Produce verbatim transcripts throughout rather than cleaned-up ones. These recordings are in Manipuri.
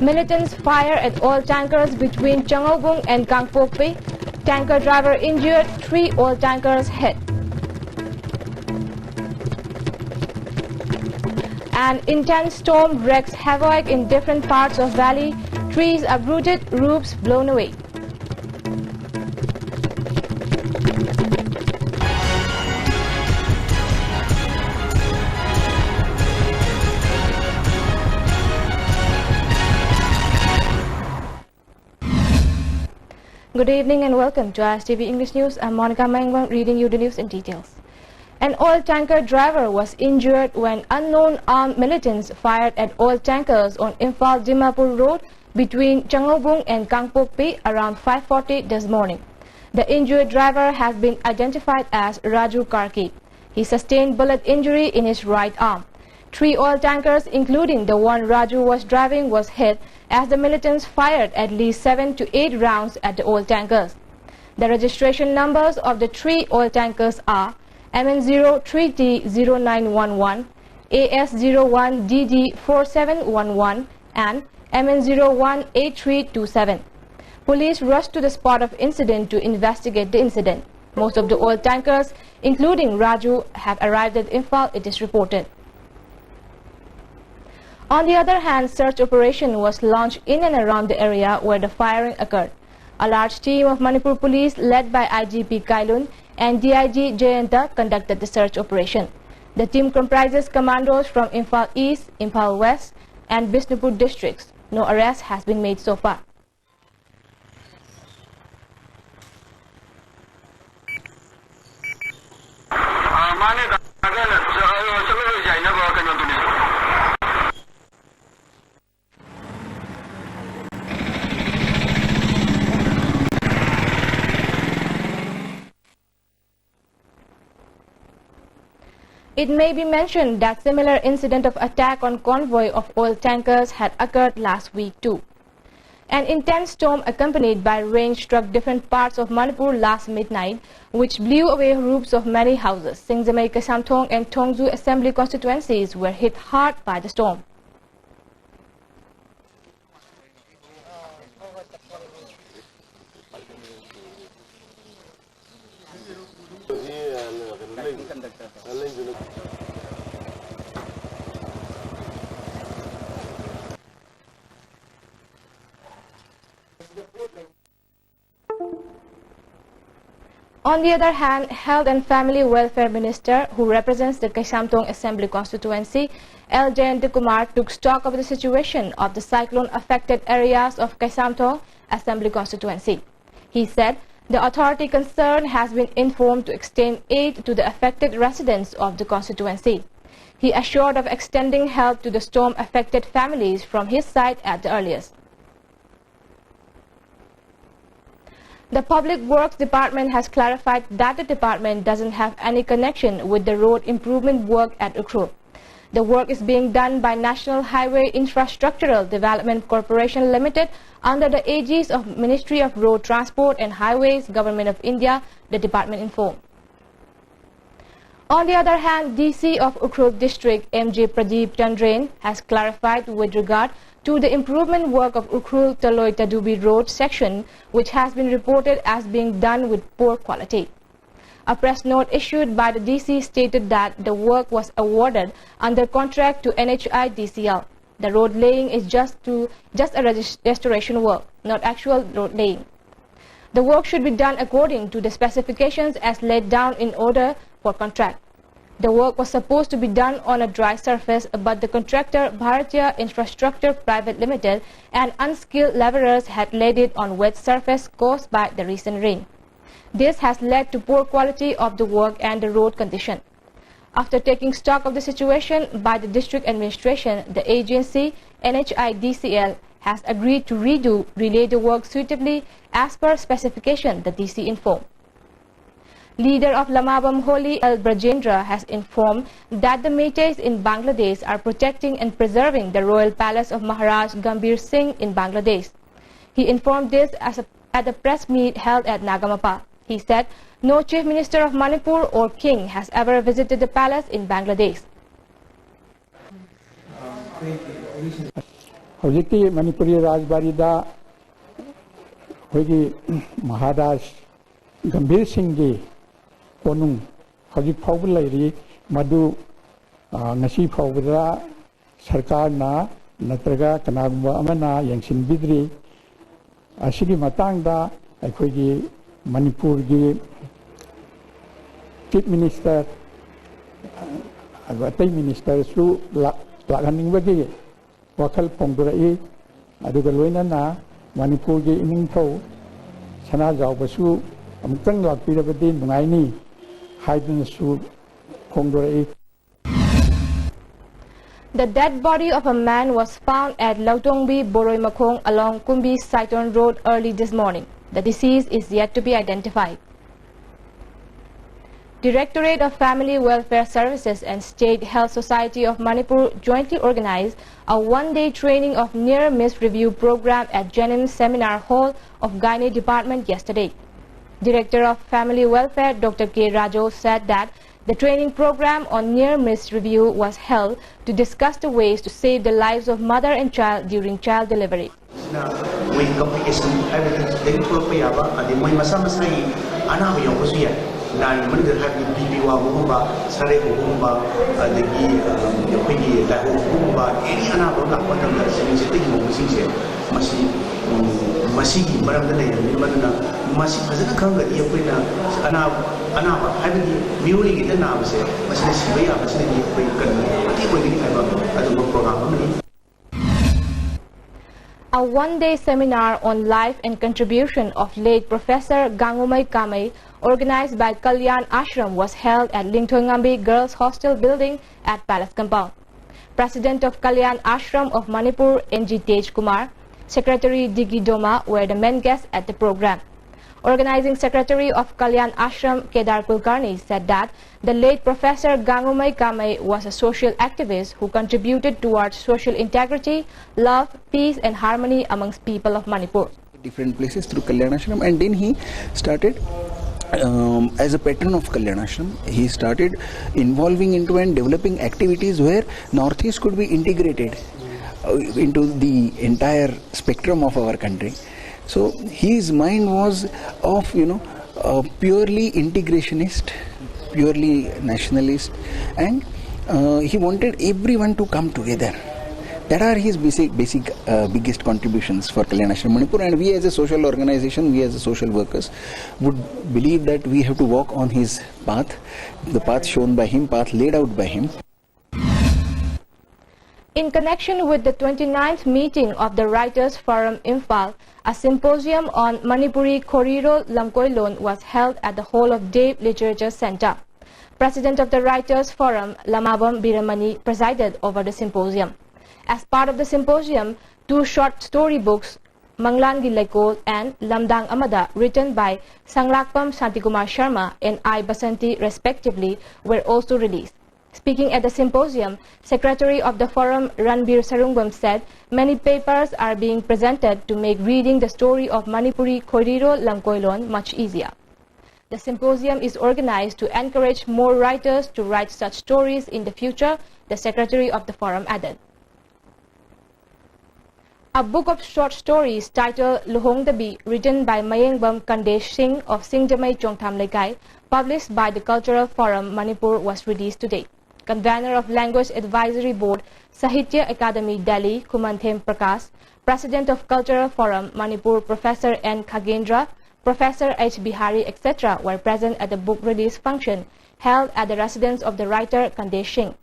Militants fire at oil tankers between Changaobung and Kangpokpi. Tanker driver injured, three oil tankers hit. An intense storm wreaks havoc in different parts of valley. Trees uprooted, roofs blown away. Good evening and welcome to I S T V English News. I'm Monica Maingwang reading you the news in details. An oil tanker driver was injured when unknown armed militants fired at oil tankers on Imphal Dimapur Road between Changaobung and Kangpokpi around five forty this morning. The injured driver has been identified as Raju Karki. He sustained bullet injury in his right arm. Three oil tankers, including the one Raju was driving, was hit as the militants fired at least seven to eight rounds at the oil tankers. The registration numbers of the three oil tankers are M N zero three T zero nine one one, A S zero one D D four seven one one, and M N zero one eight three two seven. Police rushed to the spot of incident to investigate the incident. Most of the oil tankers, including Raju, have arrived at Imphal, it is reported. On the other hand, search operation was launched in and around the area where the firing occurred. A large team of Manipur Police, led by I G P Kailun and D I G Jayanta, conducted the search operation. The team comprises commandos from Imphal East, Imphal West, and Bishnupur districts. No arrest has been made so far. ꯑꯥ, ꯃꯥꯅꯦ, ꯗꯥ, ꯆꯠꯂꯔꯣꯏꯁꯦ ꯍꯥꯏꯅꯕ ꯀꯩꯅꯣꯗꯨꯅꯦ꯫ It may be mentioned that similar incident of attack on convoy of oil tankers had occurred last week too. An intense storm accompanied by rain struck different parts of Manipur last midnight, which blew away roofs of many houses. Singjamei, Kaisamthong and Thongju assembly constituencies were hit hard by the storm. On the other hand, Health and Family Welfare Minister, who represents the Kaisamthong Assembly Constituency, L Jayantakumar, took stock of the situation of the cyclone-affected areas of Kaisamthong Assembly Constituency. He said the authority concerned has been informed to extend aid to the affected residents of the constituency. He assured of extending help to the storm-affected families from his side at the earliest. The Public Works Department has clarified that the department doesn't have any connection with the road improvement work at Ukhrul. The work is being done by National Highway Infrastructural Development Corporation Limited under the aegis of Ministry of Road Transport and Highways, Government of India, the department informed. On the other hand, D C of Ukhrul District, M J Pradeep Chandren, has clarified with regard to the improvement work of Ukhrul Taloi Tadubi Road section, which has been reported as being done with poor quality. A press note issued by the D C stated that the work was awarded under contract to N H I D C L. The road laying is just to, just a regis-, restoration work, not actual road laying. The work should be done according to the specifications as laid down in order for contract. The work was supposed to be done on a dry surface, but the contractor, Bharatiya Infrastructure Private Limited, and unskilled laborers had laid it on wet surface caused by the recent rain. This has led to poor quality of the work and the road condition. After taking stock of the situation by the district administration, the agency, N H I D C L, has agreed to redo, relay the work suitably as per specification, the D C informed. Leader of Lamabam Holi, L Brajendra, has informed that the Meiteis in Bangladesh are protecting and preserving the royal palace of Maharaj Gambhir Singh in Bangladesh. He informed this as a, at a press meet held at Nagamapa. He said no Chief Minister of Manipur or King has ever visited the palace in Bangladesh. ꯍꯧꯖꯤꯛꯀꯤ ꯃꯅꯤꯄꯨꯔꯤ ꯔꯥꯖꯕꯥꯔꯤꯗ ꯑꯩꯈꯣꯏꯒꯤ ꯃꯍꯥꯔꯥꯖ ꯒꯝꯚꯤꯔ ꯁꯤꯡꯒꯤ ꯀꯣꯅꯨꯡ ꯍꯧꯖꯤꯛ ꯐꯥꯎꯕ ꯂꯩꯔꯤ꯫ ꯃꯗꯨ ꯉꯁꯤ ꯐꯥꯎꯕꯗ ꯁꯔꯀꯥꯔꯅ ꯅꯠꯇ꯭ꯔꯒ ꯀꯅꯥꯒꯨꯝꯕ ꯑꯃꯅ ꯌꯦꯡꯁꯤꯟꯕꯤꯗ꯭ꯔꯤ꯫ ꯑꯁꯤꯒꯤ ꯃꯇꯥꯡꯗ ꯑꯩꯈꯣꯏꯒꯤ ꯃꯅꯤꯄꯨꯔꯒꯤ ꯆꯤꯐ ꯃꯤꯅꯤꯁꯇꯔ, ꯑꯗꯨꯒ ꯑꯇꯩ ꯃꯤꯅꯤꯁꯇꯔꯁꯨ ꯂꯥꯛꯍꯟꯅꯤꯡꯕꯒꯤ ꯋꯥꯈꯜ ꯐꯣꯡꯗꯣꯔꯛꯏ꯫ ꯑꯗꯨꯒ ꯂꯣꯏꯅꯅ ꯃꯅꯤꯄꯨꯔꯒꯤ ꯏꯅꯤꯡꯊꯧ ꯁꯅꯥꯖꯥꯎꯕꯁꯨ ꯑꯃꯨꯛꯇꯪ ꯂꯥꯛꯄꯤꯔꯕꯗꯤ ꯅꯨꯡꯉꯥꯏꯅꯤ ꯍꯥꯏꯗꯨꯅꯁꯨ ꯐꯣꯡꯗꯣꯔꯛꯏ꯫ The dead body of a man was found at Lautongbi Boroi Makhong along Kumbi Saiton Road early this morning. The deceased is yet to be identified. Directorate of Family Welfare Services and State Health Society of Manipur jointly organized a one-day training of near miss review program at Jenim Seminar Hall of Gynae Department yesterday. Director of Family Welfare Doctor K Rajo said that the training program on near miss review was held to discuss the ways to save the lives of mother and child during child delivery. ꯃꯣꯏ ꯀꯝꯄ꯭ꯂꯤꯀꯦꯁꯟ ꯍꯥꯏꯕꯗꯤ ꯁꯤꯗꯒꯤ ꯊꯣꯛꯂꯛꯄ ꯌꯥꯕ ꯑꯗꯩ ꯃꯣꯏ ꯃꯁꯥ ꯃꯁꯥꯒꯤ ꯑꯅꯥꯕ ꯌꯥꯎꯕꯁꯨ ꯌꯥꯏ꯫ ꯅꯥꯔꯤꯕ ꯃꯅꯨꯡꯗ ꯍꯥꯏꯕꯗꯤ ꯕꯤ ꯄꯤ ꯋꯥꯡꯕꯒꯨꯝꯕ, ꯁꯔꯦꯡ ꯍꯧꯕꯒꯨꯝꯕ, ꯑꯗꯒꯤ ꯑꯩꯈꯣꯏꯒꯤ ꯂꯥꯏꯍꯧ ꯍꯧꯕꯒꯨꯝꯕ, ꯑꯦꯅꯤ ꯑꯅꯥꯕ ꯑꯃ ꯂꯥꯛꯄ ꯃꯇꯝꯗ ꯁꯤꯒꯤ ꯆꯤꯠꯇꯒꯤ ꯍꯧꯕꯁꯤꯡꯁꯦ ꯃꯁꯤ ꯃꯁꯤꯒꯤ ꯃꯔꯝꯗ ꯂꯩꯔꯕꯅꯤꯅ, ꯃꯗꯨꯅ ꯃꯁꯤ ꯐꯖꯅ ꯈꯪꯉꯒꯗꯤ ꯑꯩꯈꯣꯏꯅ ꯑꯅꯥꯕ ꯑꯅꯥꯕ ꯍꯥꯏꯕꯗꯤ ꯃꯤꯑꯣꯏꯒꯤꯗ ꯅꯥꯕꯁꯦ ꯃꯁꯤꯅ ꯁꯤꯕ ꯌꯥꯕꯁꯤꯅꯗꯤ ꯑꯩꯈꯣꯏ ꯀꯟꯕ ꯃꯇꯦꯡ ꯑꯣꯏꯒꯅꯤ ꯍꯥꯏꯕ ꯑꯗꯨꯒꯨꯝꯕ ꯄ꯭ꯔꯣꯒ꯭ꯔꯥꯝ ꯑꯃꯅꯤ꯫ A one-day seminar on life and contribution of late Professor Gangumei Kamei, organized by Kalyan Ashram, was held at Lingthoingambi Girls Hostel building at Palace Compound. President of Kalyan Ashram of Manipur, N G Tej Kumar, Secretary Digi Doma were the main guests at the program. Organizing Secretary of Kalyan Ashram, Kedar Kulkarni, said that the late Professor Gangumei Kamei was a social activist who contributed towards social integrity, love, peace and harmony amongst people of Manipur. Different places through Kalyan Ashram, and then he started um, as a patron of Kalyan Ashram. He started involving into and developing activities where Northeast could be integrated uh, into the entire spectrum of our country. So his mind was of, you know, a purely integrationist, purely nationalist, and uh, he wanted everyone to come together. That are his basic, basic uh, biggest contributions for Kalyan Ashram Manipur. And we, as a social organization, we as a social workers, would believe that we have to walk on his path, the path shown by him, path laid out by him. In connection with the twenty-ninth meeting of the Writers Forum Imphal, a symposium on Manipuri Khoriro Lamkoilon was held at the Hall of Dev Literature Centre. President of the Writers Forum, Lamabam Biramani, presided over the symposium. As part of the symposium, two short story books, Manglangi Leikol and Lamdang Amada, written by Sanglakpam Santikumar Sharma and I Basanti respectively, were also released. Speaking at the symposium, Secretary of the Forum Ranbir Sarungbam said many papers are being presented to make reading the story of Manipuri Khoriro Lamkoilon much easier. The symposium is organized to encourage more writers to write such stories in the future, the Secretary of the Forum added. A book of short stories titled Luhongdabi, written by Mayengbam Kandesh Singh of Singjamei Chongtham Lekai, published by the Cultural Forum Manipur, was released today. Convener of Language Advisory Board, Sahitya Academy Delhi, Khumanthem Prakash, President of Cultural Forum Manipur, Professor N Khagendra, Professor H Bihari, et cetera were present at the book release function held at the residence of the writer Kandesh Singh.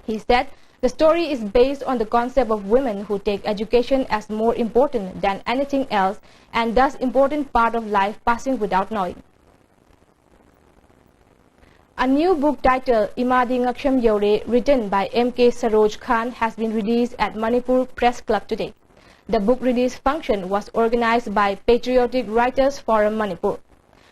He said the story is based on the concept of women who take education as more important than anything else and thus important part of life passing without knowing. A new book titled Imadi Ngaksham Yore, written by M K Saroj Khan, has been released at Manipur Press Club today. The book release function was organized by Patriotic Writers Forum Manipur.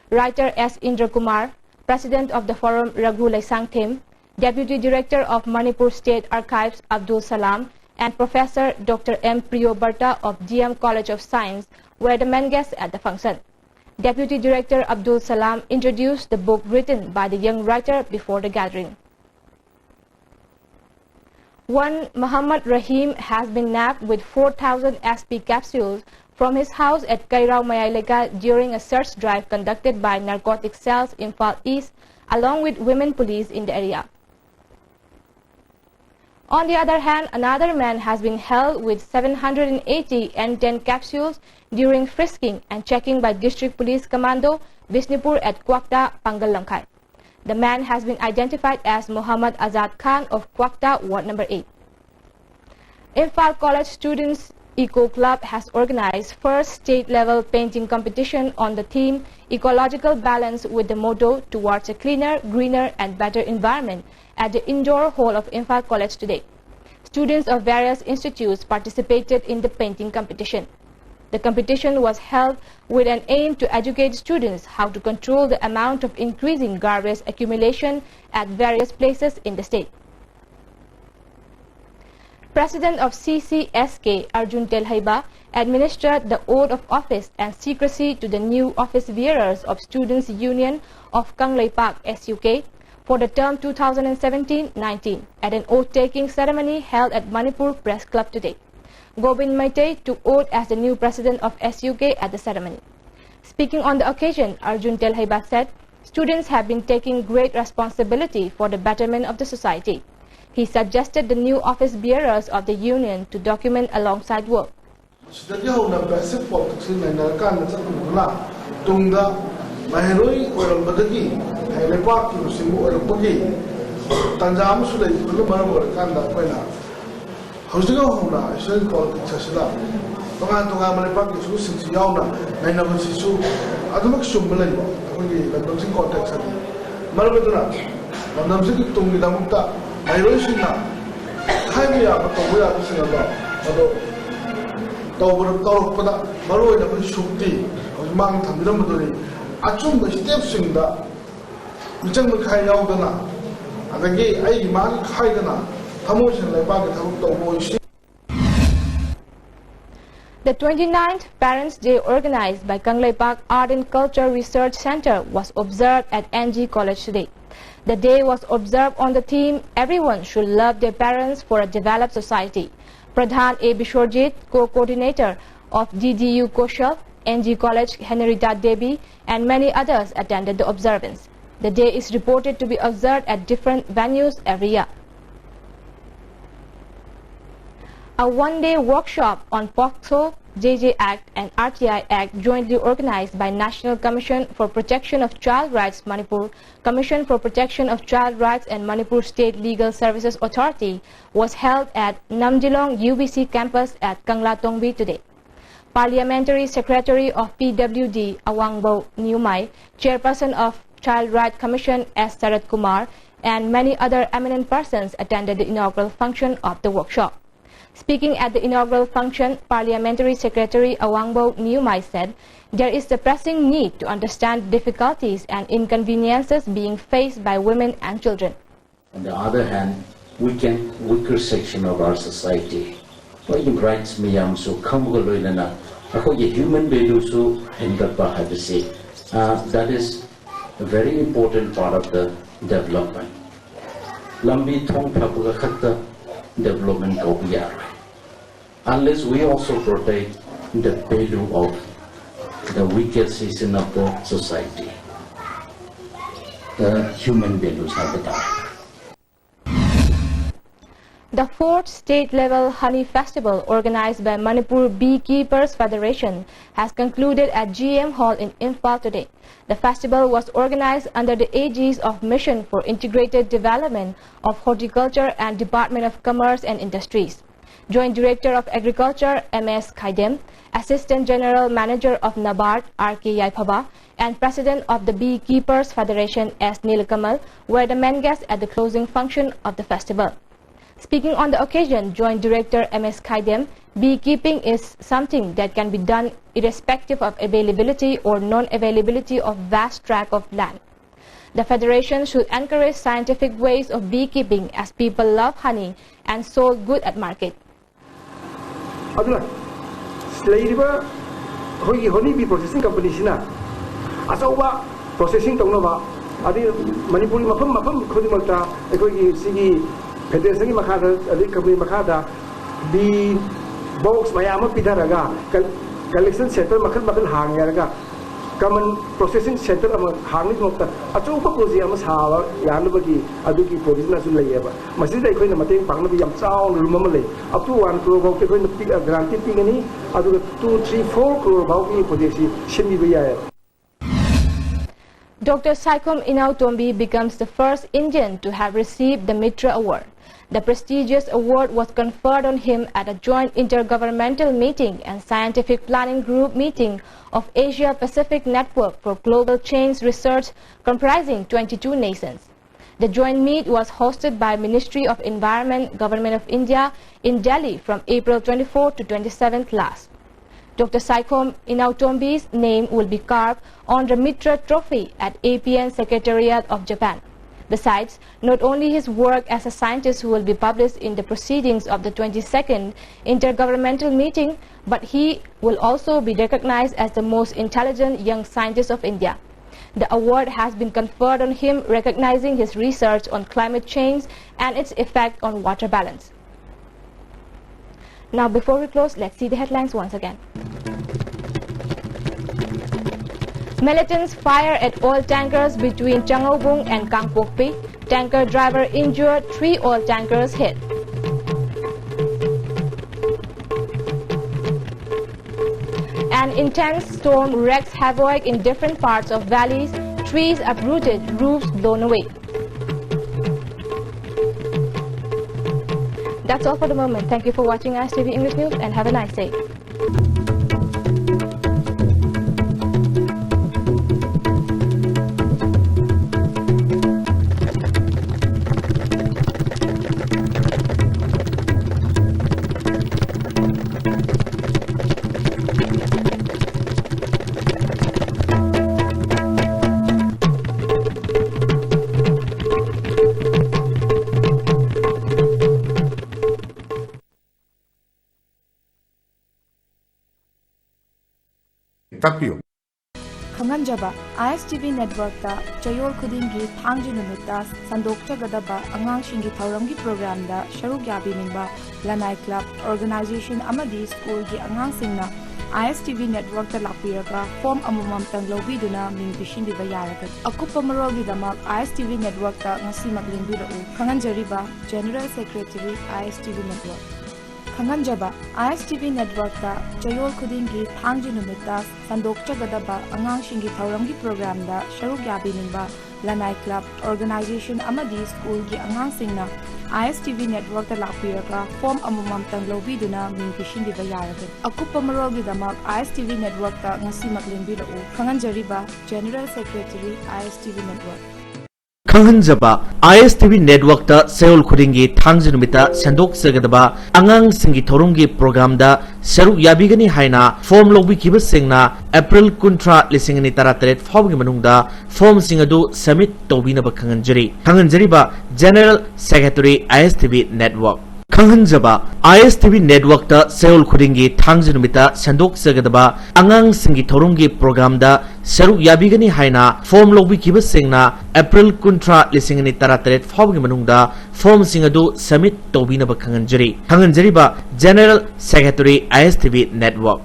Writer S Indra Kumar, President of the Forum Raghu Leisangthem, Deputy Director of Manipur State Archives Abdul Salam, and Professor Doctor M Priyo Barta of D M College of Science were the main guests at the function. Deputy Director Abdul Salam introduced the book written by the young writer before the gathering. One Muhammad Rahim has been nabbed with four thousand S P capsules from his house at Kairao Mayaileka during a search drive conducted by narcotic cells Imphal East along with women police in the area. On the other hand, another man has been held with seven hundred eighty N ten capsules during frisking and checking by District Police Commando Bishnupur at Kwakta, Pangal Lamkhai. The man has been identified as Muhammad Azad Khan of Kwakta, Ward number eight. Imphal College Students Eco Club has organized first state-level painting competition on the theme Ecological Balance with the motto Towards a Cleaner, Greener and Better Environment at the Indoor Hall of Imphal College today. Students of various institutes participated in the painting competition. The competition was held with an aim to educate students how to control the amount of increasing garbage accumulation at various places in the state. President of C C S K, Arjun Telhaiba, administered the oath of office and secrecy to the new office bearers of Students' Union of Kangleipak, S U K, for the term two thousand seventeen nineteen at an oath-taking ceremony held at Manipur Press Club today. Govind Meitei took oath as the new president of S U K at the ceremony. Speaking on the occasion, Arjun Telhaiba said, "Students have been taking great responsibility for the betterment of the society." He suggested the new office bearers of the union to document alongside work. ꯁꯤꯗꯒꯤ ꯍꯧꯅ basic politics ꯁꯤ ꯅꯩꯅꯔꯀꯥꯟꯗ ꯆꯠꯂꯨꯕꯗꯨꯅ ꯇꯨꯡꯗ ꯃꯍꯩꯔꯣꯏ ꯑꯣꯏꯔꯝꯕꯗꯒꯤ ꯍꯌꯦꯡ ꯂꯩꯕꯥꯛꯀꯤ ꯂꯨꯆꯤꯡꯕ ꯑꯣꯏꯔꯛꯄꯒꯤ ꯇꯥꯟꯖꯥ ꯑꯃꯁꯨ ꯂꯩꯕꯗꯨꯅ ꯃꯔꯝ ꯑꯣꯏꯔꯀꯥꯟꯗ ꯑꯩꯈꯣꯏꯅ ꯍꯧꯖꯤꯛ ꯍꯧꯅ student politics ꯑꯁꯤꯗ ꯇꯣꯉꯥꯟ ꯇꯣꯉꯥꯟꯕ ꯂꯩꯕꯥꯛꯀꯤ ꯏꯁꯨꯁꯤꯡꯁꯤ ꯌꯥꯎꯅ ꯅꯩꯅꯕꯁꯤꯁꯨ ꯑꯗꯨꯃꯛ ꯆꯨꯝꯕ ꯂꯩꯕ ꯑꯩꯈꯣꯏꯒꯤ ꯂꯝꯗꯝꯁꯤꯒꯤ context ꯑꯗꯨ꯫ ꯃꯔꯝ ꯑꯗꯨꯅ ꯂꯝꯗꯝꯁꯤꯒꯤ ꯇꯨꯡꯒꯤꯗꯃꯛꯇ ꯃꯍꯩꯔꯣꯏꯁꯤꯡꯅ ꯍꯥꯏꯕ ꯌꯥꯕ, ꯇꯧꯕ ꯌꯥꯕꯁꯤꯡ ꯑꯗꯣ, ꯑꯗꯣ ꯇꯧꯕ-, ꯇꯧꯔꯛꯄꯗ ꯃꯔꯨꯑꯣꯏꯅ ꯑꯩꯈꯣꯏ ꯁꯨꯛꯇꯤ ꯍꯧꯖꯤꯛ ꯃꯥꯡꯗ ꯊꯝꯕꯤꯔꯝꯕꯗꯨꯅꯤ꯫ ꯑꯆꯨꯝꯕ step ꯁꯤꯡꯗ ꯃꯤꯆꯪ ꯃꯤꯈꯥꯏ ꯌꯥꯎꯗꯅ, ꯑꯗꯒꯤ ꯑꯩꯒꯤ ꯃꯥꯒꯤ ꯈꯥꯏꯗꯅ ꯊꯃꯣꯏ ꯁꯦꯡꯅ ꯂꯩꯕꯥꯛꯀꯤ ꯊꯕꯛ ꯇꯧꯕ ꯑꯣꯏꯁꯤ꯫ The twenty-ninth Parents' Day organized by Kangleipak Art and Culture Research Centre was observed at N G College today. The day was observed on the theme, "Everyone should love their parents for a developed society." Pradhan A Bishwarjit, co-coordinator of D D U Kaushal, N G College, Henrietta Devi, and many others attended the observance. The day is reported to be observed at different venues every year. A one-day workshop on POCSO, J J Act and R T I Act, jointly organized by National Commission for Protection of Child Rights Manipur, Commission for Protection of Child Rights and Manipur State Legal Services Authority, was held at Namjilong U B C campus at Kanglatongbi today. Parliamentary Secretary of P W D, Awangbo Niumai, Chairperson of Child Rights Commission, S Sarat Kumar, and many other eminent persons attended the inaugural function of the workshop. Speaking at the inaugural function, Parliamentary Secretary Awangbo Niumai said there is a pressing need to understand difficulties and inconveniences being faced by women and children. On the other hand, weakened, weaker section of our society, ꯃꯣꯏꯒꯤ rights ꯃꯌꯥꯝꯁꯨ ꯈꯪꯕꯒ ꯂꯣꯏꯅꯅ ꯑꯩꯈꯣꯏꯒꯤ human valueꯁꯨ ꯍꯦꯟꯒꯠꯄ ꯍꯥꯏꯕꯁꯤ, uh, that is a very important part of the development. ꯂꯝꯕꯤ ꯊꯣꯡ ꯐꯕꯒ ꯈꯛꯇ development ꯀꯧꯕ ꯌꯥꯔꯣꯏ, unless we also protect the value of the weaker section of the society, the human values ꯍꯥꯏꯕ ꯇꯥꯔꯦ꯫ The fourth state-level Honey Festival, organized by Manipur Beekeepers Federation, has concluded at G M Hall in Imphal today. The festival was organized under the aegis of Mission for Integrated Development of Horticulture and Department of Commerce and Industries. Joint Director of Agriculture, M S Khaidem, Assistant General Manager of NABARD, R K Yaiphawa, and President of the Beekeepers Federation, S Nilkamal, were the main guests at the closing function of the festival. Speaking on the occasion, Joint Director M S Khaidem, beekeeping is something that can be done irrespective of availability or non-availability of vast tract of land. The federation should encourage scientific ways of beekeeping as people love honey and sold good at market. ꯑꯗꯨꯅ ꯂꯩꯔꯤꯕ ꯑꯩꯈꯣꯏꯒꯤ ꯍꯣꯅꯤ ꯕꯤ ꯄ꯭ꯔꯣꯁꯦꯁꯤꯡ ꯀꯝꯄꯅꯤꯁꯤꯅ ꯑꯆꯧꯕ ꯄ꯭ꯔꯣꯁꯦꯁꯤꯡ ꯇꯧꯅꯕ, ꯑꯗꯩ ꯃꯅꯤꯄꯨꯔꯒꯤ ꯃꯐꯝ ꯃꯐꯝ ꯈꯨꯗꯤꯡꯃꯛꯇ ꯑꯩꯈꯣꯏꯒꯤ ꯁꯤꯒꯤ ꯐꯦꯗꯔꯦꯁꯟꯒꯤ ꯃꯈꯥꯗ, ꯑꯗꯩ ꯀꯝꯄꯅꯤ ꯃꯈꯥꯗ ꯕꯤ ꯕꯣꯛꯁ ꯃꯌꯥꯝ ꯑꯃ ꯄꯤꯊꯔꯒ ꯀꯜ-, ꯀꯂꯦꯛꯁꯟ ꯁꯦꯟꯇꯔ ꯃꯈꯜ ꯃꯈꯜ ꯍꯥꯡꯉꯦ ꯍꯥꯏꯔꯒ ꯀꯃꯟ ꯄ꯭ꯔꯣꯁꯦꯁꯤꯡ ꯁꯦꯟꯇꯔ ꯑꯃ ꯍꯥꯡꯅꯕꯒꯤꯗꯃꯛꯇ ꯑꯆꯧꯕ ꯄ꯭ꯔꯣꯖꯦꯛ ꯑꯃ ꯁꯥꯕ ꯌꯥꯅꯕꯒꯤ ꯑꯗꯨꯒꯤ ꯄ꯭ꯔꯣꯕꯤꯖꯟꯁꯨ ꯂꯩꯌꯦꯕ꯫ ꯃꯁꯤꯗ ꯑꯩꯈꯣꯏꯅ ꯃꯇꯦꯡ ꯄꯥꯡꯅꯕ ꯌꯥꯝ ꯆꯥꯎꯅ ꯔꯨꯝ ꯑꯃ ꯂꯩ꯫ ꯑꯞ ꯇꯨ ꯋꯥꯟ ꯀ꯭ꯔꯣꯔ ꯐꯥꯎꯗꯤ ꯑꯩꯈꯣꯏꯅ ꯄꯤ-, ꯒꯥꯔꯦꯟꯇꯤ ꯄꯤꯒꯅꯤ꯫ ꯑꯗꯨꯒ ꯇꯨ, ꯊ꯭ꯔꯤ, ꯐꯣꯔ ꯀ꯭ꯔꯣꯔ ꯐꯥꯎꯒꯤ ꯄ꯭ꯔꯣꯖꯦꯛꯁꯤ ꯁꯦꯝꯕꯤꯕ ꯌꯥꯏꯌꯦꯕ꯫ Doctor Saikhom Inautombi becomes the first Indian to have received the Mitra Award. The prestigious award was conferred on him at a joint intergovernmental meeting and scientific planning group meeting of Asia Pacific Network for Global Change Research, comprising twenty-two nations. The joint meet was hosted by Ministry of Environment, Government of India in Delhi from April twenty-fourth to twenty-seventh last. Doctor Saikhom Inautombi's name will be carved on the Mitra Trophy at A P N Secretariat of Japan. Besides, not only his work as a scientist who will be published in the proceedings of the twenty-second Intergovernmental Meeting, but he will also be recognized as the most intelligent young scientist of India. The award has been conferred on him, recognizing his research on climate change and its effect on water balance. Now, before we close, let's see the headlines once again. Militants fire at oil tankers between Changaobung and Kangpokpi. Tanker driver injured, three oil tankers hit. An intense storm wreaks havoc in different parts of valleys, trees uprooted, roofs blown away. That's all for the moment. Thank you for watching I S T V English News and have a nice day. ꯇꯥꯛꯄꯤꯌꯨ꯫ ꯈꯪꯍꯟꯖꯕ, ꯑꯥꯏ ꯑꯦꯁ ꯇꯤ ꯚꯤ ꯅꯦꯠꯋꯔꯛꯇ ꯆꯌꯣꯜ ꯈꯨꯗꯤꯡꯒꯤ ꯊꯥꯡꯖ ꯅꯨꯃꯤꯠꯇ ꯁꯟꯗꯣꯛꯆꯒꯗꯕ ꯑꯉꯥꯡꯁꯤꯡꯒꯤ ꯊꯧꯔꯝꯒꯤ ꯄ꯭ꯔꯣꯒ꯭ꯔꯥꯝꯗ ꯁꯔꯨꯛ ꯌꯥꯕꯤꯅꯤꯡꯕ ꯂꯅꯥꯏ ꯀ꯭ꯂꯕ, ꯑꯣꯔꯒꯅꯥꯏꯖꯦꯁꯟ ꯑꯃꯗꯤ ꯁ꯭ꯀꯨꯜꯒꯤ ꯑꯉꯥꯡꯁꯤꯡꯅ ꯑꯥꯏ ꯑꯦꯁ ꯇꯤ ꯚꯤ ꯅꯦꯠꯋꯔꯛꯇ ꯂꯥꯛꯄꯤꯔꯒ ꯐꯣꯔꯝ ꯑꯃꯃꯝꯇꯪ ꯂꯧꯕꯤꯗꯨꯅ ꯃꯤꯡ ꯄꯤꯁꯤꯟꯕꯤꯕ ꯌꯥꯔꯒꯅꯤ꯫ ꯑꯀꯨꯞꯄ ꯃꯔꯣꯜꯒꯤꯗꯃꯛ ꯑꯥꯏ ꯑꯦꯁ ꯇꯤ ꯚꯤ ꯅꯦꯠꯋꯔꯛꯇ ꯉꯁꯤꯃꯛ ꯂꯦꯡꯕꯤꯔꯛꯎ꯫ ꯈꯪꯍꯟꯖꯔꯤꯕ general secretary, I S T V network. ꯈꯪꯍꯟꯖꯕ, I S T V ꯅꯦꯠꯋꯔꯛꯇ ꯆꯌꯣꯜ ꯈꯨꯗꯤꯡꯒꯤ ꯊꯥꯡꯖ ꯅꯨꯃꯤꯠꯇ ꯁꯟꯗꯣꯛꯆꯒꯗꯕ ꯑꯉꯥꯡꯁꯤꯡꯒꯤ ꯊꯧꯔꯝꯒꯤ ꯄ꯭ꯔꯣꯒ꯭ꯔꯥꯝꯗ ꯁꯔꯨꯛ ꯌꯥꯕꯤꯅꯤꯡꯕ ꯂꯅꯥꯏ ꯀ꯭ꯂꯕ, ꯑꯣꯔꯒꯅꯥꯏꯖꯦꯁꯟ ꯑꯃꯗꯤ ꯁ꯭ꯀꯨꯜꯒꯤ ꯑꯉꯥꯡꯁꯤꯡꯅ ꯑꯥꯏ ꯑꯦꯁ ꯇꯤ ꯚꯤ ꯅꯦꯠꯋꯔꯛꯇ ꯂꯥꯛꯄꯤꯔꯒ ꯐꯣꯔꯝ ꯑꯃꯃꯝꯇꯪ ꯂꯧꯕꯤꯗꯨꯅ ꯃꯤꯡ ꯄꯤꯁꯤꯟꯕꯤꯕ ꯌꯥꯔꯒꯅꯤ꯫ ꯑꯀꯨꯞꯄ ꯃꯔꯣꯜꯒꯤꯗꯃꯛ ꯑꯥꯏ ꯑꯦꯁ ꯇꯤ ꯚꯤ ꯅꯦꯠꯋꯔꯛꯇ ꯉꯁꯤꯃꯛ ꯂꯦꯡꯕꯤꯔꯛꯎ꯫ ꯈꯪꯍꯟꯖꯔꯤꯕ, general secretary, I S T V network. ꯈꯪꯍꯟꯖꯕ, I S T V ꯅꯦꯠꯋꯔꯛꯇ ꯆꯌꯣꯜ ꯈꯨꯗꯤꯡꯒꯤ ꯊꯥꯡꯖ ꯅꯨꯃꯤꯠꯇ ꯁꯟꯗꯣꯛꯆꯒꯗꯕ ꯑꯉꯥꯡꯁꯤꯡꯒꯤ ꯊꯧꯔꯝꯒꯤ ꯄ꯭ꯔꯣꯒ꯭ꯔꯥꯝꯗ ꯁꯔꯨꯛ ꯌꯥꯕꯤꯒꯅꯤ ꯍꯥꯏꯅ ꯐꯣꯔꯝ ꯂꯧꯕꯤꯈꯤꯕꯁꯤꯡꯅ ꯑꯦꯄ꯭ꯔꯤꯜ ꯀꯨꯟꯊ꯭ꯔꯥ, ꯂꯤꯁꯤꯡ ꯑꯅꯤ ꯇꯔꯥꯇꯔꯦꯠ ꯐꯥꯎꯕꯒꯤ ꯃꯅꯨꯡꯗ ꯐꯣꯔꯝꯁꯤꯡ ꯑꯗꯨ ꯁꯕꯃꯤꯠ ꯇꯧꯕꯤꯅꯕ ꯈꯪꯍꯟꯖꯔꯤ꯫ ꯈꯪꯍꯟꯖꯔꯤꯕ, general secretary, I S T V network. ꯈꯪꯍꯟꯖꯕ, I S T V ꯅꯦꯠꯋꯔꯛꯇ ꯆꯌꯣꯜ ꯈꯨꯗꯤꯡꯒꯤ ꯊꯥꯡꯖ ꯅꯨꯃꯤꯠꯇ ꯁꯟꯗꯣꯛꯆꯒꯗꯕ ꯑꯉꯥꯡꯁꯤꯡꯒꯤ ꯊꯧꯔꯝꯒꯤ ꯄ꯭ꯔꯣꯒ꯭ꯔꯥꯝꯗ ꯁꯔꯨꯛ ꯌꯥꯕꯤꯒꯅꯤ ꯍꯥꯏꯅ ꯐꯣꯔꯝ ꯂꯧꯕꯤꯈꯤꯕꯁꯤꯡꯅ ꯑꯦꯄ꯭ꯔꯤꯜ ꯀꯨꯟꯊ꯭ꯔꯥ, ꯂꯤꯁꯤꯡ ꯑꯅꯤ ꯇꯔꯥꯇꯔꯦꯠ ꯐꯥꯎꯕꯒꯤ ꯃꯅꯨꯡꯗ ꯐꯣꯔꯝꯁꯤꯡ ꯑꯗꯨ ꯁꯕꯃꯤꯠ ꯇꯧꯕꯤꯅꯕ ꯈꯪꯍꯟꯖꯔꯤ꯫ ꯈꯪꯍꯟꯖꯔꯤꯕ, general secretary, I S T V network.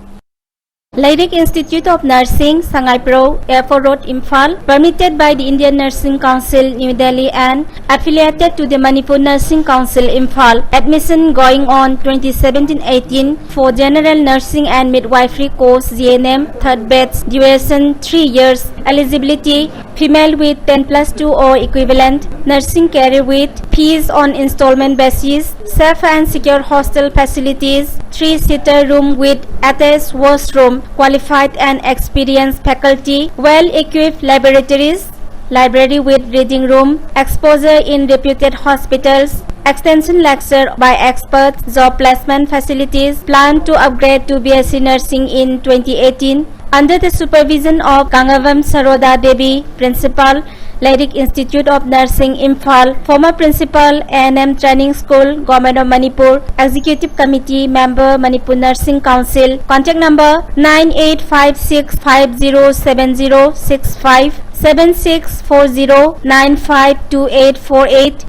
Lairik Institute of Nursing, Sangaipro, Airport Road, Imphal, permitted by the Indian Nursing Council, New Delhi, and affiliated to the Manipur Nursing Council, Imphal. Admission going on twenty seventeen eighteen for general nursing and midwifery course, G N M, third batch, duration three years. Eligibility: female with ten plus two or equivalent, nursing career with, fees on installment basis, safe and secure hostel facilities, three-seater room with attached washroom, qualified and experienced faculty, well-equipped laboratories, library with reading room, exposure in reputed hospitals, extension lecture by experts, job placement facilities, plan to upgrade to B S C nursing in twenty eighteen. Under the supervision of Gangabam Saroda Devi, Principal, Lairik Institute of Nursing, Imphal, former Principal, A N M Training School, Government of Manipur, Executive Committee member, Manipur Nursing Council. Contact number nine eight five six five zero seven zero six five, seven six four zero nine five two eight four eight.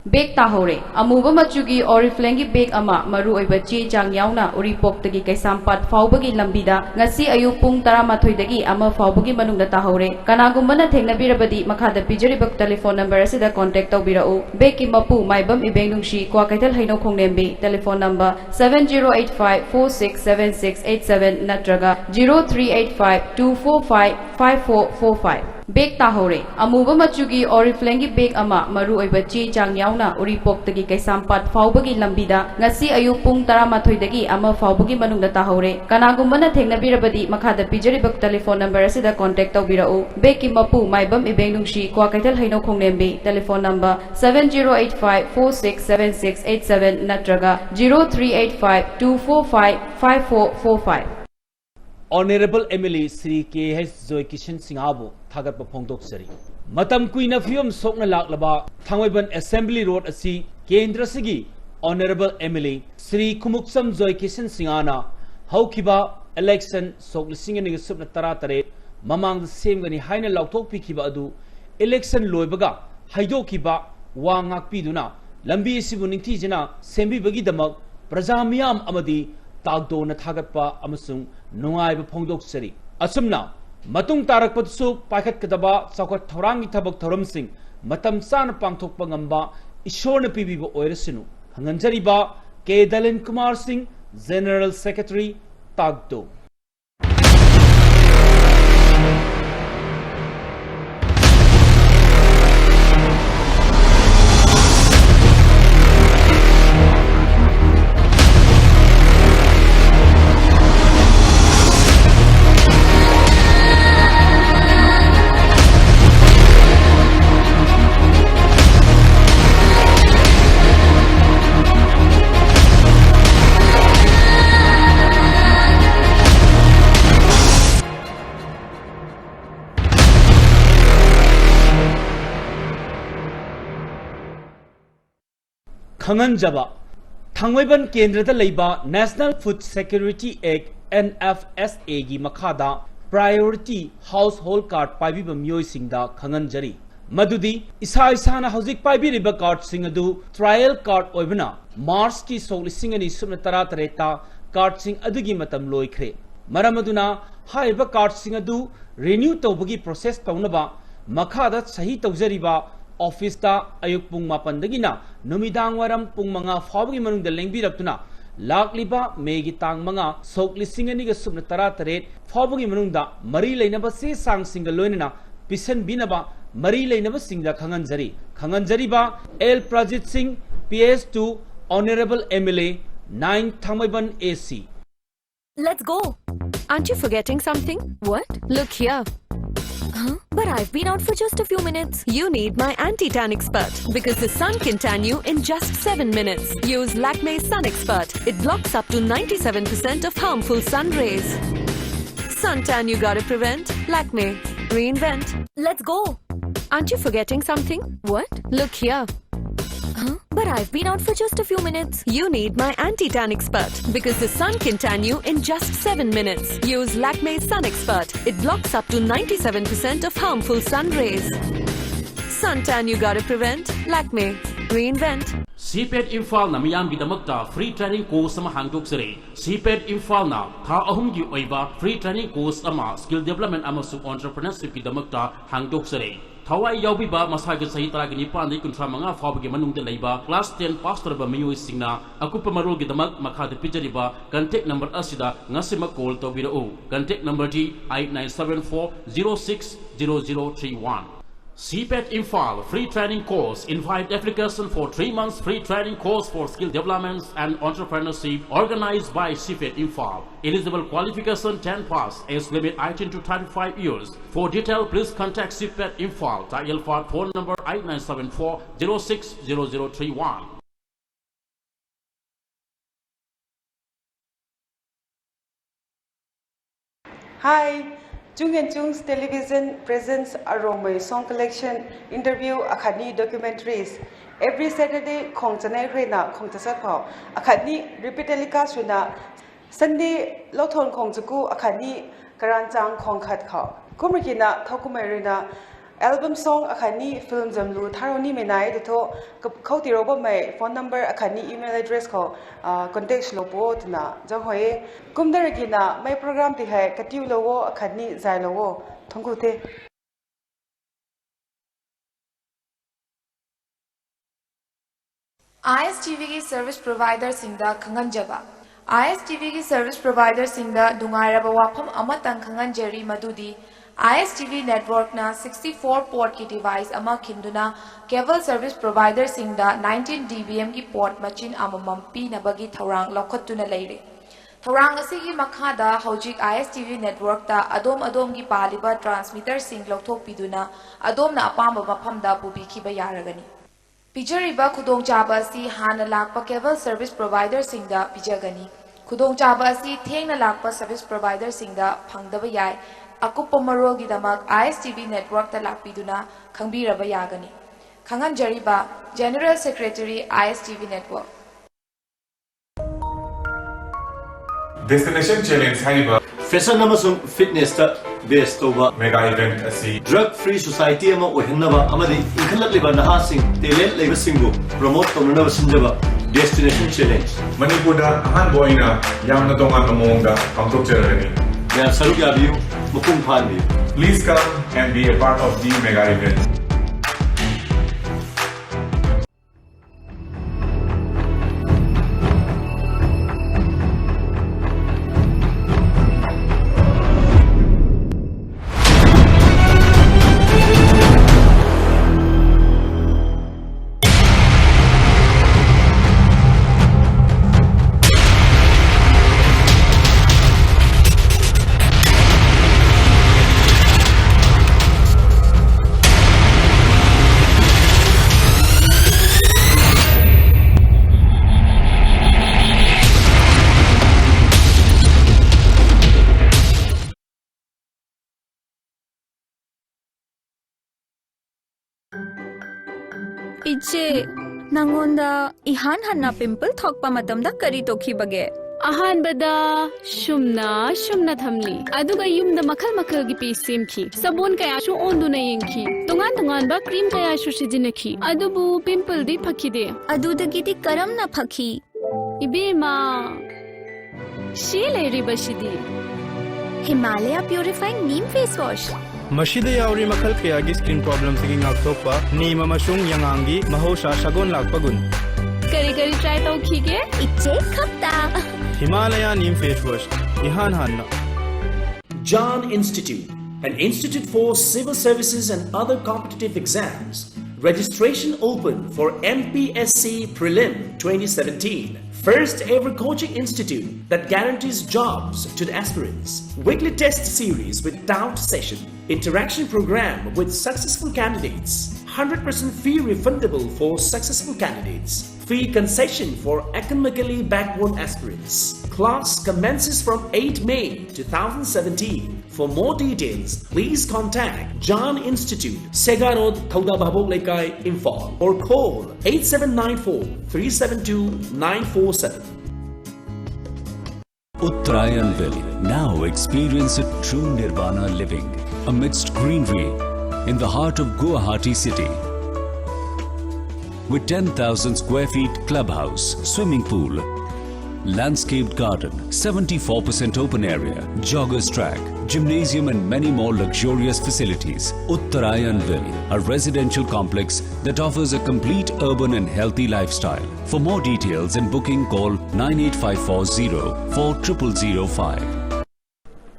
ꯕꯦꯒ ꯇꯥꯍꯧꯔꯦ꯫ ꯑꯃꯨꯕ ꯃꯆꯨꯒꯤ Oriflame-ꯒꯤ ꯕꯦꯒ ꯑꯃ ꯃꯔꯨꯑꯣꯏꯕ ꯆꯦ ꯆꯥꯡ ꯌꯥꯎꯅ ꯎꯔꯤꯄꯣꯛꯇꯒꯤ ꯀꯩꯁꯥꯝꯄꯥꯠ ꯐꯥꯎꯕꯒꯤ ꯂꯝꯕꯤꯗ ꯉꯁꯤ ꯑꯌꯨꯛ ꯄꯨꯡ ꯇꯔꯥꯃꯥꯊꯣꯏꯗꯒꯤ ꯑꯃ ꯐꯥꯎꯕꯒꯤ ꯃꯅꯨꯡꯗ ꯇꯥꯍꯧꯔꯦ꯫ ꯀꯅꯥꯒꯨꯝꯕꯅ ꯊꯦꯡꯅꯕꯤꯔꯕꯗꯤ ꯃꯈꯥꯗ ꯄꯤꯖꯔꯤꯕ telephone number ꯑꯁꯤꯗ contact ꯇꯧꯕꯤꯔꯛꯎ꯫ ꯕꯦꯒꯀꯤ ꯃꯄꯨ ꯃꯥꯏꯕꯝ ꯏꯕꯦꯡꯅꯨꯡꯁꯤ, ꯀ꯭ꯋꯥꯀꯩꯊꯦꯜ ꯍꯩꯅꯧ ꯈꯣꯡꯂꯦꯝꯕꯤ, telephone number seven zero eight five four six seven six eight seven ꯅꯠꯇ꯭ꯔꯒ zero three eight five two four five five four four five꯫ ꯕꯦꯒ ꯇꯥꯍꯧꯔꯦ꯫ ꯑꯃꯨꯕ ꯃꯆꯨꯒꯤ Oriflame-ꯒꯤ ꯕꯦꯒ ꯑꯃ ꯃꯔꯨꯑꯣꯏꯕ ꯆꯦ ꯆꯥꯡ ꯌꯥꯎꯅ ꯎꯔꯤꯄꯣꯛꯇꯒꯤ ꯀꯩꯁꯥꯝꯄꯥꯠ ꯐꯥꯎꯕꯒꯤ ꯂꯝꯕꯤꯗ ꯉꯁꯤ ꯑꯌꯨꯛ ꯄꯨꯡ ꯇꯔꯥꯃꯥꯊꯣꯏꯗꯒꯤ ꯑꯃ ꯐꯥꯎꯕꯒꯤ ꯃꯅꯨꯡꯗ ꯇꯥꯍꯧꯔꯦ꯫ ꯀꯅꯥꯒꯨꯝꯕꯅ ꯊꯦꯡꯅꯕꯤꯔꯕꯗꯤ ꯃꯈꯥꯗ ꯄꯤꯖꯔꯤꯕ telephone number ꯑꯁꯤꯗ contact ꯇꯧꯕꯤꯔꯛꯎ꯫ ꯕꯦꯒꯀꯤ ꯃꯄꯨ ꯃꯥꯏꯕꯝ ꯏꯕꯦꯡꯅꯨꯡꯁꯤ, ꯀ꯭ꯋꯥꯀꯩꯊꯦꯜ ꯍꯩꯅꯧ ꯈꯣꯡꯂꯦꯝꯕꯤ, telephone number seven zero eight five four six seven six eight seven ꯅꯠꯇ꯭ꯔꯒ zero three eight five two four five five four four five꯫ Honourable M L A Shri K H Joykishan ꯁꯤꯡꯍꯕꯨ ꯊꯥꯒꯠꯄ ꯐꯣꯡꯗꯣꯛꯆꯔꯤ꯫ ꯃꯇꯝ ꯀꯨꯏꯅ ꯐꯤꯕꯝ ꯁꯣꯛꯅ ꯂꯥꯛꯂꯕ ꯊꯥꯡꯃꯩꯕꯟ Assembly Road ꯑꯁꯤ ꯀꯦꯟꯗ꯭ꯔꯁꯤꯒꯤ Honourable M L A Shri Khumukcham ꯖꯣꯏꯀꯤꯁꯟ ꯁꯤꯡꯍꯅ ꯍꯧꯈꯤꯕ election ꯁꯣꯛ ꯂꯤꯁꯤꯡ ꯑꯅꯤꯒ ꯁꯨꯞꯅ ꯇꯔꯥ ꯇꯔꯦꯠ ꯃꯃꯥꯡꯗ ꯁꯦꯝꯒꯅꯤ ꯍꯥꯏꯅ ꯂꯥꯎꯊꯣꯛꯄꯤꯈꯤꯕ ꯑꯗꯨ election ꯂꯣꯏꯕꯒ ꯍꯩꯗꯣꯛꯈꯤꯕ ꯋꯥ ꯉꯥꯛꯄꯤꯗꯨꯅ ꯂꯝꯕꯤ ꯑꯁꯤꯕꯨ ꯅꯤꯡꯊꯤꯖꯅ ꯁꯦꯝꯕꯤꯕꯒꯤꯗꯃꯛ ꯄ꯭ꯔꯖꯥ ꯃꯤꯌꯥꯝ ꯑꯃꯗꯤ ꯇꯥꯛꯗꯣꯅ ꯊꯥꯒꯠꯄ ꯑꯃꯁꯨꯡ ꯅꯨꯡꯉꯥꯏꯕ ꯐꯣꯡꯗꯣꯛꯆꯔꯤ꯫ ꯑꯁꯨꯝꯅ ꯃꯇꯨꯡ ꯇꯥꯔꯛꯄꯗꯁꯨ ꯄꯥꯏꯈꯠꯀꯗꯕ ꯆꯥꯎꯈꯠ ꯊꯧꯔꯥꯡꯒꯤ ꯊꯕꯛ ꯊꯧꯔꯝꯁꯤꯡ ꯃꯇꯝ ꯆꯥꯅ ꯄꯥꯡꯊꯣꯛꯄ ꯉꯝꯕ ꯏꯁꯣꯔꯅ ꯄꯤꯕꯤꯕ ꯑꯣꯏꯔꯁꯅꯨ꯫ ꯈꯪꯍꯟꯖꯔꯤꯕ ꯀꯦ ꯗꯂꯤꯟ ꯀꯨꯃꯥꯔ ꯁꯤꯡ, General Secretary, ꯇꯥꯛꯗꯣ꯫ ꯈꯪꯍꯟꯖꯕ, ꯊꯥꯡꯃꯩꯕꯟ ꯀꯦꯟꯗ꯭ꯔꯗ ꯂꯩꯕ National Food Security Act, N F S A ꯒꯤ ꯃꯈꯥꯗ Priority Household Card ꯄꯥꯏꯕꯤꯕ ꯃꯤꯑꯣꯏꯁꯤꯡꯗ ꯈꯪꯍꯟꯖꯔꯤ꯫ ꯃꯗꯨꯗꯤ ꯏꯁꯥ ꯏꯁꯥꯅ ꯍꯧꯖꯤꯛ ꯄꯥꯏꯕꯤꯔꯤꯕ ꯀꯥꯔꯗꯁꯤꯡ ꯑꯗꯨ ꯇ꯭ꯔꯥꯏꯌꯦꯜ ꯀꯥꯔꯗ ꯑꯣꯏꯕꯅ ꯃꯥꯔꯆꯀꯤ ꯁꯣꯛ ꯂꯤꯁꯤꯡ ꯑꯅꯤ ꯁꯨꯞꯅ ꯇꯔꯥ ꯇꯔꯦꯠꯇ ꯀꯥꯔꯗꯁꯤꯡ ꯑꯗꯨꯒꯤ ꯃꯇꯝ ꯂꯣꯏꯈ꯭ꯔꯦ꯫ ꯃꯔꯝ ꯑꯗꯨꯅ ꯍꯥꯏꯔꯤꯕ ꯀꯥꯔꯗꯁꯤꯡ ꯑꯗꯨ ꯔꯤꯅ꯭ꯌꯨ ꯇꯧꯕꯒꯤ ꯄ꯭ꯔꯣꯁꯦꯁ ꯇꯧꯅꯕ ꯃꯈꯥꯗ ꯁꯍꯤ ꯇꯧꯖꯔꯤꯕ ꯑꯣꯐꯤꯁꯇ ꯑꯌꯨꯛ ꯄꯨꯡ ꯃꯥꯄꯟꯗꯒꯤꯅ ꯅꯨꯃꯤꯗꯥꯡ ꯋꯥꯏꯔꯝ ꯄꯨꯡ ꯃꯉꯥ ꯐꯥꯎꯕꯒꯤ ꯃꯅꯨꯡꯗ ꯂꯦꯡꯕꯤꯔꯛꯇꯨꯅ ꯂꯥꯛꯂꯤꯕ ꯃꯦꯒꯤ ꯇꯥꯡ ꯃꯉꯥ, ꯁꯣꯛ ꯂꯤꯁꯤꯡ ꯑꯅꯤꯒ ꯁꯨꯞꯅ ꯇꯔꯥ ꯇꯔꯦꯠ ꯐꯥꯎꯕꯒꯤ ꯃꯅꯨꯡꯗ ꯃꯔꯤ ꯂꯩꯅꯕ ꯆꯦ ꯆꯥꯡꯁꯤꯡꯒ ꯂꯣꯏꯅꯅ ꯄꯤꯁꯟꯕꯤꯅꯕ ꯃꯔꯤ ꯂꯩꯅꯕꯁꯤꯡꯗ ꯈꯪꯍꯟꯖꯔꯤ꯫ ꯈꯪꯍꯟꯖꯔꯤꯕ ꯑꯦꯜ ꯄ꯭ꯔꯖꯤꯠ ꯁꯤꯡ, P S two, Honourable M L A, nine Thangmeiban A C꯫ Let's go. Aren't you forgetting something? What? Look here. Huh? But I've been out for just a few minutes. You need my anti-tan expert because the sun can tan you in just seven minutes. Use Lakme Sun Expert. It blocks up to ninety-seven percent of harmful sun rays. Suntan you gotta prevent. Lakme. Reinvent. Let's go. Aren't you forgetting something? What? Look here. Huh? But I've been out for just a few minutes. You need my anti-tan expert because the sun can tan you in just seven minutes. Use Lakme Sun Expert. It blocks up to ninety-seven percent of harmful sun rays. Suntan you gotta prevent. Lakme. Reinvent. CPET ꯏꯝꯐꯥꯜꯅ ꯃꯤꯌꯥꯝꯒꯤꯗꯃꯛꯇ free training course ꯑꯃ ꯍꯥꯡꯗꯣꯛꯆꯔꯤ꯫ CPET ꯏꯝꯐꯥꯜꯅ ꯊꯥ ꯑꯍꯨꯝꯒꯤ ꯑꯣꯏꯕ free training course ꯑꯃ skill development ꯑꯃꯁꯨꯡ entrepreneurshipꯀꯤꯗꯃꯛꯇ ꯍꯥꯡꯗꯣꯛꯆꯔꯤ꯫ ꯊꯋꯥꯏ ꯌꯥꯎꯕꯤꯕ ꯃꯁꯥꯒꯤ ꯆꯍꯤ ꯇꯔꯥꯒ ꯅꯤꯄꯥꯟꯗꯒꯤ ꯀꯨꯟꯊ꯭ꯔꯥ ꯃꯉꯥ ꯐꯥꯎꯕꯒꯤ ꯃꯅꯨꯡꯗ ꯂꯩꯕ class ten pass ꯇꯧꯔꯕ ꯃꯤꯑꯣꯏꯁꯤꯡꯅ ꯑꯀꯨꯞꯄ ꯃꯔꯣꯜꯒꯤꯗꯃꯛ ꯃꯈꯥꯗ ꯄꯤꯖꯔꯤꯕ contact number ꯑꯁꯤꯗ ꯉꯁꯤꯃꯛ call ꯇꯧꯕꯤꯔꯛꯎ꯫ Contact number D eight nine seven four zero six zero zero three one꯫ CPET Imphal free training course. Invite application for three months free training course for skill development and entrepreneurship organized by CPET Imphal. Eligible qualification ten pass. Age limit eighteen to thirty-five years. For detail, please contact CPET Imphal. Dial for phone number eight nine seven four zero six zero zero three one. Hi, Chung and Chung's Television presents Aromei Song Collection, Interview, Akhani Documentaries. Every Saturday, Khong Chanai Rena, Khong Chasat Khao, Akhani Repeat Telecast Rena, Sunday, Lothon Khong Chaku, Akhani Karan Chang Khong Khat Khao. Kumrikina, Thokumai Rena, Album song akhani film jamlu tharoni menai detho khauti roba mai phone number akhani email address kho contact shlopo tuna jang hoye. Kumdaragina mai program ti hai katiu lowo akhani zai lowo. Thongku te. ISTVꯒꯤ service providerꯁꯤꯡꯗ ꯈꯪꯍꯟꯖꯕ꯫ ISTVꯒꯤ service providerꯁꯤꯡꯗ ꯅꯨꯡꯉꯥꯏꯔꯕ ꯋꯥꯐꯝ ꯑꯃꯇꯪ ꯈꯪꯍꯟꯖꯔꯤ, ꯃꯗꯨꯗꯤ ISTV networkꯅ sixty-four portꯀꯤ device ꯑꯃ ꯈꯤꯟꯗꯨꯅ cable service providerꯁꯤꯡꯗ nineteen dBmꯒꯤ port ꯃꯆꯤꯟ ꯑꯃꯃꯝ ꯄꯤꯅꯕꯒꯤ ꯊꯧꯔꯥꯡ ꯂꯧꯈꯠꯇꯨꯅ ꯂꯩꯔꯤ꯫ ꯊꯧꯔꯥꯡ ꯑꯁꯤꯒꯤ ꯃꯈꯥꯗ ꯍꯧꯖꯤꯛ ISTV networkꯇ ꯑꯗꯣꯝ ꯑꯗꯣꯝꯒꯤ ꯄꯥꯜꯂꯤꯕ transmitterꯁꯤꯡ ꯂꯧꯊꯣꯛꯄꯤꯗꯨꯅ ꯑꯗꯣꯝꯅ ꯑꯄꯥꯝꯕ ꯃꯐꯝꯗ ꯄꯨꯕꯤꯈꯤꯕ ꯌꯥꯔꯒꯅꯤ꯫ ꯄꯤꯖꯔꯤꯕ ꯈꯨꯗꯣꯡꯆꯥꯕ ꯑꯁꯤ ꯍꯥꯟꯅ ꯂꯥꯛꯄ cable service providerꯁꯤꯡꯗ ꯄꯤꯖꯒꯅꯤ꯫ ꯈꯨꯗꯣꯡꯆꯥꯕ ꯑꯁꯤ ꯊꯦꯡꯅ ꯂꯥꯛꯄ service providerꯁꯤꯡꯗ ꯐꯪꯗꯕ ꯌꯥꯏ꯫ ꯑꯀꯨꯞꯄ ꯃꯔꯣꯜꯒꯤꯗꯃꯛ ISTV networkꯇ ꯂꯥꯛꯄꯤꯗꯨꯅ ꯈꯪꯕꯤꯔꯕ ꯌꯥꯒꯅꯤ꯫ ꯈꯪꯍꯟꯖꯔꯤꯕ, General Secretary, ISTV network꯫ Destination Challenge ꯍꯥꯏꯔꯤꯕ fashion ꯑꯃꯁꯨꯡ fitnessꯇ base ꯇꯧꯕ mega event ꯑꯁꯤ drug free society ꯑꯃ ꯑꯣꯏꯍꯟꯅꯕ ꯑꯃꯗꯤ ꯏꯟꯈꯠꯂꯛꯂꯤꯕ ꯅꯍꯥꯁꯤꯡ talent ꯂꯩꯕꯁꯤꯡꯕꯨ promote ꯇꯧꯅꯅꯕ ꯁꯤꯟꯖꯕ Destination Challenge ꯃꯅꯤꯄꯨꯔꯗ ꯑꯍꯥꯟꯕ ꯑꯣꯏꯅ ꯌꯥꯝꯅ ꯇꯣꯉꯥꯟꯕ ꯃꯑꯣꯡꯗ ꯄꯥꯡꯊꯣꯛꯆꯔꯒꯅꯤ꯫ ꯃꯌꯥꯝ ꯁꯔꯨꯛ ꯌꯥꯕꯤꯌꯨ, ꯃꯄꯨꯡ ꯐꯥꯍꯟꯕꯤꯌꯨ꯫ Please come and be a part of the mega event. ꯏꯆꯦ, ꯅꯪꯉꯣꯟꯗ ꯏꯍꯥꯟ ꯍꯥꯟꯅ pimple ꯊꯣꯛꯄ ꯃꯇꯝꯗ ꯀꯔꯤ ꯇꯧꯈꯤꯕꯒꯦ? ꯑꯍꯥꯟꯕꯗ ꯁꯨꯝꯅ ꯁꯨꯝꯅ ꯊꯝꯂꯤ, ꯑꯗꯨꯒ ꯌꯨꯝꯗ ꯃꯈꯜ ꯃꯈꯜꯒꯤ ꯄꯦꯁ ꯁꯦꯝꯈꯤ꯫ ꯁꯥꯕꯣꯟ ꯀꯌꯥꯁꯨ ꯑꯣꯟꯗꯨꯅ ꯌꯦꯡꯈꯤ, ꯇꯣꯉꯥꯟ ꯇꯣꯉꯥꯟꯕ ꯀ꯭ꯔꯤꯝ ꯀꯌꯥꯁꯨ ꯁꯤꯖꯤꯟꯅꯈꯤ, ꯑꯗꯨꯕꯨ ꯄꯤꯝꯄꯜꯗꯤ ꯐꯈꯤꯗꯦ꯫ ꯑꯗꯨꯗꯒꯤꯗꯤ ꯀꯔꯝꯅ ꯐꯈꯤ? ꯏꯕꯦꯝꯃ, ꯁꯤ ꯂꯩꯔꯤꯕꯁꯤꯗꯤ꯫ Himalaya Purifying Neem Face Wash. ꯃꯁꯤꯗ ꯌꯥꯎꯔꯤ ꯃꯈꯜ ꯀꯌꯥꯒꯤ ꯁ꯭ꯀꯤꯟ ꯄ꯭ꯔꯣꯕ꯭ꯂꯦꯝꯁꯤꯡꯒꯤ ꯉꯥꯛꯊꯣꯛꯄ ꯅꯤꯝ ꯑꯃꯁꯨꯡ ꯌꯥꯉꯥꯡꯒꯤ ꯃꯍꯧꯁꯥ ꯁꯥꯒꯣꯟ ꯂꯥꯛꯄ ꯒꯨꯟ꯫ ꯀꯔꯤ ꯀꯔꯤ ꯇ꯭ꯔꯥꯏ ꯇꯧꯈꯤꯒꯦ? ꯏꯆꯦ ꯈꯛꯇ꯫ ꯍꯤꯃꯥꯂꯌꯥ ꯅꯤꯝ ꯐꯦꯁ ꯋꯥꯁ, ꯏꯍꯥꯟ ꯍꯥꯟꯅ꯫ Jaan Institute, an institute for civil services and other competitive exams. Registration open for M P S C Prelim twenty seventeen. First ever coaching institute that guarantees jobs to the aspirants. Weekly test series with doubt session. Interaction program with successful candidates. Hundred percent fee refundable for successful candidates. Fee concession for economically backward aspirants. Class commences from eighth May two thousand seventeen. For more details, please contact Jaan Institute, Sega Road, Thauda Bhabok Leikai, Imphal, or call eight seven nine four three seven two nine four seven. Uttarayan Valley. Now experience a true nirvana living amidst greenery in the heart of Guwahati city. With ten thousand square feet clubhouse, swimming pool, landscaped garden, seventy-four percent open area, joggers track, gymnasium and many more luxurious facilities. Uttarayan Valley, a residential complex that offers a complete urban and healthy lifestyle. For more details and booking, call nine eight five four zero four triple zero five.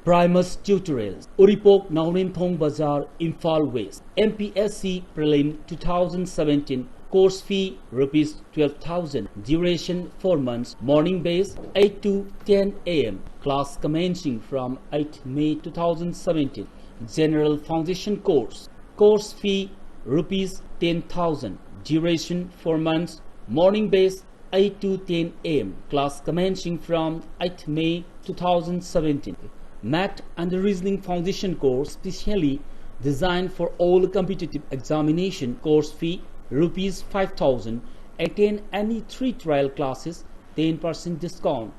Primus Tutorials, Uripok, Naorinthong Bazar, Imphal West. M P S C Prelim two thousand seventeen. Course fee rupees twelve thousand. Duration four months. Morning batch eight to ten a m. Class commencing from eighth May two thousand seventeen. General Foundation Course. Course fee rupees ten thousand. Duration four months. Morning batch eight to ten a m. Class commencing from eighth May two thousand seventeen. Math and Reasoning Foundation Course specially designed for all competitive examination. Course fee rupees five thousand. Attend any three trial classes, ten percent discount.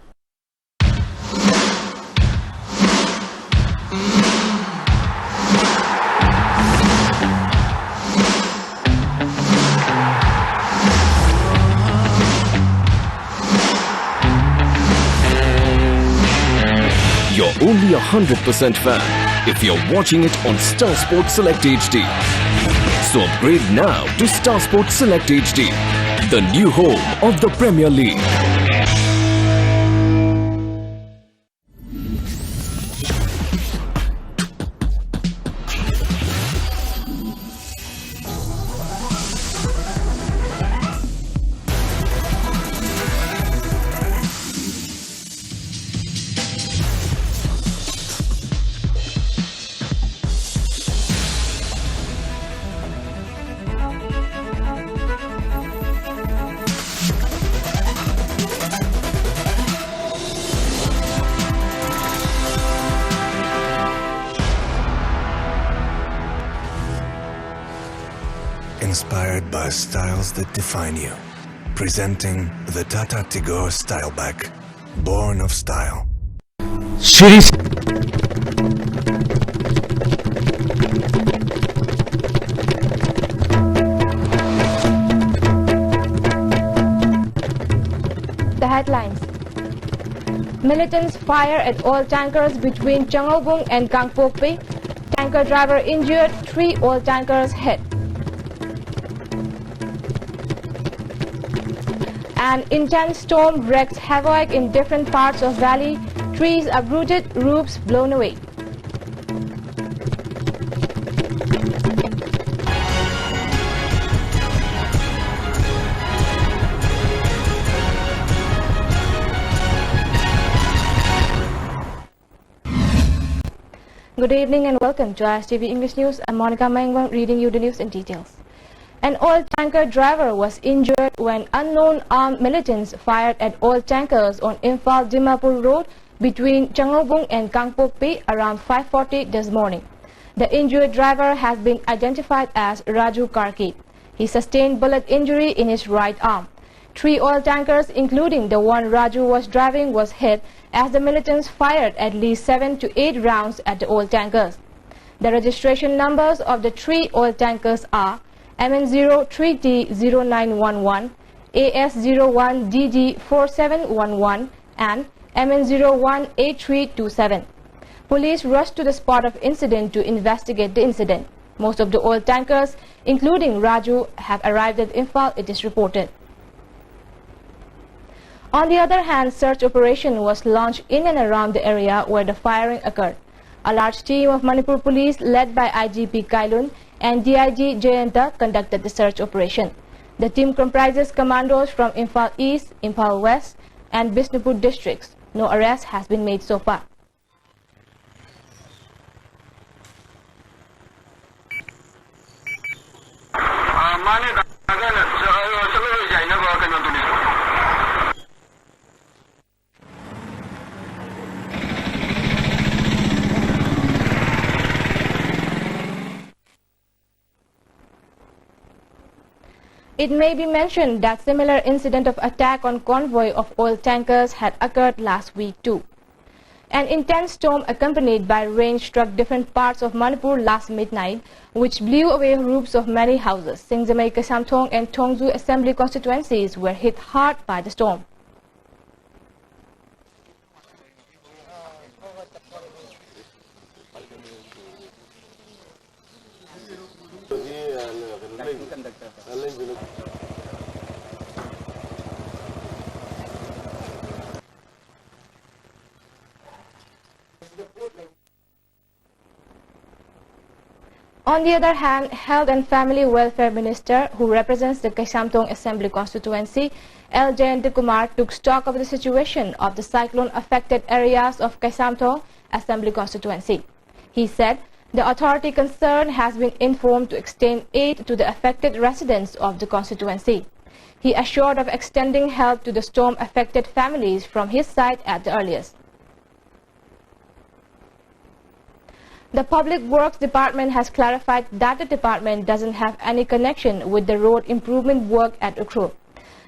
You're only a hundred percent fan if you're watching it on Star Sports Select H D. So upgrade now to Star Sports Select H D, the new home of the Premier League. Inspired by styles that define you. Presenting the Tata Tigor Style Bag. Born of style. Series. The headlines. Militants fire at oil tankers between Changaobung and Kangpokpi. Tanker driver injured, three oil tankers hit. An intense storm wreaks havoc in different parts of valley. Trees uprooted, roofs blown away. Good evening and welcome to I S T V English News. I'm Monica Maingwang reading you the news in details. An oil tanker driver was injured when unknown armed militants fired at oil tankers on Imphal Dimapur Road between Changaobung and Kangpokpi around five forty this morning. The injured driver has been identified as Raju Karki. He sustained bullet injury in his right arm. Three oil tankers, including the one Raju was driving, was hit as the militants fired at least seven to eight rounds at the oil tankers. The registration numbers of the three oil tankers are M N zero three T zero nine one one, A S zero one D D four seven one one, and M N zero one A three two seven. Police rushed to the spot of incident to investigate the incident. Most of the oil tankers, including Raju, have arrived at Imphal, it is reported. On the other hand, search operation was launched in and around the area where the firing occurred. A large team of Manipur Police, led by I G P Kailun and D I G Jayanta, conducted the search operation. The team comprises commandos from Imphal East, Imphal West, and Bishnupur districts. No arrest has been made so far. It may be mentioned that similar incident of attack on convoy of oil tankers had occurred last week too. An intense storm accompanied by rain struck different parts of Manipur last midnight, which blew away roofs of many houses. Singjamei Kaisamthong and Thongju assembly constituencies were hit hard by the storm. On the other hand, Health and Family Welfare Minister, who represents the Kaisamthong Assembly Constituency, L Jayanta Kumar, took stock of the situation of the cyclone affected areas of Kaisamthong Assembly Constituency. He said the authority concerned has been informed to extend aid to the affected residents of the constituency. He assured of extending help to the storm affected families from his side at the earliest. The Public Works Department has clarified that the department doesn't have any connection with the road improvement work at Ukhrul.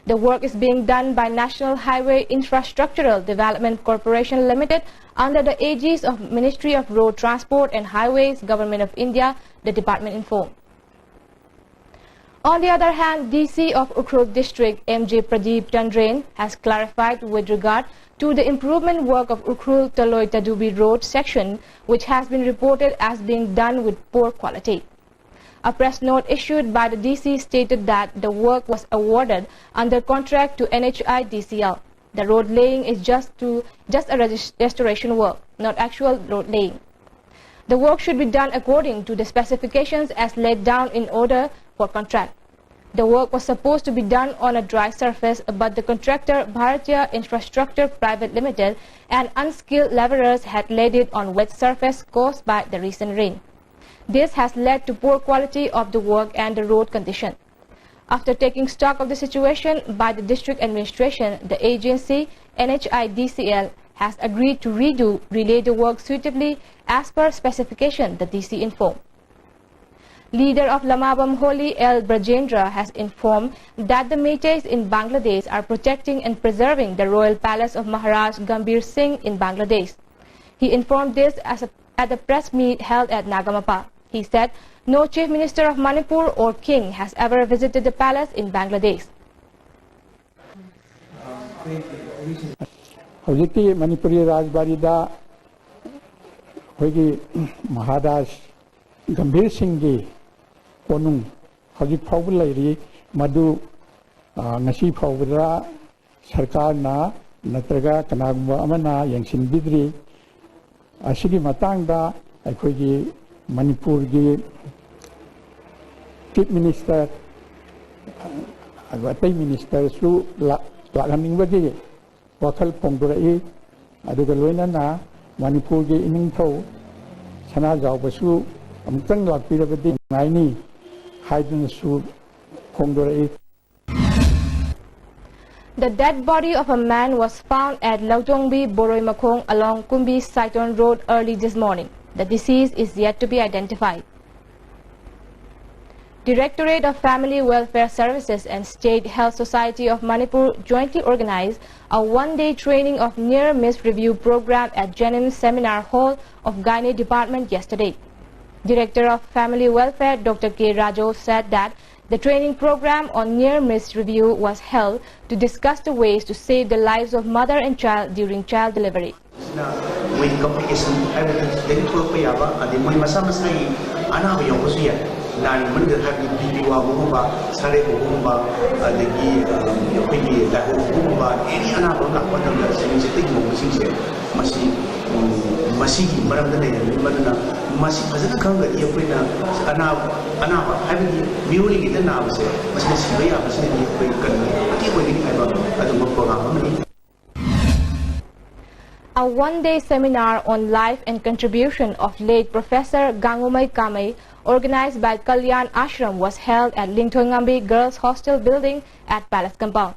The work is being done by National Highway Infrastructural Development Corporation Limited under the aegis of Ministry of Road Transport and Highways, Government of India, the department informed. On the other hand, D C of Ukhrul District, M J Pradeep Tandren, has clarified with regard to the improvement work of Ukhrul Taloi Tadubi Road section, which has been reported as being done with poor quality. A press note issued by the D C stated that the work was awarded under contract to N H I D C L. The road laying is just to, just a regis-, restoration work, not actual road laying. The work should be done according to the specifications as laid down in order for contract. The work was supposed to be done on a dry surface, but the contractor, Bharatiya Infrastructure Private Limited, and unskilled laborers had laid it on wet surface caused by the recent rain. This has led to poor quality of the work and the road condition. After taking stock of the situation by the district administration, the agency, N H I D C L, has agreed to redo, relay the work suitably as per specification, the D C informed. Leader of Lamabam Holi, L Brajendra, has informed that the Meiteis in Bangladesh are protecting and preserving the royal palace of Maharaj Gambhir Singh in Bangladesh. He informed this as a, at a press meet held at Nagamapa. He said no Chief Minister of Manipur or King has ever visited the palace in Bangladesh. ꯍꯧꯖꯤꯛꯇꯤ ꯃꯅꯤꯄꯨꯔꯤ ꯔꯥꯖꯕꯥꯔꯤꯗ ꯑꯩꯈꯣꯏꯒꯤ ꯃꯍꯥꯔꯥꯖ ꯒꯝꯚꯤꯔ ꯁꯤꯡꯒꯤ ꯀꯣꯅꯨꯡ ꯍꯧꯖꯤꯛ ꯐꯥꯎꯕ ꯂꯩꯔꯤ꯫ ꯃꯗꯨ, ꯑ, ꯉꯁꯤ ꯐꯥꯎꯕꯗ ꯁꯔꯀꯥꯔꯅ ꯅꯠꯇ꯭ꯔꯒ ꯀꯅꯥꯒꯨꯝꯕ ꯑꯃꯅ ꯌꯦꯡꯁꯤꯟꯕꯤꯗ꯭ꯔꯤ꯫ ꯑꯁꯤꯒꯤ ꯃꯇꯥꯡꯗ ꯑꯩꯈꯣꯏꯒꯤ ꯃꯅꯤꯄꯨꯔꯒꯤ Chief Minister, ꯑꯗꯨꯒ ꯑꯇꯩ Ministerꯁꯨ ꯂꯥꯛ-, ꯂꯥꯛꯍꯟꯅꯤꯡꯕꯒꯤ ꯋꯥꯈꯜ ꯐꯣꯡꯗꯣꯔꯛꯏ꯫ ꯑꯗꯨꯒ ꯂꯣꯏꯅꯅ ꯃꯅꯤꯄꯨꯔꯒꯤ ꯏꯅꯤꯡꯊꯧ ꯁꯅꯥꯖꯥꯎꯕꯁꯨ ꯑꯃꯨꯛꯇꯪ ꯂꯥꯛꯄꯤꯔꯕꯗꯤ ꯅꯨꯡꯉꯥꯏꯅꯤ ꯍꯥꯏꯗꯨꯅꯁꯨ ꯐꯣꯡꯗꯣꯔꯛꯏ꯫ The dead body of a man was found at Lautongbi Boroi Makhong along Kumbi Saiton Road early this morning. The deceased is yet to be identified. Directorate of Family Welfare Services and State Health Society of Manipur jointly organized a one-day training of near-miss review program at JNIMS Seminar Hall of Gynae Department yesterday. Director of Family Welfare, Doctor K Rajo, said that the training program on near-miss review was held to discuss the ways to save the lives of mother and child during child delivery. ꯁꯤꯅ ꯃꯣꯏ complication ꯍꯥꯏꯕꯗꯤ ꯁꯤꯗꯒꯤ ꯊꯣꯛꯂꯛꯄ ꯌꯥꯕ, ꯑꯗꯩ ꯃꯣꯏ ꯃꯁꯥ ꯃꯁꯥꯒꯤ ꯑꯅꯥꯕ ꯌꯥꯎꯕꯁꯨ ꯌꯥꯏ꯫ ꯅꯥꯔꯤꯕ ꯃꯅꯨꯡꯗ ꯍꯥꯏꯕꯗꯤ BP ꯋꯥꯡꯕꯒꯨꯝꯕ, ꯁꯔꯦꯡ ꯍꯧꯕꯒꯨꯝꯕ, ꯑꯗꯒꯤ ꯑꯩꯈꯣꯏꯒꯤ ꯂꯥꯏꯍꯧ ꯍꯧꯕꯒꯨꯝꯕ, any ꯑꯅꯥꯕ ꯑꯃ ꯂꯥꯛꯄ ꯃꯇꯝꯗ ꯁꯤꯒꯤ ꯆꯤꯠꯇꯒꯤ ꯃꯧꯕꯁꯤꯡꯁꯦ ꯃꯁꯤ ꯃꯁꯤꯒꯤ ꯃꯔꯝꯗ ꯂꯩꯔꯝꯃꯤ꯫ ꯃꯗꯨꯅ ꯃꯁꯤ ꯐꯖꯅ ꯈꯪꯉꯒꯗꯤ ꯑꯩꯈꯣꯏꯅ ꯑꯅꯥꯕ ꯑꯅꯥꯕ ꯍꯥꯏꯕꯗꯤ ꯃꯤꯑꯣꯏꯔꯤꯉꯩꯗ ꯅꯥꯕꯁꯦ ꯃꯁꯤꯅ ꯁꯤꯕ ꯌꯥꯕꯁꯤꯅꯗꯤ ꯑꯩꯈꯣꯏ ꯀꯟꯕ ꯃꯇꯦꯡ ꯑꯣꯏꯒꯅꯤ ꯍꯥꯏꯕ ꯑꯗꯨꯒꯨꯝꯕ ꯄ꯭ꯔꯣꯒ꯭ꯔꯥꯝ ꯑꯃꯅꯤ꯫ A one-day seminar on life and contribution of late Professor Gangumei Kamei, organized by Kalyan Ashram, was held at Lingthoingambi Girls Hostel building at Palace Compound.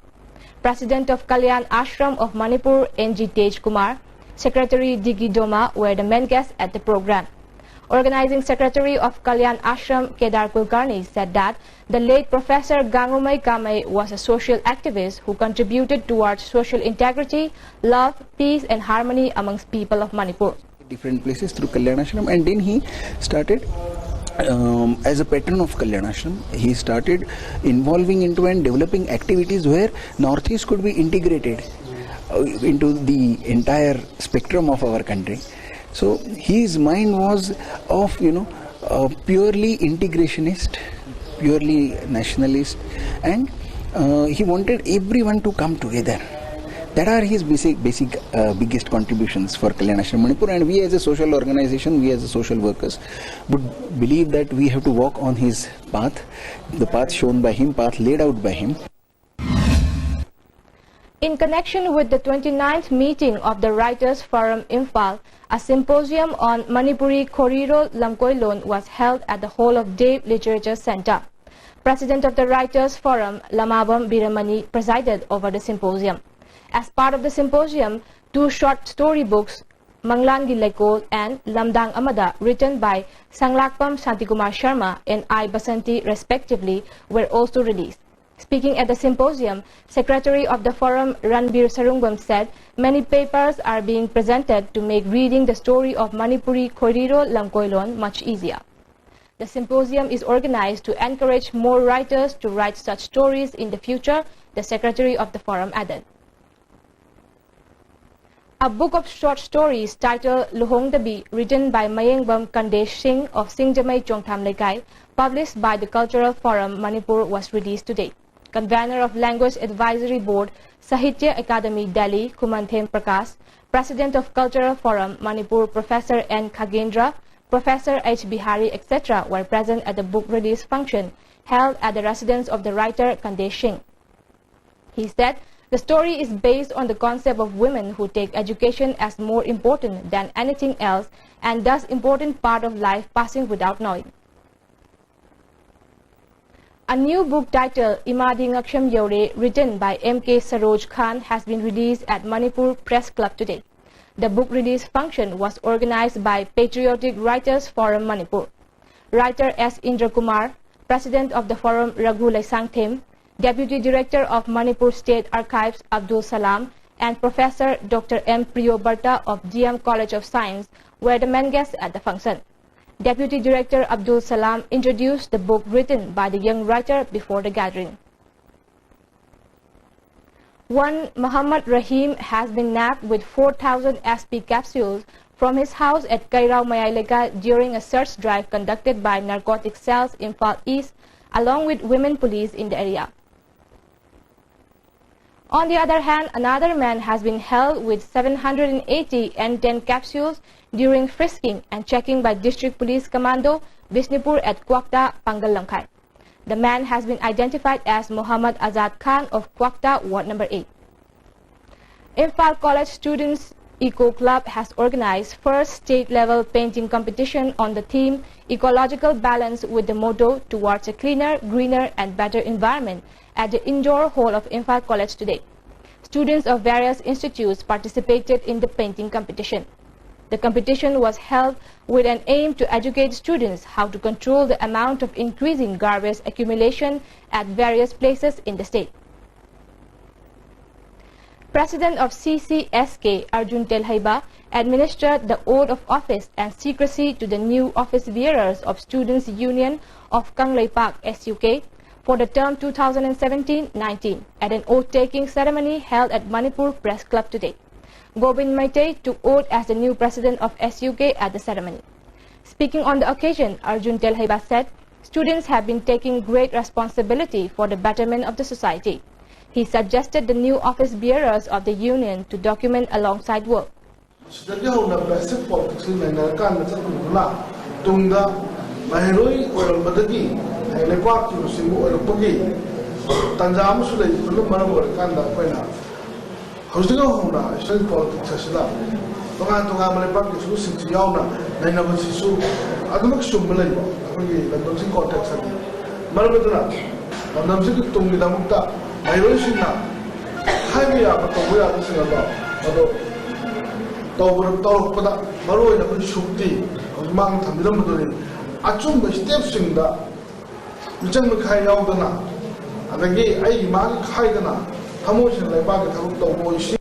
President of Kalyan Ashram of Manipur, N G Tej Kumar, Secretary Digi Doma were the main guests at the program. Organizing Secretary of Kalyan Ashram, Kedar Kulkarni, said that the late Professor Gangumei Kamei was a social activist who contributed towards social integrity, love, peace and harmony amongst people of Manipur. Different places through Kalyan Ashram, and then he started um, as a patron of Kalyan Ashram. He started involving into and developing activities where Northeast could be integrated uh, into the entire spectrum of our country. So his mind was of, you know, uh, purely integrationist, purely nationalist, and uh, he wanted everyone to come together. That are his basic, basic uh, biggest contributions for Kalyan Ashram Manipur, and we as a social organization, we as a social workers, would believe that we have to walk on his path, the path shown by him, path laid out by him. In connection with the twenty-ninth meeting of the Writers Forum Imphal, a symposium on Manipuri Khoriro Lamkoilon was held at the hall of Dev Literature Centre. President of the Writers Forum, Lamabam Biramani, presided over the symposium. As part of the symposium, two short story books, Manglangi Leikol and Lamdang Amada, written by Sanglakpam Shantikumar Sharma and I Basanti respectively, were also released. Speaking at the symposium, Secretary of the Forum Ranbir Sarungbam said many papers are being presented to make reading the story of Manipuri Khoiriro Lamkoilon much easier. The symposium is organized to encourage more writers to write such stories in the future, the Secretary of the Forum added. A book of short stories titled Luhongdabi, written by Mayengbam Kandesh Singh of Singjamei Chongtham Leikai, published by the Cultural Forum Manipur, was released today. Convener of Language Advisory Board, Sahitya Academy Delhi, Khumanthem Prakash, President of Cultural Forum Manipur, Professor N Khagendra, Professor H Bihari, et cetera were present at the book release function held at the residence of the writer Kandesh Singh. He said the story is based on the concept of women who take education as more important than anything else and thus important part of life passing without knowing. A new book titled Imadi Ngaksham Yaure, written by M K Saroj Khan, has been released at Manipur Press Club today. The book release function was organized by Patriotic Writers Forum Manipur. Writer S Indra Kumar, President of the Forum Raghu Leisangthem, Deputy Director of Manipur State Archives Abdul Salam, and Professor Doctor M Priyo Barta of D M College of Science were the main guests at the function. Deputy Director Abdul Salam introduced the book written by the young writer before the gathering. One Muhammad Rahim has been nabbed with four thousand S P capsules from his house at Kairao Mayaileka during a search drive conducted by narcotic cells in Imphal East along with women police in the area. On the other hand, another man has been held with seven hundred eighty N ten capsules during frisking and checking by District Police Commando, Bishnupur at Kwakta, Pangal Lamkhai. The man has been identified as Muhammad Azad Khan of Kwakta, Ward number eight. Imphal College Students Eco Club has organized first state-level painting competition on the theme Ecological Balance with the motto Towards a Cleaner, Greener and Better Environment at the Indoor Hall of Imphal College today. Students of various institutes participated in the painting competition. The competition was held with an aim to educate students how to control the amount of increasing garbage accumulation at various places in the state. President of C C S K, Arjun Telhaiba, administered the oath of office and secrecy to the new office bearers of Students' Union of Kangleipak, S U K, for the term two thousand seventeen nineteen at an oath-taking ceremony held at Manipur Press Club today. Govind Meitei took oath as the new president of S U K at the ceremony. Speaking on the occasion, Arjun Telhaiba said, "Students have been taking great responsibility for the betterment of the society." He suggested the new office bearers of the union to document alongside work. ꯁꯤꯗꯒꯤ ꯍꯧꯅ basic politics ꯁꯤ ꯅꯩꯅꯔꯀꯥꯟꯗ ꯆꯠꯂꯨꯕꯅ ꯇꯨꯡꯗ ꯃꯍꯩꯔꯣꯏ ꯑꯣꯏꯔꯝꯕꯗꯒꯤ ꯍꯌꯦꯡ ꯂꯩꯕꯥꯛꯀꯤ ꯂꯨꯆꯤꯡꯕ ꯑꯣꯏꯔꯛꯄꯒꯤ ꯇꯥꯟꯖꯥ ꯑꯃꯁꯨ ꯂꯩꯕꯅ ꯃꯔꯝ ꯑꯣꯏꯔꯀꯥꯟꯗ ꯑꯩꯈꯣꯏꯅ ꯍꯧꯖꯤꯛ ꯍꯧꯅ ꯏꯁꯇꯦꯠ ꯄꯣꯂꯤꯇꯤꯛꯁ ꯑꯁꯤꯗ ꯇꯣꯉꯥꯟ ꯇꯣꯉꯥꯟꯕ ꯂꯩꯕꯥꯛꯀꯤ ꯁꯔꯨꯛꯁꯤꯡꯁꯨ ꯌꯥꯎꯅ ꯅꯩꯅꯕꯁꯤꯁꯨ ꯑꯗꯨꯃꯛ ꯆꯨꯝꯕ ꯂꯩꯕ ꯑꯩꯈꯣꯏꯒꯤ ꯂꯝꯗꯝꯁꯤꯒꯤ ꯀꯣꯟꯇꯦꯛꯁ ꯑꯗꯨ꯫ ꯃꯔꯝ ꯑꯗꯨꯅ ꯂꯝꯗꯝꯁꯤꯒꯤ ꯇꯨꯡꯒꯤꯗꯃꯛꯇ ꯃꯍꯩꯔꯣꯏꯁꯤꯡꯅ ꯍꯥꯏꯕ ꯌꯥꯕ ꯇꯧꯕ ꯌꯥꯕꯁꯤꯡ ꯑꯗꯣ ꯑꯗꯣ ꯇꯧꯕ ꯇꯧꯔꯛꯄꯗ ꯃꯔꯨꯑꯣꯏꯅ ꯑꯩꯈꯣꯏ ꯁꯨꯛꯇꯤ ꯍꯧꯖꯤꯛ ꯃꯥꯡꯗ ꯊꯝꯕꯤꯔꯝꯕꯗꯨꯅꯤ꯫ ꯑꯆꯨꯝꯕ ꯏꯁꯇꯦꯞꯁꯤꯡꯗ ꯃꯤꯆꯪ ꯃꯤꯈꯥꯏ ꯌꯥꯎꯗꯅ ꯑꯗꯒꯤ ꯑꯩꯒꯤ ꯃꯥꯒꯤ ꯈꯥꯏꯗꯅ ꯊꯃꯣꯏꯁꯤꯡ ꯂꯩꯕꯥꯛꯀꯤ ꯊꯕꯛ ꯇꯧꯕ ꯑꯣꯏꯁꯤ꯫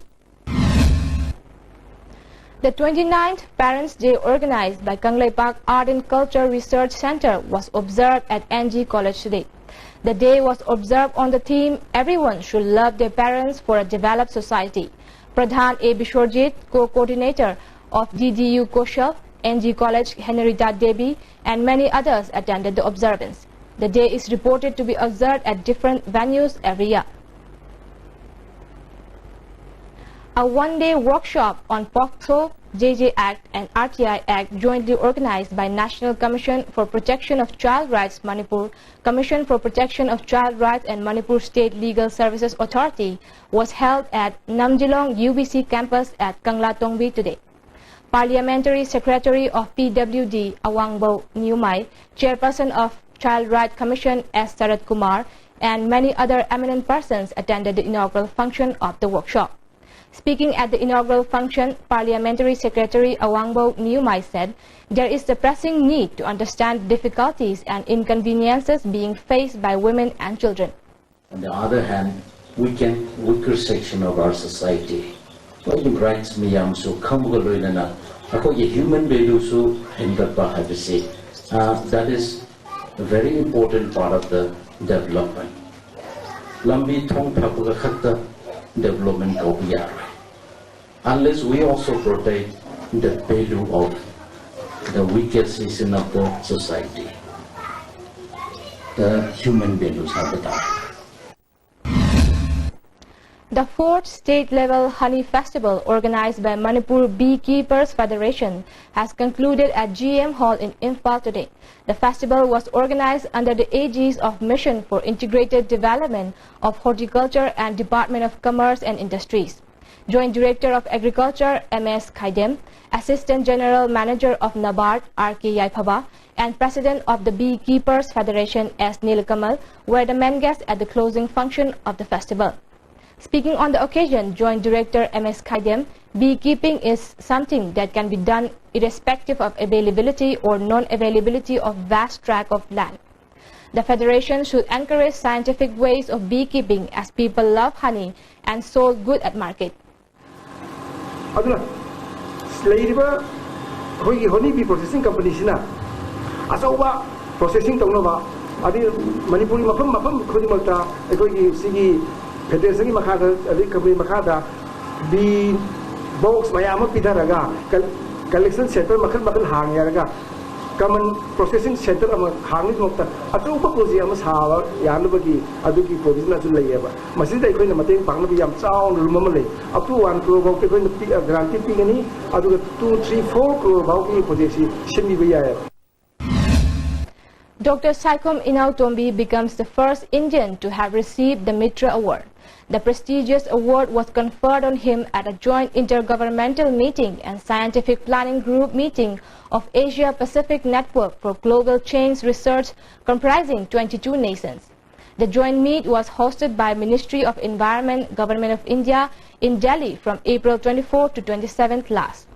The twenty-ninth Parents' Day organized by Kangleipak Art and Culture Research Center was observed at N G College today. The day was observed on the theme "Everyone should love their parents for a developed society." Pradhan A Bishwarjit, co-coordinator of D D U Koshal, N G College, Henrietta Devi, and many others attended the observance. The day is reported to be observed at different venues every year. A one-day workshop on POCSO, J J Act and R T I Act, jointly organized by National Commission for Protection of Child Rights Manipur, Commission for Protection of Child Rights and Manipur State Legal Services Authority, was held at Namjilong U B C campus at Kanglatongbi today. Parliamentary Secretary of P W D, Awangbo Newmai, Chairperson of Child Rights Commission, S Sarat Kumar, and many other eminent persons attended the inaugural function of the workshop. Speaking at the inaugural function, Parliamentary Secretary Awangbo Newmai said there is the pressing need to understand difficulties and inconveniences being faced by women and children. On the other hand, weakened, weaker section of our society, ꯑꯩꯈꯣꯏꯒꯤ rights ꯃꯌꯥꯝꯁꯨ ꯈꯪꯕꯒ ꯂꯣꯏꯅꯅ ꯑꯩꯈꯣꯏꯒꯤ human valueꯁꯨ ꯍꯦꯟꯒꯠꯄ ꯍꯥꯏꯕꯁꯤ, uh, that is a very important part of the development. ꯂꯝꯕꯤ ꯊꯣꯡ ꯐꯕꯒ ꯈꯛꯇ development ꯀꯧꯕ ꯌꯥꯔꯣꯏ, unless we also protect the value of the weaker section of the society, the human values ꯍꯥꯏꯕ ꯇꯥꯔꯦ꯫ The fourth state-level Honey Festival, organized by Manipur Beekeepers Federation, has concluded at G M Hall in Imphal today. The festival was organized under the aegis of Mission for Integrated Development of Horticulture and Department of Commerce and Industries. Joint Director of Agriculture M S Khaidem, Assistant General Manager of NABARD R K Yaiphaba, and President of the Beekeepers Federation S Nilkamal were the main guests at the closing function of the festival. Speaking on the occasion, Joint Director M S Khaidem, beekeeping is something that can be done irrespective of availability or non-availability of vast tract of land. The federation should encourage scientific ways of beekeeping as people love honey and sold good at market. ꯑꯗꯨꯅ ꯂꯩꯔꯤꯕ ꯑꯩꯈꯣꯏꯒꯤ ꯍꯣꯅꯤ ꯕꯤ ꯄ꯭ꯔꯣꯁꯦꯁꯤꯡ ꯀꯝꯄꯅꯤꯁꯤꯅ ꯑꯆꯧꯕ ꯄ꯭ꯔꯣꯁꯦꯁꯤꯡ ꯇꯧꯅꯕ, ꯑꯗꯩ ꯃꯅꯤꯄꯨꯔꯒꯤ ꯃꯐꯝ ꯃꯐꯝ ꯈꯨꯗꯤꯡꯃꯛꯇ ꯑꯩꯈꯣꯏꯒꯤ ꯁꯤꯒꯤ ꯐꯦꯗꯔꯦꯁꯟꯒꯤ ꯃꯈꯥꯗ, ꯑꯗꯩ ꯀꯝꯄꯅꯤ ꯃꯈꯥꯗ ꯕꯤ ꯕꯣꯛꯁ ꯃꯌꯥꯝ ꯑꯃ ꯄꯤꯊꯔꯒ ꯀꯜ-, ꯀꯂꯦꯛꯁꯟ ꯁꯦꯟꯇꯔ ꯃꯈꯜ ꯃꯈꯜ ꯍꯥꯡꯉꯦ ꯍꯥꯏꯔꯒ ꯀꯃꯟ ꯄ꯭ꯔꯣꯁꯦꯁꯤꯡ ꯁꯦꯟꯇꯔ ꯑꯃ ꯍꯥꯡꯅꯕꯒꯤꯗꯃꯛꯇ ꯑꯆꯧꯕ ꯄ꯭ꯔꯣꯖꯦꯛ ꯑꯃ ꯁꯥꯕ ꯌꯥꯅꯕꯒꯤ ꯑꯗꯨꯒꯤ ꯄ꯭ꯔꯣꯕꯤꯖꯟ ꯑꯗꯨ ꯂꯩꯌꯦꯕ꯫ ꯃꯁꯤꯗ ꯑꯩꯈꯣꯏꯅ ꯃꯇꯦꯡ ꯄꯥꯡꯅꯕ ꯌꯥꯝ ꯆꯥꯎꯅ ꯔꯨꯝ ꯑꯃ ꯂꯩ꯫ Up to one crore ꯐꯥꯎꯗꯤ ꯑꯩꯈꯣꯏꯅ ꯄꯤ-, guarantee ꯄꯤꯒꯅꯤ, ꯑꯗꯨꯒ two, three, four crore ꯐꯥꯎꯒꯤ ꯄ꯭ꯔꯣꯖꯦꯛꯁꯤ ꯁꯤꯟꯕꯤꯕ ꯌꯥꯏꯌꯦꯕ꯫ Doctor Saikhom Inautombi becomes the first Indian to have received the Mitra Award. The prestigious award was conferred on him at a joint intergovernmental meeting and scientific planning group meeting of Asia Pacific Network for Global Change Research, comprising twenty-two nations. The joint meet was hosted by Ministry of Environment, Government of India in Delhi from April twenty-fourth to twenty-seventh last.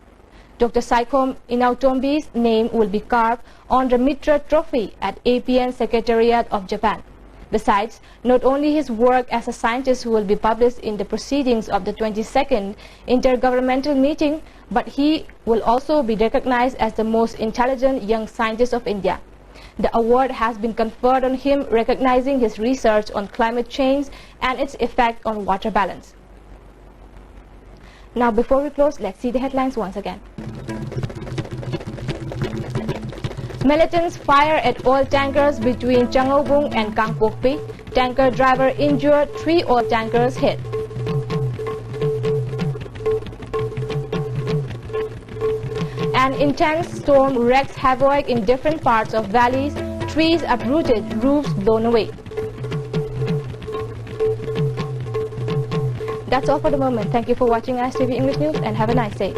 Doctor Saikhom Inautombi's name will be carved on the Mitra Trophy at A P N Secretariat of Japan. Besides, not only his work as a scientist will be published in the proceedings of the twenty-second Intergovernmental Meeting, but he will also be recognized as the most intelligent young scientist of India. The award has been conferred on him, recognizing his research on climate change and its effect on water balance. Now, before we close, let's see the headlines once again. Militants fire at oil tankers between Changaobung and Kangpokpi. Tanker driver injured, three oil tankers hit. An intense storm wreaks havoc in different parts of valleys, trees uprooted, roofs blown away. That's all for the moment. Thank you for watching I S T V English News and have a nice day.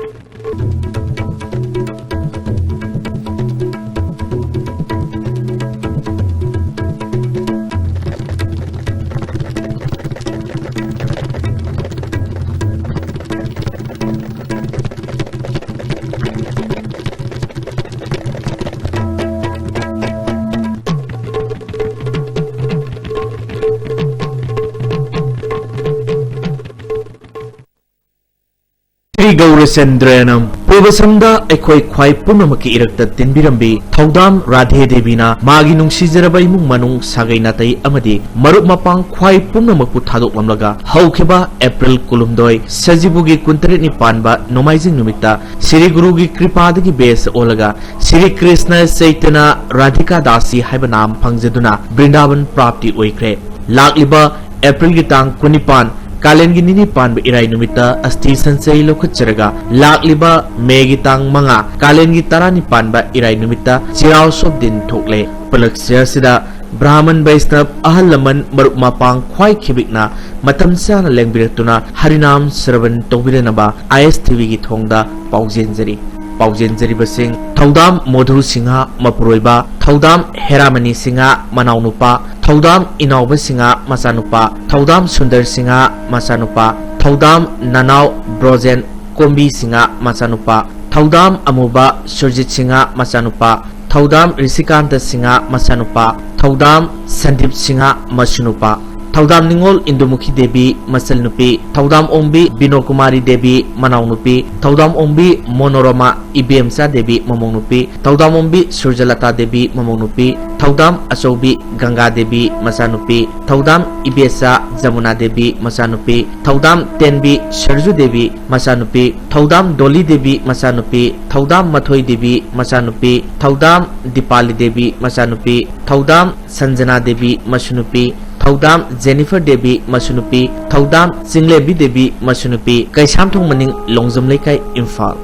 Shri ꯒꯧꯔꯆꯟꯗ꯭ꯔꯅ ꯄꯨꯔꯕꯁꯝꯗ ꯑꯩꯈꯣꯏ ꯈ꯭ꯋꯥꯏ ꯄꯨꯝꯅꯃꯛꯀꯤ ꯏꯔꯛꯇ ꯇꯤꯟꯕꯤꯔꯝꯕꯤ ꯊꯧꯗꯥꯝ ꯔꯥꯙꯦ ꯗꯦꯕꯤꯅ ꯃꯥꯒꯤ ꯅꯨꯡꯁꯤꯖꯔꯕ ꯏꯃꯨꯡ ꯃꯅꯨꯡ, ꯁꯥꯒꯩ ꯅꯥꯇꯩ ꯑꯃꯗꯤ ꯃꯔꯨꯞ ꯃꯄꯥꯡ ꯈ꯭ꯋꯥꯏ ꯄꯨꯝꯅꯃꯛꯄꯨ ꯊꯥꯗꯣꯛꯂꯝꯂꯒ ꯍꯧꯈꯤꯕ ꯑꯦꯄ꯭ꯔꯤꯜ ꯀꯨꯟꯍꯨꯝꯗꯣꯏ ꯁꯖꯤꯕꯨꯒꯤ ꯀꯨꯟꯇꯔꯦꯠꯅꯤ ꯄꯥꯟꯕ ꯅꯣꯡꯃꯥꯏꯖꯤꯡ ꯅꯨꯃꯤꯠꯇ ꯁ꯭ꯔꯤ ꯒꯨꯔꯨꯒꯤ ꯀ꯭ꯔꯤꯄꯥꯗꯒꯤ ꯕꯦꯁ ꯑꯣꯜꯂꯒ ꯁ꯭ꯔꯤ ꯀ꯭ꯔꯤꯁꯅ ꯆꯩꯇꯟꯌ ꯔꯥꯙꯤꯀꯥ ꯗꯥꯁꯤ ꯍꯥꯏꯕ ꯅꯥꯝ ꯐꯪꯖꯗꯨꯅ ꯕ꯭ꯔꯤꯟꯗꯥꯕꯟ ꯄ꯭ꯔꯥꯞꯇꯤ ꯑꯣꯏꯈ꯭ꯔꯦ꯫ ꯂꯥꯛꯂꯤꯕ ꯑꯦꯄ꯭ꯔꯤꯜꯒꯤ ꯇꯥꯡ ꯀꯨꯟꯅꯤꯄꯥꯟ, ꯀꯥꯂꯦꯟꯒꯤ ꯅꯤꯅꯤ ꯄꯥꯟꯕ ꯏꯔꯥꯏ ꯅꯨꯃꯤꯠꯇ ꯑꯁꯇꯤ ꯁꯟꯆꯩ ꯂꯧꯈꯠꯆꯔꯒ, ꯂꯥꯛꯂꯤꯕ ꯃꯦꯒꯤ ꯇꯥꯡ ꯃꯉꯥ, ꯀꯥꯂꯦꯟꯒꯤ ꯇꯔꯥꯅꯤ ꯄꯥꯟꯕ ꯏꯔꯥꯏ ꯅꯨꯃꯤꯠꯇ ꯆꯤꯔꯥꯎ ꯁꯣꯞꯗꯤꯟ ꯊꯣꯛꯂꯦ꯫ ꯎꯄꯂꯛꯁ꯭ꯌ ꯑꯁꯤꯗ ꯕ꯭ꯔꯥꯍꯃꯟ ꯕꯩꯁꯅꯕ ꯑꯍꯜ ꯂꯃꯟ ꯃꯔꯨꯞ ꯃꯄꯥꯡ ꯈ꯭ꯋꯥꯏ ꯈꯤꯕꯤꯛꯅ ꯃꯇꯝ ꯆꯥꯅ ꯂꯦꯡꯕꯤꯔꯛꯇꯨꯅ ꯍꯔꯤꯅꯥꯝ ꯁ꯭ꯔꯕꯟ ꯇꯧꯕꯤꯔꯅꯕ ꯑꯥꯏ ꯑꯦꯁ ꯇꯤ ꯚꯤꯒꯤ ꯊꯣꯡꯗ ꯄꯥꯎꯖꯦꯟꯖꯔꯤ꯫ ꯄꯥꯎꯖꯦꯟꯖꯔꯤꯕꯁꯤꯡ: ꯊꯧꯗꯥꯝ ꯃꯣꯙꯨ ꯁꯤꯡꯍ ꯃꯄꯨꯔꯣꯏꯕ, ꯊꯧꯗꯥꯝ ꯍꯦꯔꯥꯃꯅꯤ ꯁꯤꯡꯍ ꯃꯅꯥꯎꯅꯨꯄꯥ, ꯊꯧꯗꯥꯝ ꯏꯅꯥꯎꯕ ꯁꯤꯡꯍ ꯃꯆꯥꯅꯨꯄꯥ, ꯊꯧꯗꯥꯝ ꯁꯨꯟꯗꯔ ꯁꯤꯡꯍ ꯃꯆꯥꯅꯨꯄꯥ, ꯊꯧꯗꯥꯝ ꯅꯅꯥꯎ ꯕ꯭ꯔꯣꯖꯦꯟ ꯀꯣꯝꯕꯤ ꯁꯤꯡꯍ ꯃꯆꯥꯅꯨꯄꯥ, ꯊꯧꯗꯥꯝ ꯑꯃꯨꯕ ꯁꯨꯔꯖꯤꯠ ꯁꯤꯡꯍ ꯃꯆꯥꯅꯨꯄꯥ, ꯊꯧꯗꯥꯝ ꯔꯤꯁꯤꯀꯥꯟꯇ ꯁꯤꯡꯍ ꯃꯆꯥꯅꯨꯄꯥ, ꯊꯧꯗꯥꯝ ꯁꯟꯗꯤꯞ ꯁꯤꯡꯍ ꯃꯁꯨꯅꯨꯄꯥ, ꯊꯧꯗꯥꯝ ꯅꯤꯉꯣꯜ ꯏꯟꯗꯨꯃꯨꯈꯤ ꯗꯦꯕꯤ ꯃꯆꯜꯅꯨꯄꯤ, ꯊꯧꯗꯥꯝ ꯑꯣꯡꯕꯤ ꯕꯤꯅꯣꯀꯨꯃꯥꯔꯤ ꯗꯦꯕꯤ ꯃꯅꯥꯎꯅꯨꯄꯤ, ꯊꯧꯗꯥꯝ ꯑꯣꯡꯕꯤ ꯃꯣꯅꯣꯔꯃꯥ ꯏꯕꯦꯝꯆꯥ ꯗꯦꯕꯤ ꯃꯃꯧꯅꯨꯄꯤ, ꯊꯧꯗꯥꯝ ꯑꯣꯡꯕꯤ ꯁꯨꯔꯖꯂꯇꯥ ꯗꯦꯕꯤ ꯃꯃꯧꯅꯨꯄꯤ, ꯊꯧꯗꯥꯝ ꯑꯆꯧꯕꯤ ꯒꯪꯒꯥ ꯗꯦꯕꯤ ꯃꯆꯥꯅꯨꯄꯤ, ꯊꯧꯗꯥꯝ ꯏꯕꯦꯆꯥ ꯖꯃꯨꯅꯥ ꯗꯦꯕꯤ ꯃꯆꯥꯅꯨꯄꯤ, ꯊꯧꯗꯥꯝ ꯇꯦꯟꯕꯤ ꯁꯔꯖꯨ ꯗꯦꯕꯤ ꯃꯆꯥꯅꯨꯄꯤ, ꯊꯧꯗꯥꯝ ꯗꯣꯂꯤ ꯗꯦꯕꯤ ꯃꯆꯥꯅꯨꯄꯤ, ꯊꯧꯗꯥꯝ ꯃꯊꯣꯏ ꯗꯦꯕꯤ ꯃꯆꯥꯅꯨꯄꯤ, ꯊꯧꯗꯥꯝ ꯗꯤꯄꯥꯂꯤ ꯗꯦꯕꯤ ꯃꯆꯥꯅꯨꯄꯤ, ꯊꯧꯗꯥꯝ ꯁꯟꯖꯅꯥ ꯗꯦꯕꯤ ꯃꯁꯨꯅꯨꯄꯤ, ꯊꯧꯗꯥꯝ ꯖꯦꯅꯤꯐꯔ ꯗꯦꯕꯤ ꯃꯁꯨꯅꯨꯄꯤ, ꯊꯧꯗꯥꯝ ꯆꯤꯡꯂꯦꯝꯕꯤ ꯗꯦꯕꯤ ꯃꯁꯨꯅꯨꯄꯤ, ꯀꯩꯁꯥꯝꯊꯣꯡ ꯃꯅꯤꯡ, ꯂꯣꯡꯖꯝ ꯂꯩꯀꯥꯏ, ꯏꯝꯐꯥꯜ꯫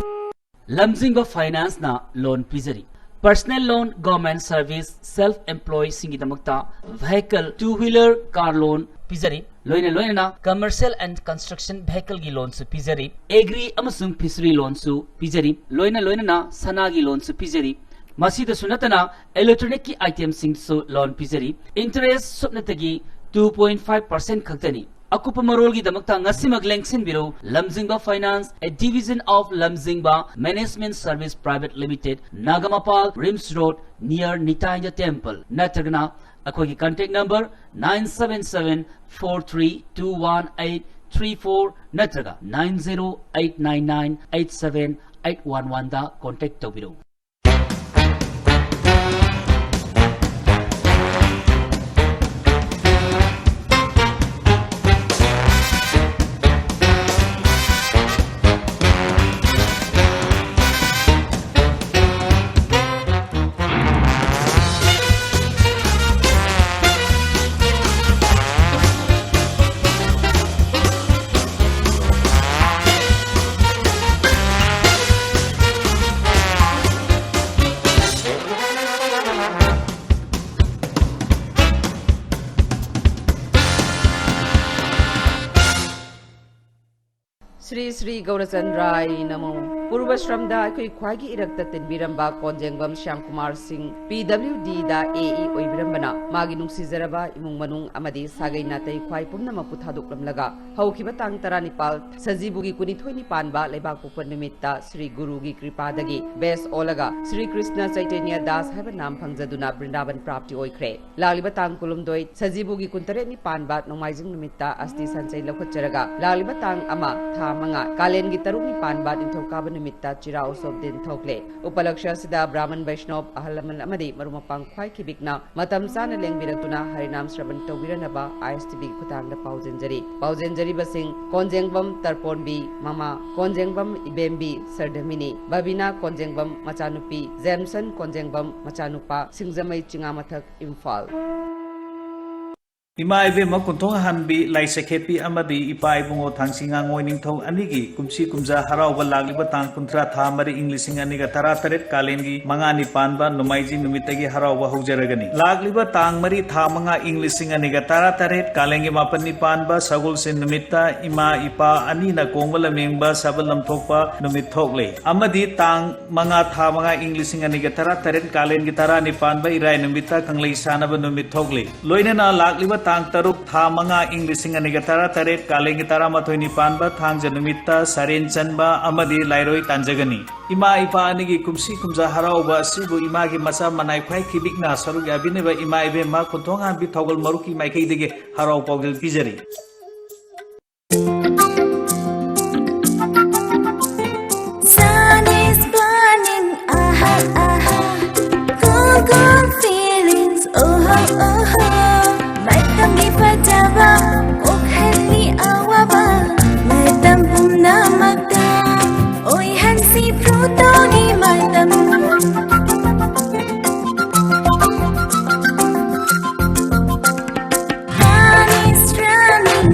ꯂꯝꯖꯤꯡꯕ ꯐꯥꯏꯅꯥꯟꯁꯅ ꯂꯣꯟ ꯄꯤꯖꯔꯤ꯫ Personal loan, government service, self employee ꯁꯤꯡꯒꯤꯗꯃꯛꯇ vehicle, two wheeler, car loan ꯄꯤꯖꯔꯤ꯫ ꯂꯣꯏꯅ ꯂꯣꯏꯅꯅ commercial and construction vehicle ꯒꯤ ꯂꯣꯟꯁꯨ ꯄꯤꯖꯔꯤ꯫ Agri ꯑꯃꯁꯨꯡ fishery ꯂꯣꯟꯁꯨ ꯄꯤꯖꯔꯤ꯫ ꯂꯣꯏꯅ ꯂꯣꯏꯅꯅ ꯁꯅꯥꯒꯤ ꯂꯣꯟꯁꯨ ꯄꯤꯖꯔꯤ꯫ ꯃꯁꯤꯗꯁꯨ ꯅꯠꯇꯅ electronic ꯀꯤ item ꯁꯤꯡꯁꯨ ꯂꯣꯟ ꯄꯤꯖꯔꯤ꯫ Interest ꯁꯨꯞꯅꯇꯒꯤ two point five percent ꯈꯛꯇꯅꯤ꯫ ꯑꯀꯨꯞꯄ ꯃꯔꯣꯜꯒꯤꯗꯃꯛꯇ ꯉꯁꯤꯃꯛ ꯂꯦꯡꯁꯤꯟꯕꯤꯔꯧ, ꯂꯝꯖꯤꯡꯕ Finance, a division of ꯂꯝꯖꯤꯡꯕ Management Service Private Limited, Nagamapal, RIMS road, near ꯅꯤꯇꯥꯏꯗ ꯇꯦꯝꯄꯜ, ꯅꯠꯇ꯭ꯔꯒꯅ ꯑꯩꯈꯣꯏꯒꯤ contact number nine seven seven four three two one eight three four ꯅꯠꯇ꯭ꯔꯒ nine zero eight nine nine eight seven eight one one ꯗ contact ꯇꯧꯕꯤꯔꯧ꯫ ꯁ꯭ꯔꯤ ꯁ꯭ꯔꯤ ꯒꯧꯔꯆꯟꯗ꯭ꯔꯥꯏ ꯅꯃꯣ꯫ ꯄꯨꯔꯕꯁ꯭ꯔꯝꯗ ꯑꯩꯈꯣꯏ ꯈ꯭ꯋꯥꯏꯒꯤ ꯏꯔꯛꯇ ꯇꯤꯟꯕꯤꯔꯝꯕ ꯀꯣꯟꯖꯦꯡꯕꯝ ꯁ꯭ꯌꯥꯝ ꯀꯨꯃꯥꯔ ꯁꯤꯡ, ꯄꯤ ꯗꯕ꯭ꯂꯤꯎ ꯗꯤꯗ ꯑꯦ ꯏ ꯑꯣꯏꯕꯤꯔꯝꯕꯅ ꯃꯥꯒꯤ ꯅꯨꯡꯁꯤꯖꯔꯕ ꯏꯃꯨꯡ ꯃꯅꯨꯡ ꯑꯃꯗꯤ ꯁꯥꯒꯩ ꯅꯥꯇꯩ ꯈ꯭ꯋꯥꯏ ꯄꯨꯝꯅꯃꯛꯄꯨ ꯊꯥꯗꯣꯛꯂꯝꯂꯒ ꯍꯧꯈꯤꯕ ꯇꯥꯡ ꯇꯔꯥꯅꯤꯄꯥꯜ ꯁꯖꯤꯕꯨꯒꯤ ꯀꯨꯟꯅꯤꯊꯣꯏꯅꯤ ꯄꯥꯟꯕ ꯂꯩꯕꯥꯛꯄꯣꯛꯄ ꯅꯨꯃꯤꯠꯇ ꯁ꯭ꯔꯤ ꯒꯨꯔꯨꯒꯤ ꯀ꯭ꯔꯤꯄꯥꯗꯒꯤ ꯕꯦꯁ ꯑꯣꯜꯂꯒ ꯁ꯭ꯔꯤ ꯀ꯭ꯔꯤꯁꯅ ꯆꯩꯇꯟꯌ ꯗꯥꯁ ꯍꯥꯏꯕ ꯅꯥꯝ ꯐꯪꯖꯗꯨꯅ ꯕ꯭ꯔꯤꯟꯗꯥꯕꯟ ꯄ꯭ꯔꯥꯞꯇꯤ ꯑꯣꯏꯈ꯭ꯔꯦ꯫ ꯂꯥꯛꯂꯤꯕ ꯇꯥꯡ ꯀꯨꯟꯍꯨꯝꯗꯣꯏ ꯁꯖꯤꯕꯨꯒꯤ ꯀꯨꯟꯇꯔꯦꯠꯅꯤ ꯄꯥꯟꯕ ꯅꯣꯡꯃꯥꯏꯖꯤꯡ ꯅꯨꯃꯤꯠꯇ ꯑꯁꯇꯤ ꯁꯟꯆꯩ ꯂꯧꯈꯠꯆꯔꯒ ꯂꯥꯛꯂꯤꯕ ꯇꯥꯡ ꯑꯃ ꯊꯥ ꯃꯉꯥ ꯀꯥꯂꯦꯟꯒꯤ ꯇꯔꯨꯛꯅꯤ ꯄꯥꯟꯕ ꯅꯤꯡꯊꯧꯀꯥꯕ ꯅꯨꯃꯤꯠꯇ ꯆꯤꯔꯥ ꯎꯁꯣꯞ ꯗꯤꯟ ꯊꯣꯛꯂꯦ꯫ ꯎꯄꯂꯛꯁ꯭ꯌ ꯑꯁꯤꯗ ꯕ꯭ꯔꯥꯍꯃꯟ ꯕꯩꯁꯅꯣꯞ, ꯑꯍꯜ ꯂꯃꯟ ꯑꯃꯗꯤ ꯃꯔꯨꯞ ꯃꯄꯥꯡ ꯈ꯭ꯋꯥꯏ ꯈꯤꯕꯤꯛꯅ ꯃꯇꯝ ꯆꯥꯅ ꯂꯦꯡꯕꯤꯔꯛꯇꯨꯅ ꯍꯔꯤꯅꯥꯝ ꯁ꯭ꯔꯕꯟ ꯇꯧꯕꯤꯔꯅꯕ ꯑꯥꯏ ꯑꯦꯁ ꯇꯤ ꯚꯤꯒꯤ ꯈꯨꯠꯊꯥꯡꯗ ꯄꯥꯎꯖꯦꯟꯖꯔꯤ꯫ ꯄꯥꯎꯖꯦꯟꯖꯔꯤꯕꯁꯤꯡ ꯀꯣꯟꯖꯦꯡꯕꯝ ꯇꯔꯄꯣꯟꯕꯤ ꯃꯃꯥ, ꯀꯣꯟꯖꯦꯡꯕꯝ ꯏꯕꯦꯝꯕꯤ ꯁꯔꯗꯃꯤꯅꯤ, ꯕꯕꯤꯅꯥ ꯀꯣꯟꯖꯦꯡꯕꯝ ꯃꯆꯥꯅꯨꯄꯤ, ꯖꯦꯝꯁꯟ ꯀꯣꯟꯖꯦꯡꯕꯝ ꯃꯆꯥꯅꯨꯄꯥ, ꯁꯤꯡꯖꯃꯩ ꯆꯤꯉꯥꯃꯊꯛ, ꯏꯝꯐꯥꯜ꯫ ꯏꯃꯥ ꯏꯕꯦꯝꯃ ꯀꯨꯟꯊꯣꯡ ꯍꯥꯟꯕꯤ ꯂꯥꯏ ꯆꯈꯦꯠꯄꯤ ꯑꯃꯗꯤ ꯏꯄꯥ ꯏꯕꯨꯡꯉꯣ ꯊꯥꯡꯁꯤ ꯉꯥꯉꯣꯏ ꯅꯤꯡꯊꯧ ꯑꯅꯤꯒꯤ ꯀꯨꯝꯁꯤ ꯀꯨꯝꯖꯥ ꯍꯔꯥꯎꯕ ꯂꯥꯛꯂꯤꯕ ꯇꯥꯡ ꯀꯨꯟꯊ꯭ꯔꯥ ꯊꯥ ꯃꯔꯤ ꯏꯪ ꯂꯤꯁꯤꯡ ꯑꯅꯤꯒ ꯇꯔꯥ ꯇꯔꯦꯠ ꯀꯥꯂꯦꯟꯒꯤ ꯃꯉꯥꯅꯤ ꯄꯥꯟꯕ ꯅꯣꯡꯃꯥꯏꯖꯤꯡ ꯅꯨꯃꯤꯠꯇꯒꯤ ꯍꯔꯥꯎꯕ ꯍꯧꯖꯔꯒꯅꯤ꯫ ꯂꯥꯛꯂꯤꯕ ꯇꯥꯡ ꯃꯔꯤ ꯊꯥ ꯃꯉꯥ ꯏꯪ ꯂꯤꯁꯤꯡ ꯑꯅꯤꯒ ꯇꯔꯥ ꯇꯔꯦꯠ ꯀꯥꯂꯦꯟꯒꯤ ꯃꯥꯄꯟꯅꯤ ꯄꯥꯟꯕ ꯁꯒꯣꯜꯁꯦꯟ ꯅꯨꯃꯤꯠꯇ ꯏꯃꯥ ꯏꯄꯥ ꯑꯅꯤꯅ ꯀꯣꯡꯕ ꯂꯝꯌꯦꯡꯕ ꯁꯕ ꯂꯝꯊꯣꯛꯄ ꯅꯨꯃꯤꯠ ꯊꯣꯛꯂꯦ꯫ ꯑꯃꯗꯤ ꯇꯥꯡ ꯃꯉꯥ ꯊꯥ ꯃꯉꯥ ꯏꯪ ꯂꯤꯁꯤꯡ ꯑꯅꯤꯒ ꯇꯔꯥ ꯇꯔꯦꯠ ꯀꯥꯂꯦꯟꯒꯤ ꯇꯔꯥꯅꯤ ꯄꯥꯟꯕ ꯏꯔꯥꯏ ꯅꯨꯃꯤꯠꯇ ꯀꯪꯂꯩ ꯁꯥꯟꯅꯕ ꯅꯨꯃꯤꯠ ꯊꯣꯛꯂꯤ꯫ ꯂꯣꯏꯅꯅ ꯂꯥꯛꯂꯤꯕ ꯇꯥꯡ ꯇꯔꯨꯛ ꯊꯥ ꯃꯉꯥ ꯏꯪ ꯂꯤꯁꯤꯡ ꯑꯅꯤꯒ ꯇꯔꯥ ꯇꯔꯦꯠ ꯀꯥꯂꯦꯟꯒꯤ ꯇꯔꯥꯃꯥꯊꯣꯏꯅꯤ ꯄꯥꯟꯕ ꯊꯥꯡꯖ ꯅꯨꯃꯤꯠꯇ ꯁꯔꯦꯟ ꯆꯟꯕ ꯑꯃꯗꯤ ꯂꯥꯏꯔꯣꯏ ꯇꯥꯟꯖꯒꯅꯤ꯫ ꯏꯃꯥ ꯏꯄꯥ ꯑꯅꯤꯒꯤ ꯀꯨꯝꯁꯤ ꯀꯨꯝꯖꯥ ꯍꯔꯥꯎꯕ ꯑꯁꯤꯕꯨ ꯏꯃꯥꯒꯤ ꯃꯆꯥ ꯃꯅꯥꯏ ꯈ꯭ꯋꯥꯏ ꯈꯤꯕꯤꯛꯅ ꯁꯔꯨꯛ ꯌꯥꯕꯤꯅꯕ ꯏꯃꯥ ꯏꯕꯦꯝꯃ ꯀꯣꯟꯊꯣꯡ ꯍꯥꯟꯕꯤ ꯊꯧꯒꯜ ꯃꯔꯨꯞꯀꯤ ꯃꯥꯏꯀꯩꯗꯒꯤ ꯍꯔꯥꯎ ꯄꯥꯎꯖꯦꯜ ꯄꯤꯖꯔꯤ꯫ Sun is burning, aha, aha. Cool, cool feelings, oh ho, oh ho. ꯃꯇꯝꯒꯤ ꯐꯖꯕ, ꯋꯥꯈꯜꯒꯤ ꯑꯋꯥꯕ, ꯃꯇꯝ ꯄꯨꯝꯅꯃꯛꯇ ꯑꯣꯏꯍꯟꯁꯤ ꯄ꯭ꯂꯨꯇꯣꯒꯤ ꯃꯇꯝ꯫ Sun is running,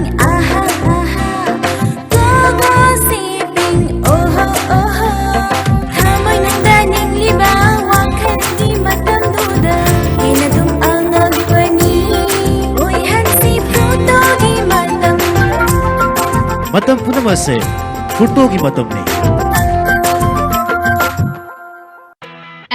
ꯃꯇꯝ ꯄꯨꯝꯅꯃꯛ ꯑꯁꯦ ꯐꯣꯇꯣꯒꯤ ꯃꯇꯝꯅꯤ꯫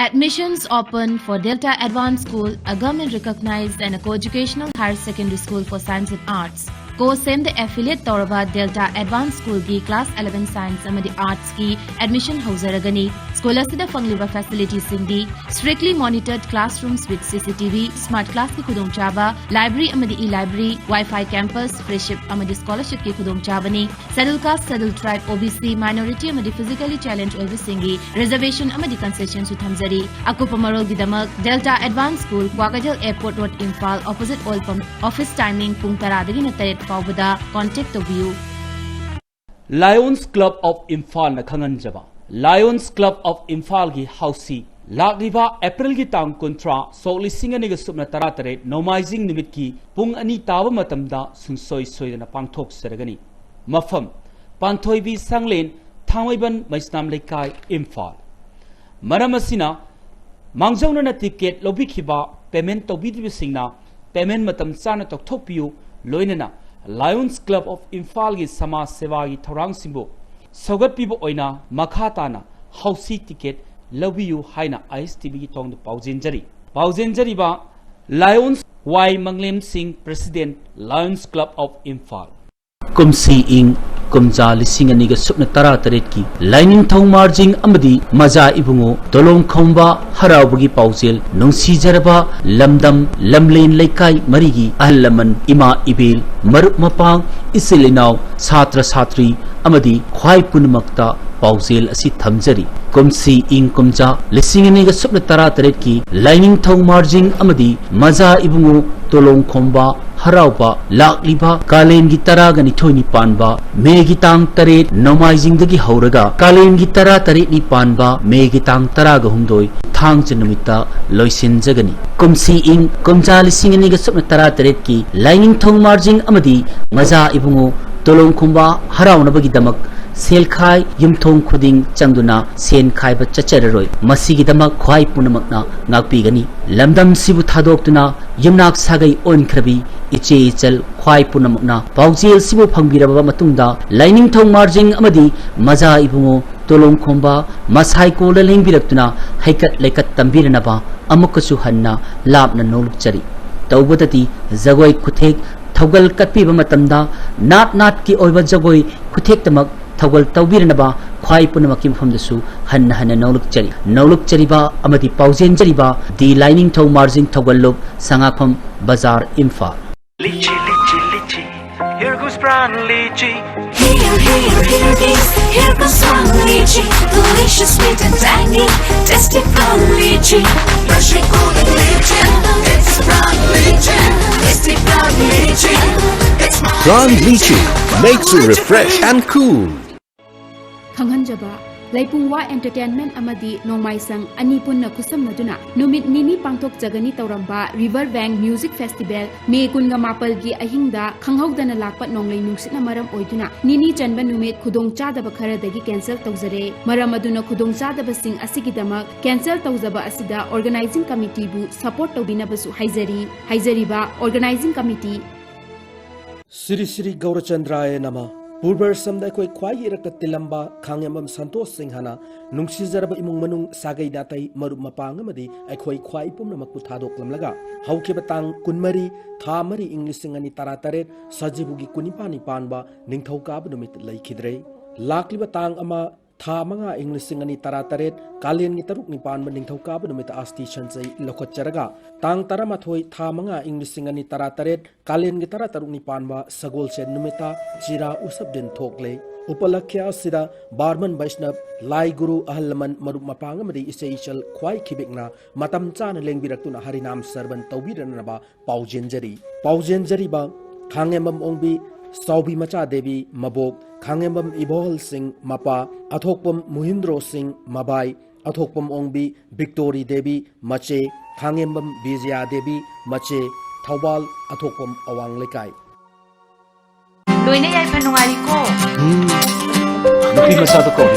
Admissions open for Delta Advanced School, a government recognized and a co-educational higher secondary school for science and arts. ꯀꯣꯁꯦꯝꯗ affiliate ꯇꯧꯔꯕ Delta Advanced Schoolꯒꯤ class eleven science ꯑꯃꯗꯤ artsꯀꯤ admission ꯍꯧꯖꯔꯒꯅꯤ꯫ School ꯑꯁꯤꯗ ꯐꯪꯂꯤꯕ facilityꯁꯤꯡꯗꯤ strictly monitored classrooms with C C T V, smart classꯀꯤ ꯈꯨꯗꯣꯡꯆꯥꯕ, library ꯑꯃꯗꯤ e-library, Wi-Fi campus, freship ꯑꯃꯗꯤ scholarshipꯀꯤ ꯈꯨꯗꯣꯡꯆꯥꯕꯅꯤ꯫ Schedule caste, schedule tribe, O B C, minority ꯑꯃꯗꯤ physically challenge ꯑꯣꯏꯕꯁꯤꯡꯒꯤ reservation ꯑꯃꯗꯤ concessionꯁꯨ ꯊꯝꯖꯔꯤ꯫ ꯑꯀꯨꯞꯄ ꯃꯔꯣꯜꯒꯤꯗꯃꯛ Delta Advanced School, Kwakeithel Airport Road, Imphal, opposite Oil Pump. Office timing ꯄꯨꯡ ꯇꯔꯥꯗꯒꯤꯅ ꯇꯔꯦꯠ ꯐꯥꯎꯕꯗ contact ꯇꯧꯕꯤꯌꯨ꯫ Lions Club of Imphalꯅ ꯈꯪꯍꯟꯖꯕ꯫ Lions Club of Imphalꯒꯤ ꯍꯧꯁꯤ ꯂꯥꯛꯂꯤꯕ Aprilꯒꯤ ꯇꯥꯡ ꯀꯨꯟꯊ꯭ꯔꯥ, ꯁꯣꯛ ꯂꯤꯁꯤꯡ ꯑꯅꯤꯒ ꯁꯨꯞꯅ ꯇꯔꯥꯇꯔꯦꯠ, ꯅꯣꯡꯃꯥꯏꯖꯤꯡ ꯅꯨꯃꯤꯠꯀꯤ ꯄꯨꯡ ꯑꯅꯤ ꯇꯥꯕ ꯃꯇꯝꯗ ꯁꯨꯡꯁꯣꯏ ꯁꯣꯏꯗꯅ ꯄꯥꯡꯊꯣꯛꯆꯔꯒꯅꯤ꯫ ꯃꯐꯝ: ꯄꯥꯟꯊꯣꯏꯕꯤ ꯁꯪꯂꯦꯟ, ꯊꯥꯡꯃꯩꯕꯟ ꯃꯩꯁꯅꯥꯝ ꯂꯩꯀꯥꯏ, ꯏꯝꯐꯥꯜ꯫ ꯃꯔꯝ ꯑꯁꯤꯅ, ꯃꯥꯡꯖꯧꯅꯅ ticket ꯂꯧꯕꯤꯈꯤꯕ, payment ꯇꯧꯕꯤꯗ꯭ꯔꯤꯕꯁꯤꯡꯅ payment ꯃꯇꯝ ꯆꯥꯅ ꯇꯧꯊꯣꯛꯄꯤꯌꯨ꯫ ꯂꯣꯏꯅꯅ Lions Club of Imphalꯒꯤ ꯁꯃꯥꯖ ꯁꯦꯕꯥꯒꯤ ꯊꯧꯔꯥꯡꯁꯤꯡꯕꯨ ꯁꯧꯒꯠꯄꯤꯕ ꯑꯣꯏꯅ ꯃꯈꯥ ꯇꯥꯅ ꯍꯧꯁꯤ ticket ꯂꯧꯕꯤꯌꯨ ꯍꯥꯏꯅ ISTVꯒꯤ ꯊꯣꯡꯗ ꯄꯥꯎꯖꯦꯟꯖꯔꯤ꯫ ꯄꯥꯎꯖꯦꯟꯖꯔꯤꯕ Lions ꯋꯥꯏ ꯃꯪꯂꯦꯝ ꯁꯤꯡ, President, Lions Club of Imphal꯫ ꯀꯨꯝꯁꯤ ꯏꯪ ꯀꯨꯝꯖꯥ ꯂꯤꯁꯤꯡ ꯑꯅꯤꯒ ꯁꯨꯞꯅ ꯇꯔꯥꯇꯔꯦꯠꯀꯤ ꯂꯥꯏꯅꯤꯡꯊꯧ ꯃꯥꯔꯖꯤꯡ ꯑꯃꯗꯤ ꯃꯖꯥ ꯏꯕꯨꯡꯉꯣ ꯇꯣꯂꯣꯡꯈꯣꯝꯕ ꯍꯔꯥꯎꯕꯒꯤ ꯄꯥꯎꯖꯦꯜ ꯅꯨꯡꯁꯤꯖꯔꯕ ꯂꯝꯗꯝ ꯂꯝꯂꯦꯟ ꯂꯩꯀꯥꯏ ꯃꯔꯤꯒꯤ ꯑꯍꯜ ꯂꯃꯟ, ꯏꯃꯥ ꯏꯕꯦꯜ, ꯃꯔꯨꯞ ꯃꯄꯥꯡ, ꯏꯆꯤꯜ ꯏꯅꯥꯎ, ꯁꯥꯇ꯭ꯔ ꯁꯥꯇ꯭ꯔꯤ ꯑꯃꯗꯤ ꯈ꯭ꯋꯥꯏ ꯄꯨꯝꯅꯃꯛꯇ ꯄꯥꯎꯖꯦꯜ ꯑꯁꯤ ꯊꯝꯖꯔꯤ꯫ ꯀꯨꯝꯁꯤ ꯏꯪ ꯀꯨꯝꯖꯥ ꯂꯤꯁꯤꯡ ꯑꯅꯤꯒ ꯁꯨꯞꯅ ꯇꯔꯥꯇꯔꯦꯠꯀꯤ ꯂꯥꯏꯅꯤꯡꯊꯧ ꯃꯥꯔꯖꯤꯡ ꯑꯃꯗꯤ ꯃꯖꯥ ꯏꯕꯨꯡꯉꯣ ꯇꯣꯂꯣꯡꯈꯣꯝꯕ ꯍꯔꯥꯎꯕ ꯂꯥꯛꯂꯤꯕ ꯀꯥꯂꯦꯟꯒꯤ ꯇꯔꯥꯒ ꯅꯤꯊꯣꯏꯅꯤ ꯄꯥꯟꯕ ꯃꯦꯒꯤ ꯇꯥꯡ ꯇꯔꯦꯠ ꯅꯣꯡꯃꯥꯏꯖꯤꯡꯗꯒꯤ ꯍꯧꯔꯒ ꯀꯥꯂꯦꯟꯒꯤ ꯇꯔꯥ ꯇꯔꯦꯠꯅꯤ ꯄꯥꯟꯕ ꯃꯦꯒꯤ ꯇꯥꯡ ꯇꯔꯥꯒ ꯍꯨꯝꯗꯣꯏ ꯊꯥꯡꯖ ꯅꯨꯃꯤꯠꯇ ꯂꯣꯏꯁꯤꯟꯖꯒꯅꯤ꯫ ꯀꯨꯝꯁꯤ ꯏꯪ ꯀꯨꯝꯖꯥ ꯂꯤꯁꯤꯡ ꯑꯅꯤꯒ ꯁꯨꯞꯅ ꯇꯔꯥꯇꯔꯦꯠꯀꯤ ꯂꯥꯏꯅꯤꯡꯊꯧ ꯃꯥꯔꯖꯤꯡ ꯑꯃꯗꯤ ꯃꯖꯥ ꯏꯕꯨꯡꯉꯣ ꯇꯣꯂꯣꯡꯈꯣꯝꯕ ꯍꯔꯥꯎꯅꯕꯒꯤꯗꯃꯛ ꯁꯦꯜꯈꯥꯏ ꯌꯨꯝꯊꯣꯡ ꯈꯨꯗꯤꯡ ꯆꯪꯗꯨꯅ ꯁꯦꯟ ꯈꯥꯏꯕ ꯆꯠꯆꯔꯔꯣꯏ꯫ ꯃꯁꯤꯒꯤꯗꯃꯛ ꯈ꯭ꯋꯥꯏ ꯄꯨꯝꯅꯃꯛꯅ ꯉꯥꯛꯄꯤꯒꯅꯤ꯫ ꯂꯝꯗꯝꯁꯤꯕꯨ ꯊꯥꯗꯣꯛꯇꯨꯅ ꯌꯨꯝꯅꯥꯛ ꯁꯥꯒꯩ ꯑꯣꯟꯈ꯭ꯔꯕꯤ ꯏꯆꯦ ꯏꯆꯜ ꯈ꯭ꯋꯥꯏ ꯄꯨꯝꯅꯃꯛꯅ ꯄꯥꯎꯖꯦꯜꯁꯤꯕꯨ ꯐꯪꯕꯤꯔꯕ ꯃꯇꯨꯡꯗ, ꯂꯥꯏꯅꯤꯡꯊꯧ ꯃꯥꯔꯖꯤꯡ ꯑꯃꯗꯤ ꯃꯖꯥ ꯏꯕꯨꯡꯉꯣ ꯇꯣꯂꯣꯡꯈꯣꯝꯕ ꯃꯁꯥꯏꯀꯣꯜꯗ ꯂꯦꯡꯕꯤꯔꯛꯇꯨꯅ ꯍꯩꯀꯠ ꯂꯩꯀꯠ ꯇꯝꯕꯤꯔꯅꯕ ꯑꯃꯨꯛꯀꯁꯨ ꯍꯟꯅ ꯂꯥꯞꯅ ꯅꯣꯡꯂꯨꯛꯆꯔꯤ꯫ ꯇꯧꯕꯗꯗꯤ ꯖꯒꯣꯏ ꯈꯨꯊꯦꯛ ꯊꯧꯒꯜ ꯀꯠꯄꯤꯕ ꯃꯇꯝꯗ ꯅꯥꯠ ꯅꯥꯠꯀꯤ ꯑꯣꯏꯕ ꯖꯒꯣꯏ ꯈꯨꯊꯦꯛꯇꯃꯛ ꯊꯧꯒꯜ ꯇꯧꯕꯤꯔꯅꯕ ꯈ꯭ꯋꯥꯏ ꯄꯨꯝꯅꯃꯛꯀꯤ ꯃꯐꯝꯗꯁꯨ ꯍꯟꯅ ꯍꯟꯅ ꯅꯣꯡꯂꯨꯛꯆꯔꯤ꯫ ꯅꯣꯡꯂꯨꯛꯆꯔꯤꯕ ꯑꯃꯗꯤ ꯄꯥꯎꯖꯦꯟꯖꯔꯤꯕ ꯗꯤ ꯂꯥꯏꯅꯤꯡꯊꯧ ꯃꯥꯔꯖꯤꯡ ꯊꯧꯒꯜꯂꯨꯞ, ꯁꯉꯥꯐꯝ ꯕꯖꯥꯔ, Imphal. Lychee, lychee, lychee. Here goes prawn lychee. Here, here, here goes, here goes prawn lychee. Delicious, sweet and tangy. Tasty prawn lychee. Fresh and cool and lychee. It's prawn lychee. Tasty prawn lychee. It's my Prawn lychee makes you refresh and cool. ꯈꯪꯍꯟꯖꯕ꯫ ꯂꯩꯄꯨꯡꯋꯥ Entertainment ꯑꯃꯗꯤ ꯅꯣꯡꯃꯥꯏꯁꯪ ꯑꯅꯤ ꯄꯨꯟꯅ ꯈꯨꯠꯁꯝꯅꯗꯨꯅ ꯅꯨꯃꯤꯠ ꯅꯤꯅꯤ ꯄꯥꯡꯊꯣꯛꯆꯒꯅꯤ ꯇꯧꯔꯝꯕ River Bank Music Festival ꯃꯦ ꯀꯨꯟꯒ ꯃꯥꯄꯜꯒꯤ ꯑꯍꯤꯡꯗ ꯈꯪꯍꯧꯗꯅ ꯂꯥꯛꯄ ꯅꯣꯡꯂꯩ ꯅꯨꯡꯁꯤꯠꯅ ꯃꯔꯝ ꯑꯣꯏꯗꯨꯅ ꯅꯤꯅꯤ ꯆꯟꯕ ꯅꯨꯃꯤꯠ ꯈꯨꯗꯣꯡꯆꯥꯗꯕ ꯈꯔꯗꯒꯤ cancel ꯇꯧꯖꯔꯦ꯫ ꯃꯔꯝ ꯑꯗꯨꯅ ꯈꯨꯗꯣꯡꯆꯥꯗꯕꯁꯤꯡ ꯑꯁꯤꯒꯤꯗꯃꯛ cancel ꯇꯧꯖꯕ ꯑꯁꯤꯗ Organizing Committeeꯕꯨ support ꯇꯧꯕꯤꯅꯕꯁꯨ ꯍꯥꯏꯖꯔꯤ꯫ ꯍꯥꯏꯖꯔꯤꯕ Organizing Committee꯫ ꯁ꯭ꯔꯤ ꯁ꯭ꯔꯤ ꯒꯧꯔꯆꯟꯗ꯭ꯔꯥꯌ ꯅꯃ꯫ ꯄꯨꯔꯕꯔꯁꯝꯗ ꯑꯩꯈꯣꯏ ꯈ꯭ꯋꯥꯏ ꯏꯔꯛꯇ ꯇꯤꯜꯂꯝꯕ ꯈꯥꯡꯉꯦꯝꯕꯝ ꯁꯟꯇꯣꯁ ꯁꯤꯡꯍꯅ ꯅꯨꯡꯁꯤꯖꯔꯕ ꯏꯃꯨꯡ ꯃꯅꯨꯡ, ꯁꯥꯒꯩ ꯅꯥꯇꯩ, ꯃꯔꯨꯞ ꯃꯄꯥꯡ ꯑꯃꯗꯤ ꯑꯩꯈꯣꯏ ꯈ꯭ꯋꯥꯏ ꯄꯨꯝꯅꯃꯛꯄꯨ ꯊꯥꯗꯣꯛꯂꯝꯂꯒ ꯍꯧꯈꯤꯕ ꯇꯥꯡ ꯀꯨꯟꯃꯔꯤ, ꯊꯥ ꯃꯔꯤ, ꯏꯪ ꯂꯤꯁꯤꯡ ꯑꯅꯤ ꯇꯔꯥꯇꯔꯦꯠ, ꯁꯖꯤꯕꯨꯒꯤ ꯀꯨꯟꯅꯤꯄꯥꯟꯅꯤ ꯄꯥꯟꯕ ꯅꯤꯡꯊꯧꯀꯥꯕ ꯅꯨꯃꯤꯠ ꯂꯩꯈꯤꯗ꯭ꯔꯦ꯫ ꯂꯥꯛꯂꯤꯕ ꯇꯥꯡ ꯑꯃ, ꯊꯥ ꯃꯉꯥ, ꯏꯪ ꯂꯤꯁꯤꯡ ꯑꯅꯤ ꯇꯔꯥꯇꯔꯦꯠ, ꯀꯥꯂꯦꯟꯒꯤ ꯇꯔꯨꯛꯅꯤ ꯄꯥꯟꯕ ꯅꯤꯡꯊꯧꯀꯥꯕ ꯅꯨꯃꯤꯠꯇ ꯑꯁꯇꯤ ꯁꯟꯆꯩ ꯂꯧꯈꯠꯆꯔꯒ, ꯇꯥꯡ ꯇꯔꯥꯃꯥꯊꯣꯏ, ꯊꯥ ꯃꯉꯥ, ꯏꯪ ꯂꯤꯁꯤꯡ ꯑꯅꯤ ꯇꯔꯥꯇꯔꯦꯠ, ꯀꯥꯂꯦꯟꯒꯤ ꯇꯔꯥꯇꯔꯨꯛꯅꯤ ꯄꯥꯟꯕ ꯁꯒꯣꯜꯁꯦꯟ ꯅꯨꯃꯤꯠꯇ ꯆꯤꯔꯥ ꯎꯁꯕ ꯗꯤꯟ ꯊꯣꯛꯂꯦ꯫ ꯎꯄꯂꯛꯈ꯭ꯌ ꯑꯁꯤꯗ ꯕꯥꯔꯃꯟ ꯕꯩꯁꯅꯕ, ꯂꯥꯏ ꯒꯨꯔꯨ, ꯑꯍꯜ ꯂꯃꯟ, ꯃꯔꯨꯞ ꯃꯄꯥꯡ ꯑꯃꯗꯤ ꯏꯆꯦ ꯏꯆꯜ ꯈ꯭ꯋꯥꯏ ꯈꯤꯕꯤꯛꯅ ꯃꯇꯝ ꯆꯥꯅ ꯂꯦꯡꯕꯤꯔꯛꯇꯨꯅ ꯍꯔꯤꯅꯥꯝ ꯁꯔꯕꯟ ꯇꯧꯕꯤꯔꯅꯕ ꯄꯥꯎꯖꯦꯟꯖꯔꯤ꯫ ꯄꯥꯎꯖꯦꯟꯖꯔꯤꯕ ꯈꯥꯡꯉꯦꯝꯕꯝ ꯑꯣꯡꯕꯤ ꯆꯥꯎꯕꯤ ꯃꯆꯥ ꯗꯦꯕꯤ ꯃꯕꯣꯛ, ꯈꯥꯡꯉꯦꯝꯕꯝ ꯏꯕꯣꯍꯜ ꯁꯤꯡ ꯃꯄꯥ, ꯑꯊꯣꯛꯄꯝ ꯃꯨꯍꯤꯟꯗ꯭ꯔꯣ ꯁꯤꯡ ꯃꯕꯥꯏ, ꯑꯊꯣꯛꯄꯝ ꯑꯣꯡꯕꯤ ꯕꯤꯛꯇꯣꯔꯤ ꯗꯦꯕꯤ ꯃꯆꯦ, ꯈꯥꯡꯉꯦꯝꯕꯝ ꯕꯤꯖꯌꯥ ꯗꯦꯕꯤ ꯃꯆꯦ, ꯊꯧꯕꯥꯜ ꯑꯊꯣꯛꯄꯝ ꯑꯋꯥꯡ ꯂꯩꯀꯥꯏ꯫ ꯂꯣꯏꯅ ꯌꯥꯏꯐ ꯅꯨꯡꯉꯥꯏꯔꯤꯀꯣ? ꯎꯝ꯫ ꯅꯨꯄꯤ ꯃꯆꯥꯗꯣ ꯀꯧ꯫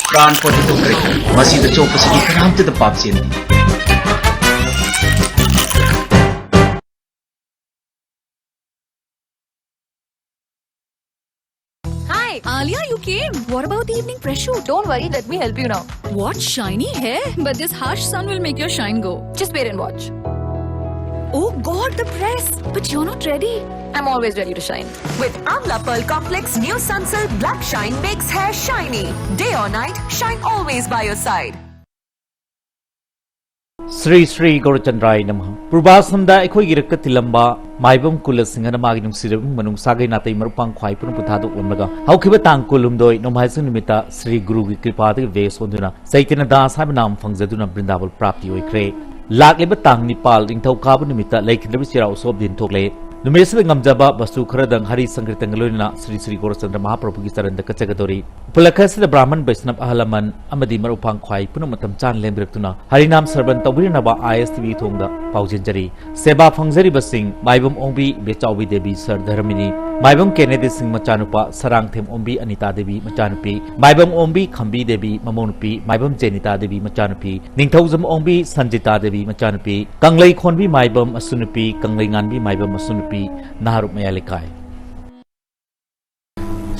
ꯄ꯭ꯔꯥꯟ ꯄꯣꯊꯣꯛꯈ꯭ꯔꯦ꯫ ꯃꯁꯤꯗ ꯆꯣꯞꯄꯁꯤꯗꯤ ꯀꯅꯥꯝꯇꯗ ꯄꯥꯞ ꯆꯦꯟꯗꯦ꯫ Hi, Alia, you came. What about the evening press shoot? Don't worry, let me help you now. What shiny hair? But this harsh sun will make your shine go. Just wait and watch. Oh God, the press! But you're not ready. I'm always ready to shine. With Amla Pearl Complex, new Sunsilk Black Shine makes hair shiny. Day or night, shine always by your side. Shri Shri ꯒꯧꯔꯆꯟꯗ꯭ꯔꯥꯏ ꯅꯃꯍ꯫ ꯄꯨꯔꯕꯥꯁꯝꯗ ꯑꯩꯈꯣꯏꯒꯤ ꯏꯔꯛꯇ ꯇꯤꯜꯂꯝꯕ ꯃꯥꯏꯕꯝ ꯀꯨꯂꯁꯤꯡꯍꯅ ꯃꯥꯒꯤ ꯅꯨꯡꯁꯤꯔꯕ ꯏꯃꯨꯡ ꯃꯅꯨꯡ ꯁꯥꯒꯩ ꯅꯥꯇꯩ ꯃꯔꯨꯞ ꯃꯄꯥꯡ ꯈ꯭ꯋꯥꯏ ꯄꯨꯝꯅꯃꯛꯄꯨ ꯊꯥꯗꯣꯛꯂꯝꯂꯒ ꯍꯧꯈꯤꯕ ꯇꯥꯡ ꯀꯨꯟꯍꯨꯝꯗꯣꯏ ꯅꯣꯡꯃꯥꯏꯖꯤꯡ ꯅꯨꯃꯤꯠꯇ ꯁ꯭ꯔꯤ ꯒꯨꯔꯨꯒꯤ ꯀ꯭ꯔꯤꯄꯥꯗꯒꯤ ꯕꯦꯁ ꯑꯣꯟꯗꯨꯅ ꯆꯩꯇꯟꯌ ꯗꯥꯁ ꯍꯥꯏꯕ ꯅꯥꯝ ꯐꯪꯖꯗꯨꯅ ꯕ꯭ꯔꯤꯟꯗꯥꯕꯟ ꯄ꯭ꯔꯥꯞꯇꯤ ꯑꯣꯏꯈ꯭ꯔꯦ꯫ ꯂꯥꯛꯂꯤꯕ ꯇꯥꯡ ꯅꯤꯄꯥꯜ ꯅꯤꯡꯊꯧꯀꯥꯕ ꯅꯨꯃꯤꯠꯇ ꯂꯩꯈꯤꯗ꯭ꯔꯕ ꯆꯩꯔꯥꯎ ꯎꯁꯣꯞ ꯗꯤꯟ ꯊꯣꯛꯂꯦ꯫ ꯅꯨꯃꯤꯠ ꯑꯁꯤꯗ ꯉꯝꯖꯕ ꯕꯁꯇꯨ ꯈꯔꯗꯪ ꯍꯔꯤ ꯁꯪꯀꯤꯔꯇꯟꯒ ꯂꯣꯏꯅꯅ ꯁ꯭ꯔꯤ ꯁ꯭ꯔꯤ ꯒꯣꯔꯆꯟꯗ꯭ꯔ ꯃꯍꯥꯄ꯭ꯔꯚꯨꯒꯤ ꯆꯔꯟꯗ ꯀꯠꯆꯒꯗꯧꯔꯤ꯫ ꯎꯄꯂꯛꯈ ꯑꯁꯤꯗ ꯕ꯭ꯔꯥꯍꯃꯟ ꯕꯩꯁꯅꯕ ꯑꯍꯜ ꯂꯃꯟ ꯑꯃꯗꯤ ꯃꯔꯨꯞ ꯃꯄꯥꯡ ꯈ꯭ꯋꯥꯏ ꯄꯨꯝꯅꯃꯛ ꯃꯇꯝ ꯆꯥꯅ ꯂꯦꯡꯕꯤꯔꯛꯇꯨꯅ ꯍꯔꯤꯅꯥꯝ ꯁ꯭ꯔꯕꯟ ꯇꯧꯕꯤꯔꯅꯕ ꯑꯥꯏ ꯑꯦꯁ ꯇꯤ ꯚꯤ ꯊꯣꯡꯗ ꯄꯥꯎꯖꯦꯟꯖꯔꯤ꯫ ꯁꯦꯕꯥ ꯐꯪꯖꯔꯤꯕꯁꯤꯡ ꯃꯥꯏꯕꯝ ꯑꯣꯡꯕꯤ ꯕꯦꯆꯥꯎꯕꯤ ꯗꯦꯕꯤ ꯁꯔ ꯙꯔꯃꯤꯅꯤ, ꯃꯥꯏꯕꯝ ꯀꯦꯅꯦꯗꯤ ꯁꯤꯡ ꯃꯆꯥꯅꯨꯄꯥ ꯁꯔꯥꯡꯊꯦꯝ ꯑꯣꯡꯕꯤ ꯑꯅꯤꯇꯥ ꯗꯦꯕꯤ ꯃꯆꯥꯅꯨꯄꯤ, ꯃꯥꯏꯕꯝ ꯑꯣꯡꯕꯤ ꯈꯝꯕꯤ ꯗꯦꯕꯤ ꯃꯃꯧꯅꯨꯄꯤ, ꯃꯥꯏꯕꯝ ꯖꯦꯅꯤꯇꯥ ꯗꯦꯕꯤ ꯃꯆꯥꯅꯨꯄꯤ, ꯅꯤꯡꯊꯧꯖꯝ ꯑꯣꯡꯕꯤ ꯁꯟꯖꯤꯇꯥ ꯗꯦꯕꯤ ꯃꯆꯥꯅꯨꯄꯤ, ꯀꯪꯂꯩ ꯈꯣꯟꯕꯤ ꯃꯥꯏꯕꯝ ꯃꯁꯨꯅꯨꯄꯤ, ꯀꯪꯂꯩ ꯉꯥꯟꯕꯤ ꯃꯥꯏꯕꯝ ꯃꯁꯨꯅꯨꯄꯤ, ꯅꯍꯥꯔꯨꯞ ꯃꯌꯥꯏ ꯂꯩꯀꯥꯏ꯫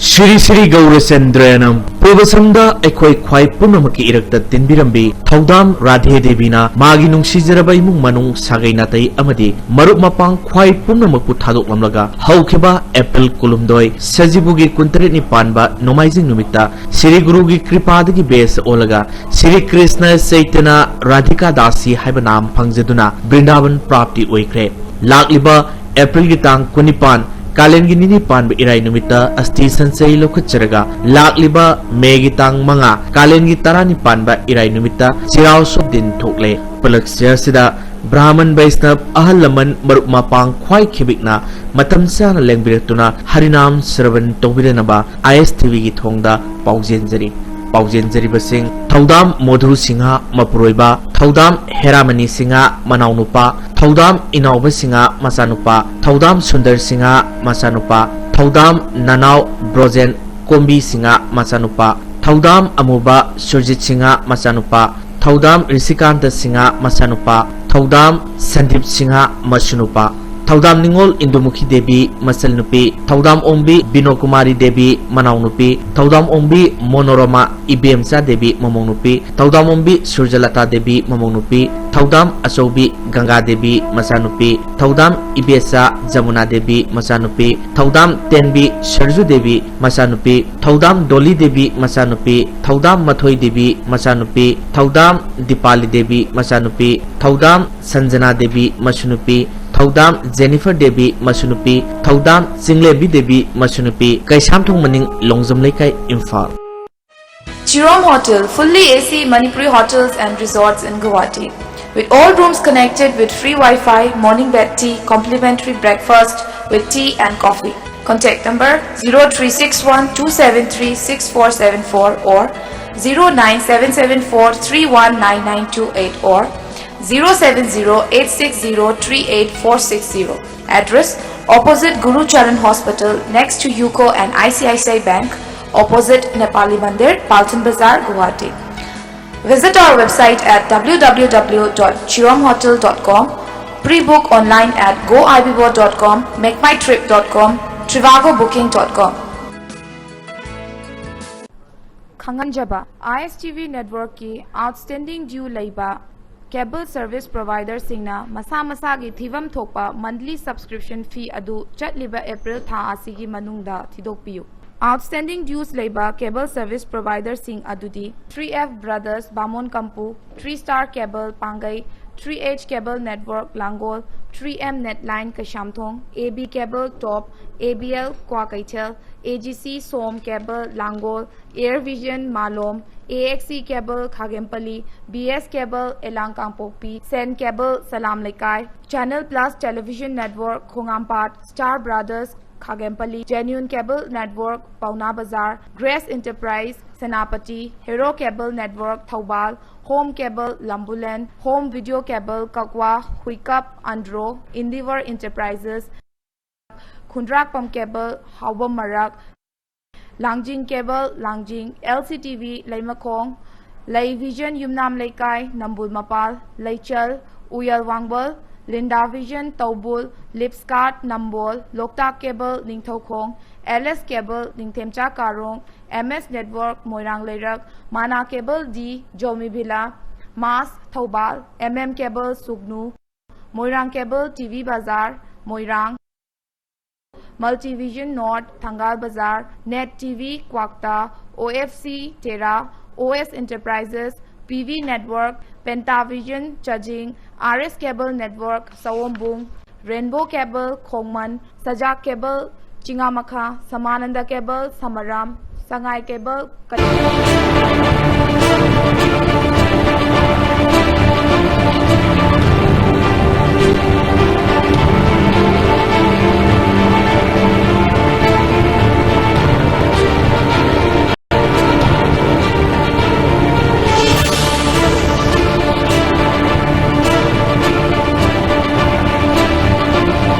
ꯁ꯭ꯔꯤ ꯁ꯭ꯔꯤ ꯒꯧꯔꯆꯟꯗ꯭ꯔꯌꯥꯅꯝ꯫ ꯄꯨꯔꯕꯁꯝꯗ ꯑꯩꯈꯣꯏ ꯈ꯭ꯋꯥꯏ ꯄꯨꯝꯅꯃꯛꯀꯤ ꯏꯔꯛꯇ ꯇꯤꯟꯕꯤꯔꯝꯕꯤ ꯊꯧꯗꯥꯝ ꯔꯥꯙꯦ ꯗꯦꯕꯤꯅ ꯃꯥꯒꯤ ꯅꯨꯡꯁꯤꯖꯔꯕ ꯏꯃꯨꯡ ꯃꯅꯨꯡ ꯁꯥꯒꯩ ꯅꯥꯇꯩ ꯑꯃꯗꯤ ꯃꯔꯨꯞ ꯃꯄꯥꯡ ꯈ꯭ꯋꯥꯏ ꯄꯨꯝꯅꯃꯛꯄꯨ ꯊꯥꯗꯣꯛꯂꯝꯂꯒ ꯍꯧꯈꯤꯕ ꯑꯦꯄ꯭ꯔꯤꯜ ꯀꯨꯟꯍꯨꯝꯗꯣꯏ ꯁꯖꯤꯕꯨꯒꯤ ꯀꯨꯟꯇꯔꯦꯠꯅꯤ ꯄꯥꯟꯕ ꯅꯣꯡꯃꯥꯏꯖꯤꯡ ꯅꯨꯃꯤꯠꯇ ꯁ꯭ꯔꯤ ꯒꯨꯔꯨꯒꯤ ꯀ꯭ꯔꯤꯄꯥꯗꯒꯤ ꯕꯦꯁ ꯑꯣꯜꯂꯒ ꯁ꯭ꯔꯤ ꯀ꯭ꯔꯤꯁꯅ ꯆꯩꯇꯟꯌ ꯔꯥꯙꯤꯀꯥ ꯗꯥꯁꯤ ꯍꯥꯏꯕ ꯅꯥꯝ ꯐꯪꯖꯗꯨꯅ ꯕ꯭ꯔꯤꯟꯗꯥꯕꯟ ꯄ꯭ꯔꯥꯞꯇꯤ ꯑꯣꯏꯈ꯭ꯔꯦ꯫ ꯂꯥꯛꯂꯤꯕ ꯑꯦꯄ꯭ꯔꯤꯜꯒꯤ ꯇꯥꯡ ꯀꯨꯟꯅꯤꯄꯥꯟ, ꯀꯥꯂꯦꯟꯒꯤ ꯅꯤꯅꯤ ꯄꯥꯟꯕ ꯏꯔꯥꯏ ꯅꯨꯃꯤꯠꯇ ꯑꯁꯇꯤ ꯁꯟꯆꯩ ꯂꯧꯈꯠꯆꯔꯒ, ꯂꯥꯛꯂꯤꯕ ꯃꯦꯒꯤ ꯇꯥꯡ ꯃꯉꯥ, ꯀꯥꯂꯦꯟꯒꯤ ꯇꯔꯥꯅꯤ ꯄꯥꯟꯕ ꯏꯔꯥꯏ ꯅꯨꯃꯤꯠꯇ ꯆꯩꯔꯥꯎ ꯎꯁꯣꯞ ꯗꯤꯟ ꯊꯣꯛꯂꯦ꯫ ꯎꯄꯂꯛꯁ꯭ꯌ ꯑꯁꯤꯗ ꯕ꯭ꯔꯥꯍꯃꯟ ꯕꯩꯁꯅꯕ ꯑꯍꯜ ꯂꯃꯟ ꯃꯔꯨꯞ ꯃꯄꯥꯡ ꯈ꯭ꯋꯥꯏ ꯈꯤꯕꯤꯛꯅ ꯃꯇꯝ ꯆꯥꯅ ꯂꯦꯡꯕꯤꯔꯛꯇꯨꯅ ꯍꯔꯤꯅꯥꯝ ꯁ꯭ꯔꯕꯟ ꯇꯧꯕꯤꯗꯅꯕ ꯑꯥꯏ ꯑꯦꯁ ꯇꯤ ꯚꯤꯒꯤ ꯊꯣꯡꯗ ꯄꯥꯎꯖꯦꯟꯖꯔꯤ꯫ ꯄꯥꯎꯖꯦꯟꯖꯔꯤꯕꯁꯤꯡ: ꯊꯧꯗꯥꯝ ꯃꯣꯙꯨ ꯁꯤꯡꯍ ꯃꯄꯨꯔꯣꯏꯕ, ꯊꯧꯗꯥꯝ ꯍꯦꯔꯥꯃꯅꯤ ꯁꯤꯡꯍ ꯃꯅꯥꯎꯅꯨꯄꯥ, ꯊꯧꯗꯥꯝ ꯏꯅꯥꯎꯕ ꯁꯤꯡꯍ ꯃꯆꯥꯅꯨꯄꯥ, ꯊꯧꯗꯥꯝ ꯁꯨꯟꯗꯔ ꯁꯤꯡꯍ ꯃꯆꯥꯅꯨꯄꯥ, ꯊꯧꯗꯥꯝ ꯅꯅꯥꯎ ꯕ꯭ꯔꯣꯖꯦꯟ ꯀꯣꯝꯕꯤ ꯁꯤꯡꯍ ꯃꯆꯥꯅꯨꯄꯥ, ꯊꯧꯗꯥꯝ ꯑꯃꯨꯕ ꯁꯨꯔꯖꯤꯠ ꯁꯤꯡꯍ ꯃꯆꯥꯅꯨꯄꯥ, ꯊꯧꯗꯥꯝ ꯔꯤꯁꯤꯀꯥꯟꯇ ꯁꯤꯡꯍ ꯃꯆꯥꯅꯨꯄꯥ, ꯊꯧꯗꯥꯝ ꯁꯟꯗꯤꯞ ꯁꯤꯡꯍ ꯃꯁꯨꯅꯨꯄꯥ, ꯊꯧꯗꯥꯝ ꯅꯤꯉꯣꯜ ꯏꯟꯗꯨꯃꯨꯈꯤ ꯗꯦꯕꯤ ꯃꯆꯜꯅꯨꯄꯤ, ꯊꯧꯗꯥꯝ ꯑꯣꯡꯕꯤ ꯕꯤꯅꯣꯀꯨꯃꯥꯔꯤ ꯗꯦꯕꯤ ꯃꯅꯥꯎꯅꯨꯄꯤ, ꯊꯧꯗꯥꯝ ꯑꯣꯡꯕꯤ ꯃꯣꯅꯣꯔꯃꯥ ꯏꯕꯦꯝꯆꯥ ꯗꯦꯕꯤ ꯃꯃꯧꯅꯨꯄꯤ, ꯊꯧꯗꯥꯝ ꯑꯣꯡꯕꯤ ꯁꯨꯔꯖꯂꯇꯥ ꯗꯦꯕꯤ ꯃꯃꯧꯅꯨꯄꯤ, ꯊꯧꯗꯥꯝ ꯑꯆꯧꯕꯤ ꯒꯪꯒꯥ ꯗꯦꯕꯤ ꯃꯆꯥꯅꯨꯄꯤ, ꯊꯧꯗꯥꯝ ꯏꯕꯦꯆꯥ ꯖꯃꯨꯅꯥ ꯗꯦꯕꯤ ꯃꯆꯥꯅꯨꯄꯤ, ꯊꯧꯗꯥꯝ ꯇꯦꯟꯕꯤ ꯁꯔꯖꯨ ꯗꯦꯕꯤ ꯃꯆꯥꯅꯨꯄꯤ, ꯊꯧꯗꯥꯝ ꯗꯣꯂꯤ ꯗꯦꯕꯤ ꯃꯆꯥꯅꯨꯄꯤ, ꯊꯧꯗꯥꯝ ꯃꯊꯣꯏ ꯗꯦꯕꯤ ꯃꯆꯥꯅꯨꯄꯤ, ꯊꯧꯗꯥꯝ ꯗꯤꯄꯥꯂꯤ ꯗꯦꯕꯤ ꯃꯆꯥꯅꯨꯄꯤ, ꯊꯧꯗꯥꯝ ꯁꯟꯖꯅꯥ ꯗꯦꯕꯤ ꯃꯁꯨꯅꯨꯄꯤ, ꯊꯧꯗꯥꯝ ꯖꯦꯅꯤꯐꯔ ꯗꯦꯕꯤ ꯃꯁꯨꯅꯨꯄꯤ, ꯊꯧꯗꯥꯝ ꯆꯤꯡꯂꯦꯝꯕꯤ ꯗꯦꯕꯤ ꯃꯁꯨꯅꯨꯄꯤ, ꯀꯩꯁꯥꯝꯊꯣꯡ ꯃꯅꯤꯡ, ꯂꯣꯡꯖꯝ ꯂꯩꯀꯥꯏ, Imphal. Chirom Hotel, fully A C Manipuri hotels and resorts in Guwahati, with all rooms connected with free Wi-Fi, morning bed tea, complimentary breakfast with tea and coffee. Contact number zero three six one two seven three six four seven four or zero nine seven seven four three one nine nine two eight or zero seven zero eight six zero three eight four six zero. Address: opposite Guru Charan Hospital, next to UCO and I C I C I Bank, opposite Nepali Mandir, Paltan Bazar, Guwahati. Visit our website at w w w dot chirom hotel dot com. Pre-book online at go i b bo dot com, make my trip dot com, trivago booking dot com. ꯈꯪꯍꯟꯖꯕ, ISTV networkꯀꯤ outstanding due ꯂꯩꯕ cable service providerꯁꯤꯡꯅ ꯃꯁꯥ ꯃꯁꯥꯒꯤ ꯊꯤꯐꯝ ꯊꯣꯛꯄ monthly subscription fee ꯑꯗꯨ ꯆꯠꯂꯤꯕ April ꯊꯥ ꯑꯁꯤꯒꯤ ꯃꯅꯨꯡꯗ ꯊꯤꯗꯣꯛꯄꯤꯌꯨ꯫ Outstanding dues ꯂꯩꯕ cable service providerꯁꯤꯡ ꯑꯗꯨꯗꯤ Three F Brothers ꯕꯥꯃꯣꯟ Kampu, Three Star Cable ꯄꯥꯡꯒꯩ, Three H Cable Network Langol, Three M Netline Keishamthong, AB Cable Top, ABL Kwakeithel, AGC Som Cable Langol, Air Vision Malom, A X E Cable Khagempally, B S Cable Elang Kangpokpi, Sen Cable Salam Leikai, Channel Plus Television Network Khongampad, Star Brothers Khagempally, Genuine Cable Network Pauna Bazar, Grace Enterprise Senapati, Hero Cable Network Thoubal, Home Cable Lambulen, Home Video Cable Kakwa Huikap Andro, Endeavor Enterprises, Khundrakpam Cable Haubam Marak, Langjing Cable Langjing, L C T V Leimakhong, Lei Vision Yumnam Leikai Nambul Mapal, Leichal Uyal Wangbal, Linda Vision Taubul, Lipskat Nambol, Loktak Cable Ningthoukhong, L S Cable Ningthemcha Karong, M S Network Moirang Leirak, Mana Cable D Jomibila, Mas Thoubal, M M Cable Sugnu, Moirang Cable T V Bazar Moirang, Multivision North Thangal Bazar, Net T V Kwakta, O F C Tera, O S Enterprises, P V Network, Pentavision Chajing, R S Cable Network Sawombung, Rainbow Cable Khongman, Sajak Cable Chingamakha, Samananda Cable Samaram, Sangai Cable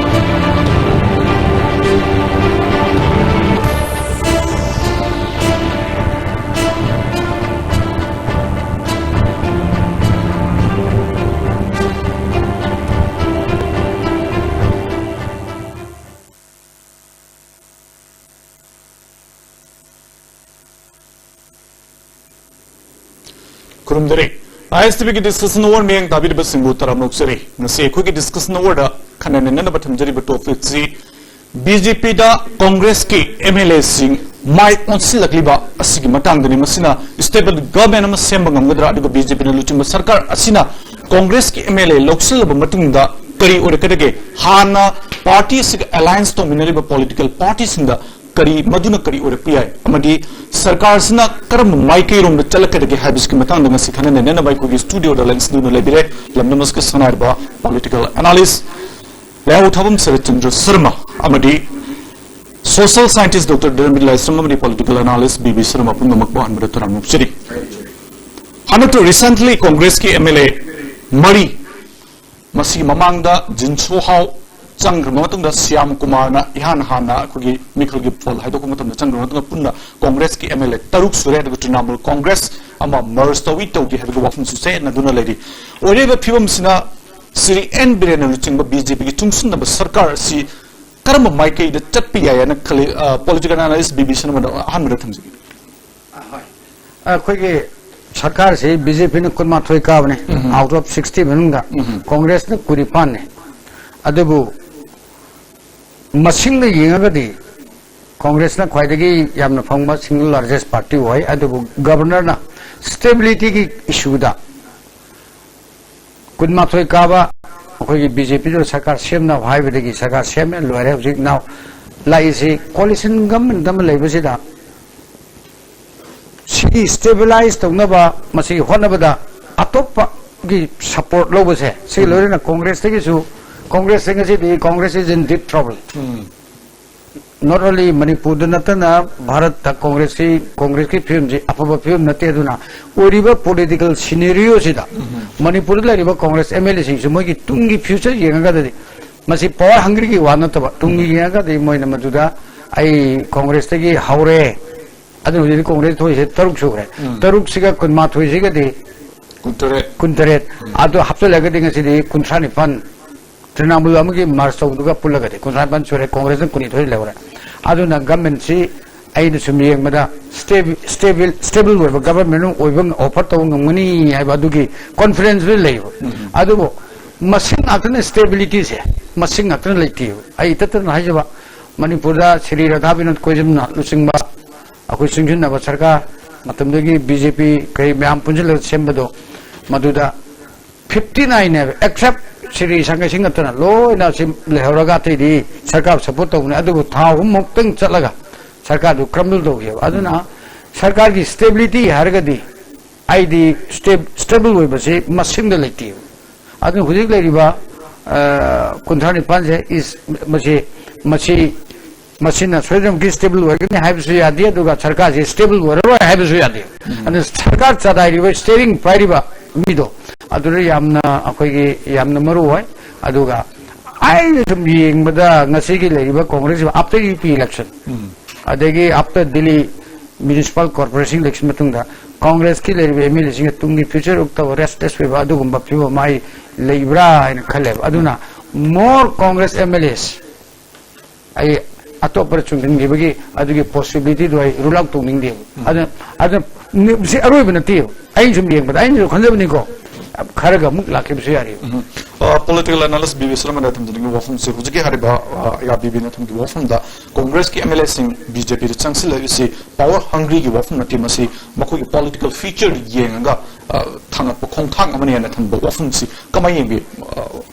ꯈꯨꯔꯨꯝꯖꯔꯤ꯫ I S T ꯚꯤꯒꯤ discussion hour ꯃꯤꯠꯌꯦꯡ ꯇꯥꯕꯤꯔꯤꯕꯁꯤꯡꯕꯨ ꯇꯔꯥꯝꯅ ꯑꯣꯛꯆꯔꯤ꯫ ꯉꯁꯤ ꯑꯩꯈꯣꯏꯒꯤ discussion hourꯗ ꯈꯟꯅ ꯅꯩꯅꯅꯕ ꯊꯝꯖꯔꯤꯕ topicꯁꯤ B J Pꯗ Congressꯀꯤ M L Aꯁꯤꯡ ꯃꯥꯏ ꯑꯣꯟꯁꯤꯜꯂꯛꯂꯤꯕ ꯑꯁꯤꯒꯤ ꯃꯇꯥꯡꯗꯅꯤ꯫ ꯃꯁꯤꯅ stable government ꯑꯃ ꯁꯦꯝꯕ ꯉꯝꯒꯗ꯭ꯔꯥ? ꯑꯗꯨꯒ B J Pꯅ ꯂꯨꯆꯤꯡꯕ ꯁꯔꯀꯥꯔ ꯑꯁꯤꯅ Congressꯀꯤ M L A ꯂꯧꯁꯤꯜꯂꯕ ꯃꯇꯨꯡꯗ ꯀꯔꯤ ꯑꯣꯏꯔꯛꯀꯗꯒꯦ? ꯍꯥꯟꯅ party ꯑꯁꯤꯒ alliance ꯇꯧꯃꯤꯟꯅꯔꯤꯕ political partyꯁꯤꯡꯗ ꯀꯔꯤ, ꯃꯗꯨꯅ ꯀꯔꯤ ꯑꯣꯏꯔꯛꯄ ꯌꯥꯏ ꯑꯃꯗꯤ ꯁꯔꯀꯥꯔꯁꯤꯅ ꯀꯔꯝꯕ ꯃꯥꯏꯀꯩꯔꯣꯝꯗ ꯆꯠꯂꯛꯀꯗꯒꯦ ꯍꯥꯏꯕꯁꯤꯒꯤ ꯃꯇꯥꯡꯗ ꯉꯁꯤ ꯈꯟꯅ ꯅꯩꯅꯅꯕ ꯑꯩꯈꯣꯏꯒꯤ ꯁ꯭ꯇꯨꯗꯤꯑꯣꯗ ꯂꯦꯟꯁ ꯅꯤꯌꯨꯅ ꯂꯩꯕꯤꯔꯦ꯫ ꯂꯝꯗꯝ ꯑꯁꯤꯒꯤ ꯁꯛꯅꯥꯏꯔꯕ ꯄꯣꯂꯤꯇꯤꯀꯦꯜ ꯑꯦꯅꯥꯂꯤꯁ ꯂꯩꯍꯥꯎ ꯊꯥꯕꯝ ꯁꯔꯠꯆꯟꯗ꯭ꯔ ꯁꯔꯃ ꯑꯃꯗꯤ ꯁꯣꯁꯤꯌꯦꯜ ꯁꯥꯏꯟꯇꯤꯁ ꯗꯣꯛꯇꯔ ꯙꯔꯃꯕꯤꯔ ꯂꯥꯏꯁ꯭ꯔꯝ ꯑꯃꯗꯤ political analyst B B Sharma ꯄꯨꯝꯅꯃꯛꯄꯨ ꯑꯍꯥꯟꯕꯗ ꯇꯔꯥꯝꯅ ꯑꯣꯛꯆꯔꯤ꯫ ꯍꯟꯗꯛꯇ ꯔꯤꯁꯦꯟꯠꯂꯤ ꯀꯣꯡꯒ꯭ꯔꯦꯁꯀꯤ ꯑꯦꯝ ꯑꯦꯜ ꯑꯦ ꯃꯔꯤ, ꯃꯁꯤꯒꯤ ꯃꯃꯥꯡꯗ ꯖꯤꯟꯁꯨ ꯍꯥꯎ ꯆꯪꯈ꯭ꯔꯕ ꯃꯇꯨꯡꯗ ꯁ꯭ꯌꯥꯝ ꯀꯨꯃꯥꯔꯅ ꯏꯍꯥꯟ ꯍꯥꯟꯅ ꯑꯩꯈꯣꯏꯒꯤ ꯃꯤꯈꯜꯒꯤ ꯄꯣꯜ ꯍꯥꯏꯗꯣꯛꯄ ꯃꯇꯝꯗ ꯆꯪꯈ꯭ꯔꯕ ꯃꯇꯨꯡꯗ ꯄꯨꯟꯅ ꯀꯣꯡꯒ꯭ꯔꯦꯁꯀꯤ ꯑꯦꯝ ꯑꯦꯜ ꯑꯦ ꯇꯔꯨꯛ ꯁꯨꯔꯦ꯫ ꯑꯗꯨꯒ ꯇ꯭ꯔꯤꯅꯥꯃꯨꯜ ꯀꯣꯡꯒ꯭ꯔꯦꯁ ꯑꯃ ꯃꯔꯖ ꯇꯧꯏ ꯇꯧꯗꯦ ꯍꯥꯏꯕꯒꯤ ꯋꯥꯐꯝꯁꯨ ꯆꯌꯦꯠꯅꯗꯨꯅ ꯂꯩꯔꯤ꯫ ꯑꯣꯏꯔꯤꯕ ꯐꯤꯕꯝꯁꯤꯅ ꯁ꯭ꯔꯤ ꯑꯦꯟ ꯕꯤꯔꯦꯟꯅ ꯂꯨꯆꯤꯡꯕ ꯕꯤ ꯖꯦ ꯄꯤꯒꯤ ꯆꯨꯡꯁꯤꯟꯅꯕ ꯁꯔꯀꯥꯔ ꯑꯁꯤ ꯀꯔꯝꯕ ꯃꯥꯏꯀꯩꯗ ꯆꯠꯄ ꯌꯥꯏ ꯍꯥꯏꯅ ꯈꯜꯂꯤ? ꯄꯣꯂꯤꯇꯤꯀꯦꯜ ꯑꯦꯅꯥꯂꯤꯁ ꯕꯤ ꯕꯤ ꯁꯔꯃꯗ ꯑꯍꯥꯟꯕꯗ ꯊꯝꯖꯒꯦ꯫ ꯑꯩꯈꯣꯏꯒꯤ ꯁꯔꯀꯥꯔꯁꯤ ꯕꯤ ꯖꯦ ꯄꯤꯅ ꯀꯨꯟꯃꯥꯊꯣꯏ ꯀꯥꯕꯅꯤ꯫ Out of sixty ꯃꯅꯨꯡꯗ ꯀꯣꯡꯒ꯭ꯔꯦꯁꯅ ꯀꯨꯟꯅꯤꯄꯥꯟꯅꯤ꯫ ꯑꯗꯨꯕꯨ ꯃꯁꯤꯡꯗ ꯌꯦꯡꯉꯒꯗꯤ ꯀꯣꯡꯒ꯭ꯔꯦꯁꯅ ꯈ꯭ꯋꯥꯏꯗꯒꯤ ꯌꯥꯝꯅ ꯐꯪꯕ single largest party ꯑꯣꯏ꯫ ꯑꯗꯨꯕꯨ ꯒꯕꯔꯅꯔꯅ ꯁ꯭ꯇꯦꯕꯤꯂꯤꯇꯤꯒꯤ ꯏꯁꯨꯗ ꯀꯨꯟꯃꯥꯊꯣꯏ ꯀꯥꯕ ꯑꯩꯈꯣꯏꯒꯤ ꯕꯤ ꯖꯦ ꯄꯤꯗꯨꯅ ꯁꯔꯀꯥꯔ ꯁꯦꯝꯅꯕ ꯍꯥꯏꯕꯗꯒꯤ ꯁꯔꯀꯥꯔ ꯁꯦꯝꯃꯦ, ꯂꯣꯏꯔꯦ꯫ ꯍꯧꯖꯤꯛ ꯅꯥꯎ ꯂꯥꯛꯏꯁꯤ ꯀꯣꯂꯤꯁꯟ ꯒꯃꯦꯟ ꯑꯃ ꯂꯩꯕꯁꯤꯗ ꯁꯤꯒꯤ ꯁ꯭ꯇꯦꯕꯤꯂꯥꯏꯁ ꯇꯧꯅꯕ ꯃꯁꯤꯒꯤ ꯍꯣꯠꯅꯕꯗ ꯑꯇꯣꯞꯄꯒꯤ ꯁꯄꯣꯔꯠ ꯂꯧꯕꯁꯦ ꯁꯤꯒꯤ ꯂꯣꯏꯅꯅ ꯀꯣꯡꯒ꯭ꯔꯦꯁꯇꯒꯤꯁꯨ, ꯀꯣꯡꯒ꯭ꯔꯦꯁꯁꯦ ꯉꯁꯤꯗꯤ Congress is in deep trouble꯫ Not only ꯃꯅꯤꯄꯨꯔꯗ ꯅꯠꯇꯅ ꯚꯥꯔꯠꯇ ꯀꯣꯡꯒ꯭ꯔꯦꯁꯁꯤ, ꯀꯣꯡꯒ꯭ꯔꯦꯁꯀꯤ ꯐꯤꯕꯝꯁꯤ ꯑꯐꯕ ꯐꯤꯕꯝ ꯅꯠꯇꯦ꯫ ꯑꯗꯨꯅ ꯑꯣꯏꯔꯤꯕ ꯄꯣꯂꯤꯇꯤꯀꯦꯜ ꯁꯤꯅꯦꯔꯤꯑꯣꯁꯤꯗ ꯃꯅꯤꯄꯨꯔꯗ ꯂꯩꯔꯤꯕ ꯀꯣꯡꯒ꯭ꯔꯦꯁ ꯑꯦꯝ ꯑꯦꯜ ꯑꯦꯁꯤꯡꯁꯨ ꯃꯣꯏꯒꯤ ꯇꯨꯡꯒꯤ ꯐ꯭ꯌꯨꯆꯔ ꯌꯦꯡꯉꯒꯗꯤ ꯃꯁꯤ ꯄꯋꯥꯔ ꯍꯪꯒ꯭ꯔꯤꯒꯤ ꯋꯥ ꯅꯠꯇꯕ ꯇꯨꯡꯒꯤ ꯌꯦꯡꯉꯒꯗꯤ ꯃꯣꯏꯅ ꯃꯗꯨꯗ ꯑꯩ ꯀꯣꯡꯒ꯭ꯔꯦꯁꯇꯒꯤ ꯍꯧꯔꯦ꯫ ꯑꯗꯨꯅ ꯍꯧꯖꯤꯛꯇꯤ ꯀꯣꯡꯒ꯭ꯔꯦꯁ ꯊꯣꯛꯏꯁꯦ ꯇꯔꯨꯛ ꯁꯨꯈ꯭ꯔꯦ꯫ ꯇꯔꯨꯛꯁꯤꯒ ꯀꯨꯟꯃꯥꯊꯣꯏꯁꯤꯒꯗꯤ ꯀꯨꯟꯇꯔꯦꯠ꯫ ꯀꯨꯟꯇꯔꯦꯠ꯫ ꯑꯗꯨ ꯍꯥꯞꯆꯤꯜꯂꯒꯗꯤ ꯉꯁꯤꯗꯤ ꯀꯨꯟꯊ꯭ꯔꯥ ꯅꯤꯄꯥꯟ꯫ ꯇ꯭ꯔꯤꯅꯥꯃꯨꯜ ꯑꯃꯒꯤ ꯃꯔꯖ ꯇꯧꯕꯗꯨꯒ ꯄꯨꯜꯂꯒꯗꯤ ꯀꯨꯟꯊ꯭ꯔꯥ ꯅꯤꯄꯥꯟ ꯁꯨꯔꯦ, ꯀꯣꯡꯒ꯭ꯔꯦꯁꯅ ꯀꯨꯟꯅꯤꯊꯣꯏ ꯂꯧꯔꯦ꯫ ꯑꯗꯨꯅ ꯒꯃꯦꯟꯁꯤ ꯑꯩꯅ ꯁꯨꯝ ꯌꯦꯡꯕꯗ ꯁ꯭ꯇꯦꯕꯤ-, ꯁ꯭ꯇꯦꯕꯤꯜ, ꯁ꯭ꯇꯦꯕꯜ ꯑꯣꯏꯕ ꯒꯕꯔꯃꯦꯟ ꯑꯃ ꯑꯣꯏꯕ ꯑꯣꯐꯔ ꯇꯧꯕ ꯉꯝꯒꯅꯤ ꯍꯥꯏꯕ ꯑꯗꯨꯒꯤ ꯀꯣꯟꯐꯤꯗꯦꯟꯁꯇꯨ ꯂꯩꯕ꯫ ꯑꯗꯨꯕꯨ ꯃꯁꯤꯡ ꯉꯥꯛꯇꯅ ꯁ꯭ꯇꯦꯕꯤꯂꯤꯇꯤꯁꯦ ꯃꯁꯤꯡ ꯉꯥꯛꯇꯅ ꯂꯩꯇꯦꯕ꯫ ꯑꯩ ꯏꯇꯠ ꯇꯠꯅ ꯍꯥꯏꯖꯕ, ꯃꯅꯤꯄꯨꯔꯗ ꯁ꯭ꯔꯤ ꯔꯥꯙꯥ ꯕꯤꯅꯣꯗ ꯀꯣꯏꯖꯝꯅ ꯂꯨꯆꯤꯡꯕ ꯑꯩꯈꯣꯏ ꯆꯨꯡꯁꯤꯟꯅꯕ ꯁꯔꯀꯥꯔ ꯃꯇꯝꯗꯨꯒꯤ ꯕꯤ ꯖꯦ ꯄꯤ ꯀꯩ ꯃꯌꯥꯝ ꯄꯨꯟꯁꯤꯜꯂꯒ ꯁꯦꯝꯕꯗꯣ ꯃꯗꯨꯗ ꯐꯤꯐꯇꯤ ꯅꯥꯏꯟꯅꯦꯕ, ꯑꯦꯛꯁꯦꯞ ꯁꯤꯔꯤ ꯁꯪꯒꯩꯁꯤꯡ ꯅꯠꯇꯅ ꯂꯣꯏꯅ ꯁꯤ ꯂꯩꯍꯧꯔꯒ ꯑꯇꯩꯗꯤ ꯁꯔꯀꯥꯔ ꯁꯞꯄꯣꯔꯠ ꯇꯧꯕꯅꯦ꯫ ꯑꯗꯨꯕꯨ ꯊꯥ ꯑꯍꯨꯝꯃꯨꯛꯇꯪ ꯆꯠꯂꯒ ꯁꯔꯀꯥꯔꯗꯨ ꯀ꯭ꯔꯝꯕꯜ ꯇꯧꯈꯤꯕ꯫ ꯑꯗꯨꯅ ꯁꯔꯀꯥꯔꯒꯤ ꯁ꯭ꯇꯦꯕꯤꯂꯤꯇꯤ ꯍꯥꯏꯔꯒꯗꯤ ꯑꯩꯗꯤ ꯁ꯭ꯇꯦꯕꯜ ꯑꯣꯏꯕꯁꯤ ꯃꯁꯤꯡꯗ ꯂꯩꯇꯦꯕ꯫ ꯑꯗꯨꯅ ꯍꯧꯖꯤꯛ ꯂꯩꯔꯤꯕ ꯀꯨꯟꯊ꯭ꯔꯥ ꯅꯤꯄꯥꯟꯁꯦ ꯏꯁ ꯃꯁꯤ ꯃꯁꯤ ꯃꯁꯤꯅ ꯁꯣꯏꯗꯅꯃꯛꯀꯤ ꯁ꯭ꯇꯦꯕꯜ ꯑꯣꯏꯒꯅꯤ ꯍꯥꯏꯕꯁꯨ ꯌꯥꯗꯦ, ꯑꯗꯨꯒ ꯁꯔꯀꯥꯔꯁꯤ ꯁ꯭ꯇꯦꯕꯜ ꯑꯣꯏꯔꯔꯣꯏ ꯍꯥꯏꯕꯁꯨ ꯌꯥꯗꯦ꯫ ꯑꯗꯨꯅ ꯁꯔꯀꯥꯔ ꯆꯂꯥꯏꯔꯤꯕ, ꯁ꯭ꯇꯤꯌꯔꯤꯡ ꯄꯥꯏꯔꯤꯕ ꯃꯤꯗꯣ, ꯑꯗꯨꯗ ꯌꯥꯝꯅ ꯑꯩꯈꯣꯏꯒꯤ ꯌꯥꯝꯅ ꯃꯔꯨ ꯑꯣꯏ꯫ ꯑꯗꯨꯒ ꯑꯩꯅ ꯁꯨꯝ ꯌꯦꯡꯕꯗ ꯉꯁꯤꯒꯤ ꯂꯩꯔꯤꯕ ꯀꯣꯡꯒ꯭ꯔꯦꯁꯁꯤꯕꯨ after U P election, ꯑꯗꯒꯤ after Delhi municipal corporation election ꯃꯇꯨꯡꯗ ꯀꯣꯡꯒ꯭ꯔꯦꯁꯀꯤ ꯂꯩꯔꯤꯕ M L A ꯁꯤꯡꯒꯤ ꯇꯨꯡꯒꯤ future ꯎꯛꯇꯕ restless ꯑꯣꯏꯕ ꯑꯗꯨꯒꯨꯝꯕ ꯐꯤꯕꯝ ꯑꯃ ꯑꯩ ꯂꯩꯕ꯭ꯔꯥ ꯍꯥꯏꯅ ꯈꯜꯂꯦꯕ꯫ ꯑꯗꯨꯅ more Congress M L As ꯑꯩ ꯑꯇꯣꯞꯄꯗ ꯆꯨꯡꯁꯤꯟꯈꯤꯕꯒꯤ ꯑꯗꯨꯒꯤ possibility ꯗꯨ ꯑꯩ rule out ꯇꯧꯅꯤꯡꯗꯦꯕ꯫ ꯑꯗꯨꯅ ꯑꯗꯨꯅ ꯁꯤ ꯑꯔꯣꯏꯕ ꯅꯠꯇꯦꯕ꯫ ꯑꯩꯅ ꯁꯨꯝ ꯌꯦꯡꯕꯗ, ꯑꯩꯅꯁꯨ ꯈꯟꯖꯕꯅꯤꯀꯣ, ꯈꯔꯒ ꯑꯃꯨꯛ ꯂꯥꯛꯈꯤꯕꯁꯨ ꯌꯥꯔꯤꯕ꯫ ꯄꯣꯂꯤꯇꯤꯀꯦꯜ ꯑꯦꯅꯥꯂꯤꯁ ꯕꯤ ꯕꯤ ꯁꯔꯃꯅ ꯊꯝꯖꯅꯤꯡꯕ ꯋꯥꯐꯝꯁꯦ, ꯍꯧꯖꯤꯛꯀꯤ ꯍꯥꯏꯔꯤꯕ ꯑꯩꯒꯥ ꯕꯤ ꯕꯤꯅ ꯊꯝꯈꯤꯕ ꯋꯥꯐꯝꯗ ꯀꯣꯡꯒ꯭ꯔꯦꯁꯀꯤ M L A ꯁꯤꯡ B J P ꯗ ꯆꯪꯁꯤꯜꯂꯛꯂꯤꯁꯤ power hungry ꯒꯤ ꯋꯥꯐꯝ ꯅꯠꯇꯦ, ꯃꯁꯤ ꯃꯈꯣꯏꯒꯤ political future ꯌꯦꯡꯉꯒ ꯊꯥꯡꯒꯠꯄ ꯈꯣꯡꯊꯥꯡ ꯑꯃꯅꯦꯅ ꯊꯝꯕ ꯋꯥꯐꯝꯁꯤ ꯀꯃꯥꯏꯅ ꯌꯦꯡꯕꯤ?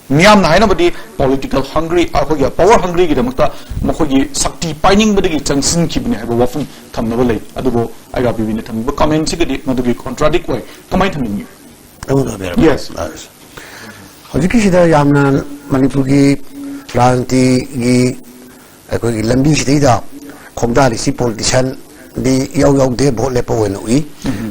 ꯃꯤꯌꯥꯝꯅ ꯍꯥꯏꯅꯕꯗꯤ political hungry, ꯑꯩꯈꯣꯏꯒꯤ power hungry ꯒꯤꯗꯃꯛꯇ ꯃꯈꯣꯏꯒꯤ ꯁꯛꯇꯤ ꯄꯥꯏꯅꯤꯡꯕꯗꯒꯤ ꯆꯪꯁꯤꯟꯈꯤꯕꯅꯤ ꯍꯥꯏꯕ ꯋꯥꯐꯝ ꯊꯝꯅꯕ ꯂꯩ꯫ ꯑꯗꯨꯕꯨ ꯑꯩꯒꯥ ꯕꯤ ꯕꯤꯅ ꯊꯝꯕꯤꯕ comment ꯁꯤꯒꯗꯤ ꯃꯗꯨꯒꯤ contradict ꯑꯣꯏ꯫ ꯀꯃꯥꯏꯅ ꯊꯝꯅꯤꯡꯉꯤ? ꯑꯩꯉꯣꯟꯗ ꯍꯥꯏꯕꯤꯔꯕ? Yes. ꯍꯧꯖꯤꯛꯀꯤꯁꯤꯗ ꯌꯥꯝꯅ ꯃꯅꯤꯄꯨꯔꯒꯤ ꯔꯥꯖꯅꯤꯇꯤꯒꯤ ꯑꯩꯈꯣꯏꯒꯤ ꯂꯝꯕꯤꯁꯤꯗꯩꯗ ꯈꯣꯡꯗꯥꯔꯤꯁꯤ politician ꯗꯤ ꯏꯌꯥꯎ ꯌꯥꯎꯗꯦ, vote ꯂꯦꯞꯄ ꯑꯣꯏꯅ ꯎꯏ꯫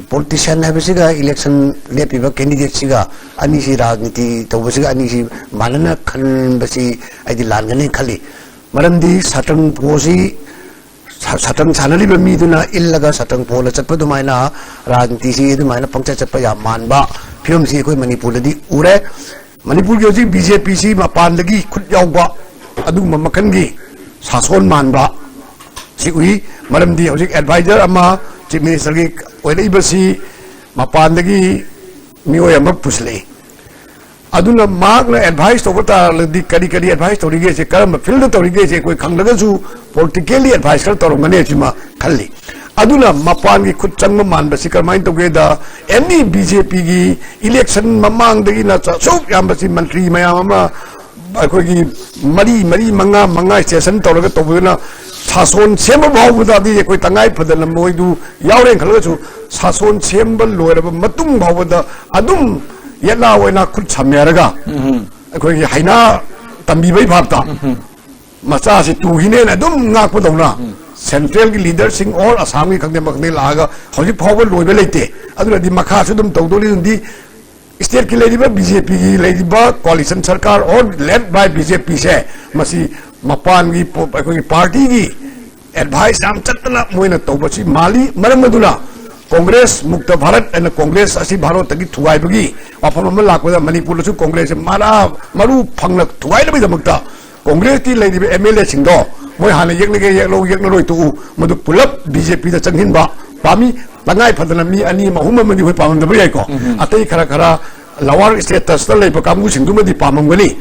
Politician ꯍꯥꯏꯕꯁꯤꯒ election ꯂꯦꯞꯄꯤꯕ candidate ꯁꯤꯒ ꯑꯅꯤꯁꯤ ꯔꯥꯖꯅꯤꯇꯤ ꯇꯧꯕꯁꯤꯒ ꯑꯅꯤꯁꯤ ꯃꯥꯟꯅꯅ ꯈꯟꯕꯁꯤ ꯑꯩꯗꯤ ꯂꯥꯟꯒꯅꯤ ꯈꯜꯂꯤ꯫ ꯃꯔꯝꯗꯤ ꯁꯇ꯭ꯔꯪ ꯄꯣꯁꯤ ꯁ- ꯁꯇ꯭ꯔꯪ ꯁꯥꯟꯅꯔꯤꯕ ꯃꯤꯗꯨꯅ ꯏꯜꯂꯒ ꯁꯇ꯭ꯔꯪ ꯄꯣꯜꯂ ꯆꯠꯄ ꯑꯗꯨꯃꯥꯏꯅ ꯔꯥꯖꯅꯤꯇꯤꯁꯤ ꯑꯗꯨꯃꯥꯏꯅ ꯄꯪꯆꯠ ꯆꯠꯄ ꯌꯥꯝ ꯃꯥꯟꯕ ꯐꯤꯕꯝꯁꯤ ꯑꯩꯈꯣꯏ ꯃꯅꯤꯄꯨꯔꯗꯗꯤ ꯎꯔꯦ꯫ ꯃꯅꯤꯄꯨꯔꯒꯤ ꯍꯧꯖꯤꯛ B J P ꯁꯤ ꯃꯄꯥꯟꯗꯒꯤ ꯈꯨꯠ ꯌꯥꯎꯕ ꯑꯗꯨꯒꯨꯝꯕ ꯃꯈꯜꯒꯤ ꯁꯥꯁꯣꯟ ꯃꯥꯟꯕ ꯁꯤ ꯎꯏ꯫ ꯃꯔꯝꯗꯤ ꯍꯧꯖꯤꯛ advisor ꯑꯃ Chief Minister ꯒꯤ ꯑꯣꯏꯔꯛꯏꯕꯁꯤ ꯃꯄꯥꯟꯗꯒꯤ ꯃꯤꯑꯣꯏ ꯑꯃ ꯄꯨꯁꯤꯜꯂꯛꯏ꯫ ꯑꯗꯨꯅ ꯃꯍꯥꯛꯅ advice ꯇꯧꯕ ꯇꯥꯔꯒꯗꯤ ꯀꯔꯤ ꯀꯔꯤ advice ꯇꯧꯔꯤꯒꯦꯁꯦ, ꯀꯔꯝꯕ field ꯇꯧꯔꯤꯒꯦꯁꯦ ꯑꯩꯈꯣꯏ ꯈꯪꯂꯒꯁꯨ politically advice ꯈꯔ ꯇꯧꯔꯝꯒꯅꯤ ꯁꯤꯃ ꯈꯜꯂꯤ꯫ ꯑꯗꯨꯅ ꯃꯄꯥꯟꯒꯤ ꯈꯨꯠ ꯆꯪꯕ ꯃꯥꯟꯕꯁꯤ ꯀꯔꯝꯍꯥꯏꯅ ꯇꯧꯒꯦꯗ, ꯑꯦꯅꯤ ꯕꯤ ꯖꯦ ꯄꯤꯒꯤ ꯏꯂꯦꯛꯁꯟ ꯃꯃꯥꯡꯗꯒꯤꯅ ꯑꯁꯨꯛ ꯌꯥꯝꯕꯁꯤ ꯃꯟꯇ꯭ꯔꯤ ꯃꯌꯥꯝ ꯑꯃ ꯑꯩꯈꯣꯏꯒꯤ ꯃꯔꯤ ꯃꯔꯤ ꯃꯉꯥ ꯃꯉꯥ ꯁꯦꯁꯟ ꯇꯧꯔꯒ ꯇꯧꯕꯗꯨꯅ ꯁꯥꯁꯣꯟ ꯁꯦꯝꯕ ꯐꯥꯎꯕꯗꯗꯤ ꯑꯩꯈꯣꯏ ꯇꯉꯥꯏ ꯐꯗꯅ ꯃꯣꯏꯗꯨ ꯌꯥꯎꯔꯦꯅ ꯈꯜꯂꯒꯁꯨ, ꯁꯥꯁꯣꯟ ꯁꯦꯝꯕ ꯂꯣꯏꯔꯕ ꯃꯇꯨꯡ ꯐꯥꯎꯕꯗ ꯑꯗꯨꯝ ꯌꯦꯠꯂꯥ ꯑꯣꯏꯅ ꯈꯨꯠ ꯁꯝꯅꯔꯒ ꯑꯩꯈꯣꯏꯒꯤ ꯍꯩꯅꯥ ꯇꯝꯕꯤꯕꯩ ꯚꯥꯞꯇ ꯃꯆꯥꯁꯤ ꯇꯨꯈꯤꯅꯦꯅ ꯑꯗꯨꯝ ꯉꯥꯛꯄꯗꯧꯅ, ꯁꯦꯟꯇ꯭ꯔꯦꯜꯒꯤ ꯂꯤꯗꯔꯁꯤꯡ ꯑꯣꯔ ꯑꯁꯥꯝꯒꯤ ꯈꯪꯗꯦ ꯑꯃ ꯈꯪꯗꯦ ꯂꯥꯛꯑꯒ ꯍꯧꯖꯤꯛ ꯐꯥꯎꯕ ꯂꯣꯏꯕ ꯂꯩꯇꯦ꯫ ꯑꯗꯨꯅꯗꯤ ꯃꯈꯥꯁꯨ ꯑꯗꯨꯝ ꯇꯧꯗꯣꯔꯤꯗꯨꯗꯤ ꯁ꯭ꯇꯦꯠꯀꯤ ꯂꯩꯔꯤꯕ ꯕꯤ ꯖꯦ ꯄꯤꯒꯤ ꯂꯩꯔꯤꯕ ꯀꯣꯑꯥꯂꯤꯁꯟ ꯁꯔꯀꯥꯔ ꯑꯣꯔ ꯂꯦꯗ ꯕꯥꯏ ꯕꯤ ꯖꯦ ꯄꯤꯁꯦ ꯃꯁꯤ ꯃꯄꯥꯟꯒꯤ ꯄꯣ-, ꯑꯩꯈꯣꯏꯒꯤ ꯄꯥꯔꯇꯤꯒꯤ ꯑꯦꯗꯚꯥꯏꯁ ꯌꯥꯝ ꯆꯠꯇꯅ ꯃꯣꯏꯅ ꯇꯧꯕꯁꯤ ꯃꯥꯜꯂꯤ꯫ ꯃꯔꯝ ꯑꯗꯨꯅ ꯀꯣꯡꯒ꯭ꯔꯦꯁ ꯃꯨꯛꯇ ꯚꯥꯔꯠ ꯑꯅ ꯀꯣꯡꯒ꯭ꯔꯦꯁ ꯑꯁꯤ ꯚꯥꯔꯠꯇꯒꯤ ꯊꯨꯒꯥꯏꯕꯒꯤ ꯋꯥꯐꯝ ꯑꯃ ꯂꯥꯛꯄꯗ ꯃꯅꯤꯄꯨꯔꯗꯁꯨ ꯀꯣꯡꯒ꯭ꯔꯦꯁꯁꯦ ꯃꯔꯥ ꯃꯔꯨ ꯐꯪꯅ ꯊꯨꯒꯥꯏꯅꯕꯒꯤꯗꯃꯛꯇ ꯀꯣꯡꯒ꯭ꯔꯦꯁꯀꯤ ꯂꯩꯔꯤꯕ ꯑꯦꯝ ꯑꯦꯜ ꯑꯦꯁꯤꯡꯗꯣ ꯃꯣꯏ ꯍꯥꯟꯅ ꯌꯦꯛꯅꯒꯦ ꯌꯦꯛꯂꯧ ꯌꯦꯛꯅꯔꯣꯏ ꯇꯣꯛꯎ, ꯃꯗꯨ ꯄꯨꯂꯞ ꯕꯤ ꯖꯦ ꯄꯤꯗ ꯆꯪꯁꯤꯟꯕ ꯄꯥꯝꯃꯤ꯫ ꯇꯉꯥꯏ ꯐꯗꯅ ꯃꯤ ꯑꯅꯤ ꯑꯃ ꯑꯍꯨꯝ ꯑꯃꯗꯤ ꯍꯣꯏ ꯄꯥꯝꯃꯝꯗꯕ ꯌꯥꯏꯀꯣ, ꯑꯇꯩ ꯈꯔ ꯈꯔ ꯂꯋꯥꯔ ꯁ꯭ꯇꯦꯇꯁꯇ ꯂꯩꯕ ꯀꯥꯡꯕꯨꯁꯤꯡꯗꯨꯃꯗꯤ ꯄꯥꯝꯃꯝꯒꯅꯤ꯫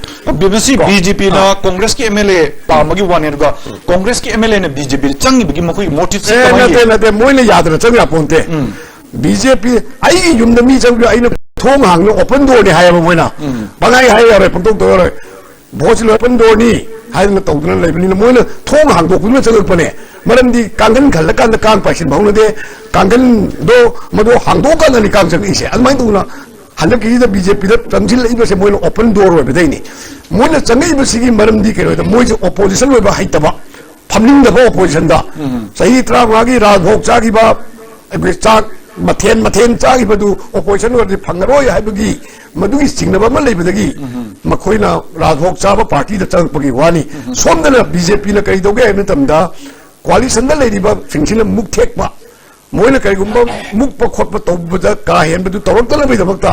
ꯃꯁꯤ ꯀꯣ? ꯕꯤ ꯖꯦ ꯄꯤꯅ ꯑꯥ꯫ ꯀꯣꯡꯒ꯭ꯔꯦꯁꯀꯤ ꯑꯦꯝ ꯑꯦꯜ ꯑꯦ ꯄꯥꯝꯕꯒꯤ ꯋꯥꯅꯤ, ꯑꯗꯨꯒ ꯀꯣꯡꯒ꯭ꯔꯦꯁꯀꯤ ꯑꯦꯝ ꯑꯦꯜ ꯑꯦꯅ ꯕꯤ ꯖꯦ ꯄꯤꯗ ꯆꯪꯉꯤꯕꯒꯤ ꯃꯈꯣꯏꯒꯤ ꯃꯣꯇꯤꯚꯁꯤ ꯑꯦ, ꯀꯃꯥꯏꯅ ꯅꯠꯇꯦ, ꯌꯦꯡꯉꯤ? ꯅꯠꯇꯦ, ꯃꯣꯏꯅ ꯌꯥꯗꯅ ꯆꯪ ꯌꯥꯄꯣꯟꯇꯦ꯫ ꯎꯝ꯫ ꯕꯤ ꯖꯦ ꯄꯤ, ꯑꯩꯒꯤ ꯌꯨꯝꯗ ꯃꯤ ꯆꯪꯕꯤꯌꯨ, ꯑꯩꯅ ꯊꯣꯡ ꯍꯥꯡꯅ ꯑꯣꯄꯟ ꯗꯣꯔꯅꯤ ꯍꯥꯏꯌꯦꯕ ꯃꯣꯏꯅ꯫ ꯎꯝ꯫ ꯄꯪꯍꯥꯏ ꯍꯥꯏ ꯌꯥꯔꯣꯏ, ꯄꯪꯇꯧ ꯇꯧ ꯌꯥꯔꯣꯏ꯫ ꯚꯣꯠꯁꯤ ꯂꯣꯏ ꯑꯣꯄꯟ ꯗꯣꯔꯅꯤ ꯍꯥꯏꯗꯅ ꯇꯧꯗꯨꯅ ꯂꯩꯕꯅꯤꯅ ꯃꯣꯏꯅ ꯊꯣꯡ ꯍꯥꯡꯗꯣꯛꯄꯗꯨꯅ ꯆꯪꯉꯛꯄꯅꯦ꯫ ꯃꯔꯝꯗꯤ ꯀꯥꯡꯈꯟ ꯈꯜꯂꯀꯥꯟꯗ ꯀꯥꯡ ꯄꯥꯏꯁꯤꯟꯕ ꯍꯧꯅꯗꯦ꯫ ꯀꯥꯡꯈꯟꯗꯣ ꯃꯗꯨ ꯍꯥꯡꯗꯣꯛꯑꯀꯥꯟꯗꯅꯤ ꯀꯥꯡ ꯆꯪꯉꯛꯏꯁꯦ꯫ ꯑꯗꯨꯃꯥꯏꯅ ꯇꯧꯗꯅ ꯍꯟꯗꯛꯀꯤꯁꯤꯗ ꯕꯤ ꯖꯦ ꯄꯤꯗ ꯆꯪꯁꯤꯜꯂꯛꯏꯕꯁꯦ ꯃꯣꯏꯅ ꯑꯣꯄꯟ ꯗꯣꯔ ꯑꯣꯏꯕꯗꯩꯅꯤ꯫ ꯃꯣꯏꯅ ꯆꯪꯉꯛꯏꯕꯁꯤꯒꯤ ꯃꯔꯝꯗꯤ ꯀꯩꯅꯣꯗ ꯃꯣꯏꯁꯦ ꯑꯣꯄꯣꯖꯤꯁꯟ ꯑꯣꯏꯕ ꯍꯩꯇꯕ, ꯐꯝꯅꯤꯡꯗꯕ ꯑꯣꯄꯣꯖꯤꯁꯟꯗ꯫ ꯎꯝ꯫ ꯆꯍꯤ ꯇꯔꯥꯃꯉꯥꯒꯤ ꯔꯥꯖꯚꯣꯒ ꯆꯥꯈꯤꯕ, ꯑꯩꯈꯣꯏ ꯆꯥꯛ ꯃꯊꯦꯟ ꯃꯊꯦꯟ ꯆꯥꯈꯤꯕꯗꯨ ꯑꯣꯄꯣꯖꯤꯁꯟ ꯑꯣꯏꯔꯗꯤ ꯐꯪꯉꯔꯣꯏ ꯍꯥꯏꯕꯒꯤ ꯃꯗꯨꯒꯤ ꯆꯤꯡꯅꯕ ꯑꯃ ꯂꯩꯕꯗꯒꯤ ꯎꯝ꯫ ꯃꯈꯣꯏꯅ ꯔꯥꯖꯚꯣꯒ ꯆꯥꯕ ꯄꯥꯔꯇꯤꯗ ꯆꯪꯉꯛꯄꯒꯤ ꯋꯥꯅꯤ꯫ ꯎꯝ꯫ ꯁꯣꯝꯗꯅ ꯕꯤ ꯖꯦ ꯄꯤꯅ ꯀꯔꯤ ꯇꯧꯒꯦ ꯍꯥꯏꯕ ꯃꯇꯝꯗ ꯀꯣꯑꯥꯂꯤꯁꯟꯗ ꯂꯩꯔꯤꯕꯁꯤꯡꯁꯤꯅ ꯃꯨꯛ ꯊꯦꯛꯄ, ꯃꯣꯏꯅ ꯀꯔꯤꯒꯨꯝꯕ ꯃꯨꯛꯄ ꯈꯣꯠꯄ ꯇꯧꯕꯗ ꯀꯥ ꯍꯦꯟꯕꯗꯨ ꯇꯧꯔꯛꯇꯅꯕꯒꯤꯗꯃꯛꯇ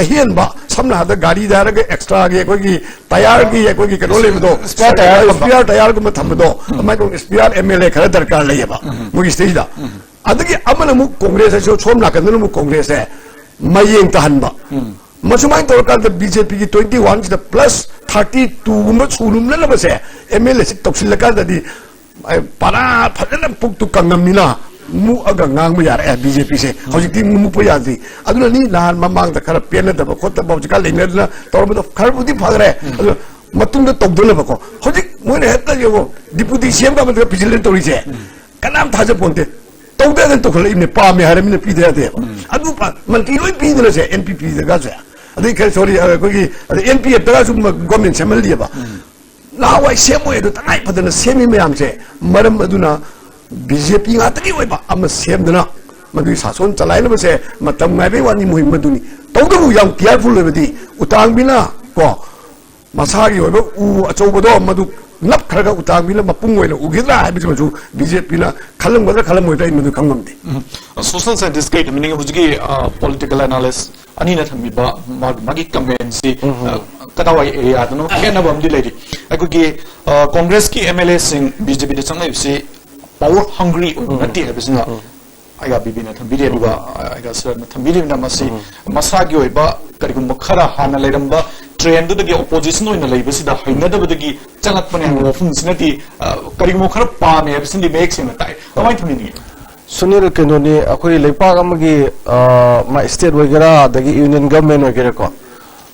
ꯑꯍꯦꯟꯕ, ꯁꯝꯅ ꯍꯥꯏꯔꯕꯗ ꯒꯥꯔꯤꯗ ꯍꯥꯏꯔꯒ ꯑꯦꯛꯁꯇ꯭ꯔꯥꯒꯤ ꯑꯩꯈꯣꯏꯒꯤ ꯇꯌꯥꯔꯒꯤ ꯑꯩꯈꯣꯏꯒꯤ ꯀꯩꯅꯣ ꯂꯩꯕꯗꯣ, ꯏꯁꯄꯤꯌꯥꯔ ꯇꯌꯥꯔꯒꯨꯝꯕ꯫ ꯏꯁꯄꯤꯌꯥꯔ ꯇꯌꯥꯔꯒꯨꯝꯕ ꯊꯝꯕꯗꯣ, ꯎꯝ꯫ ꯑꯗꯨꯃꯥꯏꯅ ꯇꯧꯅ ꯏꯁꯄꯤꯌꯥꯔ ꯑꯦꯝ ꯑꯦꯜ ꯑꯦ ꯈꯔ ꯗꯔꯀꯥꯔ ꯂꯩꯌꯦꯕ ꯎꯝ꯫ ꯃꯣꯏꯒꯤ ꯁꯤꯗꯩꯗ꯫ ꯎꯝ꯫ ꯑꯗꯒꯤ ꯑꯃꯅ ꯑꯃꯨꯛ ꯀꯣꯡꯒ꯭ꯔꯦꯁ ꯍꯥꯏꯁꯨ ꯁꯣꯝ ꯅꯥꯀꯟꯗꯅ ꯑꯃꯨꯛ ꯀꯣꯡꯒ꯭ꯔꯦꯁꯁꯦ ꯃꯌꯦꯡ ꯇꯥꯍꯟꯕ꯫ ꯎꯝ꯫ ꯃꯁꯨꯃꯥꯏꯅ ꯇꯧꯔꯀꯥꯟꯗ ꯕꯤ ꯖꯦ ꯄꯤꯒꯤ ꯇ꯭ꯋꯦꯟꯇꯤ ꯋꯥꯟꯁꯤꯗ ꯄ꯭ꯂꯁ ꯊꯥꯔꯇꯤ ꯇꯨꯒꯨꯝꯕ ꯁꯨꯔꯨꯝꯅꯅꯕꯁꯦ ꯑꯦꯝ ꯑꯦꯜ ꯑꯦꯁꯤ ꯇꯧꯁꯤꯜꯂꯀꯥꯟꯗꯗꯤ ꯑꯩ ꯄꯔꯥ ꯐꯖꯅ ꯄꯨꯛꯇꯨ ꯀꯪꯉꯝꯅꯤꯅ ꯃꯨꯛꯑꯒ ꯉꯥꯡꯕ ꯌꯥꯔꯛꯑꯦ ꯕꯤ ꯖꯦ ꯄꯤꯁꯦ꯫ ꯍꯧꯖꯤꯛꯇꯤ ꯃꯨꯛꯄ ꯌꯥꯗ꯭ꯔꯤ꯫ ꯑꯗꯨꯅꯅꯤ ꯅꯍꯥꯟ ꯃꯃꯥꯡꯗ ꯈꯔ ꯄꯦꯟꯅꯗꯕ ꯈꯣꯠꯇꯕ ꯍꯧꯖꯤꯛꯀꯥꯟ ꯂꯩꯅꯗꯅ ꯇꯧꯔꯝꯕꯗꯣ ꯈꯔꯕꯨꯗꯤ ꯐꯈ꯭ꯔꯦ꯫ ꯑꯗꯣ ꯃꯇꯨꯡꯗ ꯇꯧꯗꯅꯕꯀꯣ꯫ ꯍꯧꯖꯤꯛ ꯃꯣꯏꯅ ꯍꯦꯛꯇ ꯌꯦꯡꯉꯣ, ꯗꯤꯄꯨꯇꯤ ꯁꯤ ꯑꯦꯝꯒ ꯑꯃꯗꯒ ꯄꯤꯁꯤꯜꯂꯦꯅ ꯇꯧꯔꯤꯁꯦ꯫ ꯀꯅꯥꯝ ꯊꯥꯖꯄꯣꯟꯇꯦ꯫ ꯇꯧꯗ ꯌꯥꯗꯅ ꯇꯧꯈꯠꯂꯛꯏꯕꯅꯦ, ꯄꯥꯝꯃꯦ ꯍꯥꯏꯔꯃꯤꯅ ꯄꯤꯗ ꯌꯥꯗꯦꯕ꯫ ꯑꯗꯨ ꯄꯥ-, ꯃꯟꯇ꯭ꯔꯤ ꯂꯣꯏ ꯄꯤꯗꯅꯁꯦ, ꯑꯦꯟ ꯄꯤ ꯄꯤꯗꯒꯁꯦ꯫ ꯑꯗꯩ ꯈꯔ, ꯁꯣꯔꯤ, ꯑꯩꯈꯣꯏꯒꯤ, ꯑꯗꯩ ꯑꯦꯟ ꯄꯤ ꯑꯦꯐꯇꯒꯁꯨ ꯒꯣꯔꯃꯦꯟ ꯁꯦꯝꯍꯜꯂꯤꯑꯕ꯫ ꯅꯍꯥꯟꯋꯥꯏ ꯁꯦꯝꯃꯣꯏ ꯑꯗꯨ ꯇꯉꯥꯏ ꯐꯗꯅ ꯁꯦꯝꯃꯤ ꯃꯌꯥꯝꯁꯦ꯫ ꯃꯔꯝ ꯑꯗꯨꯅ ꯕꯤ ꯖꯦ ꯄꯤ ꯉꯥꯛꯇꯒꯤ ꯑꯣꯏꯕ ꯑꯃ ꯁꯦꯝꯗꯅ ꯃꯗꯨꯒꯤ ꯁꯥꯁꯣꯟ ꯆꯂꯥꯏꯅꯕꯁꯦ ꯃꯇꯝ ꯉꯥꯏꯕꯒꯤ ꯋꯥꯅꯤ, ꯃꯨꯍꯤꯝ ꯑꯗꯨꯅꯤ꯫ ꯇꯧꯕꯇꯕꯨ ꯌꯥꯝ ꯀꯤꯌꯥꯔꯐꯨꯜ ꯑꯣꯏꯕꯗꯤ ꯎꯇꯥꯡꯕꯤꯅ ꯀꯣ, ꯃꯁꯥꯒꯤ ꯑꯣꯏꯕ ꯎ ꯑꯆꯧꯕꯗꯣ ꯃꯗꯨ ꯅꯞꯈ꯭ꯔꯒ ꯎꯇꯥꯡꯕꯤꯅ ꯃꯄꯨꯡ ꯑꯣꯏꯅ ꯎꯈꯤꯗ꯭ꯔꯥ ꯍꯥꯏꯕꯁꯤꯃꯁꯨ ꯕꯤ ꯖꯦ ꯄꯤꯅ ꯈꯜꯂꯝꯒꯗ꯭ꯔꯥ ꯈꯜꯂꯝꯃꯣꯏꯗ꯭ꯔꯥ ꯑꯩ ꯃꯗꯨ ꯈꯪꯉꯝꯗꯦ꯫ ꯎꯝ꯫ ꯁꯣꯁꯦꯜ ꯁꯥꯏꯟꯇꯤꯁ ꯀꯩ ꯃꯤꯅꯤꯡ ꯍꯧꯖꯤꯛꯀꯤ, ꯑ, ꯄꯣꯂꯤꯇꯤꯀꯦꯜ ꯑꯦꯅꯥꯂꯤꯁ ꯑꯅꯤꯅ ꯊꯝꯕꯤꯕ ꯃꯥꯒꯤ, ꯃꯥꯒꯤ ꯀꯃꯦꯟꯁꯤ, ꯎꯝ, ꯎꯝ꯫ ꯑ, ꯀꯗꯥꯏꯋꯥꯏ ꯑꯦꯔꯤꯌꯥꯗꯅꯣ ꯈꯦꯠꯅꯕ ꯑꯃꯗꯤ ꯂꯩꯔꯤ꯫ ꯑꯩꯈꯣꯏꯒꯤ, ꯑ, ꯀꯣꯡꯒ꯭ꯔꯦꯁꯀꯤ ꯑꯦꯝ ꯑꯦꯜ ꯑꯦꯁꯤꯡ ꯕꯤ ꯖꯦ ꯄꯤꯗ ꯆꯪꯂꯛꯏꯕꯁꯤ ꯄꯋꯔ ꯍꯪꯒ꯭ꯔꯤ ꯑꯣꯏꯕ ꯎꯝ꯫ ꯅꯠꯇꯦ ꯍꯥꯏꯕꯁꯤꯅ ꯎꯝ꯫ ꯑꯩꯒ ꯕꯤ ꯕꯤꯅ ꯊꯝꯕꯤꯔꯤ, ꯑꯗꯨꯒ, ꯎꯝ꯫ ꯑꯩꯒ ꯁꯔꯅ ꯊꯝꯕꯤꯔꯤꯕꯅ ꯃꯁꯤ ꯎꯝ꯫ ꯃꯁꯥꯒꯤ ꯑꯣꯏꯕ ꯀꯔꯤꯒꯨꯝꯕ ꯈꯔ ꯍꯥꯟꯅ ꯂꯩꯔꯝꯕ ꯇ꯭ꯔꯦꯟꯗꯨꯗꯒꯤ ꯑꯣꯄꯣꯖꯤꯁꯟ ꯑꯣꯏꯅ ꯂꯩꯕꯁꯤꯗ ꯍꯩꯅꯗꯕꯗꯒꯤ ꯆꯪꯂꯛꯄꯅꯦ ꯍꯥꯏꯕ ꯎꯝ꯫ ꯋꯥꯐꯝꯁꯤꯅꯗꯤ, ꯑ, ꯀꯔꯤꯒꯨꯝꯕ ꯈꯔ ꯄꯥꯝꯃꯦ ꯍꯥꯏꯕꯁꯤꯅꯗꯤ ꯃꯌꯦꯛ ꯁꯦꯡꯅ ꯇꯥꯏ꯫ ꯀꯃꯥꯏꯅ ꯊꯝꯕꯤꯅꯤꯡꯉꯤ? ꯁꯨꯅꯤꯜ, ꯀꯩꯅꯣꯅꯤ, ꯑꯩꯈꯣꯏ ꯂꯩꯄꯥꯛ ꯑꯃꯒꯤ, ꯑ, ꯃꯥ ꯁ꯭ꯇꯦꯠ ꯑꯣꯏꯒꯦꯔꯥ, ꯑꯗꯒꯤ ꯌꯨꯅꯤꯌꯟ ꯒꯚꯔꯟꯃꯦꯟ ꯑꯣꯏꯒꯦꯔꯥꯀꯣ,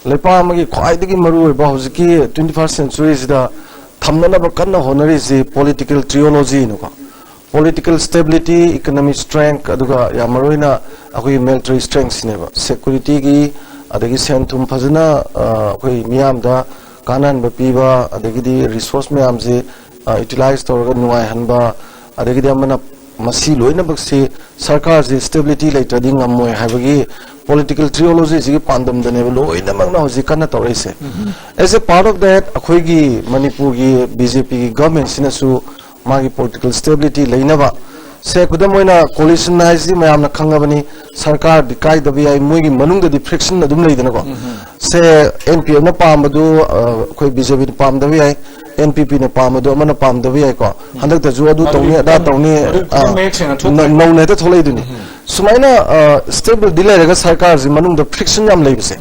ꯂꯩꯄꯥꯛ ꯑꯃꯒꯤ ꯈ꯭ꯋꯥꯏꯗꯒꯤ ꯃꯔꯨꯑꯣꯏꯕ ꯍꯧꯖꯤꯛꯀꯤ twenty first centuryꯁꯤꯗ ꯊꯝꯅꯅꯕ ꯀꯟꯅ ꯍꯣꯠꯅꯔꯤꯁꯤ ꯄꯣꯂꯤꯇꯤꯀꯦꯜ ꯇ꯭ꯔꯤꯑꯣꯂꯣꯖꯤꯅꯀꯣ꯫ ꯄꯣꯂꯤꯇꯤꯀꯦꯜ ꯁ꯭ꯇꯦꯕꯤꯂꯤꯇꯤ, ꯏꯀꯅꯣꯃꯤꯛ ꯁ꯭ꯇꯔꯦꯡꯊ, ꯑꯗꯨꯒ ꯌꯥꯝ ꯃꯔꯨꯑꯣꯏꯅ ꯑꯩꯈꯣꯏꯒꯤ ꯃꯤꯂꯤꯇꯔꯤ ꯁ꯭ꯇꯔꯦꯡꯊꯁꯤꯅꯦꯕ꯫ ꯁꯦꯀ꯭ꯌꯨꯔꯤꯇꯤꯒꯤ, ꯑꯗꯒꯤ ꯁꯦꯟ ꯊꯨꯝ ꯐꯖꯅ, ꯑ, ꯑꯩꯈꯣꯏ ꯃꯤꯌꯥꯝꯗ ꯀꯥꯟꯅꯍꯟꯕ ꯄꯤꯕ, ꯑꯗꯒꯤꯗꯤ ꯔꯤꯁꯣꯔꯁ ꯃꯌꯥꯝꯁꯤ, ꯑ, ꯌꯨꯇꯤꯂꯥꯏꯖ ꯇꯧꯔꯒ ꯅꯨꯡꯉꯥꯏꯍꯟꯕ, ꯑꯗꯒꯤꯗꯤ ꯑꯃꯅ ꯃꯁꯤ ꯂꯣꯏꯅꯃꯛꯁꯤ ꯁꯔꯀꯥꯔꯁꯤ ꯁ꯭ꯇꯦꯕꯤꯂꯤꯇꯤ ꯂꯩꯇ꯭ꯔꯗꯤ ꯉꯝꯃꯣꯏ ꯍꯥꯏꯕꯒꯤ ꯄꯣꯂꯤꯇꯤꯀꯦꯜ ꯇ꯭ꯔꯤꯑꯣꯂꯣꯖꯤꯁꯤꯒꯤ ꯄꯥꯟꯗꯝꯗꯅꯦꯕ ꯂꯣꯏꯅꯃꯛꯅ ꯍꯧꯖꯤꯛ ꯀꯟꯅ ꯇꯧꯔꯛꯏꯁꯦ꯫ As a part of that, ꯑꯩꯈꯣꯏꯒꯤ ꯃꯅꯤꯄꯨꯔꯒꯤ ꯕꯤ ꯖꯦ ꯄꯤꯒꯤ ꯒꯚꯔꯟꯃꯦꯟꯠꯁꯤꯅꯁꯨ ꯃꯥꯒꯤ ꯄꯣꯂꯤꯇꯤꯀꯦꯜ ꯁ꯭ꯇꯦꯕꯤꯂꯤꯇꯤ ꯂꯩꯅꯕ, ꯁꯦ, ꯈꯨꯗꯝ ꯑꯣꯏꯅ ꯀꯣꯂꯤꯁꯟ ꯍꯥꯏꯁꯤꯗꯤ ꯃꯌꯥꯝꯅ ꯈꯪꯉꯕꯅꯤ, ꯁꯔꯀꯥꯔꯗꯤ ꯀꯥꯏꯗꯕ ꯌꯥꯏ, ꯃꯣꯏꯒꯤ ꯃꯅꯨꯡꯗꯗꯤ ꯐ꯭ꯔꯤꯛꯁꯟ ꯑꯗꯨꯝ ꯂꯩꯗꯅꯀꯣ꯫ ꯁꯦ, ꯑꯦꯟ ꯄꯤ ꯑꯦꯐꯅ ꯄꯥꯝꯕꯗꯨ, ꯑ, ꯑꯩꯈꯣꯏ ꯕꯤ ꯖꯦ ꯄꯤꯅ ꯄꯥꯝꯗꯕ ꯌꯥꯏ, ꯑꯦꯟ ꯄꯤ ꯄꯤꯅ ꯄꯥꯝꯕꯗꯨ ꯑꯃꯅ ꯄꯥꯝꯗꯕ ꯌꯥꯏꯀꯣ꯫ ꯍꯟꯗꯛꯇꯁꯨ ꯑꯗꯨ ꯃꯗꯨ ꯇꯧꯅꯤ, ꯑꯗꯥ ꯈꯤꯇꯪ, ꯇꯧꯅꯤ, ꯃꯗꯨ ꯈꯤꯇꯪ ꯑ, ꯃꯌꯦꯛ ꯁꯦꯡꯅ ꯊꯣꯛꯈ꯭ꯔꯦ꯫ ꯅꯧ-, ꯅꯧꯅ ꯍꯦꯛꯇ ꯊꯣꯛꯂꯛꯏꯗꯨꯅꯤ꯫ ꯁꯨꯃꯥꯏꯅ, ꯑ, ꯁ꯭ꯇꯦꯕꯤꯜꯗꯤ ꯂꯩꯔꯒ ꯁꯔꯀꯥꯔꯁꯤ ꯃꯅꯨꯡꯗ ꯐ꯭ꯔꯤꯛꯁꯟ ꯌꯥꯝ ꯂꯩꯕꯁꯦ,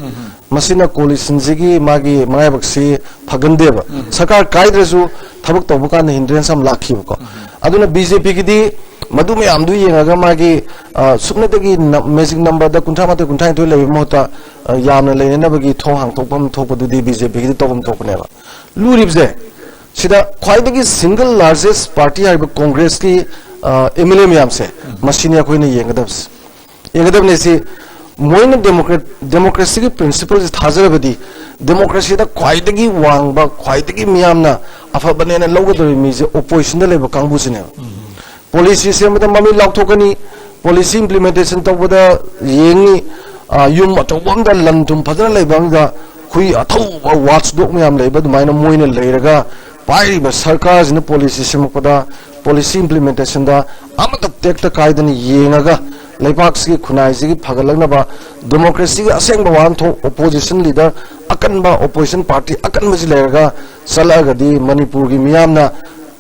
ꯃꯁꯤꯅ ꯀꯣꯂꯤꯁꯟꯁꯤꯒꯤ ꯃꯥꯒꯤ ꯃꯔꯥꯏꯕꯛꯁꯤ ꯐꯒꯟꯗꯦꯕ꯫ ꯁꯔꯀꯥꯔ ꯀꯥꯏꯗ꯭ꯔꯁꯨ ꯊꯕꯛ ꯇꯧꯕ ꯀꯥꯟꯗ ꯍꯤꯟꯗ꯭ꯔꯦꯟꯁ ꯌꯥꯝ ꯂꯥꯛꯈꯤꯕꯀꯣ꯫ ꯑꯗꯨꯅ ꯕꯤ ꯖꯦ ꯄꯤꯒꯤꯗꯤ ꯃꯗꯨ ꯃꯌꯥꯝꯗꯨ ꯌꯦꯡꯉꯒ ꯃꯥꯒꯤ, ꯑ, ꯁꯨꯞꯅꯇꯒꯤ ꯅ-, magic number ꯗ ꯀꯨꯟꯊ꯭ꯔꯥ ꯃꯥꯊꯣꯏ, ꯀꯨꯟꯊ꯭ꯔꯥ ꯅꯤꯊꯣꯏ ꯂꯩꯕꯒꯤ ꯃꯍꯨꯠꯇ, ꯑ, ꯌꯥꯝꯅ ꯂꯩꯅꯅꯕꯒꯤ ꯊꯣꯡ ꯍꯥꯡꯇꯣꯛꯐꯝ ꯊꯣꯛꯄꯗꯨꯗꯤ ꯕꯤ ꯖꯦ ꯄꯤꯒꯤꯗꯤ ꯇꯧꯐꯝ ꯊꯣꯛꯄꯅꯦꯕ꯫ ꯂꯨꯔꯤꯕꯁꯦ ꯁꯤꯗ ꯈ꯭ꯋꯥꯏꯗꯒꯤ single largest party ꯍꯥꯏꯔꯤꯕ ꯀꯣꯡꯒ꯭ꯔꯦꯁꯀꯤ, ꯑ, ꯑꯦꯝ ꯑꯦꯜ ꯑꯦ ꯃꯌꯥꯝꯁꯦ, ꯃꯁꯤꯅꯤ ꯑꯩꯈꯣꯏꯅ ꯌꯦꯡꯒꯗꯕꯁꯦ꯫ ꯌꯦꯡꯒꯗꯕꯅꯦ ꯁꯤ, ꯃꯣꯏꯅ democrat-, democracy ꯒꯤ principle ꯁꯤ ꯊꯥꯖꯔꯕꯗꯤ, democracy ꯗ ꯈ꯭ꯋꯥꯏꯗꯒꯤ ꯋꯥꯡꯕ, ꯈ꯭ꯋꯥꯏꯗꯒꯤ ꯃꯤꯌꯥꯝꯅ ꯑꯐꯕꯅꯦꯅ ꯂꯧꯒꯗꯧꯔꯤꯕ ꯃꯤꯁꯦ opposition ꯗ ꯂꯩꯕ ꯀꯥꯡꯕꯨꯁꯤꯅꯦꯕ꯫ Policy ꯁꯦꯝꯕꯗ ꯃꯃꯤꯠ ꯂꯥꯎꯊꯣꯛꯀꯅꯤ, policy implementation ꯇꯧꯕꯗ ꯌꯦꯡꯉꯤ, ꯑ, ꯌꯨꯝ ꯑꯆꯧꯕ ꯑꯃꯗ ꯂꯟ ꯊꯨꯝ ꯐꯖꯅ ꯂꯩꯕ ꯑꯃꯗ ꯍꯨꯏ ꯑꯊꯧꯕ watchdog ꯃꯌꯥꯝ ꯂꯩꯕ ꯑꯗꯨꯃꯥꯏꯅ ꯃꯣꯏꯅ ꯂꯩꯔꯒ ꯄꯥꯏꯔꯤꯕ ꯁꯔꯀꯥꯔꯁꯤꯅ policy ꯁꯦꯝꯃꯛꯄꯗ, policy implementation ꯗ ꯑꯃꯠꯇ ꯇꯦꯛꯇ ꯀꯥꯏꯗꯅ ꯌꯦꯡꯉꯒ ꯂꯩꯕꯥꯛꯁꯤꯒꯤ ꯈꯨꯟꯅꯥꯏꯁꯤꯒꯤ ꯐꯒꯠꯂꯛꯅꯕ, democracy ꯒꯤ ꯑꯁꯦꯡꯕ ꯋꯥꯍꯟꯊꯣꯛ, opposition leader ꯑꯀꯟꯕ, opposition party ꯑꯀꯟꯕꯁꯤ ꯂꯩꯔꯒ ꯆꯠꯂꯛꯑꯒꯗꯤ ꯃꯅꯤꯄꯨꯔꯒꯤ ꯃꯤꯌꯥꯝꯅ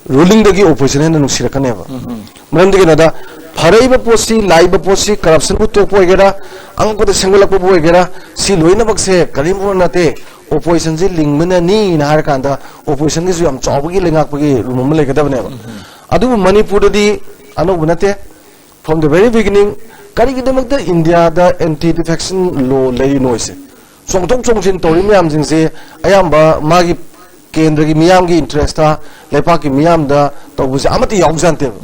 ruling ꯗꯒꯤ opposition ꯍꯦꯟꯅ ꯅꯨꯡꯁꯤꯔꯛꯀꯅꯦꯕ꯫ ꯃꯔꯝꯗꯤ ꯀꯩꯅꯣꯗ, ꯐꯔꯛꯏꯕ ꯄꯣꯠꯁꯤ, ꯂꯥꯛꯏꯕ ꯄꯣꯠꯁꯤ, corruption ꯕꯨ ꯇꯣꯛꯄ ꯑꯣꯏꯒꯦꯔꯥ, ꯑꯉꯛꯄꯗ ꯁꯦꯝꯒꯠꯂꯛꯄꯕꯨ ꯑꯣꯏꯒꯦꯔꯥ, ꯁꯤ ꯂꯣꯏꯅꯃꯛꯁꯦ ꯀꯔꯤꯝ ꯅꯠꯇꯦ, opposition ꯁꯤ ꯂꯤꯡꯕꯅꯅꯤꯅ ꯍꯥꯏꯔꯀꯥꯟꯗ opposition ꯒꯤꯁꯨ ꯌꯥꯝ ꯆꯥꯎꯕꯒꯤ ꯂꯩꯉꯥꯛꯄꯒꯤ room ꯑꯃ ꯂꯩꯒꯗꯕꯅꯦꯕ꯫ ꯑꯗꯨꯕꯨ ꯃꯅꯤꯄꯨꯔꯗꯗꯤ ꯑꯅꯧꯕ ꯅꯠꯇꯦ, from the very beginning꯫ ꯀꯔꯤꯒꯤꯗꯃꯛꯇ ꯏꯟꯗꯤꯌꯥꯗ anti defection law ꯂꯩꯔꯤꯅꯣ ꯍꯥꯏꯁꯦ? ꯆꯣꯡꯊꯣꯛ ꯆꯣꯡꯁꯤꯟ ꯇꯧꯔꯤ ꯃꯌꯥꯝꯁꯤꯡꯁꯦ ꯑꯌꯥꯝꯕ ꯃꯥꯒꯤ ꯀꯦꯟꯗ꯭ꯔꯒꯤ ꯃꯤꯌꯥꯝꯒꯤ interest ꯇ, ꯂꯩꯄꯥꯛꯀꯤ ꯃꯤꯌꯥꯝꯗ ꯇꯧꯕꯁꯦ ꯑꯃꯠꯇ ꯌꯥꯎꯖꯥꯟꯇꯦꯕ꯫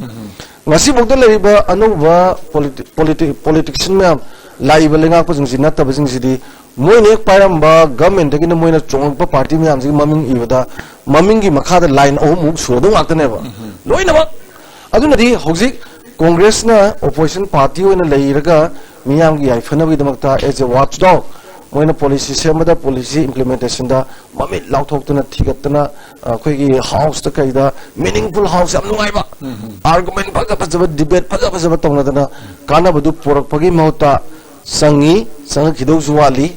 ꯉꯁꯤꯐꯥꯎꯗ ꯂꯩꯔꯤꯕ ꯑꯅꯧꯕ politi-, politi-, politician ꯃꯌꯥꯝ, ꯂꯥꯛꯏꯕ ꯂꯩꯉꯥꯛꯄꯁꯤꯡꯁꯤ ꯅꯠꯇꯕꯁꯤꯡꯁꯤꯗꯤ ꯃꯣꯏꯅ ꯍꯦꯛ ꯄꯥꯏꯔꯝꯕ government ꯇꯒꯤꯅ ꯃꯣꯏꯅ ꯆꯣꯡꯂꯛꯄ party ꯃꯌꯥꯝꯁꯤꯒꯤ ꯃꯃꯤꯡ ꯏꯕꯗ ꯃꯃꯤꯡꯒꯤ ꯃꯈꯥꯗ line ꯑꯍꯨꯝꯃꯨꯛ ꯁꯨꯔꯗꯧ ꯉꯥꯛꯇꯅꯦꯕ꯫ ꯂꯣꯏꯅꯃꯛ꯫ ꯑꯗꯨꯅꯗꯤ ꯍꯧꯖꯤꯛ ꯀꯣꯡꯒ꯭ꯔꯦꯁꯅ opposition party ꯑꯣꯏꯅ ꯂꯩꯔꯒ ꯃꯤꯌꯥꯝꯒꯤ ꯌꯥꯏꯐꯅꯕꯒꯤꯗꯃꯛꯇ as a watchdog ꯃꯣꯏꯅ policy ꯁꯦꯝꯕꯗ, policy implementation ꯗ ꯃꯃꯤꯠ ꯂꯥꯎꯊꯣꯛꯇꯅ ꯊꯤꯒꯠꯇꯅ, ꯑꯩꯈꯣꯏꯒꯤ house ꯇ ꯀꯩꯗ meaningful house, ꯌꯥꯝ ꯅꯨꯡꯉꯥꯏꯕ, argument ꯐꯖ ꯐꯖꯕ, debate ꯐꯖ ꯐꯖꯕ ꯇꯧꯅꯗꯅ ꯀꯥꯟꯅꯕꯗꯨ ꯄꯨꯔꯛꯄꯒꯤ ꯃꯍꯨꯠꯇ ꯆꯪꯉꯤ, ꯆꯪꯉꯛꯈꯤꯗꯧꯁꯨ ꯋꯥꯠꯂꯤ,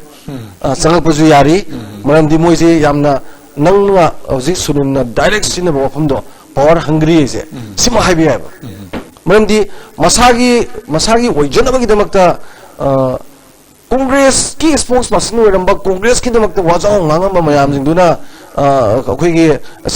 ꯑ, ꯆꯪꯉꯛꯄꯁꯨ ꯌꯥꯔꯤ꯫ ꯃꯔꯝꯗꯤ ꯃꯣꯏꯁꯦ ꯌꯥꯝꯅ, ꯅꯪꯅ ꯍꯧꯖꯤꯛ ꯁꯨꯅꯤꯜꯅ direct ꯁꯤꯖꯤꯟꯅꯕ ꯋꯥꯐꯝꯗꯣ, power hungry ꯍꯥꯏꯁꯦ, ꯁꯤꯃ ꯍꯥꯏꯕ ꯌꯥꯏꯕ꯫ ꯃꯔꯝꯗꯤ ꯃꯁꯥꯒꯤ, ꯃꯁꯥꯒꯤ ꯑꯣꯏꯖꯅꯕꯒꯤꯗꯃꯛꯇ, ꯑ, ꯀꯣꯡꯒ꯭ꯔꯦꯁꯀꯤ spokesperson ꯑꯣꯏꯔꯝꯕ, ꯀꯣꯡꯒ꯭ꯔꯦꯁꯀꯤꯗꯃꯛꯇ ꯋꯥꯖꯥꯎ ꯉꯥꯡꯉꯝꯕ ꯃꯌꯥꯝꯁꯤꯡꯗꯨꯅ ꯑ, ꯑꯩꯈꯣꯏꯒꯤ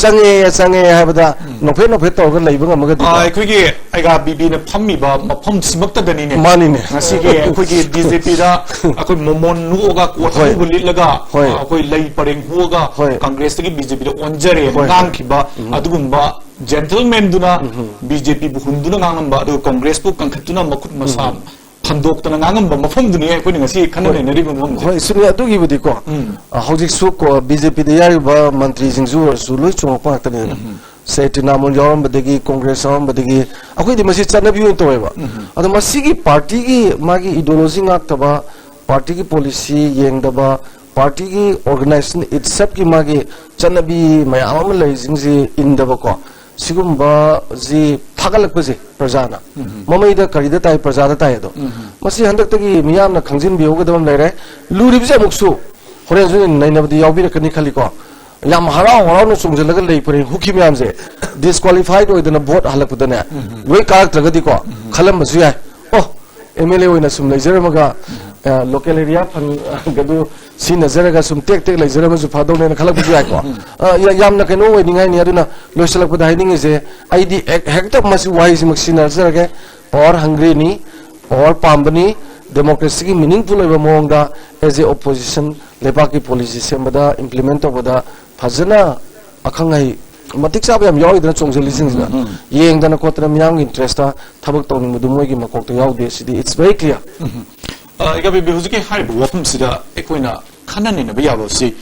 ꯆꯪꯉꯦ, ꯆꯪꯉꯦ ꯍꯥꯏꯕꯗ ꯅꯣꯛꯐꯦꯠ ꯅꯣꯛꯐꯦꯠ ꯇꯧꯔꯒ ꯂꯩꯕ ꯉꯝꯃꯒꯗꯤ ꯑ, ꯑꯩꯈꯣꯏꯒꯤ ꯑꯩꯒꯥ ꯕꯤꯕꯤꯅ ꯐꯝꯃꯤꯕ ꯃꯐꯝꯁꯤꯃꯛꯇꯗꯅꯤꯅꯦ꯫ ꯃꯥꯅꯤꯅꯦ꯫ ꯉꯁꯤꯒꯤ ꯑꯩꯈꯣꯏꯒꯤ ꯕꯤꯖꯦꯄꯤꯗ ꯑꯩꯈꯣꯏ ꯃꯣꯃꯣꯟ ꯅꯣꯛꯑꯒ ꯀꯣꯠ ꯍꯣꯏ꯫ ꯑꯃꯨꯕ ꯂꯤꯠꯂꯒ ꯍꯣꯏ꯫ ꯑꯩꯈꯣꯏ ꯂꯩ ꯄꯔꯦꯡ ꯍꯨꯛꯑꯒ ꯍꯣꯏ꯫ ꯀꯪꯒ꯭ꯔꯦꯁꯇꯒꯤ ꯕꯤꯖꯦꯄꯤꯗ ꯑꯣꯟꯖꯔꯦ ꯍꯣꯏ꯫ ꯉꯥꯡꯈꯤꯕ ꯑꯗꯨꯒꯨꯝꯕ ꯖꯦꯟꯇꯜꯃꯦꯟꯗꯨꯅ ꯕꯤꯖꯦꯄꯤꯕꯨ ꯍꯨꯟꯗꯨꯅ ꯉꯥꯡꯂꯝꯕ ꯑꯗꯨꯒ ꯀꯪꯒ꯭ꯔꯦꯁꯄꯨ ꯀꯟꯈꯠꯇꯨꯅ ꯃꯈꯨꯠ ꯃꯁꯥ ꯊꯝꯗꯣꯛꯇꯅ ꯉꯥꯡꯉꯝꯕ ꯃꯐꯝꯗꯨꯅꯤ ꯑꯩꯈꯣꯏꯅ ꯉꯁꯤ ꯈꯟꯅ ꯅꯩꯅꯔꯤꯕ ꯃꯐꯝꯁꯦ꯫ ꯍꯣꯏ, ꯆꯨꯝꯃꯤ꯫ ꯑꯗꯨꯒꯤꯕꯨꯗꯤꯀꯣ, ꯎꯝ꯫ ꯑ, ꯍꯧꯖꯤꯛꯁꯨ ꯀꯣ, ꯕꯤꯖꯦꯄꯤꯗ ꯌꯥꯎꯔꯤꯕ ꯃꯟꯇ꯭ꯔꯤꯁꯤꯡꯁꯨ ꯑꯣꯏꯔꯁꯨ ꯂꯣꯏ ꯆꯣꯡꯉꯛꯄ ꯉꯥꯛꯇꯅꯤꯗꯅ꯫ ꯁꯦ ꯇ꯭ꯔꯤꯅꯥꯃꯨꯜ ꯌꯥꯎꯔꯝꯕꯗꯒꯤ, ꯀꯣꯡꯒ꯭ꯔꯦꯁ ꯌꯥꯎꯔꯝꯕꯗꯒꯤ, ꯑꯩꯈꯣꯏꯗꯤ ꯃꯁꯤ ꯆꯠꯅꯕꯤ ꯑꯣꯏꯅ ꯇꯧꯋꯦꯕ꯫ ꯑꯗꯣ ꯃꯁꯤꯒꯤ ꯄꯥꯔꯇꯤꯒꯤ ꯃꯥꯒꯤ ꯏꯗꯤꯑꯣꯂꯣꯖꯤ ꯉꯥꯛꯇꯕ, ꯄꯥꯔꯇꯤꯒꯤ ꯄꯣꯂꯤꯁꯤ ꯌꯦꯡꯗꯕ, ꯄꯥꯔꯇꯤꯒꯤ ꯑꯣꯔꯒꯅꯥꯏꯖꯦꯁꯟ ꯏꯠꯁꯦꯞꯀꯤ ꯃꯥꯒꯤ ꯆꯠꯅꯕꯤ ꯃꯌꯥꯝ ꯑꯃ ꯂꯩꯔꯤꯁꯤꯡꯁꯤ ꯏꯟꯗꯕꯀꯣ, ꯁꯤꯒꯨꯝꯕꯁꯤ ꯊꯥꯒꯠꯂꯛꯄꯁꯦ ꯄ꯭ꯔꯖꯥꯅ ꯃꯃꯩꯗ ꯀꯔꯤꯗ ꯇꯥꯏ? ꯄ꯭ꯔꯖꯥꯗ ꯇꯥꯏ꯫ ꯑꯗꯣ ꯃꯁꯤ ꯍꯟꯗꯛꯇꯒꯤ ꯃꯤꯌꯥꯝꯅ ꯈꯪꯖꯤꯟꯕꯤꯍꯧꯒꯗꯕ ꯑꯃ ꯂꯩꯔꯦ꯫ ꯂꯨꯔꯤꯕꯁꯦ ꯑꯃꯨꯛꯁꯨ ꯍꯣꯔꯦꯟꯁꯨ ꯅꯩꯅꯕꯗꯤ ꯌꯥꯎꯕꯤꯔꯛꯀꯅꯤ ꯈꯜꯂꯤꯀꯣ꯫ ꯌꯥꯝ ꯍꯔꯥꯎ ꯍꯔꯥꯎꯅ ꯆꯣꯡꯁꯤꯜꯂꯒ ꯂꯩ ꯄꯔꯦꯡ ꯍꯨꯛꯈꯤ ꯃꯌꯥꯝꯁꯦ ꯗꯤꯁꯀ꯭ꯋꯥꯂꯤꯐꯥꯏꯠ ꯑꯣꯏꯗꯅ ꯚꯣꯠ ꯍꯜꯂꯛꯄꯗꯅꯦ ꯂꯣꯏ ꯀꯥꯔꯛꯇ꯭ꯔꯒꯗꯤꯀꯣ, ꯈꯜꯂꯝꯕꯁꯨ ꯌꯥꯏ, ꯑꯣ, ꯑꯦꯝ ꯑꯦꯜ ꯑꯦ ꯑꯣꯏꯅ ꯁꯨꯝ ꯂꯩꯖꯔꯝꯃꯒ, ꯑ, ꯂꯣꯀꯦꯜ ꯑꯦꯔꯤꯌꯥ ꯐꯟꯒꯗꯨ ꯁꯤꯖꯤꯟꯅꯖꯔꯒ ꯁꯨꯝ ꯇꯦꯛ ꯇꯦꯛ ꯂꯩꯖꯔꯝꯃꯁꯨ ꯐꯗꯧꯅꯦꯅ ꯈꯜꯂꯛꯄꯁꯨ ꯌꯥꯏꯀꯣ꯫ ꯑ, ꯌꯥ-, ꯌꯥꯝꯅ ꯀꯩꯅꯣ ꯑꯣꯏꯅꯤꯡꯉꯥꯏꯅꯤ꯫ ꯑꯗꯨꯅ ꯂꯣꯏꯁꯤꯜꯂꯛꯄꯗ ꯍꯥꯏꯅꯤꯡꯉꯤꯁꯦ, ꯑꯩꯗꯤ ꯍꯦꯛ-, ꯍꯦꯛꯇ ꯃꯁꯤ ꯋꯥꯍꯩꯁꯤꯃꯛ ꯁꯤꯖꯤꯟꯅꯖꯔꯒꯦ, ꯄꯋꯥꯔ ꯍꯪꯒ꯭ꯔꯤꯅꯤ, ꯄꯋꯥꯔ ꯄꯥꯝꯕꯅꯤ, ꯗꯦꯃꯣꯀ꯭ꯔꯦꯁꯤꯒꯤ ꯃꯤꯅꯤꯡꯐꯨꯜ ꯑꯣꯏꯕ ꯃꯑꯣꯡꯗ as a opposition ꯂꯩꯕꯥꯛꯀꯤ ꯄꯣꯂꯤꯁꯤ ꯁꯦꯝꯕꯗ, ꯏꯝꯄ꯭ꯂꯤꯃꯦꯟ ꯇꯧꯕꯗ ꯐꯖꯅ ꯑꯈꯪ ꯑꯍꯩ ꯃꯇꯤꯛ ꯆꯥꯕ ꯌꯥꯝ ꯌꯥꯎꯔꯤꯗꯅ ꯆꯣꯡꯁꯤꯜꯂꯤꯁꯤꯡꯁꯤꯅ꯫ ꯌꯦꯡꯗꯅ ꯈꯣꯠꯇꯅ ꯃꯤꯌꯥꯝꯒꯤ ꯏꯟꯇꯔꯦꯁꯇ ꯊꯕꯛ ꯇꯧꯅꯤꯡꯕꯗꯨ ꯃꯣꯏꯒꯤ ꯃꯀꯣꯛꯇ ꯌꯥꯎꯗꯦ꯫ ꯁꯤꯗꯤ it's very clear꯫ ꯏꯀꯥꯕꯤꯕꯤ, ꯍꯧꯖꯤꯛꯀꯤ ꯍꯥꯏꯔꯤꯕ ꯋꯥꯐꯝꯁꯤꯗ ꯑꯩꯈꯣꯏꯅ ꯈꯟꯅ ꯅꯩꯅꯕ ꯌꯥꯕꯁꯤ,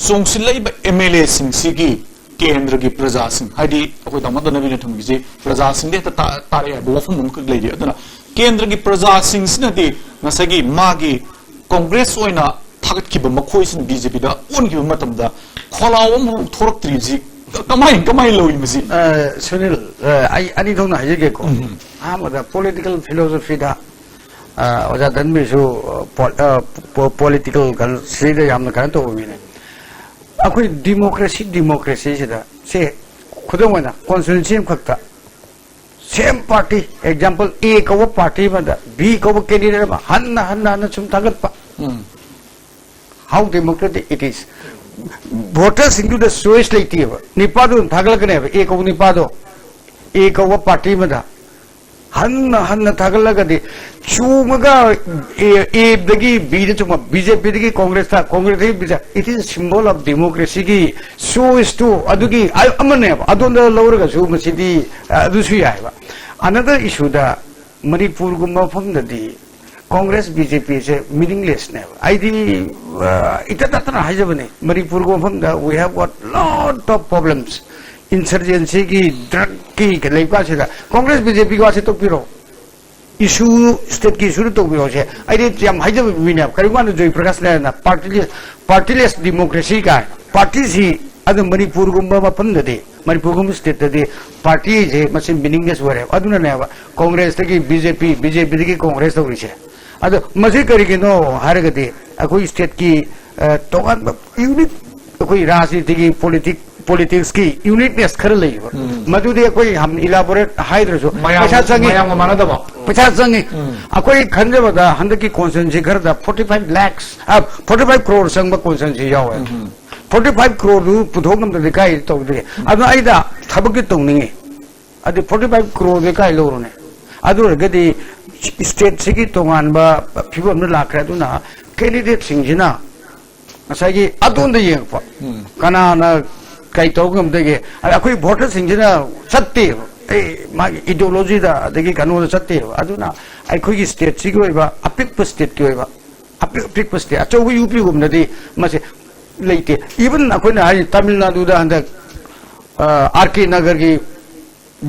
ꯆꯣꯡꯁꯤꯜꯂꯛꯏꯕ ꯑꯦꯝ ꯑꯦꯜ ꯑꯦꯁꯤꯡꯁꯤꯒꯤ ꯀꯦꯟꯗ꯭ꯔꯒꯤ ꯄ꯭ꯔꯖꯥꯁꯤꯡ, ꯍꯥꯏꯗꯤ ꯑꯩꯈꯣꯏ ꯇꯥꯃꯣ ꯇꯅꯕꯤꯅ ꯊꯝꯕꯤꯁꯦ ꯄ꯭ꯔꯖꯥꯁꯤꯡꯗ ꯍꯦꯛꯇ ꯇꯥ-, ꯇꯥꯔꯛꯑꯦ ꯍꯥꯏꯕ ꯋꯥꯐꯝ ꯑꯃꯈꯛ ꯂꯩꯔꯤ꯫ ꯑꯗꯨꯅ ꯀꯦꯟꯗ꯭ꯔꯒꯤ ꯄ꯭ꯔꯖꯥꯁꯤꯡꯁꯤꯅꯗꯤ ꯉꯁꯥꯏꯒꯤ ꯃꯥꯒꯤ ꯀꯣꯡꯒ꯭ꯔꯦꯁ ꯑꯣꯏꯅ ꯊꯥꯒꯠꯈꯤꯕ ꯃꯈꯣꯏꯁꯤꯅ ꯕꯤ ꯖꯦ ꯄꯤꯗ ꯑꯣꯟꯈꯤꯕ ꯃꯇꯝꯗ ꯈꯣꯜꯂꯥꯎ ꯑꯃꯐꯥꯎ ꯊꯣꯛꯂꯛꯇ꯭ꯔꯤꯕꯁꯤ ꯀꯃꯥꯏ-, ꯀꯃꯥꯏꯅ ꯂꯧꯏ ꯃꯁꯤ? ꯑ, ꯁꯨꯅꯤꯜ, ꯑ, ꯑꯩ ꯑꯅꯤ ꯊꯣꯛꯅ ꯍꯥꯏꯖꯒꯦꯀꯣ꯫ ꯑꯍꯥꯟꯕꯗ ꯄꯣꯂꯤꯇꯤꯀꯦꯜ ꯐꯤꯂꯣꯁꯣꯐꯤꯗ, ꯑ, ꯑꯣꯖꯥ ꯙꯟꯕꯤꯔꯁꯨ, ꯑ, ꯄꯣ-, ꯑ, ꯄꯣ-, ꯄꯣꯂꯤꯇꯤꯀꯦꯜ ꯀꯩꯅꯣꯁꯤꯗ ꯌꯥꯝꯅ ꯀꯩꯅꯣ ꯇꯧꯕ ꯃꯤꯅꯦ꯫ ꯑꯩꯈꯣꯏ ꯗꯤꯃꯣꯀ꯭ꯔꯦꯁꯤ, ꯗꯤꯃꯣꯀ꯭ꯔꯦꯁꯤꯁꯤꯗ ꯁꯦ, ꯈꯨꯗꯝ ꯑꯣꯏꯅ ꯀꯣꯟꯁꯇꯤꯇ꯭ꯌꯨꯟꯁꯤ ꯑꯃꯈꯛꯇ ꯁꯦꯝ ꯄꯥꯔꯇꯤ, ꯑꯦꯛꯖꯥꯝꯄꯜ, ꯑꯦ ꯀꯧꯕ ꯄꯥꯔꯇꯤ ꯑꯃꯗ ꯕꯤ ꯀꯧꯕ ꯀꯦꯟꯗꯤꯗꯦꯠ ꯑꯃ ꯍꯟꯅ ꯍꯟꯅ ꯍꯟꯅ ꯁꯨꯝ ꯊꯥꯒꯠꯄ꯫ How democratic it is꯫ ꯚꯣꯇꯔꯁꯤꯡꯗꯨꯗ ꯆꯣꯏꯁ ꯂꯩꯇꯦꯕ꯫ ꯅꯤꯄꯥꯗꯣ ꯑꯗꯨꯝ ꯊꯥꯒꯠꯂꯛꯀꯅꯦꯕ, ꯑꯦ ꯀꯧꯕ ꯅꯤꯄꯥꯗꯣ, ꯑꯦ ꯀꯧꯕ ꯄꯥꯔꯇꯤ ꯑꯃꯗ ꯍꯟꯅ ꯍꯟꯅ ꯊꯥꯒꯠꯂꯒꯗꯤ ꯆꯣꯡꯉꯒ ꯑꯦꯗꯒꯤ ꯕꯤꯗ ꯆꯨꯝꯕ, ꯕꯤ ꯖꯦ ꯄꯤꯗꯒꯤ ꯀꯣꯡꯒ꯭ꯔꯦꯁꯇ, ꯀꯣꯡꯒ꯭ꯔꯦꯁꯇꯒꯤ B J P, it is symbol of democracyꯒꯤ ꯆꯣꯏꯁꯇꯨ ꯑꯗꯨꯒꯤ ꯑꯃꯅꯦꯕ꯫ ꯑꯗꯣꯝꯗ ꯂꯧꯔꯒꯁꯨ ꯃꯁꯤꯗꯤ ꯑꯗꯨꯁꯨ ꯌꯥꯏꯕ꯫ Another issueꯗ ꯃꯅꯤꯄꯨꯔꯒꯨꯝꯕ ꯃꯐꯝꯗꯗꯤ ꯀꯣꯡꯒ꯭ꯔꯦꯁ ꯕꯤ ꯖꯦ ꯄꯤꯁꯦ ꯃꯤꯅꯤꯡꯂꯦꯁꯅꯦꯕ꯫ ꯑꯩꯗꯤ ꯏꯇꯠ ꯇꯠꯇꯅ ꯍꯥꯏꯖꯕꯅꯤ, ꯃꯅꯤꯄꯨꯔꯒꯨꯝꯕ ꯃꯐꯝꯗ we have got lot of problems꯫ ꯏꯟꯁꯔꯖꯦꯟꯁꯤꯒꯤ, ꯗ꯭ꯔꯒꯀꯤ ꯂꯩꯕ ꯀꯥꯟꯁꯤꯗ ꯀꯣꯡꯒ꯭ꯔꯦꯁ ꯕꯤ ꯖꯦ ꯄꯤꯒꯤ ꯋꯥꯁꯦ ꯇꯣꯛꯄꯤꯔꯣ, ꯏꯁꯨ, ꯁ꯭ꯇꯦꯠꯀꯤ ꯏꯁꯨꯗ ꯇꯧꯕꯤꯔꯣꯁꯦ꯫ ꯑꯩꯗꯤ ꯌꯥꯝ ꯍꯥꯏꯖꯕ ꯃꯤꯅꯦꯕ꯫ ꯀꯔꯤꯒꯨꯝꯕ ꯀꯥꯟꯗ ꯖꯣꯏ ꯄ꯭ꯔꯀꯥꯁ ꯅꯥꯔꯥꯌꯟꯅ ꯄꯥꯔꯇꯤꯂꯦꯁ, ꯄꯥꯔꯇꯤꯂꯦꯁ ꯗꯤꯃꯣꯀ꯭ꯔꯦꯁꯤ ꯀꯥꯏ ꯄꯥꯔꯇꯤꯁꯤ ꯑꯗꯨ ꯃꯅꯤꯄꯨꯔꯒꯨꯝꯕ ꯃꯐꯝꯗꯗꯤ, ꯃꯅꯤꯄꯨꯔꯒꯨꯝꯕ ꯁ꯭ꯇꯦꯠꯇꯗꯤ ꯄꯥꯔꯇꯤꯁꯦ ꯃꯁꯤ ꯃꯤꯅꯤꯡꯂꯦꯁ ꯑꯣꯏꯔꯦꯕ꯫ ꯑꯗꯨꯅꯅꯦꯕ ꯀꯣꯡꯒ꯭ꯔꯦꯁꯇꯒꯤ ꯕꯤ ꯖꯦ ꯄꯤ, ꯕꯤ ꯖꯦ ꯄꯤꯗꯒꯤ ꯀꯣꯡꯒ꯭ꯔꯦꯁ ꯇꯧꯔꯤꯁꯦ꯫ ꯑꯗꯣ ꯃꯁꯤ ꯀꯔꯤꯒꯤꯅꯣ ꯍꯥꯏꯔꯒꯗꯤ ꯑꯩꯈꯣꯏ ꯁ꯭ꯇꯦꯠꯀꯤ ꯇꯣꯉꯥꯟꯕ ꯌꯨꯅꯤꯠ, ꯑꯩꯈꯣꯏ ꯔꯥꯖꯅꯤꯇꯤꯒꯤ ꯄꯣꯂꯤꯇꯤꯛ ꯄꯣꯂꯤꯇꯤꯛꯁꯀꯤ ꯌꯨꯅꯤꯛꯅꯦꯁ ꯈꯔ ꯂꯩꯌꯦꯕ꯫ ꯃꯗꯨꯗꯤ ꯑꯩꯈꯣꯏ ꯌꯥꯝ ꯏꯂꯥꯕꯣꯔꯦꯠ ꯍꯥꯏꯗ꯭ꯔꯁꯨ ꯃꯌꯥꯝ, ꯄꯩꯁꯥ ꯆꯪꯉꯤ꯫ ꯃꯌꯥꯝꯒ ꯃꯥꯟꯅꯗꯕ꯫ ꯄꯩꯁꯥ ꯆꯪꯉꯤ꯫ ꯑꯩꯈꯣꯏ ꯈꯟꯖꯕꯗ ꯍꯟꯗꯛꯀꯤ ꯀꯣꯟꯁꯇꯤꯇ꯭ꯌꯨꯟꯁꯤ ꯈꯔꯗ forty five lakhs, forty five crore ꯆꯪꯕ ꯀꯣꯟꯁꯇꯤꯇ꯭ꯌꯨꯟꯁꯤ ꯌꯥꯎꯋꯦ꯫ Forty five croreꯗꯨ ꯄꯨꯊꯣꯛ ꯉꯝꯗ꯭ꯔꯗꯤ ꯀꯥꯏ ꯇꯧꯗ꯭ꯔꯤ? ꯑꯗꯨꯅ ꯑꯩꯗ ꯊꯕꯛꯇꯤ ꯇꯧꯅꯤꯡꯉꯤ꯫ ꯑꯗꯨ forty five croreꯗꯤ ꯀꯥꯏ ꯂꯧꯔꯨꯅꯤ? ꯑꯗꯨ ꯑꯣꯏꯔꯒꯗꯤ ꯁ꯭ꯇꯦꯠꯁꯤꯒꯤ ꯇꯣꯉꯥꯟꯕ ꯐꯤꯕꯝꯗ ꯂꯥꯛꯈ꯭ꯔꯦ꯫ ꯑꯗꯨꯅ ꯀꯦꯟꯗꯤꯗꯦꯠꯁꯤꯡꯁꯤꯅ ꯉꯁꯥꯏꯒꯤ ꯑꯗꯣꯝꯗ ꯌꯦꯡꯉꯛꯄ, ꯀꯅꯥꯅ ꯀꯩ ꯇꯧꯕ ꯉꯝꯗꯒꯦ? ꯑꯗ ꯑꯩꯈꯣꯏ ꯚꯣꯇꯔꯁꯤꯡꯁꯤꯅ ꯆꯠꯇꯦꯕ, ꯑꯩ ꯃꯥꯒꯤ ꯏꯗꯤꯑꯣꯂꯣꯖꯤꯗ ꯑꯗꯒꯤ ꯀꯩꯅꯣꯗ ꯆꯠꯇꯦꯕ꯫ ꯑꯗꯨꯅ ꯑꯩꯈꯣꯏꯒꯤ ꯁ꯭ꯇꯦꯠꯁꯤꯒꯤ ꯑꯣꯏꯕ ꯑꯄꯤꯛꯄ ꯁ꯭ꯇꯦꯠꯀꯤ ꯑꯣꯏꯕ, ꯑꯄꯤꯛ ꯑꯄꯤꯛꯄ ꯁ꯭ꯇꯦꯠ, ꯑꯆꯧꯕ ꯌꯨ ꯄꯤꯒꯨꯝꯅꯗꯤ ꯃꯁꯤ ꯂꯩꯇꯦ꯫ ꯏꯚꯟ ꯑꯩꯈꯣꯏꯅ ꯍꯥꯏ ꯇꯥꯃꯤꯜ ꯅꯥꯗꯨꯗ ꯍꯟꯗꯛ ꯑꯥꯔ ꯀꯦ ꯅꯒꯔꯒꯤ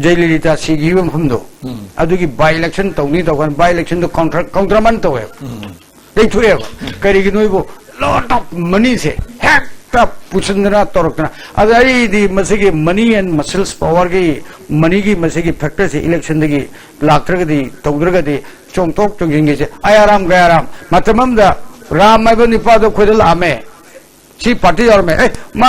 ꯖꯌꯂꯂꯤꯇꯥ ꯁꯤꯈꯤꯕ ꯃꯐꯝꯗꯣ, ꯑꯗꯨꯒꯤ ꯕꯥꯏ ꯏꯂꯦꯛꯁꯟ ꯇꯧꯅꯤ ꯇꯧꯀꯥꯟꯗ ꯕꯥꯏ ꯏꯂꯦꯛꯁꯟꯗꯣ ꯀꯥꯎꯟꯇꯔ ꯀꯥꯎꯟꯇꯔꯃꯥꯏꯟ ꯇꯧꯋꯦꯕ, ꯂꯩꯊꯣꯛꯑꯦꯕ꯫ ꯀꯔꯤꯒꯤꯅꯣ ꯍꯥꯏꯕꯨ lot of moneyꯁꯦ ꯍꯦꯛꯇ ꯄꯨꯁꯤꯟꯗꯅ ꯇꯧꯔꯛꯇꯅ꯫ ꯑꯗ ꯑꯩꯗꯤ ꯃꯁꯤꯒꯤ money and muscles powerꯒꯤ, moneyꯒꯤ ꯃꯁꯤꯒꯤ factorꯁꯦ electionꯗꯒꯤ ꯂꯥꯛꯇ꯭ꯔꯒꯗꯤ, ꯇꯧꯗ꯭ꯔꯒꯗꯤ ꯆꯣꯡꯊꯣꯛ ꯆꯣꯡꯁꯤꯟꯒꯤꯁꯦ ꯑꯌꯥꯔꯥꯝ ꯒꯌꯥꯔꯥꯝ꯫ ꯃꯇꯝ ꯑꯃꯗ ꯔꯥꯝ ꯍꯥꯏꯕ ꯅꯤꯄꯥꯗꯣ ꯑꯩꯈꯣꯏꯗ ꯂꯥꯛꯑꯝꯃꯦ꯫ ꯁꯤ ꯄꯥꯔꯇꯤ ꯌꯥꯎꯔꯝꯃꯦ꯫ ꯑꯦ, ꯃꯥ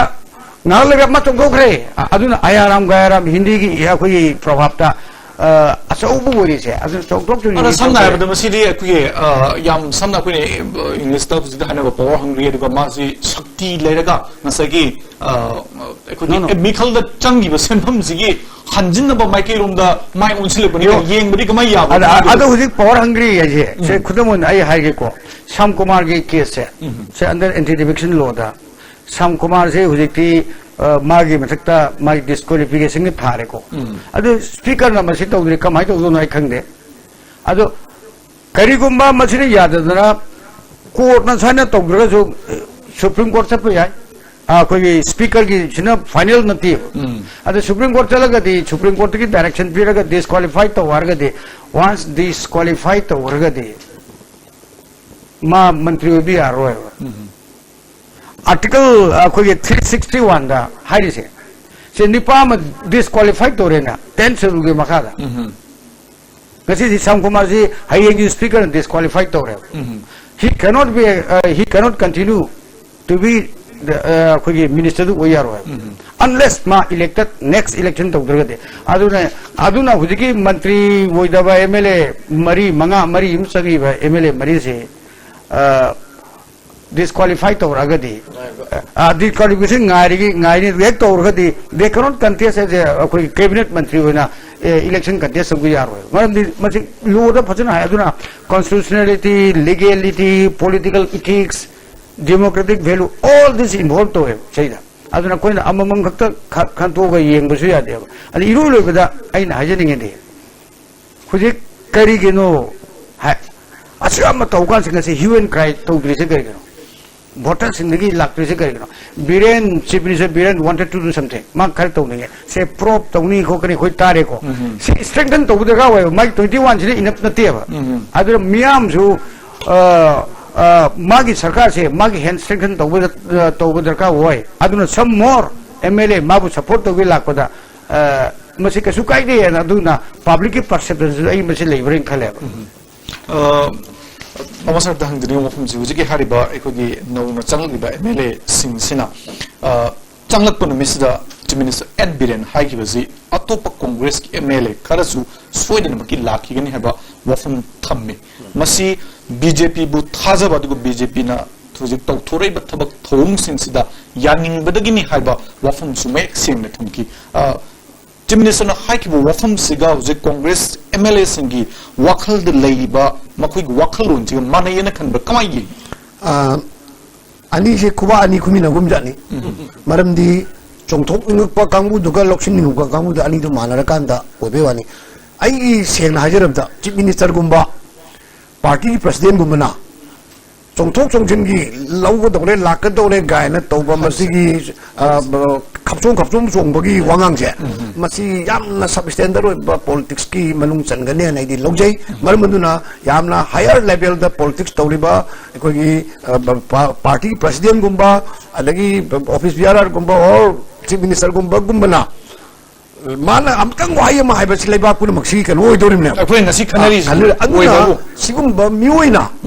ꯉꯥꯏꯍꯥꯛ ꯂꯩꯔꯒ ꯃꯥ ꯆꯣꯡꯊꯣꯛꯈ꯭ꯔꯦ꯫ ꯑ-, ꯑꯗꯨꯅ ꯑꯌꯥꯔꯥꯝ ꯒꯌꯥꯔꯥꯝ ꯍꯤꯟꯗꯤꯒꯤ ꯑꯩꯈꯣꯏꯒꯤ ꯄ꯭ꯔꯣꯚꯥꯕꯇ ꯑ, ꯑꯆꯧꯕ ꯑꯣꯏꯔꯤꯁꯦ꯫ ꯑꯗꯨꯅ ꯆꯥꯎꯊꯣꯛ ꯆꯥꯎꯁꯤꯟ ꯑꯗ ꯁꯝꯅ ꯇꯧꯗꯦ꯫ ꯍꯥꯏꯔꯕꯗ ꯃꯁꯤꯗꯤ ꯑꯩꯈꯣꯏꯒꯤ ꯑ, ꯌꯥꯝ ꯁꯝꯅ ꯑꯩꯈꯣꯏꯅ ꯏꯪꯂꯤꯁꯇ ꯍꯧꯖꯤꯛꯇ ꯍꯥꯏꯅꯕ ꯄꯋꯥꯔ ꯍꯪꯒ꯭ꯔꯤ, ꯑꯗꯨꯒ ꯃꯥꯁꯤ ꯁꯛꯇꯤ ꯂꯩꯔꯒ ꯉꯁꯥꯏꯒꯤ ꯑ, ꯑꯩꯈꯣꯏꯒꯤ No, no. ꯃꯤꯈꯜꯗ ꯆꯪꯈꯤꯕ ꯁꯦꯟꯐꯝꯁꯤꯒꯤ ꯍꯟꯖꯤꯟꯅꯕ ꯃꯥꯏꯀꯩꯔꯣꯝꯗ ꯃꯥꯏ ꯑꯣꯟꯁꯤꯜꯂꯛꯄꯅꯤ꯫ ꯌꯣ꯫ ꯌꯦꯡꯕꯗꯤ ꯀꯃꯥꯏꯅ ꯌꯥꯕ? ꯑꯗ ꯑꯗꯣ ꯍꯧꯖꯤꯛ ꯄꯋꯥꯔ ꯍꯪꯒ꯭ꯔꯤ ꯍꯥꯏꯁꯦ ꯁꯦ, ꯈꯨꯗꯝ ꯑꯣꯏꯅ ꯑꯩ ꯍꯥꯏꯒꯦꯀꯣ, ꯁ꯭ꯌꯥꯝ ꯀꯨꯃꯥꯔꯒꯤ ꯀꯦꯁꯁꯦ, ꯁꯦ, under anti defamation lawꯗ ꯁ꯭ꯌꯥꯝ ꯀꯨꯃꯥꯔꯁꯦ ꯍꯧꯖꯤꯛꯇꯤ ꯑ, ꯃꯥꯒꯤ ꯃꯊꯛꯇ ꯃꯥꯒꯤ ꯗꯤꯁꯀ꯭ꯋꯥꯂꯤꯐꯤꯀꯦꯁꯟꯒꯤ ꯊꯥꯔꯦꯀꯣ꯫ ꯑꯗꯨ ꯁ꯭ꯄꯤꯀꯔꯅ ꯃꯁꯤ ꯇꯧꯗ꯭ꯔꯦ, ꯀꯃꯥꯏꯅ ꯇꯧꯗꯣꯏꯅꯣ ꯑꯩ ꯈꯪꯗꯦ꯫ ꯑꯗꯣ ꯀꯔꯤꯒꯨꯝꯕ ꯃꯁꯤꯅ ꯌꯥꯗꯗꯅ ꯀꯣꯔꯠꯅ ꯁꯨꯃꯥꯏꯅ ꯇꯧꯗ꯭ꯔꯒꯁꯨ ꯁꯨꯄ꯭ꯔꯤꯝ ꯀꯣꯔꯠ ꯆꯠꯄ ꯌꯥꯏ꯫ ꯑ, ꯑꯩꯈꯣꯏꯒꯤ ꯁ꯭ꯄꯤꯀꯔꯒꯤꯁꯤꯅ ꯐꯥꯏꯅꯦꯜ ꯅꯠꯇꯦꯕ꯫ ꯑꯗ ꯁꯨꯄ꯭ꯔꯤꯝ ꯀꯣꯔꯠ ꯆꯠꯂꯒꯗꯤ ꯁꯨꯄ꯭ꯔꯤꯝ ꯀꯣꯔꯠꯇꯒꯤ ꯗꯥꯏꯔꯦꯛꯁꯟ ꯄꯤꯔꯒ ꯗꯤꯁꯀ꯭ꯋꯥꯂꯤꯐꯥꯏ ꯇꯧ ꯍꯥꯏꯔꯒꯗꯤ, ꯋꯥꯟꯁ ꯗꯤꯁꯀ꯭ꯋꯥꯂꯤꯐꯥꯏ ꯇꯧꯈ꯭ꯔꯒꯗꯤ ꯃꯥ ꯃꯟꯇ꯭ꯔꯤ ꯑꯣꯏꯕ ꯌꯥꯔꯔꯣꯏꯕ꯫ ꯑꯥꯔꯇꯤꯀꯜ ꯑꯩꯈꯣꯏꯒꯤ ꯊ꯭ꯔꯤ ꯁꯤꯛꯁꯇꯤ ꯋꯥꯟꯗ ꯍꯥꯏꯔꯤꯁꯦ, ꯁꯦ, ꯅꯤꯄꯥ ꯑꯃ ꯗꯤꯁꯀ꯭ꯋꯥꯂꯤꯐꯥꯏ ꯇꯧꯔꯦꯅ, ꯇꯦꯟ ꯁꯦꯗꯨꯜꯒꯤ ꯃꯈꯥꯗ꯫ ꯉꯁꯤꯗꯤ ꯁ꯭ꯌꯥꯝ ꯀꯨꯃꯥꯔꯁꯤ ꯍꯌꯦꯡꯒꯤ ꯁ꯭ꯄꯤꯀꯔꯅ ꯗꯤꯁꯀ꯭ꯋꯥꯂꯤꯐꯥꯏ ꯇꯧꯔꯦꯕ꯫ He cannot be, uh, he cannot continue to be the, uh, ꯑꯩꯈꯣꯏꯒꯤ ꯃꯤꯅꯤꯁꯇꯔꯗꯨ ꯑꯣꯏ ꯌꯥꯔꯣꯏꯕ, ꯑꯟꯂꯦꯁ ꯃꯥ ꯏꯂꯦꯛꯇꯦꯠ, ꯅꯦꯛꯁ ꯏꯂꯦꯛꯁꯟ ꯇꯧꯗ꯭ꯔꯒꯗꯤ꯫ ꯑꯗꯨꯅ, ꯑꯗꯨꯅ ꯍꯧꯖꯤꯛꯀꯤ ꯃꯟꯇ꯭ꯔꯤ ꯑꯣꯏꯗꯕ ꯑꯦꯝ ꯑꯦꯜ ꯑꯦ ꯃꯔꯤ, ꯃꯉꯥ, ꯃꯔꯤ ꯑꯃ ꯆꯪꯉꯤꯕ ꯑꯦꯝ ꯑꯦꯜ ꯑꯦ ꯃꯔꯤꯁꯦ, ꯑ, ꯗꯤꯁꯀ꯭ꯋꯥꯂꯤꯐꯥꯏ ꯇꯧꯔꯛꯑꯒꯗꯤ, ꯗꯤꯁꯀ꯭ꯋꯥꯂꯤꯐꯤꯀꯦꯁꯟ ꯉꯥꯏꯔꯤꯒꯤ ꯉꯥꯏꯔꯤ, ꯍꯦꯛ ꯇꯧꯔꯒꯗꯤ they cannot contest as a, ꯑꯩꯈꯣꯏꯒꯤ ꯀꯦꯕꯤꯅꯦꯠ ꯃꯟꯇ꯭ꯔꯤ ꯑꯣꯏꯅ ꯏꯂꯦꯛꯁꯟ ꯀꯟꯇꯦꯁ ꯇꯧꯕ ꯌꯥꯔꯣꯏ꯫ ꯃꯔꯝꯗꯤ ꯃꯁꯤ ꯂꯣꯗ ꯐꯖꯅ ꯍꯥꯏ꯫ ꯑꯗꯨꯅ constitutionality, legality, political ethics, democratic value, all this involve ꯇꯧꯋꯦꯕ ꯁꯤꯗ꯫ ꯑꯗꯨꯅ ꯑꯩꯈꯣꯏꯅ ꯑꯃꯃꯝ ꯈꯛꯇ ꯈ-, ꯈꯟꯇꯣꯛꯑꯒ ꯌꯦꯡꯕꯁꯨ ꯌꯥꯗꯦꯕ꯫ ꯑꯗ ꯏꯔꯣꯏ ꯂꯣꯏꯕꯗ ꯑꯩꯅ ꯍꯥꯏꯖꯅꯤꯡꯉꯤꯗꯤ, ꯍꯧꯖꯤꯛ ꯀꯔꯤꯒꯤꯅꯣ ꯍꯥꯏ, ꯑꯁꯨꯛ ꯌꯥꯝꯅ ꯇꯧꯕ ꯀꯥꯟꯁꯤꯗ ꯉꯁꯤ hue and cry ꯇꯧꯗ꯭ꯔꯤꯁꯦ ꯀꯔꯤꯒꯤꯅꯣ? ꯚꯣꯇꯔꯁꯤꯡꯗꯒꯤ ꯂꯥꯛꯇ꯭ꯔꯤꯁꯦ ꯀꯔꯤꯒꯤꯅꯣ? Biren, Chief Minister Biren wanted to do something, ꯃꯥ ꯈꯔ ꯇꯧꯅꯤꯡꯉꯦ, ꯁꯦ, ꯄ꯭ꯔꯣꯞ ꯇꯧꯅꯤ ꯈꯣꯠꯀꯅꯤ ꯑꯩꯈꯣꯏ ꯇꯥꯔꯦꯀꯣ꯫ ꯁꯤ ꯏꯁꯇ꯭ꯔꯦꯡꯊꯟ ꯇꯧꯕ ꯗꯔꯀꯥꯔ ꯑꯣꯏꯌꯦꯕ, ꯃꯥꯒꯤ ꯇ꯭ꯋꯦꯟꯇꯤ ꯋꯥꯟꯁꯤꯅ ꯏꯅꯞ ꯅꯠꯇꯦꯕ꯫ ꯑꯗꯨꯅ ꯃꯤꯌꯥꯝꯁꯨ, ꯑ, ꯑ, ꯃꯥꯒꯤ ꯁꯔꯀꯥꯔꯁꯦ ꯃꯥꯒꯤ ꯍꯦꯟ ꯏꯁꯇ꯭ꯔꯦꯡꯊꯟ ꯇꯧꯕ, ꯑ, ꯇꯧꯕ ꯗꯔꯀꯥꯔ ꯑꯣꯏ꯫ ꯑꯗꯨꯅ some more M L A ꯃꯥꯕꯨ ꯁꯞꯄꯣꯔꯠ ꯇꯧꯒꯦ ꯂꯥꯛꯄꯗ, ꯑ, ꯃꯁꯤ ꯀꯩꯁꯨ ꯀꯥꯏꯗꯦ ꯍꯥꯏꯅ, ꯑꯗꯨꯅ ꯄꯕ꯭ꯂꯤꯛꯀꯤ ꯄꯔꯁꯦꯞꯁꯟꯁꯨ ꯑꯩ ꯃꯁꯤ ꯂꯩꯕ꯭ꯔꯥꯅ ꯈꯜꯂꯦꯕ꯫ ꯑ, ꯃꯃꯥ ꯁꯥꯍꯦꯕꯇ ꯍꯪꯖꯅꯤꯡꯕ ꯃꯐꯝꯁꯤ, ꯍꯧꯖꯤꯛꯀꯤ ꯍꯥꯏꯔꯤꯕ ꯑꯩꯈꯣꯏꯒꯤ ꯅꯧꯅ ꯆꯪꯂꯛꯂꯤꯕ ꯑꯦꯝ ꯑꯦꯜ ꯑꯦꯁꯤꯡꯁꯤꯅ, ꯑ, ꯆꯪꯂꯛꯄ ꯅꯨꯃꯤꯠꯁꯤꯗ Chief Minister N Biren ꯍꯥꯏꯈꯤꯕꯁꯤ ꯑꯇꯣꯞꯄ Congressꯀꯤ M L A ꯈꯔꯁꯨ ꯁꯣꯏꯗꯅꯃꯛꯀꯤ ꯂꯥꯛꯈꯤꯒꯅꯤ ꯍꯥꯏꯕ ꯋꯥꯐꯝ ꯊꯝꯃꯤ꯫ ꯃꯁꯤ B J Pꯕꯨ ꯊꯥꯖꯕ ꯑꯗꯨꯒ B J Pꯅ ꯍꯧꯖꯤꯛ ꯇꯧꯊꯣꯔꯛꯏꯕ ꯊꯕꯛ ꯊꯧꯑꯣꯡꯁꯤꯡꯁꯤꯗ ꯌꯥꯅꯤꯡꯕꯗꯒꯤꯅꯤ ꯍꯥꯏꯕ ꯋꯥꯐꯝꯁꯨ ꯃꯌꯦꯛ ꯁꯦꯡꯅ ꯊꯝꯈꯤ꯫ ꯑ, Chief Ministerꯅ ꯍꯥꯏꯈꯤꯕ ꯋꯥꯐꯝꯁꯤꯒ ꯍꯧꯖꯤꯛ Congress M L Aꯁꯤꯡꯒꯤ ꯋꯥꯈꯜꯗ ꯂꯩꯔꯤꯕ ꯃꯈꯣꯏꯒꯤ ꯋꯥꯈꯜꯂꯣꯟꯁꯤꯒ ꯃꯥꯟꯅꯩꯌꯦꯅ ꯈꯟꯕ꯭ꯔꯥ? ꯀꯃꯥꯏꯅ ꯌꯦꯡꯉꯤ? ꯑ, ꯑꯅꯤꯁꯦ ꯈꯨꯕꯥꯛ ꯑꯅꯤ ꯈꯨꯃꯤꯟꯅꯒꯨꯝ ꯖꯥꯠꯅꯤ꯫ ꯃꯔꯝꯗꯤ ꯆꯣꯡꯊꯣꯛꯅꯤꯡꯉꯛꯄ ꯀꯥꯡꯕꯨꯗꯨꯒ ꯂꯧꯁꯤꯟꯅꯤꯡꯉꯛꯄ ꯀꯥꯡꯕꯨꯗꯨ ꯑꯅꯤꯗꯨ ꯃꯥꯟꯅꯔꯀꯥꯟꯗ ꯑꯣꯏꯕꯩ ꯋꯥꯅꯤ꯫ ꯑꯩꯒꯤ ꯁꯦꯡꯅ ꯍꯥꯏꯖꯔꯕꯗ, Chief Ministerꯒꯨꯝꯕ, partyꯒꯤ Presidentꯒꯨꯝꯕꯅ ꯆꯣꯡꯊꯣꯛ ꯆꯣꯡꯁꯤꯟꯒꯤ ꯂꯧꯒꯗꯧꯔꯦ, ꯂꯥꯛꯀꯗꯧꯔꯦ ꯀꯥꯏꯅ ꯇꯧꯕ ꯃꯁꯤꯒꯤ, ꯑ, ꯕ-, ꯈꯞꯆꯣꯡ ꯈꯞꯆꯣꯡ ꯆꯣꯡꯕꯒꯤ ꯋꯥꯉꯥꯡꯁꯦ, ꯃꯁꯤ ꯌꯥꯝꯅ substandard ꯑꯣꯏꯕ politicsꯀꯤ ꯃꯅꯨꯡ ꯆꯟꯒꯅꯤ ꯍꯥꯏꯅ ꯑꯩꯗꯤ ꯂꯧꯖꯩ꯫ ꯃꯔꯝ ꯑꯗꯨꯅ ꯌꯥꯝꯅ higher levelꯗ politics ꯇꯧꯔꯤꯕ ꯑꯩꯈꯣꯏꯒꯤ, ꯑ, ꯕ-, ꯄꯥ-, partyꯒꯤ Presidentꯒꯨꯝꯕ, ꯑꯗꯒꯤ office bearerꯒꯨꯝꯕ, or Chief Ministerꯒꯨꯝꯕꯒꯨꯝꯕꯅ ꯃꯥꯅ ꯑꯃꯨꯛꯇꯪ ꯋꯥꯍꯩ ꯑꯃ ꯍꯥꯏꯕꯁꯤ ꯂꯩꯕꯥꯛ ꯄꯨꯝꯅꯃꯛꯁꯤ ꯀꯩꯅꯣ ꯑꯣꯏꯗꯧꯔꯤꯕꯅꯦꯕ꯫ ꯑꯩꯈꯣꯏꯅ ꯉꯁꯤ ꯈꯟꯅꯔꯤꯁꯤ ꯑꯗꯨꯅ ꯑꯣꯏꯕꯕꯨ꯫ ꯁꯤꯒꯨꯝꯕ ꯃꯤꯑꯣꯏꯅ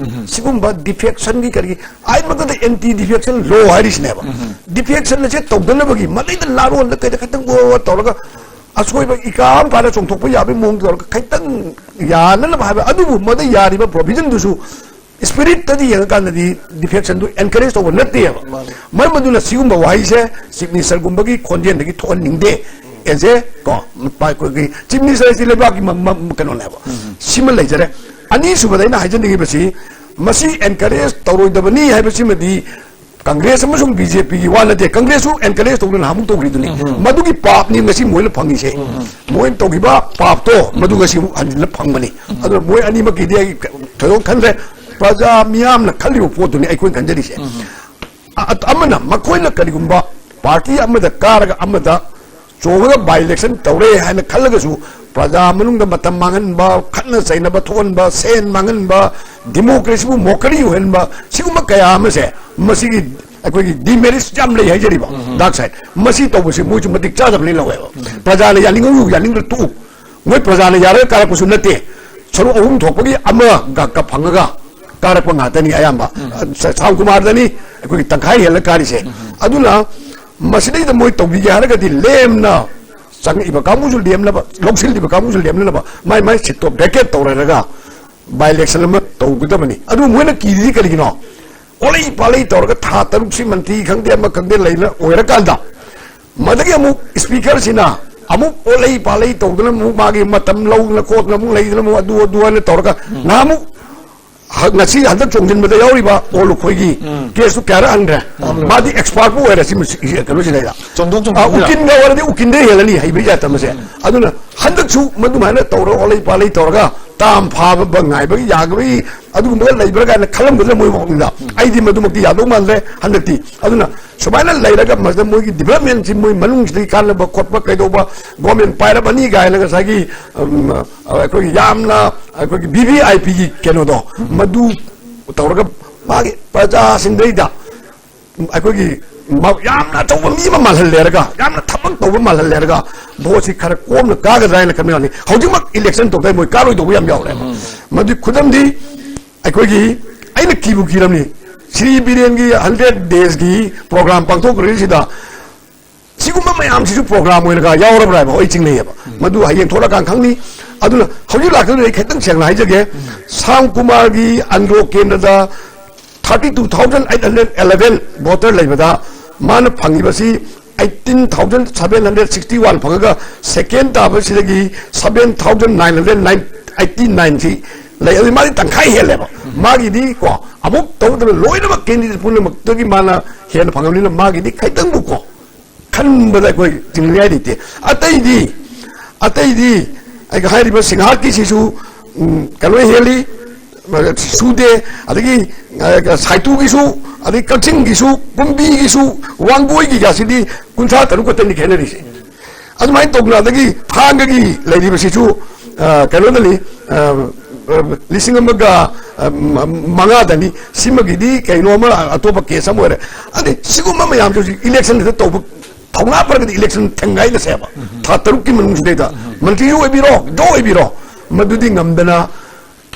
ꯁꯤꯒꯨꯝꯕ defectionꯒꯤ ꯀꯔꯤꯒꯤ ꯑꯩꯃꯛꯇꯗ anti defection law ꯍꯥꯏꯔꯤꯁꯤꯅꯦꯕ꯫ Defection ꯑꯁꯦ ꯇꯧꯗꯅꯕꯒꯤ ꯃꯗꯩꯗ ꯂꯥꯔꯣꯟꯗ ꯀꯩꯗ ꯈꯤꯇꯪ ꯑꯣ ꯑꯣ ꯇꯧꯔꯒ ꯑꯁꯣꯏꯕ ꯏꯀꯥ ꯑꯃ ꯐꯥꯅ ꯆꯣꯡꯊꯣꯛꯄ ꯌꯥꯕꯒꯤ ꯃꯑꯣꯡꯗ ꯇꯧꯔꯒ ꯈꯤꯇꯪ ꯌꯥꯅꯅꯕ ꯍꯥꯏꯕ, ꯑꯗꯨꯕꯨ ꯃꯗ ꯌꯥꯔꯤꯕ provisionꯗꯨꯁꯨ spiritꯇꯗꯤ ꯌꯦꯡꯉꯀꯥꯟꯗꯗꯤ defectionꯗꯨ encourage ꯇꯧꯕ ꯅꯠꯇꯦꯕ꯫ ꯃꯔꯝ ꯑꯗꯨꯅ ꯁꯤꯒꯨꯝꯕ ꯋꯥꯍꯩꯁꯦ Chief Ministerꯒꯨꯝꯕꯒꯤ ꯈꯣꯟꯖꯦꯜꯗꯒꯤ ꯊꯣꯛꯍꯟꯅꯤꯡꯗꯦ꯫ ꯑꯦꯁꯦ ꯀꯣ, ꯑꯩꯈꯣꯏꯒꯤ Chief Minister ꯑꯁꯤ ꯂꯩꯕꯥꯛꯀꯤ ꯃ-, ꯃ-, ꯀꯩꯅꯣꯅꯦꯕ꯫ ꯁꯤꯃ ꯂꯩꯖꯔꯦ꯫ ꯑꯅꯤꯁꯨꯕꯗ ꯑꯩꯅ ꯍꯥꯏꯖꯅꯤꯡꯉꯤꯕꯁꯤ, ꯃꯁꯤ encourage ꯇꯧꯔꯣꯏꯗꯕꯅꯤ ꯍꯥꯏꯕꯁꯤꯃꯗꯤ Congress ꯑꯃꯁꯨꯡ BJPꯒꯤ ꯋꯥ ꯅꯠꯇꯦ꯫ Congressꯁꯨ encourage ꯇꯧꯗꯅ ꯅꯍꯥꯟꯃꯨꯛ ꯇꯧꯈ꯭ꯔꯤꯗꯨꯅꯤ꯫ ꯃꯗꯨꯒꯤ ꯄꯥꯞꯅꯤ ꯉꯁꯤ ꯃꯣꯏꯅ ꯐꯪꯉꯤꯁꯦ꯫ ꯃꯣꯏꯅ ꯇꯧꯈꯤꯕ ꯄꯥꯞꯇꯣ ꯃꯗꯨ ꯉꯁꯤ ꯑꯃꯨꯛ ꯍꯟꯖꯤꯜꯂ ꯐꯪꯕꯅꯤ꯫ ꯑꯗꯨꯅ ꯃꯣꯏ ꯑꯅꯤꯃꯛꯀꯤꯗꯤ ꯑꯩ ꯊꯣꯏꯗꯣꯛ ꯈꯟꯗ꯭ꯔꯦ꯫ ꯄ꯭ꯔꯖꯥ ꯃꯤꯌꯥꯝꯅ ꯈꯜꯂꯤꯕ ꯄꯣꯠꯇꯨꯅꯤ ꯑꯩꯈꯣꯏꯅ ꯈꯟꯖꯔꯤꯁꯦ꯫ ꯑ-, ꯑ-, ꯑꯃꯅ, ꯃꯈꯣꯏꯅ ꯀꯔꯤꯒꯨꯝꯕ party ꯑꯃꯗ ꯀꯥꯔꯒ ꯑꯃꯗ ꯆꯣꯡꯉꯒ by election ꯇꯧꯔꯦ ꯍꯥꯏꯅ ꯈꯜꯂꯒꯁꯨ, ꯄ꯭ꯔꯖꯥ ꯃꯅꯨꯡꯗ ꯃꯇꯝ ꯃꯥꯡꯍꯟꯕ, ꯈꯠꯅ ꯆꯩꯅꯕ ꯊꯣꯛꯍꯟꯕ, ꯁꯦꯟ ꯃꯥꯡꯍꯟꯕ, democracyꯕꯨ mockery ꯑꯣꯏꯍꯟꯕ, ꯁꯤꯒꯨꯝꯕ ꯀꯌꯥ ꯑꯃꯁꯦ, ꯃꯁꯤꯒꯤ ꯑꯩꯈꯣꯏꯒꯤ demerits ꯌꯥꯝ ꯂꯩ ꯍꯥꯏꯖꯔꯤꯕ, dark side꯫ ꯃꯁꯤ ꯇꯧꯕꯁꯦ ꯃꯣꯏꯁꯨ ꯃꯇꯤꯛ ꯆꯥꯗꯕꯅꯤ ꯂꯧꯋꯦꯕ꯫ ꯄ꯭ꯔꯖꯥꯅ ꯌꯥꯅꯤꯡꯉꯨ ꯌꯥꯅꯤꯡꯗ꯭ꯔ ꯇꯣꯛꯎ꯫ ꯃꯣꯏ ꯄ꯭ꯔꯖꯥꯅ ꯌꯥꯔꯒ ꯀꯥꯔꯛꯄꯁꯨ ꯅꯠꯇꯦ꯫ ꯁꯔꯨꯛ ꯑꯍꯨꯝ ꯊꯣꯛꯄꯒꯤ ꯑꯃ ꯒ-, ꯒ ꯐꯪꯉꯒ ꯀꯥꯔꯛꯄ ꯉꯥꯛꯇꯅꯤ ꯑꯌꯥꯝꯕ꯫ ꯁ-, ꯁꯥꯝ ꯀꯨꯃꯥꯔꯗꯅꯤ ꯑꯩꯈꯣꯏꯒꯤ ꯇꯪꯈꯥꯏ ꯍꯦꯜꯂ ꯀꯥꯔꯤꯁꯦ꯫ ꯑꯗꯨꯅ ꯃꯁꯤꯗꯩꯗ ꯃꯣꯏ ꯇꯧꯕꯤꯒꯦ ꯍꯥꯏꯔꯒꯗꯤ ꯂꯦꯝꯅ ꯆꯪꯉꯛꯏꯕ ꯀꯥꯡꯕꯨꯁꯨ ꯂꯦꯝꯅꯕ, ꯂꯧꯁꯤꯜꯂꯤꯕ ꯀꯥꯡꯕꯨꯁꯨ ꯂꯦꯝꯅꯅꯕ ꯃꯥꯏ ꯃꯥꯏ ꯁꯤꯠꯇꯣ ꯚꯦꯀꯦꯠ ꯇꯧꯔꯔꯒ ꯕꯥꯏ ꯏꯂꯦꯛꯁꯟ ꯑꯃ ꯇꯧꯒꯗꯕꯅꯤ꯫ ꯑꯗꯨ ꯃꯣꯏꯅ ꯀꯤꯔꯤꯗꯤ ꯀꯔꯤꯒꯤꯅꯣ? ꯑꯣꯂꯩ ꯄꯥꯂꯩ ꯇꯧꯔꯒ ꯊꯥ ꯇꯔꯨꯛꯁꯤ ꯃꯟꯇ꯭ꯔꯤ ꯈꯪꯗꯦ ꯑꯃ ꯈꯪꯗꯦ ꯂꯩꯅ ꯑꯣꯏꯔꯀꯥꯟꯗ ꯃꯗꯒꯤ ꯑꯃꯨꯛ ꯏꯁꯄꯤꯀꯔꯁꯤꯅ ꯑꯃꯨꯛ ꯑꯣꯂꯩ ꯄꯥꯂꯩ ꯇꯧꯗꯅ ꯑꯃꯨꯛ ꯃꯥꯒꯤ ꯃꯇꯝ ꯂꯧꯗꯅ ꯈꯣꯠꯇꯅ ꯑꯃꯨꯛ ꯂꯩꯗꯅ ꯑꯃꯨꯛ ꯑꯗꯨ ꯑꯗꯨ ꯍꯥꯏꯅ ꯇꯧꯔꯒ ꯅꯍꯥꯟ ꯑꯃꯨꯛ ꯍ-, ꯉꯁꯤ ꯍꯟꯗꯛ ꯆꯣꯡꯁꯤꯟꯕꯗ ꯌꯥꯎꯔꯤꯕ ꯑꯣ ꯂꯨꯈꯣꯏꯒꯤ ꯀꯦꯁꯇꯨ ꯀꯌꯥꯔꯛ ꯍꯟꯈ꯭ꯔꯦ? ꯃꯥꯗꯤ ꯑꯦꯛꯁꯄꯥꯔꯠꯄꯨ ꯑꯣꯏꯔꯦ ꯁꯤ ꯃꯁꯤ-, ꯁꯤ ꯀꯩꯅꯣꯁꯤꯗꯩꯗ꯫ ꯆꯣꯡꯊꯣꯛ ꯑ, ꯆꯣꯡꯁꯤꯟ ꯎꯀꯤꯜꯒ ꯑꯣꯏꯔꯗꯤ ꯎꯀꯤꯜꯗꯩ ꯍꯦꯜꯂꯅꯤ ꯍꯩꯕ ꯌꯥꯇ ꯃꯁꯦ꯫ ꯑꯗꯨꯅ ꯍꯟꯗꯛꯁꯨ ꯃꯗꯨꯃꯥꯏꯅ ꯇꯧꯔꯒ ꯑꯣꯂꯩ ꯄꯥꯂꯩ ꯇꯧꯔꯒ ꯇꯥꯝ ꯐꯥꯕ ꯉꯥꯏꯕꯒꯤ ꯌꯥꯒꯕꯒꯤ ꯑꯗꯨꯒꯨꯝꯕꯒ ꯂꯩꯕ꯭ꯔꯥ ꯀꯥꯏꯅ ꯈꯜꯂꯝꯒꯗ꯭ꯔꯥ ꯃꯣꯏ ꯋꯥꯈꯜꯗ꯫ ꯑꯩꯗꯤ ꯃꯗꯨꯃꯛꯇꯤ ꯌꯥꯗꯧ ꯃꯥꯟꯗ꯭ꯔꯦ ꯍꯟꯗꯛꯇꯤ꯫ ꯑꯗꯨꯅ ꯁꯨꯃꯥꯏꯅ ꯂꯩꯔꯒ ꯃꯁꯤꯗ ꯃꯣꯏꯒꯤ ꯗꯤꯕꯂꯞꯃꯦꯟꯁꯤ ꯃꯣꯏ ꯃꯅꯨꯡꯁꯤꯗꯒꯤ ꯀꯥꯟꯅꯕ ꯈꯣꯠꯄ ꯀꯩꯗꯧꯕ ꯒꯣꯔꯃꯦꯟ ꯄꯥꯏꯔꯕꯅꯤ ꯀꯥꯏꯅ ꯉꯁꯥꯏꯒꯤ, ꯎꯝ, ꯑꯩꯈꯣꯏꯒꯤ ꯌꯥꯝꯅ ꯑꯩꯈꯣꯏꯒꯤ ꯚꯤ ꯚꯤ ꯑꯥꯏ ꯄꯤꯒꯤ ꯀꯩꯅꯣꯗꯣ ꯃꯗꯨ ꯇꯧꯔꯒ ꯃꯥꯒꯤ ꯄ꯭ꯔꯖꯥꯁꯤꯡꯗꯩꯗ ꯑꯩꯈꯣꯏꯒꯤ ꯃ-, ꯌꯥꯝꯅ ꯑꯆꯧꯕ ꯃꯤ ꯑꯃ ꯃꯥꯜꯍꯜꯂꯦꯔꯒ ꯌꯥꯝꯅ ꯊꯕꯛ ꯇꯧꯕ ꯃꯥꯜꯍꯜꯂꯦꯔꯒ ꯚꯣꯠꯁꯤ ꯈꯔ ꯀꯣꯝꯅ ꯀꯥꯒꯗ꯭ꯔꯥ ꯍꯥꯏꯅ ꯈꯟꯕ ꯌꯥꯅꯤ꯫ ꯍꯧꯖꯤꯛꯃꯛ ꯏꯂꯦꯛꯁꯟ ꯇꯧꯗꯥꯏ ꯃꯣꯏ ꯀꯥꯔꯣꯏꯗꯧꯕ ꯌꯥꯝ ꯌꯥꯎꯔꯦꯕ꯫ ꯃꯗꯨꯒꯤ ꯈꯨꯗꯝꯗꯤ ꯑꯩꯈꯣꯏꯒꯤ ꯑꯩꯅ ꯀꯤꯕꯨ ꯀꯤꯔꯝꯅꯤ꯫ ꯁ꯭ꯔꯤ ꯕꯤꯔꯦꯟꯒꯤ ꯍꯟꯗ꯭ꯔꯦꯠ ꯗꯦꯖꯀꯤ ꯄ꯭ꯔꯣꯒ꯭ꯔꯥꯝ ꯄꯥꯡꯊꯣꯛꯈ꯭ꯔꯤꯁꯤꯗ ꯁꯤꯒꯨꯝꯕ ꯃꯌꯥꯝꯁꯤꯁꯨ ꯄ꯭ꯔꯣꯒ꯭ꯔꯥꯝ ꯑꯣꯏꯅꯒ ꯌꯥꯎꯔꯕ꯭ꯔꯥ ꯍꯥꯏꯕ ꯑꯩ ꯆꯤꯡꯅꯩꯌꯦꯕ꯫ ꯃꯗꯨ ꯍꯌꯦꯡ ꯊꯣꯛꯂꯛꯀꯥꯟ ꯈꯪꯅꯤ꯫ ꯑꯗꯨꯅ ꯍꯧꯖꯤꯛ ꯂꯥꯛꯀꯗꯧꯔꯤꯕ ꯑꯩ ꯈꯤꯇꯪ ꯁꯦꯡꯅ ꯍꯥꯏꯖꯒꯦ꯫ ꯁꯥꯝ ꯀꯨꯃꯥꯔꯒꯤ ꯑꯟꯗ꯭ꯔꯣ ꯀꯦꯟꯗ꯭ꯔꯗ thirty two thousand eight hundred eleven voter ꯂꯩꯕꯗ ꯃꯥꯅ ꯐꯪꯉꯤꯕꯁꯤ eighteen thousand seven hundred sixty one ꯐꯪꯉꯒ second ꯇꯥꯕꯁꯤꯗꯒꯤ seven thousand nine hundred eighty nine ꯁꯤ ꯂꯩ꯫ ꯑꯗꯨ ꯃꯥꯗꯤ ꯇꯪꯈꯥꯏ ꯍꯦꯜꯂꯦꯕ꯫ ꯃꯥꯒꯤꯗꯤ ꯀꯣ ꯑꯃꯨꯛ ꯇꯧꯗꯅ ꯂꯣꯏꯅꯃꯛ ꯀꯦꯟꯗꯤꯗꯦꯠ ꯄꯨꯝꯅꯃꯛꯇꯒꯤ ꯃꯥꯅ ꯍꯦꯟꯅ ꯐꯪꯉꯕꯅꯤꯅ ꯃꯥꯒꯤꯗꯤ ꯈꯤꯇꯪꯕꯨ ꯀꯣ ꯈꯟꯕꯗ ꯑꯩꯈꯣꯏ ꯆꯤꯡꯅꯤꯡꯉꯥꯏ ꯂꯩꯇꯦ꯫ ꯑꯇꯩꯗꯤ, ꯑꯇꯩꯗꯤ ꯑꯩꯒ ꯍꯥꯏꯔꯤꯕ ꯁꯤꯡꯍꯥꯠꯀꯤꯁꯤꯁꯨ, ꯎꯝ, ꯀꯩꯅꯣ ꯍꯦꯜꯂꯤ, ꯁꯨꯗꯦ, ꯑꯗꯒꯤ, ꯑ, ꯁꯥꯏꯇꯨꯒꯤꯁꯨ, ꯑꯗꯒꯤ ꯀꯛꯆꯤꯡꯒꯤꯁꯨ, ꯀꯨꯝꯕꯤꯒꯤꯁꯨ, ꯋꯥꯡꯒꯣꯏꯒꯤꯒꯁꯤꯗꯤ ꯀꯨꯟꯊ꯭ꯔꯥ ꯇꯔꯨꯛ ꯈꯛꯇꯅꯤ ꯈꯦꯠꯅꯔꯤꯁꯦ꯫ ꯑꯗꯨꯃꯥꯏꯅ ꯇꯧꯗꯅ ꯑꯗꯒꯤ ꯊꯥꯡꯒꯒꯤ ꯂꯩꯔꯤꯕꯁꯤꯁꯨ, ꯑ, ꯀꯩꯅꯣꯗꯅꯤ, ꯑ, ꯑ, ꯂꯤꯁꯤꯡ ꯑꯃꯒ, ꯑ, ꯃ-, ꯃꯉꯥꯗꯅꯤ꯫ ꯁꯤꯃꯒꯤꯗꯤ ꯀꯩꯅꯣ ꯑꯃ ꯑꯇꯣꯞꯄ ꯀꯦꯁ ꯑꯃ ꯑꯣꯏꯔꯦ꯫ ꯑꯗꯩ ꯁꯤꯒꯨꯝꯕ ꯃꯌꯥꯝꯁꯦ ꯍꯧꯖꯤꯛ ꯏꯂꯦꯛꯁꯟꯁꯤꯗ ꯇꯧꯕ ꯊꯧꯅꯥ ꯐꯔꯒꯗꯤ ꯏꯂꯦꯛꯁꯟ ꯊꯦꯡꯒꯥꯏꯅꯁꯦꯕ꯫ ꯊꯥ ꯇꯔꯨꯛꯀꯤ ꯃꯅꯨꯡꯁꯤꯗꯩꯗ ꯃꯟꯇ꯭ꯔꯤꯁꯨ ꯑꯣꯏꯕꯤꯔꯣ, ꯖꯣ ꯑꯣꯏꯕꯤꯔꯣ, ꯃꯗꯨꯗꯤ ꯉꯝꯗꯅ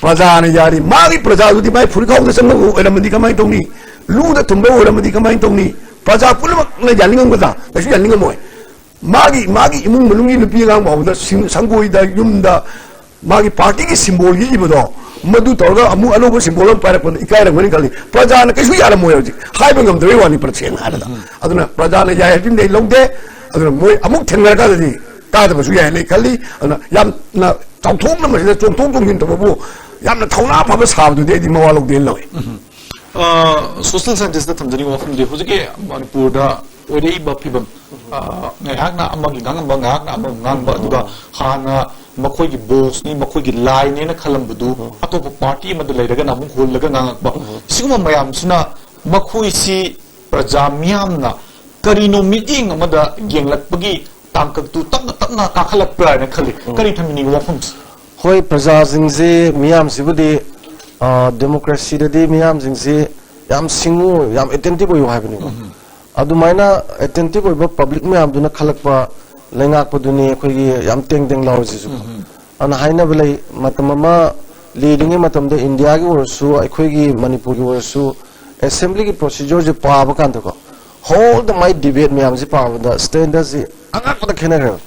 ꯄ꯭ꯔꯖꯥꯅ ꯌꯥꯔꯤ꯫ ꯃꯥꯒꯤ ꯄ꯭ꯔꯖꯥꯗꯨꯗꯤ ꯃꯥꯏ ꯐꯨꯔꯤꯈꯥꯎꯗ ꯆꯪꯕ ꯑꯣꯏꯔꯝꯃꯗꯤ ꯀꯃꯥꯏꯅ ꯇꯧꯅꯤ? ꯂꯨꯗ ꯊꯨꯝꯕ ꯑꯣꯏꯔꯝꯃꯗꯤ ꯀꯃꯥꯏꯅ ꯇꯧꯅꯤ? ꯄ꯭ꯔꯖꯥ ꯄꯨꯝꯅꯃꯛ ꯌꯥꯅꯤꯡꯉꯝꯒꯗ꯭ꯔꯥ? ꯀꯩꯁꯨ ꯌꯥꯅꯤꯡꯉꯝꯃꯣꯏ꯫ ꯃꯥꯒꯤ, ꯃꯥꯒꯤ ꯏꯃꯨꯡ ꯃꯅꯨꯡꯒꯤ ꯅꯨꯄꯤ ꯑꯉꯥꯡ ꯐꯥꯎꯕꯗ ꯁꯤꯡ-, ꯁꯪꯒꯣꯏꯗ, ꯌꯨꯝꯗ ꯃꯥꯒꯤ ꯄꯥꯔꯇꯤꯒꯤ ꯁꯤꯝꯕꯣꯜꯒꯤ ꯏꯕꯗꯣ, ꯃꯗꯨ ꯇꯧꯔꯒ ꯑꯃꯨꯛ ꯑꯅꯧꯕ ꯁꯤꯝꯕꯣꯜ ꯑꯃ ꯄꯥꯏꯔꯛꯄꯗ ꯏꯀꯥꯏꯔꯝꯒꯅꯤ ꯈꯜꯂꯤ꯫ ꯄ꯭ꯔꯖꯥꯅ ꯀꯩꯁꯨ ꯌꯥꯔꯝꯃꯣꯏ ꯍꯧꯖꯤꯛ꯫ ꯍꯥꯏꯕ ꯉꯝꯗꯕꯩ ꯋꯥꯅꯤ, ꯄ꯭ꯔ-, ꯁꯦꯡꯅ ꯍꯥꯏꯔꯒ꯫ ꯑꯗꯨꯅ ꯄ꯭ꯔꯖꯥꯅ ꯌꯥꯏ ꯍꯥꯏꯕꯗꯤ ꯑꯩ ꯂꯧꯗꯦ꯫ ꯑꯗꯨꯅ ꯃꯣꯏ ꯑꯃꯨꯛ ꯊꯦꯡꯅꯔꯀꯥꯟꯗꯗꯤ ꯀꯥꯗꯕꯁꯨ ꯌꯥꯏ ꯂꯩ ꯈꯜꯂꯤ꯫ ꯑꯗꯨꯅ ꯌꯥꯝꯅ ꯆꯥꯎꯊꯣꯛꯅ ꯃꯁꯤꯗ ꯆꯣꯡꯊꯣꯛ ꯆꯣꯡꯁꯤꯟ ꯇꯧꯕꯕꯨ ꯌꯥꯝꯅ ꯊꯧꯅꯥ ꯐꯕ ꯁꯥꯕꯗꯨꯗꯤ ꯑꯩꯗꯤ ꯃꯋꯥ ꯂꯧꯗꯦꯅ ꯂꯧꯏ꯫ ꯁꯣꯁꯤꯌꯦꯜ ꯁꯥꯏꯟꯇꯤꯁꯇ ꯊꯝꯖꯅꯤꯡꯕ ꯋꯥꯐꯝꯗꯤ, ꯍꯧꯖꯤꯛꯀꯤ ꯃꯅꯤꯄꯨꯔꯗ ꯑꯣꯏꯔꯛꯏꯕ ꯐꯤꯕꯝ, ꯑ, ꯉꯥꯏꯍꯥꯛꯅ ꯑꯃꯒꯤ ꯉꯥꯡꯉꯝꯕ, ꯉꯥꯏꯍꯥꯛꯅ ꯑꯃꯒꯤ ꯉꯥꯡꯕ, ꯑꯗꯨꯒ ꯍꯥꯟꯅ ꯃꯈꯣꯏꯒꯤ ꯕꯣꯁꯅꯤ, ꯃꯈꯣꯏꯒꯤ ꯂꯥꯏꯅꯦꯅ ꯈꯜꯂꯝꯕꯗꯨ ꯑꯇꯣꯞꯄ ꯄꯥꯔꯇꯤ ꯑꯃꯗ ꯂꯩꯔꯒꯅ ꯑꯃꯨꯛ ꯍꯣꯜꯂꯒ ꯉꯥꯡꯉꯛꯄ, ꯁꯤꯒꯨꯝꯕ ꯃꯌꯥꯝꯁꯤꯅ ꯃꯈꯣꯏꯁꯤ ꯄ꯭ꯔꯖꯥ ꯃꯤꯌꯥꯝꯅ ꯀꯔꯤꯅꯣ ꯃꯤꯠꯌꯦꯡ ꯑꯃꯗ ꯌꯦꯡꯂꯛꯄꯒꯤ ꯇꯥꯡꯀꯛꯇꯨ ꯇꯞꯅ ꯇꯞꯅ ꯀꯥꯈꯠꯂꯛꯄ꯭ꯔꯥ ꯍꯥꯏꯅ ꯈꯜꯂꯤ꯫ ꯀꯔꯤ ꯊꯝꯕꯤꯅꯤꯡꯉꯤ ꯋꯥꯐꯝꯁꯤ? ꯍꯣꯏ, ꯄ꯭ꯔꯖꯥꯁꯤꯡꯁꯦ, ꯃꯤꯌꯥꯝꯁꯤꯕꯨꯗꯤ, ꯑ, ꯗꯦꯃꯣꯀ꯭ꯔꯦꯁꯤꯗꯗꯤ ꯃꯤꯌꯥꯝꯁꯤꯡꯁꯤ ꯌꯥꯝ ꯁꯤꯡꯉꯨ, ꯌꯥꯝ ꯑꯦꯇꯦꯟꯇꯤꯚ ꯑꯣꯏꯌꯨ ꯍꯥꯏꯕꯅꯤꯀꯣ꯫ ꯑꯗꯨꯃꯥꯏꯅ ꯑꯦꯇꯦꯟꯇꯤꯚ ꯑꯣꯏꯕ ꯄꯕ꯭ꯂꯤꯛ ꯃꯌꯥꯝꯗꯨꯅ ꯈꯜꯂꯛꯄ ꯂꯩꯉꯥꯛꯄꯗꯨꯅꯤ ꯑꯩꯈꯣꯏꯒꯤ ꯌꯥꯝ ꯇꯦꯡ ꯇꯦꯡ ꯂꯥꯎꯔꯤꯁꯤꯁꯨ꯫ ꯑꯗꯨꯅ ꯍꯥꯏꯅꯕ ꯂꯩ, ꯃꯇꯝ ꯑꯃ ꯂꯤꯔꯤꯉꯩ ꯃꯇꯝꯗ ꯏꯟꯗꯤꯌꯥꯒꯤ ꯑꯣꯏꯔꯁꯨ, ꯑꯩꯈꯣꯏꯒꯤ ꯃꯅꯤꯄꯨꯔꯒꯤ ꯑꯣꯏꯔꯁꯨ, ꯑꯦꯁꯦꯝꯕ꯭ꯂꯤꯒꯤ ꯄ꯭ꯔꯣꯁꯤꯖꯔꯁꯦ ꯄꯥꯕ ꯀꯥꯟꯗꯀꯣ, ꯍꯣꯜ ꯗ ꯃꯥꯏ ꯗꯤꯕꯦꯠ ꯃꯌꯥꯝꯁꯦ ꯄꯥꯕꯗ ꯁ꯭ꯇꯦꯟꯗꯔꯁꯤ ꯑꯉꯛꯄꯗ ꯈꯦꯠꯅꯈ꯭ꯔꯦꯕ꯫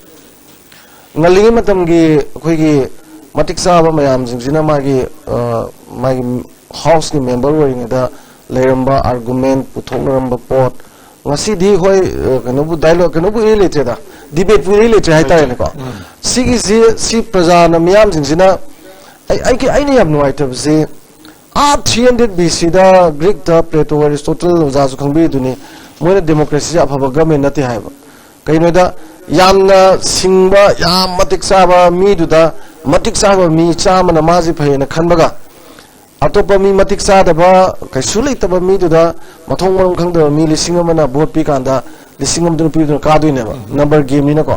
ꯉꯜꯂꯤꯉꯩ ꯃꯇꯝꯒꯤ ꯑꯩꯈꯣꯏꯒꯤ ꯃꯇꯤꯛ ꯆꯥꯕ ꯃꯌꯥꯝꯁꯤꯡꯁꯤꯅ ꯃꯥꯒꯤ, ꯑ, ꯃꯥꯒꯤ ꯍꯥꯎꯁꯀꯤ ꯃꯦꯝꯕꯔ ꯑꯣꯏꯔꯤꯉꯩꯗ ꯂꯩꯔꯝꯕ ꯑꯥꯔꯒꯨꯃꯦꯟ, ꯄꯨꯊꯣꯛꯅꯔꯝꯕ ꯄꯣꯠ, ꯉꯁꯤꯗꯤ ꯍꯣꯏ, ꯑ, ꯀꯩꯅꯣꯕꯨ ꯗꯥꯏꯂꯣꯒ, ꯀꯩꯅꯣꯕꯨ ꯏꯔꯩ ꯂꯩꯇ꯭ꯔꯦꯗ, ꯗꯤꯕꯦꯠꯄꯨ ꯏꯔꯩ ꯂꯩꯇ꯭ꯔꯦ ꯍꯥꯏꯇꯥꯔꯦꯅꯦꯀꯣ꯫ ꯁꯤꯒꯤꯁꯤ, ꯁꯤ ꯄ꯭ꯔꯖꯥꯅ, ꯃꯤꯌꯥꯝꯁꯤꯡꯁꯤꯅ, ꯑꯩ, ꯑꯩꯒꯤ, ꯑꯩꯅ ꯌꯥꯝ ꯅꯨꯡꯉꯥꯏꯇꯕꯁꯤ, ꯑꯥ, ꯊ꯭ꯔꯤ ꯍꯟꯗ꯭ꯔꯦꯠ ꯕꯤ ꯁꯤꯗ ꯒ꯭ꯔꯤꯛꯇ ꯄ꯭ꯂꯦꯇꯣ, ꯑꯦꯔꯤꯁꯇꯣꯇꯜ ꯑꯣꯖꯥꯁꯨ ꯈꯪꯕꯤꯔꯤꯗꯨꯅꯤ, ꯃꯣꯏꯅ ꯗꯦꯃꯣꯀ꯭ꯔꯦꯁꯤꯁꯦ ꯑꯐꯕ ꯒꯃꯦꯟ ꯅꯠꯇꯦ ꯍꯥꯏꯕ꯫ ꯀꯩꯅꯣꯗ, ꯌꯥꯝꯅ ꯁꯤꯡꯕ, ꯌꯥꯝ ꯃꯇꯤꯛ ꯆꯥꯕ ꯃꯤꯗꯨꯗ, ꯃꯇꯤꯛ ꯆꯥꯕ ꯃꯤ ꯆꯥꯝꯃꯅ ꯃꯥꯁꯤ ꯐꯩꯌꯦꯅ ꯈꯟꯕꯒ, ꯑꯇꯣꯞꯄ ꯃꯤ ꯃꯇꯤꯛ ꯆꯥꯗꯕ, ꯀꯩꯁꯨ ꯂꯩꯇꯕ ꯃꯤꯗꯨꯗ, ꯃꯊꯣꯡ ꯃꯔꯝ ꯈꯪꯗꯕ ꯃꯤ ꯂꯤꯁꯤꯡ ꯑꯃꯅ ꯚꯣꯠ ꯄꯤ ꯀꯥꯟꯗ, ꯂꯤꯁꯤꯡ ꯑꯃꯗꯨꯅ ꯄꯤꯗꯨꯅ ꯀꯥꯗꯣꯏꯅꯦꯕ, ꯅꯝꯕꯔ ꯒꯦꯝꯅꯤꯅꯀꯣ꯫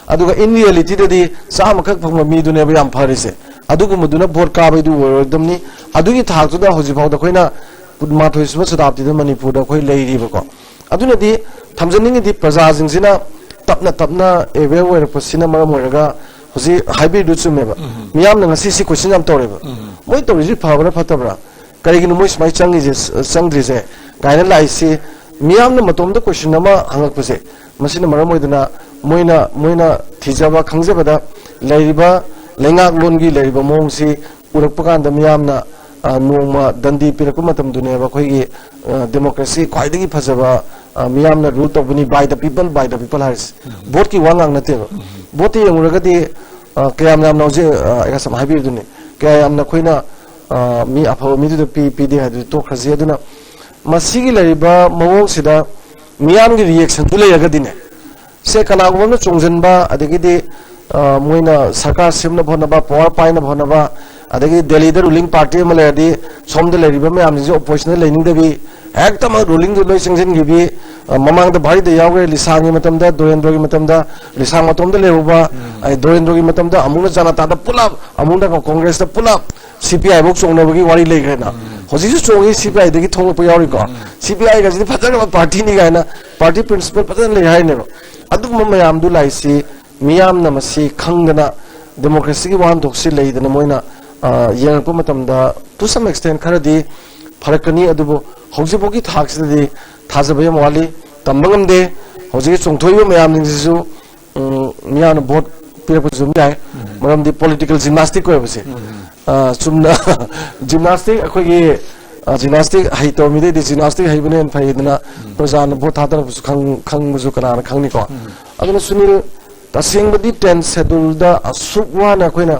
ꯑꯗꯨꯒ in reality ꯗꯗꯤ ꯆꯥꯝꯃꯈꯛ ꯐꯪꯕ ꯃꯤꯗꯨꯅꯦꯕ ꯌꯥꯝ ꯐꯔꯤꯁꯦ꯫ ꯑꯗꯨꯒꯨꯝꯕꯗꯨꯅ ꯚꯣꯠ ꯀꯥꯕꯩꯗꯨ ꯑꯣꯏꯔꯣꯏꯗꯕꯅꯤ꯫ ꯑꯗꯨꯒꯤ ꯊꯥꯛꯇꯨꯗ ꯍꯧꯖꯤꯛꯐꯥꯎꯗ ꯑꯩꯈꯣꯏꯅ ꯀꯨꯟꯃꯥꯊꯣꯏ ꯁꯨꯕ ꯁꯇꯥꯕꯗꯤꯗ ꯃꯅꯤꯄꯨꯔꯗ ꯑꯩꯈꯣꯏ ꯂꯩꯔꯤꯕꯀꯣ꯫ ꯑꯗꯨꯅꯗꯤ ꯊꯝꯖꯅꯤꯡꯉꯤꯗꯤ, ꯄ꯭ꯔꯖꯥꯁꯤꯡꯁꯤꯅ ꯇꯞꯅ ꯇꯞꯅ ꯑꯦꯋꯦꯌꯔ ꯑꯣꯏꯔꯛꯄꯁꯤꯅ ꯃꯔꯝ ꯑꯣꯏꯔꯒ ꯍꯧꯖꯤꯛ ꯍꯥꯏꯕꯤꯔꯤꯗꯨ ꯆꯨꯝꯃꯦꯕ꯫ ꯃꯤꯌꯥꯝꯅ ꯉꯁꯤ ꯁꯤ ꯀꯣꯏꯁꯟ ꯌꯥꯝ ꯇꯧꯔꯦꯕ, ꯃꯣꯏ ꯇꯧꯔꯤꯁꯤ ꯐꯕ꯭ꯔꯥ ꯐꯠꯇꯕ꯭ꯔꯥ, ꯀꯔꯤꯒꯤꯅꯣ ꯃꯣꯏ ꯁꯨꯃꯥꯏꯅ ꯆꯪꯉꯤꯁꯦ, ꯆꯪꯗ꯭ꯔꯤꯁꯦ ꯀꯥꯏꯅ ꯂꯥꯛꯏꯁꯤ꯫ ꯃꯤꯌꯥꯝꯅ ꯃꯇꯣꯝꯇ ꯀꯣꯏꯁꯟ ꯑꯃ ꯍꯪꯉꯛꯄꯁꯦ, ꯃꯁꯤꯅ ꯃꯔꯝ ꯑꯣꯏꯗꯅ ꯃꯣꯏꯅ ꯃꯣꯏꯅ ꯊꯤꯖꯕ ꯈꯪꯖꯕꯗ ꯂꯩꯔꯤꯕ ꯂꯩꯉꯥꯛꯂꯣꯟꯒꯤ ꯂꯩꯔꯤꯕ ꯃꯑꯣꯡꯁꯤ ꯎꯔꯛꯄ ꯀꯥꯟꯗ ꯃꯤꯌꯥꯝꯅ, ꯑ, ꯅꯣꯡꯃ ꯗꯟꯗꯤ ꯄꯤꯔꯛꯄ ꯃꯇꯝꯗꯨꯅꯦꯕ ꯑꯩꯈꯣꯏꯒꯤ, ꯑ, democracy ꯈ꯭ꯋꯥꯏꯗꯒꯤ ꯐꯖꯕ, ꯑ, ꯃꯤꯌꯥꯝꯅ rule ꯇꯧꯕꯅꯤ, by the people, by the people ꯍꯥꯏꯔꯤꯁꯦ꯫ ꯚꯣꯠꯀꯤ ꯋꯥ ꯉꯥꯡ ꯅꯠꯇꯦꯕ꯫ ꯚꯣꯠꯇ ꯌꯦꯡꯉꯨꯔꯒꯗꯤ, ꯑ, ꯀꯌꯥꯝ ꯌꯥꯝꯅ ꯍꯧꯖꯤꯛ, ꯑ, ꯑꯩ ꯉꯁꯥꯏ ꯍꯥꯏꯕꯤꯕꯗꯨꯅꯤ, ꯀꯌꯥ ꯌꯥꯝꯅ ꯑꯩꯈꯣꯏꯅ, ꯑ, ꯃꯤ ꯑꯐꯕ ꯃꯤꯗꯨꯗ ꯄꯤ, ꯄꯤꯗꯦ ꯍꯥꯏꯗꯨꯗꯤ ꯇꯣꯛꯈ꯭ꯔꯁꯤ꯫ ꯑꯗꯨꯅ ꯃꯁꯤꯒꯤ ꯂꯩꯔꯤꯕ ꯃꯑꯣꯡꯁꯤꯗ ꯃꯤꯌꯥꯝꯒꯤ reactionꯁꯨ ꯂꯩꯔꯒꯗꯤꯅꯦ, ꯁꯦ ꯀꯅꯥꯒꯨꯝꯕ ꯑꯃꯅ ꯆꯣꯡꯁꯤꯟꯕ, ꯑꯗꯒꯤꯗꯤ, ꯑ, ꯃꯣꯏꯅ ꯁꯔꯀꯥꯔ ꯁꯦꯝꯅꯕ ꯍꯣꯠꯅꯕ, power ꯄꯥꯏꯅꯕ ꯍꯣꯠꯅꯕ, ꯑꯗꯒꯤ ꯗꯦꯜꯂꯤꯗ ruling party ꯑꯃ ꯂꯩꯔꯗꯤ ꯁꯣꯝꯗ ꯂꯩꯔꯤꯕ ꯃꯌꯥꯝꯁꯤꯡꯁꯦ oppositionꯗ ꯂꯩꯅꯤꯡꯗꯕꯤ, ꯍꯦꯛꯇꯃꯛ rulingꯗꯨ ꯂꯣꯏ ꯆꯪꯁꯤꯟꯈꯤꯕꯤ, ꯑ, ꯃꯃꯥꯡꯗ ꯚꯥꯔꯤꯗ ꯌꯥꯎꯈ꯭ꯔꯦ, ꯂꯤꯁꯥꯡꯒꯤ ꯃꯇꯝꯗ, ꯗꯣꯔꯦꯟꯗ꯭ꯔꯣꯒꯤ ꯃꯇꯝꯗ ꯂꯤꯁꯥꯡ ꯃꯇꯣꯝꯗ ꯂꯩꯍꯧꯕ, ꯑꯩ ꯗꯣꯔꯦꯟꯗ꯭ꯔꯣꯒꯤ ꯃꯇꯝꯗ ꯑꯃꯨꯛꯅ ꯖꯅꯇꯥꯗ ꯄꯨꯂꯞ, ꯑꯃꯨꯛꯅ ꯀꯣꯡꯒ꯭ꯔꯦꯁꯇ ꯄꯨꯂꯞ, CPI ꯐꯧ ꯆꯣꯡꯅꯕꯒꯤ ꯋꯥꯔꯤ ꯂꯩꯈ꯭ꯔꯦꯅ꯫ ꯍꯧꯖꯤꯛꯁꯨ ꯆꯣꯡꯉꯤ, CPIꯗꯒꯤ ꯊꯣꯛꯂꯛꯄ ꯌꯥꯎꯔꯤꯀꯣ꯫ CPIꯒꯁꯤꯗꯤ ꯐꯖꯈ꯭ꯔꯕ partyꯅꯤ ꯀꯥꯏꯅ party principle ꯐꯖꯅ ꯂꯩ ꯍꯥꯏꯅꯦꯕ꯫ ꯑꯗꯨꯒꯨꯝꯕ ꯃꯌꯥꯝꯗꯨ ꯂꯥꯛꯏꯁꯤ ꯃꯤꯌꯥꯝꯅ ꯃꯁꯤ ꯈꯪꯗꯅ democracyꯒꯤ ꯋꯥꯍꯟꯊꯣꯛꯁꯤ ꯂꯩꯗꯅ ꯃꯣꯏꯅ, ꯑ, ꯌꯦꯡꯉꯛꯄ ꯃꯇꯝꯗ to some extent ꯈꯔꯗꯤ ꯐꯔꯛꯀꯅꯤ꯫ ꯑꯗꯨꯕꯨ ꯍꯧꯖꯤꯛꯐꯥꯎꯒꯤ ꯊꯥꯛꯁꯤꯗꯗꯤ ꯊꯥꯖꯕ ꯌꯥꯝ ꯋꯥꯠꯂꯤ, ꯇꯝꯕ ꯉꯝꯗꯦ꯫ ꯍꯧꯖꯤꯛꯀꯤ ꯆꯣꯡꯊꯣꯛꯏꯕ ꯃꯌꯥꯝꯁꯤꯡꯁꯤꯁꯨ, ꯎꯝ, ꯃꯤꯌꯥꯝꯅ vote ꯄꯤꯔꯛꯄꯁꯨ ꯑꯗꯨꯝ ꯌꯥꯏ꯫ ꯃꯔꯝꯗꯤ political gymnastic ꯑꯣꯏꯕꯁꯦ꯫ ꯑ, ꯆꯨꯝꯅ gymnastic ꯑꯩꯈꯣꯏꯒꯤ, ꯑ, gymnastic ꯍꯩꯇꯕ ꯃꯤꯗꯩꯗꯤ gymnastic ꯍꯩꯕꯅ ꯍꯦꯟꯅ ꯐꯩꯗꯅ ꯄ꯭ꯔꯖꯥꯅ vote ꯊꯥꯗꯔꯛꯄꯁꯨ ꯈꯪ-, ꯈꯪꯕꯁꯨ ꯀꯅꯥꯅ ꯈꯪꯅꯤꯀꯣ? ꯑꯗꯨꯅ ꯁꯨꯅꯤꯜ, ꯇꯁꯦꯡꯕꯗꯤ tenth scheduleꯗ ꯑꯁꯨꯛ ꯋꯥꯅ ꯑꯩꯈꯣꯏꯅ,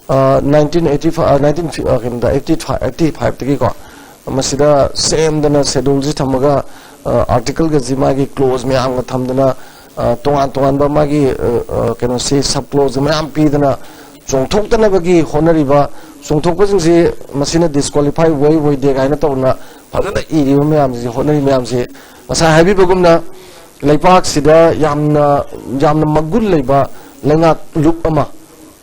ꯑ, nineteen eighty five, ꯑ, nineteen, ꯑ, ꯀꯩꯅꯣꯗ eighty five, eighty fiveꯇꯒꯤꯀꯣ, ꯃꯁꯤꯗ ꯁꯦꯝꯗꯅ scheduleꯁꯤ ꯊꯝꯃꯒ, ꯑ, articleꯒꯁꯤ ꯃꯥꯒꯤ clause ꯃꯌꯥꯝꯒ ꯊꯝꯗꯅ, ꯑ, ꯇꯣꯉꯥꯟ ꯇꯣꯉꯥꯟꯕ ꯃꯥꯒꯤ, ꯑ, ꯑ, ꯀꯩꯅꯣꯁꯤ sub clause ꯃꯌꯥꯝ ꯄꯤꯗꯅ ꯆꯣꯡꯊꯣꯛꯇꯅꯕꯒꯤ ꯍꯣꯠꯅꯔꯤꯕ, ꯆꯣꯡꯊꯣꯛꯄꯁꯤꯡꯁꯤ ꯃꯁꯤꯅ disqualify ꯑꯣꯏ ꯑꯣꯏꯗꯦ ꯀꯥꯏꯅ ꯇꯧꯗꯅ ꯐꯖꯅ ꯏꯔꯤꯕ ꯃꯌꯥꯝꯁꯤ, ꯍꯣꯠꯅꯔꯤ ꯃꯌꯥꯝꯁꯤ ꯉꯁꯥꯏ ꯍꯥꯏꯕꯤꯕꯒꯨꯝꯅ ꯂꯩꯕꯥꯛꯁꯤꯗ ꯌꯥꯝꯅ, ꯌꯥꯝꯅ ꯃꯒꯨꯟ ꯂꯩꯕ ꯂꯩꯉꯥꯛ ꯂꯨꯞ ꯑꯃ,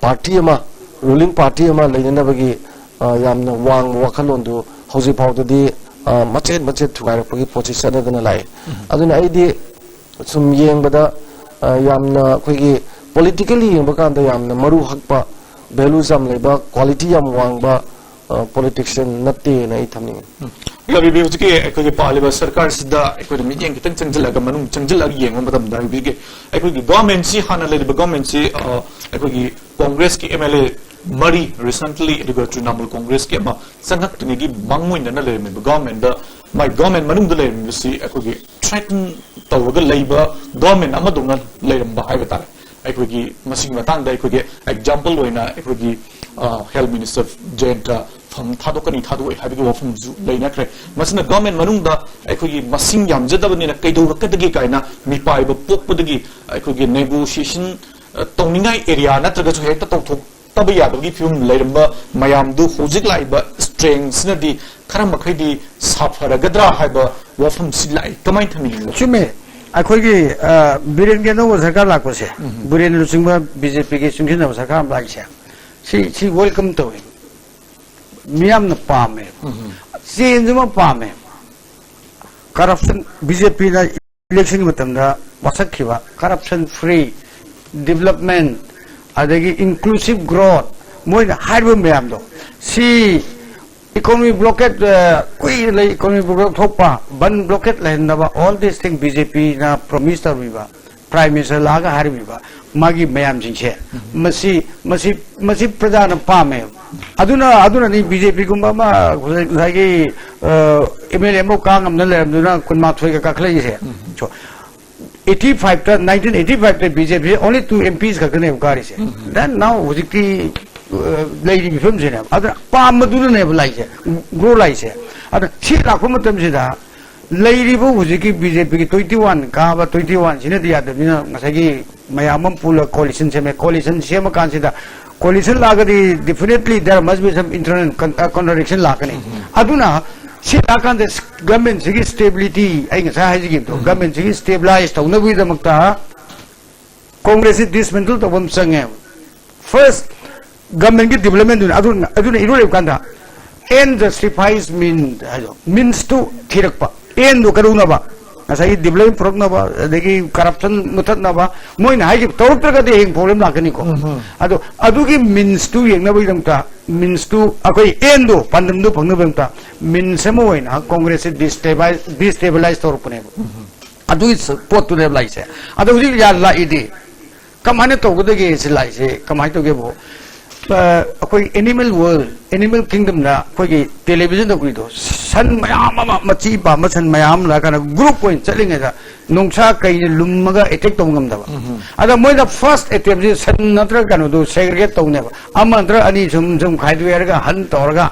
party ꯑꯃ, ruling party ꯑꯃ ꯂꯩꯅꯅꯕꯒꯤ, ꯑ, ꯌꯥꯝꯅ ꯋꯥꯡꯕ ꯋꯥꯈꯜꯂꯣꯟꯗꯨ ꯍꯧꯖꯤꯛ ꯐꯥꯎꯗꯗꯤ, ꯑ, ꯃꯆꯦꯠ ꯃꯆꯦꯠ ꯊꯨꯒꯥꯏꯔꯛꯄꯒꯤ ꯄꯣꯠꯁꯤ ꯆꯠꯅꯗꯅ ꯂꯥꯛꯏ꯫ ꯑꯗꯨꯅ ꯑꯩꯗꯤ ꯁꯨꯝ ꯌꯦꯡꯕꯗ, ꯑ, ꯌꯥꯝꯅ ꯑꯩꯈꯣꯏꯒꯤ politically ꯌꯦꯡꯕ ꯀꯥꯟꯗ ꯌꯥꯝꯅ ꯃꯔꯨ ꯍꯛꯄ, values ꯌꯥꯝ ꯂꯩꯕ, quality ꯌꯥꯝ ꯋꯥꯡꯕ, ꯑ, politician ꯅꯠꯇꯦꯅ ꯑꯩ ꯊꯝꯅꯤꯡꯉꯤ꯫ ꯌꯥꯕꯤꯕꯤ, ꯍꯧꯖꯤꯛꯀꯤ ꯑꯩꯈꯣꯏꯒꯤ ꯄꯥꯜꯂꯤꯕ ꯁꯔꯀꯥꯔꯁꯤꯗ ꯑꯩꯈꯣꯏꯅ ꯃꯤꯠꯌꯦꯡ ꯈꯤꯇꯪ ꯆꯪꯁꯤꯜꯂꯒ, ꯃꯅꯨꯡ ꯆꯪꯁꯤꯜꯂꯒ ꯌꯦꯡꯕ ꯃꯇꯝꯗ, ꯍꯧꯖꯤꯛꯀꯤ ꯑꯩꯈꯣꯏꯒꯤ ꯒꯣꯔꯃꯦꯟꯁꯤ, ꯍꯥꯟꯅ ꯂꯩꯔꯤꯕ ꯒꯣꯔꯃꯦꯟꯁꯤ, ꯑ, ꯑꯩꯈꯣꯏꯒꯤ ꯀꯣꯡꯒ꯭ꯔꯦꯁꯀꯤ ꯑꯦꯝ ꯑꯦꯜ ꯑꯦ ꯃꯔꯤ ꯔꯤꯁꯦꯟꯠꯂꯤ, ꯑꯗꯨꯒ ꯇ꯭ꯔꯤꯅꯥꯃꯨꯜ ꯀꯣꯡꯒ꯭ꯔꯦꯁꯀꯤ ꯑꯃ ꯆꯪꯉꯛꯇ꯭ꯔꯤꯉꯩꯒꯤ ꯃꯥꯡꯑꯣꯏꯅꯅ ꯂꯩꯔꯝꯃꯤꯕ ꯒꯣꯔꯃꯦꯟꯗ, ꯃꯥꯏ ꯒꯣꯔꯃꯦꯟ ꯃꯅꯨꯡꯗ ꯂꯩꯔꯝꯃꯤꯕꯁꯤ ꯑꯩꯈꯣꯏꯒꯤ ꯊ꯭ꯔꯦꯇꯟ ꯇꯧꯔꯒ ꯂꯩꯕ ꯒꯣꯔꯃꯦꯟ ꯑꯃꯗꯧꯅ ꯂꯩꯔꯝꯕ ꯍꯥꯏꯕ ꯇꯥꯔꯦ꯫ ꯑꯩꯈꯣꯏꯒꯤ ꯃꯁꯤꯒꯤ ꯃꯇꯥꯡꯗ ꯑꯩꯈꯣꯏꯒꯤ ꯑꯦꯛꯖꯥꯝꯄꯜ ꯑꯣꯏꯅ ꯑꯩꯈꯣꯏꯒꯤ, ꯑ, ꯍꯦꯜꯊ ꯃꯤꯅꯤꯁꯇꯔ ꯖꯌꯟꯇ ꯐꯝ ꯊꯥꯗꯣꯛꯀꯅꯤ, ꯊꯥꯗꯣꯛꯑꯣꯏ ꯍꯥꯏꯕꯒꯤ ꯋꯥꯐꯝꯁꯨ ꯂꯩꯅꯈ꯭ꯔꯦ꯫ ꯃꯁꯤꯅ ꯒꯣꯔꯃꯦꯟ ꯃꯅꯨꯡꯗ ꯑꯩꯈꯣꯏꯒꯤ ꯃꯁꯤꯡ ꯌꯥꯝꯖꯗꯕꯅꯤꯅ ꯀꯩꯗꯧꯔꯛꯀꯗꯒꯦ ꯀꯥꯏꯅ ꯃꯤꯄꯥꯏꯕ ꯄꯣꯛꯄꯗꯒꯤ ꯑꯩꯈꯣꯏꯒꯤ ꯅꯦꯒꯣꯁꯤꯌꯦꯁꯟ, ꯑ, ꯇꯧꯅꯤꯡꯉꯥꯏ ꯑꯦꯔꯤꯌꯥ ꯅꯠꯇ꯭ꯔꯒꯁꯨ ꯍꯦꯛꯇ ꯇꯧꯊꯣꯛꯇꯕ ꯌꯥꯗꯕꯒꯤ ꯐꯤꯕꯝ ꯂꯩꯔꯝꯕ ꯃꯌꯥꯝꯗꯨ ꯍꯧꯖꯤꯛ ꯂꯥꯛꯏꯕ ꯁ꯭ꯇ꯭ꯔꯦꯡꯁꯤꯅꯗꯤ ꯈꯔ ꯃꯈꯩꯗꯤ ꯁꯥꯐꯔꯒꯗ꯭ꯔꯥ ꯍꯥꯏꯕ ꯋꯥꯐꯝꯁꯤ ꯂꯥꯛꯏ꯫ ꯀꯃꯥꯏꯅ ꯊꯝꯕꯤꯅꯤꯡꯉꯤ? ꯆꯨꯝꯃꯦ꯫ ꯑꯩꯈꯣꯏꯒꯤ, ꯑ, ꯕꯤꯔꯦꯟꯒꯤ ꯑꯅꯧꯕ ꯁꯔꯀꯥꯔ ꯂꯥꯛꯄꯁꯦ, ꯎꯝ꯫ ꯕꯤꯔꯦꯟ ꯂꯨꯆꯤꯡꯕ ꯕꯤ ꯖꯦ ꯄꯤꯒꯤ ꯆꯨꯡꯁꯤꯟꯅꯕ ꯁꯔꯀꯥꯔ ꯑꯃ ꯂꯥꯛꯏꯁꯦ, ꯁꯤ, ꯁꯤ ꯋꯦꯜꯀꯝ ꯇꯧꯋꯤ꯫ ꯃꯤꯌꯥꯝꯅ ꯄꯥꯝꯃꯦ꯫ ꯎꯝ꯫ ꯆꯦꯟꯖ ꯑꯃ ꯄꯥꯝꯃꯦ꯫ ꯀꯔꯞꯁꯟ, ꯕꯤ ꯖꯦ ꯄꯤꯅ ꯏꯂꯦꯛꯁꯟꯒꯤ ꯃꯇꯝꯗ ꯋꯥꯁꯛꯈꯤꯕ ꯀꯔꯞꯁꯟ ꯐ꯭ꯔꯤ ꯗꯤꯕꯂꯞꯃꯦꯟ, ꯑꯗꯒꯤ ꯏꯟꯀ꯭ꯂꯨꯁꯤꯞ ꯒ꯭ꯔꯣꯠ, ꯃꯣꯏꯅ ꯍꯥꯏꯔꯤꯕ ꯃꯌꯥꯝꯗꯣ, ꯁꯤ ꯏꯀꯣꯅꯣꯃꯤ ꯕ꯭ꯂꯣꯀꯦꯠ, ꯑ, ꯀꯨꯏꯅ ꯂꯩ, ꯏꯀꯣꯅꯣꯃꯤ ꯕ꯭ꯂꯣꯀꯦꯠ ꯊꯣꯛꯄ, ꯕꯟ ꯕ꯭ꯂꯣꯀꯦꯠ ꯂꯩꯍꯟꯗꯕ, all these thing B J ꯄꯤꯅ ꯄ꯭ꯔꯣꯃꯤꯁ ꯇꯧꯔꯝꯃꯤꯕ, ꯄ꯭ꯔꯥꯏꯝ ꯃꯤꯅꯤꯁꯇꯔ ꯂꯥꯛꯑꯒ ꯍꯥꯏꯔꯝꯃꯤꯕ, ꯃꯥꯒꯤ ꯃꯌꯥꯝꯁꯤꯡꯁꯦ, ꯃꯁꯤ, ꯃꯁꯤ, ꯃꯁꯤ ꯄ꯭ꯔꯖꯥꯅ ꯄꯥꯝꯃꯦ꯫ ꯑꯗꯨꯅ, ꯑꯗꯨꯅꯅꯤ ꯕꯤ ꯖꯦ ꯄꯤꯒꯨꯝꯕ ꯑꯃ ꯉꯁꯥꯏꯒꯤ, ꯑ, ꯑꯦꯝ ꯑꯦꯜ ꯑꯦ ꯑꯃꯐꯥꯎ ꯀꯥ ꯉꯝꯅ ꯂꯩꯔꯝꯗꯨꯅ ꯀꯨꯟꯃꯥꯊꯣꯏꯒ ꯀꯥꯈꯠꯂꯛꯏꯁꯦ꯫ So, eighty five ꯇ, nineteen eighty five ꯇ ꯕꯤ ꯖꯦ ꯄꯤ only two M Ps ꯈꯛꯇꯅꯦꯕ ꯀꯥꯔꯤꯁꯦ꯫ Then now ꯍꯧꯖꯤꯛꯇꯤ, ꯑ, ꯂꯩꯔꯤꯕ ꯐꯤꯕꯝꯁꯤꯅꯦꯕ꯫ ꯑꯗꯨꯅ ꯄꯥꯝꯕꯗꯨꯅꯅꯦꯕ ꯂꯥꯛꯏꯁꯦ, ꯒ꯭ꯔꯣ ꯂꯥꯛꯏꯁꯦ꯫ ꯑꯗ ꯁꯤ ꯂꯥꯛꯄ ꯃꯇꯝꯁꯤꯗ ꯂꯩꯔꯤꯕ ꯍꯧꯖꯤꯛꯀꯤ ꯕꯤ ꯖꯦ ꯄꯤꯒꯤ twenty one ꯀꯥꯕ, twenty one ꯁꯤꯅꯗꯤ ꯌꯥꯗꯕꯅꯤꯅ ꯉꯁꯥꯏꯒꯤ ꯃꯌꯥꯝ ꯑꯃ ꯄꯨꯜꯂꯒ ꯀꯣꯂꯤꯁꯟ ꯁꯦꯝꯃꯦ꯫ ꯀꯣꯂꯤꯁꯟ ꯁꯦꯝꯃꯀꯥꯟꯁꯤꯗ, ꯀꯣꯂꯤꯁꯟ ꯂꯥꯛꯑꯒꯗꯤ definitely there must be some internal con-, uh, contradiction ꯂꯥꯛꯀꯅꯤ꯫ ꯑꯗꯨꯅ ꯁꯤ ꯂꯥꯛꯀꯥꯟꯗ ꯒꯃꯦꯟꯁꯤꯒꯤ ꯁ꯭ꯇꯦꯕꯤꯂꯤꯇꯤ, ꯑꯩ ꯉꯁꯥꯏ ꯍꯥꯏꯖꯈꯤꯕꯗꯣ, ꯒꯃꯦꯟꯁꯤꯒꯤ ꯁ꯭ꯇꯦꯕꯤꯂꯥꯏꯁ ꯇꯧꯅꯕꯒꯤꯗꯃꯛꯇ ꯀꯣꯡꯒ꯭ꯔꯦꯁꯁꯤ ꯗꯤꯁꯃꯦꯟꯇꯜ ꯇꯧꯕ ꯑꯃ ꯆꯪꯉꯦꯕ꯫ ꯐꯥꯔꯁ, ꯒꯃꯦꯟꯒꯤ ꯗꯤꯕꯂꯞꯃꯦꯟꯗꯨꯅ ꯑꯗꯨꯅ, ꯑꯗꯨꯅ ꯏꯔꯣꯏ ꯂꯩꯕ ꯀꯥꯟꯗ, end justifies mean ꯍꯥꯏꯗꯣ, ꯃꯤꯟꯁꯇꯨ ꯊꯤꯔꯛꯄ, ꯑꯦꯟꯗꯣ ꯀꯩꯗꯧꯅꯕ? ꯉꯁꯥꯏꯒꯤ ꯗꯤꯕꯂꯞꯃꯦꯟ ꯄꯨꯔꯛꯅꯕ, ꯑꯗꯒꯤ ꯀꯔꯞꯁꯟ ꯃꯨꯊꯠꯅꯕ, ꯃꯣꯏꯅ ꯍꯥꯏꯈꯤꯕ ꯇꯧꯔꯛꯇ꯭ꯔꯒꯗꯤ ꯍꯌꯦꯡ ꯄ꯭ꯔꯣꯕ꯭ꯂꯦꯝ ꯂꯥꯛꯀꯅꯤꯀꯣ꯫ ꯎꯝ, ꯎꯝ꯫ ꯑꯗꯣ ꯑꯗꯨꯒꯤ ꯃꯤꯟꯁꯇꯨ ꯌꯦꯡꯅꯕꯒꯤꯗꯃꯛꯇ, ꯃꯤꯟꯁꯇꯨ ꯑꯩꯈꯣꯏ ꯑꯦꯟꯗꯣ, ꯄꯥꯟꯗꯝꯗꯨ ꯐꯪꯅꯕꯒꯤꯗꯃꯛꯇ ꯃꯤꯟꯁ ꯑꯃ ꯑꯣꯏꯅ ꯀꯣꯡꯒ꯭ꯔꯦꯁꯁꯦ ꯗꯤꯁꯇꯦꯕꯥꯏ-, ꯗꯤꯁꯇꯦꯕꯤꯂꯥꯏꯁ ꯇꯧꯔꯛꯄꯅꯦꯕ꯫ ꯑꯗꯨꯒꯤ ꯄꯣꯠꯇꯨꯅꯦꯕ ꯂꯥꯛꯏꯁꯦ꯫ ꯑꯗꯣ ꯍꯧꯖꯤꯛ ꯌꯥ-, ꯂꯥꯛꯏꯗꯤ ꯀꯃꯥꯏꯅ ꯇꯧꯒꯗꯒꯦ? ꯁꯤ ꯂꯥꯛꯏꯁꯦ ꯀꯃꯥꯏꯅ ꯇꯧꯒꯦꯕꯨ, ꯑ, ꯑꯩꯈꯣꯏ ꯑꯦꯅꯤꯃꯦꯜ ꯋꯥꯔꯜ, ꯑꯦꯅꯤꯃꯦꯜ ꯀꯤꯡꯗꯝꯗ ꯑꯩꯈꯣꯏꯒꯤ ꯇꯦꯂꯤꯚꯤꯖꯟꯗ ꯎꯏꯗꯣ, ꯁꯟ ꯃꯌꯥꯝ ꯑꯃ, ꯃꯆꯤ ꯄꯥꯝꯕ ꯁꯟ ꯃꯌꯥꯝ ꯑꯃ ꯂꯥꯛꯑꯀꯥꯟꯗ ꯒ꯭ꯔꯨꯞ ꯑꯣꯏꯅ ꯆꯠꯂꯤꯉꯩꯗ ꯅꯣꯡꯁꯥ ꯀꯩꯅ ꯂꯨꯝꯃꯒ ꯑꯦꯇꯦꯛ ꯇꯧꯕ ꯉꯝꯗꯕ꯫ ꯑꯗ ꯃꯣꯏꯅ ꯐꯥꯔꯁ ꯑꯦꯇꯦꯝꯁꯤ ꯁꯟ ꯅꯠꯇ꯭ꯔꯒ ꯀꯩꯅꯣꯗꯣ ꯁꯦꯒ꯭ꯔꯦꯒꯦꯠ ꯇꯧꯅꯦꯕ, ꯑꯃ ꯅꯠꯇ꯭ꯔꯒ ꯑꯅꯤ ꯁꯨꯝ ꯁꯨꯝ ꯈꯥꯏꯗꯣꯛꯑꯦꯔꯒ ꯍꯟ ꯇꯧꯔꯒ,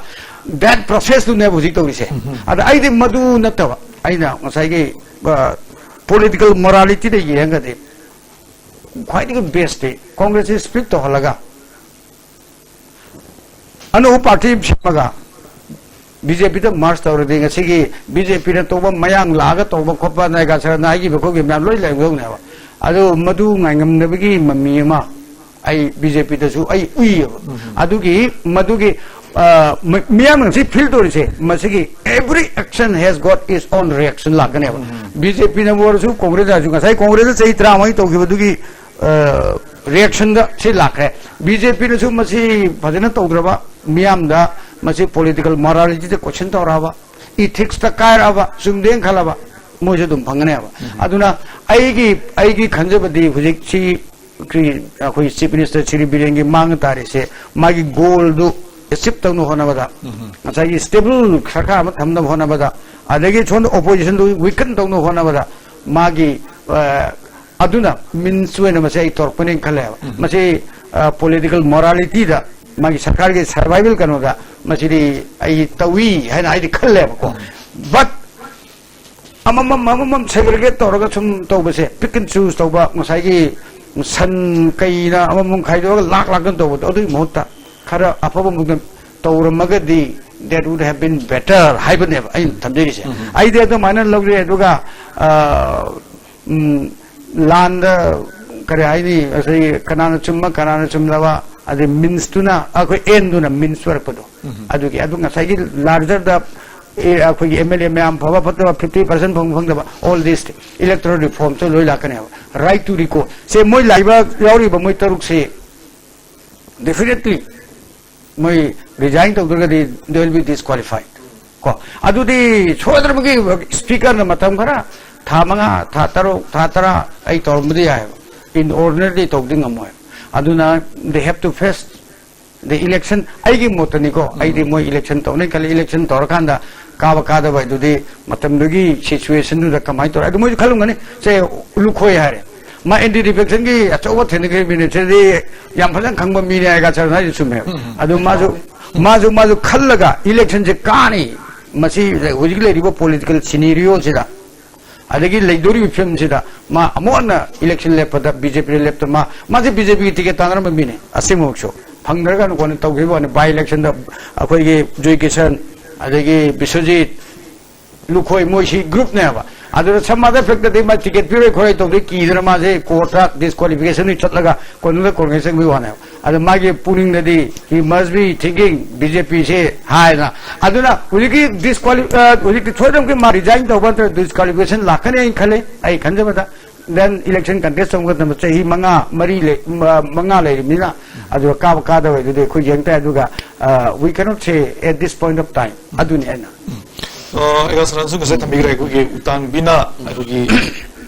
ꯗꯦꯠ ꯄ꯭ꯔꯣꯁꯦꯁꯇꯨꯅꯦꯕ ꯍꯧꯖꯤꯛ ꯇꯧꯔꯤꯁꯦ꯫ ꯑꯗ ꯑꯩꯗꯤ ꯃꯗꯨ ꯅꯠꯇꯕ, ꯑꯩꯅ ꯉꯁꯥꯏꯒꯤ ꯄꯣꯂꯤꯇꯤꯀꯦꯜ ꯃꯣꯔꯥꯂꯤꯇꯤꯗ ꯌꯦꯡꯉꯒꯗꯤ ꯈ꯭ꯋꯥꯏꯗꯒꯤ ꯕꯦꯁꯇꯤ ꯀꯣꯡꯒ꯭ꯔꯦꯁꯁꯤ ꯁ꯭ꯄ꯭ꯂꯤꯠ ꯇꯧꯍꯜꯂꯒ ꯑꯅꯧꯕ ꯄꯥꯔꯇꯤ ꯑꯃ ꯁꯦꯝꯃꯒ ꯕꯤ ꯖꯦ ꯄꯤꯗ ꯃꯔꯖ ꯇꯧꯔꯗꯤ, ꯉꯁꯤꯒꯤ ꯕꯤ ꯖꯦ ꯄꯤꯅ ꯇꯧꯕ, ꯃꯌꯥꯡ ꯂꯥꯛꯑꯒ ꯇꯧꯕ ꯈꯣꯠꯄ, ꯅꯥꯏꯒꯥ ꯁꯔꯅ ꯍꯥꯏꯈꯤꯕ ꯈꯣꯠꯈꯤꯕ ꯃꯌꯥꯝ ꯂꯣꯏ ꯂꯩꯍꯧꯗꯧꯅꯦꯕ꯫ ꯑꯗꯨ ꯃꯗꯨ ꯉꯥꯏꯉꯝꯗꯕꯒꯤ ꯃꯃꯤ ꯑꯃ ꯑꯩ ꯕꯤ ꯖꯦ ꯄꯤꯗꯁꯨ ꯑꯩ ꯎꯏꯌꯦꯕ꯫ ꯑꯗꯨꯒꯤ ꯃꯗꯨꯒꯤ ꯑ, ꯃ-, ꯃꯤꯌꯥꯝꯅ ꯉꯁꯤ ꯐꯤꯜ ꯇꯧꯔꯤꯁꯦ, ꯃꯁꯤꯒꯤ every action has got its own reaction ꯂꯥꯛꯀꯅꯦꯕ꯫ ꯕꯤ ꯖꯦ ꯄꯤꯅꯕꯨ ꯑꯣꯏꯔꯁꯨ, ꯀꯣꯡꯒ꯭ꯔꯦꯁ ꯍꯥꯏꯔꯁꯨ, ꯉꯁꯥꯏ ꯀꯣꯡꯒ꯭ꯔꯦꯁꯇ ꯆꯍꯤ ꯇꯔꯥꯃꯉꯥ ꯇꯧꯈꯤꯕꯗꯨꯒꯤ ꯔꯤꯌꯦꯛꯁꯟꯗ ꯁꯤ ꯂꯥꯛꯈ꯭ꯔꯦ꯫ ꯕꯤ ꯖꯦ ꯄꯤꯅꯁꯨ ꯃꯁꯤ ꯐꯖꯅ ꯇꯧꯗ꯭ꯔꯕ, ꯃꯤꯌꯥꯝꯗ ꯃꯁꯤ ꯄꯣꯂꯤꯇꯤꯀꯦꯜ ꯃꯣꯔꯥꯂꯤꯇꯤꯗ ꯀꯣꯏꯁꯟ ꯇꯧꯔꯛꯑꯕ, ꯏꯊꯤꯛꯁꯇ ꯀꯥꯏꯔꯛꯑꯕ, ꯆꯨꯝꯗꯦꯅ ꯈꯜꯂꯕ, ꯃꯣꯏꯁꯨ ꯑꯗꯨꯝ ꯐꯪꯒꯅꯦꯕ꯫ ꯑꯗꯨꯅ ꯑꯩꯒꯤ, ꯑꯩꯒꯤ ꯈꯟꯖꯕꯗꯤ ꯍꯧꯖꯤꯛꯁꯤ ꯑꯩꯈꯣꯏ, ꯑꯩꯈꯣꯏ ꯆꯤꯐ ꯃꯤꯅꯤꯁꯇꯔ ꯁ꯭ꯔꯤ ꯕꯤꯔꯦꯟꯒꯤ ꯃꯥꯡꯗ ꯇꯥꯔꯤꯁꯦ, ꯃꯥꯒꯤ ꯒꯣꯜꯗꯨ ꯑꯦꯆꯤꯞ ꯇꯧꯅ ꯍꯣꯠꯅꯕꯗ, ꯉꯁꯥꯏꯒꯤ ꯁ꯭ꯇꯦꯕꯜ ꯁꯔꯀꯥꯔ ꯑꯃ ꯊꯝꯅꯕ ꯍꯣꯠꯅꯕꯗ, ꯑꯗꯒꯤ ꯁꯣꯝꯗ ꯑꯣꯄꯣꯖꯤꯁꯟꯗꯨ ꯋꯤꯀꯟ ꯇꯧꯅꯕ ꯍꯣꯠꯅꯕꯗ, ꯃꯥꯒꯤ, ꯑ, ꯑꯗꯨꯅ ꯃꯤꯟꯁ ꯑꯣꯏꯅ ꯃꯁꯤ ꯑꯩ ꯇꯧꯔꯛꯄꯅꯦꯅ ꯈꯜꯂꯦꯕ꯫ ꯃꯁꯤ, ꯑ, ꯄꯣꯂꯤꯇꯤꯀꯦꯜ ꯃꯣꯔꯥꯂꯤꯇꯤꯗ, ꯃꯥꯒꯤ ꯁꯔꯀꯥꯔꯒꯤ ꯁꯔꯚꯥꯏꯕꯦꯜ ꯀꯩꯅꯣꯗ ꯃꯁꯤꯗꯤ ꯑꯩ ꯇꯧꯏ ꯍꯥꯏꯅ ꯑꯩꯗꯤ ꯈꯜꯂꯦꯕꯀꯣ꯫ ꯕꯠ ꯑꯃꯃꯝ ꯑꯃꯃꯝ ꯁꯦꯒ꯭ꯔꯤꯒꯦꯠ ꯇꯧꯔꯒ ꯁꯨꯝ ꯇꯧꯕꯁꯦ, ꯄꯤꯛ ꯑꯦꯟ ꯆꯨꯁ ꯇꯧꯕ, ꯉꯁꯥꯏꯒꯤ ꯁꯟ ꯀꯩꯅ ꯑꯃꯃꯝ ꯈꯥꯏꯗꯣꯛꯑꯒ ꯂꯥꯛ ꯂꯥꯛꯇꯅ ꯇꯧꯕꯗꯣ, ꯑꯗꯨꯒꯤ ꯃꯍꯨꯠꯇ ꯈꯔ ꯑꯐꯕ ꯃꯑꯣꯡꯗ ꯇꯧꯔꯝꯃꯒꯗꯤ, that would have been better ꯍꯥꯏꯕꯅꯦꯕ ꯑꯩꯅ ꯊꯝꯖꯔꯤꯁꯦ꯫ ꯑꯩꯗꯤ ꯑꯗꯨꯃꯥꯏꯅ ꯂꯧꯖꯩ꯫ ꯑꯗꯨꯒ, ꯑ, ꯎꯝ, ꯂꯥꯟꯗ ꯀꯔꯤ ꯍꯥꯏꯅꯤ, ꯉꯁꯥꯏ ꯀꯅꯥꯅ ꯆꯨꯝꯕ ꯀꯅꯥꯅ ꯆꯨꯝꯗꯕ, ꯑꯗꯩ ꯃꯤꯟꯁꯇꯨꯅ, ꯑꯩꯈꯣꯏ ꯑꯦꯟꯗꯨꯅ ꯃꯤꯟꯁ ꯑꯣꯏꯔꯛꯄꯗꯣ, ꯑꯗꯨꯒꯤ, ꯑꯗꯨ ꯉꯁꯥꯏꯒꯤ ꯂꯥꯔꯖꯔꯗ ꯑꯩꯈꯣꯏꯒꯤ ꯑꯦꯝ ꯑꯦꯜ ꯑꯦ ꯃꯌꯥꯝ ꯐꯕ ꯐꯠꯇꯕ, ꯐꯤꯐꯇꯤ ꯄꯥꯔꯁꯦꯟ ꯐꯪꯕ ꯐꯪꯗꯕ, all this electoral reform ꯁꯨ ꯂꯣꯏ ꯂꯥꯛꯀꯅꯦꯕ꯫ ꯔꯥꯏꯠ ꯇꯨ ꯔꯤꯀꯣꯜ ꯁꯦ ꯃꯣꯏ ꯂꯥꯛꯏꯕ ꯌꯥꯎꯔꯤꯕ ꯃꯣꯏ ꯇꯔꯨꯛꯁꯤ definitely ꯃꯣꯏ resign ꯇꯧꯗ꯭ꯔꯒꯗꯤ they will be disqualified꯫ ꯀꯣ, ꯑꯗꯨꯗꯤ ꯁꯣꯏꯗ꯭ꯔꯕꯒꯤ ꯁ꯭ꯄꯤꯀꯔꯅ ꯃꯇꯝ ꯈꯔ, ꯊꯥ ꯃꯉꯥ, ꯊꯥ ꯇꯔꯨꯛ, ꯊꯥ ꯇꯔꯥ ꯑꯩ ꯇꯧꯔꯝꯕꯗꯤ ꯌꯥꯏꯑꯕ꯫ In ordinary ꯇꯧꯗꯤ ꯉꯝꯃꯣꯏ꯫ ꯑꯗꯨꯅ they have to face the election꯫ ꯑꯩꯒꯤ ꯃꯣꯠꯇꯅꯤꯀꯣ, ꯑꯩꯗꯤ ꯃꯣꯏ ꯏꯂꯦꯛꯁꯟ ꯇꯧꯅꯤ ꯈꯜꯂꯤ꯫ ꯏꯂꯦꯛꯁꯟ ꯇꯧꯔꯀꯥꯟꯗ ꯀꯥꯕ ꯀꯥꯗꯕ ꯍꯥꯏꯗꯨꯗꯤ ꯃꯇꯝꯗꯨꯒꯤ ꯁꯤꯆꯨꯋꯦꯁꯟꯗꯨꯗ ꯀꯃꯥꯏꯅ ꯇꯧꯔꯦ꯫ ꯑꯗꯨ ꯃꯣꯏꯁꯨ ꯈꯜꯂꯝꯒꯅꯤ, ꯁꯦ ꯂꯨꯈꯣꯏ ꯍꯥꯏꯔꯦ, ꯃꯥ ꯑꯦꯟꯇꯤ ꯗꯤꯐꯦꯛꯁꯟꯒꯤ ꯑꯆꯧꯕ ꯊꯦꯡꯅꯈꯤꯕ ꯃꯤꯅꯤꯠꯁꯤꯗꯤ ꯌꯥꯝ ꯐꯖꯅ ꯈꯪꯕ ꯃꯤꯅꯦ ꯍꯥꯏꯒ ꯁꯥꯔ ꯍꯥꯏꯁꯦ ꯆꯨꯝꯃꯦꯕ꯫ ꯑꯗꯨ ꯃꯥꯁꯨ ꯃꯥꯁꯨ ꯃꯥꯁꯨ ꯈꯜꯂꯒ ꯏꯂꯦꯛꯁꯟꯁꯦ ꯀꯥꯅꯤ꯫ ꯃꯁꯤ ꯍꯧꯖꯤꯛ ꯂꯩꯔꯤꯕ ꯄꯣꯂꯤꯇꯤꯀꯦꯜ ꯁꯤꯅꯦꯔꯤꯑꯣꯁꯤꯗ, ꯑꯗꯒꯤ ꯂꯩꯗꯣꯔꯤꯕ ꯐꯤꯕꯝꯁꯤꯗ ꯃꯥ ꯑꯃꯨꯛ ꯍꯟꯅ ꯏꯂꯦꯛꯁꯟ ꯂꯦꯞꯄꯗ ꯕꯤ ꯖꯦ ꯄꯤꯗ ꯂꯦꯞꯇ ꯃꯥ, ꯃꯥꯁꯦ ꯕꯤ ꯖꯦ ꯄꯤꯒꯤ ꯇꯤꯀꯦꯠ ꯇꯥꯟꯅꯔꯝꯕ ꯃꯤꯅꯤ ꯑꯁꯦꯡꯕꯃꯛꯁꯨ꯫ ꯐꯪꯗ꯭ꯔꯒꯅ ꯀꯣꯟꯅ ꯇꯧꯈꯤꯕ ꯋꯥꯅꯤ꯫ ꯕꯥꯏ ꯏꯂꯦꯛꯁꯟꯗ ꯑꯩꯈꯣꯏꯒꯤ ꯖꯣꯏ ꯀꯤꯁꯟ, ꯑꯗꯒꯤ ꯕꯤꯁ꯭ꯋꯖꯤꯠ, ꯂꯨꯈꯣꯏ, ꯃꯣꯏꯁꯤ ꯒ꯭ꯔꯨꯞꯅꯦꯕ꯫ ꯑꯗꯨꯅ some other factor ꯗꯤ ꯃꯥ ꯇꯤꯀꯦꯠ ꯄꯤꯔꯣꯏ ꯈꯣꯠꯂꯣꯏ ꯇꯧꯗꯣꯏ ꯀꯤꯗꯅ ꯃꯥꯁꯦ ꯀꯣꯔꯠꯇ ꯗꯤꯁꯀ꯭ꯋꯥꯂꯤꯐꯤꯀꯦꯁꯟ ꯆꯠꯂꯒ ꯀꯣꯟꯅꯗ ꯀꯣꯡꯒ꯭ꯔꯦꯁ ꯆꯪꯕꯒꯤ ꯋꯥꯅꯦꯕ꯫ ꯑꯗ ꯃꯥꯒꯤ ꯄꯨꯛꯅꯤꯡꯗꯗꯤ he must be thinking B J ꯄꯤꯁꯦ ꯍꯥꯏꯅ꯫ ꯑꯗꯨꯅ ꯍꯧꯖꯤꯛꯀꯤ ꯗꯤꯁꯀ꯭ꯋꯥꯂꯤ-, ꯑ, ꯍꯧꯖꯤꯛꯇꯤ ꯁꯣꯏꯗꯅꯃꯛꯀꯤ ꯃꯥ ꯔꯤꯖꯥꯏꯟ ꯇꯧꯕ ꯅꯠꯇ꯭ꯔꯒ ꯗꯤꯁꯀ꯭ꯋꯥꯂꯤꯐꯤꯀꯦꯁꯟ ꯂꯥꯛꯀꯅꯤ ꯑꯩꯅ ꯈꯜꯂꯤ, ꯑꯩ ꯈꯟꯖꯕꯗ꯫ Then election contest ꯇꯧꯕ ꯃꯇꯝꯗ ꯆꯍꯤ ꯃꯉꯥ, ꯃꯔꯤ ꯂꯩ-, ꯃ-, ꯃꯉꯥ ꯂꯩꯔꯤꯕꯅꯤꯅ, ꯑꯗꯨꯒ ꯀꯥꯕ ꯀꯥꯗꯕ ꯍꯥꯏꯗꯨꯗꯤ ꯑꯩꯈꯣꯏ ꯌꯦꯡ ꯇꯥꯏ꯫ ꯑꯗꯨꯒ, ꯑ, we cannot say at this point of time꯫ ꯑꯗꯨꯅꯤ ꯑꯩꯅ꯫ ꯑ, ꯑꯩꯒ ꯁꯅꯥꯟꯁꯨ ꯉꯁꯥꯏ ꯊꯝꯕꯤꯈ꯭ꯔꯦ, ꯑꯩꯈꯣꯏꯒꯤ ꯎꯇꯥꯡꯕꯤꯅ ꯑꯩꯈꯣꯏꯒꯤ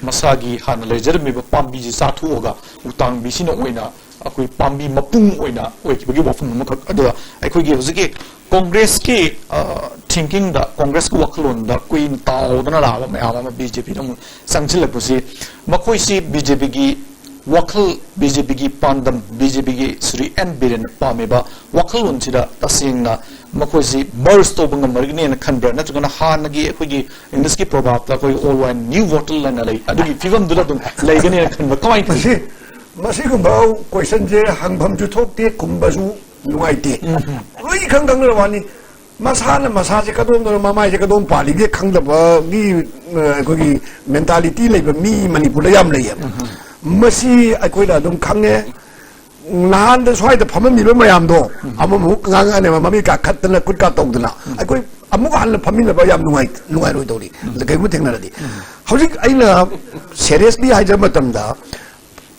ꯃꯁꯥꯒꯤ ꯍꯥꯟꯅ ꯂꯩꯖꯔꯝꯃꯤꯕ ꯄꯥꯝꯕꯤꯁꯤ ꯆꯥꯊꯣꯛꯑꯒ ꯎꯇꯥꯡꯕꯤꯁꯤꯅ ꯑꯣꯏꯅ ꯑꯩꯈꯣꯏ ꯄꯥꯝꯕꯤ ꯃꯄꯨꯡ ꯑꯣꯏꯅ ꯑꯣꯏꯈꯤꯕꯒꯤ ꯋꯥꯐꯝ ꯑꯃꯈꯛ꯫ ꯑꯗꯨꯒ ꯑꯩꯈꯣꯏꯒꯤ ꯍꯧꯖꯤꯛꯀꯤ ꯀꯣꯡꯒ꯭ꯔꯦꯁꯀꯤ, ꯑ, ꯊꯤꯡꯀꯤꯡꯗ, ꯀꯣꯡꯒ꯭ꯔꯦꯁꯀꯤ ꯋꯥꯈꯜꯂꯣꯟꯗ ꯀꯨꯏꯅ ꯇꯥꯎꯗꯅ ꯂꯥꯛꯑꯕ ꯃꯌꯥꯝ ꯑꯃ ꯕꯤ ꯖꯦ ꯄꯤꯗ ꯑꯃꯨꯛ ꯆꯪꯁꯤꯜꯂꯛꯄꯁꯤ, ꯃꯈꯣꯏꯁꯤ ꯕꯤ ꯖꯦ ꯄꯤꯒꯤ ꯋꯥꯈꯜ, ꯕꯤ ꯖꯦ ꯄꯤꯒꯤ ꯄꯥꯟꯗꯝ, ꯕꯤ ꯖꯦ ꯄꯤꯒꯤ ꯁ꯭ꯔꯤ ꯑꯦꯟ ꯕꯤꯔꯦꯟꯅ ꯄꯥꯝꯃꯤꯕ ꯋꯥꯈꯜꯂꯣꯟꯁꯤꯗ ꯇꯁꯦꯡꯅ ꯃꯈꯣꯏꯁꯤ ꯃꯔꯖ ꯇꯧꯕ ꯉꯝꯃꯒꯅꯤꯅ ꯈꯟꯕ꯭ꯔꯥ, ꯅꯠꯇ꯭ꯔꯒꯅ ꯍꯥꯟꯅꯒꯤ ꯑꯩꯈꯣꯏꯒꯤ ꯏꯪꯂꯤꯁꯀꯤ ꯄ꯭ꯔꯣꯚꯥꯞꯇ ꯑꯩꯈꯣꯏ "Old wine, new bottle" ꯍꯥꯏꯅ ꯂꯩ, ꯑꯗꯨꯒꯤ ꯐꯤꯕꯝꯗꯨꯗ ꯑꯗꯨꯝ ꯂꯩꯒꯅꯤꯅ ꯈꯟꯕ꯭ꯔꯥ, ꯀꯃꯥꯏꯅ ꯇꯧꯏ? ꯃꯁꯤ, ꯃꯁꯤꯒꯨꯝꯕ ꯀꯣꯏꯁꯟꯁꯦ ꯍꯪꯐꯝꯁꯨ ꯊꯣꯛꯇꯦ, ꯈꯨꯝꯕꯁꯨ ꯅꯨꯡꯉꯥꯏꯇꯦ꯫ ꯂꯣꯏ ꯏꯈꯪ ꯈꯪꯅꯔ ꯋꯥꯅꯤ꯫ ꯃꯁꯥꯅ ꯃꯁꯥꯁꯦ ꯀꯗꯣꯝꯗꯅꯣ, ꯃꯃꯥꯏꯁꯦ ꯀꯗꯣꯝ ꯄꯥꯜꯂꯤꯒꯦ ꯈꯪꯗꯕꯒꯤ, ꯑ, ꯑꯩꯈꯣꯏꯒꯤ ꯃꯦꯟꯇꯥꯂꯤꯇꯤ ꯂꯩꯕ ꯃꯤ ꯃꯅꯤꯄꯨꯔꯗ ꯌꯥꯝ ꯂꯩꯌꯦꯕ꯫ ꯃꯁꯤ ꯑꯩꯈꯣꯏꯅ ꯑꯗꯨꯝ ꯈꯪꯉꯦ꯫ ꯅꯍꯥꯟꯗ ꯁ꯭ꯋꯥꯏꯗ ꯐꯝꯃꯝꯃꯤꯕ ꯃꯌꯥꯝꯗꯣ ꯑꯃꯃꯨꯛ ꯉꯥꯡꯉꯛꯑꯅꯦꯕ, ꯃꯃꯤꯠ ꯀꯥꯈꯠꯇꯅ ꯈꯨꯠ ꯀꯥ ꯇꯧꯗꯅ꯫ ꯑꯩꯈꯣꯏ ꯑꯃꯨꯛ ꯍꯟꯅ ꯐꯝꯃꯤꯟꯅꯕ ꯌꯥꯝ ꯅꯨꯡꯉꯥꯏ ꯅꯨꯡꯉꯥꯏꯔꯣꯏꯗꯧꯔꯤ꯫ ꯎꯝ꯫ ꯀꯩꯒꯨꯝꯕ ꯊꯦꯡꯅꯔꯗꯤ꯫ ꯎꯝ꯫ ꯍꯧꯖꯤꯛ ꯑꯩꯅ seriously ꯍꯥꯏꯖꯕ ꯃꯇꯝꯗ,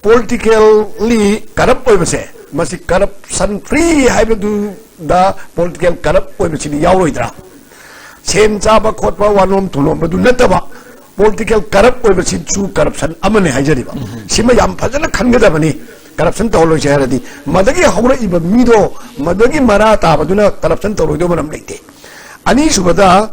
politically corrupt ꯑꯣꯏꯕꯁꯦ, ꯃꯁꯤ corruption free ꯍꯥꯏꯕꯗꯨꯗ political corrupt ꯑꯣꯏꯕꯁꯤꯗꯤ ꯌꯥꯎꯔꯣꯏꯗ꯭ꯔꯥ? ꯁꯦꯟ ꯆꯥꯕ ꯈꯣꯠꯄ, ꯋꯥꯅꯣꯝ ꯊꯨꯅꯣꯝꯕꯗꯨ ꯅꯠꯇꯕ, political corrupt ꯑꯣꯏꯕꯁꯤꯁꯨ corruption ꯑꯃꯅꯤ ꯍꯥꯏꯖꯔꯤꯕ꯫ ꯎꯝ꯫ ꯁꯤꯃ ꯌꯥꯝ ꯐꯖꯅ ꯈꯟꯒꯗꯕꯅꯤ꯫ Corruption ꯇꯧꯍꯜꯂꯣꯏꯁꯦ ꯍꯥꯏꯔꯗꯤ, ꯃꯗꯒꯤ ꯍꯧꯔꯛꯏꯕ ꯃꯤꯗꯣ, ꯃꯗꯒꯤ ꯃꯔꯥ ꯇꯥꯕꯗꯨꯅ corruption ꯇꯧꯔꯣꯏꯗꯧꯕ ꯃꯔꯝ ꯂꯩꯇꯦ꯫ ꯑꯅꯤꯁꯨꯕꯗ,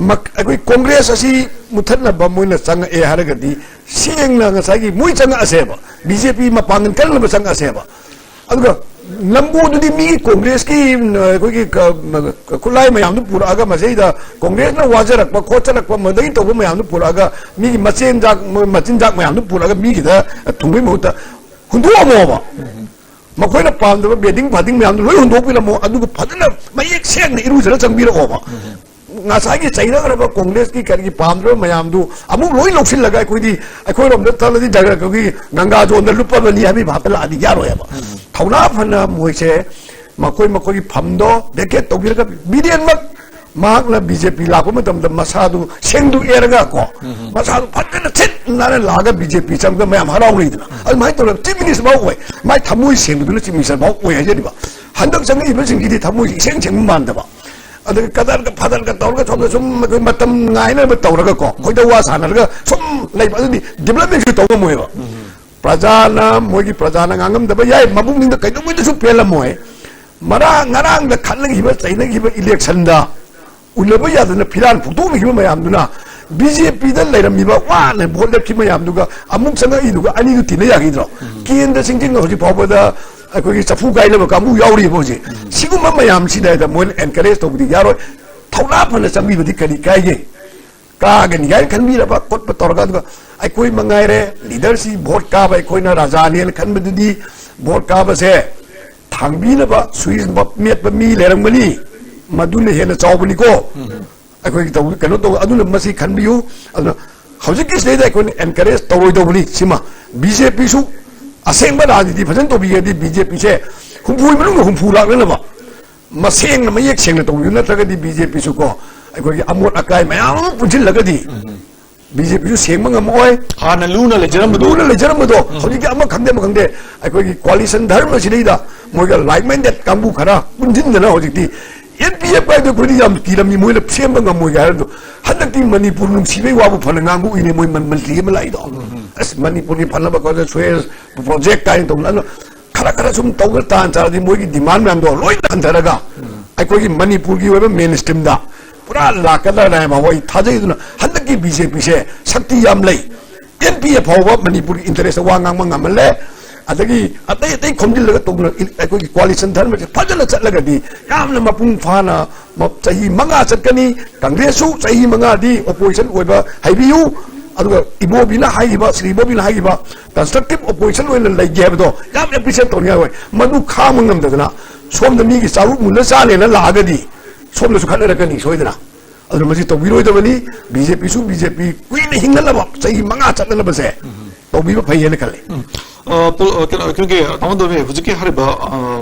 ꯃꯛ-, ꯑꯩꯈꯣꯏ ꯀꯣꯡꯒ꯭ꯔꯦꯁ ꯑꯁꯤ ꯃꯨꯊꯠꯅꯕ ꯃꯣꯏꯅ ꯆꯪꯉꯛꯑꯦ ꯍꯥꯏꯔꯒꯗꯤ, ꯁꯦꯡꯅ ꯉꯁꯥꯏꯒꯤ ꯃꯣꯏ ꯆꯪꯉꯛꯑꯁꯦꯕ, ꯕꯤ ꯖꯦ ꯄꯤ ꯃꯄꯥꯡꯒꯜ ꯀꯟꯅꯕ ꯆꯪꯉꯛꯑꯁꯦꯕ꯫ ꯑꯗꯨꯒ ꯅꯝꯕꯣꯗꯨꯗꯤ ꯃꯤꯒꯤ ꯀꯣꯡꯒ꯭ꯔꯦꯁꯀꯤ, ꯎꯝ, ꯑꯩꯈꯣꯏꯒꯤ ꯀ-, ꯃ-, ꯈꯨꯠꯂꯥꯏ ꯃꯌꯥꯝꯗꯨ ꯄꯨꯔꯛꯑꯒ, ꯃꯁꯤꯗꯩꯗ ꯀꯣꯡꯒ꯭ꯔꯦꯁꯅ ꯋꯥꯖꯔꯛꯄ ꯈꯣꯠꯆꯔꯛꯄ ꯃꯗꯒꯤ ꯇꯧꯕ ꯃꯌꯥꯝꯗꯨ ꯄꯨꯔꯛꯑꯒ, ꯃꯤꯒꯤ ꯃꯆꯦꯟꯖꯥꯛ, ꯃ-, ꯃꯆꯤꯟꯖꯥꯛ ꯃꯌꯥꯝꯗꯨ ꯄꯨꯔꯛꯑꯒ ꯃꯤꯒꯤꯗ ꯊꯨꯡꯕꯒꯤ ꯃꯍꯨꯠꯇ ꯍꯨꯟꯗꯣꯛꯑꯝꯃꯣꯕ꯫ ꯃꯈꯣꯏꯅ ꯄꯥꯝꯗꯕ ꯕꯦꯗꯤꯡ ꯐꯥꯗꯤꯡ ꯃꯌꯥꯝꯗꯨ ꯂꯣꯏ ꯍꯨꯟꯗꯣꯛꯄꯤꯔꯝꯃꯣ, ꯑꯗꯨꯒ ꯐꯖꯅ ꯃꯌꯦꯛ ꯁꯦꯡꯅ ꯏꯔꯨꯖꯔ ꯆꯪꯕꯤꯔꯛꯑꯣꯕ꯫ ꯉꯁꯥꯏꯒꯤ ꯆꯩꯅꯈ꯭ꯔꯕ ꯀꯣꯡꯒ꯭ꯔꯦꯁꯀꯤ ꯀꯔꯤꯒꯤ ꯄꯥꯝꯗ꯭ꯔꯕ ꯃꯌꯥꯝꯗꯨ ꯑꯃꯨꯛ ꯂꯣꯏ ꯂꯧꯁꯤꯜꯂꯒ, ꯑꯩꯈꯣꯏꯗꯤ, ꯑꯩꯈꯣꯏꯔꯣꯝꯗ ꯆꯠꯂꯗꯤ ꯖꯒ-, ꯑꯩꯈꯣꯏꯒꯤ ꯒꯪꯒꯥ ꯖꯣꯟꯗ ꯂꯨꯞꯄꯕꯅꯤ ꯍꯥꯏꯕꯒꯤ ꯚꯥꯞꯇ ꯂꯥꯛꯑꯗꯤ ꯌꯥꯔꯣꯏꯕ꯫ ꯊꯧꯅꯥ ꯐꯅ ꯃꯣꯏꯁꯦ ꯃꯈꯣꯏ ꯃꯈꯣꯏꯒꯤ ꯐꯝꯗꯣ vacate ꯇꯧꯕꯤꯔꯒ, ꯕꯤꯔꯦꯟꯃꯛ ꯃꯍꯥꯛꯅ ꯕꯤ ꯖꯦ ꯄꯤ ꯂꯥꯛꯄ ꯃꯇꯝꯗ ꯃꯁꯥꯗꯨ ꯁꯦꯡꯗꯣꯛꯑꯦꯔꯒ ꯀꯣ, ꯃꯁꯥꯗꯨ ꯐꯖꯅ ꯁꯤꯠ ꯅꯥꯟꯅ ꯂꯥꯛꯑꯒ ꯕꯤ ꯖꯦ ꯄꯤ ꯆꯪꯕꯗ ꯃꯌꯥꯝ ꯍꯔꯥꯎꯅꯩꯗꯅ, ꯑꯗꯨꯃꯥꯏꯅ ꯇꯧꯔꯒ Chief Minister ꯐꯥꯎ ꯑꯣꯏ, ꯃꯥꯏ ꯊꯃꯣꯏ ꯁꯦꯡꯕꯗꯨꯅ Chief Minister ꯐꯥꯎ ꯑꯣꯏ ꯍꯥꯏꯖꯔꯤꯕ꯫ ꯍꯟꯗꯛ ꯆꯪꯉꯛꯏꯕꯁꯤꯡꯁꯤꯗꯤ ꯊꯃꯣꯏꯁꯤ ꯏꯁꯦꯡ ꯁꯦꯡꯕ ꯃꯥꯟꯗꯕ, ꯑꯗꯒꯤ ꯀꯗꯔꯒ ꯐꯗꯔꯒ ꯇꯧꯔꯒ ꯁꯣꯝꯗ ꯁꯨꯝ ꯑꯩꯈꯣꯏ ꯃꯇꯝ ꯉꯥꯏꯅꯕ ꯇꯧꯔꯒꯀꯣ, ꯈꯣꯏꯗꯧ ꯋꯥ ꯁꯥꯟꯅꯔꯒ ꯁꯨꯝ ꯂꯩꯕ, ꯑꯗꯨꯗꯤ developmentꯁꯨ ꯇꯧ ꯉꯝꯃꯣꯏꯕ꯫ ꯄ꯭ꯔꯖꯥꯅ, ꯃꯣꯏꯒꯤ ꯄ꯭ꯔꯖꯥꯅ ꯉꯥꯡꯉꯝꯗꯕ ꯌꯥꯏ, ꯃꯕꯨꯛꯅꯤꯡꯗ ꯀꯩꯗꯧꯉꯩꯗꯁꯨ ꯄꯦꯜꯂꯝꯃꯣꯏ꯫ ꯃꯔꯥ-, ꯉꯔꯥꯡꯗ ꯈꯠꯅꯈꯤꯕ ꯆꯩꯅꯈꯤꯕ electionꯗ ꯎꯅꯕ ꯌꯥꯗꯅ ꯐꯤꯔꯥꯟ ꯐꯨꯛꯇꯣꯛꯅꯈꯤꯕ ꯃꯌꯥꯝꯗꯨꯅ ꯕꯤ ꯖꯦ ꯄꯤꯗ ꯂꯩꯔꯝꯃꯤꯕ ꯋꯥꯅ ꯚꯣꯠ ꯂꯦꯞꯈꯤꯕ ꯃꯌꯥꯝꯗꯨꯒ ꯑꯃꯨꯛ ꯆꯪꯉꯛꯏꯗꯨꯒ ꯑꯅꯤꯗꯨ ꯇꯤꯟꯅ ꯌꯥꯈꯤꯗ꯭ꯔꯣ? ꯀꯦꯟꯗ꯭ꯔꯁꯤꯡꯁꯤꯅ ꯍꯧꯖꯤꯛ ꯐꯥꯎꯕꯗ ꯑꯩꯈꯣꯏꯒꯤ ꯆꯐꯨ ꯀꯥꯏꯅꯕ ꯀꯥꯡꯕꯨ ꯌꯥꯎꯔꯤꯕ ꯍꯧꯖꯤꯛ꯫ ꯁꯤꯒꯨꯝꯕ ꯃꯌꯥꯝꯁꯤꯗ ꯍꯦꯛꯇ ꯃꯣꯏꯅ encourage ꯇꯧꯕꯗꯤ ꯌꯥꯔꯣꯏ꯫ ꯊꯧꯅꯥ ꯐꯅ ꯆꯪꯕꯤꯕꯗꯤ ꯀꯔꯤ ꯀꯥꯏꯒꯦ? ꯀꯥꯒꯅꯤ ꯍꯥꯏꯅ ꯈꯟꯕꯤꯔꯕ ꯈꯣꯠꯄ ꯇꯧꯔꯒ, ꯑꯗꯨꯒ ꯑꯩꯈꯣꯏ ꯃꯉꯥꯏꯔꯦ, leaderꯁꯤ ꯚꯣꯠ ꯀꯥꯕ ꯑꯩꯈꯣꯏꯅ ꯔꯥꯖꯥꯅꯦꯅ ꯈꯟꯕꯗꯨꯗꯤ, ꯚꯣꯠ ꯀꯥꯕꯁꯦ ꯊꯥꯡꯕꯤꯅꯕ switch ꯃꯦꯠꯄ ꯃꯤ ꯂꯩꯔꯝꯒꯅꯤ, ꯃꯗꯨꯅ ꯍꯦꯟꯅ ꯆꯥꯎꯕꯅꯤꯀꯣ꯫ ꯑꯩꯈꯣꯏꯒꯤ ꯇꯧ-, ꯀꯩꯅꯣ ꯇꯧ, ꯑꯗꯨꯅ ꯃꯁꯤ ꯈꯟꯕꯤꯌꯨ꯫ ꯑꯗꯨꯅ ꯍꯧꯖꯤꯛꯀꯤꯁꯤꯗꯩꯗ ꯑꯩꯈꯣꯏꯅ encourage ꯇꯧꯔꯣꯏꯗꯧꯕꯅꯤ꯫ ꯁꯤꯃ ꯕꯤ ꯖꯦ ꯄꯤꯁꯨ ꯑꯁꯦꯡꯕ ꯔꯥꯖꯅꯤꯇꯤ ꯐꯖꯅ ꯇꯧꯕꯤꯒꯦꯗꯤ, ꯕꯤ ꯖꯦ ꯄꯤꯁꯦ ꯍꯨꯝꯐꯨꯒꯤ ꯃꯅꯨꯡꯗ ꯍꯨꯝꯐꯨ ꯂꯥꯛꯅꯅꯕ ꯃꯁꯦꯡꯅ ꯃꯌꯦꯛ ꯁꯦꯡꯅ ꯇꯧꯕꯤꯌꯨ, ꯅꯠꯇ꯭ꯔꯒꯗꯤ ꯕꯤ ꯖꯦ ꯄꯤꯁꯨ ꯀꯣ, ꯑꯩꯈꯣꯏꯒꯤ ꯑꯃꯣꯠ ꯑꯀꯥꯏ ꯃꯌꯥꯝ ꯑꯃ ꯄꯨꯟꯁꯤꯜꯂꯒꯗꯤ ꯕꯤ ꯖꯦ ꯄꯤꯁꯨ ꯁꯦꯡꯕ ꯉꯝꯃꯛꯑꯣꯏ꯫ ꯍꯥꯟꯅ ꯂꯨꯅ ꯂꯩꯖꯔꯝꯕꯗꯣ ꯂꯨꯅ ꯂꯩꯖꯔꯝꯕꯗꯣ ꯍꯧꯖꯤꯛꯇꯤ ꯑꯃ ꯈꯪꯗꯦ ꯑꯃ ꯈꯪꯗꯦ, ꯑꯩꯈꯣꯏꯒꯤ ꯀꯣꯑꯥꯂꯤꯁꯟ ꯙꯔꯃꯁꯤꯗꯩꯗ ꯃꯣꯏꯒ ꯂꯥꯏꯛ ꯃꯥꯏꯟꯗꯦꯠ ꯀꯥꯡꯕꯨ ꯈꯔ ꯄꯨꯟꯁꯤꯟꯗꯅ ꯍꯧꯖꯤꯛꯇꯤ ꯑꯦꯟ ꯄꯤ ꯑꯦꯐ ꯍꯥꯏꯗꯣ ꯑꯩꯈꯣꯏꯗꯤ ꯌꯥꯝ ꯀꯤꯔꯝꯃꯤ, ꯃꯣꯏꯅ ꯁꯦꯝꯕ ꯉꯝꯃꯣꯏꯒ ꯍꯥꯏꯔꯗꯣ꯫ ꯍꯟꯗꯛꯇꯤ ꯃꯅꯤꯄꯨꯔ ꯅꯨꯡꯁꯤꯕꯩ ꯋꯥꯕꯨ ꯐꯅ ꯉꯥꯡꯕ ꯎꯏꯅꯦ, ꯃꯣꯏ ꯃꯟ- ꯃꯟꯇ꯭ꯔꯤ ꯑꯃ ꯂꯥꯛꯏꯗꯣ꯫ ꯑꯁ, ꯃꯅꯤꯄꯨꯔꯒꯤ ꯐꯅꯕ ꯈꯣꯠꯅ ꯁꯣꯏ ꯄ꯭ꯔꯣꯖꯦꯛ ꯀꯥꯏꯅ ꯇꯧꯅ, ꯑꯗꯣ ꯈꯔ ꯈꯔ ꯁꯨꯝ ꯇꯧꯗ ꯇꯥꯟ ꯆꯥꯔꯗꯤ ꯃꯣꯏꯒꯤ ꯗꯤꯃꯥꯟ ꯃꯌꯥꯝꯗꯣ ꯂꯣꯏꯅ ꯍꯟꯊꯔꯒ ꯑꯩꯈꯣꯏꯒꯤ ꯃꯅꯤꯄꯨꯔꯒꯤ ꯑꯣꯏꯕ ꯃꯦꯟ ꯁ꯭ꯇ꯭ꯔꯤꯝꯗ ꯄꯨꯔꯥ ꯂꯥꯛꯀꯗ꯭ꯔꯥꯅ ꯍꯥꯏꯕ ꯑꯩ ꯊꯥꯖꯩ꯫ ꯑꯗꯨꯅ ꯍꯟꯗꯛꯀꯤ ꯕꯤ ꯖꯦ ꯄꯤꯁꯦ ꯁꯛꯇꯤ ꯌꯥꯝ ꯂꯩ꯫ ꯑꯦꯟ ꯄꯤ ꯑꯦꯐ ꯐꯥꯎꯕ ꯃꯅꯤꯄꯨꯔꯒꯤ ꯏꯟꯇꯔꯦꯁꯇ ꯋꯥ ꯉꯥꯡꯕ ꯉꯝꯍꯜꯂꯦ꯫ ꯑꯗꯒꯤ ꯑꯇꯩ ꯑꯇꯩ ꯈꯣꯝꯖꯤꯜꯂꯒ ꯇꯧꯗꯅ ꯑꯩꯈꯣꯏꯒꯤ ꯀꯣꯑꯥꯂꯤꯁꯟ ꯙꯔꯃꯁꯦ ꯐꯖꯅ ꯆꯠꯂꯒꯗꯤ ꯌꯥꯝꯅ ꯃꯄꯨꯡ ꯐꯥꯅ ꯃ- ꯆꯍꯤ ꯃꯉꯥ ꯆꯠꯀꯅꯤ꯫ ꯀꯪꯒ꯭ꯔꯦꯁꯁꯨ ꯆꯍꯤ ꯃꯉꯥꯗꯤ ꯑꯣꯄꯣꯖꯤꯁꯟ ꯑꯣꯏꯕ ꯍꯥꯏꯕꯤꯌꯨ꯫ ꯑꯗꯨꯒ ꯏꯕꯣꯕꯤꯅ ꯍꯥꯏꯈꯤꯕ, ꯁ꯭ꯔꯤ ꯏꯕꯣꯕꯤꯅ ꯍꯥꯏꯈꯤꯕ ꯀꯟꯁꯇ꯭ꯔꯛꯇꯤꯞ ꯑꯣꯄꯣꯖꯤꯁꯟ ꯑꯣꯏꯅ ꯂꯩꯒꯦ ꯍꯥꯏꯕꯗꯣ ꯌꯥꯝ ꯑꯦꯄ꯭ꯔꯤꯁꯤꯌꯦꯠ ꯇꯧꯅꯤꯡꯉꯥꯏ ꯑꯣꯏ꯫ ꯃꯗꯨ ꯈꯥꯡꯕ ꯉꯝꯗꯗꯅ ꯁꯣꯝꯗ ꯃꯤꯒꯤ ꯆꯥꯔꯨꯛ ꯃꯨꯜꯂ ꯆꯥꯅꯦꯅ ꯂꯥꯛꯑꯒꯗꯤ ꯁꯣꯝꯗꯁꯨ ꯈꯠꯅꯔꯛꯀꯅꯤ ꯁꯣꯏꯗꯅ꯫ ꯑꯗꯨꯅ ꯃꯁꯤ ꯇꯧꯕꯤꯔꯣꯏꯗꯕꯅꯤ꯫ ꯕꯤ ꯖꯦ ꯄꯤꯁꯨ ꯕꯤ ꯖꯦ ꯄꯤ ꯀꯨꯏꯅ ꯍꯤꯡꯅꯅꯕ ꯆꯍꯤ ꯃꯉꯥ ꯆꯠꯅꯅꯕꯁꯦ ꯇꯧꯕꯤꯕ ꯐꯩ ꯍꯥꯏꯅ ꯈꯜꯂꯤ꯫ ꯑ, ꯄꯣ- ꯑ, ꯀꯩꯅꯣ, ꯑꯩꯈꯣꯏꯒꯤ ꯇꯥꯃꯣ ꯗꯣꯃꯤ, ꯍꯧꯖꯤꯛꯀꯤ ꯍꯥꯏꯔꯤꯕ, ꯑ,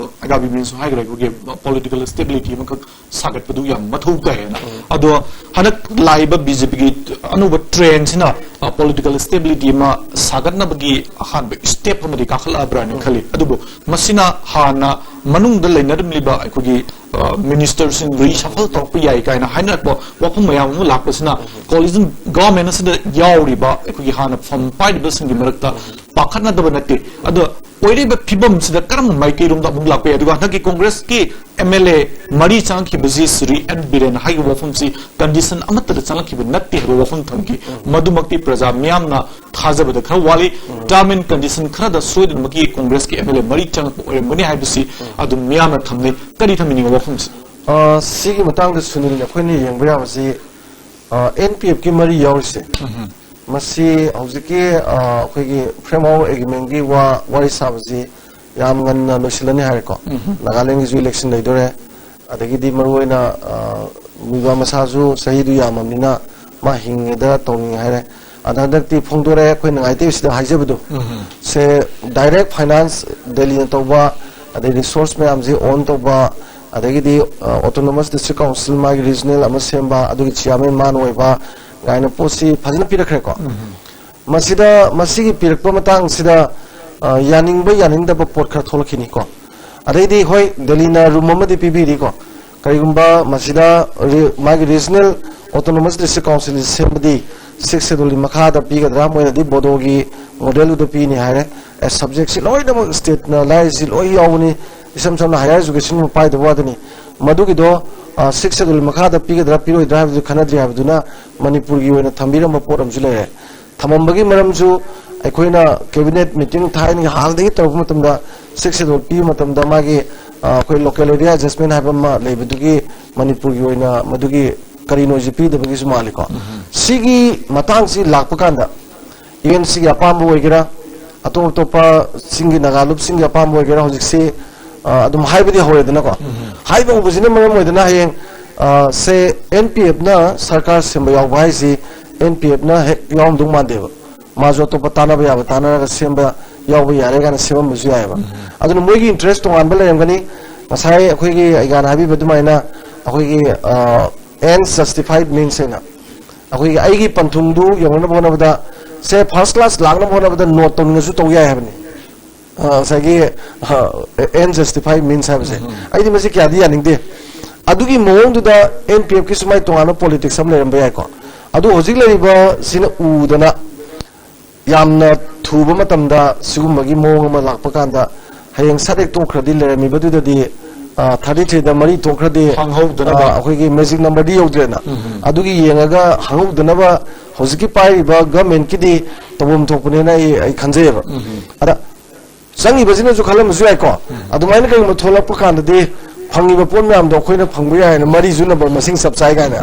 ꯑꯒꯥꯕꯤꯃꯤꯅꯁꯨ ꯍꯥꯏꯈ꯭ꯔꯦ, ꯑꯩꯈꯣꯏꯒꯤ ꯄꯣꯂꯤꯇꯤꯀꯦꯜ ꯁ꯭ꯇꯦꯕꯤꯂꯤꯇꯤ ꯑꯃꯈꯛ ꯁꯥꯒꯠꯄꯗꯨ ꯌꯥꯝ ꯃꯊꯧ ꯇꯥꯏꯌꯦꯅ꯫ ꯑꯗꯣ ꯍꯟꯗꯛ ꯂꯥꯛꯏꯕ ꯕꯤ ꯖꯦ ꯄꯤꯒꯤ ꯑꯅꯧꯕ ꯇ꯭ꯔꯦꯟꯁꯤꯅ, ꯑ, ꯄꯣꯂꯤꯇꯤꯀꯦꯜ ꯁ꯭ꯇꯦꯕꯤꯂꯤꯇꯤ ꯑꯃ ꯁꯥꯒꯠꯅꯕꯒꯤ ꯑꯍꯥꯟꯕ ꯁ꯭ꯇꯦꯞ ꯑꯃꯗꯤ ꯀꯥꯈꯠꯂꯛꯑꯕ꯭ꯔꯥꯅ ꯈꯜꯂꯤ꯫ ꯑꯗꯨꯕꯨ ꯃꯁꯤꯅ ꯍꯥꯟꯅ ꯃꯅꯨꯡꯗ ꯂꯩꯅꯔꯝꯂꯤꯕ ꯑꯩꯈꯣꯏꯒꯤ, ꯑ, ꯃꯤꯅꯤꯁꯇꯔꯁꯤꯡ ꯔꯤꯁꯐꯜ ꯇꯧꯔꯛꯄ ꯌꯥꯏ ꯀꯥꯏꯅ ꯍꯥꯏꯅꯔꯛꯄ ꯋꯥꯐꯝ ꯃꯌꯥꯝ ꯑꯃ ꯂꯥꯛꯄꯁꯤꯅ ꯀꯣꯑꯥꯂꯤꯁꯟ ꯒꯚꯔꯟꯃꯦꯟꯠ ꯑꯁꯤꯗ ꯌꯥꯎꯔꯤꯕ ꯑꯩꯈꯣꯏꯒꯤ ꯍꯥꯟꯅ ꯐꯝ ꯄꯥꯏꯔꯤꯕꯁꯤꯡꯒꯤ ꯃꯔꯛꯇ ꯄꯥꯈꯠꯅꯗꯕ ꯅꯠꯇꯦ꯫ ꯑꯗꯣ ꯑꯣꯏꯔꯤꯕ ꯐꯤꯕꯝꯁꯤꯗ ꯀꯔꯝꯕ ꯃꯥꯏꯀꯩꯔꯣꯝꯗ ꯑꯃꯨꯛ ꯂꯥꯛꯄ ꯌꯥꯏ? ꯑꯗꯨꯒ ꯍꯟꯗꯛꯀꯤ ꯀꯣꯡꯒ꯭ꯔꯦꯁꯀꯤ ꯑꯦꯝ ꯑꯦꯜ ꯑꯦ ꯃꯔꯤ ꯆꯪꯉꯛꯈꯤꯕꯁꯤ ꯁ꯭ꯔꯤ ꯑꯦꯟ ꯕꯤꯔꯦꯟ ꯍꯥꯏꯔꯤꯕ ꯋꯥꯐꯝꯁꯤ ꯀꯟꯗꯤꯁꯟ ꯑꯃꯠꯇꯗ ꯆꯪꯉꯛꯈꯤꯕ ꯅꯠꯇꯦ ꯍꯥꯏꯕ ꯋꯥꯐꯝ ꯊꯝꯈꯤ꯫ ꯃꯗꯨꯃꯛꯇꯤ ꯄ꯭ꯔꯖꯥ ꯃꯤꯌꯥꯝꯅ ꯊꯥꯖꯕꯗ ꯈꯔ ꯋꯥꯠꯂꯤ꯫ ꯇꯔꯝ ꯑꯦꯟ ꯀꯟꯗꯤꯁꯟ ꯈꯔꯗ ꯁꯣꯏꯗꯅꯃꯛꯀꯤ ꯀꯣꯡꯒ꯭ꯔꯦꯁꯀꯤ ꯑꯦꯝ ꯑꯦꯜ ꯑꯦ ꯃꯔꯤ ꯆꯪꯉꯛꯄ ꯑꯣꯏꯔꯝꯒꯅꯤ ꯍꯥꯏꯕꯁꯤ ꯑꯗꯨꯝ ꯃꯤꯌꯥꯝꯅ ꯊꯝꯅꯩ꯫ ꯀꯔꯤ ꯊꯝꯕꯤꯅꯤꯡꯉꯤ ꯋꯥꯐꯝꯁꯤ? ꯑ, ꯁꯤꯒꯤ ꯃꯇꯥꯡꯗ ꯁꯨꯅꯤꯜ, ꯑꯩꯈꯣꯏꯅ ꯌꯦꯡꯕ ꯌꯥꯕꯁꯤ, ꯑ, ꯑꯦꯟ ꯄꯤ ꯑꯦꯐꯀꯤ ꯃꯔꯤ ꯌꯥꯎꯔꯤꯁꯦ, ꯃꯁꯤ ꯍꯧꯖꯤꯛꯀꯤ, ꯑ, ꯑꯩꯈꯣꯏꯒꯤ ꯐ꯭ꯔꯦꯝꯋꯥꯔꯛ ꯑꯦꯒ꯭ꯔꯤꯃꯦꯟꯒꯤ ꯋꯥ ꯋꯥꯔꯤ ꯁꯥꯕꯁꯤ ꯌꯥꯝ ꯉꯟꯅ ꯂꯣꯏꯁꯤꯜꯂꯅꯤ ꯍꯥꯏꯔꯦꯀꯣ꯫ ꯅꯥꯒꯥꯂꯦꯟꯒꯤꯁꯨ ꯏꯂꯦꯛꯁꯟ ꯂꯩꯗꯣꯔꯦ꯫ ꯑꯗꯒꯤꯗꯤ ꯃꯔꯨꯑꯣꯏꯅ, ꯑ, ꯃꯨꯕ ꯃꯁꯥꯁꯨ ꯆꯍꯤꯗꯨ ꯌꯥꯝꯃꯕꯅꯤꯅ ꯃꯥ ꯍꯤꯡꯉꯤꯗ ꯇꯧꯅꯤꯡꯉꯦ ꯍꯥꯏꯔꯦ꯫ ꯑꯗ ꯍꯟꯗꯛꯇꯤ ꯐꯣꯡꯗꯣꯔꯛꯑꯦ, ꯑꯩꯈꯣꯏ ꯅꯨꯡꯉꯥꯏꯇꯦ ꯁꯤꯗ ꯍꯥꯏꯖꯕꯗꯣ꯫ ꯁꯦ ꯗꯥꯏꯔꯦꯛ ꯐꯥꯏꯅꯥꯟꯁ ꯗꯦꯜꯂꯤꯅ ꯇꯧꯕ, ꯑꯗꯩ ꯔꯤꯁꯣꯔꯁ ꯃꯌꯥꯝꯁꯦ ꯑꯣꯟ ꯇꯧꯕ, ꯑꯗꯒꯤꯗꯤ ꯑꯣꯇꯣꯅꯣꯃꯁ ꯗꯤꯁꯇ꯭ꯔꯤꯛ ꯀꯥꯎꯟꯁꯤꯜ ꯃꯥꯒꯤ ꯔꯤꯖꯅꯦꯜ ꯑꯃ ꯁꯦꯝꯕ, ꯑꯗꯨꯒꯤ ꯆꯤꯌꯥꯔꯃꯦꯟ ꯃꯥꯅ ꯑꯣꯏꯕ ꯀꯥꯏꯅ ꯄꯣꯠꯁꯤ ꯐꯖꯅ ꯄꯤꯔꯛꯈ꯭ꯔꯦꯀꯣ꯫ ꯃꯁꯤꯗ, ꯃꯁꯤꯒꯤ ꯄꯤꯔꯛꯄ ꯃꯇꯥꯡꯁꯤꯗ, ꯑ, ꯌꯥꯅꯤꯡꯕ ꯌꯥꯅꯤꯡꯗꯕ ꯄꯣꯠ ꯈꯔ ꯊꯣꯛꯂꯛꯈꯤꯅꯤꯀꯣ꯫ ꯑꯗꯩꯗꯤ ꯍꯣꯏ, ꯗꯦꯜꯂꯤꯅ ꯔꯨꯝ ꯑꯃꯗꯤ ꯄꯤꯕꯤꯔꯤꯀꯣ꯫ ꯀꯔꯤꯒꯨꯝꯕ ꯃꯁꯤꯗ ꯔꯤ-, ꯃꯥꯒꯤ ꯔꯤꯖꯅꯦꯜ ꯑꯣꯇꯣꯅꯣꯃꯁ ꯗꯤꯁꯇ꯭ꯔꯤꯛ ꯀꯥꯎꯟꯁꯤꯜ ꯁꯦꯝꯕꯗꯤ ꯁꯤꯛꯁ ꯁꯦꯗꯨꯜꯒꯤ ꯃꯈꯥꯗ ꯄꯤꯒꯗ꯭ꯔꯥ, ꯃꯣꯏꯅꯗꯤ ꯕꯣꯗꯣꯒꯤ ꯃꯣꯗꯦꯜꯗꯨꯗ ꯄꯤꯅꯤ ꯍꯥꯏꯔꯦ꯫ ꯑꯦ, ꯁꯕꯖꯦꯛꯁꯤ ꯂꯣꯏꯅꯃꯛ ꯁ꯭ꯇꯦꯠꯅ ꯂꯥꯏꯔꯤꯁꯤ ꯂꯣꯏ ꯌꯥꯎꯕꯅꯤ꯫ ꯏꯁꯝ ꯁꯝꯅ ꯍꯥꯌꯔ ꯏꯖꯨꯀꯦꯁꯟꯒꯨꯝꯕ ꯄꯥꯏꯗꯕ ꯋꯥꯗꯅꯤ꯫ ꯃꯗꯨꯒꯤꯗꯣ, ꯑ, ꯁꯤꯛꯁ ꯁꯦꯗꯨꯜ ꯃꯈꯥꯗ ꯄꯤꯒꯗ꯭ꯔꯥ ꯄꯤꯔꯣꯏꯗ꯭ꯔꯥ ꯍꯥꯏꯕꯗꯨ ꯈꯟꯅꯗ꯭ꯔꯤ ꯍꯥꯏꯕꯗꯨꯅ ꯃꯅꯤꯄꯨꯔꯒꯤ ꯑꯣꯏꯅ ꯊꯝꯕꯤꯔꯝꯕ ꯄꯣꯠ ꯑꯃꯁꯨ ꯂꯩꯔꯦ꯫ ꯊꯝꯃꯝꯕꯒꯤ ꯃꯔꯝꯁꯨ ꯑꯩꯈꯣꯏꯅ ꯀꯦꯕꯤꯅꯦꯠ ꯃꯤꯇꯤꯡ ꯊꯥꯏꯅꯒꯤ ꯍꯥꯟꯅꯗꯒꯤ ꯇꯧꯔꯛꯄ ꯃꯇꯝꯗ ꯁꯤꯛꯁ ꯁꯦꯗꯨꯜ ꯄꯤꯕ ꯃꯇꯝꯗ ꯃꯥꯒꯤ, ꯑ, ꯑꯩꯈꯣꯏ ꯂꯣꯀꯦꯜ ꯑꯦꯔꯤꯌꯥ ꯑꯦꯗꯖꯁꯃꯦꯟ ꯍꯥꯏꯕ ꯑꯃ ꯂꯩꯕꯗꯨꯒꯤ ꯃꯅꯤꯄꯨꯔꯒꯤ ꯑꯣꯏꯅ ꯃꯗꯨꯒꯤ ꯀꯔꯤꯅꯣꯁꯤ ꯄꯤꯗꯕꯒꯤꯁꯨ ꯃꯥꯜꯂꯤꯀꯣ꯫ ꯁꯤꯒꯤ ꯃꯇꯥꯡꯁꯤ ꯂꯥꯛꯄ ꯀꯥꯟꯗ ꯌꯨ ꯑꯦꯟ ꯁꯤꯒꯤ ꯑꯄꯥꯝꯕ ꯑꯣꯏꯒꯦꯔꯥ, ꯑꯇꯣꯞ ꯑꯇꯣꯞꯄ ꯆꯤꯡꯒꯤ ꯅꯥꯒꯥ ꯂꯨꯞꯁꯤꯡꯒꯤ ꯑꯄꯥꯝꯕ ꯑꯣꯏꯒꯦꯔꯥ, ꯍꯧꯖꯤꯛꯁꯤ, ꯑ, ꯑꯗꯨꯝ ꯍꯥꯏꯕꯗꯤ ꯍꯧꯔꯦꯗꯅꯀꯣ꯫ ꯍꯥꯏꯕ ꯍꯧꯕꯁꯤꯅ ꯃꯔꯝ ꯑꯣꯏꯗꯅ ꯍꯌꯦꯡ, ꯑ, ꯁꯦ ꯑꯦꯟ ꯄꯤ ꯑꯦꯐꯅ ꯁꯔꯀꯥꯔ ꯁꯦꯝꯕ ꯌꯥꯎꯕ ꯍꯥꯏꯁꯤ ꯑꯦꯟ ꯄꯤ ꯑꯦꯐꯅ ꯍꯦꯛ ꯌꯥꯎꯔꯝꯗꯧ ꯃꯥꯟꯗꯦꯕ꯫ ꯃꯥꯁꯨ ꯑꯇꯣꯞꯄ ꯇꯥꯟꯅꯕ ꯌꯥꯕ ꯇꯥꯟꯅꯔꯒ ꯁꯦꯝꯕ ꯌꯥꯎꯕ ꯌꯥꯔꯦ ꯀꯥꯏꯅ ꯁꯦꯝꯃꯝꯕꯁꯨ ꯌꯥꯏꯑꯕ꯫ ꯑꯗꯨꯅ ꯃꯣꯏꯒꯤ ꯏꯟꯇꯔꯦꯁ ꯇꯣꯉꯥꯟꯕ ꯂꯩꯔꯝꯒꯅꯤ꯫ ꯉꯁꯥꯏ ꯑꯩꯈꯣꯏꯒꯤ ꯑꯩꯒꯥꯅ ꯍꯥꯏꯕꯤꯕ ꯑꯗꯨꯃꯥꯏꯅ ꯑꯩꯈꯣꯏꯒꯤ, ꯑ, ends justify means ꯍꯥꯏꯅ ꯑꯩꯈꯣꯏꯒꯤ ꯑꯩꯒꯤ ꯄꯟꯊꯨꯡꯗꯨ ꯌꯧꯅꯅꯕ ꯍꯣꯠꯅꯕꯗ, ꯁꯦ, ꯐꯥꯔꯁ ꯀ꯭ꯂꯥꯁ ꯂꯥꯛꯅꯕ ꯍꯣꯠꯅꯕꯗ ꯅꯣꯠ ꯇꯧꯅꯤꯡꯉꯁꯨ ꯇꯧ ꯌꯥꯏ ꯍꯥꯏꯕꯅꯤ꯫ ꯑ, ꯉꯁꯥꯏꯒꯤ, ꯑ, end justify means ꯍꯥꯏꯕꯁꯦ꯫ ꯑꯩꯗꯤ ꯃꯁꯤ ꯀꯌꯥꯗꯤ ꯌꯥꯅꯤꯡꯗꯦ꯫ ꯑꯗꯨꯒꯤ ꯃꯑꯣꯡꯗꯨꯗ ꯑꯦꯟ ꯄꯤ ꯑꯦꯐꯀꯤꯁꯨ ꯃꯥꯏ ꯇꯣꯉꯥꯟꯕ ꯄꯣꯂꯤꯇꯤꯛꯁ ꯑꯃ ꯂꯩꯔꯝꯕ ꯌꯥꯏꯀꯣ꯫ ꯑꯗꯨ ꯍꯧꯖꯤꯛ ꯂꯩꯔꯤꯕꯁꯤꯅ ꯎꯗꯅ ꯌꯥꯝꯅ ꯊꯨꯕ ꯃꯇꯝꯗ ꯁꯤꯒꯨꯝꯕꯒꯤ ꯃꯑꯣꯡ ꯑꯃ ꯂꯥꯛꯄ ꯀꯥꯟꯗ ꯍꯌꯦꯡ ꯁꯠ ꯍꯦꯛ ꯇꯣꯛꯈ꯭ꯔꯗꯤ ꯂꯩꯔꯝꯃꯤꯕꯗꯨꯗꯗꯤ, ꯑ, ꯊꯥꯔꯇꯤ ꯊ꯭ꯔꯤꯗ ꯃꯔꯤ ꯇꯣꯛꯈ꯭ꯔꯗꯤ, ꯈꯪꯍꯧꯗꯅꯕ꯫ ꯑ, ꯑꯩꯈꯣꯏꯒꯤ ꯃꯦꯖꯤꯛ ꯅꯝꯕꯔꯗꯤ ꯌꯧꯗ꯭ꯔꯦꯅ꯫ ꯑꯗꯨꯒꯤ ꯌꯦꯡꯉꯒ ꯈꯪꯍꯧꯗꯅꯕ ꯍꯧꯖꯤꯛꯀꯤ ꯄꯥꯏꯔꯤꯕ ꯒꯃꯦꯟꯠꯀꯤꯗꯤ ꯇꯧꯐꯝ ꯊꯣꯛꯄꯅꯦꯅ ꯑꯩ, ꯑꯩ ꯈꯟꯖꯩꯌꯦꯕ꯫ ꯑꯗ ꯆꯪꯉꯤꯕꯁꯤꯅꯁꯨ ꯈꯜꯂꯝꯕꯁꯨ ꯌꯥꯏꯀꯣ꯫ ꯑꯗꯨꯃꯥꯏꯅ ꯀꯔꯤꯒꯨꯝꯕ ꯊꯣꯛꯂꯛꯄ ꯀꯥꯟꯗꯗꯤ ꯐꯪꯉꯤꯕ ꯄꯣꯠ ꯃꯌꯥꯝꯗꯣ ꯑꯩꯈꯣꯏꯅ ꯐꯪꯕ ꯌꯥꯏ ꯍꯥꯏꯅ, ꯃꯔꯤꯁꯨ ꯅꯝꯕꯔ ꯃꯁꯤꯡ ꯆꯞ ꯆꯥꯏ ꯀꯥꯏꯅ꯫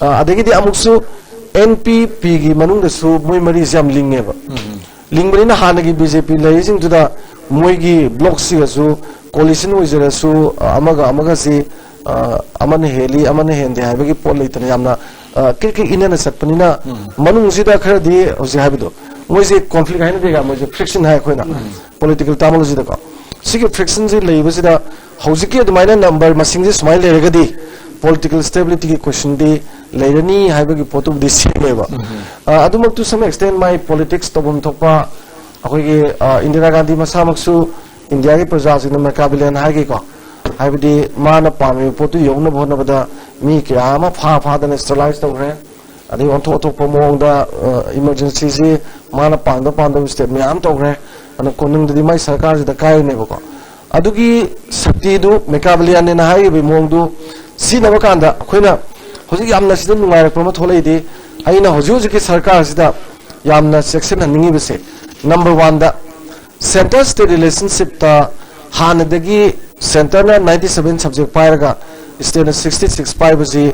ꯑ, ꯑꯗꯒꯤꯗꯤ ꯑꯃꯨꯛꯁꯨ ꯑꯦꯟ ꯄꯤ ꯄꯤꯒꯤ ꯃꯅꯨꯡꯗꯁꯨ ꯃꯣꯏ ꯃꯔꯤꯁꯦ ꯌꯥꯝ ꯂꯤꯡꯉꯦꯕ꯫ ꯂꯤꯡꯕꯅꯤꯅ ꯍꯥꯟꯅꯒꯤ ꯕꯤ ꯖꯦ ꯄꯤ ꯂꯩꯔꯤꯁꯤꯡꯗꯨꯗ ꯃꯣꯏꯒꯤ ꯕ꯭ꯂꯣꯛꯁꯤꯒꯁꯨ ꯀꯣꯂꯤꯁꯟ ꯑꯣꯏꯖꯔꯁꯨ, ꯑ, ꯑꯃꯒ ꯑꯃꯒꯁꯤ, ꯑ, ꯑꯃꯅ ꯍꯦꯜꯂꯤ, ꯑꯃꯅ ꯍꯦꯟꯗꯦ ꯍꯥꯏꯕꯒꯤ ꯄꯣꯠ ꯂꯩꯇꯅ ꯌꯥꯝꯅ, ꯑ, ꯀ꯭ꯔꯤꯛ ꯀ꯭ꯔꯤꯛ ꯏꯟꯅꯅ ꯆꯠꯄꯅꯤꯅ ꯃꯅꯨꯡꯁꯤꯗ ꯈꯔꯗꯤ ꯍꯧꯖꯤꯛ ꯍꯥꯏꯕꯗꯣ ꯃꯣꯏꯁꯦ ꯀꯣꯟꯐ꯭ꯂꯤꯛ ꯍꯥꯏꯅꯗꯦꯒ, ꯃꯣꯏꯁꯦ ꯐ꯭ꯔꯤꯛꯁꯟ ꯍꯥꯏ ꯑꯩꯈꯣꯏꯅ ꯄꯣꯂꯤꯇꯤꯀꯦꯜ ꯇꯥꯃꯣꯂꯣꯖꯤꯗꯀꯣ꯫ ꯁꯤꯒꯤ ꯐ꯭ꯔꯦꯛꯁꯟꯁꯤ ꯂꯩꯕꯁꯤꯗ ꯍꯧꯖꯤꯛꯀꯤ ꯑꯗꯨꯃꯥꯏꯅ ꯅꯝꯕꯔ ꯃꯁꯤꯡꯁꯤ ꯁꯨꯃꯥꯏꯅ ꯂꯩꯔꯒꯗꯤ ꯄꯣꯂꯤꯇꯤꯀꯦꯜ ꯁ꯭ꯇꯦꯕꯤꯂꯤꯇꯤꯒꯤ ꯀꯣꯏꯁꯟꯗꯤ ꯂꯩꯔꯅꯤ ꯍꯥꯏꯕꯒꯤ ꯄꯣꯠꯇꯨꯕꯨꯗꯤ ꯁꯦꯝꯃꯦꯕ꯫ ꯑ, ꯑꯗꯨꯃꯛꯇꯨ some extent ꯃꯥꯏ ꯄꯣꯂꯤꯇꯤꯛꯁ ꯇꯧꯐꯝ ꯊꯣꯛꯄ ꯑꯩꯈꯣꯏꯒꯤ, ꯑ, ꯏꯟꯗꯤꯔꯥ ꯒꯥꯟꯙꯤ ꯃꯁꯥꯃꯛꯁꯨ ꯏꯟꯗꯤꯌꯥꯒꯤ ꯄ꯭ꯔꯖꯥꯁꯤꯡꯅ ꯃꯦꯀꯥꯕꯤꯂꯤꯌꯥꯟ ꯍꯥꯏꯒꯤꯀꯣ, ꯍꯥꯏꯕꯗꯤ ꯃꯥꯅ ꯄꯥꯝꯃꯤꯕ ꯄꯣꯠꯇꯨ ꯌꯧꯅꯕ ꯍꯣꯠꯅꯕꯗ ꯃꯤ ꯀꯌꯥ ꯑꯃ ꯐꯥ ꯐꯥꯗꯅ ꯁ꯭ꯇꯦꯔꯤꯂꯥꯏꯁ ꯇꯧꯈ꯭ꯔꯦ꯫ ꯑꯗꯩ ꯑꯣꯟꯊꯣꯛ ꯑꯣꯟꯊꯣꯛꯄ ꯃꯑꯣꯡꯗ, ꯑ, ꯏꯃꯔꯖꯦꯟꯁꯤꯁꯤ ꯃꯥꯅ ꯄꯥꯝꯗ ꯄꯥꯝꯗꯕ ꯁ꯭ꯇꯦꯠ ꯃꯌꯥꯝ ꯇꯧꯈ꯭ꯔꯦ꯫ ꯑꯗꯨꯅ ꯀꯣꯅꯨꯡꯗꯗꯤ ꯃꯥꯏ ꯁꯔꯀꯥꯔꯁꯤꯗ ꯀꯥꯏꯔꯤꯅꯦꯕꯀꯣ꯫ ꯑꯗꯨꯒꯤ ꯁꯛꯇꯤꯗꯨ ꯃꯦꯀꯥꯕꯤꯂꯤꯌꯥꯟꯅꯦꯅ ꯍꯥꯏꯔꯤꯕ ꯃꯑꯣꯡꯗꯨ ꯁꯤꯖꯤꯟꯅꯕ ꯀꯥꯟꯗ ꯑꯩꯈꯣꯏꯅ ꯍꯧꯖꯤꯛ ꯌꯥꯝꯅ ꯁꯤꯗ ꯅꯨꯡꯉꯥꯏꯔꯛꯄ ꯑꯃ ꯊꯣꯛꯂꯛꯏꯗꯤ, ꯑꯩꯅ ꯍꯧꯖꯤꯛ ꯍꯧꯖꯤꯛꯀꯤ ꯁꯔꯀꯥꯔꯁꯤꯗ ꯌꯥꯝꯅ ꯆꯦꯛꯁꯤꯟꯍꯟꯅꯤꯡꯉꯤꯕꯁꯦ, ꯅꯝꯕꯔ ꯋꯥꯟꯗ, ꯁꯦꯟꯇꯔ ꯁ꯭ꯇꯦꯠ ꯔꯤꯂꯦꯁꯟꯁꯤꯞꯇ ꯍꯥꯟꯅꯗꯒꯤ ꯁꯦꯟꯇꯔꯅ ninety seven subject ꯄꯥꯏꯔꯒ ꯁ꯭ꯇꯦꯠꯅ sixty six ꯄꯥꯏꯕꯁꯤ,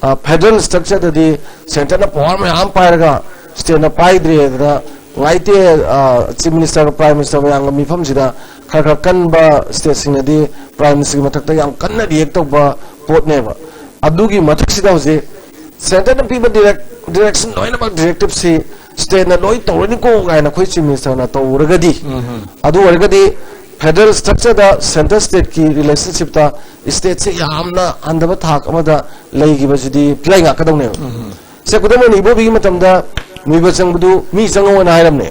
ꯑ, ꯐꯦꯗꯔꯦꯜ ꯁ꯭ꯇ꯭ꯔꯛꯆꯔꯗꯗꯤ ꯁꯦꯟꯇꯔꯅ ꯄꯋꯥꯔ ꯃꯌꯥꯝ ꯄꯥꯏꯔꯒ ꯁ꯭ꯇꯦꯠꯅ ꯄꯥꯏꯗ꯭ꯔꯦꯗꯅ ꯉꯥꯏꯇꯦ, ꯑ, ꯆꯤꯐ ꯃꯤꯅꯤꯁꯇꯔꯒ ꯄ꯭ꯔꯥꯏꯝ ꯃꯤꯅꯤꯁꯇꯔ ꯃꯌꯥꯝꯒ ꯃꯤꯐꯝꯁꯤꯗ ꯈꯔ ꯈꯔ ꯀꯟꯕ ꯁ꯭ꯇꯦꯠꯁꯤꯡꯅꯗꯤ ꯄ꯭ꯔꯥꯏꯝ ꯃꯤꯅꯤꯁꯇꯔꯒꯤ ꯃꯊꯛꯇ ꯌꯥꯝ ꯀꯟꯅ ꯔꯤꯌꯦꯛ ꯇꯧꯕ ꯄꯣꯠꯅꯦꯕ꯫ ꯑꯗꯨꯒꯤ ꯃꯊꯛꯁꯤꯗ ꯍꯧꯖꯤꯛ ꯁꯦꯟꯇꯔꯅ ꯄꯤꯕ ꯗꯤꯔꯦꯛ-, ꯗꯤꯔꯦꯛꯁꯟ ꯂꯣꯏꯅꯃꯛ, ꯗꯤꯔꯦꯛꯇꯤꯞꯁꯤ ꯁ꯭ꯇꯦꯠꯅ ꯂꯣꯏ ꯇꯧꯔꯅꯤꯀꯣ ꯀꯥꯏꯅ ꯑꯩꯈꯣꯏ ꯆꯤꯐ ꯃꯤꯅꯤꯁꯇꯔꯅ ꯇꯧꯔꯒꯗꯤ, ꯑꯗꯨ ꯑꯣꯏꯔꯒꯗꯤ ꯐꯦꯗꯔꯦꯜ ꯁ꯭ꯇ꯭ꯔꯛꯆꯔꯗ ꯁꯦꯟꯇꯔ ꯁ꯭ꯇꯦꯠꯀꯤ ꯔꯤꯂꯦꯁꯟꯁꯤꯞꯇ ꯁ꯭ꯇꯦꯠꯁꯦ ꯌꯥꯝꯅ ꯍꯟꯊꯕ ꯊꯥꯛ ꯑꯃꯗ ꯂꯩꯈꯤꯕꯁꯤꯗꯤ ꯄꯤꯂꯥꯏ ꯉꯥꯛꯀꯗꯧꯅꯦꯕ꯫ ꯁꯦ, ꯈꯨꯗꯝ ꯑꯣꯏꯅ ꯏꯕꯣꯕꯤꯒꯤ ꯃꯇꯝꯗ ꯃꯨꯏꯕ ꯆꯪꯕꯗꯨ ꯃꯤ ꯆꯪꯉꯛꯑꯣꯅ ꯍꯥꯏꯔꯝꯅꯦ꯫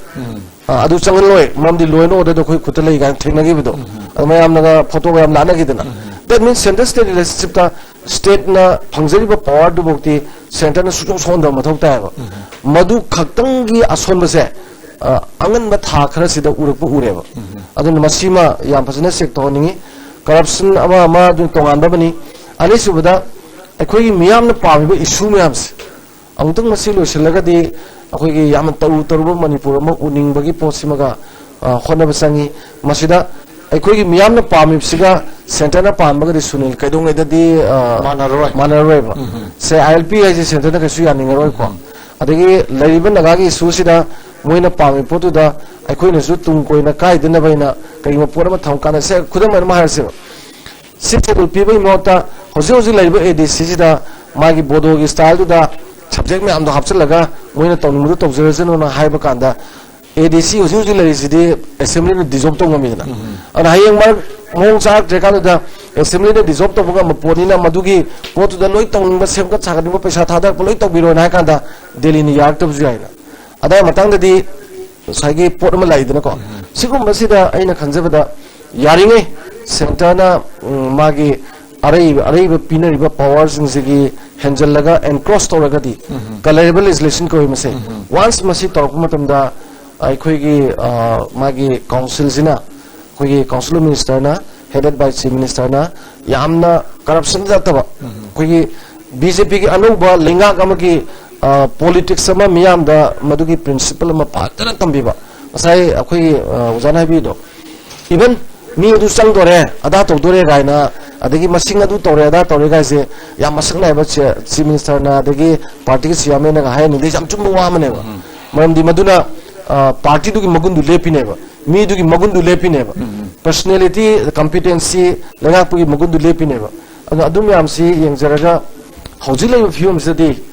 ꯑ, ꯑꯗꯨ ꯆꯪꯍꯜꯂꯣꯏ, ꯃꯔꯝꯗꯤ ꯂꯣ ꯑꯦꯟ ꯑꯣꯔꯗꯔꯗꯣ ꯑꯩꯈꯣꯏ ꯈꯨꯠꯇ ꯂꯩ ꯀꯥꯏꯅ ꯊꯦꯡꯅꯈꯤꯕꯗꯣ꯫ ꯑꯗꯨ ꯃꯌꯥꯝꯅꯒ ꯐꯣꯇꯣꯒ ꯌꯥꯝ ꯂꯥꯛꯅꯈꯤꯗꯅ꯫ That means center state relationshipꯇ ꯁ꯭ꯇꯦꯠꯅ ꯐꯪꯖꯔꯤꯕ ꯄꯋꯥꯔꯗꯨꯐꯥꯎꯗꯤ ꯁꯦꯟꯇꯔꯅ ꯁꯨꯡꯁꯣꯟ ꯁꯣꯟꯗꯕ ꯃꯊꯧ ꯇꯥꯏꯌꯦꯕ꯫ ꯃꯗꯨ ꯈꯛꯇꯪꯒꯤ ꯑꯁꯣꯟꯕꯁꯦ, ꯑ, ꯑꯉꯟꯕ ꯊꯥ ꯈꯔꯁꯤꯗ ꯎꯔꯛꯄ ꯎꯔꯦꯕ꯫ ꯑꯗꯨꯅ ꯃꯁꯤꯃ ꯌꯥꯝ ꯐꯖꯅ ꯆꯦꯛ ꯇꯧꯍꯟꯅꯤꯡꯉꯤ꯫ ꯀꯔꯞꯁꯟ ꯑꯃ ꯑꯃ ꯑꯗꯨ ꯇꯣꯉꯥꯟꯕ ꯑꯃꯅꯤ꯫ ꯑꯅꯤꯁꯨꯕꯗ, ꯑꯩꯈꯣꯏꯒꯤ ꯃꯤꯌꯥꯝꯅ ꯄꯥꯝꯃꯤꯕ ꯏꯁꯨ ꯃꯌꯥꯝꯁꯦ ꯑꯃꯨꯛꯇꯪ ꯃꯁꯤ ꯂꯣꯏꯁꯤꯜꯂꯒꯗꯤ ꯑꯩꯈꯣꯏꯒꯤ ꯌꯥꯝꯅ ꯇꯧꯔꯨ ꯇꯧꯔꯨꯕ ꯃꯅꯤꯄꯨꯔ ꯑꯃ ꯎꯅꯤꯡꯕꯒꯤ ꯄꯣꯠꯁꯤꯃꯒ, ꯑ, ꯍꯣꯠꯅꯕ ꯆꯪꯉꯤ꯫ ꯃꯁꯤꯗ ꯑꯩꯈꯣꯏꯒꯤ ꯃꯤꯌꯥꯝꯅ ꯄꯥꯝꯃꯤꯕꯁꯤꯒ ꯁꯦꯟꯇꯔꯅ ꯄꯥꯝꯕꯒꯗꯤ, ꯁꯨꯅꯤꯜ, ꯀꯩꯗꯧꯉꯩꯗꯗꯤ, ꯑ, ꯃꯥꯟꯅꯔꯔꯣꯏ꯫ ꯃꯥꯟꯅꯔꯔꯣꯏꯕ꯫ ꯁꯦ, ꯑꯥꯏ ꯑꯦꯜ ꯄꯤ ꯍꯥꯏꯁꯦ ꯁꯦꯟꯇꯔꯅ ꯀꯩꯁꯨ ꯌꯥꯅꯤꯡꯉꯔꯣꯏꯀꯣ꯫ ꯑꯗꯒꯤ ꯂꯩꯔꯤꯕ ꯅꯥꯒꯥꯒꯤ ꯏꯁꯨꯁꯤꯗ ꯃꯣꯏꯅ ꯄꯥꯝꯃꯤꯕ ꯄꯣꯠꯇꯨꯗ ꯑꯩꯈꯣꯏꯅꯁꯨ ꯇꯨꯡ ꯀꯣꯏꯅ ꯀꯥꯏꯗꯅꯕ ꯍꯥꯏꯅ ꯀꯔꯤꯒꯨꯝꯕ ꯄꯣꯠ ꯑꯃ ꯊꯝ ꯀꯥꯟꯗ, ꯁꯦ, ꯈꯨꯗꯝ ꯑꯣꯏꯅ ꯑꯃ ꯍꯥꯏꯔꯁꯦꯕ, ꯁꯤꯛꯁ ꯁꯦꯗꯨꯜ ꯄꯤꯕꯒꯤ ꯃꯍꯨꯠꯇ ꯍꯧꯖꯤꯛ ꯍꯧꯖꯤꯛ ꯂꯩꯔꯤꯕ ꯑꯦ ꯗꯤ ꯁꯤꯁꯤꯗ ꯃꯥꯒꯤ ꯕꯣꯗꯣꯒꯤ ꯁ꯭ꯇꯥꯏꯜꯗꯨꯗ ꯁꯕꯖꯦꯛ ꯃꯌꯥꯝꯗꯣ ꯍꯥꯞꯆꯤꯜꯂꯒ ꯃꯣꯏꯅ ꯇꯧꯅꯤꯡꯕꯗꯣ ꯇꯧꯖꯔꯁꯅꯨꯅ ꯍꯥꯏꯕ ꯀꯥꯟꯗ, ꯑꯦ ꯗꯤ ꯁꯤ ꯍꯧꯖꯤꯛ ꯍꯧꯖꯤꯛ ꯂꯩꯔꯤꯁꯤꯗꯤ ꯑꯦꯁꯦꯝꯕ꯭ꯂꯤꯅ ꯗꯤꯖꯣꯜꯕ ꯇꯧ ꯉꯝꯃꯤꯗꯅ꯫ ꯑꯗꯨꯅ ꯍꯌꯦꯡ ꯃꯔꯛ ꯃꯑꯣꯡ ꯆꯥꯔꯛꯇ꯭ꯔꯦ ꯀꯥꯟꯗꯨꯗ ꯑꯦꯁꯦꯝꯕ꯭ꯂꯤꯅ ꯗꯤꯖꯣꯜꯕ ꯇꯧꯕ ꯉꯝꯕ ꯄꯣꯠꯅꯤꯅ ꯃꯗꯨꯒꯤ ꯄꯣꯠꯇꯨꯗ ꯂꯣꯏ ꯇꯧꯅꯤꯡꯕ, ꯁꯦꯝꯒꯠ ꯁꯥꯒꯠꯅꯤꯡꯕ, ꯄꯩꯁꯥ ꯊꯥꯗꯔꯛꯄ ꯂꯣꯏ ꯇꯧꯕꯤꯔꯣꯅ ꯍꯥꯏ ꯀꯥꯟꯗ ꯗꯦꯜꯂꯤꯅ ꯌꯥꯔꯛꯇꯕꯁꯨ ꯌꯥꯏꯅ꯫ ꯑꯗꯥꯏ ꯃꯇꯥꯡꯗꯗꯤ ꯉꯁꯥꯏꯒꯤ ꯄꯣꯠ ꯑꯃ ꯂꯥꯛꯏꯗꯅꯀꯣ꯫ ꯁꯤꯒꯨꯝꯕꯁꯤꯗ ꯑꯩꯅ ꯈꯟꯖꯕꯗ ꯌꯥꯔꯤꯉꯩ ꯁꯦꯟꯇꯔꯅ, ꯎꯝ, ꯃꯥꯒꯤ ꯑꯔꯩꯕ, ꯑꯔꯩꯕ ꯄꯤꯅꯔꯤꯕ ꯄꯋꯥꯔꯁꯤꯡꯁꯤꯒꯤ ꯍꯦꯟꯖꯜꯂꯒ ꯑꯦꯟꯀ꯭ꯔꯣꯁ ꯇꯧꯔꯒꯗꯤ, ꯀꯂꯔꯦꯕꯜ ꯂꯦꯖꯤꯁꯂꯦꯁꯟ ꯀꯧꯏ ꯃꯁꯦ꯫ ꯋꯥꯟꯁ ꯃꯁꯤ ꯇꯧꯔꯛꯄ ꯃꯇꯝꯗ ꯑꯩꯈꯣꯏꯒꯤ, ꯑ, ꯃꯥꯒꯤ ꯀꯥꯎꯟꯁꯤꯜꯁꯤꯅ, ꯑꯩꯈꯣꯏꯒꯤ ꯀꯥꯎꯟꯁꯤꯜ ꯑꯣꯐ ꯃꯤꯅꯤꯁꯇꯔꯅ, ꯍꯦꯗꯦꯠ ꯕꯥꯏ ꯆꯤꯐ ꯃꯤꯅꯤꯁꯇꯔꯅ ꯌꯥꯝꯅ ꯀꯔꯞꯁꯟ ꯅꯠꯇꯕ, ꯑꯩꯈꯣꯏꯒꯤ ꯕꯤ ꯖꯦ ꯄꯤꯒꯤ ꯑꯅꯧꯕ ꯂꯩꯉꯥꯛ ꯑꯃꯒꯤ, ꯑ, ꯄꯣꯂꯤꯇꯤꯛꯁ ꯑꯃ ꯃꯤꯌꯥꯝꯗ ꯃꯗꯨꯒꯤ ꯄ꯭ꯔꯤꯟꯁꯤꯄꯜ ꯑꯃ ꯐꯖꯅ ꯇꯝꯕꯤꯕ꯫ ꯉꯁꯥꯏ ꯑꯩꯈꯣꯏꯒꯤ, ꯑ, ꯑꯣꯖꯥꯅ ꯍꯥꯏꯕꯤꯗꯣ, ꯏꯚꯟ ꯃꯤ ꯑꯗꯨ ꯆꯪꯗꯣꯔꯦ, ꯑꯗꯥ ꯇꯧꯗꯣꯔꯦ ꯀꯥꯏꯅ, ꯑꯗꯒꯤ ꯃꯁꯤꯡ ꯑꯗꯨ ꯇꯧꯔꯦ, ꯑꯗꯥ ꯇꯧꯔꯦ ꯀꯥꯏꯁꯦ ꯌꯥꯝ ꯃꯁꯛ ꯅꯥꯏꯕ ꯆꯦ-, ꯆꯤꯐ ꯃꯤꯅꯤꯁꯇꯔꯅ ꯑꯗꯒꯤ ꯄꯥꯔꯇꯤꯒꯤ ꯆꯤꯌꯥꯔꯃꯦꯟꯅꯒ ꯍꯥꯏꯍꯟꯅꯤꯡꯗꯦ, ꯌꯥꯝ ꯆꯨꯝꯕ ꯋꯥ ꯑꯃꯅꯦꯕ꯫ ꯃꯔꯝꯗꯤ ꯃꯗꯨꯅ, ꯑ, ꯄꯥꯔꯇꯤꯗꯨꯒꯤ ꯃꯒꯨꯟꯗꯨ ꯂꯦꯞꯄꯤꯅꯦꯕ, ꯃꯤꯗꯨꯒꯤ ꯃꯒꯨꯟꯗꯨ ꯂꯦꯞꯄꯤꯅꯦꯕ, ꯄꯔꯁꯅꯦꯂꯤꯇꯤ, ꯀꯝꯄꯤꯇꯦꯟꯁꯤ, ꯂꯩꯉꯥꯛꯄꯒꯤ ꯃꯒꯨꯟꯗꯨ ꯂꯦꯞꯄꯤꯅꯦꯕ꯫ ꯑꯗꯣ ꯑꯗꯨ ꯃꯌꯥꯝꯁꯤ ꯌꯦꯡꯖꯔꯒ ꯍꯧꯖꯤꯛ ꯂꯩꯔꯤꯕ ꯐꯤꯕꯝꯁꯤꯗꯗꯤ,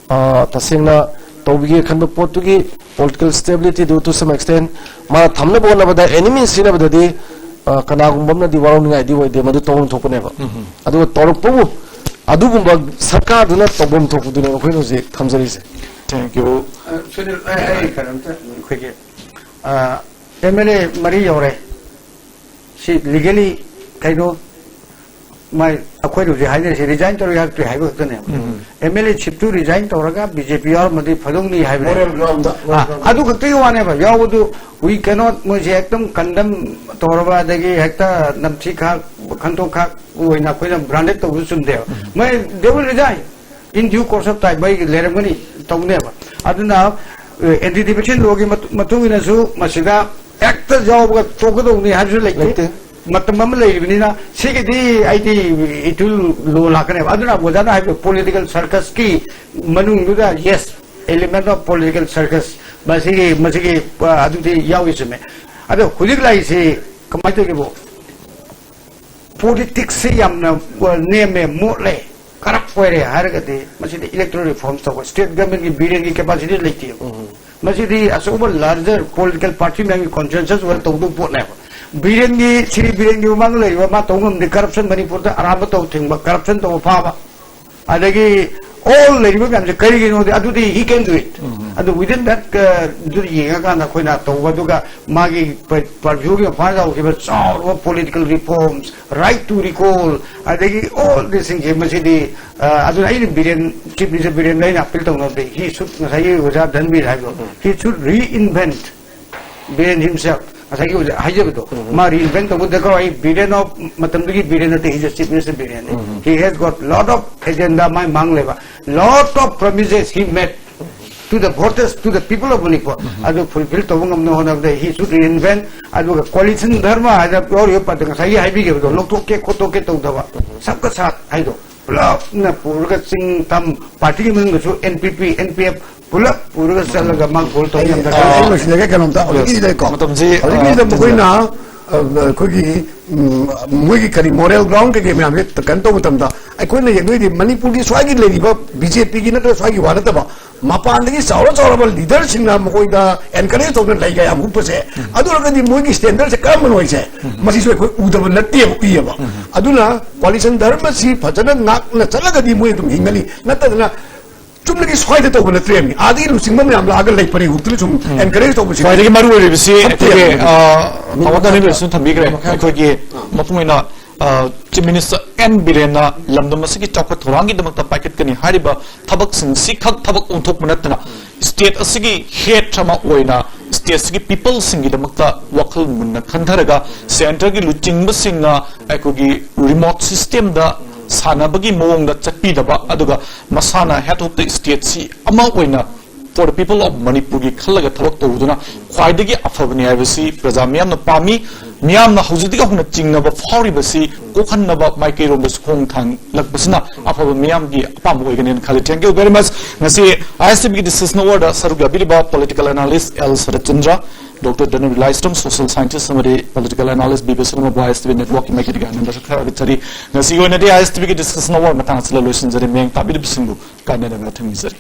ꯑ, ꯇꯁꯦꯡꯅ ꯇꯧꯕꯤꯒꯦ ꯈꯟꯕ ꯄꯣꯠꯇꯨꯒꯤ political stability do to some extent ꯃꯥꯅ ꯊꯝꯅꯕ ꯍꯣꯠꯅꯕꯗ, ꯑꯦꯅꯤꯃꯤ ꯁꯤꯖꯤꯟꯅꯕꯗꯗꯤ, ꯑ, ꯀꯅꯥꯒꯨꯝꯕ ꯑꯃꯅꯗꯤ ꯋꯥꯔꯧꯅꯤꯡꯉꯥꯏꯗꯤ ꯑꯣꯏꯗꯦ, ꯃꯗꯨ ꯇꯧꯐꯝ ꯊꯣꯛꯄꯅꯦꯕ꯫ ꯑꯗꯨꯒ ꯇꯧꯔꯛꯄꯕꯨ ꯑꯗꯨꯒꯨꯝꯕ ꯁꯔꯀꯥꯔꯗꯨꯅ ꯇꯧꯐꯝ ꯊꯣꯛꯄꯗꯨꯅꯦꯕ ꯑꯩꯈꯣꯏꯅ ꯍꯧꯖꯤꯛ ꯊꯝꯖꯔꯤꯁꯦ꯫ Thank you. ꯑ, ꯁꯨꯅꯤꯜ, ꯑꯩ, ꯑꯩ ꯀꯩꯅꯣꯝꯇ ꯑꯩꯈꯣꯏꯒꯤ, ꯑ, ꯑꯦꯝ ꯑꯦꯜ ꯑꯦ ꯃꯔꯤ ꯌꯧꯔꯦ꯫ ꯁꯤ ꯂꯤꯒꯦꯂꯤ ꯀꯩꯅꯣ, ꯃꯥꯏ, ꯑꯩꯈꯣꯏꯅ ꯍꯧꯖꯤꯛ ꯍꯥꯏꯅꯔꯤꯁꯦ ꯔꯤꯖꯥꯏꯟ ꯇꯧꯔꯒ ꯍꯥꯏꯔꯛꯇ꯭ꯔꯤ ꯍꯥꯏꯕ ꯈꯛꯇꯅꯦꯕ꯫ ꯑꯦꯝ ꯑꯦꯜ ꯑꯦ ꯁꯤꯞꯇꯨ ꯔꯤꯖꯥꯏꯟ ꯇꯧꯔꯒ ꯕꯤ ꯖꯦ ꯄꯤ ꯌꯥꯎꯔꯝꯃꯗꯤ ꯐꯗꯧꯅꯤ ꯍꯥꯏꯕꯅꯦ꯫ Moral ground ꯗ, moral ꯑꯥ, ground ꯗ꯫ ꯑꯗꯨ ꯈꯛꯇꯒꯤ ꯋꯥꯅꯦꯕ꯫ ꯌꯥꯎꯕꯗꯨ we cannot, ꯃꯣꯏꯁꯦ ꯍꯦꯛꯇ ꯀꯟꯗꯝ ꯇꯧꯔꯕ, ꯑꯗꯒꯤ ꯍꯦꯛꯇ ꯅꯝꯊꯤ ꯈꯥꯛ, ꯈꯟꯗꯣꯛ ꯈꯥꯛ ꯑꯣꯏꯅ ꯑꯩꯈꯣꯏꯅ ꯕ꯭ꯔꯥꯟꯗꯦꯠ ꯇꯧꯕꯁꯨ ꯆꯨꯝꯗꯦꯕ꯫ ꯃꯣꯏ they will resign in due course of time, ꯃꯣꯏ ꯂꯩꯔꯝꯒꯅꯤ, ꯇꯧꯅꯦꯕ꯫ ꯑꯗꯨꯅ ꯑꯦꯟꯇꯤ ꯗꯤꯐꯦꯃꯦꯁꯟ ꯂꯣꯒꯤ ꯃꯇꯨꯡ ꯏꯟꯅꯁꯨ ꯃꯁꯤꯗ ꯍꯦꯛꯇ ꯌꯥꯎꯕꯒ ꯇꯣꯛꯀꯗꯧꯅꯤ ꯍꯥꯏꯕꯁꯨ ꯂꯩꯇꯦ꯫ ꯂꯩꯇꯦ꯫ ꯃꯇꯝ ꯑꯃ ꯂꯩꯔꯤꯕꯅꯤꯅ ꯁꯤꯒꯤꯗꯤ ꯑꯩꯗꯤ ꯏꯊꯤꯜ ꯂꯣ ꯂꯥꯛꯀꯅꯦꯕ꯫ ꯑꯗꯨꯅ ꯑꯣꯖꯥꯅ ꯍꯥꯏꯕ ꯄꯣꯂꯤꯇꯤꯀꯦꯜ ꯁꯔꯀꯁꯀꯤ ꯃꯅꯨꯡꯗꯨꯗ, yes, element of political circus, ꯃꯁꯤꯒꯤ, ꯃꯁꯤꯒꯤ, ꯑ, ꯑꯗꯨꯗꯤ ꯌꯥꯎꯏ, ꯆꯨꯝꯃꯦ꯫ ꯑꯗꯣ ꯍꯧꯖꯤꯛ ꯂꯥꯛꯏꯁꯤ ꯀꯃꯥꯏꯅ ꯇꯧꯒꯦꯕꯨ, ꯄꯣꯂꯤꯇꯤꯛꯁꯁꯤ ꯌꯥꯝꯅ, ꯑ, ꯅꯦꯝꯃꯦ, ꯃꯣꯠꯂꯦ, ꯀꯔꯞ ꯑꯣꯏꯔꯦ ꯍꯥꯏꯔꯒꯗꯤ ꯃꯁꯤꯗ ꯏꯂꯦꯛꯇꯣꯔꯦꯜ ꯔꯤꯐꯣꯔꯝ ꯇꯧꯕ, ꯁ꯭ꯇꯦꯠ ꯒꯃꯦꯟꯒꯤ ꯕꯤꯔꯦꯟꯒꯤ ꯀꯦꯄꯥꯁꯤꯇꯤ ꯂꯩꯇꯦꯕ꯫ ꯃꯁꯤꯗꯤ ꯑꯆꯧꯕ larger political party ꯃꯌꯥꯝꯒꯤ consensus ꯑꯣꯏꯔ ꯇꯧꯗꯧꯕ ꯄꯣꯠꯅꯦꯕ꯫ ꯕꯤꯔꯦꯟꯒꯤ, ꯁ꯭ꯔꯤ ꯕꯤꯔꯦꯟꯒꯤ ꯃꯃꯥꯡꯗ ꯂꯩꯔꯤꯕ ꯃꯥ ꯇꯧꯕ ꯉꯝꯗꯦ, corruption ꯃꯅꯤꯄꯨꯔꯗ ꯑꯔꯥꯟꯕ ꯇꯧ ꯊꯤꯡꯕ, corruption ꯇꯧꯕ ꯐꯥꯕ, ꯑꯗꯒꯤ all ꯂꯩꯔꯤꯕ ꯃꯌꯥꯝꯁꯦ ꯀꯔꯤꯒꯤꯅꯣꯗꯤ ꯑꯗꯨꯗꯤ he can do it꯫ ꯑꯗꯨ within that, ꯑ, ꯑꯗꯨ ꯌꯦꯡꯉꯀꯥꯟꯗ ꯑꯩꯈꯣꯏꯅ ꯇꯧꯕ, ꯑꯗꯨꯒ ꯃꯥꯒꯤ ꯄ-, ꯄꯔꯚ꯭ꯌꯨꯒꯤ ꯃꯄꯥꯟꯗ ꯇꯧꯈꯤꯕ ꯆꯥꯎꯔꯕ political reforms, right to recall, ꯑꯗꯒꯤ all these things ꯁꯦ ꯃꯁꯤꯗꯤ, ꯑ, ꯑꯗꯨꯅ ꯑꯩꯅ ꯕꯤꯔꯦꯟ, Chief Minister ꯕꯤꯔꯦꯟꯗ ꯑꯩꯅ appeal ꯇꯧꯅꯕꯗꯤ he should, ꯉꯁꯥꯏꯒꯤ ꯑꯣꯖꯥ ꯙꯟꯕꯤꯔ ꯍꯥꯏꯕꯗꯣ, he should reinvent Biren himself, ꯉꯁꯥꯏꯒꯤ ꯑꯣꯖꯥ ꯍꯥꯏꯖꯕꯗꯣ, ꯃꯥ reinvent ꯇꯧꯕ ꯗꯔꯀꯥꯔ ꯑꯣꯏ꯫ ꯕꯤꯔꯦꯟ of ꯃꯇꯝꯗꯨꯒꯤ ꯕꯤꯔꯦꯟ ꯅꯠꯇꯦ, he is a Chief Minister Biren. He has got lot of agenda, ꯃꯥꯏ ꯃꯥꯡ ꯂꯩꯕ, lot of promises he made to the voters, to the people of Manipur꯫ ꯑꯗꯨ fulfill ꯇꯧꯕ ꯉꯝꯅꯕ ꯍꯣꯠꯅꯕꯗ he should reinvent꯫ ꯑꯗꯨꯒ coalition ꯙꯔꯃ ꯍꯥꯏꯅ ꯌꯥꯎꯔꯤꯕ ꯄꯗ ꯉꯁꯥꯏꯒꯤ ꯍꯥꯏꯕꯤꯈꯤꯕꯗꯣ ꯂꯧꯊꯣꯛꯀꯦ ꯈꯣꯠꯇꯣꯛꯀꯦ ꯇꯧꯗꯕ, ꯁꯕꯀ ꯁꯥꯊ ꯍꯥꯏꯗꯣ ꯄꯨꯂꯞꯅ ꯄꯨꯔꯒ ꯆꯤꯡ ꯇꯝ ꯄꯥꯔꯇꯤꯒꯤ ꯃꯅꯨꯡꯗꯁꯨ N P P, N P F ꯄꯨꯂꯞ ꯄꯨꯔꯒ ꯆꯠꯂꯒ ꯃꯥ ꯒꯣꯜ ꯇꯧꯕ ꯑꯩ, ꯉꯝꯗ꯭ꯔꯀꯥꯟꯗ ꯑꯩ, ꯑꯩ ꯂꯣꯏꯁꯤꯜꯂꯒꯦ ꯀꯩꯅꯣꯝꯇ꯫ ꯍꯧꯖꯤꯛꯀꯤꯁꯤꯗ ꯀꯣ꯫ ꯃꯇꯝꯁꯤ, ꯍꯧꯖꯤꯛꯀꯤꯁꯤꯗ ꯑ, ꯃꯈꯣꯏꯅ, ꯑ, ꯑꯩꯈꯣꯏꯒꯤ, ꯎꯝ, ꯃꯣꯏꯒꯤ ꯀꯔꯤ moral ground ꯀꯩꯀꯩ ꯃꯌꯥꯝꯁꯦ ꯀꯩꯅꯣ ꯇꯧꯕ ꯃꯇꯝꯗ ꯑꯩꯈꯣꯏꯅ ꯌꯦꯡꯗꯣꯏꯗꯤ ꯃꯅꯤꯄꯨꯔꯒꯤ ꯁ꯭ꯋꯥꯏꯒꯤ ꯂꯩꯔꯤꯕ B J P ꯒꯤ ꯅꯠꯇ꯭ꯔꯒ ꯁ꯭ꯋꯥꯏꯒꯤ ꯋꯥ ꯅꯠꯇꯕ ꯃꯄꯥꯟꯗꯒꯤ ꯆꯥꯎꯔ ꯆꯥꯎꯔꯕ leader ꯁꯤꯡꯅ ꯃꯈꯣꯏꯗ encourage ꯇꯧꯗꯅ ꯂꯩꯒ ꯌꯥꯝ ꯍꯨꯞꯄꯁꯦ꯫ ꯑꯗꯨ ꯑꯣꯏꯔꯒꯗꯤ ꯃꯣꯏꯒꯤ standard ꯁꯦ ꯀꯔꯝꯕꯅꯣ ꯍꯥꯏꯁꯦ? ꯃꯁꯤꯁꯨ ꯑꯩꯈꯣꯏ ꯎꯗꯕ ꯅꯠꯇꯦꯕ, ꯎꯏꯌꯦꯕ꯫ ꯑꯗꯨꯅ coalition ꯙꯔꯃꯁꯤ ꯐꯖꯅ ꯉꯥꯛꯅ ꯆꯠꯂꯒꯗꯤ ꯃꯣꯏ ꯑꯗꯨꯝ ꯍꯤꯡꯒꯅꯤ, ꯅꯠꯇꯗꯅ ꯆꯨꯝꯅꯒꯤ ꯁ꯭ꯋꯥꯏꯗ ꯇꯧꯕ ꯅꯠꯇ꯭ꯔꯦ ꯃꯤ꯫ ꯑꯥꯗꯒꯤ ꯂꯨꯆꯤꯡꯕ ꯃꯌꯥꯝ ꯂꯥꯛꯑꯒ ꯂꯩ ꯄꯔꯦꯡ ꯍꯨꯛꯇꯅ ꯁꯨꯝ encourage ꯇꯧꯕꯁꯤ ꯈ꯭ꯋꯥꯏꯗꯒꯤ ꯃꯔꯨ ꯑꯣꯏꯔꯤꯕꯁꯤ ꯐꯠꯇꯦ꯫ ꯑꯩꯈꯣꯏꯒꯤ, ꯑ, ꯃꯤꯅꯤꯠ ꯃꯉꯥ ꯃꯈꯥꯏ ꯊꯝꯕꯤꯈ꯭ꯔꯦ꯫ ꯑꯩꯈꯣꯏꯒꯤ ꯃꯄꯨꯡ ꯑꯣꯏꯅ, ꯑ, Chief Minister N ꯕꯤꯔꯦꯟꯅ ꯂꯝꯗꯝ ꯑꯁꯤꯒꯤ ꯆꯥꯎꯈꯠ ꯊꯧꯔꯥꯡꯒꯤꯗꯃꯛꯇ ꯄꯥꯏꯈꯠꯀꯅꯤ ꯍꯥꯏꯔꯤꯕ ꯊꯕꯛꯁꯤꯡꯁꯤ ꯈꯛ ꯊꯕꯛ ꯑꯣꯟꯊꯣꯛꯄ ꯅꯠꯇꯅ state ꯑꯁꯤꯒꯤ head ꯑꯃ ꯑꯣꯏꯅ state ꯑꯁꯤꯒꯤ people ꯁꯤꯡꯒꯤꯗꯃꯛꯇ ꯋꯥꯈꯜ ꯃꯨꯟꯅ ꯈꯟꯊꯔꯒ centre ꯒꯤ ꯂꯨꯆꯤꯡꯕꯁꯤꯡꯅ ꯑꯩꯈꯣꯏꯒꯤ remote system ꯗ ꯁꯥꯟꯅꯕꯒꯤ ꯃꯑꯣꯡꯗ ꯆꯠꯄꯤꯗꯕ, ꯑꯗꯨꯒ ꯃꯁꯥꯅ head of the state ꯁꯤ ꯑꯃ ꯑꯣꯏꯅ for the people of ꯃꯅꯤꯄꯨꯔꯒꯤ ꯈꯜꯂꯒ ꯊꯕꯛ ꯇꯧꯕꯗꯨꯅ ꯈ꯭ꯋꯥꯏꯗꯒꯤ ꯑꯐꯕꯅꯤ ꯍꯥꯏꯕꯁꯤ ꯄ꯭ꯔꯖꯥ ꯃꯤꯌꯥꯝꯅ ꯄꯥꯝꯃꯤ꯫ ꯃꯤꯌꯥꯝꯅ ꯍꯧꯖꯤꯛꯇꯒꯤ ꯍꯧꯅ ꯆꯤꯡꯅꯕ ꯐꯥꯎꯔꯤꯕꯁꯤ ꯀꯣꯛꯍꯟꯅꯕ ꯃꯥꯏꯀꯩꯔꯣꯝꯗꯁꯨ ꯈꯣꯡ ꯊꯥꯡꯂꯛꯄꯁꯤꯅ ꯑꯐꯕ ꯃꯤꯌꯥꯝꯒꯤ ꯑꯄꯥꯝꯕ ꯑꯣꯏꯒꯅꯤ ꯍꯥꯏꯅ ꯈꯜꯂꯤ꯫ Thank you very much꯫ ꯉꯁꯤ I S T V ꯒꯤ discussion hour ꯗ ꯁꯔꯨꯛ ꯌꯥꯕꯤꯔꯤꯕ political analyst L Saratchandra, Doctor ꯙꯅꯕꯤꯔ ꯂꯥꯏꯁ꯭ꯔꯝ, social scientist ꯑꯃꯗꯤ political analyst B B ꯁꯔꯃꯕꯨ I S T V network ꯀꯤ ꯃꯥꯏꯀꯩꯗꯒꯤ ꯍꯟꯅ ꯍꯟꯅ ꯊꯥꯒꯠꯆꯔꯤ꯫ ꯉꯁꯤꯒꯤ ꯑꯣꯏꯅꯗꯤ I S T V ꯒꯤ discussion hour ꯃꯇꯥꯡ ꯑꯁꯤꯗ ꯂꯣꯏꯁꯤꯟꯖꯔꯦ꯫ ꯃꯤꯌꯥꯝ ꯇꯥꯕꯤꯔꯤꯕꯁꯤꯡꯕꯨ ꯀꯥꯏꯅꯗꯕ ꯊꯝꯖꯔꯤ꯫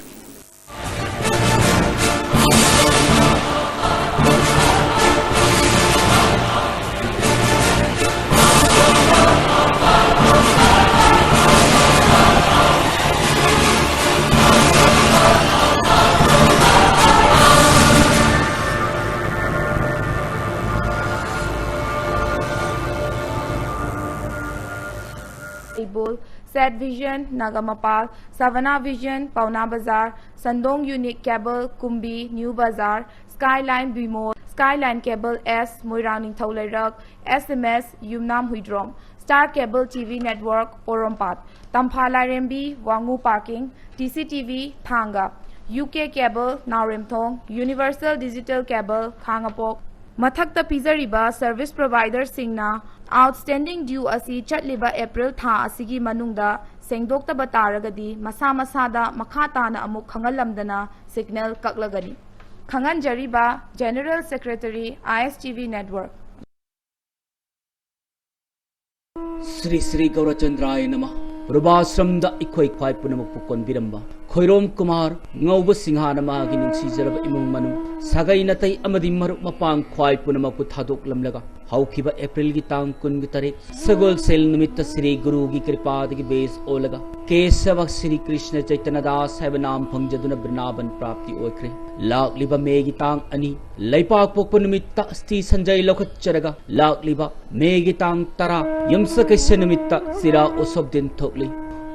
School, Set Vision, Nagamapal, Savannah Vision, Paona Bazar, Sandong Unique Cable, Kumbi, New Bazar, Skyline Bimol, Skyline Cable S, Moirang Ningthou Leirak, S M S, Yumnam Huidrom, Star Cable T V Network, Porompat, Tampha Lairembi, Wangu Parking, T C T V, Thanga, U K Cable, Naoremthong, Universal Digital Cable, Khangapok, ꯃꯊꯛꯇ ꯄꯤꯖꯔꯤꯕ service providerꯁꯤꯡꯅ outstanding due ꯑꯁꯤ ꯆꯠꯂꯤꯕ April ꯊꯥ ꯑꯁꯤꯒꯤ ꯃꯅꯨꯡꯗ ꯁꯦꯡꯗꯣꯛꯇꯕ ꯇꯥꯔꯒꯗꯤ ꯃꯁꯥ ꯃꯁꯥꯗ ꯃꯈꯥ ꯇꯥꯅ ꯑꯃꯨꯛ ꯈꯪꯍꯜꯂꯝꯗꯅ signal ꯀꯛꯂꯒꯅꯤ꯫ ꯈꯪꯍꯟꯖꯔꯤꯕ General Secretary, I S T V Network꯫ Shri Shri ꯒꯧꯔꯆꯟꯗ꯭ꯔꯥꯌ ꯅꯃ꯫ ꯔꯨꯕꯥꯁ꯭ꯔꯝꯗ ꯑꯩꯈꯣꯏ ꯈ꯭ꯋꯥꯏ ꯄꯨꯝꯅꯃꯛꯄꯨ ꯀꯣꯟꯕꯤꯔꯝꯕ ꯈꯣꯏꯔꯣꯝ ꯀꯨꯃꯥꯔ, ꯉꯧꯕ ꯁꯤꯡꯍꯥꯅ ꯃꯥꯒꯤ ꯅꯨꯡꯁꯤꯖꯔꯕ ꯏꯃꯨꯡ ꯃꯅꯨꯡ, ꯁꯥꯒꯩ ꯅꯥꯇꯩ ꯑꯃꯗꯤ ꯃꯔꯨꯞ ꯃꯄꯥꯡ ꯈ꯭ꯋꯥꯏ ꯄꯨꯝꯅꯃꯛꯄꯨ ꯊꯥꯗꯣꯛꯂꯝꯂꯒ ꯍꯧꯈꯤꯕ Aprilꯒꯤ ꯇꯥꯡ ꯀꯨꯟꯒ ꯇꯔꯦꯠ ꯁꯒꯣꯜꯁꯦꯜ ꯅꯨꯃꯤꯠꯇ ꯁ꯭ꯔꯤ ꯒꯨꯔꯨꯒꯤ ꯀ꯭ꯔꯤꯄꯥꯗꯒꯤ ꯕꯦꯁ ꯑꯣꯜꯂꯒ ꯀꯦꯁꯕ ꯁ꯭ꯔꯤ ꯀ꯭ꯔꯤꯁꯅ ꯆꯩꯇꯟꯌ ꯗꯥꯁ ꯍꯥꯏꯕ ꯅꯥꯝ ꯐꯪꯖꯗꯨꯅ ꯕ꯭ꯔꯤꯟꯗꯥꯕꯟ ꯄ꯭ꯔꯥꯞꯇꯤ ꯑꯣꯏꯈ꯭ꯔꯦ꯫ ꯂꯥꯛꯂꯤꯕ ꯃꯦꯒꯤ ꯇꯥꯡ ꯑꯅꯤ ꯂꯩꯄꯥꯛꯄꯣꯛꯄ ꯅꯨꯃꯤꯠꯇ ꯑꯁꯇꯤ ꯁꯟꯖꯩ ꯂꯧꯈꯠꯆꯔꯒ ꯂꯥꯛꯂꯤꯕ ꯃꯦꯒꯤ ꯇꯥꯡ ꯇꯔꯥ ꯌꯨꯝꯁꯀꯩꯁ ꯅꯨꯃꯤꯠꯇ ꯆꯤꯔꯥ ꯎꯁꯣꯞ ꯗꯤꯟ ꯊꯣꯛꯂꯤ꯫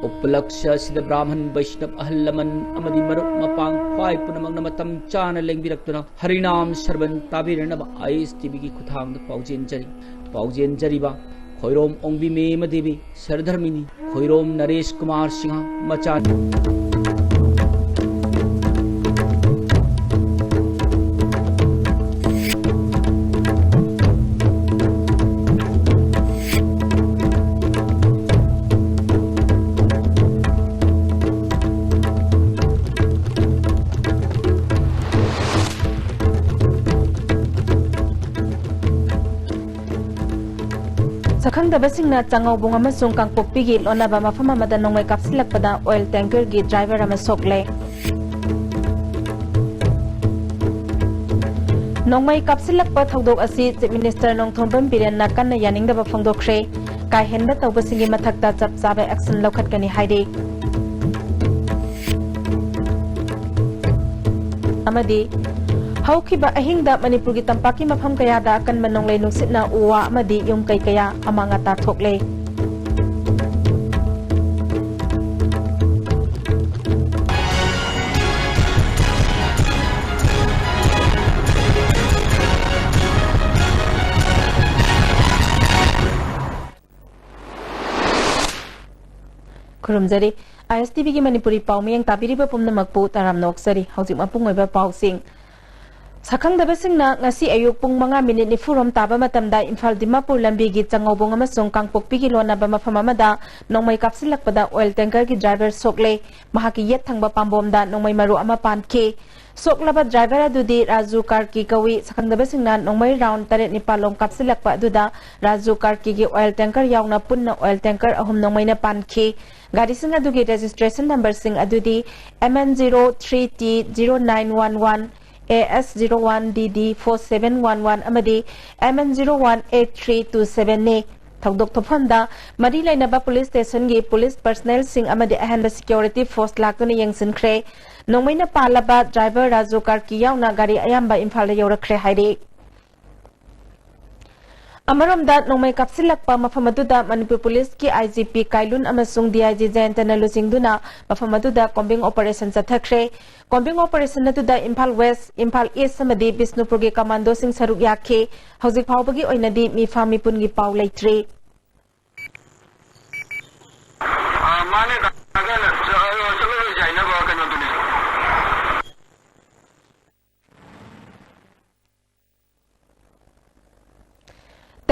ꯎꯄꯂꯛꯁ ꯑꯁꯤꯗ ꯕ꯭ꯔꯥꯍꯃꯟ, ꯕꯩꯁꯅꯕ, ꯑꯍꯜ ꯂꯃꯟ ꯑꯃꯗꯤ ꯃꯔꯨꯞ ꯃꯄꯥꯡ ꯈ꯭ꯋꯥꯏ ꯄꯨꯝꯅꯃꯛꯅ ꯃꯇꯝ ꯆꯥꯅ ꯂꯦꯡꯕꯤꯔꯛꯇꯨꯅ ꯍꯔꯤꯅꯥꯝ ꯁ꯭ꯔꯕꯟ ꯇꯥꯕꯤꯔꯅꯕ I S T Vꯒꯤ ꯈꯨꯠꯊꯥꯡꯗ ꯄꯥꯎꯖꯦꯟꯖꯔꯤ꯫ ꯄꯥꯎꯖꯦꯟꯖꯔꯤꯕ ꯈꯣꯏꯔꯣꯝ ꯑꯣꯡꯕꯤ ꯃꯦꯃ ꯗꯦꯕꯤ ꯁꯔꯙꯔꯃꯤꯅꯤ, ꯈꯣꯏꯔꯣꯝ ꯅꯔꯦꯁ ꯀꯨꯃꯥꯔ ꯁꯤꯡꯍ ꯃꯆꯥꯅꯤ꯫ ꯁꯛꯈꯪꯗꯕꯁꯤꯡꯅ ꯆꯥꯉꯧꯕꯨꯡ ꯑꯃꯁꯨꯡ ꯀꯥꯡꯄꯣꯛꯄꯤꯒꯤ ꯂꯣꯟꯅꯕ ꯃꯐꯝ ꯑꯃꯗ ꯅꯣꯡꯃꯩ ꯀꯥꯞꯁꯤꯜꯂꯛꯄꯗ oil tankerꯒꯤ driver ꯑꯃ ꯁꯣꯛꯂꯦ꯫ ꯅꯣꯡꯃꯩ ꯀꯥꯞꯁꯤꯜꯂꯛꯄ ꯊꯧꯗꯣꯛ ꯑꯁꯤ Chief Minister ꯅꯣꯡꯊꯣꯝꯕꯝ ꯕꯤꯔꯦꯟꯅ ꯀꯟꯅ ꯌꯥꯅꯤꯡꯗꯕ ꯐꯣꯡꯗꯣꯛꯈ꯭ꯔꯦ꯫ ꯀꯥꯏꯍꯦꯟꯕ ꯇꯧꯕꯁꯤꯡꯒꯤ ꯃꯊꯛꯇ ꯆꯞ ꯆꯥꯕ action ꯂꯧꯈꯠꯀꯅꯤ ꯍꯥꯏꯔꯤ꯫ ꯑꯃꯗꯤ ꯍꯧꯈꯤꯕ ꯑꯍꯤꯡꯗ ꯃꯅꯤꯄꯨꯔꯒꯤ ꯇꯝꯄꯥꯛꯀꯤ ꯃꯐꯝ ꯀꯌꯥꯗ ꯑꯀꯟꯕ ꯅꯣꯡꯂꯩ ꯅꯨꯡꯁꯤꯠꯅ ꯎ ꯋꯥ ꯑꯃꯗꯤ ꯌꯨꯝ ꯀꯩ ꯀꯌꯥ ꯑꯃꯥꯡ ꯑꯇꯥ ꯊꯣꯛꯂꯦ꯫ ꯈꯨꯔꯨꯝꯖꯔꯤ꯫ ꯑꯥꯏ ꯑꯦꯁ ꯇꯤ ꯚꯤꯒꯤ ꯃꯅꯤꯄꯨꯔꯤ ꯄꯥꯎ ꯃꯤꯌꯦꯡ ꯇꯥꯕꯤꯔꯤꯕ ꯄꯨꯝꯅꯃꯛꯄꯨ ꯇꯔꯥꯝꯅ ꯑꯣꯛꯆꯔꯤ꯫ ꯍꯧꯖꯤꯛ ꯃꯄꯨꯡ ꯑꯣꯏꯕ ꯄꯥꯎꯁꯤꯡ꯫ ꯁꯛꯈꯪꯗꯕꯁꯤꯡꯅ ꯉꯁꯤ ꯑꯌꯨꯛ ꯄꯨꯡ ꯃꯉꯥ ꯃꯤꯅꯤꯠ ꯅꯤꯐꯨꯔꯣꯝ ꯇꯥꯕ ꯃꯇꯝꯗ ꯏꯝꯐꯥꯜ ꯗꯤꯃꯥꯄꯨꯔ ꯂꯝꯕꯤꯒꯤ ꯆꯉꯧꯕꯨꯡ ꯑꯃꯁꯨꯡ ꯀꯥꯡꯄꯣꯛꯄꯤꯒꯤ ꯂꯣꯟꯅꯕ ꯃꯐꯝ ꯑꯃꯗ ꯅꯣꯡꯃꯩ ꯀꯥꯞꯁꯤꯜꯂꯛꯄꯗ ꯑꯣꯏꯜ ꯇꯦꯡꯀꯔꯒꯤ ꯗ꯭ꯔꯥꯏꯚꯔ ꯁꯣꯛꯂꯦ꯫ ꯃꯍꯥꯛꯀꯤ ꯌꯦꯠ ꯊꯪꯕ ꯄꯥꯝꯕꯣꯝꯗ ꯅꯣꯡꯃꯩ ꯃꯔꯨ ꯑꯃ ꯄꯥꯟꯈꯤ꯫ ꯁꯣꯛꯂꯕ ꯗ꯭ꯔꯥꯏꯚꯔ ꯑꯗꯨꯗꯤ ꯔꯥꯖꯨ ꯀꯥꯔꯀꯤ ꯀꯧꯏ꯫ ꯁꯛꯈꯪꯗꯕꯁꯤꯡꯅ ꯅꯣꯡꯃꯩ ꯔꯥꯎꯟ ꯇꯔꯦꯠ ꯅꯤꯄꯥꯜꯂꯣꯝ ꯀꯥꯞꯁꯤꯜꯂꯛꯄ ꯑꯗꯨꯗ ꯔꯥꯖꯨ ꯀꯥꯔꯀꯤꯒꯤ ꯑꯣꯏꯜ ꯇꯦꯡꯀꯔ ꯌꯥꯎꯅ ꯄꯨꯟꯅ ꯑꯣꯏꯜ ꯇꯦꯡꯀꯔ ꯑꯍꯨꯝ ꯅꯣꯡꯃꯩꯅ ꯄꯥꯟꯈꯤ꯫ ꯒꯥꯔꯤꯁꯤꯡ ꯑꯗꯨꯒꯤ ꯔꯦꯖꯤꯁꯇ꯭ꯔꯦꯁꯟ ꯅꯝꯕꯔꯁꯤꯡ ꯑꯗꯨꯗꯤ M N zero three T zero nine one one, A S zero one D D four seven one one ꯑꯃꯗꯤ M N zero one eight three two seven ꯅꯤ꯫ ꯊꯧꯗꯣꯛ ꯊꯣꯛꯐꯝꯗ ꯃꯔꯤ ꯂꯩꯅꯕ ꯄꯨꯂꯤꯁ ꯁ꯭ꯇꯦꯁꯟꯒꯤ ꯄꯨꯂꯤꯁ ꯄꯔꯁꯅꯦꯜꯁꯤꯡ ꯑꯃꯗꯤ ꯑꯍꯦꯟꯕ ꯁꯦꯀ꯭ꯌꯨꯔꯤꯇꯤ ꯐꯣꯔꯁ ꯂꯥꯛꯇꯨꯅ ꯌꯦꯡꯁꯤꯟꯈ꯭ꯔꯦ꯫ ꯅꯣꯡꯃꯩꯅ ꯄꯥꯜꯂꯕ ꯗ꯭ꯔꯥꯏꯚꯔ ꯔꯥꯖꯨ ꯀꯥꯔꯀꯤ ꯌꯥꯎꯅ ꯒꯥꯔꯤ ꯑꯌꯥꯝꯕ ꯏꯝꯐꯥꯜꯗ ꯌꯧꯔꯛꯈ꯭ꯔꯦ ꯍꯥꯏꯔꯤ꯫ ꯑꯃꯔꯣꯝꯗ ꯅꯣꯡꯃꯩ ꯀꯥꯞꯁꯤꯜꯂꯛꯄ ꯃꯐꯝ ꯑꯗꯨꯗ ꯃꯅꯤꯄꯨꯔ ꯄꯨꯂꯤꯁꯀꯤ I G P ꯀꯥꯏꯂꯨꯟ ꯑꯃꯁꯨꯡ D I G ꯖꯌꯟꯇꯅ ꯂꯨꯆꯤꯡꯗꯨꯅ ꯃꯐꯝ ꯑꯗꯨꯗ ꯀꯣꯝꯕꯤꯡ ꯑꯣꯄꯔꯦꯁꯟ ꯆꯠꯊꯈ꯭ꯔꯦ꯫ ꯀꯣꯝꯕꯤꯡ ꯑꯣꯄꯔꯦꯁꯟ ꯑꯗꯨꯗ ꯏꯝꯐꯥꯜ ꯋꯦꯁ, ꯏꯝꯐꯥꯜ ꯏꯁ ꯑꯃꯗꯤ ꯕꯤꯁꯅꯨꯄꯨꯔꯒꯤ ꯀꯃꯥꯟꯗꯣꯁꯤꯡ ꯁꯔꯨꯛ ꯌꯥꯈꯤ꯫ ꯍꯧꯖꯤꯛ ꯐꯥꯎꯕꯒꯤ ꯑꯣꯏꯅꯗꯤ ꯃꯤꯐꯥ ꯃꯤꯄꯨꯟꯒꯤ ꯄꯥꯎ ꯂꯩꯇ꯭ꯔꯤ꯫ ꯑꯥ, ꯃꯥꯅꯦ, ꯗꯥ, ꯆꯠꯂꯔꯣꯏꯁꯦ ꯍꯥꯏꯅꯕ ꯀꯩꯅꯣꯗꯨꯅꯦ꯫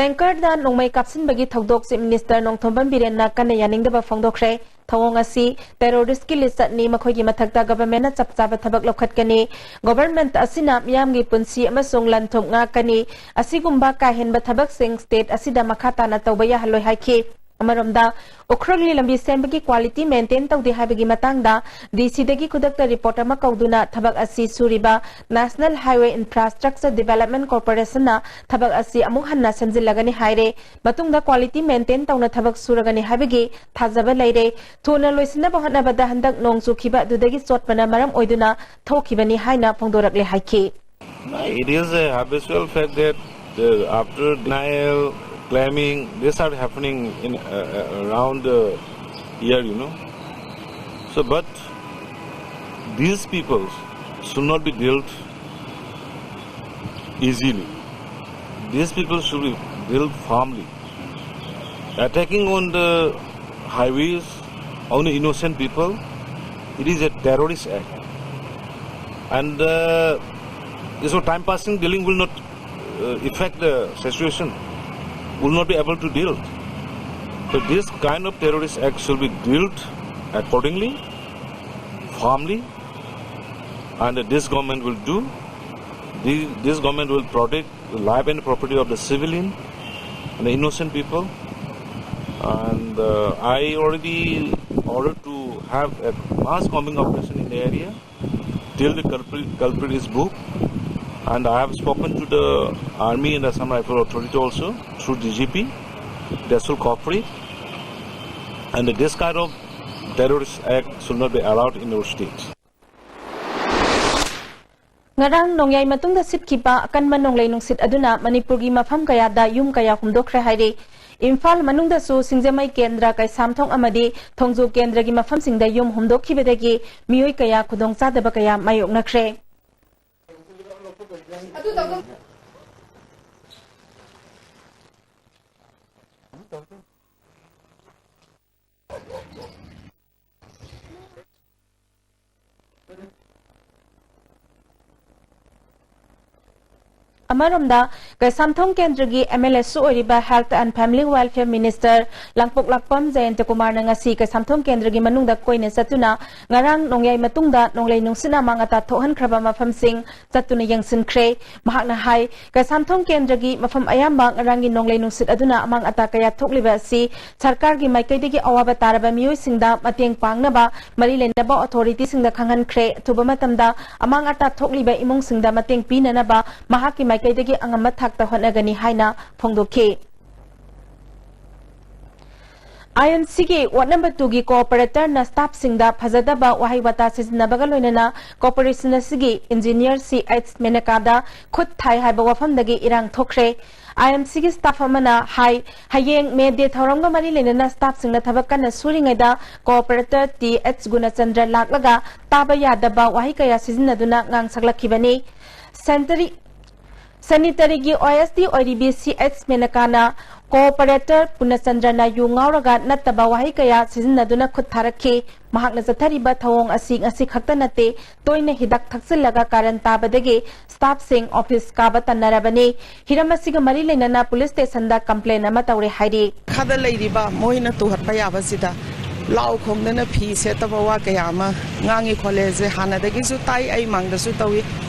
ꯇꯦꯡꯀꯔꯗ ꯅꯣꯡꯃꯩ ꯀꯥꯞꯁꯤꯟꯕꯒꯤ ꯊꯧꯗꯣꯛ ꯆꯤꯐ ꯃꯤꯅꯤꯁꯇꯔ ꯅꯣꯡꯊꯣꯝꯕꯝ ꯕꯤꯔꯦꯟꯅ ꯀꯟꯅ ꯌꯥꯅꯤꯡꯗꯕ ꯐꯣꯡꯗꯣꯛꯈ꯭ꯔꯦ꯫ ꯊꯧꯑꯣꯡ ꯑꯁꯤ ꯇꯦꯔꯣꯔꯤꯁ꯭ꯠꯀꯤ ꯂꯤꯁ꯭ꯠꯅꯤ, ꯃꯈꯣꯏꯒꯤ ꯃꯊꯛꯇ ꯒꯚꯔꯟꯃꯦꯟꯠꯅ ꯆꯞ ꯆꯥꯕ ꯊꯕꯛ ꯂꯧꯈꯠꯀꯅꯤ꯫ ꯒꯚꯔꯟꯃꯦꯟꯠ ꯑꯁꯤꯅ ꯃꯤꯌꯥꯝꯒꯤ ꯄꯨꯟꯁꯤ ꯑꯃꯁꯨꯡ ꯂꯟ-ꯊꯨꯝ ꯉꯥꯛꯀꯅꯤ꯫ ꯑꯁꯤꯒꯨꯝꯕ ꯀꯥ ꯍꯦꯟꯕ ꯊꯕꯛꯁꯤꯡ ꯁ꯭ꯇꯦꯠ ꯑꯁꯤꯗ ꯃꯈꯥ ꯇꯥꯅ ꯇꯧꯕ ꯌꯥꯍꯜꯂꯣꯏ ꯍꯥꯏꯈꯤ꯫ ꯑꯃꯔꯣꯝꯗ, ꯎꯈ꯭ꯔꯨꯜꯒꯤ ꯂꯝꯕꯤ ꯁꯦꯝꯕꯒꯤ ꯀ꯭ꯋꯥꯂꯤꯇꯤ ꯃꯦꯟꯇꯦꯟ ꯇꯧꯗꯦ ꯍꯥꯏꯕꯒꯤ ꯃꯇꯥꯡꯗ ꯗꯤ ꯁꯤꯗꯒꯤ ꯈꯨꯗꯛꯇ ꯔꯤꯄꯣꯔꯠ ꯑꯃ ꯀꯧꯗꯨꯅ ꯊꯕꯛ ꯑꯁꯤ ꯁꯨꯔꯤꯕ ꯅꯦꯁꯅꯦꯜ ꯍꯥꯏꯋꯦ ꯏꯟꯐ꯭ꯔꯥꯁ꯭ꯇ꯭ꯔꯛꯆꯔ ꯗꯤꯚꯦꯂꯞꯃꯦꯟꯠ ꯀꯣꯔꯄꯣꯔꯦꯁꯟꯅ ꯊꯕꯛ ꯑꯁꯤ ꯑꯃꯨꯛ ꯍꯟꯅ ꯁꯦꯝꯖꯤꯜꯂꯒꯅꯤ ꯍꯥꯏꯔꯦ꯫ ꯃꯇꯨꯡꯗ ꯀ꯭ꯋꯥꯂꯤꯇꯤ ꯃꯦꯟꯇꯦꯟ ꯇꯧꯅ ꯊꯕꯛ ꯁꯨꯔꯒꯅꯤ ꯍꯥꯏꯕꯒꯤ ꯊꯥꯖꯕ ꯂꯩꯔꯦ꯫ ꯊꯨꯅ ꯂꯣꯏꯁꯤꯟꯅꯕ ꯍꯣꯠꯅꯕꯗ ꯍꯟꯗꯛ ꯅꯣꯡ ꯆꯨꯈꯤꯕ ꯑꯗꯨꯗꯒꯤ ꯆꯣꯠꯄꯅ ꯃꯔꯝ ꯑꯣꯏꯗꯨꯅ ꯊꯣꯛꯈꯤꯕꯅꯤ ꯍꯥꯏꯅ ꯐꯣꯡꯗꯣꯔꯛꯂꯦ ꯍꯥꯏꯈꯤ꯫ It is a habitual fact that, uh, after denial, claiming, these are happening in, uh, uh, around the year, you know. So, but these people should not be dealt easily. These people should be dealt firmly. Attacking on the highways, on innocent people, it is a terrorist act. And uh, so time passing dealing will not uh, affect the situation, will not be able to deal. So this kind of terrorist act should be dealt accordingly, firmly, and this government will do. This, this government will protect the life and property of the civilian and the innocent people. And uh, I already ordered to have a mass combing operation in the area till the culprit, culprit is booked. And I have spoken to the Army and Assam Rifle Authority also through D G P. They should cooperate. And this kind of terrorist act should not be allowed in our state. ꯉꯔꯥꯡ ꯅꯣꯡꯌꯥꯏ ꯃꯇꯨꯡꯗ ꯁꯤꯠꯈꯤꯕ ꯑꯀꯟꯕ ꯅꯣꯡꯂꯩ ꯅꯨꯡꯁꯤꯠ ꯑꯗꯨꯅ ꯃꯅꯤꯄꯨꯔꯒꯤ ꯃꯐꯝ ꯀꯌꯥꯗ ꯌꯨꯝ ꯀꯌꯥ ꯍꯨꯝꯗꯣꯛꯈ꯭ꯔꯦ ꯍꯥꯏꯔꯤ꯫ ꯏꯝꯐꯥꯜ ꯃꯅꯨꯡꯗꯁꯨ ꯁꯤꯡꯖꯃꯩ ꯀꯦꯟꯗ꯭ꯔ, ꯀꯩꯁꯥꯝꯊꯣꯡ ꯑꯃꯗꯤ ꯊꯣꯡꯖꯨ ꯀꯦꯟꯗ꯭ꯔꯒꯤ ꯃꯐꯝꯁꯤꯡꯗ ꯌꯨꯝ ꯍꯨꯝꯗꯣꯛꯈꯤꯕꯗꯒꯤ ꯃꯤꯑꯣꯏ ꯀꯌꯥ ꯈꯨꯗꯣꯡꯆꯥꯗꯕ ꯀꯌꯥ ꯃꯥꯌꯣꯛꯅꯈ꯭ꯔꯦ꯫ ꯑꯃꯔꯣꯝꯗ, ꯀꯩꯁꯥꯝꯊꯣꯡ ꯀꯦꯟꯗ꯭ꯔꯒꯤ ꯑꯦꯝ ꯑꯦꯜ ꯑꯦꯁꯨ ꯑꯣꯏꯔꯤꯕ Health and Family Welfare Minister ꯂꯥꯡꯄꯣꯛꯂꯥꯛꯄꯝ ꯖꯌꯟꯇ ꯀꯨꯃꯥꯔꯅ ꯉꯁꯤ ꯀꯩꯁꯥꯝꯊꯣꯡ ꯀꯦꯟꯗ꯭ꯔꯒꯤ ꯃꯅꯨꯡꯗ ꯀꯣꯏꯅ ꯆꯠꯇꯨꯅ ꯉꯔꯥꯡ ꯅꯣꯡꯌꯥꯏ ꯃꯇꯨꯡꯗ ꯅꯣꯡꯂꯩ ꯅꯨꯡꯁꯤꯠꯅ ꯑꯃꯥꯡ ꯑꯇꯥ ꯊꯣꯛꯍꯟꯈ꯭ꯔꯕ ꯃꯐꯝꯁꯤꯡ ꯆꯠꯇꯨꯅ ꯌꯦꯡꯁꯤꯟꯈ꯭ꯔꯦ꯫ ꯃꯍꯥꯛꯅ ꯍꯥꯏ, ꯀꯩꯁꯥꯝꯊꯣꯡ ꯀꯦꯟꯗ꯭ꯔꯒꯤ ꯃꯐꯝ ꯑꯌꯥꯝꯕ ꯉꯔꯥꯡꯒꯤ ꯅꯣꯡꯂꯩ ꯅꯨꯡꯁꯤꯠ ꯑꯗꯨꯅ ꯑꯃꯥꯡ ꯑꯇꯥ ꯀꯌꯥ ꯊꯣꯛꯂꯤꯕ ꯑꯁꯤ ꯁꯔꯀꯥꯔꯒꯤ ꯃꯥꯏꯀꯩꯗꯒꯤ ꯑꯋꯥꯕ ꯇꯥꯔꯕ ꯃꯤꯑꯣꯏꯁꯤꯡꯗ ꯃꯇꯦꯡ ꯄꯥꯡꯅꯕ ꯃꯔꯤ ꯂꯩꯅꯕ ꯑꯣꯊꯣꯔꯤꯇꯤꯁꯤꯡꯗ ꯈꯪꯍꯟꯈ꯭ꯔꯦ꯫ ꯑꯊꯨꯕ ꯃꯇꯝꯗ ꯑꯃꯥꯡ ꯑꯇꯥ ꯊꯣꯛꯂꯤꯕ ꯏꯃꯨꯡꯁꯤꯡꯗ ꯃꯇꯦꯡ ꯄꯤꯅꯅꯕ ꯃꯍꯥꯛꯀꯤ ꯃꯥꯏꯀꯩꯗꯒꯤ ꯑꯉꯝꯕ ꯊꯥꯛꯇ ꯍꯣꯠꯅꯒꯅꯤ ꯍꯥꯏꯅ ꯐꯣꯡꯗꯣꯛꯈꯤ꯫ ꯑꯥꯏ ꯑꯦꯝ ꯁꯤꯒꯤ ꯋꯥꯔꯗ ꯅꯝꯕꯔ ꯇꯨꯒꯤ ꯀꯣꯑꯣꯄꯔꯦꯇꯔꯅ ꯁ꯭ꯇꯥꯐꯁꯤꯡꯗ ꯐꯖꯗꯕ ꯋꯥꯍꯩ ꯋꯥꯇꯥ ꯁꯤꯖꯤꯟꯅꯕꯒ ꯂꯣꯏꯅꯅ ꯀꯣꯔꯄꯣꯔꯦꯁꯟ ꯑꯁꯤꯒꯤ ꯏꯟꯖꯤꯅꯤꯌꯔ ꯁꯤ ꯑꯩꯆ ꯃꯦꯅꯀꯥꯗ ꯈꯨꯠ ꯊꯥꯏ ꯍꯥꯏꯕ ꯋꯥꯐꯝꯗꯒꯤ ꯏꯔꯥꯡ ꯊꯣꯛꯈ꯭ꯔꯦ꯫ ꯑꯥꯏ ꯑꯦꯝ ꯁꯤꯒꯤ ꯁ꯭ꯇꯥꯐ ꯑꯃꯅ ꯍꯥꯏ, ꯍꯌꯦꯡ ꯃꯦ ꯗꯦ ꯊꯧꯔꯝꯒ ꯃꯔꯤ ꯂꯩꯅꯅ ꯁ꯭ꯇꯥꯐꯁꯤꯡꯅ ꯊꯕꯛ ꯀꯟꯅ ꯁꯨꯔꯤꯉꯩꯗ ꯀꯣꯑꯣꯄꯔꯦꯇꯔ ꯇꯤ ꯑꯩꯆ ꯒꯨꯅꯆꯟꯗ꯭ꯔ ꯂꯥꯛꯂꯒ ꯇꯥꯕ ꯌꯥꯗꯕ ꯋꯥꯍꯩ ꯀꯌꯥ ꯁꯤꯖꯤꯟꯅꯗꯨꯅ ꯉꯥꯡ ꯁꯛꯂꯛꯈꯤꯕꯅꯤ꯫ ꯁꯦꯟꯇꯔꯤ-, ꯁꯦꯅꯤꯇꯔꯤꯒꯤ ꯑꯣ ꯑꯦꯁ ꯗꯤ ꯑꯣꯏꯔꯤꯕꯤ ꯁꯤ ꯑꯩꯆ ꯃꯦꯅꯀꯥꯅ ꯀꯣꯑꯣꯄꯔꯦꯇꯔ ꯄꯨꯔꯅꯆꯟꯗ꯭ꯔꯅ ꯌꯨ ꯉꯥꯎꯔꯒ ꯅꯠꯇꯕ ꯋꯥꯍꯩ ꯀꯌꯥ ꯁꯤꯖꯤꯟꯅꯗꯨꯅ ꯈꯨꯠ ꯊꯥꯔꯛꯈꯤ꯫ ꯃꯍꯥꯛꯅ ꯆꯠꯊꯔꯤꯕ ꯊꯧꯑꯣꯡ ꯑꯁꯤ ꯉꯁꯤ ꯈꯛꯇ ꯅꯠꯇꯦ, ꯇꯣꯏꯅ ꯍꯤꯗꯥꯛ ꯊꯛꯆꯤꯜꯂꯒ ꯀꯥꯔꯟ ꯇꯥꯕꯗꯒꯤ ꯁ꯭ꯇꯥꯐꯁꯤꯡ ꯑꯣꯐꯤꯁ ꯀꯥꯕ ꯇꯟꯅꯔꯕꯅꯤ꯫ ꯍꯤꯔꯝ ꯑꯁꯤꯒ ꯃꯔꯤ ꯂꯩꯅꯅ ꯄꯨꯂꯤꯁ ꯁ꯭ꯇꯦꯁꯟꯗ ꯀꯝꯄ꯭ꯂꯦꯟ ꯑꯃ ꯇꯧꯔꯦ ꯍꯥꯏꯔꯤ꯫ ꯃꯈꯥꯗ ꯂꯩꯔꯤꯕ ꯃꯣꯏꯅ ꯇꯨꯍꯠꯄ ꯌꯥꯕꯁꯤꯗ ꯂꯥꯎ ꯈꯣꯡꯗꯅ ꯐꯤ ꯁꯦꯠꯇꯕ ꯋꯥ ꯀꯌꯥ ꯑꯃ ꯉꯥꯡꯉꯤ ꯈꯣꯠꯂꯦꯁꯦ ꯍꯥꯟꯅꯗꯒꯤꯁꯨ ꯇꯥꯏ, ꯑꯩ ꯃꯥꯡꯗꯁꯨ ꯇꯧꯏ꯫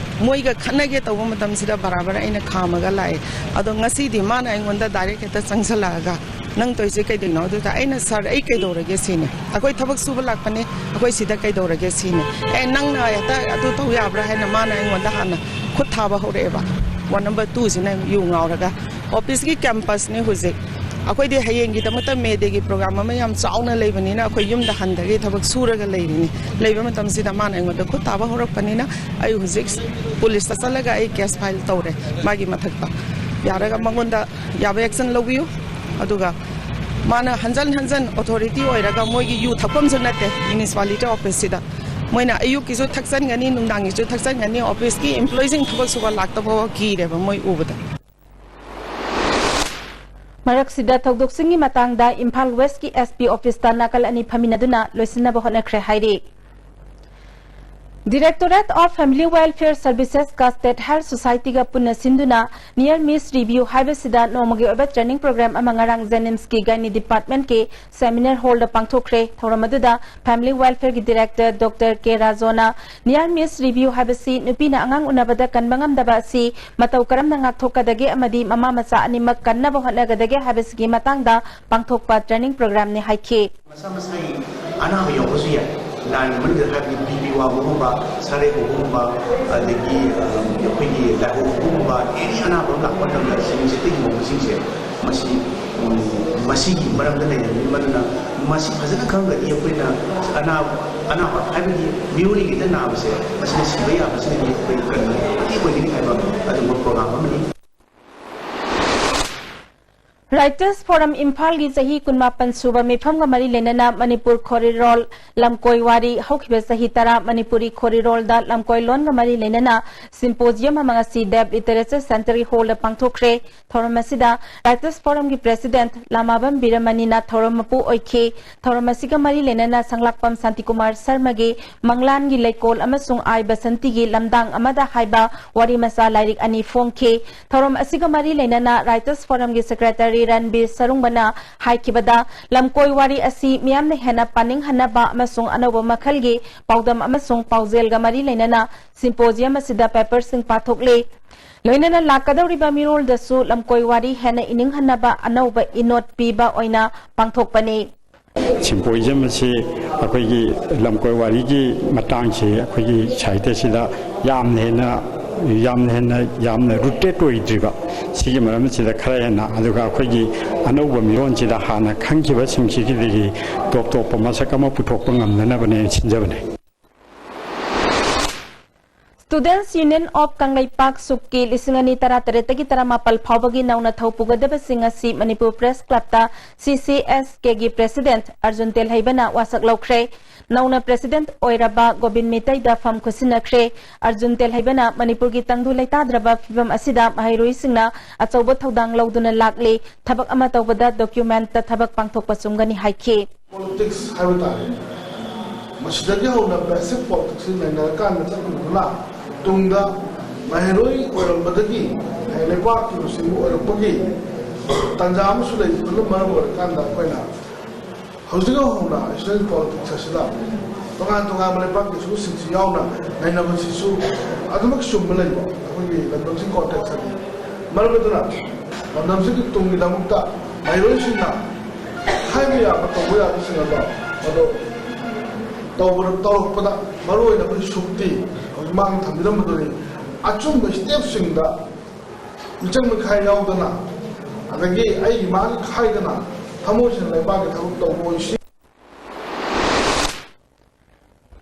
ꯃꯣꯏꯒ ꯈꯠꯅꯒꯦ ꯇꯧꯕ ꯃꯇꯝꯁꯤꯗ ꯕꯔꯥꯕꯔ ꯑꯩꯅ ꯈꯥꯝꯃꯒ ꯂꯥꯛꯑꯦ꯫ ꯑꯗꯣ ꯉꯁꯤꯗꯤ ꯃꯥꯅ ꯑꯩꯉꯣꯟꯗ ꯗꯥꯏꯔꯦꯛ ꯍꯦꯛꯇ ꯆꯪꯁꯜꯂꯛꯑꯒ, "ꯅꯪ ꯇꯧꯔꯤꯁꯦ ꯀꯩꯗꯧꯅꯣ?" ꯑꯗꯨꯗ ꯑꯩꯅ, "ꯁꯥꯔ, ꯑꯩ ꯀꯩꯗꯧꯔꯒꯦ ꯁꯤꯅꯤ, ꯑꯩꯈꯣꯏ ꯊꯕꯛ ꯁꯨꯕ ꯂꯥꯛꯄꯅꯦ, ꯑꯩꯈꯣꯏ ꯁꯤꯗ ꯀꯩꯗꯧꯔꯒꯦ ꯁꯤꯅꯤ꯫ ꯑꯦ, ꯅꯪꯅ ꯍꯦꯛꯇ ꯑꯗꯨ ꯇꯧ ꯌꯥꯕ꯭ꯔꯥ?" ꯍꯥꯏꯅ ꯃꯥꯅ ꯑꯩꯉꯣꯟꯗ ꯍꯥꯟꯅ ꯈꯨꯠ ꯊꯥꯕ ꯍꯧꯔꯛꯑꯦꯕ꯫ ꯋꯥꯔꯗ ꯅꯝꯕꯔ ꯇꯨꯁꯤꯅ ꯌꯨ ꯉꯥꯎꯔꯒ꯫ ꯑꯣꯐꯤꯁꯀꯤ ꯀꯦꯝꯄꯁꯅꯤ ꯍꯧꯖꯤꯛ꯫ ꯑꯩꯈꯣꯏꯗꯤ ꯍꯌꯦꯡꯒꯤꯗꯃꯛꯇ ꯃꯦ ꯗꯦꯒꯤ ꯄ꯭ꯔꯣꯒ꯭ꯔꯥꯝ ꯑꯃ ꯌꯥꯝ ꯆꯥꯎꯅ ꯂꯩꯕꯅꯤꯅ ꯑꯩꯈꯣꯏ ꯌꯨꯝꯗ ꯍꯟꯗꯒꯤ ꯊꯕꯛ ꯁꯨꯔꯒ ꯂꯩꯔꯤꯅꯤ꯫ ꯂꯩꯕ ꯃꯇꯝꯁꯤꯗ ꯃꯥꯅ ꯑꯩꯉꯣꯟꯗ ꯈꯨꯠ ꯊꯥꯕ ꯍꯧꯔꯛꯄꯅꯤꯅ ꯑꯩ ꯍꯧꯖꯤꯛ ꯄꯨꯂꯤꯁꯇ ꯆꯠꯂꯒ ꯑꯩ ꯀꯦꯁ ꯐꯥꯏꯜ ꯇꯧꯔꯦ ꯃꯥꯒꯤ ꯃꯊꯛꯇ꯫ ꯌꯥꯔꯒ ꯃꯉꯣꯟꯗ ꯌꯥꯕ ꯑꯦꯛꯁꯟ ꯂꯧꯕꯤꯌꯨ꯫ ꯑꯗꯨꯒ ꯃꯥꯅ ꯍꯟꯖꯟ ꯍꯟꯖꯟ ꯑꯣꯊꯣꯔꯤꯇꯤ ꯑꯣꯏꯔꯒ ꯃꯣꯏꯒꯤ ꯌꯨ ꯊꯛꯐꯝꯁꯨ ꯅꯠꯇꯦ ꯃ꯭ꯌꯨꯅꯤꯁꯤꯄꯥꯂꯤꯇꯤ ꯑꯣꯐꯤꯁꯁꯤꯗ꯫ ꯃꯣꯏꯅ ꯑꯌꯨꯛꯀꯤꯁꯨ ꯊꯛꯆꯟꯒꯅꯤ, ꯅꯨꯡꯗꯥꯡꯒꯤꯁꯨ ꯊꯛꯆꯟꯒꯅꯤ, ꯑꯣꯐꯤꯁꯀꯤ ꯏꯝꯄ꯭ꯂꯣꯌꯤꯁꯤꯡ ꯊꯕꯛ ꯁꯨꯕ ꯂꯥꯛꯇꯕ ꯀꯤꯔꯦꯕ ꯃꯣꯏ ꯎꯕꯗ꯫ ꯃꯔꯛꯁꯤꯗ ꯊꯧꯗꯣꯛꯁꯤꯡꯒꯤ ꯃꯇꯥꯡꯗ ꯏꯝꯐꯥꯜ ꯋꯦꯁꯀꯤ ꯑꯦꯁ ꯄꯤ ꯑꯣꯐꯤꯁꯇ ꯅꯥꯀꯜ ꯑꯅꯤ ꯐꯝꯃꯤꯟꯅꯗꯨꯅ ꯂꯣꯏꯁꯤꯟꯅꯕ ꯍꯣꯠꯅꯈ꯭ꯔꯦ ꯍꯥꯏꯔꯤ꯫ Directorate of Family Welfare Servicesꯀ State Health Societyꯒ ꯄꯨꯟꯅ ꯁꯤꯟꯗꯨꯅ Near Miss Review ꯍꯥꯏꯕꯁꯤꯗ ꯅꯣꯡꯃꯒꯤ ꯑꯣꯏꯕ training program ꯑꯃ ꯉꯔꯥꯡ JNIMSꯀꯤ Gynae Departmentꯀꯤ seminar hallꯗ ꯄꯥꯡꯊꯣꯛꯈ꯭ꯔꯦ꯫ ꯊꯧꯔꯝ ꯑꯗꯨꯗ Family Welfareꯒꯤ Director Doctor K ꯔꯥꯖꯣꯅ Near Miss Review ꯍꯥꯏꯕꯁꯤ ꯅꯨꯄꯤꯅ ꯑꯉꯥꯡ ꯎꯅꯕꯗ ꯀꯟꯕ ꯉꯝꯗꯕ ꯑꯁꯤ ꯃꯇꯧ ꯀꯔꯝꯅ ꯉꯥꯛꯊꯣꯛꯀꯗꯒꯦ ꯑꯃꯗꯤ ꯃꯃꯥ ꯃꯆꯥ ꯑꯅꯤꯃꯛ ꯀꯟꯅꯕ ꯍꯣꯠꯅꯒꯗꯒꯦ ꯍꯥꯏꯕꯁꯤꯒꯤ ꯃꯇꯥꯡꯗ ꯄꯥꯡꯊꯣꯛꯄ training programꯅꯤ ꯍꯥꯏꯈꯤ꯫ ꯃꯁꯥ ꯃꯁꯥꯒꯤ ꯑꯅꯥꯕ ꯌꯥꯎꯕꯁꯨ ꯌꯥꯏ꯫ ꯂꯥꯏꯟ ꯑꯃꯅꯤꯗ ꯍꯥꯏꯕꯗꯤ ꯕꯤ ꯄꯤ ꯋꯥꯡꯕꯒꯨꯝꯕ, ꯁꯔꯦꯡ ꯍꯧꯕꯒꯨꯝꯕ, ꯑꯗꯒꯤ, ꯑ, ꯑꯩꯈꯣꯏꯒꯤ ꯂꯥꯏꯍꯧ ꯍꯧꯕꯒꯨꯝꯕ, ꯑꯦꯅꯤ ꯑꯅꯥꯕ ꯑꯃ ꯂꯥꯛꯄ ꯃꯇꯝꯗ ꯁꯤꯒꯤ ꯆꯤꯠꯇꯒꯤ ꯍꯧꯕꯁꯤꯡꯁꯦ ꯃꯁꯤ, ꯎꯝ, ꯃꯁꯤꯒꯤ ꯃꯔꯝꯗ ꯂꯩꯔꯕꯅꯤ꯫ ꯃꯗꯨꯅ ꯃꯁꯤ ꯐꯖꯅ ꯈꯪꯉꯒꯗꯤ ꯑꯩꯈꯣꯏꯅ ꯑꯅꯥꯕ, ꯑꯅꯥꯕ ꯍꯥꯏꯕꯗꯤ ꯃꯤꯑꯣꯏꯔꯤꯉꯩꯗ ꯅꯥꯕꯁꯦ ꯃꯁꯤꯅ ꯁꯤꯕ ꯌꯥꯕꯁꯤꯅꯗꯤ ꯑꯩꯈꯣꯏ ꯀꯟꯕ ꯃꯇꯦꯛ ꯑꯣꯏꯒꯅꯤ ꯍꯥꯏꯕ ꯑꯗꯨꯒꯨꯝꯕ ꯄ꯭ꯔꯣꯒ꯭ꯔꯥꯝ ꯑꯃꯅꯤ꯫ Writers Forum ꯏꯝꯐꯥꯜꯒꯤ ꯆꯍꯤ ꯀꯨꯟꯃꯥꯄꯟ ꯁꯨꯕ ꯃꯤꯐꯝꯒ ꯃꯔꯤ ꯂꯩꯅꯅ ꯃꯅꯤꯄꯨꯔ ꯈꯣꯔꯤꯔꯣꯜ ꯂꯝꯀꯣꯏ ꯋꯥꯔꯤ ꯍꯧꯈꯤꯕ ꯆꯍꯤ ꯇꯔꯥ ꯃꯅꯤꯄꯨꯔꯤ ꯈꯣꯔꯤꯔꯣꯜꯗ ꯂꯝꯀꯣꯏ ꯂꯣꯟꯒ ꯃꯔꯤ ꯂꯩꯅꯅ symposium ꯑꯃ ꯉꯁꯤ ꯗꯦꯕ ꯂꯤꯇꯔꯦꯆꯔ ꯁꯦꯟꯇꯔꯒꯤ ꯍꯣꯜꯗ ꯄꯥꯡꯊꯣꯛꯈ꯭ꯔꯦ꯫ ꯊꯧꯔꯝ ꯑꯁꯤꯗ Writers Forumꯒꯤ President ꯂꯥꯃꯥꯕꯝ ꯕꯤꯔꯃꯅꯤꯅ ꯊꯧꯔꯝ ꯃꯄꯨ ꯑꯣꯏꯈꯤ꯫ ꯊꯧꯔꯝ ꯑꯁꯤꯒ ꯃꯔꯤ ꯂꯩꯅꯅ ꯁꯪꯂꯥꯛꯄꯝ ꯁꯥꯟꯇꯤꯀꯨꯃꯥꯔ ꯁꯔꯃꯒꯤ ꯃꯪꯂꯥꯟꯒꯤ ꯂꯩꯀꯣꯜ ꯑꯃꯁꯨꯡ ꯑꯥꯏ ꯕꯁꯟꯇꯤꯒꯤ ꯂꯝꯗꯥꯡ ꯑꯃꯗ ꯍꯥꯏꯕ ꯋꯥꯔꯤ ꯃꯆꯥ ꯂꯥꯏꯔꯤꯛ ꯑꯅꯤ ꯐꯣꯡꯈꯤ꯫ ꯊꯧꯔꯝ ꯑꯁꯤꯒ ꯃꯔꯤ ꯂꯩꯅꯅ Writers Forumꯒꯤ Secretary ꯔꯟꯕꯤꯔ ꯁꯔꯨꯡꯕꯅ ꯍꯥꯏꯈꯤꯕꯗ, ꯂꯝꯀꯣꯏ ꯋꯥꯔꯤ ꯑꯁꯤ ꯃꯤꯌꯥꯝꯅ ꯍꯦꯟꯅ ꯄꯥꯅꯤꯡꯍꯟꯅꯕ ꯑꯃꯁꯨꯡ ꯑꯅꯧꯕ ꯃꯈꯜꯒꯤ ꯄꯥꯎꯗꯝ ꯑꯃꯁꯨꯡ ꯄꯥꯎꯖꯦꯜꯒ ꯃꯔꯤ ꯂꯩꯅꯅ symposium ꯑꯁꯤꯗ paperꯁꯤꯡ ꯄꯥꯊꯣꯛꯂꯤ꯫ ꯂꯣꯏꯅꯅ ꯂꯥꯛꯀꯗꯧꯔꯤꯕ ꯃꯤꯔꯣꯜꯗꯁꯨ ꯂꯝꯀꯣꯏ ꯋꯥꯔꯤ ꯍꯦꯟꯅ ꯏꯅꯤꯡꯍꯟꯅꯕ ꯑꯅꯧꯕ ꯏꯅꯣꯠ ꯄꯤꯕ ꯑꯣꯏꯅ ꯄꯥꯡꯊꯣꯛꯄꯅꯤ꯫ Symposium ꯑꯁꯤ ꯑꯩꯈꯣꯏꯒꯤ ꯂꯝꯀꯣꯏ ꯋꯥꯔꯤꯒꯤ ꯃꯇꯥꯡꯁꯤ ꯑꯩꯈꯣꯏꯒꯤ ꯁꯥꯍꯤꯇ꯭ꯌꯁꯤꯗ ꯌꯥꯝꯅ ꯍꯦꯟꯅ, ꯌꯥꯝꯅ ꯍꯦꯟꯅ, ꯌꯥꯝꯅ rooted ꯑꯣꯏꯗ꯭ꯔꯤꯕ, ꯁꯤꯒꯤ ꯃꯔꯝ ꯑꯁꯤꯗ ꯈꯔ ꯍꯦꯟꯅ, ꯑꯗꯨꯒ ꯑꯩꯈꯣꯏꯒꯤ ꯑꯅꯧꯕ ꯃꯤꯔꯣꯟꯁꯤꯗ ꯍꯥꯟꯅ ꯈꯪꯈꯤꯕꯁꯤꯡꯁꯤꯒꯤꯗꯒꯤ ꯇꯣꯞ ꯇꯣꯞꯄ ꯃꯁꯛ ꯑꯃ ꯄꯨꯊꯣꯛꯄ ꯉꯝꯅꯅꯕꯅꯦꯅ ꯁꯤꯟꯖꯕꯅꯦ꯫ Students Union of ꯀꯪꯂꯩꯄꯥꯛ ꯁꯨꯞꯀꯤ ꯂꯤꯁꯤꯡ ꯑꯅꯤ ꯇꯔꯥꯇꯔꯦꯠꯇꯒꯤ ꯇꯔꯥꯃꯥꯄꯜ ꯐꯥꯎꯕꯒꯤ ꯅꯧꯅ ꯊꯧ ꯄꯨꯒꯗꯕꯁꯤꯡ ꯑꯁꯤ Manipur Press Clubꯇ C C S Kꯒꯤ President Arjun ꯇꯦꯜꯍꯩꯕꯅ ꯋꯥꯁꯛ ꯂꯧꯈ꯭ꯔꯦ꯫ ꯅꯧꯅ President ꯑꯣꯏꯔꯕ ꯒꯣꯕꯤꯟ ꯃꯤꯇꯩꯗ ꯐꯝ ꯈꯨꯠꯁꯤꯟꯅꯈ꯭ꯔꯦ꯫ ꯑꯔꯖꯨꯟ ꯇꯦꯜꯍꯩꯕꯅ ꯃꯅꯤꯄꯨꯔꯒꯤ ꯇꯪꯗꯨ ꯂꯩꯇꯥꯗ꯭ꯔꯕ ꯐꯤꯕꯝ ꯑꯁꯤꯗ ꯃꯍꯩꯔꯣꯏꯁꯤꯡꯅ ꯑꯆꯧꯕ ꯊꯧꯗꯥꯡ ꯂꯧꯗꯨꯅ ꯂꯥꯛꯂꯤ꯫ ꯊꯕꯛ ꯑꯃ ꯇꯧꯕꯗ documentꯇ ꯊꯕꯛ ꯄꯥꯡꯊꯣꯛꯄ ꯆꯨꯝꯒꯅꯤ ꯍꯥꯏꯈꯤ꯫ Politics ꯍꯥꯏꯕ ꯇꯥꯔꯦ꯫ ꯃꯁꯤꯗꯒꯤ ꯍꯧꯅ basic politicsꯁꯤ ꯅꯩꯅꯔꯀꯥꯟꯗ ꯆꯠꯂꯨꯕꯅ ꯇꯨꯡꯗ ꯃꯍꯩꯔꯣꯏ ꯑꯣꯏꯔꯝꯕꯗꯒꯤ ꯍꯌꯦꯡ ꯂꯩꯕꯥꯛꯀꯤ ꯂꯨꯆꯤꯡꯕ ꯑꯣꯏꯔꯛꯄꯒꯤ ꯇꯥꯟꯖꯥ ꯑꯃꯁꯨ ꯂꯩꯕꯗꯨꯅ ꯃꯔꯝ ꯑꯣꯏꯔꯀꯥꯟꯗ ꯑꯩꯈꯣꯏꯅ ꯍꯧꯖꯤꯛ ꯍꯧꯅ student politics ꯑꯁꯤꯗ ꯇꯣꯉꯥꯟ ꯇꯣꯉꯥꯟꯕ ꯂꯩꯕꯥꯛꯀꯤ ꯏꯁꯨꯁꯤꯡꯁꯤ ꯌꯥꯎꯅ ꯅꯩꯅꯕꯁꯤꯁꯨ ꯑꯗꯨꯃꯛ ꯆꯨꯝꯕ ꯂꯩꯕ ꯑꯩꯈꯣꯏꯒꯤ ꯂꯝꯗꯝꯁꯤꯒꯤ context ꯑꯗꯨ꯫ ꯃꯔꯝ ꯑꯗꯨꯅ ꯂꯝꯗꯝꯁꯤꯒꯤ ꯇꯨꯡꯒꯤꯗꯃꯛꯇ ꯃꯍꯩꯔꯣꯏꯁꯤꯡꯅ ꯍꯥꯏꯕ ꯌꯥꯕ, ꯇꯧꯕ ꯌꯥꯕꯁꯤꯡ ꯑꯗꯣ, ꯑꯗꯣ ꯇꯧꯕ-, ꯇꯧꯔꯛꯄꯗ ꯃꯔꯨꯑꯣꯏꯅ ꯑꯩꯈꯣꯏ ꯁꯨꯛꯇꯤ ꯍꯧꯖꯤꯛ ꯃꯥꯡꯗ ꯊꯝꯕꯤꯔꯝꯕꯗꯨꯅꯤ꯫ ꯑꯆꯨꯝꯕ stepꯁꯤꯡꯗ ꯃꯤꯆꯪ ꯃꯤꯈꯥꯏ ꯌꯥꯎꯗꯅ, ꯑꯗꯒꯤ ꯑꯩꯒꯤ ꯃꯥꯒꯤ ꯈꯥꯏꯗꯅ ꯊꯃꯣꯏ ꯁꯦꯡꯅ ꯂꯩꯕꯥꯛꯀꯤ ꯊꯕꯛ ꯇꯧꯕ ꯑꯣꯏꯁꯤ꯫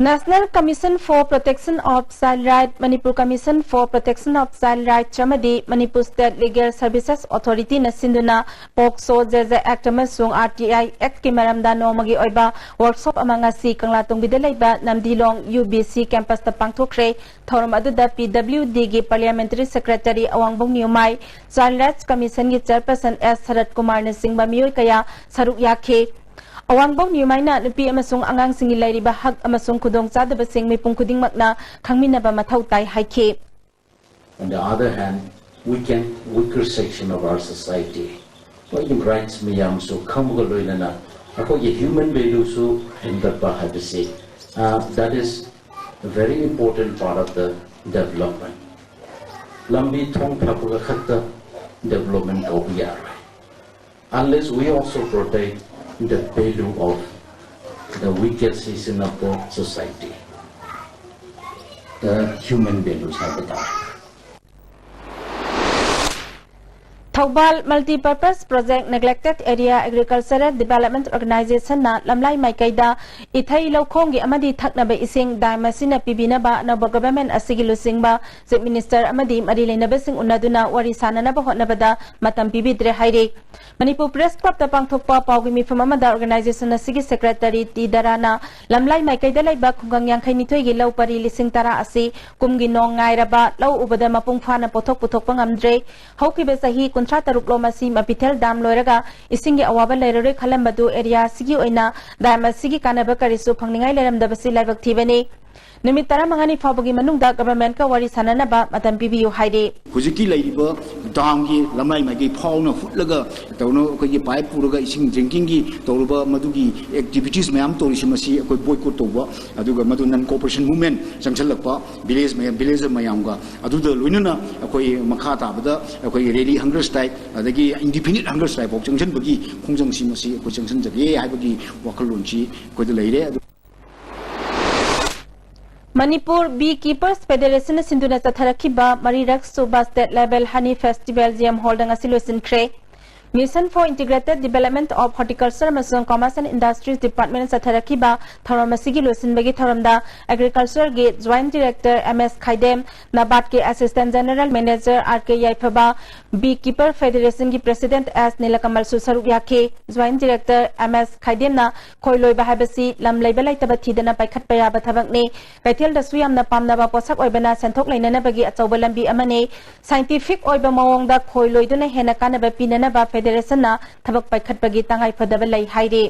National Commission for Protection of Child Right, Manipur Commission for Protection of Child Rights ꯑꯃꯗꯤ Manipur State Legal Services Authority ꯅ ꯁꯤꯟꯗꯨꯅ POCSO, JJ Act ꯑꯃꯁꯨꯡ RTI Act ꯀꯤ ꯃꯔꯝꯗ ꯅꯣꯡꯃꯒꯤ ꯑꯣꯏꯕ workshop ꯑꯃ ꯉꯁꯤ ꯀꯪꯂꯥꯇꯣꯡꯕꯤꯗ ꯂꯩꯕ ꯅꯝꯗꯤꯂꯣꯡ UBC campus ꯇ ꯄꯥꯡꯊꯣꯛꯈ꯭ꯔꯦ꯫ ꯊꯧꯔꯝ ꯑꯗꯨꯗ PWD ꯒꯤ Parliamentary Secretary ꯑꯋꯥꯡꯕꯧ ꯅꯤꯌꯨꯃꯥꯏ, Child Rights Commission ꯒꯤ Chairperson S ꯁꯔꯠ ꯀꯨꯃꯥꯔꯅ ꯆꯤꯡꯕ ꯃꯤꯑꯣꯏ ꯀꯌꯥ ꯁꯔꯨꯛ ꯌꯥꯈꯤ꯫ ꯑꯋꯥꯡꯕꯧ ꯅꯤꯌꯨꯃꯥꯏꯅ ꯅꯨꯄꯤ ꯑꯃꯁꯨꯡ ꯑꯉꯥꯡꯁꯤꯡꯒꯤ ꯂꯩꯔꯤꯕ ꯍꯛ ꯑꯃꯁꯨꯡ ꯈꯨꯗꯣꯡꯆꯥꯗꯕꯁꯤꯡ ꯃꯤꯄꯨꯝ ꯈꯨꯗꯤꯡꯃꯛꯅ ꯈꯪꯃꯤꯟꯅꯕ ꯃꯊꯧ ꯇꯥꯏ ꯍꯥꯏꯈꯤ꯫ On the other hand, weakened, weaker section of our society, ꯃꯣꯏꯒꯤ rights ꯃꯌꯥꯝꯁꯨ ꯈꯪꯕꯒ ꯂꯣꯏꯅꯅ ꯑꯩꯈꯣꯏꯒꯤ human value ꯁꯨ ꯍꯦꯟꯒꯠꯄ ꯍꯥꯏꯕꯁꯤ, uh, that is a very important part of the development. ꯂꯝꯕꯤ ꯊꯣꯡ ꯐꯕꯒ ꯈꯛꯇ development ꯀꯧꯕ ꯌꯥꯔꯣꯏ, unless we also protect the value of the weaker section of the society, the human values ꯍꯥꯏꯕ ꯇꯥꯔꯦ꯫ Thoubal Multipurpose Project Neglected Area Agricultural Development Organization ꯅ ꯂꯝꯂꯥꯏ ꯃꯥꯏꯀꯩꯗ ꯏꯊꯩ ꯂꯧꯈꯣꯡꯒꯤ ꯑꯃꯗꯤ ꯊꯛꯅꯕ ꯏꯁꯤꯡ dam ꯑꯁꯤꯅ ꯄꯤꯕꯤꯅꯕ ꯑꯅꯧꯕ government ꯑꯁꯤꯒꯤ ꯂꯨꯆꯤꯡꯕ Chief Minister ꯑꯃꯗꯤ ꯃꯔꯤ ꯂꯩꯅꯕꯁꯤꯡ ꯎꯅꯗꯨꯅ ꯋꯥꯔꯤ ꯁꯥꯅꯅꯕ ꯍꯣꯠꯅꯕꯗ ꯃꯇꯝ ꯄꯤꯕꯤꯗ꯭ꯔꯦ ꯍꯥꯏꯔꯤ꯫ ꯃꯅꯤꯄꯨꯔ Press Club ꯇ ꯄꯥꯡꯊꯣꯛꯄ ꯄꯥꯎꯒꯤ ꯃꯤꯐꯝ ꯑꯃꯗ organization ꯑꯁꯤꯒꯤ Secretary ꯇꯤ ꯗꯔꯥꯅ ꯂꯝꯂꯥꯏ ꯃꯥꯏꯀꯩꯗ ꯂꯩꯕ ꯈꯨꯡꯒꯪ ꯌꯥꯡꯈꯩ ꯅꯤꯊꯣꯏꯒꯤ ꯂꯧ ꯄꯔꯤ ꯂꯤꯁꯤꯡ ꯇꯔꯥ ꯑꯁꯤ ꯀꯨꯝꯒꯤ ꯅꯣꯡ ꯉꯥꯏꯔꯕ ꯂꯧ ꯎꯕꯗ ꯃꯄꯨꯡ ꯐꯥꯅ ꯄꯣꯠꯊꯣꯛ ꯄꯨꯊꯣꯛꯄ ꯉꯝꯗ꯭ꯔꯦ꯫ ꯍꯧꯈꯤꯕ ꯆꯍꯤ ꯀꯨꯟꯊ꯭ꯔꯥ ꯇꯔꯨꯛ ꯂꯣꯝ ꯑꯁꯤ ꯃꯄꯤꯊꯦꯜ dam ꯂꯣꯏꯔꯒ ꯏꯁꯤꯡꯒꯤ ꯑꯋꯥꯕ ꯂꯩꯔꯔꯣꯏ ꯈꯜꯂꯝꯕꯗꯨ area ꯑꯁꯤꯒꯤ ꯑꯣꯏꯅ dam ꯑꯁꯤꯒꯤ ꯀꯥꯟꯅꯕ ꯀꯔꯤꯁꯨ ꯐꯪꯅꯤꯡꯉꯥꯏ ꯂꯩꯔꯝꯗꯕꯁꯤ ꯂꯥꯏꯕꯛ ꯊꯤꯕꯅꯤ꯫ ꯅꯨꯃꯤꯠ ꯇꯔꯥꯃꯉꯥꯅꯤ ꯐꯥꯎꯕꯒꯤ ꯃꯅꯨꯡꯗ government ꯀ ꯋꯥꯔꯤ ꯁꯥꯅꯅꯕ ꯃꯇꯝ ꯄꯤꯕꯤꯌꯨ ꯍꯥꯏꯔꯤ꯫ ꯍꯧꯖꯤꯛꯀꯤ ꯂꯩꯔꯤꯕ dam ꯒꯤ ꯂꯝꯂꯥꯏ ꯃꯥꯏꯀꯩ ꯐꯥꯎꯅ ꯍꯨꯠꯂꯒ ꯇꯧꯅ ꯑꯩꯈꯣꯏꯒꯤ pipe ꯄꯨꯔꯒ ꯏꯁꯤꯡ drinking ꯒꯤ ꯇꯧꯔꯨꯕ ꯃꯗꯨꯒꯤ activities ꯃꯌꯥꯝ ꯇꯧꯔꯤꯁꯤ ꯃꯁꯤ ꯑꯩꯈꯣꯏ boycott ꯇꯧꯕ, ꯑꯗꯨꯒ ꯃꯗꯨ non cooperation movement ꯆꯪꯁꯤꯜꯂꯛꯄ village ꯃꯌꯥꯝ, village ꯃꯌꯥꯝꯒ ꯑꯗꯨꯗ ꯂꯣꯏꯅꯅ ꯑꯩꯈꯣꯏ ꯃꯈꯥ ꯇꯥꯕꯗ ꯑꯩꯈꯣꯏ rally hunger strike ꯑꯗꯒꯤ indefinite hunger strike ꯐꯥꯎ ꯆꯪꯁꯤꯟꯕꯒꯤ ꯈꯣꯡꯖꯪꯁꯤ ꯃꯁꯤ ꯑꯩꯈꯣꯏ ꯆꯪꯁꯤꯟꯖꯒꯦ ꯍꯥꯏꯕꯒꯤ ꯋꯥꯈꯜꯂꯣꯟꯁꯤ ꯑꯩꯈꯣꯏꯗ ꯂꯩꯔꯦ꯫ ꯑꯗꯨ Manipur Beekeepers Federation ꯅ ꯁꯤꯟꯗꯨꯅ ꯆꯠꯊꯔꯛꯈꯤꯕ ꯃꯔꯤꯔꯛ ꯁꯨꯕ State Level Honey Festival G M Hall ꯗ ꯉꯁꯤ ꯂꯣꯏꯁꯤꯟꯈ꯭ꯔꯦ꯫ Mission for Integrated Development of Horticulture ꯑꯃꯁꯨꯡ Commerce and Industries Department ꯆꯠꯊꯔꯛꯈꯤꯕ ꯊꯧꯔꯝ ꯑꯁꯤꯒꯤ ꯂꯣꯏꯁꯤꯟꯕꯒꯤ ꯊꯧꯔꯝꯗ Agricultureꯒꯤ Joint Director M S ꯈꯥꯏꯗꯦꯝ, NABARDꯀꯤ Assistant General Manager R K ꯌꯥꯏꯐꯕ, Beekeeper Federationꯒꯤ President S ꯅꯤꯂꯀꯃꯜꯁꯨ ꯁꯔꯨꯛ ꯌꯥꯈꯤ꯫ Joint Director M S ꯈꯥꯏꯗꯦꯝꯅ ꯈꯣꯏ ꯂꯣꯏꯕ ꯍꯥꯏꯕꯁꯤ ꯂꯝ ꯂꯩꯕ ꯂꯩꯇꯕ ꯊꯤꯗꯅ ꯄꯥꯏꯈꯠꯄ ꯌꯥꯕ ꯊꯕꯛꯅꯤ꯫ ꯀꯩꯊꯦꯜꯗꯁꯨ ꯌꯥꯝꯅ ꯄꯥꯝꯅꯕ ꯄꯣꯠꯁꯛ ꯑꯣꯏꯕꯅ ꯁꯦꯟꯊꯣꯛ ꯂꯩꯅꯅꯕꯒꯤ ꯑꯆꯧꯕ ꯂꯝꯕꯤ ꯑꯃꯅꯤ꯫ Scientific ꯑꯣꯏꯕ ꯃꯑꯣꯡꯗ ꯈꯣꯏ ꯂꯣꯏꯗꯨꯅ ꯍꯦꯟꯅ ꯀꯥꯟꯅꯕ ꯄꯤꯅꯅꯕ Federationꯅ ꯊꯕꯛ ꯄꯥꯏꯈꯠꯄꯒꯤ ꯇꯉꯥꯏꯐꯗꯕ ꯂꯩ ꯍꯥꯏꯔꯤ꯫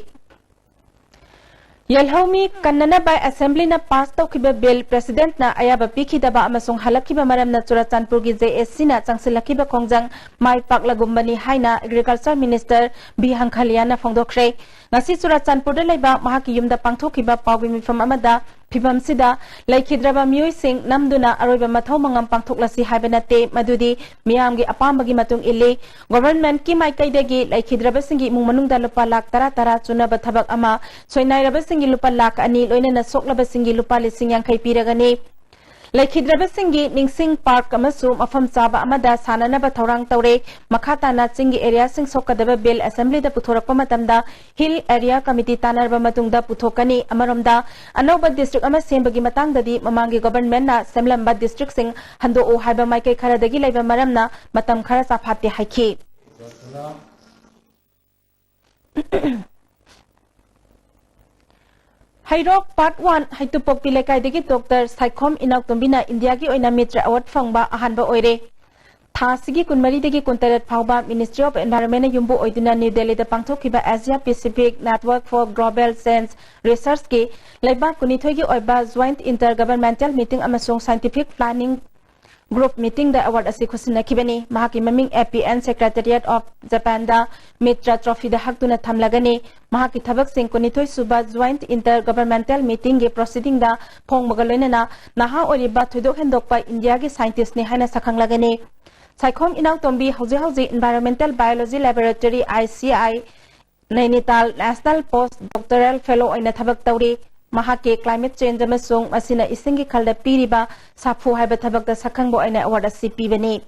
ꯌꯦꯜꯍꯧꯃꯤ ꯀꯟꯅꯅꯕ Assemblyꯅ pass ꯇꯧꯈꯤꯕ bill Presidentꯅ ꯑꯌꯥꯕ ꯄꯤꯈꯤꯗꯕ ꯑꯃꯁꯨꯡ ꯍꯜꯂꯛꯈꯤꯕ ꯃꯔꯝꯅ ꯆꯨꯔꯆꯥꯟꯄꯨꯔꯒꯤ JACꯅ ꯆꯪꯁꯤꯜꯂꯛꯈꯤꯕ ꯈꯣꯡꯖꯪ ꯃꯥꯏ ꯄꯥꯛꯂꯒꯨꯝꯕꯅꯤ ꯍꯥꯏꯅ Agriculture Minister B ꯍꯪꯈꯥꯂꯤꯌꯥꯅ ꯐꯣꯡꯗꯣꯛꯈ꯭ꯔꯦ꯫ ꯉꯁꯤ ꯆꯨꯔꯆꯥꯟꯄꯨꯔꯗ ꯂꯩꯕ ꯃꯍꯥꯛꯀꯤ ꯌꯨꯝꯗ ꯄꯥꯡꯊꯣꯛꯈꯤꯕ ꯄꯥꯎꯒꯤ ꯃꯤꯐꯝ ꯑꯃꯗ ꯐꯤꯕꯝꯁꯤꯗ ꯂꯩꯈꯤꯗ꯭ꯔꯕ ꯃꯤꯑꯣꯏꯁꯤꯡ ꯅꯝꯗꯨꯅ ꯑꯔꯣꯏꯕ ꯃꯊꯧ ꯃꯉꯝ ꯄꯥꯡꯊꯣꯛꯂꯁꯤ ꯍꯥꯏꯕ ꯅꯠꯇꯦ, ꯃꯗꯨꯗꯤ ꯃꯤꯌꯥꯝꯒꯤ ꯑꯄꯥꯝꯕꯒꯤ ꯃꯇꯨꯡ ꯏꯜꯂꯤ꯫ Governmentꯀꯤ ꯃꯥꯏꯀꯩꯗꯒꯤ ꯂꯩꯈꯤꯗ꯭ꯔꯕꯁꯤꯡꯒꯤ ꯏꯃꯨꯡ ꯃꯅꯨꯡꯗ ꯂꯨꯄꯥ ꯂꯥꯈ ꯇꯔꯥ ꯇꯔꯥ ꯆꯨꯅꯕ ꯊꯕꯛ ꯑꯃ, ꯁꯣꯏꯅꯥꯏꯔꯕꯁꯤꯡꯒꯤ ꯂꯨꯄꯥ ꯂꯥꯈ ꯑꯅꯤ, ꯂꯣꯏꯅꯅ ꯁꯣꯛꯂꯕꯁꯤꯡꯒꯤ ꯂꯨꯄꯥ ꯂꯤꯁꯤꯡ ꯌꯥꯡꯈꯩ ꯄꯤꯔꯒꯅꯤ꯫ ꯂꯩꯈꯤꯗ꯭ꯔꯕꯁꯤꯡꯒꯤ ꯅꯤꯡꯁꯤꯡ park ꯑꯃꯁꯨ ꯃꯐꯝ ꯆꯥꯕ ꯑꯃꯗ ꯁꯥꯟꯅꯅꯕ ꯊꯧꯔꯥꯡ ꯇꯧꯔꯦ꯫ ꯃꯈꯥ ꯇꯥꯅ ꯆꯤꯡꯒꯤ areaꯁꯤꯡ ꯁꯣꯛꯀꯗꯕ bill Assemblyꯗ ꯄꯨꯊꯣꯔꯛꯄ ꯃꯇꯝꯗ Hill Area Committee ꯇꯥꯟꯅꯔꯕ ꯃꯇꯨꯡꯗ ꯄꯨꯊꯣꯛꯀꯅꯤ꯫ ꯑꯃꯔꯣꯝꯗ, ꯑꯅꯧꯕ district ꯑꯃ ꯁꯦꯝꯕꯒꯤ ꯃꯇꯥꯡꯗꯗꯤ ꯃꯃꯥꯡꯒꯤ governmentꯅ ꯁꯦꯝꯂꯝꯕ districtꯁꯤꯡ ꯍꯟꯗꯣꯛꯎ ꯍꯥꯏꯕ ꯃꯥꯏꯀꯩ ꯈꯔꯗꯒꯤ ꯂꯩꯕ ꯃꯔꯝꯅ ꯃꯇꯝ ꯈꯔ ꯆꯥꯐꯥꯠꯇꯦ ꯍꯥꯏꯈꯤ꯫ ꯍꯩꯔꯣꯛ Part One ꯍꯩꯇꯨꯄꯣꯛꯄꯤ ꯂꯩꯀꯥꯏꯗꯒꯤ Doctor ꯁꯥꯏꯈꯣꯝ ꯏꯅꯥꯎꯇꯣꯝꯕꯤꯅ ꯏꯟꯗꯤꯌꯥꯒꯤ ꯑꯣꯏꯅ Mitra Award ꯐꯪꯕ ꯑꯍꯥꯟꯕ ꯑꯣꯏꯔꯦ꯫ ꯊꯥ ꯑꯁꯤꯒꯤ ꯀꯨꯟꯃꯔꯤꯗꯒꯤ ꯀꯨꯟꯇꯔꯦꯠ ꯐꯥꯎꯕ Ministry of Environmentꯅ ꯌꯨꯝꯕꯨ ꯑꯣꯏꯗꯨꯅ ꯅ꯭ꯌꯨ ꯗꯦꯜꯂꯤꯗ ꯄꯥꯡꯊꯣꯛꯈꯤꯕ Asia Pacific Network for Global Change Researchꯀꯤ ꯂꯩꯕꯥꯛ ꯀꯨꯟꯅꯤꯊꯣꯏꯒꯤ ꯑꯣꯏꯕ Joint Inter Governmental Meeting ꯑꯃꯁꯨꯡ Scientific Planning Group Meetingꯗ award ꯑꯁꯤ ꯈꯨꯠꯁꯤꯟꯅꯈꯤꯕꯅꯤ꯫ ꯃꯍꯥꯛꯀꯤ ꯃꯃꯤꯡ APN Secretariat of Japanꯗ Mitra Trophyꯗ ꯍꯛꯇꯨꯅ ꯊꯝꯂꯒꯅꯤ꯫ ꯃꯍꯥꯛꯀꯤ ꯊꯕꯛꯁꯤꯡ ꯀꯨꯟꯅꯤꯊꯣꯏ ꯁꯨꯕ Joint Inter Governmental Meetingꯒꯤ proceedingꯗ ꯐꯣꯡꯕꯒ ꯂꯣꯏꯅꯅ ꯅꯍꯥ ꯑꯣꯏꯔꯤꯕ ꯊꯣꯏꯗꯣꯛ ꯍꯦꯟꯗꯣꯛꯄ ꯏꯟꯗꯤꯌꯥꯒꯤ scientistꯅꯤ ꯍꯥꯏꯅ ꯁꯛꯈꯪꯂꯒꯅꯤ꯫ ꯁꯥꯏꯈꯣꯝ ꯏꯅꯥꯎꯇꯣꯝꯕꯤ ꯍꯧꯖꯤꯛ ꯍꯧꯖꯤꯛ Environmental Biology Laboratory, ICI, Nainital National Post Doctoral Fellow ꯑꯣꯏꯅ ꯊꯕꯛ ꯇꯧꯔꯤ꯫ ꯃꯍꯥꯛꯀꯤ Climate Change ꯑꯃꯁꯨꯡ ꯃꯁꯤꯅ ꯏꯁꯤꯡꯒꯤ ꯈꯜꯗ ꯄꯤꯔꯤꯕ ꯁꯥꯐꯨ ꯍꯥꯏꯕ ꯊꯕꯛꯇ ꯁꯛꯈꯪꯕ ꯑꯣꯏꯅ award ꯑꯁꯤ ꯄꯤꯕꯅꯤ꯫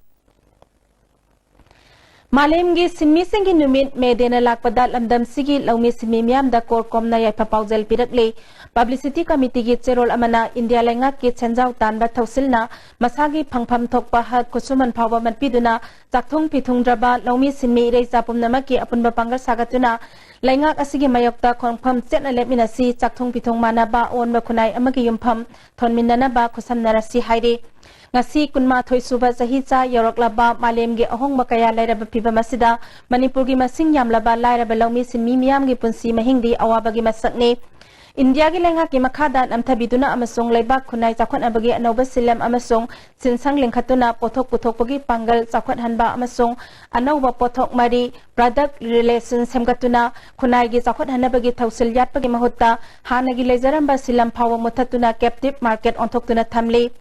ꯃꯥꯂꯦꯝꯒꯤ ꯁꯤꯟꯃꯤꯁꯤꯡꯒꯤ ꯅꯨꯃꯤꯠ ꯃꯦ ꯗꯦꯅ ꯂꯥꯛꯄꯗ ꯂꯝꯗꯝꯁꯤꯒꯤ ꯂꯧꯃꯤ ꯁꯤꯟꯃꯤ ꯃꯤꯌꯥꯝꯗ ꯀꯣꯔ ꯀꯣꯝꯅ ꯌꯥꯏꯐ ꯄꯥꯎꯖꯦꯜ ꯄꯤꯔꯛꯂꯤ꯫ Publicity Committeeꯒꯤ ꯆꯦꯔꯣꯜ ꯑꯃꯅ ꯏꯟꯗꯤꯌꯥ ꯂꯩꯉꯥꯛꯀꯤ ꯁꯦꯟꯖꯥꯎ ꯇꯥꯟꯕ ꯊꯧꯁꯤꯜꯅ ꯃꯁꯥꯒꯤ ꯐꯪꯐꯝ ꯊꯣꯛꯄ ꯍꯛ ꯈꯨꯠꯁꯨꯃꯟ ꯐꯥꯎꯕ ꯃꯠꯄꯤꯗꯨꯅ ꯆꯥꯛꯊꯨꯡ ꯐꯤꯊꯨꯡꯗ꯭ꯔꯕ ꯂꯧꯃꯤ ꯁꯤꯟꯃꯤ ꯏꯔꯩꯆꯥ ꯄꯨꯝꯅꯃꯛꯀꯤ ꯑꯄꯨꯟꯕ ꯄꯥꯡꯒꯜ ꯁꯥꯒꯠꯇꯨꯅ ꯂꯩꯉꯥꯛ ꯑꯁꯤꯒꯤ ꯃꯥꯌꯣꯛꯇ ꯈꯣꯡꯐꯝ ꯆꯦꯠꯅ ꯂꯦꯞꯃꯤꯟꯅꯁꯤ, ꯆꯥꯛꯊꯨꯡ ꯐꯤꯊꯨꯡ ꯃꯥꯟꯅꯕ ꯑꯑꯣꯟꯕ ꯈꯨꯟꯅꯥꯏ ꯑꯃꯒꯤ ꯌꯨꯝꯐꯝ ꯊꯣꯟꯃꯤꯟꯅꯅꯕ ꯈꯨꯠꯁꯝꯅꯔꯁꯤ ꯍꯥꯏꯔꯤ꯫ ꯉꯁꯤ ꯀꯨꯟꯃꯥꯊꯣꯏ ꯁꯨꯕ ꯆꯍꯤꯆꯥ ꯌꯧꯔꯛꯂꯕ ꯃꯥꯂꯦꯝꯒꯤ ꯑꯍꯣꯡꯕ ꯀꯌꯥ ꯂꯩꯔꯕ ꯐꯤꯕꯝ ꯑꯁꯤꯗ ꯃꯅꯤꯄꯨꯔꯒꯤ ꯃꯁꯤꯡ ꯌꯥꯝꯂꯕ ꯂꯥꯏꯔꯕ ꯂꯧꯃꯤ ꯁꯤꯟꯃꯤ ꯃꯤꯌꯥꯝꯒꯤ ꯄꯨꯟꯁꯤ ꯃꯍꯤꯡꯗꯤ ꯑꯋꯥꯕꯒꯤ ꯃꯁꯛꯅꯤ꯫ ꯏꯟꯗꯤꯌꯥꯒꯤ ꯂꯩꯉꯥꯛꯀꯤ ꯃꯈꯥꯗ ꯅꯝꯊꯕꯤꯗꯨꯅ ꯑꯃꯁꯨꯡ ꯂꯩꯕꯥꯛ ꯈꯨꯟꯅꯥꯏ ꯆꯥꯎꯈꯠꯅꯕꯒꯤ ꯑꯅꯧꯕ ꯁꯤꯂꯝ ꯑꯃꯁꯨꯡ ꯁꯤꯟꯁꯪ ꯂꯤꯡꯈꯠꯇꯨꯅ ꯄꯣꯠꯊꯣꯛ ꯄꯨꯊꯣꯛꯄꯒꯤ ꯄꯥꯡꯒꯜ ꯆꯥꯎꯈꯠꯍꯟꯕ ꯑꯃꯁꯨꯡ ꯑꯅꯧꯕ ꯄꯣꯠꯊꯣꯛ ꯃꯔꯤ, product relation, ꯁꯦꯝꯒꯠꯇꯨꯅ ꯈꯨꯟꯅꯥꯏꯒꯤ ꯆꯥꯎꯈꯠꯍꯟꯅꯕꯒꯤ ꯊꯧꯁꯤꯜ ꯌꯥꯠꯄꯒꯤ ꯃꯍꯨꯠꯇ ꯍꯥꯟꯅꯒꯤ ꯂꯩꯖꯔꯝꯕ ꯁꯤꯂꯝ ꯐꯥꯎꯕ ꯃꯨꯠꯊꯠꯇꯨꯅ captive market ꯑꯣꯟꯊꯣꯛꯇꯨꯅ ꯊꯝꯂꯤ꯫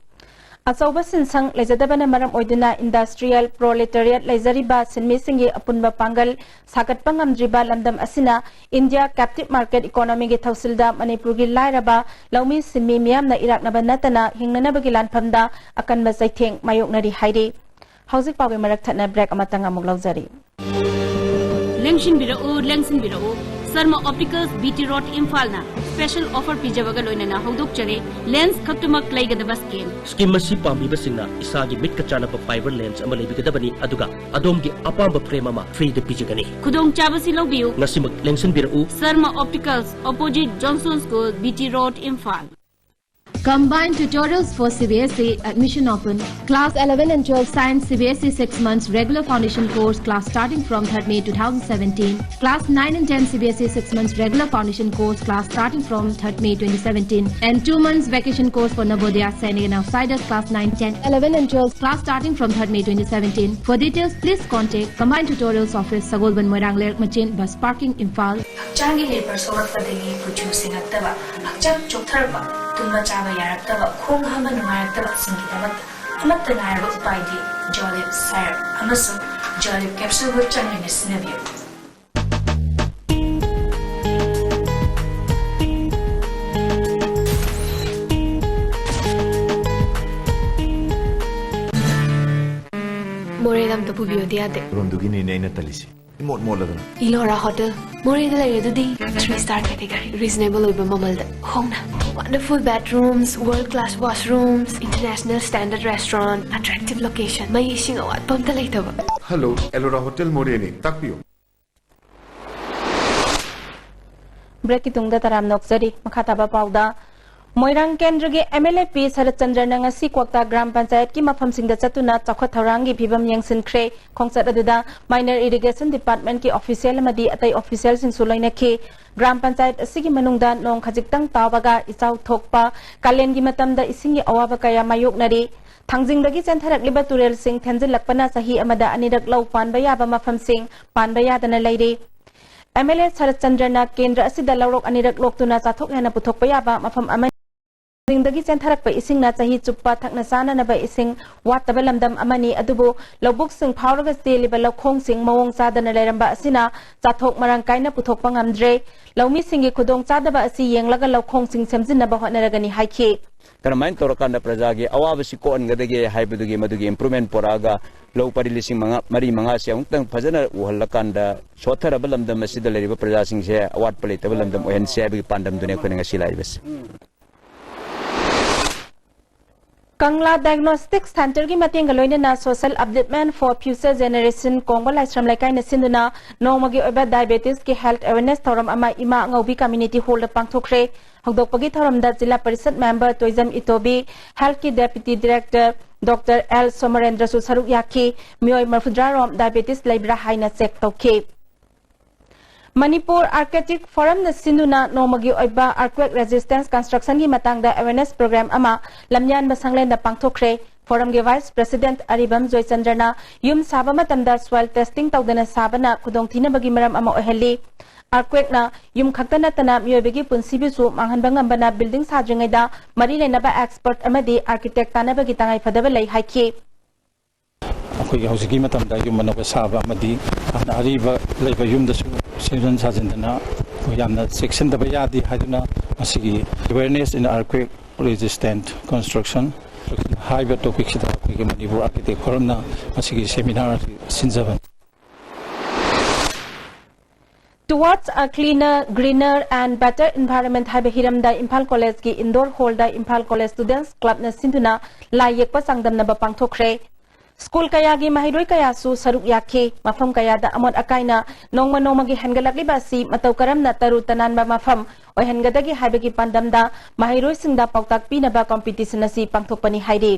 ꯑꯆꯧꯕ ꯁꯤꯟꯁꯪ ꯂꯩꯖꯗꯕꯅ ꯃꯔꯝ ꯑꯣꯏꯗꯨꯅ industrial proletariat ꯂꯩꯖꯔꯤꯕ ꯁꯤꯟꯃꯤꯁꯤꯡꯒꯤ ꯑꯄꯨꯟꯕ ꯄꯥꯡꯒꯜ ꯁꯥꯒꯠꯄ ꯉꯝꯗ꯭ꯔꯤꯕ ꯂꯝꯗꯝ ꯑꯁꯤꯅ ꯏꯟꯗꯤꯌꯥ captive market economyꯒꯤ ꯊꯧꯁꯤꯜꯗ ꯃꯅꯤꯄꯨꯔꯒꯤ ꯂꯥꯏꯔꯕ ꯂꯧꯃꯤ ꯁꯤꯟꯃꯤ ꯃꯤꯌꯥꯝꯅ ꯏꯔꯥꯛꯅꯕ ꯅꯠꯇꯅ ꯍꯤꯡꯅꯅꯕꯒꯤ ꯂꯥꯟꯐꯝꯗ ꯑꯀꯟꯕ ꯆꯩꯊꯦꯡ ꯃꯥꯌꯣꯛꯅꯔꯤ ꯍꯥꯏꯔꯤ꯫ ꯍꯧꯖꯤꯛ ꯄꯥꯎꯒꯤ ꯃꯔꯛ ꯊꯠꯅ break ꯑꯃꯇꯪ ꯑꯃꯨꯛ ꯂꯧꯖꯔꯤ꯫ ꯂꯦꯡꯁꯤꯟꯕꯤꯔꯛꯎ, ꯂꯦꯡꯁꯤꯟꯕꯤꯔꯛꯎ꯫ Sharma Opticals, B T Road, ꯏꯝꯐꯥꯜꯅ special offer ꯄꯤꯖꯕꯒ ꯂꯣꯏꯅꯅ ꯍꯧꯗꯣꯛꯆꯔꯤ꯫ Lens ꯈꯛꯇꯃꯛ ꯂꯩꯒꯗꯕ scheme꯫ Scheme ꯑꯁꯤ ꯄꯥꯝꯕꯤꯕꯁꯤꯡꯅ ꯏꯁꯥꯒꯤ ꯃꯤꯠꯀ ꯆꯥꯟꯅꯕ fiber lens ꯑꯃ ꯂꯩꯕꯤꯒꯗꯕꯅꯤ, ꯑꯗꯨꯒ ꯑꯗꯣꯝꯒꯤ ꯑꯄꯥꯝꯕ frame ꯑꯃ freeꯗ ꯄꯤꯖꯒꯅꯤ꯫ ꯈꯨꯗꯣꯡꯆꯥꯕꯁꯤ ꯂꯧꯕꯤꯌꯨ꯫ ꯉꯁꯤꯃꯛ ꯂꯦꯡꯁꯤꯟꯕꯤꯔꯛꯎ꯫ Sharma Opticals, opposite Johnson School, B T Road, Imphal. Combined tutorials for C B S E, admission open. Class eleven and twelve science C B S E six months regular foundation course, class starting from third May two thousand seventeen. Class nine and ten C B S E six months regular foundation course, class starting from third May twenty seventeen. And two months vacation course for Navodaya, Sainik and outsiders, class nine, ten, eleven and twelve, class starting from third May twenty seventeen. For details, please contact Combined Tutorials Office, Sagolband, Moirang Lerak Machin, bus parking, Imphal. ꯍꯛꯆꯥꯡꯒꯤ ꯂꯦꯄꯔ ꯁꯣꯛꯂꯛꯄꯗꯒꯤ ꯀꯨꯆꯨ ꯁꯦꯡꯉꯛꯇꯕ, ꯍꯛꯆꯥꯡ ꯆꯣꯛꯊꯔꯛꯄ, ꯇꯨꯝꯕ ꯆꯥꯕ ꯌꯥꯔꯛꯇꯕ, ꯈꯣꯡ ꯍꯥꯝꯕ ꯅꯨꯡꯉꯥꯏꯔꯛꯇꯕꯁꯤꯡꯒꯤꯗꯃꯛꯇ ꯑꯃꯠꯇ ꯉꯥꯏꯔꯕ ꯎꯄꯥꯏꯗꯤ Jolib syrup ꯑꯃꯁꯨꯡ Jolib capsule ꯒ ꯆꯥꯡꯌꯦꯡꯅ ꯁꯤꯖꯤꯟꯅꯕꯤꯌꯨ꯫ ꯃꯣꯔꯦꯗ ꯑꯝꯇ ꯄꯨꯕꯤꯌꯣꯗꯤ ꯌꯥꯗꯦ꯫ ꯔꯣꯝꯗꯨꯒꯤꯅꯤꯅꯦ ꯑꯩꯅ ꯇꯜꯂꯤꯁꯦ꯫ ꯏꯃꯣꯠ ꯃꯣꯠꯂꯗꯅ꯫ ꯏꯂꯣꯔꯥ ꯍꯣꯇꯦꯜ, ꯃꯣꯔꯦꯗ ꯂꯩꯔꯦ ꯑꯗꯨꯗꯤ꯫ Three star category, reasonable ꯑꯣꯏꯕ ꯃꯃꯜꯗ ꯍꯣꯡꯅ꯫ Wonderful bathrooms, world class washrooms, international standard restaurant, attractive location, ꯃꯩ ꯏꯁꯤꯡ ꯑꯋꯥꯠꯄ ꯑꯝꯇ ꯂꯩꯇꯕ꯫ ꯍꯜꯂꯣ, ꯑꯦꯂꯣꯔꯥ ꯍꯣꯇꯦꯜ ꯃꯣꯔꯦꯅꯤ, ꯇꯥꯛꯄꯤꯌꯨ꯫ ꯕ꯭ꯔꯦꯛꯀꯤ ꯇꯨꯡꯗ ꯇꯔꯥꯝꯅ ꯑꯣꯛꯆꯔꯤ꯫ ꯃꯈꯥ ꯇꯥꯕ ꯄꯥꯎꯗ, ꯃꯣꯏꯔꯥꯡ ꯀꯦꯟꯗ꯭ꯔꯒꯤ ꯑꯦꯝ ꯑꯦꯜ ꯑꯦ ꯄꯤ ꯁꯔꯠꯆꯟꯗ꯭ꯔꯅ ꯉꯁꯤ ꯀ꯭ꯋꯥꯛꯇꯥ ꯒ꯭ꯔꯥꯝ ꯄꯟꯆꯥꯌꯠꯀꯤ ꯃꯐꯝꯁꯤꯡꯗ ꯆꯠꯇꯨꯅ ꯆꯥꯎꯈꯠ ꯊꯧꯔꯥꯡꯒꯤ ꯐꯤꯕꯝ ꯌꯦꯡꯁꯤꯟꯈ꯭ꯔꯦ꯫ ꯈꯣꯡꯆꯠ ꯑꯗꯨꯗ ꯃꯥꯏꯅꯔ ꯏꯔꯤꯒꯦꯁꯟ ꯗꯤꯄꯥꯔꯠꯃꯦꯟꯠꯀꯤ ꯑꯣꯐꯤꯁꯤꯌꯦꯜ ꯑꯃꯗꯤ ꯑꯇꯩ ꯑꯣꯐꯤꯁꯤꯌꯦꯜꯁꯤꯡꯁꯨ ꯂꯣꯏꯅꯈꯤ꯫ ꯒ꯭ꯔꯥꯝ ꯄꯟꯆꯥꯌꯠ ꯑꯁꯤꯒꯤ ꯃꯅꯨꯡꯗ ꯅꯣꯡ ꯈꯖꯤꯛꯇꯪ ꯇꯥꯕꯒ ꯏꯆꯥꯎ ꯊꯣꯛꯄ, ꯀꯥꯂꯦꯟꯒꯤ ꯃꯇꯝꯗ ꯏꯁꯤꯡꯒꯤ ꯑꯋꯥꯕ ꯀꯌꯥ ꯃꯥꯌꯣꯛꯅꯔꯤ꯫ ꯊꯥꯡꯖꯤꯡꯗꯒꯤ ꯆꯦꯟꯊꯔꯛꯂꯤꯕ ꯇꯨꯔꯦꯜꯁꯤꯡ ꯊꯦꯟꯖꯤꯜꯂꯛꯄꯅ ꯆꯍꯤ ꯑꯃꯗ ꯑꯅꯤꯔꯛ ꯂꯧ ꯄꯥꯟꯕ ꯌꯥꯕ ꯃꯐꯝꯁꯤꯡ ꯄꯥꯟꯕ ꯌꯥꯗꯅ ꯂꯩꯔꯤ꯫ ꯑꯦꯝ ꯑꯦꯜ ꯑꯦ ꯁꯔꯠꯆꯟꯗ꯭ꯔꯅ ꯀꯦꯟꯗ꯭ꯔ ꯑꯁꯤꯗ ꯂꯧꯔꯣꯛ ꯑꯅꯤꯔꯛ ꯂꯣꯛꯇꯨꯅ ꯆꯥꯊꯣꯛ ꯍꯦꯟꯅ ꯄꯨꯊꯣꯛꯄ ꯌꯥꯕ ꯃꯐꯝ ꯑꯃꯅꯤ꯫ ꯆꯤꯡꯗꯒꯤ ꯆꯦꯟꯊꯔꯛꯄ ꯏꯁꯤꯡꯅ ꯆꯍꯤ ꯆꯨꯞꯄ ꯊꯛꯅ ꯆꯥꯅꯅꯕ ꯏꯁꯤꯡ ꯋꯥꯠꯇꯕ ꯂꯝꯗꯝ ꯑꯃꯅꯤ, ꯑꯗꯨꯕꯨ ꯂꯧꯕꯨꯛꯁꯤꯡ ꯐꯥꯎꯔꯒ ꯆꯦꯜꯂꯤꯕ ꯂꯧꯈꯣꯡꯁꯤꯡ ꯃꯑꯣꯡ ꯆꯥꯗꯅ ꯂꯩꯔꯝꯕ ꯑꯁꯤꯅ ꯆꯥꯊꯣꯛ ꯃꯔꯥꯡ ꯀꯥꯏꯅ ꯄꯨꯊꯣꯛꯄ ꯉꯝꯗ꯭ꯔꯦ꯫ ꯂꯧꯃꯤꯁꯤꯡꯒꯤ ꯈꯨꯗꯣꯡꯆꯥꯗꯕ ꯑꯁꯤ ꯌꯦꯡꯂꯒ ꯂꯧꯈꯣꯡꯁꯤꯡ ꯁꯦꯝꯖꯤꯟꯅꯕ ꯍꯣꯠꯅꯔꯒꯅꯤ ꯍꯥꯏꯈꯤ꯫ ꯀꯔꯝꯍꯥꯏꯅ ꯇꯧꯔꯀꯥꯟꯗ ꯄ꯭ꯔꯖꯥꯒꯤ ꯑꯋꯥꯕꯁꯤ ꯀꯣꯛꯍꯟꯒꯗꯒꯦ ꯍꯥꯏꯕꯗꯨꯒꯤ ꯃꯗꯨꯒꯤ improvement ꯄꯨꯔꯛꯑꯒ ꯂꯧ ꯄꯔꯤ ꯂꯤꯁꯤꯡ ꯃꯉꯥ, ꯃꯔꯤ ꯃꯉꯥꯁꯤ ꯑꯃꯨꯛꯇꯪ ꯐꯖꯅ ꯎꯍꯜꯂꯀꯥꯟꯗ ꯁꯣꯠꯊꯔꯕ ꯂꯝꯗꯝ ꯑꯁꯤꯗ ꯂꯩꯔꯤꯕ ꯄ꯭ꯔꯖꯥꯁꯤꯡꯁꯦ ꯑꯋꯥꯠꯄ ꯂꯩꯇꯕ ꯂꯝꯗꯝ ꯑꯣꯏꯍꯟꯁꯤ ꯍꯥꯏꯕꯒꯤ ꯄꯥꯟꯗꯝꯗꯨꯅꯤ ꯑꯩꯈꯣꯏꯅ ꯉꯁꯤ ꯂꯥꯛꯏꯕꯁꯤ꯫ ꯀꯪꯂꯥ ꯗꯥꯏꯒꯅꯣꯁꯇꯤꯛ ꯁꯦꯟꯇꯔꯒꯤ ꯃꯇꯦꯡꯒ ꯂꯣꯏꯅꯅ Social Upliftment for Future Generation ꯀꯣꯡꯕ ꯂꯥꯏꯁ꯭ꯔꯝ ꯂꯩꯀꯥꯏꯅ ꯁꯤꯟꯗꯨꯅ ꯅꯣꯡꯃꯒꯤ ꯑꯣꯏꯕ ꯗꯥꯏꯕꯦꯇꯤꯁꯀꯤ ꯍꯦꯜꯊ ꯑꯦꯋꯦꯔꯅꯦꯁ ꯊꯧꯔꯝ ꯑꯃ ꯏꯃꯥ ꯑꯉꯧꯕꯤ ꯀꯝꯃ꯭ꯌꯨꯅꯤꯇꯤ ꯍꯣꯜꯗ ꯄꯥꯡꯊꯣꯛꯈ꯭ꯔꯦ꯫ ꯍꯧꯗꯣꯛꯄꯒꯤ ꯊꯧꯔꯝꯗ ꯖꯤꯂꯥ ꯄꯔꯤꯁꯠ ꯃꯦꯝꯕꯔ ꯇꯣꯏꯖꯝ ꯏꯇꯣꯕꯤ, ꯍꯦꯜꯊꯀꯤ ꯗꯦꯄ꯭ꯌꯨꯇꯤ ꯗꯤꯔꯦꯛꯇꯔ ꯗꯣꯛꯇꯔ ꯑꯦꯜ ꯁꯣꯃꯔꯦꯟꯗ꯭ꯔꯁꯨ ꯁꯔꯨꯛ ꯌꯥꯈꯤ꯫ ꯃꯤꯑꯣꯏ ꯃꯔꯐꯨꯇꯔꯥ ꯔꯣꯝ ꯗꯥꯏꯕꯦꯇꯤꯁ ꯂꯩꯕ꯭ꯔꯥ ꯍꯥꯏꯅ ꯆꯦꯛ ꯇꯧꯈꯤ꯫ ꯃꯅꯤꯄꯨꯔ ꯑꯥꯔꯀꯤꯇꯦꯛ ꯐꯣꯔꯝꯅ ꯁꯤꯟꯗꯨꯅ ꯅꯣꯡꯃꯒꯤ ꯑꯣꯏꯕ earthquake resistance constructionꯒꯤ ꯃꯇꯥꯡꯗ awareness program ꯑꯃ ꯂꯝꯌꯥꯟꯕ ꯁꯪꯂꯦꯟꯗ ꯄꯥꯡꯊꯣꯛꯈ꯭ꯔꯦ꯫ ꯐꯣꯔꯝꯒꯤ vice president ꯑꯔꯤꯕꯝ ꯖꯣꯏꯆꯟꯗ꯭ꯔꯅ ꯌꯨꯝ ꯁꯥꯕ ꯃꯇꯝꯗ soil testing ꯇꯧꯗꯅ ꯁꯥꯕꯅ ꯈꯨꯗꯣꯡꯊꯤꯅꯕꯒꯤ ꯃꯔꯝ ꯑꯃ ꯑꯣꯏꯍꯜꯂꯤ꯫ Earthquakeꯅ ꯌꯨꯝ ꯈꯛꯇ ꯅꯠꯇꯅ ꯃꯤꯑꯣꯏꯕꯒꯤ ꯄꯨꯟꯁꯤꯕꯨꯁꯨ ꯃꯥꯡꯍꯟꯕ ꯉꯝꯕꯅ building ꯁꯥꯗ꯭ꯔꯤꯉꯩꯗ ꯃꯔꯤ ꯂꯩꯅꯕ expert ꯑꯃꯗꯤ architect ꯇꯥꯟꯅꯕꯒꯤ ꯇꯉꯥꯏꯐꯗꯕ ꯂꯩ ꯍꯥꯏꯈꯤ꯫ ꯑꯩꯈꯣꯏꯒꯤ ꯍꯧꯖꯤꯛꯀꯤ ꯃꯇꯝꯗ ꯌꯨꯝ ꯑꯅꯧꯕ ꯁꯥꯕ ꯑꯃꯗꯤ ꯍꯥꯟꯅ ꯑꯔꯤꯕ ꯂꯩꯕ ꯌꯨꯝꯗꯁꯨ ꯁꯦꯝꯖꯤꯟ ꯁꯥꯖꯤꯟꯗꯅ ꯑꯩꯈꯣꯏ ꯌꯥꯝꯅ ꯆꯦꯛꯁꯤꯟꯗꯕ ꯌꯥꯗꯦ ꯍꯥꯏꯗꯨꯅ ꯃꯁꯤꯒꯤ awareness in earthquake resistant construction ꯍꯥꯏꯕ ꯇꯣꯄꯤꯛꯁꯤꯗ ꯑꯩꯈꯣꯏꯒꯤ ꯃꯅꯤꯄꯨꯔ ꯑꯥꯔꯀꯤꯇꯦꯛ ꯐꯣꯔꯝꯅ ꯃꯁꯤꯒꯤ ꯁꯦꯃꯤꯅꯥꯔ ꯑꯁꯤ ꯁꯤꯟꯖꯕꯅꯤ꯫ Towards a cleaner, greener and better environment ꯍꯥꯏꯕ ꯍꯤꯔꯝꯗ ꯏꯝꯐꯥꯜ ꯀꯣꯂꯦꯖꯀꯤ ꯏꯟꯗꯣꯔ ꯍꯣꯜꯗ ꯏꯝꯐꯥꯜ ꯀꯣꯂꯦꯖ ꯁ꯭ꯇꯨꯗꯦꯟꯠꯁ ꯀ꯭ꯂꯕꯅ ꯁꯤꯟꯗꯨꯅ ꯂꯥꯏ ꯌꯦꯛꯄ ꯆꯥꯡꯗꯝꯅꯕ ꯄꯥꯡꯊꯣꯛꯈ꯭ꯔꯦ꯫ ꯁ꯭ꯀꯨꯜ ꯀꯌꯥꯒꯤ ꯃꯍꯩꯔꯣꯏ ꯀꯌꯥꯁꯨ ꯁꯔꯨꯛ ꯌꯥꯈꯤ꯫ ꯃꯐꯝ ꯀꯌꯥꯗ ꯑꯃꯣꯠ ꯑꯀꯥꯏꯅ ꯅꯣꯡꯃ ꯅꯣꯡꯃꯒꯤ ꯍꯦꯟꯒꯠꯂꯛꯂꯤꯕ ꯑꯁꯤ ꯃꯇꯧ ꯀꯔꯝꯅ ꯇꯔꯨ ꯇꯅꯥꯟꯕ ꯃꯐꯝ ꯑꯣꯏꯍꯟꯒꯗꯒꯦ ꯍꯥꯏꯕꯒꯤ ꯄꯥꯟꯗꯝꯗ ꯃꯍꯩꯔꯣꯏꯁꯤꯡꯗ ꯄꯥꯎꯇꯥꯛ ꯄꯤꯅꯕ ꯀꯝꯄꯤꯇꯤꯁꯟ ꯑꯁꯤ ꯄꯥꯡꯊꯣꯛꯄꯅꯤ ꯍꯥꯏꯔꯤ꯫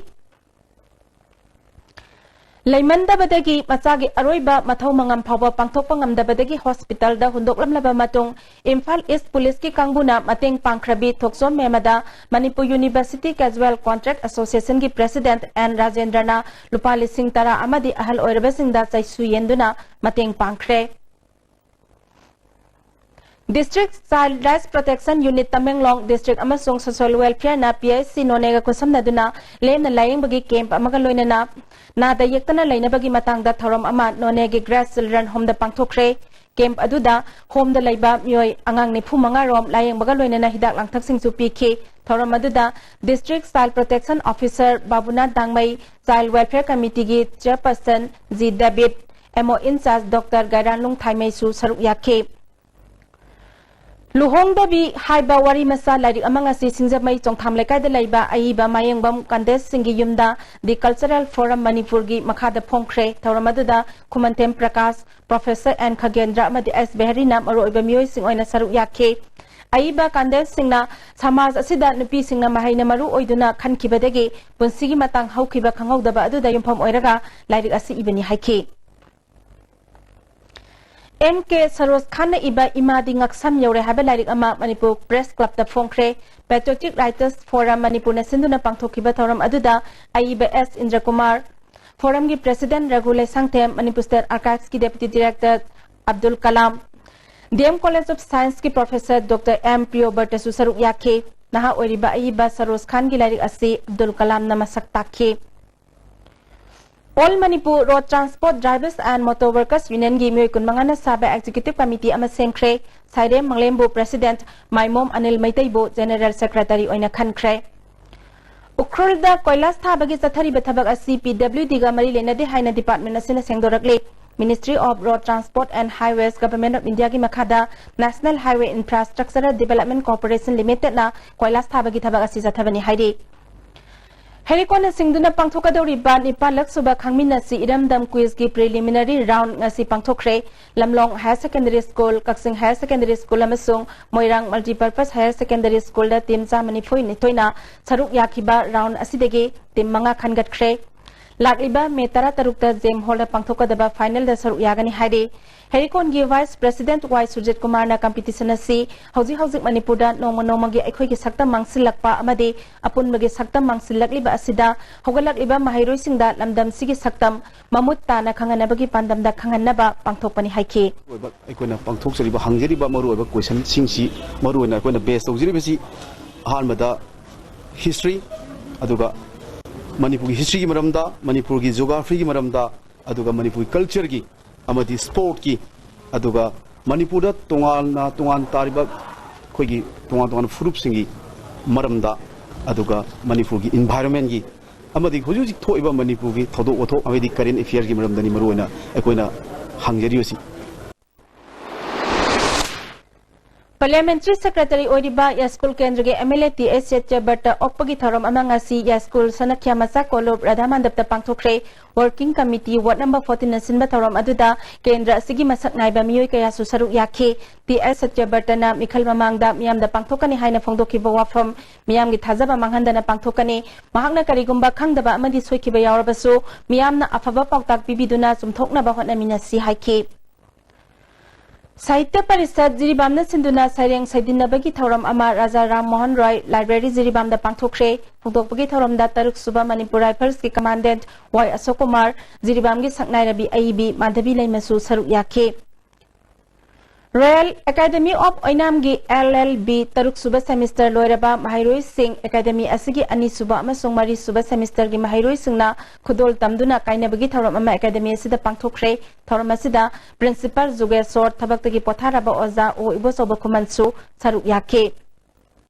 ꯂꯩꯃꯟꯗꯕꯗꯒꯤ ꯃꯆꯥꯒꯤ ꯑꯔꯣꯏꯕ ꯃꯊꯧ ꯃꯉꯝ ꯐꯥꯎꯕ ꯄꯥꯡꯊꯣꯛꯄ ꯉꯝꯗꯕꯗꯒꯤ ꯍꯣꯁꯄꯤꯇꯥꯜꯗ ꯍꯨꯟꯗꯣꯛꯂꯝꯂꯕ ꯃꯇꯨꯡ ꯏꯝꯐꯥꯜ ꯏꯁ ꯄꯨꯂꯤꯁꯀꯤ ꯀꯥꯡꯕꯨꯅ ꯃꯇꯦꯡ ꯄꯥꯡꯈ꯭ꯔꯕꯤ ꯊꯣꯛꯆꯣꯝ ꯃꯦꯃꯗ ꯃꯅꯤꯄꯨꯔ ꯌꯨꯅꯤꯚꯔꯁꯤꯇꯤ ꯀꯦꯖꯨꯋꯦꯜ ꯀꯣꯟꯇ꯭ꯔꯦꯛ ꯑꯁꯣꯁꯤꯌꯦꯁꯟꯒꯤ ꯄ꯭ꯔꯦꯁꯤꯗꯦꯟꯠ ꯑꯦꯟ ꯔꯥꯖꯦꯟꯗ꯭ꯔꯅ ꯂꯨꯄꯥ ꯂꯤꯁꯤꯡ ꯇꯔꯥ ꯑꯃꯗꯤ ꯑꯍꯜ ꯑꯣꯏꯔꯕꯁꯤꯡꯗ ꯆꯩꯁꯨ ꯌꯦꯟꯗꯨꯅ ꯃꯇꯦꯡ ꯄꯥꯡꯈ꯭ꯔꯦ꯫ District Child Rights Protection Unit ꯇꯃꯦꯡꯂꯣꯡ District ꯑꯃꯁꯨꯡ Social Welfareꯅ ꯄꯤ ꯑꯩꯆ ꯁꯤ ꯅꯣꯅꯦꯒ ꯈꯨꯠꯁꯝꯅꯗꯨꯅ ꯂꯦꯝꯅ ꯂꯥꯌꯦꯡꯕꯒꯤ ꯀꯦꯝꯞ ꯑꯃꯒ ꯂꯣꯏꯅꯅ ꯅꯥꯗ ꯌꯦꯛꯇꯅ ꯂꯩꯅꯕꯒꯤ ꯃꯇꯥꯡꯗ ꯊꯧꯔꯝ ꯑꯃ ꯅꯣꯅꯦꯒꯤ ꯒ꯭ꯔꯦꯁ ꯆꯤꯜꯗ꯭ꯔꯟ ꯍꯣꯝꯗ ꯄꯥꯡꯊꯣꯛꯈ꯭ꯔꯦ꯫ ꯀꯦꯝꯞ ꯑꯗꯨꯗ ꯍꯣꯝꯗ ꯂꯩꯕ ꯃꯤꯑꯣꯏ ꯑꯉꯥꯡ ꯅꯤꯐꯨ ꯃꯉꯥ ꯔꯣꯝ ꯂꯥꯌꯦꯡꯕꯒ ꯂꯣꯏꯅꯅ ꯍꯤꯗꯥꯛ ꯂꯥꯡꯊꯛꯁꯤꯡꯁꯨ ꯄꯤꯈꯤ꯫ ꯊꯧꯔꯝ ꯑꯗꯨꯗ District Child Protection Officer ꯕꯥꯕꯨꯅꯥꯊ ꯗꯥꯡꯃꯩ, Child Welfare Committeeꯒꯤ Chairperson G debit, M O in charge doctor ꯒꯥꯏꯔꯥꯟꯂꯨꯡ ꯊꯥꯏꯃꯩꯁꯨ ꯁꯔꯨꯛ ꯌꯥꯈꯤ꯫ ꯂꯨꯍꯣꯡꯗꯕꯤ ꯍꯥꯏꯕ ꯋꯥꯔꯤ ꯃꯆꯥ ꯂꯥꯏꯔꯤꯛ ꯑꯃ ꯉꯁꯤ ꯁꯤꯡꯖꯃꯩ ꯆꯣꯡꯊꯥꯝ ꯂꯩꯀꯥꯏꯗ ꯂꯩꯕ ꯑꯏꯕ ꯃꯥꯌꯦꯡꯕꯝ ꯀꯥꯟꯗꯦꯁ ꯁꯤꯡꯒꯤ ꯌꯨꯝꯗ The Cultural Forum ꯃꯅꯤꯄꯨꯔꯒꯤ ꯃꯈꯥꯗ ꯐꯣꯡꯈ꯭ꯔꯦ꯫ ꯊꯧꯔꯝ ꯑꯗꯨꯗ ꯈꯨꯃꯟꯊꯦꯝ ꯄ꯭ꯔꯀꯥꯁ, ꯄ꯭ꯔꯣꯐꯦꯁꯔ ꯑꯦꯟ ꯈꯒꯦꯟꯗ꯭ꯔ ꯑꯃꯗꯤ ꯑꯦꯁ ꯕꯦꯍꯔꯤꯅ ꯃꯔꯨꯑꯣꯏꯕ ꯃꯤꯑꯣꯏꯁꯤꯡ ꯑꯣꯏꯅ ꯁꯔꯨꯛ ꯌꯥꯈꯤ꯫ ꯑꯏꯕ ꯀꯥꯟꯗꯦꯁ ꯁꯤꯡꯅ ꯁꯃꯥꯖ ꯑꯁꯤꯗ ꯅꯨꯄꯤꯁꯤꯡꯅ ꯃꯍꯩꯅ ꯃꯔꯨ ꯑꯣꯏꯗꯨꯅ ꯈꯟꯈꯤꯕꯗꯒꯤ ꯄꯨꯟꯁꯤꯒꯤ ꯃꯇꯥꯡ ꯍꯧꯈꯤꯕ ꯈꯪꯍꯧꯗꯕ ꯑꯗꯨꯗ ꯌꯨꯝꯐꯝ ꯑꯣꯏꯔꯒ ꯂꯥꯏꯔꯤꯛ ꯑꯁꯤ ꯏꯕꯅꯤ ꯍꯥꯏꯈꯤ꯫ ꯑꯦꯝ ꯀꯦ ꯁꯔꯣꯖ ꯈꯥꯟꯅ ꯏꯕ ꯏꯃꯥꯗꯤ ꯉꯛꯁꯝ ꯌꯧꯔꯦ ꯍꯥꯏꯕ ꯂꯥꯏꯔꯤꯛ ꯑꯃ ꯃꯅꯤꯄꯨꯔ ꯄ꯭ꯔꯦꯁ ꯀ꯭ꯂꯕꯇ ꯐꯣꯡꯈ꯭ꯔꯦ꯫ Patriotic Writers Forum ꯃꯅꯤꯄꯨꯔꯅ ꯁꯤꯟꯗꯨꯅ ꯄꯥꯡꯊꯣꯛꯈꯤꯕ ꯊꯧꯔꯝ ꯑꯗꯨꯗ ꯑꯏꯕ ꯑꯦꯁ ꯏꯟꯗ꯭ꯔꯀꯨꯃꯥꯔ, ꯐꯣꯔꯝꯒꯤ ꯄ꯭ꯔꯦꯁꯤꯗꯦꯟꯠ ꯔꯘꯨ ꯂꯩꯁꯥꯡꯊꯦꯝ, ꯃꯅꯤꯄꯨꯔ ꯁ꯭ꯇꯦꯠ ꯑꯥꯔꯀꯥꯏꯚꯁꯀꯤ deputy director Abdul Kalam, D M college of ꯁꯥꯏꯟꯁꯀꯤ ꯄ꯭ꯔꯣꯐꯦꯁꯔ ꯗꯣꯛꯇꯔ ꯑꯦꯝ ꯄ꯭ꯔꯤꯌꯣꯕꯔꯇꯁꯨ ꯁꯔꯨꯛ ꯌꯥꯈꯤ꯫ ꯅꯍꯥ ꯑꯣꯏꯔꯤꯕ ꯑꯏꯕ ꯁꯔꯣꯖ ꯈꯥꯟꯒꯤ ꯂꯥꯏꯔꯤꯛ ꯑꯁꯤ ꯑꯕꯗꯨꯜ ꯀꯂꯥꯝꯅ ꯃꯁꯛ ꯇꯥꯛꯈꯤ꯫ All Manipur Road Transport Drivers and Motor Workers Unionꯒꯤ ꯃꯤꯑꯣꯏ ꯀꯨꯟꯃꯉꯥꯅ ꯁꯥꯕ ꯑꯦꯛꯖꯤꯀ꯭ꯌꯨꯇꯤꯚ ꯀꯃꯤꯇꯤ ꯑꯃ ꯁꯦꯝꯈ꯭ꯔꯦ꯫ ꯁꯥꯏꯔꯦꯝ ꯃꯪꯂꯦꯝꯕꯨ ꯄ꯭ꯔꯦꯁꯤꯗꯦꯟꯠ, ꯃꯥꯏꯃꯣꯝ ꯑꯅꯤꯜ ꯃꯩꯇꯩꯕꯨ ꯖꯦꯅꯦꯔꯦꯜ ꯁꯦꯀ꯭ꯔꯦꯇꯔꯤ ꯑꯣꯏꯅ ꯈꯟꯈ꯭ꯔꯦ꯫ ꯎꯈ꯭ꯔꯨꯜꯗ ꯀꯣꯏꯂꯥꯁ ꯊꯥꯕꯒꯤ ꯆꯠꯊꯔꯤꯕ ꯊꯕꯛ ꯑꯁꯤ ꯄꯤ ꯗꯕ꯭ꯂꯤꯎ ꯗꯤꯒ ꯃꯔꯤ ꯂꯩꯅꯗꯦ ꯍꯥꯏꯅ ꯗꯤꯄꯥꯔꯠꯃꯦꯟ ꯑꯁꯤꯅ ꯁꯦꯡꯗꯣꯔꯛꯂꯤ꯫ Ministry of Road Transport and Highways, Government of Indiaꯒꯤ ꯃꯈꯥꯗ National Highway Infrastructure Development Corporation Limitedꯅ ꯀꯣꯏꯂꯥꯁ ꯊꯥꯕꯒꯤ ꯊꯕꯛ ꯑꯁꯤ ꯆꯠꯊꯕꯅꯤ ꯍꯥꯏꯔꯤ꯫ ꯍꯦꯔꯤꯀꯣꯟꯅ ꯁꯤꯡꯗꯨꯅ ꯄꯥꯡꯊꯣꯛꯀꯗꯧꯔꯤꯕ ꯅꯤꯄꯥꯜꯂꯛ ꯁꯨꯕ ꯈꯪꯃꯤꯟꯅꯁꯤ ꯏꯔꯝꯗꯝ ꯀ꯭ꯋꯤꯖꯀꯤ ꯄ꯭ꯔꯤꯂꯤꯃꯤꯅꯔꯤ ꯔꯥꯎꯟ ꯉꯁꯤ ꯄꯥꯡꯊꯣꯛꯈ꯭ꯔꯦ꯫ ꯂꯝꯂꯣꯡ ꯍꯥꯌꯔ ꯁꯦꯀꯦꯟꯗꯔꯤ ꯁ꯭ꯀꯨꯜ, ꯀꯛꯆꯤꯡ ꯍꯥꯌꯔ ꯁꯦꯀꯦꯟꯗꯔꯤ ꯁ꯭ꯀꯨꯜ ꯑꯃꯁꯨꯡ ꯃꯣꯏꯔꯥꯡ ꯃꯜꯇꯤꯄꯔꯄꯁ ꯍꯥꯌꯔ ꯁꯦꯀꯦꯟꯗꯔꯤ ꯁ꯭ꯀꯨꯜꯗ ꯇꯤꯝ ꯆꯥꯝꯃ ꯅꯤꯐꯨ ꯅꯤꯊꯣꯏꯅ ꯁꯔꯨꯛ ꯌꯥꯈꯤꯕ ꯔꯥꯎꯟ ꯑꯁꯤꯗꯒꯤ ꯇꯤꯝ ꯃꯉꯥ ꯈꯟꯒꯠꯈ꯭ꯔꯦ꯫ ꯂꯥꯛꯂꯤꯕ ꯃꯦ ꯇꯔꯥꯇꯔꯨꯛꯇ ꯖꯦꯝ ꯍꯣꯜꯗ ꯄꯥꯡꯊꯣꯛꯀꯗꯕ ꯐꯥꯏꯅꯦꯜꯗ ꯁꯔꯨꯛ ꯌꯥꯒꯅꯤ ꯍꯥꯏꯔꯤ꯫ ꯍꯦꯔꯤꯀꯣꯟꯒꯤ ꯚꯥꯏꯁ ꯄ꯭ꯔꯦꯁꯤꯗꯦꯟꯠ ꯋꯥꯏ ꯁꯨꯔꯖꯤꯠ ꯀꯨꯃꯥꯔꯅ ꯀꯝꯄꯤꯇꯤꯁꯟ ꯑꯁꯤ ꯍꯧꯖꯤꯛ ꯍꯧꯖꯤꯛ ꯃꯅꯤꯄꯨꯔꯗ ꯅꯣꯡꯃ ꯅꯣꯡꯃꯒꯤ ꯑꯩꯈꯣꯏꯒꯤ ꯁꯛꯇꯝ ꯃꯥꯡꯁꯤꯜꯂꯛꯄ ꯑꯃꯗꯤ ꯑꯄꯨꯟꯕꯒꯤ ꯁꯛꯇꯝ ꯃꯥꯡꯁꯤꯜꯂꯛꯂꯤꯕ ꯑꯁꯤꯗ ꯍꯧꯒꯠꯂꯛꯂꯤꯕ ꯃꯍꯩꯔꯣꯏꯁꯤꯡꯗ ꯂꯝꯗꯝꯁꯤꯒꯤ ꯁꯛꯇꯝ ꯃꯃꯨꯠ ꯇꯥꯅ ꯈꯪꯍꯟꯅꯕꯒꯤ ꯄꯥꯟꯗꯝꯗ ꯈꯪꯍꯟꯅꯕ ꯄꯥꯡꯊꯣꯛꯄꯅꯤ ꯍꯥꯏꯈꯤ꯫ ꯑꯣꯏꯕ ꯑꯩꯈꯣꯏꯅ ꯄꯥꯡꯊꯣꯛꯆꯔꯤꯕ, ꯍꯪꯖꯔꯤꯕ ꯃꯔꯨꯑꯣꯏꯕ ꯀꯣꯏꯁꯟꯁꯤꯡꯁꯤ ꯃꯔꯨꯑꯣꯏꯅ ꯑꯩꯈꯣꯏꯅ ꯕꯦꯁ ꯇꯧꯖꯔꯤꯕꯁꯤ ꯑꯍꯥꯟꯕꯗ ꯍꯤꯁꯇ꯭ꯔꯤ, ꯑꯗꯨꯒ ꯃꯅꯤꯄꯨꯔꯒꯤ ꯍꯤꯁꯇ꯭ꯔꯤꯒꯤ ꯃꯔꯝꯗ, ꯃꯅꯤꯄꯨꯔꯒꯤ ꯖꯤꯑꯣꯒ꯭ꯔꯥꯐꯤꯒꯤ ꯃꯔꯝꯗ, ꯑꯗꯨꯒ ꯃꯅꯤꯄꯨꯔꯒꯤ ꯀꯜꯆꯔꯒꯤ ꯑꯃꯗꯤ ꯁ꯭ꯄꯣꯔꯠꯀꯤ, ꯑꯗꯨꯒ ꯃꯅꯤꯄꯨꯔꯗ ꯇꯣꯉꯥꯟꯅ ꯇꯣꯉꯥꯟ ꯇꯥꯔꯤꯕ ꯑꯩꯈꯣꯏꯒꯤ ꯇꯣꯉꯥꯟ ꯇꯣꯉꯥꯟꯕ ꯐꯨꯔꯨꯞꯁꯤꯡꯒꯤ ꯃꯔꯝꯗ, ꯑꯗꯨꯒ ꯃꯅꯤꯄꯨꯔꯒꯤ ꯏꯟꯚꯥꯏꯔꯣꯟꯃꯦꯟꯒꯤ ꯑꯃꯗꯤ ꯍꯧꯖꯤꯛ ꯍꯧꯖꯤꯛ ꯊꯣꯛꯏꯕ ꯃꯅꯤꯄꯨꯔꯒꯤ ꯊꯧꯗꯣꯛ ꯋꯥꯊꯣꯛ ꯑꯃꯗꯤ ꯀꯔꯦꯟ ꯑꯦꯐꯤꯌꯔꯒꯤ ꯃꯔꯝꯗꯅꯤ ꯃꯔꯨꯑꯣꯏꯅ ꯑꯩꯈꯣꯏꯅ ꯍꯪꯖꯔꯤꯕꯁꯤ꯫ ꯄꯥꯔꯂꯤꯌꯥꯃꯦꯟꯇꯔꯤ ꯁꯦꯀ꯭ꯔꯦꯇꯔꯤ ꯑꯣꯏꯔꯤꯕ ꯌꯥꯏꯁ꯭ꯀꯨꯜ ꯀꯦꯟꯗ꯭ꯔꯒꯤ M L A T S Satyabrata ꯑꯣꯛꯄꯒꯤ ꯊꯧꯔꯝ ꯑꯃ ꯉꯁꯤ ꯌꯥꯏꯁ꯭ꯀꯨꯜ ꯁꯅꯈ꯭ꯌꯥ ꯃꯆꯥ ꯀꯣꯂꯨꯞ ꯔꯥꯙꯥ ꯃꯟꯗꯞꯇ ꯄꯥꯡꯊꯣꯛꯈ꯭ꯔꯦ꯫ ꯋꯥꯔꯀꯤꯡ ꯀꯃꯤꯇꯤ ꯋꯥꯔꯗ ꯅꯝꯕꯔ ꯐꯣꯔꯇꯤꯟꯅ ꯁꯤꯟꯕ ꯊꯧꯔꯝ ꯑꯗꯨꯗ ꯀꯦꯟꯗ꯭ꯔ ꯑꯁꯤꯒꯤ ꯃꯁꯛ ꯅꯥꯏꯕ ꯃꯤꯑꯣꯏ ꯀꯌꯥꯁꯨ ꯁꯔꯨꯛ ꯌꯥꯈꯤ꯫ ꯇꯤ ꯑꯦꯁ ꯁꯇ꯭ꯌꯕ꯭ꯔꯇꯅ ꯃꯤꯈꯜ ꯃꯃꯥꯡꯗ ꯃꯤꯌꯥꯝꯗ ꯄꯥꯡꯊꯣꯛꯀꯅꯤ ꯍꯥꯏꯅ ꯐꯣꯡꯗꯣꯛꯈꯤꯕ ꯋꯥꯐꯝ ꯃꯤꯌꯥꯝꯒꯤ ꯊꯥꯖꯕ ꯃꯥꯡꯍꯟꯗꯅ ꯄꯥꯡꯊꯣꯛꯀꯅꯤ꯫ ꯃꯍꯥꯛꯅ ꯀꯔꯤꯒꯨꯝꯕ ꯈꯪꯗꯕ ꯑꯃꯗꯤ ꯁꯣꯏꯈꯤꯕ ꯌꯥꯎꯔꯕꯁꯨ ꯃꯤꯌꯥꯝꯅ ꯑꯐꯕ ꯄꯥꯎꯇꯥꯛ ꯄꯤꯕꯤꯗꯨꯅ ꯆꯨꯝꯊꯣꯛꯅꯕ ꯍꯣꯠꯅꯃꯤꯟꯅꯁꯤ ꯍꯥꯏꯈꯤ꯫ ꯁꯥꯍꯤꯇ꯭ꯌ ꯄꯔꯤꯁꯠ ꯖꯤꯔꯤꯕꯥꯝꯅ ꯁꯤꯟꯗꯨꯅ ꯁꯩꯔꯦꯡ ꯁꯩꯗꯤꯟꯅꯕꯒꯤ ꯊꯧꯔꯝ ꯑꯃ ꯔꯥꯖꯥ ꯔꯥꯝ ꯃꯣꯍꯟ ꯔꯣꯏ ꯂꯥꯏꯕ꯭ꯔꯦꯔꯤ ꯖꯤꯔꯤꯕꯥꯝꯗ ꯄꯥꯡꯊꯣꯛꯈ꯭ꯔꯦ꯫ ꯍꯧꯗꯣꯛꯄꯒꯤ ꯊꯧꯔꯝꯗ ꯇꯔꯨꯛ ꯁꯨꯕ ꯃꯅꯤꯄꯨꯔ ꯔꯥꯏꯐꯜꯁꯀꯤ ꯀꯃꯥꯟꯗꯦꯟꯠ ꯋꯥꯏ ꯑꯁꯣꯛ ꯀꯨꯃꯥꯔ, ꯖꯤꯔꯤꯕꯥꯝꯒꯤ ꯁꯛꯅꯥꯏꯔꯕꯤ ꯑꯏꯕꯤ ꯃꯥꯙꯕꯤ ꯂꯩꯃꯁꯨ ꯁꯔꯨꯛ ꯌꯥꯈꯤ꯫ Royal Academy of ꯑꯣꯏꯅꯥꯝꯒꯤ ꯑꯦꯜ ꯑꯦꯜ ꯕꯤ ꯇꯔꯨꯛ ꯁꯨꯕ ꯁꯦꯃꯤꯁꯇꯔ ꯂꯣꯏꯔꯕ ꯃꯍꯩꯔꯣꯏꯁꯤꯡ ꯑꯦꯀꯥꯗꯃꯤ ꯑꯁꯤꯒꯤ ꯑꯅꯤꯁꯨꯕ ꯑꯃꯁꯨꯡ ꯃꯔꯤꯁꯨꯕ ꯁꯦꯃꯤꯁꯇꯔꯒꯤ ꯃꯍꯩꯔꯣꯏꯁꯤꯡꯅ ꯈꯨꯗꯣꯜ ꯇꯝꯗꯨꯅ ꯀꯥꯏꯅꯕꯒꯤ ꯊꯧꯔꯝ ꯑꯃ ꯑꯦꯀꯥꯗꯃꯤ ꯑꯁꯤꯗ ꯄꯥꯡꯊꯣꯛꯈ꯭ꯔꯦ꯫ ꯊꯧꯔꯝ ꯑꯁꯤꯗ ꯄ꯭ꯔꯤꯟꯁꯤꯄꯥꯜ ꯖꯨꯒꯦꯁꯣꯔ, ꯊꯕꯛꯇꯒꯤ ꯄꯣꯊꯥꯔꯕ ꯑꯣꯖꯥ ꯑꯣ ꯏꯕꯣꯆꯧꯕ ꯈꯨꯃꯟꯁꯨ ꯁꯔꯨꯛ ꯌꯥꯈꯤ꯫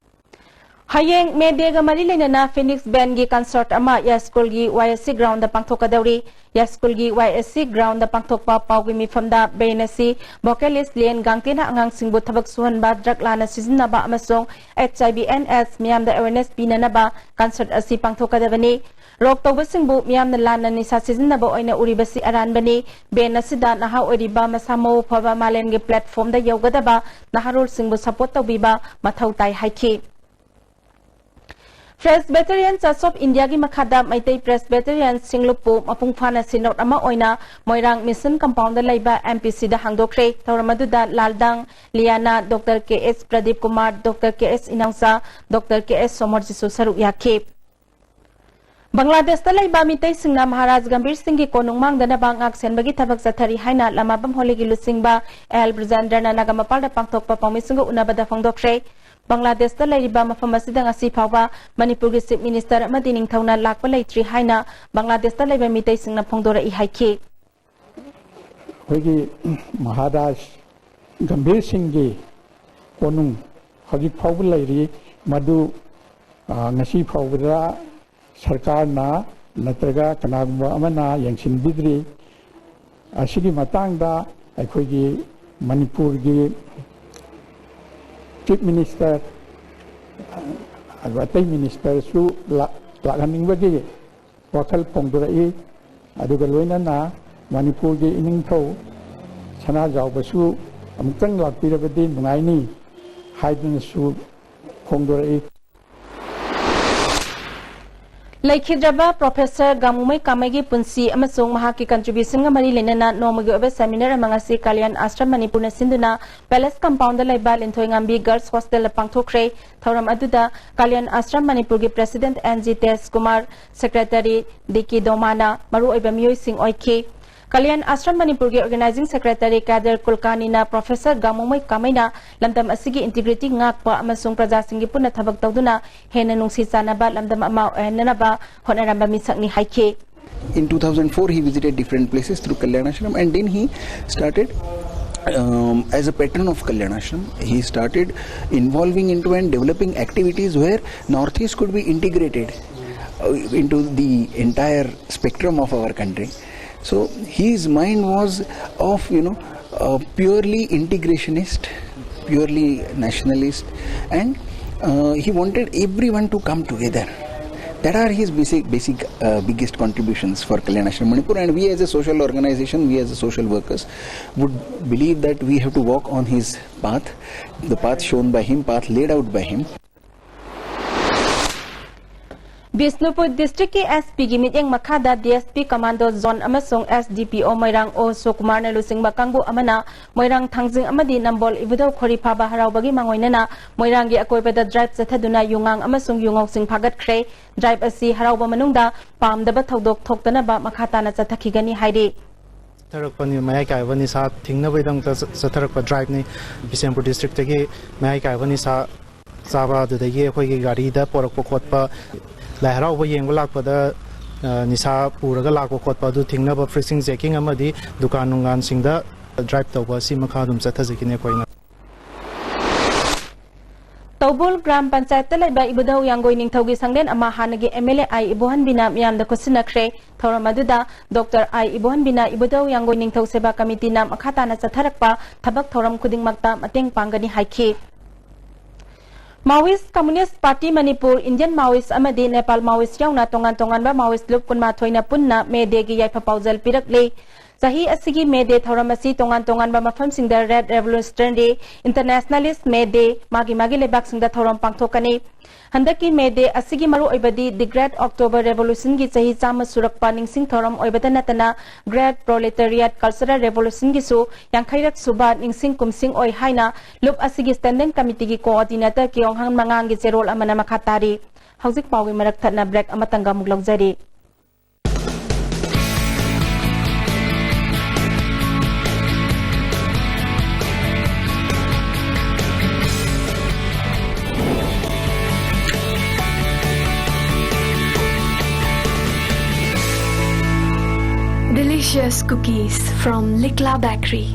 ꯍꯌꯦꯡ ꯃꯦ ꯗꯦꯒ ꯃꯔꯤ ꯂꯩꯅꯅ ꯐꯤꯅꯤꯛꯁ ꯕꯦꯟꯒꯤ ꯀꯟꯁꯔꯠ ꯑꯃ ꯌꯥꯏꯁ꯭ꯀꯨꯜꯒꯤ ꯋꯥꯏ ꯑꯦꯁ ꯁꯤ ꯒ꯭ꯔꯥꯎꯟꯗ ꯄꯥꯡꯊꯣꯛꯀꯗꯧꯔꯤ꯫ ꯌꯥꯏꯁ꯭ꯀꯨꯜꯒꯤ ꯋꯥꯏ ꯑꯦꯁ ꯁꯤ ꯒ꯭ꯔꯥꯎꯟꯗ ꯄꯥꯡꯊꯣꯛꯄ ꯄꯥꯎꯒꯤ ꯃꯤꯐꯝꯗ ꯕꯦꯟ ꯑꯁꯤ ꯚꯣꯀꯦꯂꯤꯁ꯭ꯠ ꯂꯦꯟ ꯒꯥꯡꯇꯦꯅ ꯑꯉꯥꯡꯁꯤꯡꯕꯨ ꯊꯕꯛ ꯁꯨꯍꯟꯕ, ꯗ꯭ꯔꯒ ꯂꯥꯟꯅ ꯁꯤꯖꯤꯟꯅꯕ ꯑꯃꯁꯨꯡ ꯑꯦꯆ ꯑꯥꯏ ꯚꯤ ꯑꯦꯟ ꯑꯦꯁ ꯃꯤꯌꯥꯝꯗ ꯑꯦꯋꯦꯔꯅꯦꯁ ꯄꯤꯅꯅꯕ ꯀꯟꯁꯔꯠ ꯑꯁꯤ ꯄꯥꯡꯊꯣꯛꯀꯗꯕꯅꯤ꯫ ꯔꯣꯛ ꯇꯧꯕꯁꯤꯡꯕꯨ ꯃꯤꯌꯥꯝꯅ ꯂꯥꯟꯅ ꯅꯤꯁꯥ ꯁꯤꯖꯤꯟꯅꯕ ꯑꯣꯏꯅ ꯎꯔꯤꯕꯁꯤ ꯑꯔꯥꯟꯕꯅꯤ꯫ ꯕꯦꯟ ꯑꯁꯤꯗ ꯅꯍꯥ ꯑꯣꯏꯔꯤꯕ, ꯃꯁꯥ ꯃꯎ ꯐꯕ, ꯃꯥꯂꯦꯝꯒꯤ ꯄ꯭ꯂꯦꯠꯐꯣꯔꯝꯗ ꯌꯧꯒꯗꯕ ꯅꯍꯥꯔꯣꯜꯁꯤꯡꯕꯨ ꯁꯄꯣꯔꯠ ꯇꯧꯕꯤꯕ ꯃꯊꯧ ꯇꯥꯏ ꯍꯥꯏꯈꯤ꯫ Presbyterian Church of India ꯒꯤ ꯃꯈꯥꯗ ꯃꯩꯇꯩ Presbyterian ꯁꯤꯡꯂꯨꯞꯄꯨ ꯃꯄꯨꯡ ꯐꯥꯅ ꯁꯤꯅꯣꯗ ꯑꯃ ꯑꯣꯏꯅ ꯃꯣꯏꯔꯥꯡ ꯃꯤꯁꯟ ꯀꯝꯄꯥꯎꯟꯗ ꯂꯩꯕ ꯑꯦꯝ ꯄꯤ ꯁꯤꯗ ꯍꯥꯡꯗꯣꯛꯈ꯭ꯔꯦ꯫ ꯊꯧꯔꯝ ꯑꯗꯨꯗ ꯂꯥꯜꯗꯥꯡ ꯂꯤꯌꯥꯅꯥ, ꯗꯣꯛꯇꯔ ꯀꯦ ꯑꯦꯁ ꯄ꯭ꯔꯗꯤꯞ ꯀꯨꯃꯥꯔ, ꯗꯣꯛꯇꯔ ꯀꯦ ꯑꯦꯁ ꯏꯅꯥꯎꯆꯥ, ꯗꯣꯛꯇꯔ ꯀꯦ ꯑꯦꯁ ꯁꯣꯃꯣꯔꯖꯤꯠꯁꯨ ꯁꯔꯨꯛ ꯌꯥꯈꯤ꯫ ꯕꯪꯒ꯭ꯂꯥꯗꯦꯁꯇ ꯂꯩꯕ ꯃꯤꯇꯩꯁꯤꯡꯅ ꯃꯍꯥꯔꯥꯖ ꯒꯝꯚꯤꯔ ꯁꯤꯡꯒꯤ ꯀꯣꯅꯨꯡ ꯃꯥꯡꯗꯅꯕ ꯉꯥꯛ ꯁꯦꯟꯕꯒꯤ ꯊꯕꯛ ꯆꯠꯊꯔꯤ ꯍꯥꯏꯅ ꯂꯃꯥꯕꯝ ꯍꯣꯂꯤꯒꯤ ꯂꯨꯆꯤꯡꯕ ꯑꯦꯜ ꯕ꯭ꯔꯖꯦꯟꯗ꯭ꯔꯅ ꯅꯥꯒꯥꯃꯄꯥꯜꯗ ꯄꯥꯡꯊꯣꯛꯄ ꯄꯥꯎꯃꯤꯁꯤꯡꯒ ꯎꯅꯕꯗ ꯐꯣꯡꯗꯣꯛꯈ꯭ꯔꯦ꯫ ꯕꯪꯒ꯭ꯂꯥꯗꯦꯁꯇ ꯂꯩꯔꯤꯕ ꯃꯐꯝ ꯑꯁꯤꯗ ꯉꯁꯤ ꯐꯥꯎꯕ ꯃꯅꯤꯄꯨꯔꯒꯤ ꯆꯤꯐ ꯃꯤꯅꯤꯁꯇꯔ ꯑꯃꯗꯤ ꯅꯤꯡꯊꯧꯅ ꯂꯥꯛꯄ ꯂꯩꯇ꯭ꯔꯤ ꯍꯥꯏꯅ ꯕꯪꯒ꯭ꯂꯥꯗꯦꯁꯇ ꯂꯩꯕ ꯃꯤꯇꯩꯁꯤꯡꯅ ꯐꯣꯡꯗꯣꯔꯛꯏ ꯍꯥꯏꯈꯤ꯫ ꯑꯩꯈꯣꯏꯒꯤ ꯃꯍꯥꯔꯥꯖ ꯒꯝꯚꯤꯔ ꯁꯤꯡꯒꯤ ꯀꯣꯅꯨꯡ ꯍꯧꯖꯤꯛ ꯐꯥꯎꯕ ꯂꯩꯔꯤ꯫ ꯃꯗꯨ, ꯑ, ꯉꯁꯤ ꯐꯥꯎꯕꯗ ꯁꯔꯀꯥꯔꯅ ꯅꯠꯇ꯭ꯔꯒ ꯀꯅꯥꯒꯨꯝꯕ ꯑꯃꯅ ꯌꯦꯡꯁꯤꯟꯕꯤꯗ꯭ꯔꯤ꯫ ꯑꯁꯤꯒꯤ ꯃꯇꯥꯡꯗ ꯑꯩꯈꯣꯏꯒꯤ ꯃꯅꯤꯄꯨꯔꯒꯤ ꯆꯤꯐ ꯃꯤꯅꯤꯁꯇꯔ, ꯑꯗꯨꯒ ꯑꯇꯩ ꯃꯤꯅꯤꯁꯇꯔꯁꯨ ꯂꯥꯛ-, ꯂꯥꯛꯍꯟꯅꯤꯡꯕꯒꯤ ꯋꯥꯈꯜ ꯐꯣꯡꯗꯣꯔꯛꯏ꯫ ꯑꯗꯨꯒ ꯂꯣꯏꯅꯅ ꯃꯅꯤꯄꯨꯔꯒꯤ ꯏꯅꯤꯡꯊꯧ ꯁꯅꯥꯖꯥꯎꯕꯁꯨ ꯑꯃꯨꯛꯇꯪ ꯂꯥꯛꯄꯤꯔꯕꯗꯤ ꯅꯨꯡꯉꯥꯏꯅꯤ ꯍꯥꯏꯗꯨꯅꯁꯨ ꯐꯣꯡꯗꯣꯔꯛꯏ꯫ ꯂꯩꯈꯤꯗ꯭ꯔꯕ ꯄ꯭ꯔꯣꯐꯦꯁꯔ ꯒꯥꯃꯨꯃꯩ ꯀꯥꯃꯩꯒꯤ ꯄꯨꯟꯁꯤ ꯑꯃꯁꯨꯡ ꯃꯍꯥꯛꯀꯤ ꯀꯟꯇ꯭ꯔꯤꯕ꯭ꯌꯨꯁꯟꯒ ꯃꯔꯤ ꯂꯩꯅꯅ ꯅꯣꯡꯃꯒꯤ ꯑꯣꯏꯕ ꯁꯦꯃꯤꯅꯥꯔ ꯑꯃ ꯉꯁꯤ ꯀꯥꯂꯤꯌꯥꯟ ꯑꯥꯁ꯭ꯔꯝ ꯃꯅꯤꯄꯨꯔꯅ ꯁꯤꯟꯗꯨꯅ ꯄꯦꯂꯦꯁ ꯀꯝꯄꯥꯎꯟꯗ ꯂꯩꯕ ꯂꯤꯟꯊꯣꯏꯉꯥꯝꯕꯤ ꯒꯔꯜꯁ ꯍꯣꯁꯇꯦꯜꯗ ꯄꯥꯡꯊꯣꯛꯈ꯭ꯔꯦ꯫ ꯊꯧꯔꯝ ꯑꯗꯨꯗ ꯀꯥꯂꯤꯌꯥꯟ ꯑꯥꯁ꯭ꯔꯝ ꯃꯅꯤꯄꯨꯔꯒꯤ president N G Tej Kumar, secretary D K ꯗꯣꯃꯥꯅ ꯃꯔꯨꯑꯣꯏꯕ ꯃꯤꯑꯣꯏꯁꯤꯡ ꯑꯣꯏꯈꯤ꯫ ꯀꯥꯂꯤꯌꯥꯟ ꯑꯥꯁ꯭ꯔꯝ ꯃꯅꯤꯄꯨꯔꯒꯤ ꯑꯣꯔꯒꯅꯥꯏꯖꯤꯡ ꯁꯦꯀ꯭ꯔꯦꯇꯔꯤ ꯀꯥꯗꯔ ꯀꯨꯜꯀꯥꯔꯅꯤꯅ ꯄ꯭ꯔꯣꯐꯦꯁꯔ ꯒꯥꯃꯨꯃꯩ ꯀꯥꯃꯩꯅ ꯂꯝꯗꯝ ꯑꯁꯤꯒꯤ ꯏꯟꯇꯤꯒ꯭ꯔꯤꯇꯤ ꯉꯥꯛꯄ ꯑꯃꯁꯨꯡ ꯄ꯭ꯔꯖꯥꯁꯤꯡꯒꯤ ꯄꯨꯟꯅ ꯊꯕꯛ ꯇꯧꯗꯨꯅ ꯍꯦꯟꯅ ꯅꯨꯡꯁꯤ ꯆꯥꯟꯅꯕ ꯂꯝꯗꯝ ꯑꯃ ꯑꯣꯏꯍꯟꯅꯅꯕ ꯍꯣꯠꯅꯔꯝꯕ ꯃꯤꯁꯛꯅꯤ ꯍꯥꯏꯈꯤ꯫ In two thousand four, he visited different places through Kalyan Ashram, and then he started um, as a patron of Kalyan Ashram, he started involving into and developing activities where Northeast could be integrated uh, into the entire spectrum of our country. So his mind was of, you know, uh, purely integrationist, purely nationalist, and uh, he wanted everyone to come together. That are his basic, basic uh, biggest contributions for Kalyan Ashram Manipur. And we as a social organization, we as a social workers, would believe that we have to walk on his path, the path shown by him, path laid out by him. Bishnupur ꯗꯤꯁꯇ꯭ꯔꯤꯛꯀꯤ ꯑꯦꯁ ꯄꯤꯒꯤ ꯃꯤꯠꯌꯦꯡ ꯃꯈꯥꯗ D S P commando zone ꯑꯃꯁꯨꯡ ꯑꯦꯁ ꯗꯤ ꯄꯤ ꯑꯣ ꯃꯣꯏꯔꯥꯡ ꯑꯣ ꯁꯨꯀꯨꯃꯥꯔꯅ ꯂꯨꯆꯤꯡꯕ ꯀꯥꯡꯕꯨ ꯑꯃꯅ ꯃꯣꯏꯔꯥꯡ ꯊꯥꯡꯖꯤꯡ ꯑꯃꯗꯤ ꯅꯝꯕꯣꯜ ꯏꯕꯨꯙꯧ ꯈꯣꯔꯤ ꯐꯥꯕ ꯍꯔꯥꯎꯕꯒꯤ ꯃꯥꯡꯑꯣꯏꯅꯅ ꯃꯣꯏꯔꯥꯡꯒꯤ ꯑꯀꯣꯏꯕꯗ ꯗ꯭ꯔꯥꯏꯕ ꯆꯠꯊꯗꯨꯅ ꯌꯨꯉꯥꯡ ꯑꯃꯁꯨꯡ ꯌꯨꯉꯧꯁꯤꯡ ꯐꯥꯒꯠꯈ꯭ꯔꯦ꯫ ꯗ꯭ꯔꯥꯏꯕ ꯑꯁꯤ ꯍꯔꯥꯎꯕ ꯃꯅꯨꯡꯗ ꯄꯥꯝꯗꯕ ꯊꯧꯗꯣꯛ ꯊꯣꯛꯇꯅꯕ ꯃꯈꯥ ꯇꯥꯅ ꯆꯠꯊꯈꯤꯒꯅꯤ ꯍꯥꯏꯔꯤ꯫ ꯆꯠꯊꯔꯛꯄꯅꯤ꯫ ꯃꯌꯥꯏ ꯀꯥꯏꯕ ꯅꯤꯁꯥ ꯊꯤꯡꯅꯕꯒꯤꯗꯃꯛꯇ ꯆꯠ- ꯆꯠꯊꯔꯛꯄ ꯗ꯭ꯔꯥꯏꯕꯅꯤ꯫ ꯕꯤꯁꯦꯝꯄꯨꯔ ꯗꯤꯁꯇ꯭ꯔꯤꯛꯇꯒꯤ ꯃꯌꯥꯏ ꯀꯥꯏꯕ ꯅꯤꯁꯥ ꯆꯥꯕ, ꯑꯗꯨꯗꯒꯤ ꯑꯩꯈꯣꯏꯒꯤ ꯒꯥꯔꯤꯗ ꯄꯣꯔꯛꯄ ꯈꯣꯠꯄ, ꯂꯥꯏ ꯍꯔꯥꯎꯕ ꯌꯦꯡꯕ ꯂꯥꯛꯄꯗ ꯑ, ꯅꯤꯁꯥ ꯄꯨꯔꯒ ꯂꯥꯛꯄ ꯈꯣꯠꯄ ꯑꯗꯨ ꯊꯤꯡꯅꯕ ꯐ꯭ꯔꯤꯁꯤꯡ ꯆꯦꯀꯤꯡ ꯑꯃꯗꯤ ꯗꯨꯀꯥꯟ ꯅꯨꯡꯒꯥꯟꯁꯤꯡꯗ ꯗ꯭ꯔꯥꯏꯕ ꯇꯧꯕ ꯑꯁꯤ ꯃꯈꯥ ꯑꯗꯨꯝ ꯆꯠꯊꯖꯈꯤꯅꯤ ꯑꯩꯈꯣꯏꯅ꯫ ꯇꯧꯕꯨꯜ ꯒ꯭ꯔꯥꯝ ꯄꯟꯆꯥꯌꯠꯇ ꯂꯩꯕ ꯏꯕꯨꯙꯧ ꯌꯥꯡꯒꯣꯏ ꯅꯤꯡꯊꯧꯒꯤ ꯁꯪꯂꯦꯟ ꯑꯃ ꯍꯥꯟꯅꯒꯤ ꯑꯦꯝ ꯑꯦꯜ ꯑꯦ ꯑꯥꯏ ꯏꯕꯣꯍꯟꯕꯤꯅ ꯃꯤꯌꯥꯝꯗ ꯈꯨꯠꯁꯤꯟꯅꯈ꯭ꯔꯦ꯫ ꯊꯧꯔꯝ ꯑꯗꯨꯗ ꯗꯣꯛꯇꯔ ꯑꯥꯏ ꯏꯕꯣꯍꯟꯕꯤꯅ ꯏꯕꯨꯙꯧ ꯌꯥꯡꯒꯣꯏ ꯅꯤꯡꯊꯧ ꯁꯦꯕꯥ ꯀꯃꯤꯇꯤꯅ ꯃꯈꯥ ꯇꯥꯅ ꯆꯠꯊꯔꯛꯄ ꯊꯕꯛ ꯊꯧꯔꯝ ꯈꯨꯗꯤꯡꯃꯛꯇ ꯃꯇꯦꯡ ꯄꯥꯡꯒꯅꯤ ꯍꯥꯏꯈꯤ꯫ Maoist Communist Party Manipur, Indian Maoist ꯑꯃꯗꯤ Nepal Maoist ꯌꯥꯎꯅ ꯇꯣꯉꯥꯟ ꯇꯣꯉꯥꯟꯕ Maoist ꯂꯨꯞ ꯀꯨꯟꯃꯥꯊꯣꯏꯅ ꯄꯨꯟꯅ ꯃꯦ ꯗꯦꯒꯤ ꯌꯥꯏꯐ ꯄꯥꯎꯖꯦꯜ ꯄꯤꯔꯛꯂꯤ꯫ ꯆꯍꯤ ꯑꯁꯤꯒꯤ ꯃꯦ ꯗꯦ ꯊꯧꯔꯝ ꯑꯁꯤ ꯇꯣꯉꯥꯟ ꯇꯣꯉꯥꯟꯕ ꯃꯐꯝꯁꯤꯡꯗ Red Revolutionary Internationalist May Day ꯃꯥꯒꯤ ꯃꯥꯒꯤ ꯂꯩꯕꯥꯛꯁꯤꯡꯗ ꯊꯧꯔꯝ ꯄꯥꯡꯊꯣꯛꯀꯅꯤ꯫ ꯍꯟꯗꯛꯀꯤ ꯃꯦ ꯗꯦ ꯑꯁꯤꯒꯤ ꯃꯔꯨꯑꯣꯏꯕꯗꯤ The Great October Revolutionꯒꯤ ꯆꯍꯤ ꯆꯥꯝꯃ ꯁꯨꯔꯛꯄ ꯅꯤꯡꯁꯤꯡ ꯊꯧꯔꯝ ꯑꯣꯏꯕꯇ ꯅꯠꯇꯅ Great Proletariat Cultural Revolutionꯒꯤꯁꯨ ꯌꯥꯡꯈꯩꯔꯛ ꯁꯨꯕ ꯅꯤꯡꯁꯤꯡ ꯀꯨꯝꯁꯤꯡ ꯑꯣꯏ ꯍꯥꯏꯅ ꯂꯨꯞ ꯑꯁꯤꯒꯤ Standing Committeeꯒꯤ Coordinator ꯀꯤꯌꯣꯡꯍꯥꯟ ꯃꯉꯥꯡꯒꯤ ꯆꯦꯔꯣꯜ ꯑꯃꯅ ꯃꯈꯥ ꯇꯥꯔꯤ꯫ ꯍꯧꯖꯤꯛ ꯄꯥꯎꯒꯤ ꯃꯔꯛ ꯊꯠꯅ break ꯑꯃꯇꯪꯒ ꯑꯃꯨꯛ ꯂꯧꯖꯔꯤ꯫ Delicious cookies from Likla Bakery.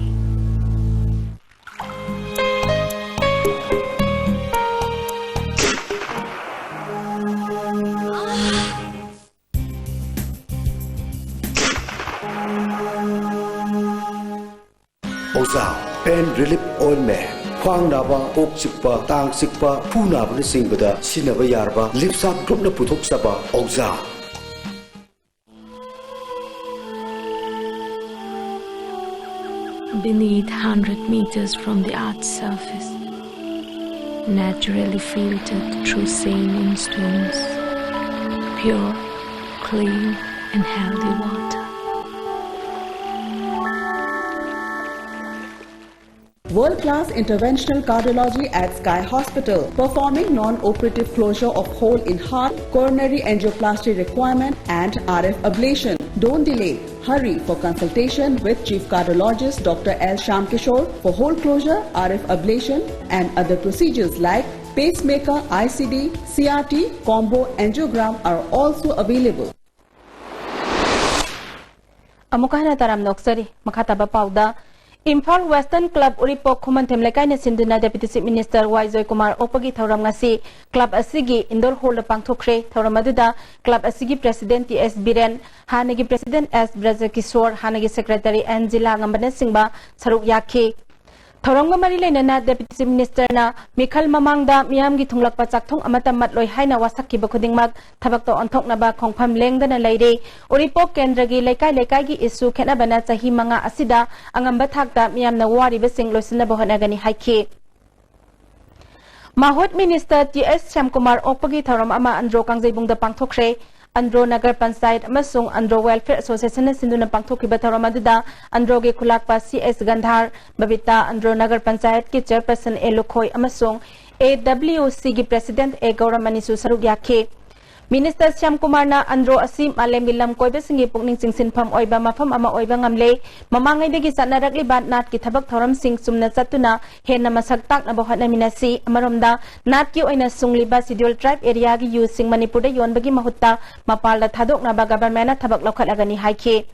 ꯑꯣꯖꯥ, pain relief ointment, ꯈ꯭ꯋꯥꯡ ꯅꯥꯕ, ꯀꯣꯛ ꯆꯤꯛꯄ, ꯇꯥꯡ ꯆꯤꯛꯄ, ꯈꯨ ꯅꯥꯕꯅꯆꯤꯡꯕꯗ ꯁꯤꯖꯤꯟꯅꯕ ꯌꯥꯔꯕ ꯂꯤꯞꯁꯥꯞ ꯒ꯭ꯔꯨꯞꯅ ꯄꯨꯊꯣꯛꯆꯕ ꯑꯣꯖꯥ꯫ Beneath, hundred meters from the earth's surface, naturally filtered through saline stones, pure, clean, and healthy water. World-class interventional cardiology at Sky Hospital, performing non-operative closure of hole in heart, coronary angioplasty requirement, and R F ablation. Don't delay. Hurry for consultation with Chief Cardiologist Doctor L Shyamkishore for hole closure, R F ablation, and other procedures like pacemaker, I C D, C R T, combo angiogram are also available. ꯑꯃꯨꯛꯀ ꯍꯟꯅ ꯇꯔꯥꯝꯅ ꯑꯣꯛꯆꯔꯤ꯫ ꯃꯈꯥ ꯇꯥꯕ ꯄꯥꯎꯗ, ꯏꯝꯐꯥꯜ Western Club ꯎꯔꯤꯄꯣꯛ ꯈꯨꯃꯟꯊꯦꯝ ꯂꯩꯀꯥꯏꯅ ꯁꯤꯟꯗꯨꯅ Deputy Chief Minister ꯋꯥꯏ ꯖꯣꯏꯀꯨꯃꯥꯔ ꯑꯣꯛꯄꯒꯤ ꯊꯧꯔꯝ ꯉꯁꯤ club ꯑꯁꯤꯒꯤ indoor hall ꯗ ꯄꯥꯡꯊꯣꯛꯈ꯭ꯔꯦ꯫ ꯊꯧꯔꯝ ꯑꯗꯨꯗ club ꯑꯁꯤꯒꯤ President ꯇꯤ ꯑꯦꯁ ꯕꯤꯔꯦꯟ, ꯍꯥꯟꯅꯒꯤ President ꯑꯦꯁ ꯕ꯭ꯔꯖꯀꯤꯁꯣꯔ, ꯍꯥꯟꯅꯒꯤ Secretary ꯑꯦꯟ ꯖꯤꯂꯥꯉꯝꯕꯅꯆꯤꯡꯕ ꯁꯔꯨꯛ ꯌꯥꯈꯤ꯫ ꯊꯧꯔꯝꯒ ꯃꯔꯤ ꯂꯩꯅꯅ Deputy Chief Minister ꯅ ꯃꯤꯈꯜ ꯃꯃꯥꯡꯗ ꯃꯤꯌꯥꯝꯒꯤ ꯊꯨꯡꯂꯛꯄ ꯆꯥꯛꯊꯨꯡ ꯑꯃꯠꯇ ꯃꯠꯂꯣꯏ ꯍꯥꯏꯅ ꯋꯥꯁꯛꯈꯤꯕ ꯈꯨꯗꯤꯡꯃꯛ ꯊꯕꯛꯇ ꯑꯣꯟꯊꯣꯛꯅꯕ ꯈꯣꯡꯐꯝ ꯂꯦꯡꯗꯅ ꯂꯩꯔꯤ꯫ ꯎꯔꯤꯄꯣꯛ ꯀꯦꯟꯗ꯭ꯔꯒꯤ ꯂꯩꯀꯥꯏ ꯂꯩꯀꯥꯏꯒꯤ ꯏꯁꯨ ꯈꯦꯠꯅꯕꯅ ꯆꯍꯤ ꯃꯉꯥ ꯑꯁꯤꯗ ꯑꯉꯝꯕ ꯊꯥꯛꯇ ꯃꯤꯌꯥꯝꯅ ꯋꯥꯔꯤꯕꯁꯤꯡ ꯂꯣꯏꯁꯤꯟꯅꯕ ꯍꯣꯠꯅꯒꯅꯤ ꯍꯥꯏꯈꯤ꯫ ꯃꯥꯍꯨꯠ Minister ꯇꯤ ꯑꯦꯁ ꯁ꯭ꯌꯥꯝꯀꯨꯃꯥꯔ ꯑꯣꯛꯄꯒꯤ ꯊꯧꯔꯝ ꯑꯃ ꯑꯟꯗ꯭ꯔꯣ ꯀꯥꯡꯖꯩꯕꯨꯡꯗ ꯄꯥꯡꯊꯣꯛꯈ꯭ꯔꯦ꯫ ꯑꯟꯗ꯭ꯔꯣ ꯅꯒꯔ ꯄꯟꯆꯥꯌꯠ ꯑꯃꯁꯨꯡ ꯑꯟꯗ꯭ꯔꯣ Welfare Association ꯅ ꯁꯤꯟꯗꯨꯅ ꯄꯥꯡꯊꯣꯛꯈꯤꯕ ꯊꯧꯔꯝ ꯑꯗꯨꯗ ꯑꯟꯗ꯭ꯔꯣꯒꯤ ꯈꯨꯂꯥꯛꯄ ꯁꯤ ꯑꯦꯁ ꯒꯟꯙꯥꯔ, ꯕꯕꯤꯇꯥ, ꯑꯟꯗ꯭ꯔꯣ ꯅꯒꯔ ꯄꯟꯆꯥꯌꯠꯀꯤ Chairperson ꯑꯦ ꯂꯨꯈꯣꯏ ꯑꯃꯁꯨꯡ ꯑꯦ ꯗꯕ꯭ꯂꯤꯎ ꯁꯤ ꯒꯤ President ꯑꯦ ꯒꯧꯔꯃꯅꯤꯁꯨ ꯁꯔꯨꯛ ꯌꯥꯈꯤ꯫ Minister ꯁ꯭ꯌꯥꯝꯀꯨꯃꯥꯔꯅ ꯑꯟꯗ꯭ꯔꯣ ꯑꯁꯤ ꯃꯥꯂꯦꯝꯒꯤ ꯂꯝ ꯀꯣꯏꯕꯁꯤꯡꯒꯤ ꯄꯨꯛꯅꯤꯡ ꯆꯤꯡꯁꯤꯟꯐꯝ ꯑꯣꯏꯕ ꯃꯐꯝ ꯑꯃ ꯑꯣꯏꯕ ꯉꯝꯂꯦ꯫ ꯃꯃꯥꯡꯉꯩꯗꯒꯤ ꯆꯠꯅꯔꯛꯂꯤꯕ ꯅꯥꯠꯀꯤ ꯊꯕꯛ ꯊꯧꯔꯝꯁꯤꯡ ꯆꯨꯝꯅ ꯆꯠꯇꯨꯅ ꯍꯦꯟꯅ ꯃꯁꯛ ꯇꯥꯛꯅꯕ ꯍꯣꯠꯅꯃꯤꯟꯅꯁꯤ꯫ ꯑꯃꯔꯣꯝꯗ, ꯅꯥꯠꯀꯤ ꯑꯣꯏꯅ ꯁꯨꯡꯂꯤꯕ Scheduled Tribe area ꯒꯤ ꯌꯨꯁꯤꯡ ꯃꯅꯤꯄꯨꯔꯗ ꯌꯣꯟꯕꯒꯤ ꯃꯍꯨꯠꯇ ꯃꯄꯥꯜꯗ ꯊꯥꯗꯣꯛꯅꯕ Government ꯅ ꯊꯕꯛ ꯂꯧꯈꯠꯂꯒꯅꯤ ꯍꯥꯏꯈꯤ꯫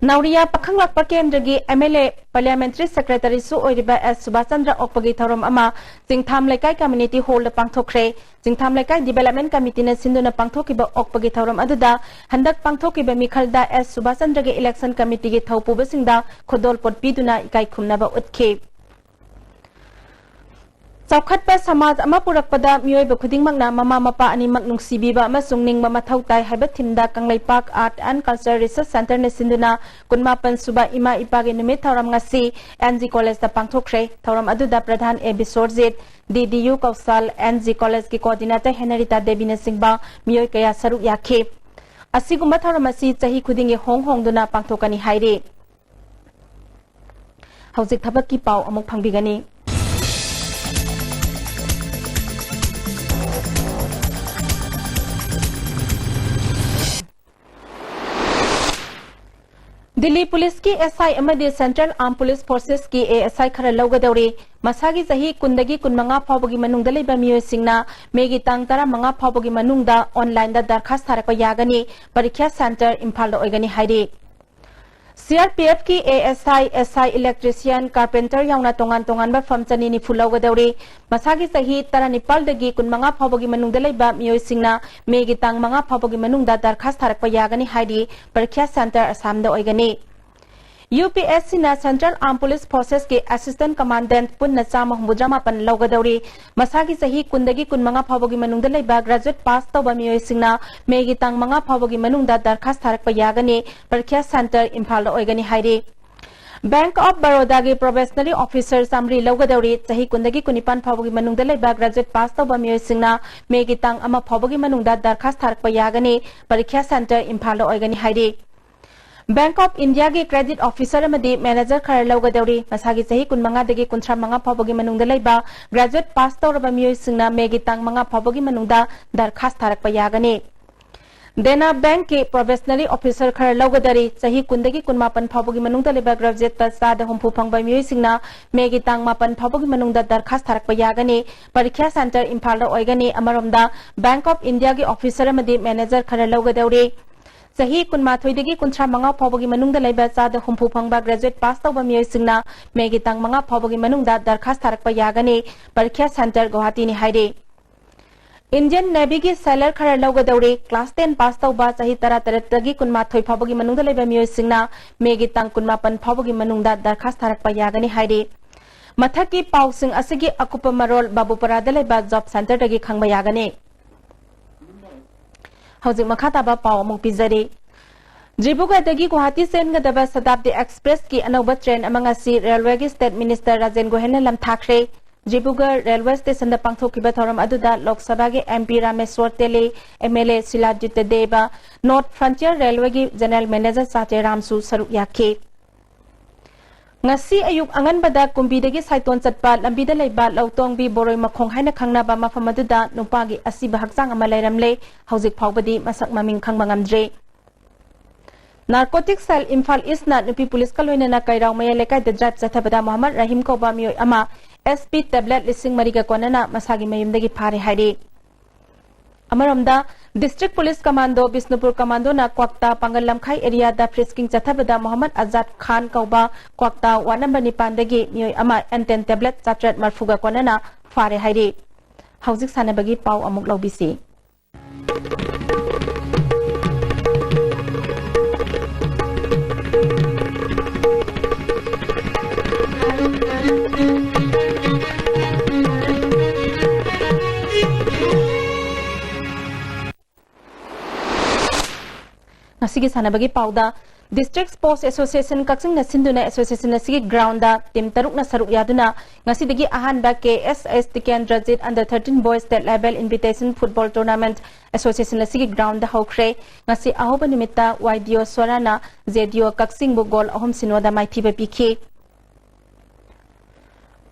ꯅꯥꯎꯔꯤꯌꯥ ꯄꯥꯈꯪꯂꯥꯛꯄ ꯀꯦꯟꯗ꯭ꯔꯒꯤ ꯑꯦꯝ ꯑꯦꯜ ꯑꯦ ꯄꯥꯔꯂꯤꯌꯥꯃꯦꯟꯇꯔꯤ ꯁꯦꯀ꯭ꯔꯦꯇꯔꯤꯁꯨ ꯑꯣꯏꯔꯤꯕ ꯑꯦꯁ ꯁꯨꯕꯥꯁ ꯆꯟꯗ꯭ꯔ ꯑꯣꯛꯄꯒꯤ ꯊꯧꯔꯝ ꯑꯃ ꯆꯤꯡꯊꯥꯝ ꯂꯩꯀꯥꯏ ꯀꯝꯃ꯭ꯌꯨꯅꯤꯇꯤ ꯍꯣꯜꯗ ꯄꯥꯡꯊꯣꯛꯈ꯭ꯔꯦ꯫ ꯆꯤꯡꯊꯥꯝ ꯂꯩꯀꯥꯏ ꯗꯤꯕꯦꯂꯞꯃꯦꯟ ꯀꯝꯃꯤꯇꯤꯅ ꯁꯤꯟꯗꯨꯅ ꯄꯥꯡꯊꯣꯛꯈꯤꯕ ꯑꯣꯛꯄꯒꯤ ꯊꯧꯔꯝ ꯑꯗꯨꯗ ꯍꯟꯗꯛ ꯄꯥꯡꯊꯣꯛꯈꯤꯕ ꯃꯤꯈꯜꯗ ꯑꯦꯁ ꯁꯨꯕꯥꯁ ꯆꯟꯗ꯭ꯔꯒꯤ ꯏꯂꯦꯛꯁꯟ ꯀꯝꯃꯤꯇꯤꯒꯤ ꯊꯧ ꯄꯨꯕꯁꯤꯡꯗ ꯈꯨꯗꯣꯜꯄꯣꯠ ꯄꯤꯗꯨꯅ ꯏꯀꯥꯏ ꯈꯨꯝꯅꯕ ꯎꯠꯈꯤ꯫ ꯆꯥꯎꯈꯠꯄ ꯁꯃꯥꯖ ꯑꯃ ꯄꯨꯔꯛꯄꯗ ꯃꯤꯑꯣꯏꯕ ꯈꯨꯗꯤꯡꯃꯛꯅ ꯃꯃꯥ ꯃꯄꯥ ꯑꯅꯤꯃꯛ ꯅꯨꯡꯁꯤꯕꯤꯕ ꯑꯃꯁꯨꯡ ꯅꯤꯡꯕ ꯃꯊꯧ ꯇꯥꯏ ꯍꯥꯏꯕ ꯊꯤꯝꯗ ꯀꯪꯂꯩꯄꯥꯛ ꯑꯥꯔꯠ ꯑꯦꯟ ꯀꯜꯆꯔ ꯔꯤꯁꯔꯁ ꯁꯦꯟꯇꯔꯅ ꯁꯤꯟꯗꯨꯅ ꯀꯨꯟꯃꯥꯄꯟ ꯁꯨꯕ ꯏꯃꯥ ꯏꯄꯥꯒꯤ ꯅꯨꯃꯤꯠ ꯊꯧꯔꯝ ꯉꯁꯤ ꯑꯦꯟ ꯖꯤ ꯀꯣꯂꯦꯖꯇ ꯄꯥꯡꯊꯣꯛꯈ꯭ꯔꯦ꯫ ꯊꯧꯔꯝ ꯑꯗꯨꯗ ꯄ꯭ꯔꯙꯥꯟ ꯑꯦ ꯕꯤꯁꯣꯔꯖꯤꯠ, ꯗꯤ ꯗꯤ ꯌꯨ ꯀꯧꯁꯜ, ꯑꯦꯟ ꯖꯤ ꯀꯣꯂꯦꯖꯀꯤ ꯀꯣꯑꯣꯔꯗꯤꯅꯦꯇꯔ ꯍꯦꯅꯔꯤꯇꯥ ꯗꯦꯕꯤꯅꯆꯤꯡꯕ ꯃꯤꯑꯣꯏ ꯀꯌꯥ ꯁꯔꯨꯛ ꯌꯥꯈꯤ꯫ ꯑꯁꯤꯒꯨꯝꯕ ꯊꯧꯔꯝ ꯑꯁꯤ ꯆꯍꯤ ꯈꯨꯗꯤꯡꯒꯤ ꯍꯣꯡ ꯍꯣꯡꯗꯨꯅ ꯄꯥꯡꯊꯣꯛꯀꯅꯤ ꯍꯥꯏꯔꯤ꯫ ꯍꯧꯖꯤꯛ ꯊꯕꯛꯀꯤ ꯄꯥꯎ ꯑꯃꯨꯛ ꯐꯪꯕꯤꯒꯅꯤ꯫ ꯗꯤꯜꯂꯤ ꯄꯨꯂꯤꯁꯀꯤ ꯑꯦꯁ ꯑꯥꯏ ꯑꯃꯗꯤ ꯁꯦꯟꯇ꯭ꯔꯦꯜ ꯑꯥꯔꯝ ꯄꯨꯂꯤꯁ ꯐꯣꯔꯁꯦꯁꯀꯤ ꯑꯦ ꯑꯦꯁ ꯑꯥꯏ ꯈꯔ ꯂꯧꯒꯗꯧꯔꯤ꯫ ꯃꯁꯥꯒꯤ ꯆꯍꯤ ꯀꯨꯟꯗꯒꯤ ꯀꯨꯟꯃꯉꯥ ꯐꯥꯎꯕꯒꯤ ꯃꯅꯨꯡꯗ ꯂꯩꯕ ꯃꯤꯑꯣꯏꯁꯤꯡꯅ ꯃꯦꯒꯤ ꯇꯥꯡ ꯇꯔꯥꯃꯉꯥ ꯐꯥꯎꯕꯒꯤ ꯃꯅꯨꯡꯗ ꯑꯣꯟꯂꯥꯏꯟꯗ ꯗꯔꯈꯥꯁ ꯊꯥꯔꯛꯄ ꯌꯥꯒꯅꯤ꯫ ꯄꯔꯤꯈ꯭ꯌꯥ ꯁꯦꯟꯇꯔ ꯏꯝꯐꯥꯜꯗ ꯑꯣꯏꯒꯅꯤ ꯍꯥꯏꯔꯤ꯫ C R P ꯑꯦꯐꯀꯤ A S I, S I, ꯏꯂꯦꯛꯇ꯭ꯔꯤꯁꯤꯌꯥꯟ, carpenter ꯌꯥꯎꯅ ꯇꯣꯉꯥꯟ ꯇꯣꯉꯥꯟꯕ ꯐꯝ ꯆꯅꯤ ꯅꯤꯐꯨ ꯂꯧꯒꯗꯧꯔꯤ꯫ ꯃꯁꯥꯒꯤ ꯆꯍꯤ ꯇꯔꯥꯅꯤꯄꯥꯜꯗꯒꯤ ꯀꯨꯟꯃꯉꯥ ꯐꯥꯎꯕꯒꯤ ꯃꯅꯨꯡꯗ ꯂꯩꯕ ꯃꯤꯑꯣꯏꯁꯤꯡꯅ ꯃꯦꯒꯤ ꯇꯥꯡ ꯃꯉꯥ ꯐꯥꯎꯕꯒꯤ ꯃꯅꯨꯡꯗ ꯗꯔꯈꯥꯁ ꯊꯥꯔꯛꯄ ꯌꯥꯒꯅꯤ ꯍꯥꯏꯔꯤ꯫ ꯄꯔꯤꯈ꯭ꯌꯥ ꯁꯦꯟꯇꯔ ꯑꯁꯥꯝꯗ ꯑꯣꯏꯒꯅꯤ꯫ ꯌꯨ ꯄꯤ ꯑꯦꯁ ꯁꯤꯅ ꯁꯦꯟꯇ꯭ꯔꯦꯜ ꯑꯥꯔꯝ ꯄꯨꯂꯤꯁ ꯐꯣꯔꯁꯦꯁꯀꯤ ꯑꯦꯁꯤꯁꯇꯦꯟꯠ ꯀꯃꯥꯟꯗꯦꯟꯠ ꯄꯨꯟꯅ ꯆꯥꯝꯃ ꯍꯨꯝꯐꯨꯇꯔꯥ ꯃꯥꯄꯟ ꯂꯧꯒꯗꯧꯔꯤ꯫ ꯃꯁꯥꯒꯤ ꯆꯍꯤ ꯀꯨꯟꯗꯒꯤ ꯀꯨꯟꯃꯉꯥ ꯐꯥꯎꯕꯒꯤ ꯃꯅꯨꯡꯗ ꯂꯩꯕ ꯒ꯭ꯔꯦꯖꯨꯑꯦꯠ ꯄꯥꯁ ꯇꯧꯕ ꯃꯤꯑꯣꯏꯁꯤꯡꯅ ꯃꯦꯒꯤ ꯇꯥꯡ ꯃꯉꯥ ꯐꯥꯎꯕꯒꯤ ꯃꯅꯨꯡꯗ ꯗꯔꯈꯥꯁ ꯊꯥꯔꯛꯄ ꯌꯥꯒꯅꯤ꯫ ꯄꯔꯤꯈ꯭ꯌꯥ ꯁꯦꯟꯇꯔ ꯏꯝꯐꯥꯜꯗ ꯑꯣꯏꯒꯅꯤ ꯍꯥꯏꯔꯤ꯫ ꯕꯦꯡꯛ ꯑꯣꯐ ꯕꯔꯣꯗꯥꯒꯤ ꯄ꯭ꯔꯣꯕꯦꯁꯅꯔꯤ ꯑꯣꯐꯤꯁꯔ ꯆꯥꯃꯔꯤ ꯂꯧꯒꯗꯧꯔꯤ꯫ ꯆꯍꯤ ꯀꯨꯟꯗꯒꯤ ꯀꯨꯟꯅꯤꯄꯥꯟ ꯐꯥꯎꯕꯒꯤ ꯃꯅꯨꯡꯗ ꯂꯩꯕ ꯒ꯭ꯔꯦꯖꯨꯑꯦꯠ ꯄꯥꯁ ꯇꯧꯕ ꯃꯤꯑꯣꯏꯁꯤꯡꯅ ꯃꯦꯒꯤ ꯇꯥꯡ ꯑꯃ ꯐꯥꯎꯕꯒꯤ ꯃꯅꯨꯡꯗ ꯗꯔꯈꯥꯁ ꯊꯥꯔꯛꯄ ꯌꯥꯒꯅꯤ꯫ ꯄꯔꯤꯈ꯭ꯌꯥ ꯁꯦꯟꯇꯔ ꯏꯝꯐꯥꯜꯗ ꯑꯣꯏꯒꯅꯤ ꯍꯥꯏꯔꯤ꯫ ꯕꯦꯡꯛ ꯑꯣꯐ ꯏꯟꯗꯤꯌꯥꯒꯤ ꯀ꯭ꯔꯦꯗꯤꯠ ꯑꯣꯐꯤꯁꯔ ꯑꯃꯗꯤ ꯃꯦꯅꯦꯖꯔ ꯈꯔ ꯂꯧꯒꯗꯧꯔꯤ꯫ ꯃꯁꯥꯒꯤ ꯆꯍꯤ ꯀꯨꯟꯃꯉꯥꯗꯒꯤ ꯀꯨꯟꯊ꯭ꯔꯥ ꯃꯉꯥ ꯐꯥꯎꯕꯒꯤ ꯃꯅꯨꯡꯗ ꯂꯩꯕ ꯒ꯭ꯔꯦꯖꯨꯑꯦꯠ ꯄꯥꯁ ꯇꯧꯔꯕ ꯃꯤꯑꯣꯏꯁꯤꯡꯅ ꯃꯦꯒꯤ ꯇꯥꯡ ꯃꯉꯥ ꯐꯥꯎꯕꯒꯤ ꯃꯅꯨꯡꯗ ꯗꯔꯈꯥꯁ ꯊꯥꯔꯛꯄ ꯌꯥꯒꯅꯤ꯫ ꯗꯦꯅꯥ ꯕꯦꯡꯛꯀꯤ ꯄ꯭ꯔꯣꯕꯦꯁꯅꯔꯤ ꯑꯣꯐꯤꯁꯔ ꯈꯔ ꯂꯧꯒꯗꯧꯔꯤ꯫ ꯆꯍꯤ ꯀꯨꯟꯗꯒꯤ ꯀꯨꯟꯃꯥꯄꯟ ꯐꯥꯎꯕꯒꯤ ꯃꯅꯨꯡꯗ ꯂꯩꯕ ꯒ꯭ꯔꯦꯖꯨꯑꯦꯠꯇ ꯆꯥꯗ ꯍꯨꯝꯐꯨ ꯐꯪꯕ ꯃꯤꯑꯣꯏꯁꯤꯡꯅ ꯃꯦꯒꯤ ꯇꯥꯡ ꯃꯥꯄꯟ ꯐꯥꯎꯕꯒꯤ ꯃꯅꯨꯡꯗ ꯗꯔꯈꯥꯁ ꯊꯥꯔꯛꯄ ꯌꯥꯒꯅꯤ꯫ ꯄꯔꯤꯈ꯭ꯌꯥ ꯁꯦꯟꯇꯔ ꯏꯝꯐꯥꯜꯗ ꯑꯣꯏꯒꯅꯤ꯫ ꯑꯃꯔꯣꯝꯗ, ꯕꯦꯡꯛ ꯑꯣꯐ ꯏꯟꯗꯤꯌꯥꯒꯤ ꯑꯣꯐꯤꯁꯔ ꯑꯃꯗꯤ ꯃꯦꯅꯦꯖꯔ ꯈꯔ ꯂꯧꯒꯗꯧꯔꯤ꯫ ꯆꯍꯤ ꯀꯨꯟꯃꯥꯊꯣꯏꯗꯒꯤ ꯀꯨꯟꯊ꯭ꯔꯥ ꯃꯉꯥ ꯐꯥꯎꯕꯒꯤ ꯃꯅꯨꯡꯗ ꯂꯩꯕ ꯆꯥꯗ ꯍꯨꯝꯐꯨ ꯐꯪꯕ graduate pass ꯇꯧꯕ ꯃꯤꯑꯣꯏꯁꯤꯡꯅ ꯃꯦꯒꯤ ꯇꯥꯡ ꯃꯉꯥ ꯐꯥꯎꯕꯒꯤ ꯃꯅꯨꯡꯗ ꯗꯔꯈꯥꯁ ꯊꯥꯔꯛꯄ ꯌꯥꯒꯅꯤ꯫ ꯄꯔꯤꯈ꯭ꯌꯥ centre ꯒꯨꯋꯥꯍꯥꯇꯤꯅꯤ ꯍꯥꯏꯔꯤ꯫ Indian Navy ꯒꯤ sailor ꯈꯔ ꯂꯧꯒꯗꯧꯔꯤ꯫ Class ten pass ꯇꯧꯕ ꯆꯍꯤ ꯇꯔꯥꯇꯔꯦꯠꯇꯒꯤ ꯀꯨꯟꯃꯥꯊꯣꯏ ꯐꯥꯎꯕꯒꯤ ꯃꯅꯨꯡꯗ ꯂꯩꯕ ꯃꯤꯑꯣꯏꯁꯤꯡꯅ ꯃꯦꯒꯤ ꯇꯥꯡ ꯀꯨꯟꯃꯥꯄꯟ ꯐꯥꯎꯕꯒꯤ ꯃꯅꯨꯡꯗ ꯗꯔꯈꯥꯁ ꯊꯥꯔꯛꯄ ꯌꯥꯒꯅꯤ ꯍꯥꯏꯔꯤ꯫ ꯃꯊꯛꯀꯤ ꯄꯥꯎꯁꯤꯡ ꯑꯁꯤꯒꯤ ꯑꯀꯨꯞꯄ ꯃꯔꯣꯜ ꯕꯥꯕꯨꯄꯥꯔꯥꯗ ꯂꯩꯕ job centre ꯗꯒꯤ ꯈꯪꯕ ꯌꯥꯒꯅꯤ꯫ ꯍꯧꯖꯤꯛ ꯃꯈꯥ ꯇꯥꯕ ꯄꯥꯎ ꯑꯃꯨꯛ ꯄꯤꯖꯔꯤ꯫ ꯗꯤꯕ꯭ꯔꯨꯒꯔꯗꯒꯤ ꯒꯨꯋꯥꯍꯥꯇꯤ ꯆꯦꯟꯒꯗꯕ ꯁꯇꯥꯕꯗꯤ ꯑꯦꯛꯁꯄ꯭ꯔꯦꯁꯀꯤ ꯑꯅꯧꯕ train ꯑꯃ ꯉꯁꯤ railway ꯒꯤ state minister Rajen ꯒꯣꯍꯦꯟꯅ ꯂꯝꯊꯥꯈ꯭ꯔꯦ꯫ Dibrugarh railway station ꯗ ꯄꯥꯡꯊꯣꯛꯈꯤꯕ ꯊꯧꯔꯝ ꯑꯗꯨꯗ ꯂꯣꯛ ꯁꯚꯥꯒꯤ MP ꯔꯥꯃꯦꯁ꯭ꯋꯔ ꯇꯦꯂꯤ, MLA ꯁꯤꯂꯥꯖꯤꯠ ꯗꯦꯕ, North Frontier Railway ꯒꯤ general manager ꯆꯥꯆꯦ ꯔꯥꯝꯁꯨ ꯁꯔꯨꯛ ꯌꯥꯈꯤ꯫ ꯉꯁꯤ ꯑꯌꯨꯛ ꯑꯉꯟꯕꯗ ꯀꯨꯝꯕꯤꯗꯒꯤ ꯁꯥꯏꯇꯣꯟ ꯆꯠꯄ ꯂꯝꯕꯤꯗ ꯂꯩꯕ ꯂꯧꯇꯣꯡꯕꯤ ꯕꯣꯔꯣꯏ ꯃꯈꯣꯡ ꯍꯥꯏꯅ ꯈꯪꯅꯕ ꯃꯐꯝ ꯑꯗꯨꯗ ꯅꯨꯄꯥꯒꯤ ꯑꯁꯤꯕ ꯍꯛꯆꯥꯡ ꯑꯃ ꯂꯩꯔꯝꯂꯦ꯫ ꯍꯧꯖꯤꯛ ꯐꯥꯎꯕꯗꯤ ꯃꯁꯛ ꯃꯃꯤꯡ ꯈꯪꯕ ꯉꯝꯗ꯭ꯔꯤ꯫ Narcotic cell ꯏꯝꯐꯥꯜ ꯏꯁꯅ ꯅꯨꯄꯤ ꯄꯨꯂꯤꯁꯀ ꯂꯣꯏꯅꯅ ꯀꯩꯔꯥꯎ ꯃꯌꯥꯏ ꯂꯩꯀꯥꯏꯗ drive ꯆꯠꯊꯕꯗ ꯃꯣꯍꯝꯃꯗ ꯔꯍꯤꯝ ꯀꯧꯕ ꯃꯤꯑꯣꯏ ꯑꯃ SP tablet ꯂꯤꯁꯤꯡ ꯃꯔꯤꯒ ꯀꯣꯟꯅꯅ ꯃꯁꯥꯒꯤ ꯃꯌꯨꯝꯗꯒꯤ ꯐꯥꯔꯦ ꯍꯥꯏꯔꯤ꯫ ꯑꯃꯔꯣꯝꯗ, District Police Commando, ꯕꯤꯁꯅꯨꯄꯨꯔ commandoꯅ ꯀ꯭ꯋꯥꯛꯇꯥ ꯄꯥꯡꯒꯜ ꯂꯝꯈꯥꯏ areaꯗ frisking ꯆꯠꯊꯕꯗ ꯃꯣꯍꯝꯃꯗ ꯑꯖꯥꯗ ꯈꯥꯟ ꯀꯧꯕ ꯀ꯭ꯋꯥꯛꯇꯥ ward number ꯅꯤꯄꯥꯟꯗꯒꯤ ꯃꯤꯑꯣꯏ ꯑꯃ N ten tablet ꯆꯥꯇ꯭ꯔꯦꯠ ꯃꯔꯐꯨꯒ ꯀꯣꯟꯅꯅ ꯐꯥꯔꯦ ꯍꯥꯏꯔꯤ꯫ ꯍꯧꯖꯤꯛ ꯁꯥꯟꯅꯕꯒꯤ ꯄꯥꯎ ꯑꯃꯨꯛ ꯂꯧꯕꯤꯁꯤ꯫ ꯉꯁꯤꯒꯤ ꯁꯥꯟꯅꯕꯒꯤ ꯄꯥꯎꯗ, District Sports Association ꯀꯛꯆꯤꯡꯅ ꯁꯤꯟꯗꯨꯅ association ꯑꯁꯤꯒꯤ groundꯗ team ꯇꯔꯨꯛꯅ ꯁꯔꯨꯛ ꯌꯥꯗꯨꯅ ꯉꯁꯤꯗꯒꯤ ꯑꯍꯥꯟꯕ KSS Tikendrajit under thirteen boys state level invitation football tournament association ꯑꯁꯤꯒꯤ groundꯗ ꯍꯧꯈ꯭ꯔꯦ꯫ ꯉꯁꯤ ꯑꯍꯧꯕ ꯅꯨꯃꯤꯠꯇ YDO ꯁꯣꯔꯥꯅ JDO ꯀꯛꯆꯤꯡꯕꯨ goal ꯑꯍꯨꯝ ꯁꯤꯅꯣꯗ ꯃꯥꯏꯊꯤꯕ ꯄꯤꯈꯤ꯫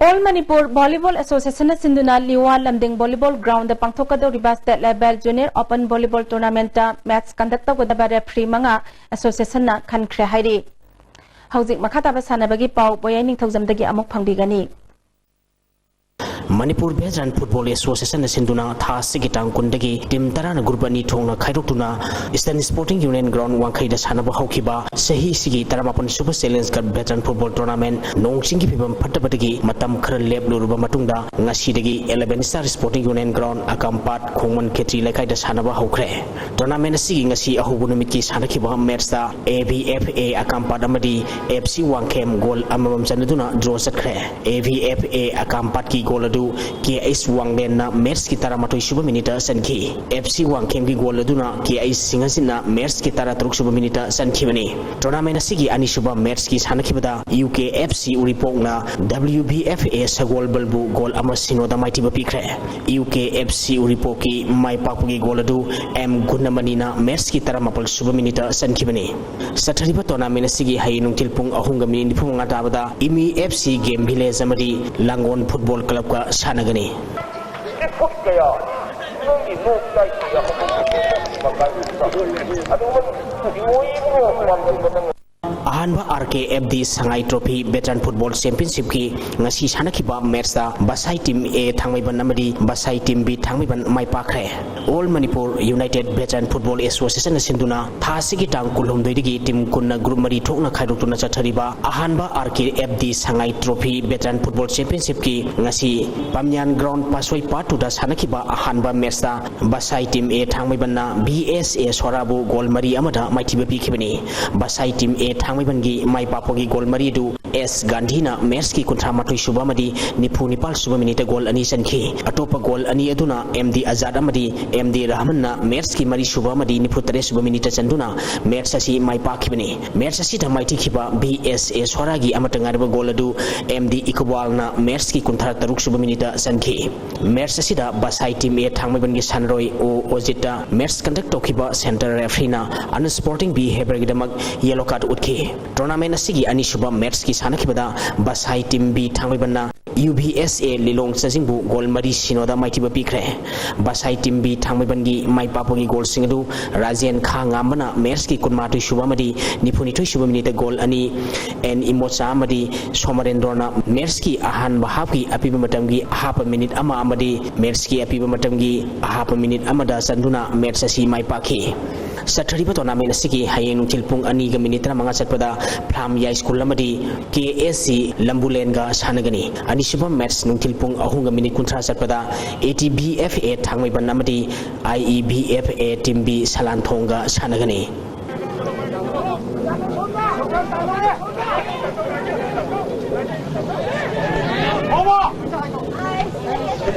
All Manipur Volleyball Associationꯅ ꯁꯤꯟꯗꯨꯅ ꯂꯤꯋꯥ ꯂꯝꯗꯤꯡ volleyball groundꯗ ꯄꯥꯡꯊꯣꯛꯀꯗꯧꯔꯤꯕ state level junior open volleyball tournamentꯇ match conduct ꯇꯧꯒꯗꯕ referee ꯃꯉꯥ associationꯅ ꯈꯟꯈ꯭ꯔꯦ ꯍꯥꯏꯔꯤ꯫ ꯍꯧꯖꯤꯛ ꯃꯈꯥ ꯇꯥꯕ ꯁꯥꯟꯅꯕꯒꯤ ꯄꯥꯎ ꯕꯣꯌꯥꯏ ꯅꯤꯡꯊꯧꯖꯝꯗꯒꯤ ꯑꯃꯨꯛ ꯐꯪꯕꯤꯒꯅꯤ꯫ ꯃꯅꯤꯄꯨꯔ ꯚꯦꯇꯔꯟ ꯐꯨꯠꯕꯣꯜ ꯑꯦꯁꯣꯁꯤꯌꯦꯁꯟꯅ ꯁꯤꯟꯗꯨꯅ ꯊꯥ ꯑꯁꯤꯒꯤ ꯇꯥꯡ ꯀꯨꯟꯗꯒꯤ ꯇꯤꯝ ꯇꯔꯥꯅ ꯒ꯭ꯔꯨꯞ ꯑꯅꯤ ꯊꯣꯛꯅ ꯈꯥꯏꯗꯣꯛꯇꯨꯅ ꯏꯁꯇꯔꯟ ꯁ꯭ꯄꯣꯔꯇꯤꯡ ꯌꯨꯅꯤꯌꯟ ꯒ꯭ꯔꯥꯎꯟ ꯋꯥꯡꯈꯩꯗ ꯁꯥꯟꯅꯕ ꯍꯧꯈꯤꯕ ꯆꯍꯤꯁꯤꯒꯤ ꯇꯔꯥꯃꯥꯄꯟ ꯁꯨꯕ challenge cup veteran football tournament ꯅꯣꯡ ꯆꯤꯡꯒꯤ ꯐꯤꯕꯝ ꯐꯠꯇꯕꯗꯒꯤ ꯃꯇꯝ ꯈꯔ ꯂꯦꯞꯂꯨꯔꯕ ꯃꯇꯨꯡꯗ ꯉꯁꯤꯗꯒꯤ eleven star sporting union ground ꯑꯀꯥꯝꯄꯥꯠ ꯈꯣꯡꯃꯟ ꯈꯦꯇ꯭ꯔꯤ ꯂꯩꯀꯥꯏꯗ ꯁꯥꯟꯅꯕ ꯍꯧꯈ꯭ꯔꯦ꯫ ꯇꯣꯔꯅꯥꯃꯦꯟ ꯑꯁꯤꯒꯤ ꯉꯁꯤ ꯑꯍꯧꯕ ꯅꯨꯃꯤꯠꯀꯤ ꯁꯥꯟꯅꯈꯤꯕ ꯃꯦꯠꯁꯇ ꯑꯦ ꯚꯤ ꯑꯦꯐ ꯑꯦ ꯑꯀꯥꯝꯄꯥꯠ ꯑꯃꯗꯤ ꯑꯦꯐ ꯁꯤ ꯋꯥꯡꯈꯦꯝ ꯒꯣꯜ ꯑꯃꯃꯝ ꯆꯟꯅꯗꯨꯅ ꯗ꯭ꯔꯣ ꯆꯠꯈ꯭ꯔꯦ꯫ ꯑꯦ ꯚꯤ ꯑꯦꯐ ꯑꯦ ꯑꯀꯥꯝꯄꯥꯠꯀꯤ ꯒꯣꯜ ꯑꯗꯨ ꯀꯦ ꯑꯩꯆ ꯋꯥꯡꯂꯦꯟꯅ ꯃꯦꯠꯁꯀꯤ ꯇꯔꯥꯃꯥꯊꯣꯏ ꯁꯨꯕ ꯃꯤꯅꯤꯠꯇ ꯆꯟꯈꯤ꯫ ꯑꯦꯐ ꯁꯤ ꯋꯥꯡꯈꯦꯝꯒꯤ ꯒꯣꯜ ꯑꯗꯨꯅ ꯀꯦ ꯑꯩꯆ ꯁꯤꯡꯍꯖꯤꯠꯅ ꯃꯦꯠꯁꯀꯤ ꯇꯔꯥꯇꯔꯨꯛ ꯁꯨꯕ ꯃꯤꯅꯤꯠꯇ ꯆꯟꯈꯤꯕꯅꯤ꯫ ꯇꯣꯔꯅꯥꯃꯦꯟ ꯑꯁꯤꯒꯤ ꯑꯅꯤꯁꯨꯕ ꯃꯦꯠꯁꯀꯤ ꯁꯥꯟꯅꯈꯤꯕꯗ ꯌꯨ ꯀꯦ ꯑꯦꯐ ꯁꯤ ꯎꯔꯤꯄꯣꯛꯅ ꯗꯕ꯭ꯂꯤꯌꯨ ꯚꯤ ꯑꯦꯐ ꯑꯦ ꯁꯒꯣꯜꯕꯜꯕꯨ ꯒꯣꯜ ꯑꯃ ꯁꯤꯅꯣꯗ ꯃꯥꯏꯊꯤꯕ ꯄꯤꯈ꯭ꯔꯦ꯫ ꯌꯨ ꯀꯦ ꯑꯦꯐ ꯁꯤ ꯎꯔꯤꯄꯣꯛꯀꯤ ꯃꯥꯏ ꯄꯥꯛꯄꯒꯤ ꯒꯣꯜ ꯑꯗꯨ ꯑꯦꯝ ꯒꯨꯟꯅꯃꯅꯤꯅ ꯃꯦꯠꯁꯀꯤ ꯇꯔꯥꯃꯥꯄꯜ ꯁꯨꯕ ꯃꯤꯅꯤꯠꯇ ꯆꯟꯈꯤꯕꯅꯤ꯫ ꯆꯠꯊꯔꯤꯕ ꯇꯣꯔꯅꯥꯃꯦꯟ ꯑꯁꯤꯒꯤ ꯍꯌꯦꯡ ꯅꯨꯡꯊꯤꯜ ꯄꯨꯡ ꯑꯍꯨꯝꯒ ꯃꯤꯅꯤꯠ ꯅꯤꯐꯨ ꯃꯉꯥ ꯇꯥꯕꯗ ꯏꯃꯤ ꯑꯦꯐ ꯁꯤ ꯒꯦꯝ ꯚꯤꯂꯦꯖ ꯑꯃꯗꯤ ꯂꯥꯡꯒꯣꯜ ꯐꯨꯠꯕꯣꯜ ꯀ꯭ꯂꯕꯀ ꯁꯥꯟꯅꯒꯅꯤ꯫ ꯏꯈꯨꯠ ꯀꯌꯥ ꯅꯪꯒꯤ ꯅꯣꯛ ꯆꯥꯏ ꯀꯌꯥ ꯑꯗꯨꯒꯨꯝꯕ ꯏꯃꯣꯏ ꯏꯕꯨꯡꯉꯣ ꯃꯥꯟꯕ ꯅꯪ꯫ ꯑꯍꯥꯟꯕ ꯑꯥꯔ ꯀꯦ ꯑꯦꯐ ꯗꯤ ꯁꯉꯥꯏ ꯇ꯭ꯔꯣꯐꯤ ꯚꯦꯇꯔꯟ ꯐꯨꯠꯕꯣꯜ ꯆꯦꯝꯄꯤꯌꯟꯁꯤꯞꯀꯤ ꯉꯁꯤ ꯁꯥꯟꯅꯈꯤꯕ ꯃꯦꯠꯁꯇ ꯕꯁꯥꯏ ꯇꯤꯝ ꯑꯦ ꯊꯥꯡꯃꯩꯕꯟ ꯑꯃꯗꯤ ꯕꯁꯥꯏ ꯇꯤꯝ ꯕꯤ ꯊꯥꯡꯃꯩꯕꯟ ꯃꯥꯏ ꯄꯥꯛꯈ꯭ꯔꯦ꯫ ꯑꯣꯜ ꯃꯅꯤꯄꯨꯔ ꯌꯨꯅꯥꯏꯇꯦꯗ ꯚꯦꯇꯔꯟ ꯐꯨꯠꯕꯣꯜ ꯑꯦꯁꯣꯁꯤꯌꯦꯁꯟꯅ ꯁꯤꯟꯗꯨꯅ ꯊꯥ ꯑꯁꯤꯒꯤ ꯇꯥꯡ ꯀꯨꯟꯍꯨꯝꯗꯣꯏꯗꯒꯤ ꯇꯤꯝ ꯀꯨꯟꯅ ꯒ꯭ꯔꯨꯞ ꯃꯔꯤ ꯊꯣꯛꯅ ꯈꯥꯏꯗꯣꯛꯇꯨꯅ ꯆꯠꯊꯔꯤꯕ ꯑꯍꯥꯟꯕ ꯑꯥꯔ ꯀꯦ ꯑꯦꯐ ꯗꯤ ꯁꯉꯥꯏ ꯇ꯭ꯔꯣꯐꯤ ꯚꯦꯇꯔꯟ ꯐꯨꯠꯕꯣꯜ ꯆꯦꯝꯄꯤꯌꯟꯁꯤꯞꯀꯤ ꯉꯁꯤ ꯄꯥꯝꯌꯥꯟ ꯒ꯭ꯔꯥꯎꯟ ꯄꯥꯁꯣꯏ ꯄꯥꯔꯠ ꯇꯨꯗ ꯁꯥꯟꯅꯈꯤꯕ ꯑꯍꯥꯟꯕ ꯃꯦꯠꯁꯇ ꯕꯁꯥꯏ ꯇꯤꯝ ꯑꯦ ꯊꯥꯡꯃꯩꯕꯟꯅ ꯕꯤ ꯑꯦꯁ ꯑꯦ ꯁꯣꯔꯥꯕꯨ ꯒꯣꯜ ꯃꯔꯤ ꯑꯃꯗ ꯃꯥꯏꯊꯤꯕ ꯄꯤꯈꯤꯕꯅꯤ꯫ ꯕꯁꯥꯏ ꯇꯤꯝ ꯑꯦ ꯊꯥꯡꯃꯩꯕꯟꯒꯤ ꯃꯥꯏ ꯄꯥꯛꯄꯒꯤ ꯒꯣꯜ ꯃꯔꯤ ꯑꯗꯨ ꯑꯦꯁ ꯒꯥꯟꯙꯤꯅ ꯃꯦꯠꯁꯀꯤ ꯀꯨꯟꯊ꯭ꯔꯥ ꯃꯥꯊꯣꯏ ꯁꯨꯕ ꯑꯃꯗꯤ ꯅꯤꯐꯨ ꯅꯤꯄꯥꯜ ꯁꯨꯕ ꯃꯤꯅꯤꯠꯇ ꯒꯣꯜ ꯑꯅꯤ ꯆꯟꯈꯤ꯫ ꯑꯇꯣꯞꯄ ꯒꯣꯜ ꯑꯅꯤ ꯑꯗꯨꯅ ꯑꯦꯝ ꯗꯤ ꯑꯖꯥꯗ ꯑꯃꯗꯤ ꯑꯦꯝ ꯗꯤ ꯔꯍꯃꯟꯅ ꯃꯦꯠꯁꯀꯤ ꯃꯔꯤ ꯁꯨꯕ ꯑꯃꯗꯤ ꯅꯤꯐꯨ ꯇꯔꯦꯠ ꯁꯨꯕ ꯃꯤꯅꯤꯠꯇ ꯆꯟꯗꯨꯅ ꯃꯦꯠꯁ ꯑꯁꯤ ꯃꯥꯏ ꯄꯥꯛꯈꯤꯕꯅꯤ꯫ ꯃꯦꯠꯁ ꯑꯁꯤꯗ ꯃꯥꯏꯊꯤꯈꯤꯕ ꯕꯤ ꯑꯦꯁ ꯑꯦ ꯁꯣꯔꯥꯒꯤ ꯑꯃꯠꯇ ꯉꯥꯏꯔꯕ ꯒꯣꯜ ꯑꯗꯨ ꯑꯦꯝ ꯗꯤ ꯏꯀꯕꯥꯜꯅ ꯃꯦꯠꯁꯀꯤ ꯀꯨꯟꯊ꯭ꯔꯥ ꯇꯔꯨꯛ ꯁꯨꯕ ꯃꯤꯅꯤꯠꯇ ꯆꯟꯈꯤ꯫ ꯃꯦꯠꯁ ꯑꯁꯤꯗ ꯕꯁꯥꯏ ꯇꯤꯝ ꯑꯦ ꯊꯥꯡꯃꯩꯕꯟꯒꯤ ꯁꯥꯟꯅꯔꯣꯏ ꯑꯣ ꯑꯣꯖꯤꯠꯇ ꯃꯦꯠꯁ ꯀꯟꯗꯛ ꯇꯧꯈꯤꯕ ꯁꯦꯟꯇꯔ ꯔꯦꯐ꯭ꯔꯤꯅ ꯑꯟꯁ꯭ꯄꯣꯔꯇꯤꯡ ꯕꯤꯍꯦꯕꯤꯌꯔꯒꯤꯗꯃꯛ ꯌꯦꯂꯣ ꯀꯥꯔꯗ ꯎꯠꯈꯤ꯫ ꯇꯣꯔꯅꯥꯃꯦꯟ ꯑꯁꯤꯒꯤ ꯑꯅꯤꯁꯨꯕ ꯃꯦꯠꯁꯀꯤ ꯁꯥꯟꯅꯈꯤꯕꯗ ꯕꯁꯥꯏ ꯇꯤꯝ ꯕꯤ ꯊꯥꯡꯃꯩꯕꯟꯅ ꯌꯨ ꯚꯤ ꯑꯦꯁ ꯑꯦ ꯂꯤꯂꯣꯡ ꯆꯥꯖꯤꯡꯕꯨ ꯒꯣꯜ ꯃꯔꯤ ꯁꯤꯅꯣꯗ ꯃꯥꯏꯊꯤꯕ ꯄꯤꯈ꯭ꯔꯦ꯫ ꯕꯁꯥꯏ ꯇꯤꯝꯕꯤ ꯊꯥꯡꯃꯩꯕꯟꯒꯤ ꯃꯥꯏ ꯄꯥꯛꯄꯒꯤ ꯒꯣꯜꯁꯤꯡ ꯑꯗꯨ ꯔꯥꯖꯦꯟ ꯈꯥ ꯉꯥꯝꯕꯅ ꯃꯦꯠꯁꯀꯤ ꯀꯨꯟꯃꯥꯊꯣꯏ ꯁꯨꯕ ꯑꯃꯗꯤ ꯅꯤꯐꯨꯅꯤꯊꯣꯏ ꯁꯨꯕ ꯃꯤꯅꯤꯠꯇ ꯒꯣꯜ ꯑꯅꯤ, ꯑꯦꯟ ꯏꯃꯣꯆꯥ ꯑꯃꯗꯤ ꯁꯣꯃꯔꯦꯟꯗ꯭ꯔꯣꯅ ꯃꯦꯠꯁꯀꯤ ꯑꯍꯥꯟꯕ ꯍꯥꯞꯀꯤ ꯑꯄꯤꯕ ꯃꯇꯝꯒꯤ ꯑꯍꯥꯞꯄ ꯃꯤꯅꯤꯠ ꯑꯃ ꯑꯃꯗꯤ ꯃꯦꯠꯁꯀꯤ ꯑꯄꯤꯕ ꯃꯇꯝꯒꯤ ꯑꯍꯥꯞꯄ ꯃꯤꯅꯤꯠ ꯑꯃꯗ ꯆꯟꯗꯨꯅ ꯃꯦꯠꯁ ꯑꯁꯤ ꯃꯥꯏ ꯄꯥꯛꯈꯤ꯫ ꯆꯠꯊꯔꯤꯕ ꯇꯣꯔꯅꯥꯃꯦꯟ ꯑꯁꯤꯒꯤ ꯍꯌꯦꯡ ꯅꯨꯡꯊꯤꯜ ꯄꯨꯡ ꯑꯅꯤꯒ ꯃꯤꯅꯤꯠ ꯇꯔꯥꯃꯉꯥ ꯆꯠꯄꯗ ꯐ꯭ꯂꯥꯝ ꯌꯥꯏ ꯁ꯭ꯀꯨꯜ ꯑꯃꯗꯤ ꯀꯦ ꯑꯦꯁ ꯁꯤ ꯂꯝꯕꯨꯂꯦꯟꯒ ꯁꯥꯟꯅꯒꯅꯤ꯫ ꯑꯅꯤꯁꯨꯕ ꯃꯦꯠꯁ ꯅꯨꯡꯊꯤꯜ ꯄꯨꯡ ꯑꯍꯨꯝꯒ ꯃꯤꯅꯤꯠ ꯀꯨꯟꯊ꯭ꯔꯥ ꯆꯠꯄꯗ A T B F A ꯊꯥꯡꯃꯩꯕꯟ ꯑꯃꯗꯤ ꯑꯥꯏ ꯏ ꯕꯤ ꯑꯦꯐ ꯑꯦ ꯇꯤꯝꯕꯤ ꯁꯂꯥꯟꯊꯣꯡꯒ ꯁꯥꯟꯅꯒꯅꯤ꯫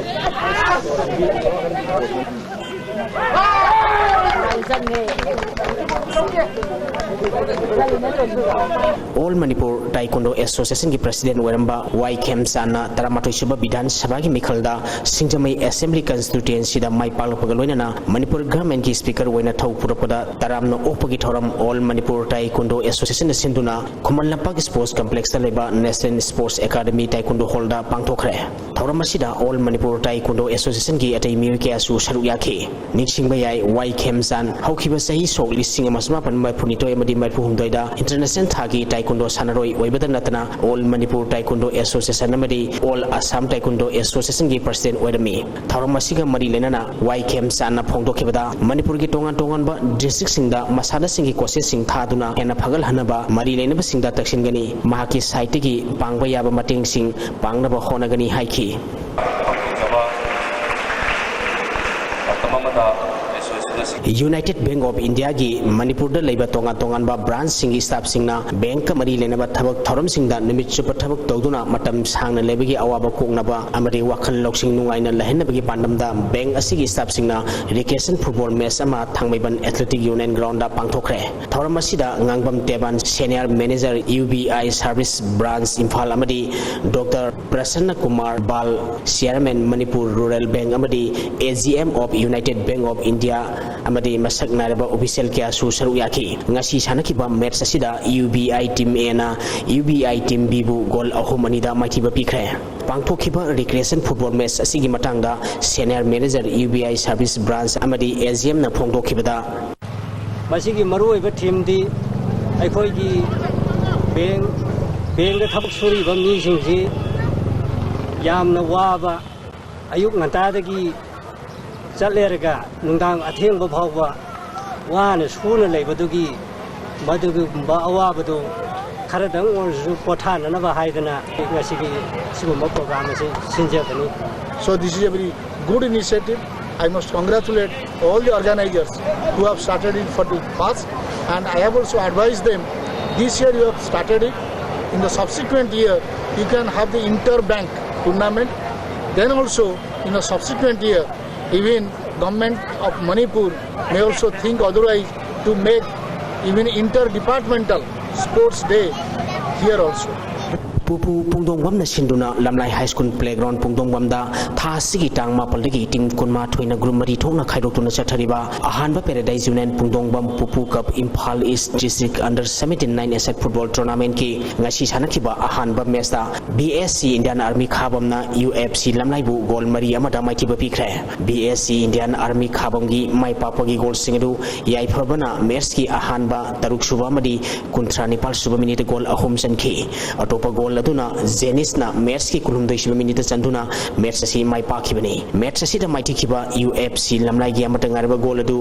All Manipur Taekwondo Association ꯒꯤ president ꯑꯣꯏꯔꯝꯕ ꯋꯥꯏ ꯈꯦꯝꯆꯥꯟꯅ ꯇꯔꯥꯃꯥꯊꯣꯏ ꯁꯨꯕ ꯕꯤꯙꯥꯟ ꯁꯚꯥꯒꯤ ꯃꯤꯈꯜꯗ ꯁꯤꯡꯖꯃꯩ assembly constituency ꯗ ꯃꯥꯏ ꯄꯥꯛꯂꯛꯄꯒ ꯂꯣꯏꯅꯅ ꯃꯅꯤꯄꯨꯔ government ꯀꯤ speaker ꯑꯣꯏꯅ ꯊꯧ ꯄꯨꯔꯛꯄꯗ ꯇꯔꯥꯝꯅ ꯑꯣꯛꯄꯒꯤ ꯊꯧꯔꯝ All Manipur Taekwondo Association ꯅ ꯁꯤꯟꯗꯨꯅ ꯈꯨꯃꯟ ꯂꯝꯄꯥꯛ sports complex ꯇ ꯂꯩꯕ National Sports Academy Taekwondo Hall ꯗ ꯄꯥꯡꯊꯣꯛꯈ꯭ꯔꯦ꯫ ꯊꯧꯔꯝ ꯑꯁꯤꯗ All Manipur Taekwondo Association ꯒꯤ ꯑꯇꯩ ꯃꯤꯑꯣꯏ ꯀꯌꯥꯁꯨ ꯁꯔꯨꯛ ꯌꯥꯈꯤ꯫ ꯅꯤꯡꯁꯤꯡꯕ ꯌꯥꯏ, ꯋꯥꯏ ꯈꯦꯝꯆꯥꯟ ꯍꯧꯈꯤꯕ ꯆꯍꯤ ꯁꯣꯛ ꯂꯤꯁꯤꯡ ꯑꯃ ꯆꯃꯥꯄꯟ ꯃꯔꯤꯐꯨꯅꯤꯊꯣꯏ ꯑꯃꯗꯤ ꯃꯔꯤꯐꯨꯍꯨꯝꯗꯣꯏꯗ international ꯊꯥꯛꯀꯤ Taekwondo ꯁꯥꯟꯅꯔꯣꯏ ꯑꯣꯏꯕꯗ ꯅꯠꯇꯅ All Manipur Taekwondo Association ꯑꯃꯗꯤ All Assam Taekwondo Association ꯒꯤ president ꯑꯣꯏꯔꯝꯃꯤ꯫ ꯊꯧꯔꯝ ꯑꯁꯤꯒ ꯃꯔꯤ ꯂꯩꯅꯅ ꯋꯥꯏ ꯈꯦꯝꯆꯥꯟꯅ ꯐꯣꯡꯗꯣꯛꯈꯤꯕꯗ, ꯃꯅꯤꯄꯨꯔꯒꯤ ꯇꯣꯉꯥꯟ ꯇꯣꯉꯥꯟꯕ district ꯁꯤꯡꯗ ꯃꯁꯥꯟꯅꯁꯤꯡꯒꯤ coaches ꯁꯤꯡ ꯊꯥꯗꯨꯅ ꯍꯦꯟꯅ ꯐꯒꯠꯍꯟꯅꯕ ꯃꯔꯤ ꯂꯩꯅꯕꯁꯤꯡꯗ ꯇꯛꯁꯤꯟꯒꯅꯤ꯫ ꯃꯍꯥꯛꯀꯤ side ꯇꯒꯤ ꯄꯥꯡꯕ ꯌꯥꯕ ꯃꯇꯦꯡꯁꯤꯡ ꯄꯥꯡꯅꯕ ꯍꯣꯠꯅꯒꯅꯤ ꯍꯥꯏꯈꯤ꯫ United Bank of India ꯒꯤ ꯃꯅꯤꯄꯨꯔꯗ ꯂꯩꯕ ꯇꯣꯉꯥꯟ ꯇꯣꯉꯥꯟꯕ branch ꯁꯤꯡꯒꯤ staff ꯁꯤꯡꯅ bank ꯀ ꯃꯔꯤ ꯂꯩꯅꯕ ꯊꯕꯛ ꯊꯧꯔꯝꯁꯤꯡꯗ ꯅꯨꯃꯤꯠ ꯆꯨꯞꯄ ꯊꯕꯛ ꯇꯧꯗꯨꯅ ꯃꯇꯝ ꯁꯥꯡꯅ ꯂꯩꯕꯒꯤ ꯑꯋꯥꯕ ꯀꯣꯛꯅꯕ ꯑꯃꯗꯤ ꯋꯥꯈꯜ ꯂꯧꯁꯤꯡ ꯅꯨꯡꯉꯥꯏꯅ ꯂꯩꯍꯟꯅꯕꯒꯤ ꯄꯥꯟꯗꯝꯗ bank ꯑꯁꯤꯒꯤ staff ꯁꯤꯡꯅ recreation football match ꯑꯃ ꯊꯥꯡꯃꯩꯕꯟ Athletic Union ground ꯗ ꯄꯥꯡꯊꯣꯛꯈ꯭ꯔꯦ꯫ ꯊꯧꯔꯝ ꯑꯁꯤꯗ ꯉꯥꯡꯕꯝ ꯇꯦꯕꯥꯟ, senior manager, U B I service branch Imphal ꯑꯃꯗꯤ Doctor ꯄ꯭ꯔꯁꯟꯅ ꯀꯨꯃꯥꯔ ꯕꯥꯜ, chairman Manipur Rural Bank ꯑꯃꯗꯤ A G M of United Bank of India, ꯑꯃꯗꯤ ꯃꯁꯛ ꯅꯥꯏꯔꯕ official ꯀꯌꯥꯁꯨ ꯁꯔꯨꯛ ꯌꯥꯈꯤ꯫ ꯉꯁꯤ ꯁꯥꯟꯅꯈꯤꯕ match ꯑꯁꯤꯗ UBI Team Aꯅ UBI Team Bꯕꯨ goal ꯑꯍꯨꯝ ꯑꯅꯤꯗ ꯃꯥꯏꯊꯤꯕ ꯄꯤꯈ꯭ꯔꯦ꯫ ꯄꯥꯡꯊꯣꯛꯈꯤꯕ recreation football match ꯑꯁꯤꯒꯤ ꯃꯇꯥꯡꯗ senior manager UBI service branch ꯑꯃꯗꯤ AGMꯅ ꯐꯣꯡꯗꯣꯛꯈꯤꯕꯗ, ꯃꯁꯤꯒꯤ ꯃꯔꯨꯑꯣꯏꯕ themeꯗꯤ ꯑꯩꯈꯣꯏꯒꯤ bank, bankꯇ ꯊꯕꯛ ꯁꯨꯔꯤꯕ ꯃꯤꯁꯤꯡꯁꯤ ꯌꯥꯝꯅ ꯋꯥꯕ, ꯑꯌꯨꯛ ꯉꯟꯇꯥꯗꯒꯤ ꯆꯠꯂꯦꯔꯒ ꯅꯨꯡꯗꯥꯡ ꯑꯊꯦꯡꯕ ꯐꯥꯎꯕ ꯋꯥꯅ ꯁꯨꯅ ꯂꯩꯕꯗꯨꯒꯤ ꯃꯗꯨꯒꯨꯝꯕ ꯑꯋꯥꯕꯗꯨ ꯈꯔꯗꯪ ꯑꯣꯏꯔꯁꯨ ꯄꯣꯊꯥꯅꯅꯕ ꯍꯥꯏꯗꯅ ꯉꯁꯤꯒꯤ ꯁꯤꯒꯨꯝꯕ program ꯑꯁꯤ ꯁꯤꯟꯖꯕꯅꯤ꯫ So this is a very good initiative. I must congratulate all the organizers who have started it for the past, and I have also advised them, this year you have started it, in the subsequent year you can have the inter-bank tournament, then also in the subsequent year even Government of Manipur may also think otherwise to make even inter-departmental sports day here also. ꯄꯨꯄꯨ ꯄꯨꯡꯗꯣꯡꯕꯝꯅ ꯁꯤꯟꯗꯨꯅ ꯂꯝꯂꯥꯏ High School playground ꯄꯨꯡꯗꯣꯡꯕꯝꯗ ꯊꯥ ꯑꯁꯤꯒꯤ ꯇꯥꯡ ꯃꯥꯄꯜꯗꯒꯤ team ꯀꯨꯟꯃꯥꯊꯣꯏꯅ group ꯃꯔꯤ ꯊꯣꯛꯅ ꯈꯥꯏꯗꯣꯛꯇꯨꯅ ꯆꯠꯊꯔꯤꯕ ꯑꯍꯥꯟꯕ Paradise Union ꯄꯨꯡꯗꯣꯡꯕꯝ ꯄꯨꯄꯨ Cup Imphal East District Under Seventeen Nine Aside Football Tournamentꯀꯤ ꯉꯁꯤ ꯁꯥꯟꯅꯈꯤꯕ ꯑꯍꯥꯟꯕ matchꯇ BSC Indian Army ꯈꯥꯕꯝꯅ UFC ꯂꯝꯂꯥꯏꯕꯨ goal ꯃꯔꯤ ꯑꯃꯗ ꯃꯥꯏꯊꯤꯕ ꯄꯤꯈ꯭ꯔꯦ꯫ BSC Indian Army ꯈꯥꯕꯝꯒꯤ ꯃꯥꯏ ꯄꯥꯛꯄꯒꯤ goalꯁꯤꯡ ꯑꯗꯨ ꯌꯥꯏꯐꯕꯅ matchꯀꯤ ꯑꯍꯥꯟꯕ ꯇꯔꯨꯛ ꯁꯨꯕ ꯑꯃꯗꯤ ꯀꯨꯟꯊ꯭ꯔꯥ ꯅꯤꯄꯥꯜ ꯁꯨꯕ minuteꯇ goal ꯑꯍꯨꯝ ꯆꯟꯈꯤ꯫ ꯑꯇꯣꯞꯄ goal ꯑꯗꯨꯅ ꯖꯦꯅꯤꯁꯅ matchꯀꯤ ꯀꯨꯟꯍꯨꯝꯗꯣꯏ ꯁꯨꯕ minuteꯇ ꯆꯟꯗꯨꯅ match ꯑꯁꯤ ꯃꯥꯏ ꯄꯥꯛꯈꯤꯕꯅꯤ꯫ Match ꯑꯁꯤꯗ ꯃꯥꯏꯊꯤꯈꯤꯕ UFC ꯂꯝꯂꯥꯏꯒꯤ ꯑꯃꯠꯇ ꯉꯥꯏꯔꯕ goal ꯑꯗꯨ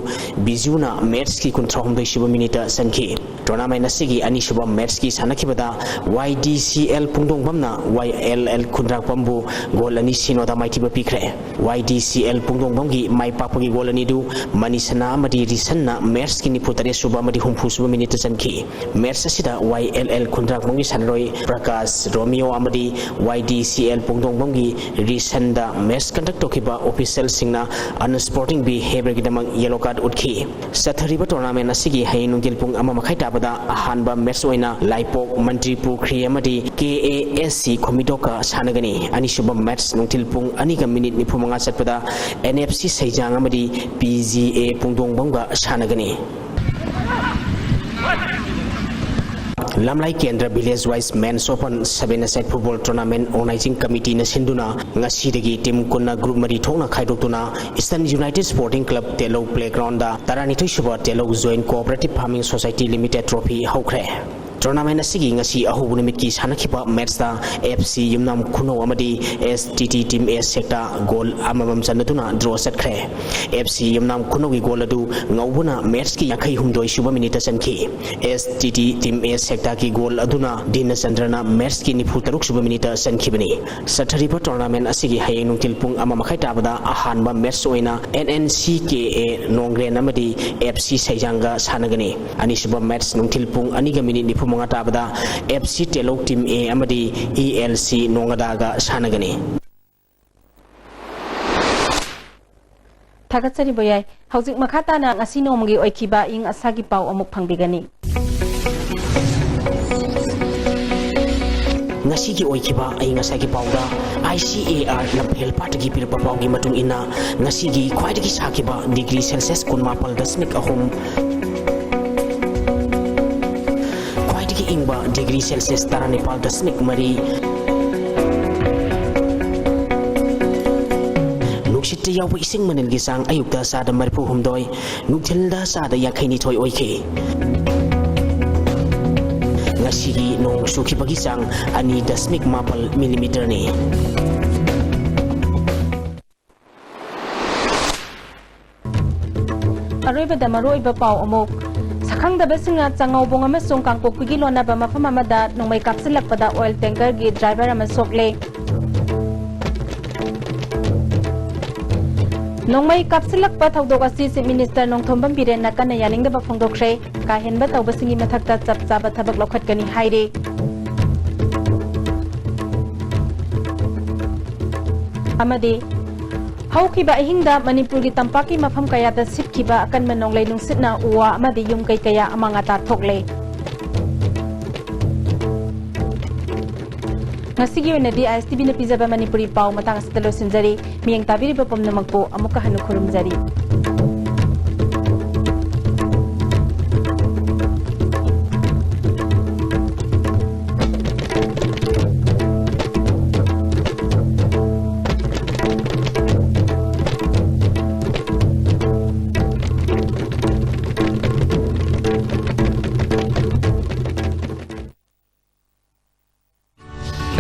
ꯕꯤꯖꯨꯅ matchꯀꯤ ꯀꯨꯟꯊ꯭ꯔꯥꯍꯨꯝꯗꯣꯏ ꯁꯨꯕ minuteꯇ ꯆꯟꯈꯤ꯫ Tournament ꯑꯁꯤꯒꯤ ꯑꯅꯤꯁꯨꯕ matchꯀꯤ ꯁꯥꯟꯅꯈꯤꯕꯗ YDCL ꯄꯨꯡꯗꯣꯡꯕꯝꯅ YLL ꯈꯨꯟꯗ꯭ꯔꯥꯛꯄꯝꯕꯨ goal ꯑꯅꯤ ꯁꯤꯅꯣꯗ ꯃꯥꯏꯊꯤꯕ ꯄꯤꯈ꯭ꯔꯦ꯫ YDCL ꯄꯨꯡꯗꯣꯡꯕꯝꯒꯤ ꯃꯥꯏ ꯄꯥꯛꯄꯒꯤ goal ꯑꯅꯤꯗꯨ ꯃꯅꯤꯁꯅꯥ ꯑꯃꯗꯤ ꯔꯤꯁꯟꯅ matchꯀꯤ ꯅꯤꯐꯨ ꯇꯔꯦꯠ ꯁꯨꯕ ꯑꯃꯗꯤ ꯍꯨꯝꯐꯨ ꯁꯨꯕ minuteꯇ ꯆꯟꯈꯤ꯫ Match ꯑꯁꯤꯗ YLL ꯈꯨꯟꯗ꯭ꯔꯥꯛꯄꯝꯒꯤ ꯁꯥꯟꯅꯔꯣꯏ ꯄ꯭ꯔꯀꯥꯁ ꯔꯣꯃꯤꯌꯣ ꯑꯃꯗꯤ ꯋꯥꯏ ꯗꯤ ꯁꯤ ꯑꯦꯜ ꯄꯨꯡꯗꯣꯡꯕꯝꯒꯤ ꯔꯤꯁꯟꯗ ꯃꯦꯠꯆ ꯀꯟꯗꯛ ꯇꯧꯈꯤꯕ ꯑꯣꯐꯤꯁꯤꯌꯦꯜꯁꯤꯡꯅ unsporting behaviourꯒꯤꯗꯃꯛ ꯌꯦꯂꯣ ꯀꯥꯔꯗ ꯎꯠꯈꯤ꯫ ꯆꯠꯊꯔꯤꯕ ꯇꯣꯔꯅꯥꯃꯦꯟ ꯑꯁꯤꯒꯤ ꯍꯌꯦꯡ ꯅꯨꯡꯊꯤꯜ ꯄꯨꯡ ꯑꯃ ꯃꯈꯥꯏ ꯇꯥꯕꯗ ꯑꯍꯥꯟꯕ ꯃꯦꯠꯆ ꯑꯣꯏꯅ ꯂꯥꯏꯄꯣꯛ ꯃꯟꯇ꯭ꯔꯤ ꯄꯨꯈ꯭ꯔꯤ ꯑꯃꯗꯤ ꯀꯦ ꯑꯦ ꯑꯦꯁ ꯁꯤ ꯈꯣꯃꯤꯗꯣꯛꯀ ꯁꯥꯟꯅꯒꯅꯤ꯫ ꯑꯅꯤꯁꯨꯕ ꯃꯦꯠꯆ ꯅꯨꯡꯊꯤꯜ ꯄꯨꯡ ꯑꯅꯤꯒ ꯃꯤꯅꯤꯠ ꯅꯤꯐꯨ ꯃꯉꯥ ꯆꯠꯄꯗ ꯑꯦꯟ ꯑꯦꯐ ꯁꯤ ꯁꯩꯖꯥꯡ ꯑꯃꯗꯤ ꯄꯤ ꯖꯤ ꯑꯦ ꯄꯨꯡꯗꯣꯡꯕꯝꯒ ꯁꯥꯟꯅꯒꯅꯤ꯫ ꯂꯝꯂꯥꯏ ꯀꯦꯟꯗ꯭ꯔ Village Wise Men's Open Seven-a-side Football Tournament Organising Committeeꯅ ꯁꯤꯟꯗꯨꯅ ꯉꯁꯤꯗꯒꯤ ꯇꯤꯝ ꯀꯨꯟꯅ ꯒ꯭ꯔꯨꯞ ꯃꯔꯤ ꯊꯣꯛꯅ ꯈꯥꯏꯗꯣꯛꯇꯨꯅ Eastern United Sporting Club ꯇꯦꯂꯧ Playgroundꯗ ꯇꯔꯥꯅꯤꯊꯣꯏ ꯁꯨꯕ ꯇꯦꯂꯧ Joint Cooperative Farming Society Limited Trophy ꯍꯧꯈ꯭ꯔꯦ꯫ ꯇꯣꯔꯅꯥꯃꯦꯟ ꯑꯁꯤꯒꯤ ꯉꯁꯤ ꯑꯍꯧꯕ ꯅꯨꯃꯤꯠꯀꯤ ꯁꯥꯟꯅꯈꯤꯕ ꯃꯦꯠꯆꯇ ꯑꯦꯐ ꯁꯤ ꯌꯨꯝꯅꯥꯝ ꯈꯨꯅꯧ ꯑꯃꯗꯤ S T T Team A ꯁꯦꯛꯇ ꯒꯣꯜ ꯑꯃꯃꯝ ꯆꯟꯅꯗꯨꯅ ꯗ꯭ꯔꯣ ꯆꯠꯈ꯭ꯔꯦ꯫ ꯑꯦꯐ ꯁꯤ ꯌꯨꯝꯅꯥꯝ ꯈꯨꯅꯧꯒꯤ ꯒꯣꯜ ꯑꯗꯨ ꯉꯧꯕꯅ ꯃꯦꯠꯆꯀꯤ ꯌꯥꯡꯈꯩ ꯍꯨꯝꯗꯣꯏ ꯁꯨꯕ ꯃꯤꯅꯤꯠꯇ ꯆꯟꯈꯤ꯫ S T T Team A ꯁꯦꯛꯇꯒꯤ ꯒꯣꯜ ꯑꯗꯨꯅ ꯗꯤꯅꯆꯟꯗ꯭ꯔꯅ ꯃꯦꯠꯆꯀꯤ ꯅꯤꯐꯨ ꯇꯔꯨꯛ ꯁꯨꯕ ꯃꯤꯅꯤꯠꯇ ꯆꯟꯈꯤꯕꯅꯤ꯫ ꯆꯠꯊꯔꯤꯕ ꯇꯣꯔꯅꯥꯃꯦꯟ ꯑꯁꯤꯒꯤ ꯍꯌꯦꯡ ꯅꯨꯡꯊꯤꯜ ꯄꯨꯡ ꯑꯃ ꯃꯈꯥꯏ ꯇꯥꯕꯗ ꯑꯍꯥꯟꯕ ꯃꯦꯠꯆ ꯑꯣꯏꯅ and N C K A ꯅꯣꯡꯒ꯭ꯔꯦꯟ ꯑꯃꯗꯤ ꯑꯦꯐ ꯁꯤ ꯁꯩꯖꯥꯡꯒ ꯁꯥꯟꯅꯒꯅꯤ꯫ ꯑꯅꯤꯁꯨꯕ ꯃꯦꯠꯆ ꯅꯨꯡꯊꯤꯜ ꯄꯨꯡ ꯑꯅꯤꯒ ꯃꯤꯅꯤꯠ ꯅꯤꯐꯨ ꯃꯉꯥ ꯇꯥꯕꯗ ꯑꯦꯐ ꯁꯤ ꯇꯦꯂꯧ Team A ꯑꯃꯗꯤ ꯏ ꯑꯦꯜ ꯁꯤ ꯅꯣꯡꯒꯗꯥꯒ ꯁꯥꯟꯅꯒꯅꯤ꯫ ꯊꯥꯒꯠꯆꯔꯤ ꯕꯣꯌꯥꯏ꯫ ꯍꯧꯖꯤꯛ ꯃꯈꯥ ꯇꯥꯅ ꯉꯁꯤ ꯅꯣꯡꯃꯒꯤ ꯑꯣꯏꯈꯤꯕ ꯑꯏꯪ ꯑꯁꯥꯒꯤ ꯄꯥꯎ ꯑꯃꯨꯛ ꯐꯪꯕꯤꯒꯅꯤ꯫ ꯉꯁꯤꯒꯤ ꯑꯣꯏꯈꯤꯕ ꯑꯏꯪ ꯑꯁꯥꯒꯤ ꯄꯥꯎꯗ ꯑꯥꯏ ꯁꯤ ꯑꯦ ꯑꯥꯔ ꯂꯝꯐꯦꯜ ꯄꯥꯠꯇꯒꯤ ꯄꯤꯔꯛꯄ ꯄꯥꯎꯒꯤ ꯃꯇꯨꯡ ꯏꯟꯅ, ꯉꯁꯤꯒꯤ ꯈ꯭ꯋꯥꯏꯗꯒꯤ ꯁꯥꯈꯤꯕ ꯗꯤꯒ꯭ꯔꯤ ꯁꯦꯜꯁꯤꯌꯁ ꯀꯨꯟꯃꯥꯄꯜ ꯗꯁꯃꯤꯛ ꯑꯍꯨꯝ, ꯈ꯭ꯋꯥꯏꯗꯒꯤ ꯏꯪꯕ ꯗꯤꯒ꯭ꯔꯤ ꯁꯦꯜꯁꯤꯌꯁ ꯇꯔꯥꯅꯤꯄꯥꯜ ꯗꯁꯃꯤꯛ ꯃꯔꯤ, ꯅꯨꯡꯁꯤꯠꯇ ꯌꯥꯎꯕ ꯏꯁꯤꯡ ꯃꯅꯤꯜꯒꯤ ꯆꯥꯡ ꯑꯌꯨꯛꯇ ꯆꯥꯗ ꯃꯔꯤꯐꯨ ꯍꯨꯝꯗꯣꯏ, ꯅꯨꯡꯊꯤꯜꯗ ꯆꯥꯗ ꯌꯥꯡꯈꯩ ꯅꯤꯊꯣꯏ ꯑꯣꯏꯈꯤ꯫ ꯉꯁꯤꯒꯤ ꯅꯣꯡ ꯆꯨꯈꯤꯕꯒꯤ ꯆꯥꯡ ꯑꯅꯤ ꯗꯁꯃꯤꯛ ꯃꯥꯄꯜ ꯃꯤꯂꯤꯃꯤꯇꯔꯅꯤ꯫ ꯑꯔꯣꯏꯕꯗ ꯃꯔꯨꯑꯣꯏꯕ ꯄꯥꯎ ꯑꯃꯨꯛ꯫ ꯁꯛꯈꯪꯗꯕꯁꯤꯡꯅ ꯆꯉꯧꯕꯣꯡ ꯑꯃꯁꯨꯡ ꯀꯥꯡꯄꯣꯛꯄꯤꯒꯤ ꯂꯣꯟꯅꯕ ꯃꯐꯝ ꯑꯃꯗ ꯅꯣꯡꯃꯩ ꯀꯥꯞꯁꯤꯜꯂꯛꯄꯗ oil tankerꯒꯤ driver ꯑꯃ ꯁꯣꯛꯂꯦ꯫ ꯅꯣꯡꯃꯩ ꯀꯥꯞꯁꯤꯜꯂꯛꯄ ꯊꯧꯗꯣꯛ ꯑꯁꯤ Chief Minister ꯅꯣꯡꯊꯣꯝꯕꯝ ꯕꯤꯔꯦꯟꯅ ꯀꯟꯅ ꯌꯥꯅꯤꯡꯗꯕ ꯐꯣꯡꯗꯣꯛꯈ꯭ꯔꯦ꯫ ꯀꯥ ꯍꯦꯟꯕ ꯇꯧꯕꯁꯤꯡꯒꯤ ꯃꯊꯛꯇ ꯆꯞ ꯆꯥꯕ ꯊꯕꯛ ꯂꯧꯈꯠꯀꯅꯤ ꯍꯥꯏꯔꯤ꯫ ꯑꯃꯗꯤ ꯍꯧꯈꯤꯕ ꯑꯍꯤꯡꯗ ꯃꯅꯤꯄꯨꯔꯒꯤ ꯇꯝꯄꯥꯛꯀꯤ ꯃꯐꯝ ꯀꯌꯥꯗ ꯁꯤꯠꯈꯤꯕ ꯑꯀꯟꯕ ꯅꯣꯡꯂꯩ ꯅꯨꯡꯁꯤꯠꯅ ꯎ ꯋꯥ ꯑꯃꯗꯤ ꯌꯨꯝ ꯀꯩ ꯀꯌꯥ ꯑꯃꯥꯡ ꯑꯇꯥ ꯊꯣꯛꯂꯦ꯫ ꯉꯁꯤꯒꯤ ꯑꯣꯏꯅꯗꯤ ISTVꯅ ꯄꯤꯖꯕ ꯃꯅꯤꯄꯨꯔꯤ ꯄꯥꯎ ꯃꯇꯥꯡ ꯑꯁꯤꯗ ꯂꯣꯏꯁꯤꯟꯖꯔꯤ꯫ ꯃꯤꯠꯌꯦꯡ ꯇꯥꯕꯤꯔꯤꯕ ꯄꯨꯝꯅꯃꯛꯄꯨ ꯑꯃꯨꯛꯀ ꯍꯟꯅ ꯈꯨꯔꯨꯝꯖꯔꯤ꯫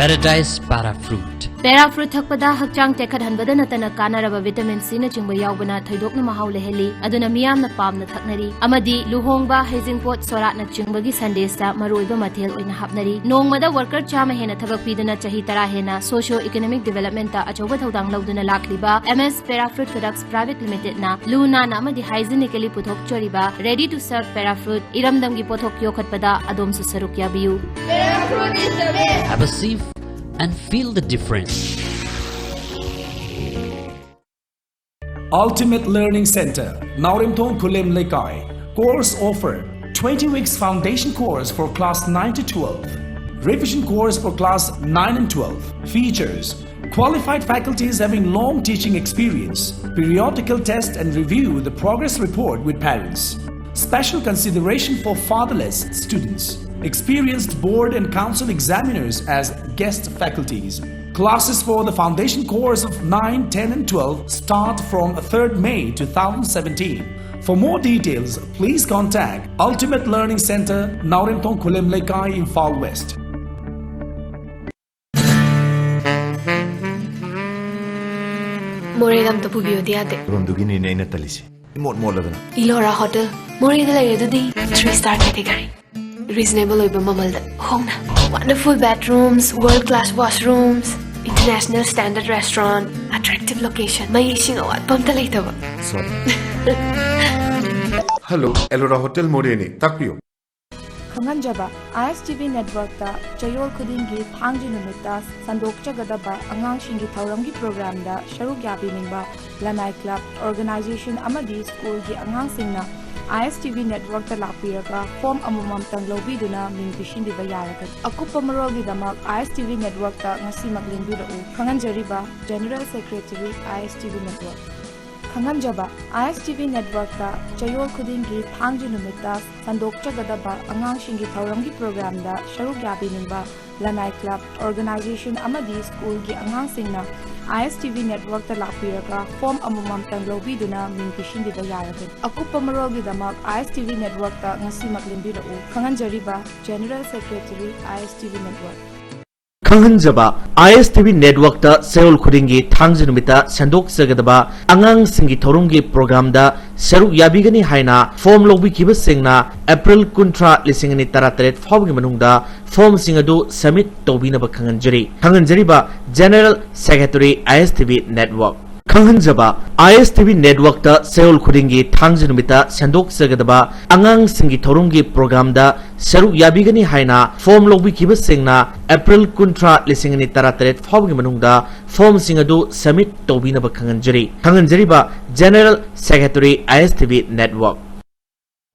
Paradise Para Fruit. Para Fruit ꯊꯛꯄꯗ ꯍꯛꯆꯥꯡ ꯇꯦꯛꯈꯠꯍꯟꯕꯗ ꯅꯠꯇꯅ ꯀꯥꯟꯅꯔꯕ vitamin Cꯅꯆꯤꯡꯕ ꯌꯥꯎꯕꯅ ꯊꯣꯏꯗꯣꯛꯅ ꯃꯍꯥꯎ ꯂꯩꯍꯜꯂꯤ, ꯑꯗꯨꯅ ꯃꯤꯌꯥꯝꯅ ꯄꯥꯝꯅ ꯊꯛꯅꯔꯤ꯫ ꯑꯃꯗꯤ ꯂꯨꯍꯣꯡꯕ, ꯍꯩꯖꯤꯡꯄꯣꯠ, ꯁꯣꯔꯥꯠꯅꯆꯤꯡꯕꯒꯤ ꯁꯟꯗꯦꯁꯇ ꯃꯔꯨꯑꯣꯏꯕ ꯃꯊꯦꯜ ꯑꯣꯏꯅ ꯍꯥꯞꯅꯔꯤ꯫ ꯅꯣꯡꯃꯗ worker ꯆꯥꯝꯃ ꯍꯦꯟꯅ ꯊꯕꯛ ꯄꯤꯗꯨꯅ ꯆꯍꯤ ꯇꯔꯥ ꯍꯦꯟꯅ socio economic developmentꯇ ꯑꯆꯧꯕ ꯊꯧꯗꯥꯡ ꯂꯧꯗꯨꯅ ꯂꯥꯛꯂꯤꯕ MS Para Fruit Products Private Limitedꯅ ꯂꯨ ꯅꯥꯟꯅ ꯑꯃꯗꯤ hygienically ꯄꯨꯊꯣꯛꯆꯔꯤꯕ ready to serve Para Fruit ꯏꯔꯝꯗꯝꯒꯤ ꯄꯣꯠꯊꯣꯛ ꯌꯣꯛꯈꯠꯄꯗ ꯑꯗꯣꯝꯁꯨ ꯁꯔꯨꯛ ꯌꯥꯕꯤꯌꯨ꯫ Have a sip and feel the difference. Ultimate Learning Center, Naoremthong Khulem Leikai. Course offer: twenty weeks foundation course for class nine to twelve, revision course for class nine and twelve. Features: qualified faculties having long teaching experience. Periodical test and review the progress report with parents. Special consideration for fatherless students. Experienced board and council examiners as guest faculties. Classes for the foundation course of nine, ten, and twelve start from third May two thousand seventeen. For more details, please contact Ultimate Learning Center, Naoremthong Khulem Leikai, Imphal West. ꯃꯣꯔꯦꯗ ꯑꯝꯇ ꯄꯨꯕꯤꯌꯨꯗꯤ ꯌꯥꯗꯦ꯫ ꯃꯐꯝꯗꯨꯒꯤꯅꯤꯅꯦ ꯑꯩꯅ ꯇꯜꯂꯤꯁꯦ꯫ ꯏꯃꯣꯠ ꯃꯣꯠꯂꯗꯅ꯫ ꯏꯂꯣꯔꯥ ꯍꯣꯇꯦꯜ꯫ ꯃꯣꯔꯦꯗ ꯂꯩꯔꯦ ꯑꯗꯨꯗꯤ꯫ Three star category꯫ Reasonable ꯑꯣꯏꯕ ꯃꯃꯜꯗ ꯍꯣꯡꯅ꯫ Wonderful bedrooms, world class washrooms, international standard restaurant, attractive location, ꯃꯩ ꯏꯁꯤꯡ ꯑꯋꯥꯠꯄ ꯑꯝꯇ ꯂꯩꯇꯕ꯫ Sorry. Hello, Elora Hotel ꯃꯣꯔꯦꯅꯤ꯫ ꯇꯥꯛꯄꯤꯌꯨ꯫ ꯈꯪꯍꯟꯖꯕ, ISTV Networkꯇ ꯆꯌꯣꯜ ꯈꯨꯗꯤꯡꯒꯤ ꯊꯥꯡꯖ ꯅꯨꯃꯤꯠꯇ ꯁꯟꯗꯣꯛꯆꯒꯗꯕ ꯑꯉꯥꯡꯁꯤꯡꯒꯤ ꯊꯧꯔꯝꯒꯤ programꯗ ꯁꯔꯨꯛ ꯌꯥꯕꯤꯅꯤꯡꯕ ꯂꯅꯥꯏ club, organization ꯑꯃꯗꯤ schoolꯒꯤ ꯑꯉꯥꯡꯁꯤꯡꯅ ISTV Networkꯇ ꯂꯥꯛꯄꯤꯔꯒ form ꯑꯃꯃꯝꯇꯪ ꯂꯧꯕꯤꯗꯨꯅ ꯃꯤꯡ ꯄꯤꯁꯤꯟꯕꯤꯕ ꯌꯥꯔꯒꯅꯤ꯫ ꯑꯀꯨꯞꯄ ꯃꯔꯣꯜꯒꯤꯗꯃꯛ ISTV Networkꯇ ꯉꯁꯤꯃꯛ ꯂꯦꯡꯕꯤꯔꯛꯎ꯫ ꯈꯪꯍꯟꯖꯔꯤꯕ, General Secretary, ISTV Network꯫ ꯈꯪꯍꯟꯖꯕ, ISTV Networkꯇ ꯆꯌꯣꯜ ꯈꯨꯗꯤꯡꯒꯤ ꯊꯥꯡꯖ ꯅꯨꯃꯤꯠꯇ ꯁꯟꯗꯣꯛꯆꯒꯗꯕ ꯑꯉꯥꯡꯁꯤꯡꯒꯤ ꯊꯧꯔꯝꯒꯤ programꯗ ꯁꯔꯨꯛ ꯌꯥꯕꯤꯅꯤꯡꯕ ꯂꯅꯥꯏ club, organization ꯑꯃꯗꯤ schoolꯒꯤ ꯑꯉꯥꯡꯁꯤꯡꯅ ISTV Networkꯇ ꯂꯥꯛꯄꯤꯔꯒ form ꯑꯃꯃꯝꯇꯪ ꯂꯧꯕꯤꯗꯨꯅ ꯃꯤꯡ ꯄꯤꯁꯤꯟꯕꯤꯕ ꯌꯥꯔꯒꯅꯤ꯫ ꯑꯀꯨꯞꯄ ꯃꯔꯣꯜꯒꯤꯗꯃꯛ ISTV Networkꯇ ꯉꯁꯤꯃꯛ ꯂꯦꯡꯕꯤꯔꯛꯎ꯫ ꯈꯪꯍꯟꯖꯔꯤꯕ, General Secretary, ISTV Network꯫ ꯈꯪꯍꯟꯖꯕ, ISTV Networkꯇ ꯆꯌꯣꯜ ꯈꯨꯗꯤꯡꯒꯤ ꯊꯥꯡꯖ ꯅꯨꯃꯤꯠꯇ ꯁꯟꯗꯣꯛꯆꯒꯗꯕ ꯑꯉꯥꯡꯁꯤꯡꯒꯤ ꯊꯧꯔꯝꯒꯤ programꯗ ꯁꯔꯨꯛ ꯌꯥꯕꯤꯒꯅꯤ ꯍꯥꯏꯅ form ꯂꯧꯕꯤꯈꯤꯕꯁꯤꯡꯅ April ꯀꯨꯟꯊ꯭ꯔꯥ, ꯂꯤꯁꯤꯡ ꯑꯅꯤ ꯇꯔꯥꯇꯔꯦꯠ ꯐꯥꯎꯕꯒꯤ ꯃꯅꯨꯡꯗ formꯁꯤꯡ ꯑꯗꯨ submit ꯇꯧꯕꯤꯅꯕ ꯈꯪꯍꯟꯖꯔꯤ꯫ ꯈꯪꯍꯟꯖꯔꯤꯕ, General Secretary, ISTV Network꯫ ꯈꯪꯍꯟꯖꯕ, ISTV Networkꯇ ꯆꯌꯣꯜ ꯈꯨꯗꯤꯡꯒꯤ ꯊꯥꯡꯖ ꯅꯨꯃꯤꯠꯇ ꯁꯟꯗꯣꯛꯆꯒꯗꯕ ꯑꯉꯥꯡꯁꯤꯡꯒꯤ ꯊꯧꯔꯝꯒꯤ programꯗ ꯁꯔꯨꯛ ꯌꯥꯕꯤꯒꯅꯤ ꯍꯥꯏꯅ form ꯂꯧꯕꯤꯈꯤꯕꯁꯤꯡꯅ April ꯀꯨꯟꯊ꯭ꯔꯥ, ꯂꯤꯁꯤꯡ ꯑꯅꯤ ꯇꯔꯥꯇꯔꯦꯠ ꯐꯥꯎꯕꯒꯤ ꯃꯅꯨꯡꯗ formꯁꯤꯡ ꯑꯗꯨ submit ꯇꯧꯕꯤꯅꯕ ꯈꯪꯍꯟꯖꯔꯤ꯫ ꯈꯪꯍꯟꯖꯔꯤꯕ, General Secretary, ISTV Network꯫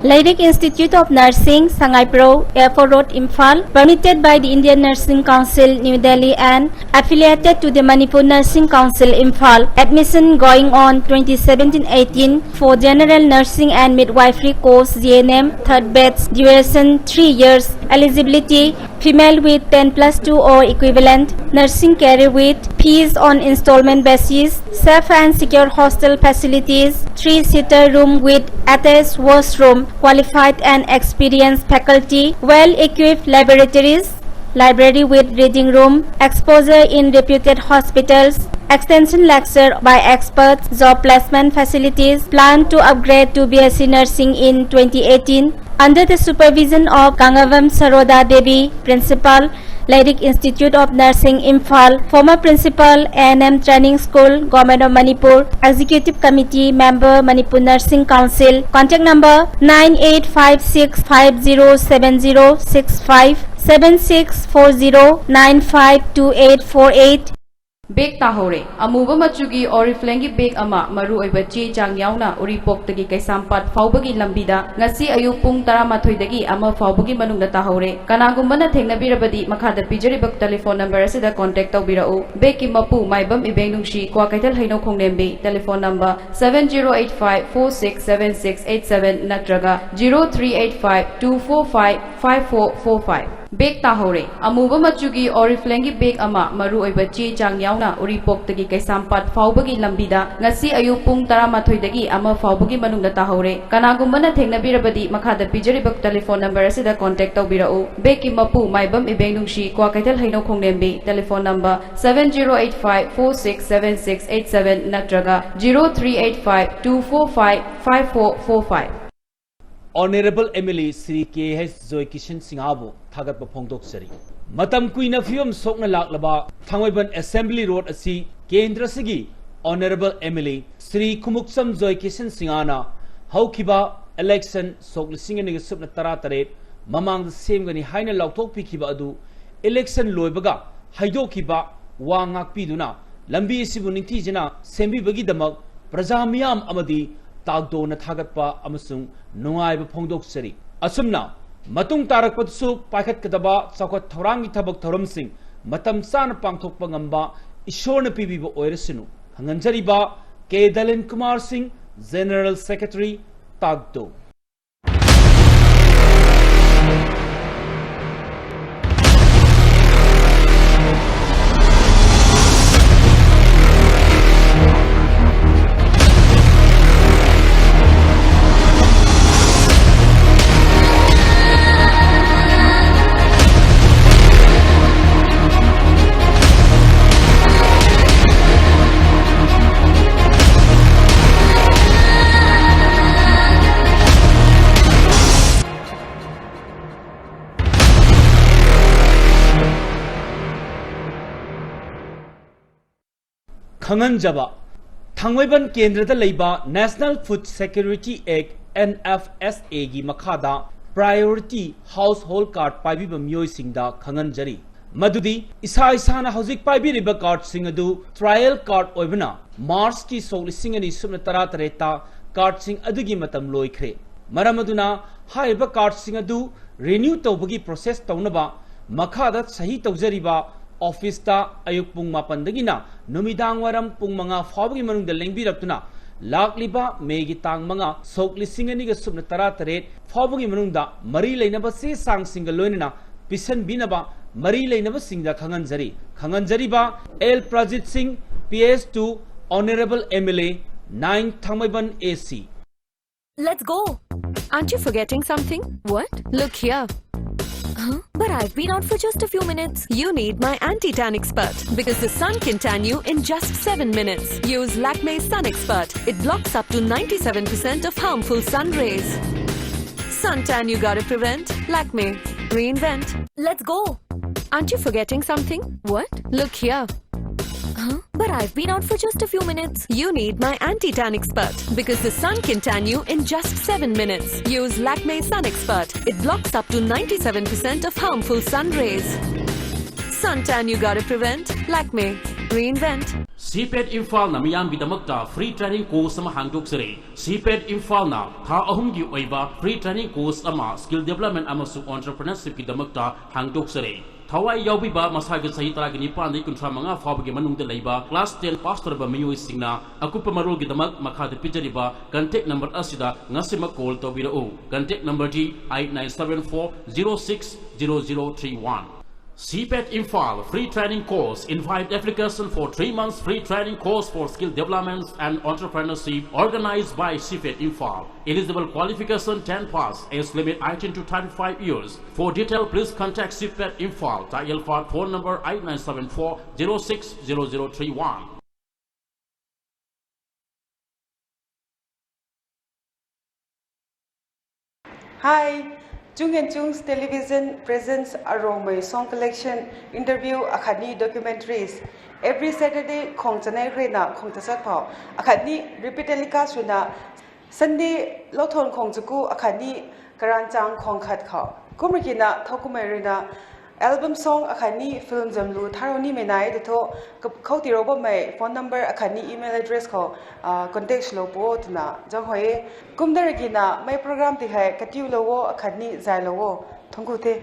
Leirik Institute of Nursing, Sangaiprou Airport Road, Imphal, permitted by the Indian Nursing Council, New Delhi, and affiliated to the Manipur Nursing Council, Imphal. Admission going on twenty seventeen eighteen for general nursing and midwifery course, GNM, third batch, duration three years. Eligibility: female with ten plus two or equivalent, nursing career with fees on installment basis, safe and secure hostel facilities, three-seater room with attached washroom, qualified and experienced faculty, well-equipped laboratories, library with reading room, exposure in reputed hospitals, extension lecture by experts, job placement facilities, plan to upgrade to BSc Nursing in twenty eighteen. Under the supervision of Gangabam Saroda Devi, Principal, Lairik Institute of Nursing, Imphal, former principal, A N M Training School, Government of Manipur, Executive Committee member, Manipur Nursing Council, contact number nine eight five six five zero seven zero six five, seven six four zero nine five two eight four eight. Bag ꯇꯥꯍꯧꯔꯦ꯫ ꯑꯃꯨꯕ ꯃꯆꯨꯒꯤ Oriflamegꯤ bag ꯑꯃ, ꯃꯔꯨꯑꯣꯏꯕ ꯆꯦ ꯆꯥꯡ ꯌꯥꯎꯅ, ꯎꯔꯤꯄꯣꯛꯇꯒꯤ ꯀꯩꯁꯥꯝꯄꯥꯠ ꯐꯥꯎꯕꯒꯤ ꯂꯝꯕꯤꯗ ꯉꯁꯤ ꯑꯌꯨꯛ ꯄꯨꯡ ꯇꯔꯥꯃꯥꯊꯣꯏꯗꯒꯤ ꯑꯃ ꯐꯥꯎꯕꯒꯤ ꯃꯅꯨꯡꯗ ꯇꯥꯍꯧꯔꯦ꯫ ꯀꯅꯥꯒꯨꯝꯕꯅ ꯊꯦꯡꯅꯕꯤꯔꯕꯗꯤ, ꯃꯈꯥꯗ ꯄꯤꯖꯔꯤꯕ telephone number ꯑꯁꯤꯗ contact ꯇꯧꯕꯤꯔꯛꯎ꯫ Bagꯀꯤ ꯃꯄꯨ ꯃꯥꯏꯕꯝ ꯏꯕꯦꯡꯅꯨꯡꯁꯤ, Kwakeithel ꯍꯩꯅꯧꯈꯣꯡ ꯂꯦꯝꯕꯤ, telephone number seven zero eight five four six seven six eight seven ꯅꯠꯇ꯭ꯔꯒ zero three eight five two four five five four four five꯫ Bag ꯇꯥꯍꯧꯔꯦ꯫ ꯑꯃꯨꯕ ꯃꯆꯨꯒꯤ Oriflamegꯤ bag ꯑꯃ, ꯃꯔꯨꯑꯣꯏꯕ ꯆꯦ ꯆꯥꯡ ꯌꯥꯎꯅ, ꯎꯔꯤꯄꯣꯛꯇꯒꯤ ꯀꯩꯁꯥꯝꯄꯥꯠ ꯐꯥꯎꯕꯒꯤ ꯂꯝꯕꯤꯗ ꯉꯁꯤ ꯑꯌꯨꯛ ꯄꯨꯡ ꯇꯔꯥꯃꯥꯊꯣꯏꯗꯒꯤ ꯑꯃ ꯐꯥꯎꯕꯒꯤ ꯃꯅꯨꯡꯗ ꯇꯥꯍꯧꯔꯦ꯫ ꯀꯅꯥꯒꯨꯝꯕꯅ ꯊꯦꯡꯅꯕꯤꯔꯕꯗꯤ, ꯃꯈꯥꯗ ꯄꯤꯖꯔꯤꯕ telephone number ꯑꯁꯤꯗ contact ꯇꯧꯕꯤꯔꯛꯎ꯫ Bagꯀꯤ ꯃꯄꯨ ꯃꯥꯏꯕꯝ ꯏꯕꯦꯡꯅꯨꯡꯁꯤ, Kwakeithel ꯍꯩꯅꯧꯈꯣꯡ ꯂꯦꯝꯕꯤ, telephone number seven zero eight five four six seven six eight seven ꯅꯠꯇ꯭ꯔꯒ zero three eight five two four five five four four five꯫ Honourable M L A Shri K H Joykishan ꯁꯤꯡꯍꯕꯨ ꯊꯥꯒꯠꯄ ꯐꯣꯡꯗꯣꯛꯆꯔꯤ꯫ ꯃꯇꯝ ꯀꯨꯏꯅ ꯐꯤꯕꯝ ꯁꯣꯛꯅ ꯂꯥꯛꯂꯕ ꯊꯥꯡꯃꯩꯕꯟ Assembly Road ꯑꯁꯤ ꯀꯦꯟꯗ꯭ꯔ ꯑꯁꯤꯒꯤ Honourable M L A Shri Khumukcham ꯖꯣꯏꯀꯤꯁꯟ ꯁꯤꯡꯍꯅ ꯍꯧꯈꯤꯕ election ꯁꯣꯛ ꯂꯤꯁꯤꯡ ꯑꯅꯤꯒ ꯁꯨꯞꯅ ꯇꯔꯥ ꯇꯔꯦꯠ ꯃꯃꯥꯡꯗ ꯁꯦꯝꯒꯅꯤ ꯍꯥꯏꯅ ꯂꯥꯎꯊꯣꯛꯄꯤꯈꯤꯕ ꯑꯗꯨ election ꯂꯣꯏꯕꯒ ꯍꯩꯗꯣꯛꯈꯤꯕ ꯋꯥ ꯉꯥꯛꯄꯤꯗꯨꯅ ꯂꯝꯕꯤ ꯑꯁꯤꯕꯨ ꯅꯤꯡꯊꯤꯖꯅ ꯁꯦꯝꯕꯤꯕꯒꯤꯗꯃꯛ ꯄ꯭ꯔꯖꯥ ꯃꯤꯌꯥꯝ ꯑꯃꯗꯤ ꯇꯥꯛꯗꯣꯅ ꯊꯥꯒꯠꯄ ꯑꯃꯁꯨꯡ ꯅꯨꯡꯉꯥꯏꯕ ꯐꯣꯡꯗꯣꯛꯆꯔꯤ꯫ ꯑꯁꯨꯝꯅ ꯃꯇꯨꯡ ꯇꯥꯔꯛꯄꯗꯁꯨ ꯄꯥꯏꯈꯠꯀꯗꯕ ꯆꯥꯎꯈꯠ ꯊꯧꯔꯥꯡꯒꯤ ꯊꯕꯛ ꯊꯧꯔꯝꯁꯤꯡ ꯃꯇꯝ ꯆꯥꯅ ꯄꯥꯡꯊꯣꯛꯄ ꯉꯝꯕ ꯏꯁꯣꯔꯅ ꯄꯤꯕꯤꯕ ꯑꯣꯏꯔꯁꯅꯨ꯫ ꯈꯪꯍꯟꯖꯔꯤꯕ ꯀꯦ ꯗꯂꯤꯟ ꯀꯨꯃꯥꯔ ꯁꯤꯡ, General Secretary, ꯇꯥꯛꯗꯣ꯫ ꯈꯪꯍꯟꯖꯕ, ꯊꯥꯡꯃꯩꯕꯟ ꯀꯦꯟꯗ꯭ꯔꯗ ꯂꯩꯕ National Food Security Act, N F S A ꯒꯤ ꯃꯈꯥꯗ Priority Household Card ꯄꯥꯏꯕꯤꯕ ꯃꯤꯑꯣꯏꯁꯤꯡꯗ ꯈꯪꯍꯟꯖꯔꯤ ꯃꯗꯨꯗꯤ ꯏꯁꯥ ꯏꯁꯥꯅ ꯍꯧꯖꯤꯛ ꯄꯥꯏꯕꯤꯔꯤꯕ cardꯁꯤꯡ ꯑꯗꯨ trial card ꯑꯣꯏꯕꯅ Marchꯀꯤ ꯁꯣꯛ ꯂꯤꯁꯤꯡ ꯑꯅꯤ ꯁꯨꯞꯅ ꯇꯔꯥ ꯇꯔꯦꯠꯇ cardꯁꯤꯡ ꯑꯗꯨꯒꯤ ꯃꯇꯝ ꯂꯣꯏꯈ꯭ꯔꯦ꯫ ꯃꯔꯝ ꯑꯗꯨꯅ ꯍꯥꯏꯔꯤꯕ cardꯁꯤꯡ ꯑꯗꯨ renew ꯇꯧꯕꯒꯤ process ꯇꯧꯅꯕ ꯃꯈꯥꯗ ꯁꯍꯤ ꯇꯧꯖꯔꯤꯕ officeꯇ ꯑꯌꯨꯛ ꯄꯨꯡ ꯃꯥꯄꯟꯗꯒꯤꯅ ꯅꯨꯃꯤꯗꯥꯡ ꯋꯥꯏꯔꯝ ꯄꯨꯡ ꯃꯉꯥ ꯐꯥꯎꯕꯒꯤ ꯃꯅꯨꯡꯗ ꯂꯦꯡꯕꯤꯔꯛꯇꯨꯅ ꯂꯥꯛꯂꯤꯕ ꯃꯦꯒꯤ ꯇꯥꯡ ꯃꯉꯥ ꯁꯣꯛ ꯂꯤꯁꯤꯡ ꯑꯅꯤꯒ ꯁꯨꯞꯅ ꯇꯔꯥ ꯇꯔꯦꯠ ꯐꯥꯎꯕꯒꯤ ꯃꯅꯨꯡꯗ ꯃꯔꯤ ꯂꯩꯅꯕ ꯆꯦ ꯆꯥꯡꯁꯤꯡꯒ ꯂꯣꯏꯅꯅ ꯄꯤꯁꯟꯕꯤꯅꯕ ꯃꯔꯤ ꯂꯩꯅꯕꯁꯤꯡꯗ ꯈꯪꯍꯟꯖꯔꯤ꯫ ꯈꯪꯍꯟꯖꯔꯤꯕ L Prajit Singh, P S two, Honorable M L A, nine Thangmeiban A C꯫ Let's go. Aren't you forgetting something? What? Look here. Huh? But I've been out for just a few minutes. You need my anti-tan expert because the sun can tan you in just seven minutes. Use Lakme Sun Expert. It blocks up to ninety-seven percent of harmful sun rays. Suntan you gotta prevent. Lakme. Reinvent. Let's go. Aren't you forgetting something? What? Look here. Huh? But I've been out for just a few minutes. You need my anti-tan expert because the sun can tan you in just seven minutes. Use Lakme Sun Expert. It blocks up to ninety-seven percent of harmful sun rays. Suntan you gotta prevent. Lakme. Reinvent. CPET ꯏꯝꯐꯥꯜꯅ ꯃꯤꯌꯥꯝꯒꯤꯗꯃꯛꯇ free training course ꯑꯃ ꯍꯥꯡꯗꯣꯛꯆꯔꯤ꯫ CPET ꯏꯝꯐꯥꯜꯅ ꯊꯥ ꯑꯍꯨꯝꯒꯤ ꯑꯣꯏꯕ free training course ꯑꯃ skill development ꯑꯃꯁꯨꯡ entrepreneurshipꯀꯤꯗꯃꯛꯇ ꯍꯥꯡꯗꯣꯛꯆꯔꯤ꯫ ꯊꯋꯥꯏ ꯌꯥꯎꯕꯤꯕ ꯃꯁꯥꯒꯤ ꯆꯍꯤ ꯇꯔꯥꯒ ꯅꯤꯄꯥꯟꯗꯒꯤ ꯀꯨꯟꯊ꯭ꯔꯥ ꯃꯉꯥ ꯐꯥꯎꯕꯒꯤ ꯃꯅꯨꯡꯗ ꯂꯩꯕ class ten pass ꯇꯧꯔꯕ ꯃꯤꯑꯣꯏꯁꯤꯡꯅ ꯑꯀꯨꯞꯄ ꯃꯔꯣꯜꯒꯤꯗꯃꯛ ꯃꯈꯥꯗ ꯄꯤꯖꯔꯤꯕ contact number ꯑꯁꯤꯗ ꯉꯁꯤꯃꯛ call ꯇꯧꯕꯤꯔꯛꯎ꯫ Contact number D eight nine seven four zero six zero zero three one꯫ CPET Imphal free training course. Invite application for three months free training course for skill development and entrepreneurship, organized by CPET Imphal. Eligible qualification: ten pass, age limit eighteen to thirty-five years. For detail, please contact CPET Imphal, dial for phone number eight nine seven four zero six zero zero three one. Hi, Chung and Chung's Television presents a Rongmei song collection, interview, akhani documentaries. Every Saturday, khong chanai rena khong tasat pao. Akhani repeat telecast rena Sunday, lothon khong chuku, akhani karan chang khong khat khao. Kumrikina, thokumai rena album song, akhani film jamlu, tharo ni menai, the tho, khauti robo mai, phone number, akhani email address khao, ah, contact lo po tuna, jang hoi. Kumdaragina, mai program ti hai, katiu lo wo, akhani zai lo wo, thongku te.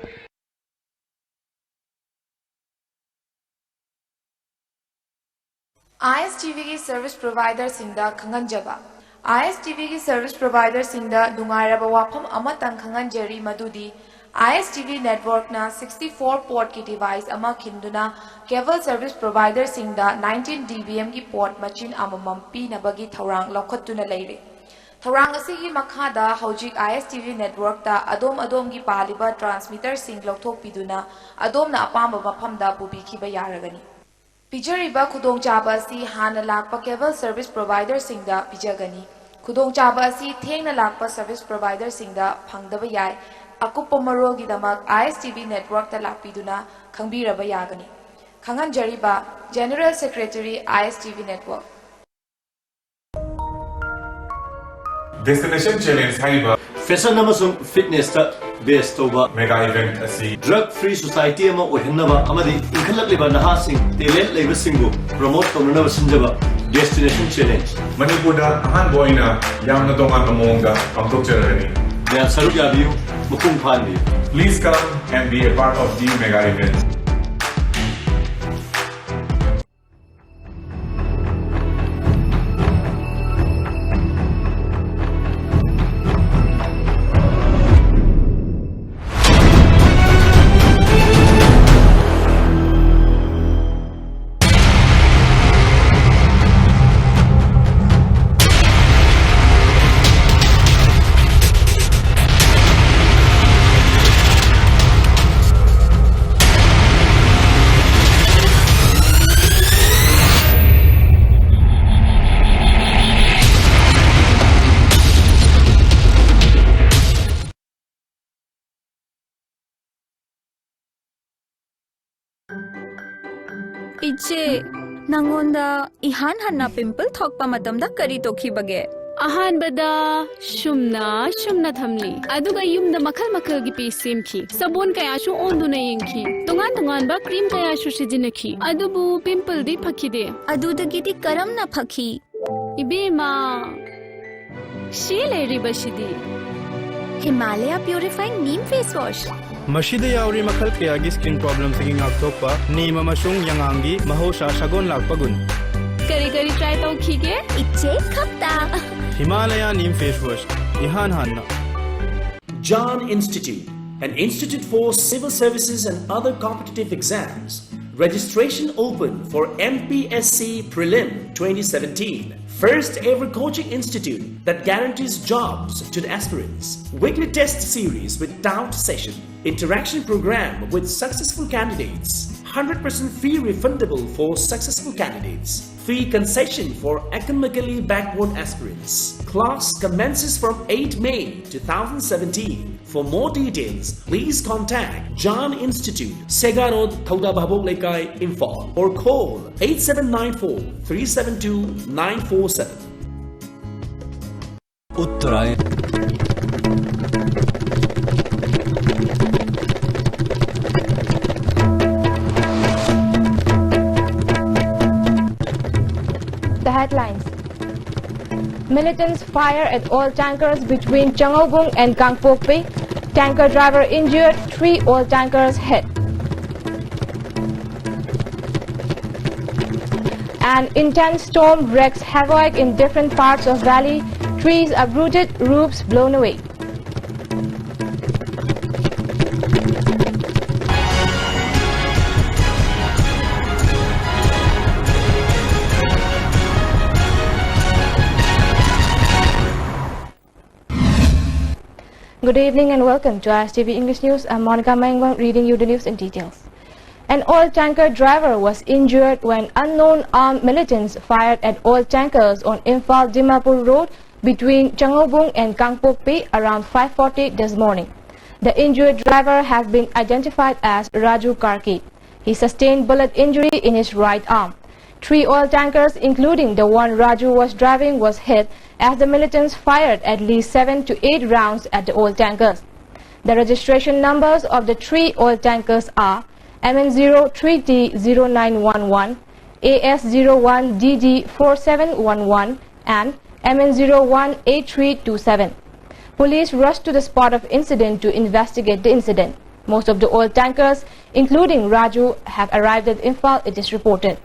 ISTVꯒꯤ service providerꯁꯤꯡꯗ ꯈꯪꯍꯟꯖꯕ꯫ ISTVꯒꯤ service providerꯁꯤꯡꯗ ꯅꯨꯡꯉꯥꯏꯔꯕ ꯋꯥꯐꯝ ꯑꯃꯇꯪ ꯈꯪꯍꯟꯖꯔꯤ, ꯃꯗꯨꯗꯤ ISTV networkꯅ sixty-four portꯀꯤ device ꯑꯃ ꯈꯤꯟꯗꯨꯅ cable service providerꯁꯤꯡꯗ nineteen dBmꯒꯤ port ꯃꯆꯤꯟ ꯑꯃꯃꯝ ꯄꯤꯅꯕꯒꯤ ꯊꯧꯔꯥꯡ ꯂꯧꯈꯠꯇꯨꯅ ꯂꯩꯔꯤ꯫ ꯊꯧꯔꯥꯡ ꯑꯁꯤꯒꯤ ꯃꯈꯥꯗ ꯍꯧꯖꯤꯛ ISTV networkꯇ ꯑꯗꯣꯝ ꯑꯗꯣꯝꯒꯤ ꯄꯥꯜꯂꯤꯕ transmitterꯁꯤꯡ ꯂꯧꯊꯣꯛꯄꯤꯗꯨꯅ ꯑꯗꯣꯝꯅ ꯑꯄꯥꯝꯕ ꯃꯐꯝꯗ ꯄꯨꯕꯤꯈꯤꯕ ꯌꯥꯔꯒꯅꯤ꯫ ꯄꯤꯖꯔꯤꯕ ꯈꯨꯗꯣꯡꯆꯥꯕ ꯑꯁꯤ ꯍꯥꯟꯅ ꯂꯥꯛꯄ cable service providerꯁꯤꯡꯗ ꯄꯤꯖꯒꯅꯤ꯫ ꯈꯨꯗꯣꯡꯆꯥꯕ ꯑꯁꯤ ꯊꯦꯡꯅ ꯂꯥꯛꯄ service providerꯁꯤꯡꯗ ꯐꯪꯗꯕ ꯌꯥꯏ꯫ ꯑꯀꯨꯞꯄ ꯃꯔꯣꯜꯒꯤꯗꯃꯛ ISTV networkꯇ ꯂꯥꯛꯄꯤꯗꯨꯅ ꯈꯪꯕꯤꯔꯕ ꯌꯥꯒꯅꯤ꯫ ꯈꯪꯍꯟꯖꯔꯤꯕ, General Secretary, ISTV network꯫ Destination Challenge ꯍꯥꯏꯔꯤꯕ fashion ꯑꯃꯁꯨꯡ fitnessꯇ base ꯇꯧꯕ mega event ꯑꯁꯤ drug free society ꯑꯃ ꯑꯣꯏꯍꯟꯅꯕ ꯑꯃꯗꯤ ꯏꯟꯈꯠꯂꯛꯂꯤꯕ ꯅꯍꯥꯁꯤꯡ talent ꯂꯩꯕꯁꯤꯡꯕꯨ promote ꯇꯧꯅꯅꯕ ꯁꯤꯟꯖꯕ Destination Challenge ꯃꯅꯤꯄꯨꯔꯗ ꯑꯍꯥꯟꯕ ꯑꯣꯏꯅ ꯌꯥꯝꯅ ꯇꯣꯉꯥꯟꯕ ꯃꯑꯣꯡꯗ ꯄꯥꯡꯊꯣꯛꯆꯔꯒꯅꯤ꯫ ꯃꯌꯥꯝ ꯁꯔꯨꯛ ꯌꯥꯕꯤꯌꯨ, ꯃꯄꯨꯡ ꯐꯥꯍꯟꯕꯤꯌꯨ꯫ Please come and be a part of the mega event. ꯏꯆꯦ, ꯅꯪꯉꯣꯟꯗ ꯏꯍꯥꯟ ꯍꯥꯟꯅ ꯄꯤꯝꯄꯜ ꯊꯣꯛꯄ ꯃꯇꯝꯗ ꯀꯔꯤ ꯇꯧꯈꯤꯕꯒꯦ? ꯑꯍꯥꯟꯕꯗ ꯁꯨꯝꯅ ꯁꯨꯝꯅ ꯊꯝꯂꯤ, ꯑꯗꯨꯒ ꯌꯨꯝꯗ ꯃꯈꯜ ꯃꯈꯜꯒꯤ ꯄꯦꯁ ꯁꯦꯝꯈꯤ꯫ ꯁꯥꯕꯣꯟ ꯀꯌꯥꯁꯨ ꯑꯣꯟꯗꯨꯅ ꯌꯦꯡꯈꯤ, ꯇꯣꯉꯥꯟ ꯇꯣꯉꯥꯟꯕ ꯀ꯭ꯔꯤꯝ ꯀꯌꯥꯁꯨ ꯁꯤꯖꯤꯟꯅꯈꯤ, ꯑꯗꯨꯕꯨ ꯄꯤꯝꯄꯜꯗꯤ ꯐꯈꯤꯗꯦ꯫ ꯑꯗꯨꯗꯒꯤꯗꯤ ꯀꯔꯝꯅ ꯐꯈꯤ? ꯏꯕꯦꯝꯃ, ꯁꯤ ꯂꯩꯔꯤꯕꯁꯤꯗꯤ꯫ ꯍꯤꯃꯥꯂꯌꯥ ꯄ꯭ꯌꯨꯔꯤꯐꯥꯏꯡ ꯅꯤꯝ ꯐꯦꯁ ꯋꯥꯁ꯫ ꯃꯁꯤꯗ ꯌꯥꯎꯔꯤ ꯃꯈꯜ ꯀꯌꯥꯒꯤ ꯁ꯭ꯀꯤꯟ ꯄ꯭ꯔꯣꯕ꯭ꯂꯦꯝꯁꯤꯡꯒꯤ ꯉꯥꯛꯊꯣꯛꯄ ꯅꯤꯝ ꯑꯃꯁꯨꯡ ꯌꯥꯉꯥꯡꯒꯤ ꯃꯍꯧꯁꯥ ꯁꯥꯒꯣꯟ ꯂꯥꯛꯄ ꯒꯨꯟ꯫ ꯀꯔꯤ ꯀꯔꯤ ꯇ꯭ꯔꯥꯏ ꯇꯧꯈꯤꯒꯦ? ꯏꯆꯦ ꯈꯛꯇ꯫ ꯍꯤꯃꯥꯂꯌꯥ ꯅꯤꯝ ꯐꯦꯁ ꯋꯥꯁ, ꯏꯍꯥꯟ ꯍꯥꯟꯅ꯫ John Institute, an institute for civil services and other competitive exams. Registration open for M P S C Prelim twenty seventeen. First ever coaching institute that guarantees jobs to the aspirants. Weekly test series with doubt session. Interaction program with successful candidates. Hundred percent fee refundable for successful candidates. Fee concession for economically backward aspirants. Class commences from eighth May two thousand seventeen. For more details, please contact John Institute, Sega Road, Thauda Bhabok Leikai, Imphal, or call eight seven nine four three seven two nine four seven. Uttarayan. The headlines. Militants fire at oil tankers between Changaobung and Kangpokpi. Tanker driver injured, three oil tankers hit. An intense storm wreaks havoc in different parts of valley. Trees uprooted, roofs blown away. Good evening and welcome to I S T V English News. I'm Monica Maingwang reading you the news in details. An oil tanker driver was injured when unknown armed militants fired at oil tankers on Imphal Dimapur Road between Changaobung and Kangpokpi around five forty this morning. The injured driver has been identified as Raju Karki. He sustained bullet injury in his right arm. Three oil tankers, including the one Raju was driving, was hit as the militants fired at least seven to eight rounds at the oil tankers. The registration numbers of the three oil tankers are M N zero three T zero nine one one, A S zero one D D four seven one one, and M N zero one eight three two seven. Police rushed to the spot of incident to investigate the incident. Most of the oil tankers, including Raju, have arrived at Imphal, it is reported.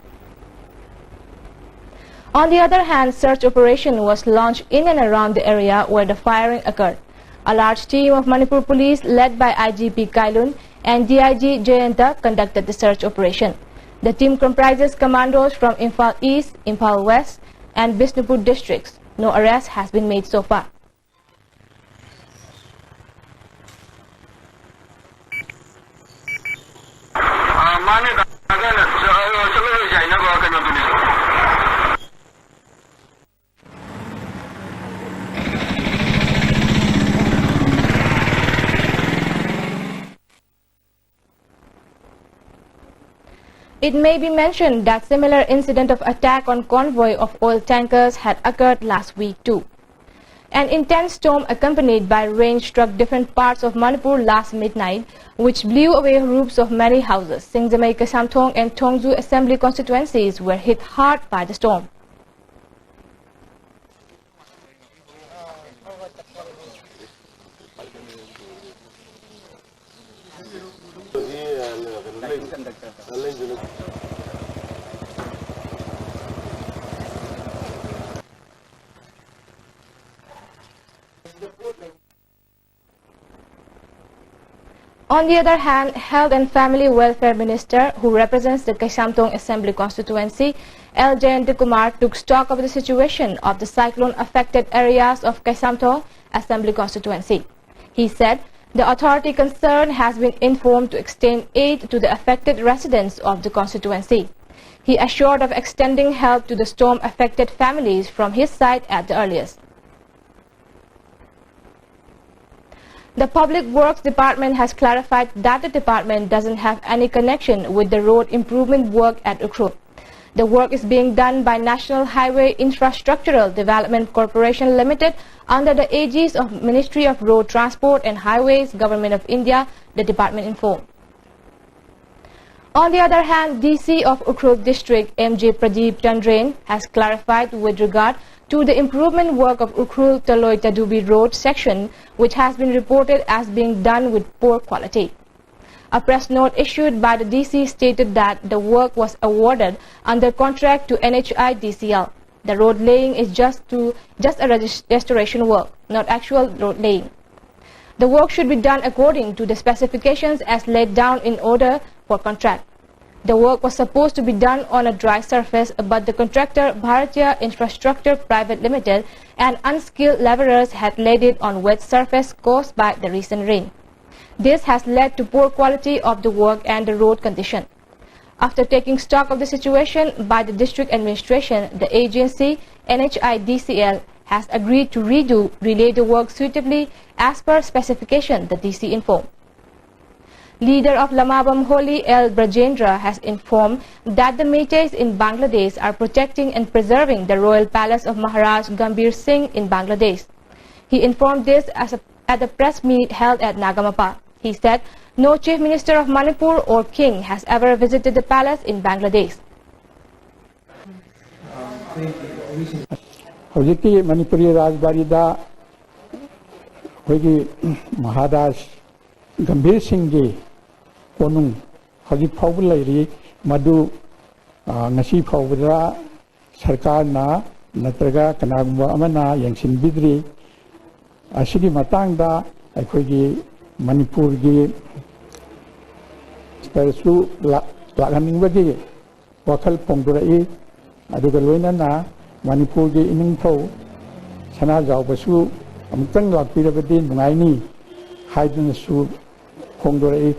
On the other hand, search operation was launched in and around the area where the firing occurred. A large team of Manipur Police, led by I G P Kailun and D I G Jayanta, conducted the search operation. The team comprises commandos from Imphal East, Imphal West, and Bishnupur districts. No arrest has been made so far. It may be mentioned that similar incident of attack on convoy of oil tankers had occurred last week too. An intense storm accompanied by rain struck different parts of Manipur last midnight, which blew away roofs of many houses. Singjamei, Kaisamthong and Thongju assembly constituencies were hit hard by the storm. On the other hand, Health and Family Welfare Minister, who represents the Kaisamthong Assembly Constituency, L Jayanta Kumar, took stock of the situation of the cyclone-affected areas of Kaisamthong Assembly Constituency. He said the authority concerned has been informed to extend aid to the affected residents of the constituency. He assured of extending help to the storm-affected families from his side at the earliest. The Public Works Department has clarified that the department doesn't have any connection with the road improvement work at Ukhrul. The work is being done by National Highway Infrastructural Development Corporation Limited under the aegis of Ministry of Road Transport and Highways, Government of India, the department informed. On the other hand, D C of Ukhrul District, M J Pradeep Chandren, has clarified with regard to the improvement work of Ukhrul Taloi Tadubi Road section, which has been reported as being done with poor quality. A press note issued by the D C stated that the work was awarded under contract to N H I D C L. The road laying is just to just a regis- restoration work, not actual road laying. The work should be done according to the specifications as laid down in order for contract. The work was supposed to be done on a dry surface, but the contractor, Bharatiya Infrastructure Private Limited, and unskilled laborers had laid it on wet surface caused by the recent rain. This has led to poor quality of the work and the road condition. After taking stock of the situation by the district administration, the agency, N H I D C L, has agreed to redo, relay the work suitably as per specification, the D C informed. Leader of Lamabam Holi, L Brajendra, has informed that the Meiteis in Bangladesh are protecting and preserving the royal palace of Maharaj Gambhir Singh in Bangladesh. He informed this as a, at a press meet held at Nagamapa. He said no Chief Minister of Manipur or King has ever visited the palace in Bangladesh. ꯍꯧꯖꯤꯛꯀꯤ ꯃꯅꯤꯄꯨꯔꯤ ꯔꯥꯖꯕꯥꯔꯤꯗ ꯑꯩꯈꯣꯏꯒꯤ ꯃꯍꯥꯔꯥꯖ ꯒꯝꯚꯤꯔ ꯁꯤꯡꯒꯤ ꯀꯣꯅꯨꯡ ꯍꯧꯖꯤꯛ ꯐꯥꯎꯕ ꯂꯩꯔꯤ꯫ ꯃꯗꯨ ꯉꯁꯤ ꯐꯥꯎꯕꯗ ꯁꯔꯀꯥꯔꯅ ꯅꯠꯇ꯭ꯔꯒ ꯀꯅꯥꯒꯨꯝꯕ ꯑꯃꯅ ꯌꯦꯡꯁꯤꯟꯕꯤꯗ꯭ꯔꯤ꯫ ꯑꯁꯤꯒꯤ ꯃꯇꯥꯡꯗ ꯑꯩꯈꯣꯏꯒꯤ ꯃꯅꯤꯄꯨꯔꯒꯤ ꯁꯨ ꯂꯥꯛꯍꯟꯅꯤꯡꯕꯒꯤ ꯋꯥꯈꯜ ꯐꯣꯡꯗꯣꯔꯛꯏ꯫ ꯑꯗꯨꯒ ꯂꯣꯏꯅꯅ ꯃꯅꯤꯄꯨꯔꯒꯤ ꯏꯅꯤꯡꯊꯧ ꯁꯅꯥꯖꯥꯎꯕꯁꯨ ꯑꯃꯨꯛꯇꯪ ꯂꯥꯛꯄꯤꯔꯕꯗꯤ ꯅꯨꯡꯉꯥꯏꯅꯤ ꯍꯥꯏꯗꯨꯅꯁꯨ ꯐꯣꯡꯗꯣꯔꯛꯏ꯫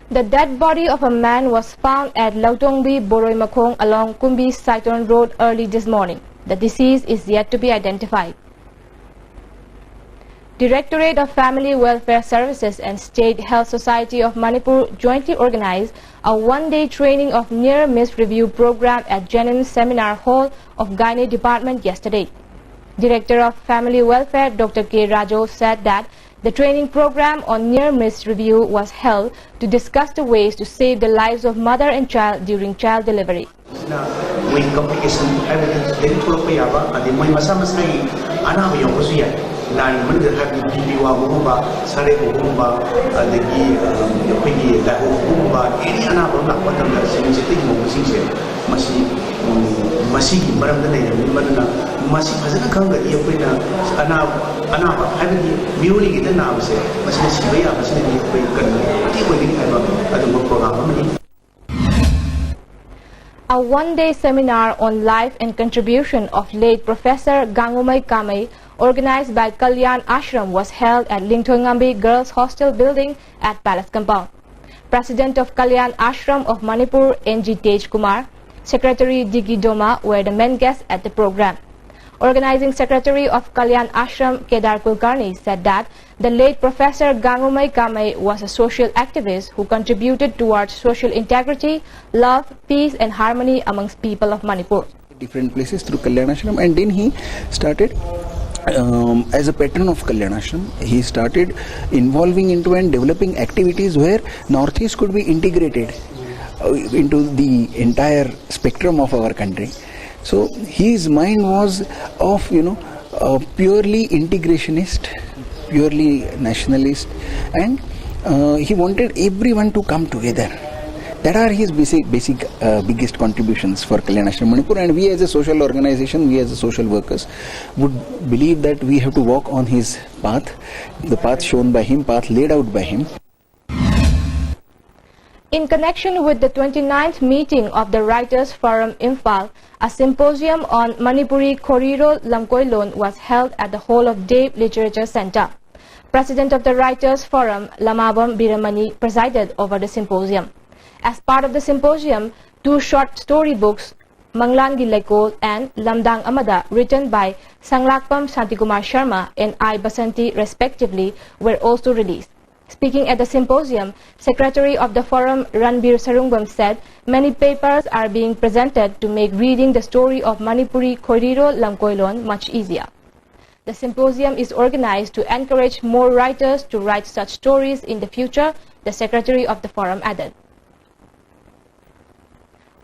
The dead body of a man was found at Lautongbi Boroi Makhong along Kumbi Saiton Road early this morning. The deceased is yet to be identified. Directorate of Family Welfare Services and State Health Society of Manipur jointly organized a one-day training of near miss review program at Jennings Seminar Hall of Gynae Department yesterday. Director of Family Welfare Doctor K Rajo said that the training program on near miss review was held to discuss the ways to save the lives of mother and child during child delivery. ꯁꯤꯅ ꯃꯣꯏ ꯀꯝꯄ꯭ꯂꯤꯀꯦꯁꯟ ꯍꯥꯏꯕꯗꯤ ꯁꯤꯗꯒꯤ ꯊꯣꯛꯂꯛꯄ ꯌꯥꯕ, ꯑꯗꯩ ꯃꯣꯏ ꯃꯁꯥ ꯃꯁꯥꯒꯤ ꯑꯅꯥꯕ ꯌꯥꯎꯕꯁꯨ ꯌꯥꯏ꯫ ꯅꯥꯔꯤꯕ ꯃꯅꯨꯡꯗ ꯍꯥꯏꯕꯗꯤ ꯕꯤ ꯄꯤ ꯋꯥꯡꯕꯒꯨꯝꯕ, ꯁꯔꯦꯡꯒꯨꯝꯕ, ꯑꯗꯒꯤ ꯑꯩꯈꯣꯏꯒꯤ ꯂꯥꯏꯍꯧꯕꯒꯨꯝꯕ, ꯑꯦꯅꯤ ꯑꯅꯥꯕ ꯑꯃ ꯂꯥꯛꯄ ꯃꯇꯝꯗ ꯁꯤꯒꯤ ꯆꯤꯠꯇꯒꯤ ꯃꯧꯕꯁꯤꯡꯁꯦ ꯃꯁꯤ ꯃꯁꯤꯒꯤ ꯃꯔꯝꯗ ꯂꯩꯔꯕꯅꯤ꯫ ꯃꯗꯨꯅ ꯃꯁꯤ ꯐꯖꯅ ꯈꯪꯉꯒꯗꯤ ꯑꯩꯈꯣꯏꯅ ꯑꯅꯥꯕ ꯑꯅꯥꯕ ꯍꯥꯏꯕꯗꯤ ꯃꯤꯑꯣꯏꯔꯤꯉꯩꯗ ꯅꯥꯕꯁꯦ ꯃꯁꯤꯅ ꯁꯤꯕ ꯌꯥꯕꯁꯤꯅꯗꯤ ꯑꯩꯈꯣꯏ ꯀꯟꯕ ꯃꯇꯦꯡ ꯑꯣꯏꯒꯅꯤ ꯍꯥꯏꯕ ꯑꯗꯨꯒꯨꯝꯕ ꯄ꯭ꯔꯣꯒ꯭ꯔꯥꯝ ꯑꯃꯅꯤ꯫ A one-day seminar on life and contribution of late Professor Gangumei Kamei, organized by Kalyan Ashram, was held at Lingthoingambi Girls Hostel building at Palace Compound. President of Kalyan Ashram of Manipur, N G Tej Kumar, Secretary D G Doma were the main guests at the program. Organizing Secretary of Kalyan Ashram, Kedar Kulkarni, said that the late Professor Gangumei Kamei was a social activist who contributed towards social integrity, love, peace and harmony amongst people of Manipur. Different places through Kalyan Ashram, and then he started um, as a patron of Kalyan Ashram. He started involving into and developing activities where Northeast could be integrated uh, into the entire spectrum of our country. So his mind was of, you know, a purely integrationist, purely nationalist, and uh, he wanted everyone to come together. That are his basic, basic uh, biggest contributions for Kalyan Ashram Manipur. And we as a social organization, we as a social workers, would believe that we have to walk on his path, the path shown by him, path laid out by him. In connection with the twenty-ninth meeting of the Writers Forum Imphal, a symposium on Manipuri Khoriro Lamkoilon was held at the hall of Dev Literature Centre. President of the Writers Forum, Lamabam Biramani, presided over the symposium. As part of the symposium, two short story books, Manglangi Leikol and Lamdang Amada, written by Sanglakpam Santikumar Sharma and I Basanti respectively, were also released. Speaking at the symposium, Secretary of the Forum Ranbir Sarungbam said many papers are being presented to make reading the story of Manipuri Khoiriro Lamkoilon much easier. The symposium is organized to encourage more writers to write such stories in the future, the Secretary of the Forum added.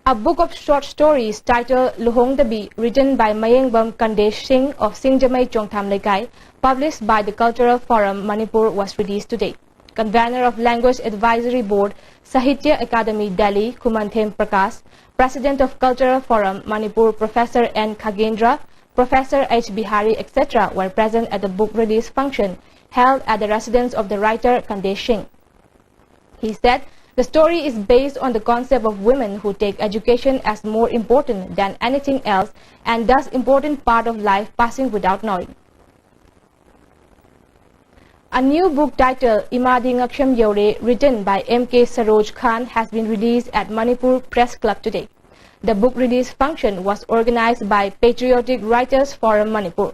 A book of short stories titled Luhongdabi, written by Mayengbam Kandesh Singh of Singjamei Chongtham Leikai, published by the Cultural Forum Manipur, was released today. Convener of Language Advisory Board, Sahitya Academy Delhi, Khumanthem Prakash, President of Cultural Forum Manipur, Professor N Khagendra, Professor H Bihari, et cetera were present at the book release function held at the residence of the writer Kandesh Singh. He said the story is based on the concept of women who take education as more important than anything else and thus important part of life passing without knowing. A new book titled Imadi Ngaksham Yaure, written by M K Saroj Khan, has been released at Manipur Press Club today. The book release function was organized by Patriotic Writers Forum Manipur.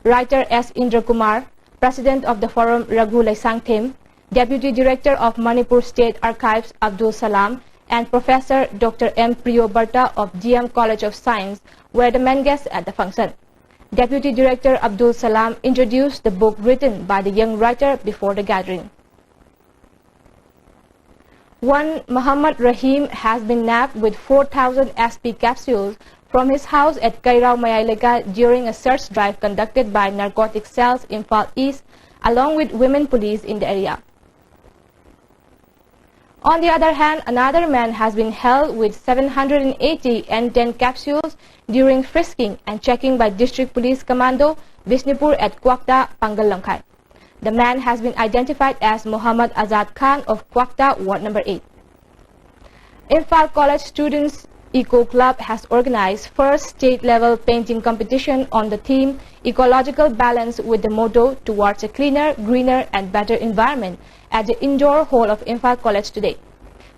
Writer S Indra Kumar, President of the Forum Raghu Leisangthem, Deputy Director of Manipur State Archives Abdul Salam, and Professor Doctor M Priyo Barta of D M College of Science were the main guests at the function. Deputy Director Abdul Salam introduced the book written by the young writer before the gathering. One Muhammad Rahim has been nabbed with four thousand S P capsules from his house at Kairao Mayaileka during a search drive conducted by Narcotic Cells Imphal East along with women police in the area. On the other hand, another man has been held with seven hundred eighty N ten capsules during frisking and checking by District Police Commando, Bishnupur at Kwakta, Pangal Lamkhai. The man has been identified as Muhammad Azad Khan of Kwakta, Ward number eight. Imphal College Students Eco Club has organized first state-level painting competition on the theme Ecological Balance with the motto Towards a Cleaner, Greener and Better Environment at the Indoor Hall of Imphal College today.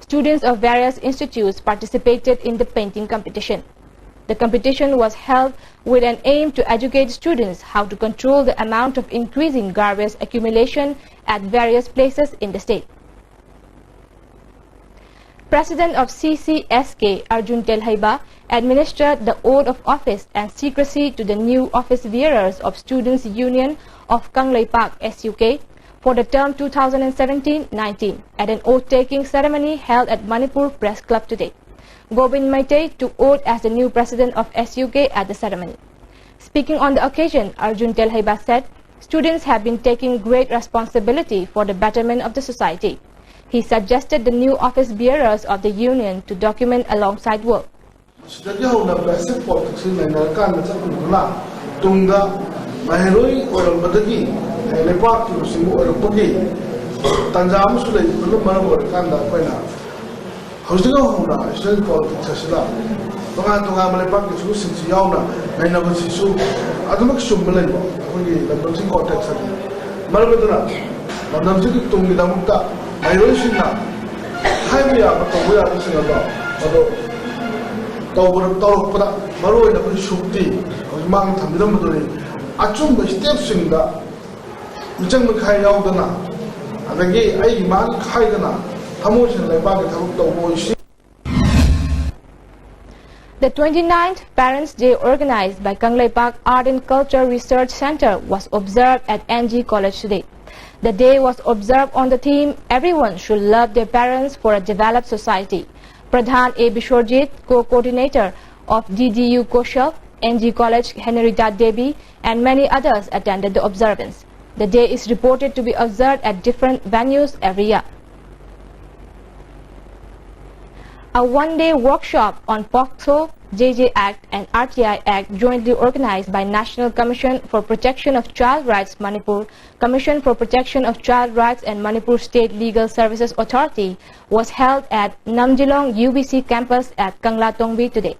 Students of various institutes participated in the painting competition. The competition was held with an aim to educate students how to control the amount of increasing garbage accumulation at various places in the state. President of C C S K, Arjun Telhaiba, administered the oath of office and secrecy to the new office bearers of Students' Union of Kangleipak, S U K, for the term two thousand seventeen nineteen at an oath-taking ceremony held at Manipur Press Club today. Govind Meitei took oath as the new president of S U K at the ceremony. Speaking on the occasion, Arjun Telhaiba said, "Students have been taking great responsibility for the betterment of the society." He suggested the new office bearers of the union to document alongside work. ꯁꯤꯗꯒꯤ ꯍꯧꯅ basic politics ꯁꯤ ꯅꯩꯅꯔꯀꯥꯟꯗ ꯆꯠꯂꯨꯗꯨꯅ ꯇꯨꯡꯗ ꯃꯍꯩꯔꯣꯏ ꯑꯣꯏꯔꯝꯕꯗꯒꯤ ꯂꯩꯕꯥꯛꯀꯤ ꯂꯨꯆꯤꯡꯕ ꯑꯣꯏꯔꯛꯄꯒꯤ ꯇꯥꯟꯖꯥ ꯑꯃꯁꯨ ꯂꯩꯕꯗꯨꯅ ꯃꯔꯝ ꯑꯣꯏꯔꯀꯥꯟꯗ ꯑꯩꯈꯣꯏꯅ ꯍꯧꯖꯤꯛ ꯍꯧꯅ student politics ꯑꯁꯤꯗ ꯇꯣꯉꯥꯟ ꯇꯣꯉꯥꯟꯕ ꯂꯩꯕꯥꯛꯀꯤ ꯁꯤꯒꯨꯝꯕꯁꯤꯡꯁꯤ ꯌꯥꯎꯅ ꯅꯩꯅꯕꯁꯤꯁꯨ ꯑꯗꯨꯃꯛ ꯆꯨꯝꯕ ꯂꯩꯕ ꯑꯩꯈꯣꯏꯒꯤ ꯂꯝꯗꯝꯁꯤꯒꯤ context ꯑꯗꯨ꯫ ꯃꯔꯝ ꯑꯗꯨꯅ ꯂꯝꯗꯝꯁꯤꯒꯤ ꯇꯨꯡꯒꯤꯗꯃꯛꯇ ꯃꯍꯩꯔꯣꯏꯁꯤꯡꯅ ꯍꯥꯏꯕ ꯌꯥꯕ, ꯇꯧꯕ ꯌꯥꯕꯁꯤꯡ ꯑꯗꯣ ꯃꯗꯨ ꯇꯧꯕ-, ꯇꯧꯔꯛꯄꯗ ꯃꯔꯨꯑꯣꯏꯅ ꯑꯩꯈꯣꯏ ꯁꯨꯛꯇꯤ ꯍꯧꯖꯤꯛ ꯃꯥꯡꯗ ꯊꯝꯕꯤꯔꯝꯕꯗꯨꯅꯤ꯫ ꯑꯆꯨꯝꯕ stepꯁꯤꯡꯗ ꯃꯤꯆꯪ ꯃꯤꯈꯥꯏ ꯌꯥꯎꯗꯅ, ꯑꯗꯒꯤ ꯑꯩꯒꯤ ꯃꯥꯒꯤ ꯈꯥꯏꯗꯅ ꯊꯃꯣꯏ ꯁꯦꯡꯅ ꯂꯩꯕꯥꯛꯀꯤ ꯊꯕꯛ ꯇꯧꯕ ꯑꯣꯏꯁꯤ꯫ The twenty-ninth Parents' Day organized by Kangleipak Art and Culture Research Center was observed at N G College today. The day was observed on the theme, "Everyone should love their parents for a developed society." Pradhan A Bishwarjit, co-coordinator of D D U Kaushal, N G College, Henrietta Devi, and many others attended the observance. The day is reported to be observed at different venues every year. A one-day workshop on POCSO, J J Act and R T I Act, jointly organized by National Commission for Protection of Child Rights Manipur, Commission for Protection of Child Rights and Manipur State Legal Services Authority, was held at Namjilong U B C campus at Kanglatongbi today.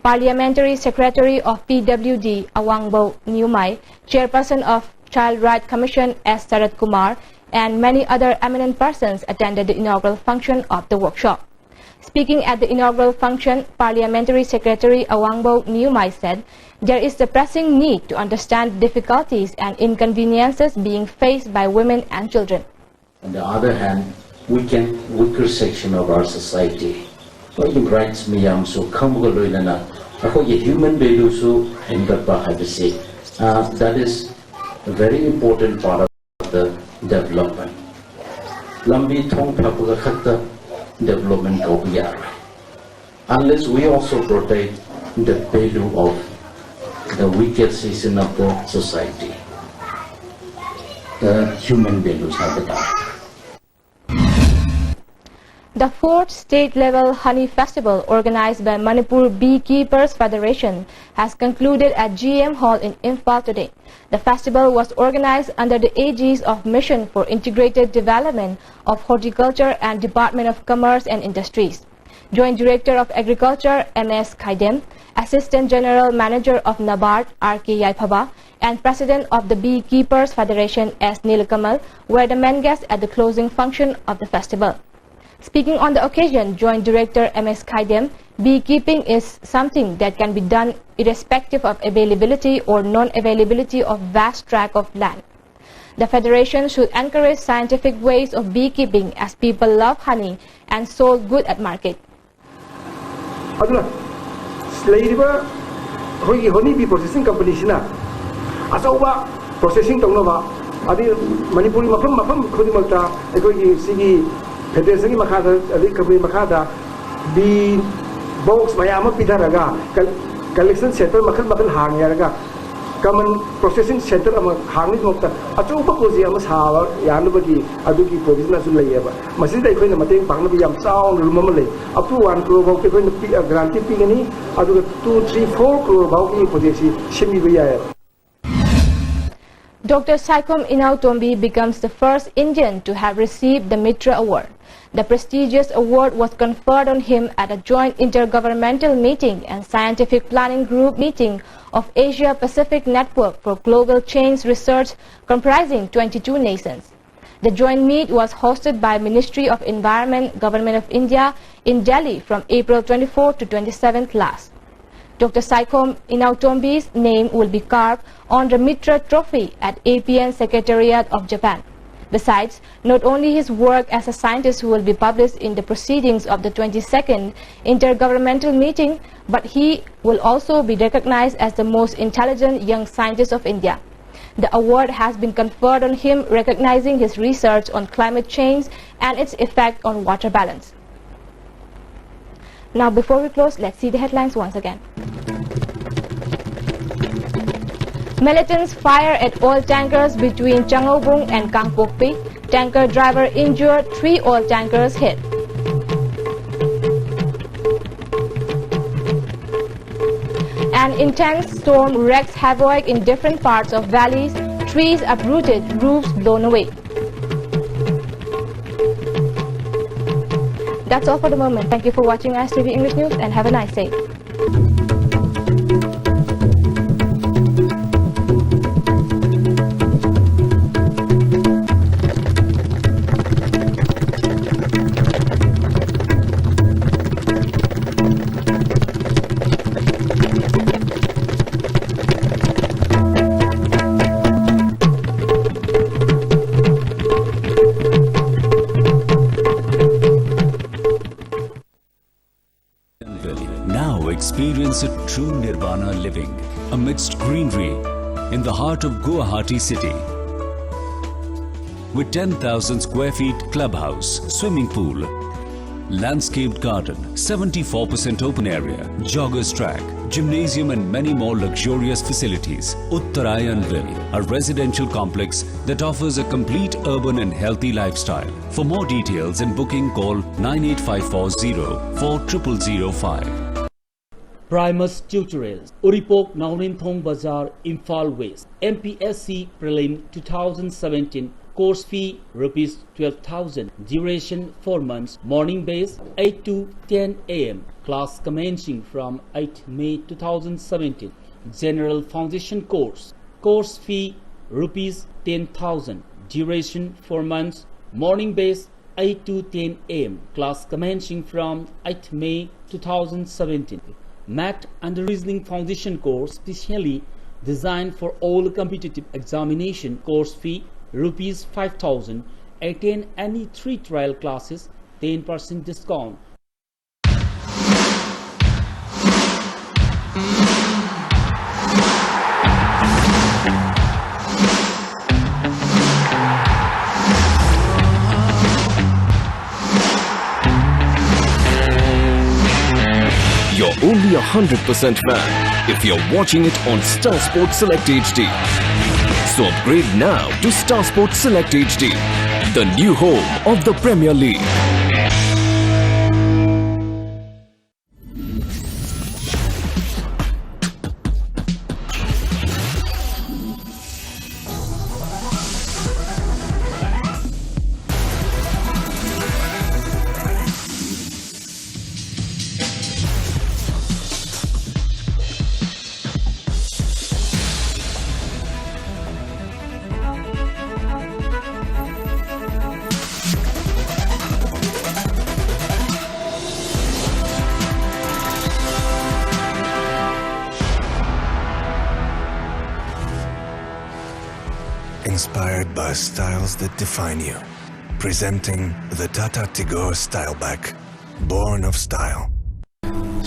Parliamentary Secretary of P W D, Awangbo Niumai, Chairperson of Child Right Commission, S Sarat Kumar, and many other eminent persons attended the inaugural function of the workshop. Speaking at the inaugural function, Parliamentary Secretary Awangbo Newmai said there is the pressing need to understand difficulties and inconveniences being faced by women and children. On the other hand, weaken, weaker section of our society. ꯑꯩꯈꯣꯏꯒꯤ rights ꯃꯌꯥꯝꯁꯨ ꯈꯪꯕꯒ ꯂꯣꯏꯅꯅ ꯑꯩꯈꯣꯏꯒꯤ human valueꯁꯨ ꯍꯦꯟꯒꯠꯄ ꯍꯥꯏꯕꯁꯤ, uh, that is a very important part of the development. ꯂꯝꯕꯤ ꯊꯣꯡ ꯐꯕꯒ ꯈꯛꯇ development ꯀꯧꯕ ꯌꯥꯔꯣꯏ, unless we also protect the value of the weaker section of the society, the human values ꯍꯥꯏꯕ ꯇꯥꯔꯦ. The fourth state-level Honey Festival, organized by Manipur Beekeepers Federation, has concluded at G M Hall in Imphal today. The festival was organized under the aegis of Mission for Integrated Development of Horticulture and Department of Commerce and Industries. Joint Director of Agriculture M S Khaidem, Assistant General Manager of NABARD R K Yaiphaba, and President of the Beekeepers Federation S Nilkamal were the main guests at the closing function of the festival. Speaking on the occasion, Joint Director M S Khaidem, beekeeping is something that can be done irrespective of availability or non-availability of vast tract of land. The federation should encourage scientific ways of beekeeping as people love honey and sold good at market. ꯑꯗꯨꯅ ꯂꯩꯔꯤꯕ ꯑꯩꯈꯣꯏꯒꯤ ꯍꯣꯅꯤ ꯕꯤ ꯄ꯭ꯔꯣꯁꯦꯁꯤꯡ ꯀꯝꯄꯅꯤꯁꯤꯅ ꯑꯆꯧꯕ ꯄ꯭ꯔꯣꯁꯦꯁꯤꯡ ꯇꯧꯅꯕ, ꯑꯗꯩ ꯃꯅꯤꯄꯨꯔꯒꯤ ꯃꯐꯝ ꯃꯐꯝ ꯈꯨꯗꯤꯡꯃꯛꯇ ꯑꯩꯈꯣꯏꯒꯤ ꯁꯤꯒꯤ ꯐꯦꯗꯔꯦꯁꯟꯒꯤ ꯃꯈꯥꯗ, ꯑꯗꯩ ꯀꯝꯄꯅꯤ ꯃꯈꯥꯗ ꯕꯤ ꯕꯣꯛꯁ ꯃꯌꯥꯝ ꯑꯃ ꯄꯤꯊꯔꯒ ꯀꯜ-, ꯀꯂꯦꯛꯁꯟ ꯁꯦꯟꯇꯔ ꯃꯈꯜ ꯃꯈꯜ ꯍꯥꯡꯉꯦ ꯍꯥꯏꯔꯒ ꯀꯃꯟ ꯄ꯭ꯔꯣꯁꯦꯁꯤꯡ ꯁꯦꯟꯇꯔ ꯑꯃ ꯍꯥꯡꯅꯕꯒꯤꯗꯃꯛꯇ ꯑꯆꯧꯕ ꯄ꯭ꯔꯣꯖꯦꯛ ꯑꯃ ꯁꯥꯕ ꯌꯥꯅꯕꯒꯤ ꯑꯗꯨꯒꯤ ꯄ꯭ꯔꯣꯕꯤꯖꯟꯁꯨ ꯂꯩꯌꯦꯕ꯫ ꯃꯁꯤꯗ ꯑꯩꯈꯣꯏꯅ ꯃꯇꯦꯡ ꯄꯥꯡꯅꯕ ꯌꯥꯝ ꯆꯥꯎꯅ ꯔꯨꯝ ꯑꯃ ꯂꯩ꯫ Up to one crore ꯐꯥꯎꯗꯤ ꯑꯩꯈꯣꯏꯅ ꯄꯤ-, ꯑ, ꯒ꯭ꯔꯥꯟꯇꯤ ꯄꯤꯒꯅꯤ, ꯑꯗꯨꯒ two, three, four crore ꯐꯥꯎꯒꯤ ꯄ꯭ꯔꯣꯖꯦꯛꯁꯤ ꯁꯦꯝꯕꯤꯕ ꯌꯥꯏꯌꯦꯕ꯫ Doctor Saikhom Inautombi becomes the first Indian to have received the Mitra Award. The prestigious award was conferred on him at a joint intergovernmental meeting and scientific planning group meeting of Asia Pacific Network for Global Change Research, comprising twenty-two nations. The joint meet was hosted by Ministry of Environment, Government of India in Delhi from April twenty-fourth to twenty-seventh last. Doctor Saikhom Inautombi's name will be carved on the Mitra Trophy at A P N Secretariat of Japan. Besides, not only his work as a scientist will be published in the proceedings of the twenty-second Intergovernmental Meeting, but he will also be recognized as the most intelligent young scientist of India. The award has been conferred on him, recognizing his research on climate change and its effect on water balance. Now, before we close, let's see the headlines once again. Militants fire at oil tankers between Changaobung and Kangpokpi. Tanker driver injured, three oil tankers hit. An intense storm wreaks havoc in different parts of valleys, trees uprooted, roofs blown away. That's all for the moment. Thank you for watching I S T V English News and have a nice day. Now experience a true Nirvana living amidst greenery in the heart of Guwahati city. With ten thousand square feet clubhouse, swimming pool, landscaped garden, seventy-four percent open area, joggers track, gymnasium and many more luxurious facilities. Uttarayanville, a residential complex that offers a complete urban and healthy lifestyle. For more details and booking, call nine eight five four zero four triple zero five. Primus Tutorials, Uripok Naorinthong Bazar, Imphal West. M P S C Prelim two thousand seventeen. Course fee rupees twelve thousand. Duration four months. Morning batch eight to ten a m. Class commencing from eighth May two thousand seventeen. General Foundation Course. Course fee rupees ten thousand. Duration four months. Morning batch eight to ten a m. Class commencing from eighth May two thousand seventeen. Math and Reasoning Foundation course specially designed for all competitive examination. Course fee rupees five thousand. Attend any three trial classes, ten percent discount. You're only a hundred percent fan if you're watching it on Star Sports Select H D. So upgrade now to Star Sports Select H D, the new home of the Premier League. Inspired by styles that define you. Presenting the Tata Tigor Style Bag. Born of Style.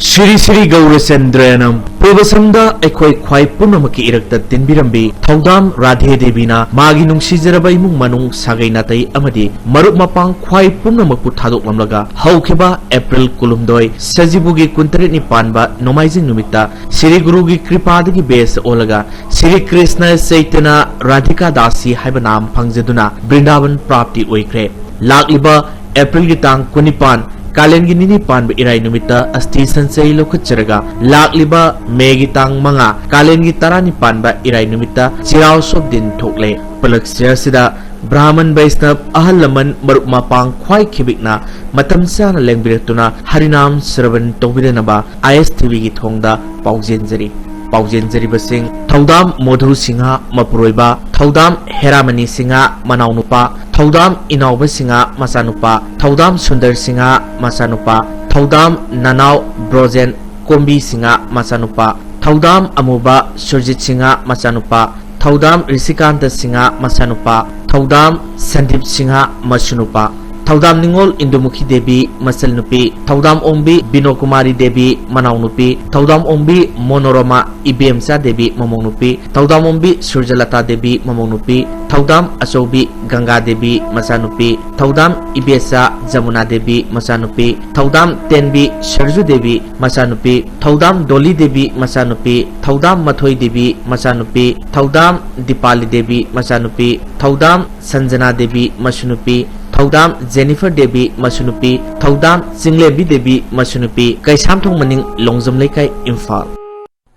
Shri Shri ꯒꯧꯔꯆꯟꯗ꯭ꯔꯌꯥꯅꯝ꯫ ꯄꯨꯔꯕꯁꯝꯗ ꯑꯩꯈꯣꯏ ꯈ꯭ꯋꯥꯏ ꯄꯨꯝꯅꯃꯛꯀꯤ ꯏꯔꯛꯇ ꯇꯤꯟꯕꯤꯔꯝꯕꯤ ꯊꯧꯗꯥꯝ ꯔꯥꯙꯦ ꯗꯦꯕꯤꯅ ꯃꯥꯒꯤ ꯅꯨꯡꯁꯤꯖꯔꯕ ꯏꯃꯨꯡ ꯃꯅꯨꯡ, ꯁꯥꯒꯩ ꯅꯥꯇꯩ ꯑꯃꯗꯤ ꯃꯔꯨꯞ ꯃꯄꯥꯡ ꯈ꯭ꯋꯥꯏ ꯄꯨꯝꯅꯃꯛꯄꯨ ꯊꯥꯗꯣꯛꯂꯝꯂꯒ ꯍꯧꯈꯤꯕ ꯑꯦꯄ꯭ꯔꯤꯜ ꯀꯨꯟꯍꯨꯝꯗꯣꯏ, ꯁꯖꯤꯕꯨꯒꯤ ꯀꯨꯟꯇꯔꯦꯠꯅꯤ ꯄꯥꯟꯕ ꯅꯣꯡꯃꯥꯏꯖꯤꯡ ꯅꯨꯃꯤꯠꯇ ꯁ꯭ꯔꯤ ꯒꯨꯔꯨꯒꯤ ꯀ꯭ꯔꯤꯄꯥꯗꯒꯤ ꯕꯦꯁ ꯑꯣꯜꯂꯒ ꯁ꯭ꯔꯤ ꯀ꯭ꯔꯤꯁꯅ ꯆꯩꯇꯟꯌ ꯔꯥꯙꯤꯀꯥ ꯗꯥꯁꯤ ꯍꯥꯏꯕ ꯅꯥꯝ ꯐꯪꯖꯗꯨꯅ ꯕ꯭ꯔꯤꯟꯗꯥꯕꯟ ꯄ꯭ꯔꯥꯞꯇꯤ ꯑꯣꯏꯈ꯭ꯔꯦ꯫ ꯂꯥꯛꯂꯤꯕ ꯑꯦꯄ꯭ꯔꯤꯜꯒꯤ ꯇꯥꯡ ꯀꯨꯟꯅꯤꯄꯥꯟ, ꯀꯥꯂꯦꯟꯒꯤ ꯅꯤꯅꯤ ꯄꯥꯟꯕ ꯏꯔꯥꯏ ꯅꯨꯃꯤꯠꯇ ꯑꯁꯇꯤ ꯁꯟꯆꯩ ꯂꯧꯈꯠꯆꯔꯒ, ꯂꯥꯛꯂꯤꯕ ꯃꯦꯒꯤ ꯇꯥꯡ ꯃꯉꯥ, ꯀꯥꯂꯦꯟꯒꯤ ꯇꯔꯥꯅꯤ ꯄꯥꯟꯕ ꯏꯔꯥꯏ ꯅꯨꯃꯤꯠꯇ ꯆꯤꯔꯥꯎ ꯁꯣꯞ ꯗꯤꯟ ꯊꯣꯛꯂꯦ꯫ ꯄꯂꯛ ꯁꯤꯔ ꯑꯁꯤꯗ ꯕ꯭ꯔꯥꯍꯃꯟ ꯕꯩꯁꯅꯕ, ꯑꯍꯜ ꯂꯃꯟ, ꯃꯔꯨꯞ ꯃꯄꯥꯡ ꯈ꯭ꯋꯥꯏ ꯈꯤꯕꯤꯛꯅ ꯃꯇꯝ ꯆꯥꯅ ꯂꯦꯡꯕꯤꯔꯛꯇꯨꯅ ꯍꯔꯤꯅꯥꯝ ꯁ꯭ꯔꯕꯟ ꯇꯧꯕꯤꯗꯅꯕ ꯑꯥꯏ ꯑꯦꯁ ꯇꯤ ꯚꯤꯒꯤ ꯊꯣꯡꯗ ꯄꯥꯎꯖꯦꯟꯖꯔꯤ꯫ ꯄꯥꯎꯖꯦꯟꯖꯔꯤꯕꯁꯤꯡ: ꯊꯧꯗꯥꯝ ꯃꯣꯙꯨ ꯁꯤꯡꯍ ꯃꯄꯨꯔꯣꯏꯕ, ꯊꯧꯗꯥꯝ ꯍꯦꯔꯥꯃꯅꯤ ꯁꯤꯡꯍ ꯃꯅꯥꯎꯅꯨꯄꯥ, ꯊꯧꯗꯥꯝ ꯏꯅꯥꯎꯕ ꯁꯤꯡꯍ ꯃꯆꯥꯅꯨꯄꯥ, ꯊꯧꯗꯥꯝ ꯁꯨꯟꯗꯔ ꯁꯤꯡꯍ ꯃꯆꯥꯅꯨꯄꯥ, ꯊꯧꯗꯥꯝ ꯅꯅꯥꯎ ꯕ꯭ꯔꯣꯖꯦꯟ ꯀꯣꯝꯕꯤ ꯁꯤꯡꯍ ꯃꯆꯥꯅꯨꯄꯥ, ꯊꯧꯗꯥꯝ ꯑꯃꯨꯕ ꯁꯨꯔꯖꯤꯠ ꯁꯤꯡꯍ ꯃꯆꯥꯅꯨꯄꯥ, ꯊꯧꯗꯥꯝ ꯔꯤꯁꯤꯀꯥꯟꯇ ꯁꯤꯡꯍ ꯃꯆꯥꯅꯨꯄꯥ, ꯊꯧꯗꯥꯝ ꯁꯟꯗꯤꯞ ꯁꯤꯡꯍ ꯃꯁꯨꯅꯨꯄꯥ, ꯊꯧꯗꯥꯝ ꯅꯤꯉꯣꯜ ꯏꯟꯗꯨꯃꯨꯈꯤ ꯗꯦꯕꯤ ꯃꯆꯜꯅꯨꯄꯤ, ꯊꯧꯗꯥꯝ ꯑꯣꯡꯕꯤ ꯕꯤꯅꯣꯀꯨꯃꯥꯔꯤ ꯗꯦꯕꯤ ꯃꯅꯥꯎꯅꯨꯄꯤ, ꯊꯧꯗꯥꯝ ꯑꯣꯡꯕꯤ ꯃꯣꯅꯣꯔꯃꯥ ꯏꯕꯦꯝꯆꯥ ꯗꯦꯕꯤ ꯃꯃꯧꯅꯨꯄꯤ, ꯊꯧꯗꯥꯝ ꯑꯣꯡꯕꯤ ꯁꯨꯔꯖꯂꯇꯥ ꯗꯦꯕꯤ ꯃꯃꯧꯅꯨꯄꯤ, ꯊꯧꯗꯥꯝ ꯑꯆꯧꯕꯤ ꯒꯪꯒꯥ ꯗꯦꯕꯤ ꯃꯆꯥꯅꯨꯄꯤ, ꯊꯧꯗꯥꯝ ꯏꯕꯦꯆꯥ ꯖꯃꯨꯅꯥ ꯗꯦꯕꯤ ꯃꯆꯥꯅꯨꯄꯤ, ꯊꯧꯗꯥꯝ ꯇꯦꯟꯕꯤ ꯁꯔꯖꯨ ꯗꯦꯕꯤ ꯃꯆꯥꯅꯨꯄꯤ, ꯊꯧꯗꯥꯝ ꯗꯣꯂꯤ ꯗꯦꯕꯤ ꯃꯆꯥꯅꯨꯄꯤ, ꯊꯧꯗꯥꯝ ꯃꯊꯣꯏ ꯗꯦꯕꯤ ꯃꯆꯥꯅꯨꯄꯤ, ꯊꯧꯗꯥꯝ ꯗꯤꯄꯥꯂꯤ ꯗꯦꯕꯤ ꯃꯆꯥꯅꯨꯄꯤ, ꯊꯧꯗꯥꯝ ꯁꯟꯖꯅꯥ ꯗꯦꯕꯤ ꯃꯁꯨꯅꯨꯄꯤ, ꯊꯧꯗꯥꯝ ꯖꯦꯅꯤꯐꯔ ꯗꯦꯕꯤ ꯃꯁꯨꯅꯨꯄꯤ, ꯊꯧꯗꯥꯝ ꯆꯤꯡꯂꯦꯝꯕꯤ ꯗꯦꯕꯤ ꯃꯁꯨꯅꯨꯄꯤ, ꯀꯩꯁꯥꯝꯊꯣꯡ ꯃꯅꯤꯡ ꯂꯣꯡꯖꯝ ꯂꯩꯀꯥꯏ, ꯏꯝꯐꯥꯜ꯫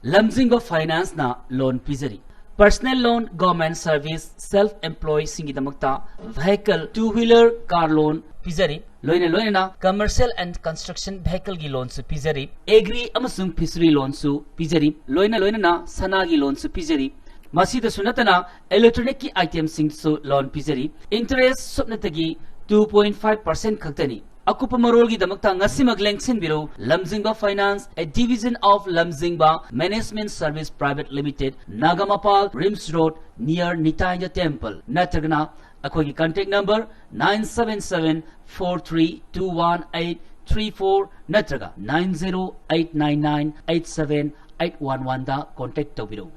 ꯂꯝꯖꯤꯡꯕ ꯐꯥꯏꯅꯥꯟꯁꯅ ꯂꯣꯟ ꯄꯤꯖꯔꯤ꯫ Personal loan, government service, self employee ꯁꯤꯡꯒꯤꯗꯃꯛꯇ vehicle, two wheeler, car loan ꯄꯤꯖꯔꯤ꯫ ꯂꯣꯏꯅ ꯂꯣꯏꯅꯅ commercial and construction vehicle ꯒꯤ ꯂꯣꯟꯁꯨ ꯄꯤꯖꯔꯤ꯫ Agri ꯑꯃꯁꯨꯡ fishery ꯂꯣꯟꯁꯨ ꯄꯤꯖꯔꯤ꯫ ꯂꯣꯏꯅ ꯂꯣꯏꯅꯅ ꯁꯅꯥꯒꯤ ꯂꯣꯟꯁꯨ ꯄꯤꯖꯔꯤ꯫ ꯃꯁꯤꯗꯁꯨ ꯅꯠꯇꯅ electronic ꯀꯤ item ꯁꯤꯡꯗꯁꯨ ꯂꯣꯟ ꯄꯤꯖꯔꯤ꯫ Interest ꯁꯨꯞꯅꯇꯒꯤ two point five percent ꯈꯛꯇꯅꯤ꯫ ꯑꯀꯨꯞꯄ ꯃꯔꯣꯜꯒꯤꯗꯃꯛꯇ ꯉꯁꯤꯃꯛ ꯂꯦꯡꯁꯤꯟꯕꯤꯔꯧ, ꯂꯝꯖꯤꯡꯕ Finance, a division of ꯂꯝꯖꯤꯡꯕ Management Service Private Limited, Nagampal, RIMS Road, near ꯅꯤꯇꯥꯏꯗ Temple, ꯅꯠꯇ꯭ꯔꯒꯅ ꯑꯩꯈꯣꯏꯒꯤ contact number nine seven seven four three two one eight three four ꯅꯠꯇ꯭ꯔꯒ nine zero eight nine nine eight seven eight one one ꯗ contact ꯇꯧꯕꯤꯔꯧ꯫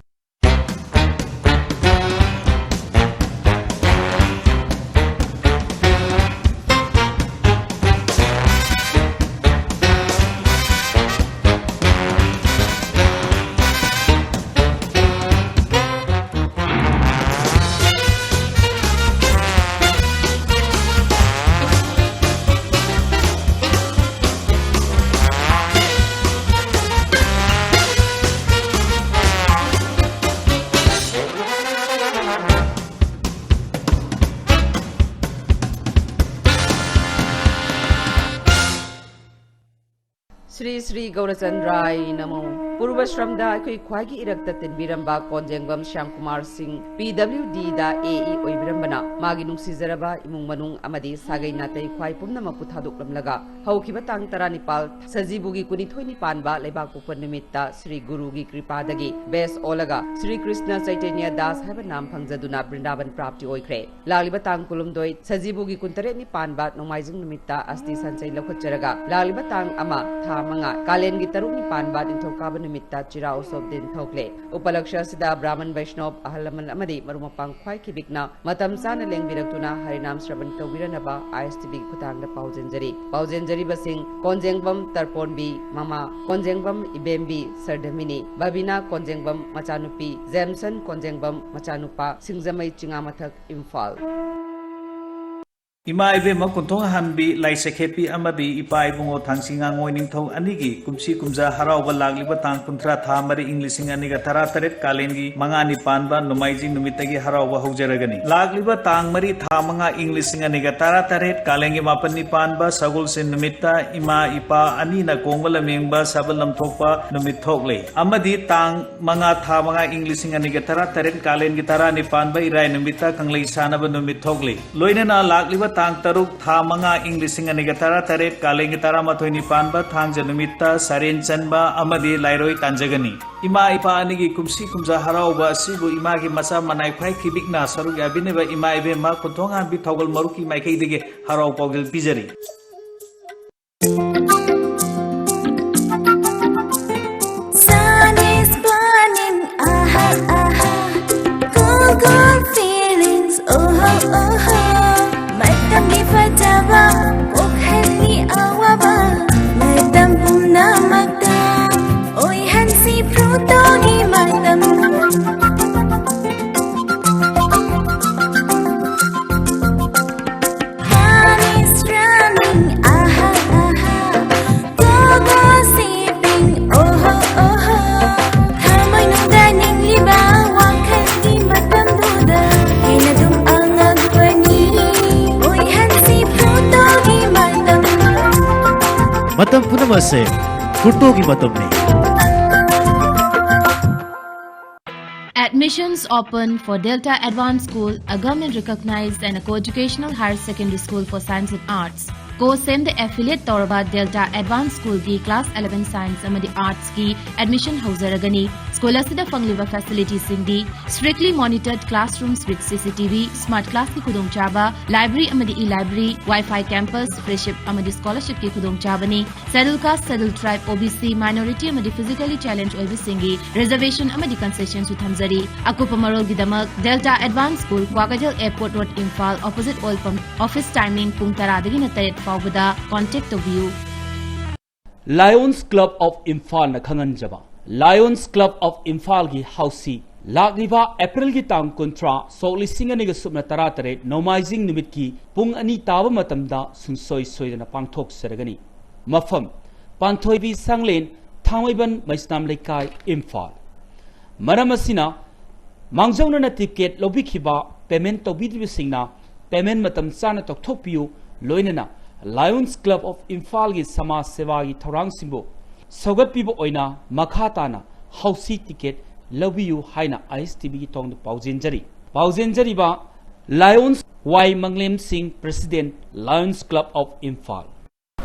ꯁ꯭ꯔꯤ ꯁ꯭ꯔꯤ ꯒꯧꯔꯆꯟꯗ꯭ꯔꯥꯏ ꯅꯃꯣ꯫ ꯄꯨꯔꯕꯁ꯭ꯔꯝꯗ ꯑꯩꯈꯣꯏ ꯈ꯭ꯋꯥꯏꯒꯤ ꯏꯔꯛꯇ ꯇꯤꯟꯕꯤꯔꯝꯕ ꯀꯣꯟꯖꯦꯡꯕꯝ ꯁ꯭ꯌꯥꯝ ꯀꯨꯃꯥꯔ ꯁꯤꯡ, ꯄꯤ ꯗꯕ꯭ꯂꯤꯎ ꯗꯤꯗ ꯑꯦ ꯏ ꯑꯣꯏꯕꯤꯔꯝꯕꯅ, ꯃꯥꯒꯤ ꯅꯨꯡꯁꯤꯖꯔꯕ ꯏꯃꯨꯡ ꯃꯅꯨꯡ ꯑꯃꯗꯤ ꯁꯥꯒꯩ ꯅꯥꯇꯩ ꯈ꯭ꯋꯥꯏ ꯄꯨꯝꯅꯃꯛꯄꯨ ꯊꯥꯗꯣꯛꯂꯝꯂꯒ, ꯍꯧꯈꯤꯕ ꯇꯥꯡ ꯇꯔꯥꯅꯤꯄꯥꯜ ꯁꯖꯤꯕꯨꯒꯤ ꯀꯨꯟꯅꯤꯊꯣꯏꯅꯤ ꯄꯥꯟꯕ ꯂꯩꯕꯥꯛꯄꯣꯛꯄ ꯅꯨꯃꯤꯠꯇ ꯁ꯭ꯔꯤ ꯒꯨꯔꯨꯒꯤ ꯀ꯭ꯔꯤꯄꯥꯗꯒꯤ ꯕꯦꯁ ꯑꯣꯜꯂꯒ ꯁ꯭ꯔꯤ ꯀ꯭ꯔꯤꯁꯅ ꯆꯩꯇꯟꯌ ꯗꯥꯁ ꯍꯥꯏꯕ ꯅꯥꯝ ꯐꯪꯖꯗꯨꯅ ꯕ꯭ꯔꯤꯟꯗꯥꯕꯟ ꯄ꯭ꯔꯥꯞꯇꯤ ꯑꯣꯏꯈ꯭ꯔꯦ꯫ ꯂꯥꯛꯂꯤꯕ ꯇꯥꯡ ꯀꯨꯟꯍꯨꯝꯗꯣꯏ ꯁꯖꯤꯕꯨꯒꯤ ꯀꯨꯟꯇꯔꯦꯠꯅꯤ ꯄꯥꯟꯕ ꯅꯣꯡꯃꯥꯏꯖꯤꯡ ꯅꯨꯃꯤꯠꯇ ꯑꯁꯇꯤ ꯁꯟꯆꯩ ꯂꯧꯈꯠꯆꯔꯒ, ꯂꯥꯛꯂꯤꯕ ꯇꯥꯡ ꯑꯃ ꯊꯥ ꯃꯉꯥ ꯀꯥꯂꯦꯟꯒꯤ ꯇꯔꯨꯛꯅꯤ ꯄꯥꯟꯕ ꯅꯤꯡꯊꯧꯀꯥꯕ ꯅꯨꯃꯤꯠꯇ ꯆꯤꯔꯥ ꯎꯁꯣꯞ ꯗꯤꯟ ꯊꯣꯛꯂꯦ꯫ ꯎꯄꯂꯛꯁ꯭ꯌ ꯑꯁꯤꯗ ꯕ꯭ꯔꯥꯍꯃꯟ ꯕꯩꯁꯅꯣꯞ, ꯑꯍꯜ ꯂꯃꯟ ꯑꯃꯗꯤ ꯃꯔꯨꯞ ꯃꯄꯥꯡ ꯈ꯭ꯋꯥꯏ ꯈꯤꯕꯤꯛꯅ ꯃꯇꯝ ꯆꯥꯅ ꯂꯦꯡꯕꯤꯔꯛꯇꯨꯅ ꯍꯔꯤꯅꯥꯝ ꯁ꯭ꯔꯕꯟ ꯇꯧꯕꯤꯔꯅꯕ ꯑꯥꯏ ꯑꯦꯁ ꯇꯤ ꯚꯤꯒꯤ ꯈꯨꯠꯊꯥꯡꯗ ꯄꯥꯎꯖꯦꯟꯖꯔꯤ꯫ ꯄꯥꯎꯖꯦꯟꯖꯔꯤꯕꯁꯤꯡ: ꯀꯣꯟꯖꯦꯡꯕꯝ ꯇꯔꯄꯣꯟꯕꯤ, ꯃꯃꯥ ꯀꯣꯟꯖꯦꯡꯕꯝ ꯏꯕꯦꯝꯕꯤ ꯁꯔꯗꯃꯤꯅꯤ, ꯕꯕꯤꯅꯥ ꯀꯣꯟꯖꯦꯡꯕꯝ ꯃꯆꯥꯅꯨꯄꯤ, ꯖꯦꯝꯁꯟ ꯀꯣꯟꯖꯦꯡꯕꯝ ꯃꯆꯥꯅꯨꯄꯥ, ꯁꯤꯡꯖꯃꯩ ꯆꯤꯉꯥꯃꯊꯛ, ꯏꯝꯐꯥꯜ꯫ ꯏꯃꯥ ꯏꯕꯦꯝꯃ ꯀꯨꯟꯊꯣꯡ ꯑꯍꯟꯕꯤ ꯂꯥꯏ ꯆꯩꯈꯦꯠꯄꯤ ꯑꯃꯗꯤ ꯏꯄꯥ ꯏꯕꯨꯡꯉꯣ ꯊꯥꯡꯆꯤꯡꯉꯥꯡꯉꯣꯏ ꯅꯤꯡꯊꯧ ꯑꯅꯤꯒꯤ ꯀꯨꯝꯁꯤ ꯀꯨꯝꯖꯥ ꯍꯔꯥꯎꯕ ꯂꯥꯛꯂꯤꯕ ꯇꯥꯡ ꯀꯨꯟꯊ꯭ꯔꯥ ꯊꯥ ꯃꯔꯤ ꯏꯪ ꯂꯤꯁꯤꯡ ꯑꯅꯤꯒ ꯇꯔꯥꯇꯔꯦꯠ ꯀꯥꯂꯦꯟꯒꯤ ꯃꯉꯥꯅꯤ ꯄꯥꯟꯕ ꯅꯣꯡꯃꯥꯏꯖꯤꯡ ꯅꯨꯃꯤꯠꯇꯒꯤ ꯍꯔꯥꯎꯕ ꯍꯧꯖꯔꯒꯅꯤ꯫ ꯂꯥꯛꯂꯤꯕ ꯇꯥꯡ ꯃꯔꯤ ꯊꯥ ꯃꯉꯥ ꯏꯪ ꯂꯤꯁꯤꯡ ꯑꯅꯤꯒ ꯇꯔꯥꯇꯔꯦꯠ ꯀꯥꯂꯦꯟꯒꯤ ꯃꯥꯄꯟꯅꯤ ꯄꯥꯟꯕ ꯁꯒꯣꯜꯁꯦꯟ ꯅꯨꯃꯤꯠꯇ ꯏꯃꯥ ꯏꯄꯥ ꯑꯅꯤꯅ ꯀꯣꯡꯕ ꯂꯝꯌꯦꯡꯕ ꯁꯕꯜ ꯂꯝꯊꯣꯛꯄ ꯅꯨꯃꯤꯠ ꯊꯣꯛꯂꯦ꯫ ꯑꯃꯗꯤ ꯇꯥꯡ ꯃꯉꯥ ꯊꯥ ꯃꯉꯥ ꯏꯪ ꯂꯤꯁꯤꯡ ꯑꯅꯤꯒ ꯇꯔꯥꯇꯔꯦꯠ ꯀꯥꯂꯦꯟꯒꯤ ꯇꯔꯥꯅꯤ ꯄꯥꯟꯕ ꯏꯔꯥꯏ ꯅꯨꯃꯤꯠꯇ ꯀꯪꯂꯩ ꯁꯥꯟꯅꯕ ꯅꯨꯃꯤꯠ ꯊꯣꯛꯂꯤ꯫ ꯂꯣꯏꯅꯅ ꯂꯥꯛꯂꯤꯕ ꯇꯥꯡ ꯇꯔꯨꯛ ꯊꯥ ꯃꯉꯥ ꯏꯪ ꯂꯤꯁꯤꯡ ꯑꯅꯤꯒ ꯇꯔꯥꯇꯔꯦꯠ ꯀꯥꯂꯦꯟꯒꯤ ꯇꯔꯥꯃꯥꯊꯣꯏꯅꯤ ꯄꯥꯟꯕ ꯊꯥꯡꯖ ꯅꯨꯃꯤꯠꯇ ꯁꯔꯦꯟ ꯆꯟꯕ ꯑꯃꯗꯤ ꯂꯥꯏꯔꯣꯏ ꯇꯥꯟꯖꯒꯅꯤ꯫ ꯏꯃꯥ ꯏꯄꯥ ꯑꯅꯤꯒꯤ ꯀꯨꯝꯁꯤ ꯀꯨꯝꯖꯥ ꯍꯔꯥꯎꯕ ꯑꯁꯤꯕꯨ ꯏꯃꯥꯒꯤ ꯃꯆꯥ ꯃꯅꯥꯏ ꯈ꯭ꯋꯥꯏ ꯈꯤꯕꯤꯛꯅ ꯁꯔꯨꯛ ꯌꯥꯕꯤꯅꯕ ꯏꯃꯥ ꯏꯕꯦꯝꯃ ꯀꯣꯟꯊꯣꯡ ꯍꯥꯟꯕꯤ ꯊꯧꯒꯜ ꯃꯔꯨꯞꯀꯤ ꯃꯥꯏꯀꯩꯗꯒꯤ ꯍꯔꯥꯎ ꯄꯥꯎꯖꯦꯜ ꯄꯤꯖꯔꯤ꯫ Sun is burning, aha, aha. Cool, cool feelings, oh ho, oh ho. ꯃꯇꯝꯒꯤ ꯐꯖꯕ, ꯋꯥꯈꯜꯒꯤ ꯑꯋꯥꯕ, ꯃꯇꯝ ꯄꯨꯝꯅꯃꯛꯇ ꯑꯣꯏꯍꯟꯁꯤ ꯄ꯭ꯂꯨꯇꯣꯒꯤ ꯃꯇꯝ꯫ Sun is running, aha, aha. ꯃꯇꯝ ꯄꯨꯝꯅꯃꯛꯁꯦ ꯐꯣꯇꯣꯒꯤ ꯃꯇꯝꯅꯤ꯫ Admissions open for Delta Advanced School, a government recognized and a co-educational higher secondary school for science and arts. ꯀꯣ ꯁꯦꯝꯗ ꯑꯦꯐꯤꯂꯤꯌꯦꯠ ꯇꯧꯔꯕ ꯗꯦꯜꯇꯥ ꯑꯦꯗꯚꯥꯟꯁ ꯁ꯭ꯀꯨꯜꯒꯤ ꯀ꯭ꯂꯥꯁ eleven ꯁꯥꯏꯟꯁ ꯑꯃꯗꯤ ꯑꯥꯔꯠꯁꯀꯤ ꯑꯦꯗꯃꯤꯁꯟ ꯍꯧꯖꯔꯒꯅꯤ꯫ ꯁ꯭ꯀꯨꯜ ꯑꯁꯤꯗ ꯐꯪꯂꯤꯕ ꯐꯦꯁꯤꯂꯤꯇꯤꯁꯤꯡꯗꯤ strictly monitored classrooms with C C T V, smart classꯀꯤ ꯈꯨꯗꯣꯡꯆꯥꯕ, library ꯑꯃꯗꯤ e-library, Wi-Fi campus, freship ꯑꯃꯗꯤ scholarshipꯀꯤ ꯈꯨꯗꯣꯡꯆꯥꯕꯅꯤ꯫ Schedule caste, schedule tribe, O B C, minority ꯑꯃꯗꯤ physically challenge ꯑꯣꯏꯕꯁꯤꯡꯒꯤ reservation ꯑꯃꯗꯤ concessionꯁꯨ ꯊꯝꯖꯔꯤ꯫ ꯑꯀꯨꯞꯄ ꯃꯔꯣꯜꯒꯤꯗꯃꯛ delta advance school, Kwakeithel Airport Road, Imphal, opposite oil pump, office timing ꯄꯨꯡ ꯇꯔꯥꯗꯒꯤꯅ ꯇꯔꯦꯠ ꯐꯥꯎꯕꯗ contact ꯇꯧꯕꯤꯌꯨ꯫ Lions Club of Imphalꯅ ꯈꯪꯍꯟꯖꯕ꯫ Lions Club of Imphalꯒꯤ ꯍꯧꯁꯤ ꯂꯥꯛꯂꯤꯕ ꯑꯦꯄ꯭ꯔꯤꯜꯒꯤ ꯇꯥꯡ ꯀꯨꯟꯊ꯭ꯔꯥ, ꯁꯣꯛ ꯂꯤꯁꯤꯡ ꯑꯅꯤꯒ ꯁꯨꯞꯅ ꯇꯔꯥꯇꯔꯦꯠ, ꯅꯣꯡꯃꯥꯏꯖꯤꯡ ꯅꯨꯃꯤꯠꯀꯤ ꯄꯨꯡ ꯑꯅꯤ ꯇꯥꯕ ꯃꯇꯝꯗ ꯁꯨꯡꯁꯣꯏ ꯁꯣꯏꯗꯅ ꯄꯥꯡꯊꯣꯛꯆꯔꯒꯅꯤ꯫ ꯃꯐꯝ: ꯄꯥꯟꯊꯣꯏꯕꯤ ꯁꯪꯂꯦꯟ, ꯊꯥꯡꯃꯩꯕꯟ ꯃꯩꯁꯅꯥꯝ ꯂꯩꯀꯥꯏ, ꯏꯝꯐꯥꯜ꯫ ꯃꯔꯝ ꯑꯁꯤꯅ, ꯃꯥꯡꯖꯧꯅꯅ ꯇꯤꯀꯦꯠ ꯂꯧꯕꯤꯈꯤꯕ, ꯄꯦꯃꯦꯟ ꯇꯧꯕꯤꯗ꯭ꯔꯤꯕꯁꯤꯡꯅ ꯄꯦꯃꯦꯟ ꯃꯇꯝ ꯆꯥꯅ ꯇꯧꯊꯣꯛꯄꯤꯌꯨ, ꯂꯣꯏꯅꯅ Lions Club of ꯏꯝꯐꯥꯜꯒꯤ ꯁꯃꯥꯖ ꯁꯦꯕꯥꯒꯤ ꯊꯧꯔꯥꯡꯁꯤꯡꯕꯨ ꯁꯧꯒꯠꯄꯤꯕ ꯑꯣꯏꯅ ꯃꯈꯥ ꯇꯥꯅ ꯍꯧꯁꯤ ꯇꯤꯀꯦꯠ ꯂꯧꯕꯤꯌꯨ ꯍꯥꯏꯅ I S T Vꯒꯤ ꯊꯣꯡꯗ ꯄꯥꯎꯖꯦꯟꯖꯔꯤ꯫ ꯄꯥꯎꯖꯦꯟꯖꯔꯤꯕ Lions ꯋꯥꯏ ꯃꯪꯂꯦꯝ ꯁꯤꯡ, President, Lions Club of Imphal.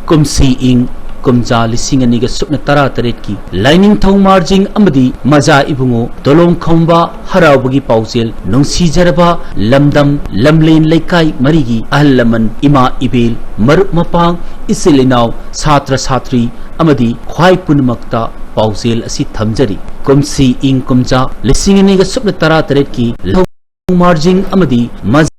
ꯀꯨꯝꯁꯤ ꯏꯪ ꯀꯨꯝꯖꯥ ꯂꯤꯁꯤꯡ ꯑꯅꯤꯒ ꯁꯨꯞꯅ ꯇꯔꯥꯇꯔꯦꯠꯀꯤ ꯂꯥꯏꯅꯤꯡꯊꯧ ꯃꯥꯔꯖꯤꯡ ꯑꯃꯗꯤ ꯃꯖꯥ ꯏꯕꯨꯡꯉꯣ ꯇꯣꯂꯣꯡꯈꯣꯝꯕ ꯍꯔꯥꯎꯕꯒꯤ ꯄꯥꯎꯖꯦꯜ ꯅꯨꯡꯁꯤꯖꯔꯕ ꯂꯝꯗꯝ ꯂꯝꯂꯦꯟ ꯂꯩꯀꯥꯏ ꯃꯔꯤꯒꯤ ꯑꯍꯜ ꯂꯃꯟ, ꯏꯃꯥ ꯏꯕꯦꯜ, ꯃꯔꯨꯞ ꯃꯄꯥꯡ, ꯏꯆꯤꯜ ꯏꯅꯥꯎ, ꯁꯥꯇ꯭ꯔ ꯁꯥꯇ꯭ꯔꯤ ꯑꯃꯗꯤ ꯈ꯭ꯋꯥꯏ ꯄꯨꯝꯅꯃꯛꯇ ꯄꯥꯎꯖꯦꯜ ꯑꯁꯤ ꯊꯝꯖꯔꯤ꯫ ꯀꯨꯝꯁꯤ ꯏꯪ ꯀꯨꯝꯖꯥ ꯂꯤꯁꯤꯡ ꯑꯅꯤꯒ ꯁꯨꯞꯅ ꯇꯔꯥꯇꯔꯦꯠꯀꯤ ꯂꯧ ꯃꯥꯔꯖꯤꯡ ꯑꯃꯗꯤ ꯃꯖꯥ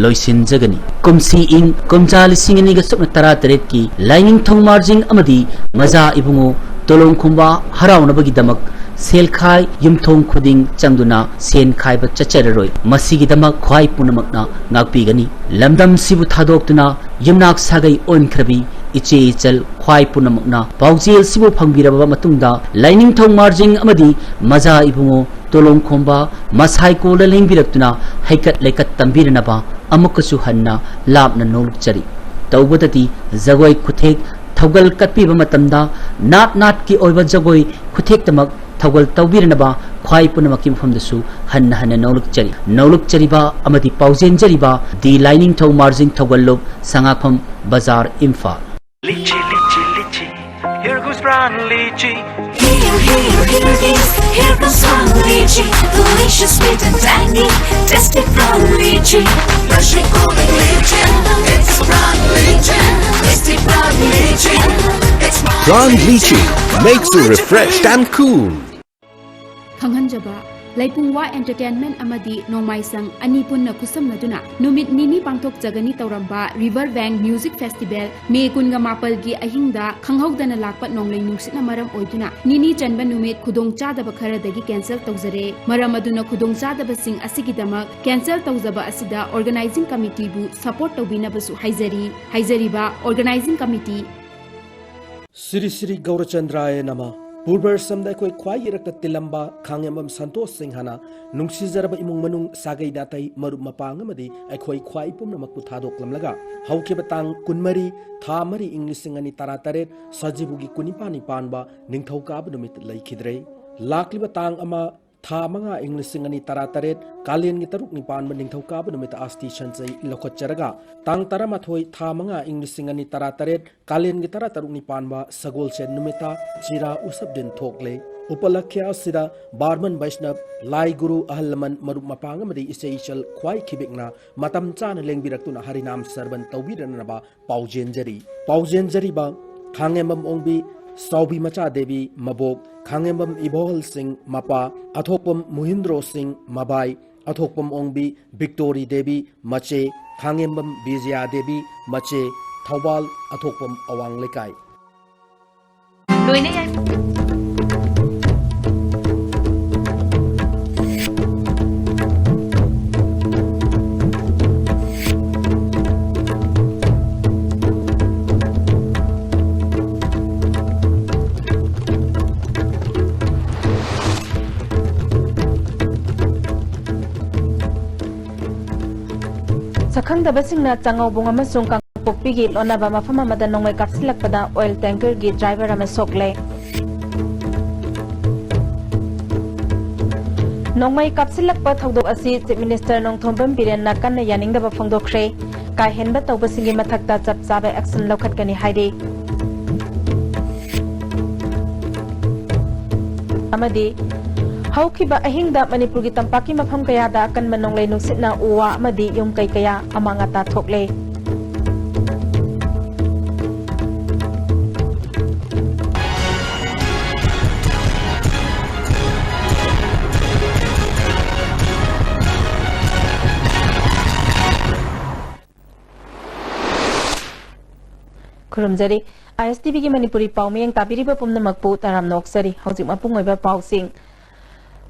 ꯂꯣꯏꯁꯤꯟꯖꯒꯅꯤ꯫ ꯀꯨꯝꯁꯤ ꯏꯪ ꯀꯨꯝꯖꯥ ꯂꯤꯁꯤꯡ ꯑꯅꯤꯒ ꯁꯨꯞꯅ ꯇꯔꯥꯇꯔꯦꯠꯀꯤ ꯂꯥꯏꯅꯤꯡꯊꯧ ꯃꯥꯔꯖꯤꯡ ꯑꯃꯗꯤ ꯃꯖꯥ ꯏꯕꯨꯡꯉꯣ ꯇꯣꯂꯣꯡꯈꯣꯝꯕ ꯍꯔꯥꯎꯅꯕꯒꯤꯗꯃꯛ ꯁꯦꯜꯈꯥꯏ ꯌꯨꯝꯊꯣꯡ ꯈꯨꯗꯤꯡ ꯆꯪꯗꯨꯅ ꯁꯦꯟ ꯈꯥꯏꯕ ꯆꯠꯆꯔꯔꯣꯏ꯫ ꯃꯁꯤꯒꯤꯗꯃꯛ ꯈ꯭ꯋꯥꯏ ꯄꯨꯝꯅꯃꯛꯅ ꯉꯥꯛꯄꯤꯒꯅꯤ꯫ ꯂꯝꯗꯝꯁꯤꯕꯨ ꯊꯥꯗꯣꯛꯇꯨꯅ ꯌꯨꯝꯅꯥꯛ ꯁꯥꯒꯩ ꯑꯣꯟꯈ꯭ꯔꯕꯤ ꯏꯆꯦ ꯏꯆꯜ ꯈ꯭ꯋꯥꯏ ꯄꯨꯝꯅꯃꯛꯅ ꯄꯥꯎꯖꯦꯜꯁꯤꯕꯨ ꯐꯪꯕꯤꯔꯕ ꯃꯇꯨꯡꯗ ꯂꯥꯏꯅꯤꯡꯊꯧ ꯃꯥꯔꯖꯤꯡ ꯑꯃꯗꯤ ꯃꯖꯥ ꯏꯕꯨꯡꯉꯣ ꯇꯣꯂꯣꯡꯈꯣꯝꯕ ꯃꯁꯥꯏꯀꯣꯜꯗ ꯂꯦꯡꯕꯤꯔꯛꯇꯨꯅ ꯍꯩꯀꯠ ꯂꯩꯀꯠ ꯇꯝꯕꯤꯔꯅꯕ ꯑꯃꯨꯛꯀꯁꯨ ꯍꯟꯅ ꯂꯥꯞꯅ ꯅꯣꯡꯂꯨꯛꯆꯔꯤ꯫ ꯇꯧꯕꯗꯗꯤ ꯖꯒꯣꯏ ꯈꯨꯊꯦꯛ ꯊꯧꯒꯜ ꯀꯠꯄꯤꯕ ꯃꯇꯝꯗ ꯅꯥꯠ ꯅꯥꯠꯀꯤ ꯑꯣꯏꯕ ꯖꯒꯣꯏ ꯈꯨꯊꯦꯛꯇꯃꯛ ꯊꯧꯒꯜ ꯇꯧꯕꯤꯔꯅꯕ ꯈ꯭ꯋꯥꯏ ꯄꯨꯝꯅꯃꯛꯀꯤ ꯃꯐꯝꯗꯁꯨ ꯍꯟꯅ ꯍꯟꯅ ꯅꯣꯂꯨꯛꯆꯔꯤ꯫ ꯅꯣꯂꯨꯛꯆꯔꯤꯕ ꯑꯃꯗꯤ ꯄꯥꯎꯖꯦꯟꯖꯔꯤꯕ ꯗꯤ ꯂꯥꯏꯅꯤꯡꯊꯧ ꯃꯥꯔꯖꯤꯡ ꯊꯧꯒꯜꯂꯨꯞ, ꯁꯉꯥꯛꯐꯝ ꯕꯖꯥꯔ, Imphal. Lychee, lychee, lychee. Here goes brown lychee. Here, here, here it is. Here goes brown lychee. Delicious, sweet and tangy. Tasty brown lychee. Fresh recording lychee. It's brown lychee. Tasty brown lychee. It's brown lychee. Lychee makes you refreshed and cool. ꯈꯪꯍꯟꯖꯕ, ꯂꯩꯄꯨꯡꯋꯥ Entertainment ꯑꯃꯗꯤ ꯅꯣꯡꯃꯥꯏꯁꯪ ꯑꯅꯤ ꯄꯨꯟꯅ ꯈꯨꯠꯁꯝꯅꯗꯨꯅ ꯅꯨꯃꯤꯠ ꯅꯤꯅꯤ ꯄꯥꯡꯊꯣꯛꯆꯒꯅꯤ ꯇꯧꯔꯝꯕ River Bank Music Festival ꯃꯦ ꯀꯨꯟꯒ ꯃꯥꯄꯜꯒꯤ ꯑꯍꯤꯡꯗ ꯈꯪꯍꯧꯗꯅ ꯂꯥꯛꯄ ꯅꯣꯡꯂꯩ ꯅꯨꯡꯁꯤꯠꯅ ꯃꯔꯝ ꯑꯣꯏꯗꯨꯅ ꯅꯤꯅꯤ ꯆꯟꯕ ꯅꯨꯃꯤꯠ ꯈꯨꯗꯣꯡꯆꯥꯗꯕ ꯈꯔꯗꯒꯤ cancel ꯇꯧꯖꯔꯦ꯫ ꯃꯔꯝ ꯑꯗꯨꯅ ꯈꯨꯗꯣꯡꯆꯥꯗꯕꯁꯤꯡ ꯑꯁꯤꯒꯤꯗꯃꯛ cancel ꯇꯧꯖꯕ ꯑꯁꯤꯗ organizing committeeꯕꯨ support ꯇꯧꯕꯤꯅꯕꯁꯨ ꯍꯥꯏꯖꯔꯤ꯫ ꯍꯥꯏꯖꯔꯤꯕ organizing committee ꯁ꯭ꯔꯤ ꯁ꯭ꯔꯤ ꯒꯧꯔꯆꯟꯗ꯭ꯔꯥꯌ ꯅꯃ꯫ ꯄꯨꯔꯕꯔꯁꯝꯗ ꯑꯩꯈꯣꯏ ꯈ꯭ꯋꯥꯏ ꯏꯔꯛꯇ ꯇꯤꯜꯂꯝꯕ ꯈꯥꯡꯉꯦꯝꯕꯝ ꯁꯟꯇꯣꯁ ꯁꯤꯡꯍꯅ ꯅꯨꯡꯁꯤꯖꯔꯕ ꯏꯃꯨꯡ ꯃꯅꯨꯡ, ꯁꯥꯒꯩ ꯅꯥꯇꯩ, ꯃꯔꯨꯞ ꯃꯄꯥꯡ ꯑꯃꯗꯤ ꯑꯩꯈꯣꯏ ꯈ꯭ꯋꯥꯏ ꯄꯨꯝꯅꯃꯛꯄꯨ ꯊꯥꯗꯣꯛꯂꯝꯂꯒ ꯍꯧꯈꯤꯕ ꯇꯥꯡ ꯀꯨꯟꯃꯔꯤ, ꯊꯥ ꯃꯔꯤ, ꯏꯪ ꯂꯤꯁꯤꯡ ꯑꯅꯤ ꯇꯔꯥꯇꯔꯦꯠ, ꯁꯖꯤꯕꯨꯒꯤ ꯀꯨꯟꯅꯤꯄꯥꯟꯅꯤ ꯄꯥꯟꯕ ꯅꯤꯡꯊꯧꯀꯥꯕ ꯅꯨꯃꯤꯠ ꯂꯩꯈꯤꯗ꯭ꯔꯦ꯫ ꯂꯥꯛꯂꯤꯕ ꯇꯥꯡ ꯑꯃ, ꯊꯥ ꯃꯉꯥ, ꯏꯪ ꯂꯤꯁꯤꯡ ꯑꯅꯤ ꯇꯔꯥꯇꯔꯦꯠ, ꯀꯥꯂꯦꯟꯒꯤ ꯇꯔꯨꯛꯅꯤ ꯄꯥꯟꯕ ꯅꯤꯡꯊꯧꯀꯥꯕ ꯅꯨꯃꯤꯠꯇ ꯑꯁꯇꯤ ꯁꯟꯆꯩ ꯂꯧꯈꯠꯆꯔꯒ, ꯇꯥꯡ ꯇꯔꯥꯃꯥꯊꯣꯏ, ꯊꯥ ꯃꯉꯥ, ꯏꯪ ꯂꯤꯁꯤꯡ ꯑꯅꯤ ꯇꯔꯥꯇꯔꯦꯠ, ꯀꯥꯂꯦꯟꯒꯤ ꯇꯔꯥꯇꯔꯨꯛꯅꯤ ꯄꯥꯟꯕ ꯁꯒꯣꯜꯁꯦꯟ ꯅꯨꯃꯤꯠꯇ ꯆꯤꯔꯥ ꯎꯁꯕ ꯗꯤꯟ ꯊꯣꯛꯂꯦ꯫ ꯎꯄꯂꯛꯈ꯭ꯌ ꯑꯁꯤꯗ ꯕꯥꯔꯃꯟ ꯕꯩꯁꯅꯕ, ꯂꯥꯏ ꯒꯨꯔꯨ, ꯑꯍꯜ ꯂꯃꯟ, ꯃꯔꯨꯞ ꯃꯄꯥꯡ ꯑꯃꯗꯤ ꯏꯆꯦ ꯏꯆꯜ ꯈ꯭ꯋꯥꯏ ꯈꯤꯕꯤꯛꯅ ꯃꯇꯝ ꯆꯥꯅ ꯂꯦꯡꯕꯤꯔꯛꯇꯨꯅ ꯍꯔꯤꯅꯥꯝ ꯁꯔꯕꯟ ꯇꯧꯕꯤꯔꯅꯕ ꯄꯥꯎꯖꯦꯟꯖꯔꯤ꯫ ꯄꯥꯎꯖꯦꯟꯖꯔꯤꯕ ꯈꯥꯡꯉꯦꯝꯕꯝ ꯑꯣꯡꯕꯤ ꯆꯥꯎꯕꯤ ꯃꯆꯥ ꯗꯦꯕꯤ ꯃꯕꯣꯛ, ꯈꯥꯡꯉꯦꯝꯕꯝ ꯏꯕꯣꯍꯜ ꯁꯤꯡ ꯃꯄꯥ, ꯑꯊꯣꯛꯄꯝ ꯃꯨꯍꯤꯟꯗ꯭ꯔꯣ ꯁꯤꯡ ꯃꯕꯥꯏ, ꯑꯊꯣꯛꯄꯝ ꯑꯣꯡꯕꯤ ꯕꯤꯛꯇꯣꯔꯤ ꯗꯦꯕꯤ ꯃꯆꯦ, ꯈꯥꯡꯉꯦꯝꯕꯝ ꯕꯤꯖꯌꯥ ꯗꯦꯕꯤ ꯃꯆꯦ, ꯊꯧꯕꯥꯜ ꯑꯊꯣꯛꯄꯝ ꯑꯋꯥꯡ ꯂꯩꯀꯥꯏ꯫ ꯂꯣꯏꯅ ꯌꯥꯏ꯫ ꯁꯛꯈꯪꯗꯕꯁꯤꯡꯅ ꯆꯥꯉꯧꯕꯣꯡ ꯑꯃꯁꯨꯡ ꯀꯥꯡ- ꯀꯥꯡꯄꯣꯛꯄꯤꯒꯤ ꯂꯣꯟꯅꯕ ꯃꯐꯝ ꯑꯃꯗ ꯅꯣꯡꯃꯩ ꯀꯥꯞꯁꯤꯜꯂꯛꯄꯗ oil tanker ꯒꯤ driver ꯑꯃ ꯁꯣꯛꯂꯦ꯫ ꯅꯣꯡꯃꯩ ꯀꯥꯞꯁꯤꯜꯂꯛꯄ ꯊꯧꯗꯣꯛ ꯑꯁꯤ Chief Minister ꯅꯣꯡꯊꯣꯝꯕꯝ ꯕꯤꯔꯦꯟꯅ ꯀꯟꯅ ꯌꯥꯅꯤꯡꯗꯕ ꯐꯣꯡꯗꯣꯛꯈ꯭ꯔꯦ꯫ ꯀꯥ ꯍꯦꯟꯕ ꯇꯧꯕꯁꯤꯡꯒꯤ ꯃꯊꯛꯇ ꯆꯞ ꯆꯥꯕ action ꯂꯧꯈꯠꯀꯅꯤ ꯍꯥꯏꯔꯤ꯫ ꯑꯃꯗꯤ ꯍꯧꯈꯤꯕ ꯑꯍꯤꯡꯗ ꯃꯅꯤꯄꯨꯔꯒꯤ ꯇꯝꯄꯥꯛꯀꯤ ꯃꯐꯝ ꯀꯌꯥꯗ ꯑꯀꯟꯕ ꯅꯣꯡꯂꯩ ꯅꯨꯡꯁꯤꯠꯅ ꯎ ꯋꯥ ꯑꯃꯗꯤ ꯌꯨꯝ ꯀꯩ ꯀꯌꯥ ꯑꯃꯥꯡ ꯑꯇꯥ ꯊꯣꯛꯂꯦ꯫ ꯈꯨꯔꯨꯝꯖꯔꯤ꯫ ISTV ꯒꯤ ꯃꯅꯤꯄꯨꯔꯤ ꯄꯥꯎ ꯃꯤꯌꯦꯡ ꯇꯥꯕꯤꯔꯤꯕ ꯄꯨꯝꯅꯃꯛꯄꯨ ꯇꯔꯥꯝꯅ ꯑꯣꯛꯆꯔꯤ꯫ ꯍꯧꯖꯤꯛ ꯃꯄꯨꯡ ꯑꯣꯏꯕ ꯄꯥꯎꯁꯤꯡ꯫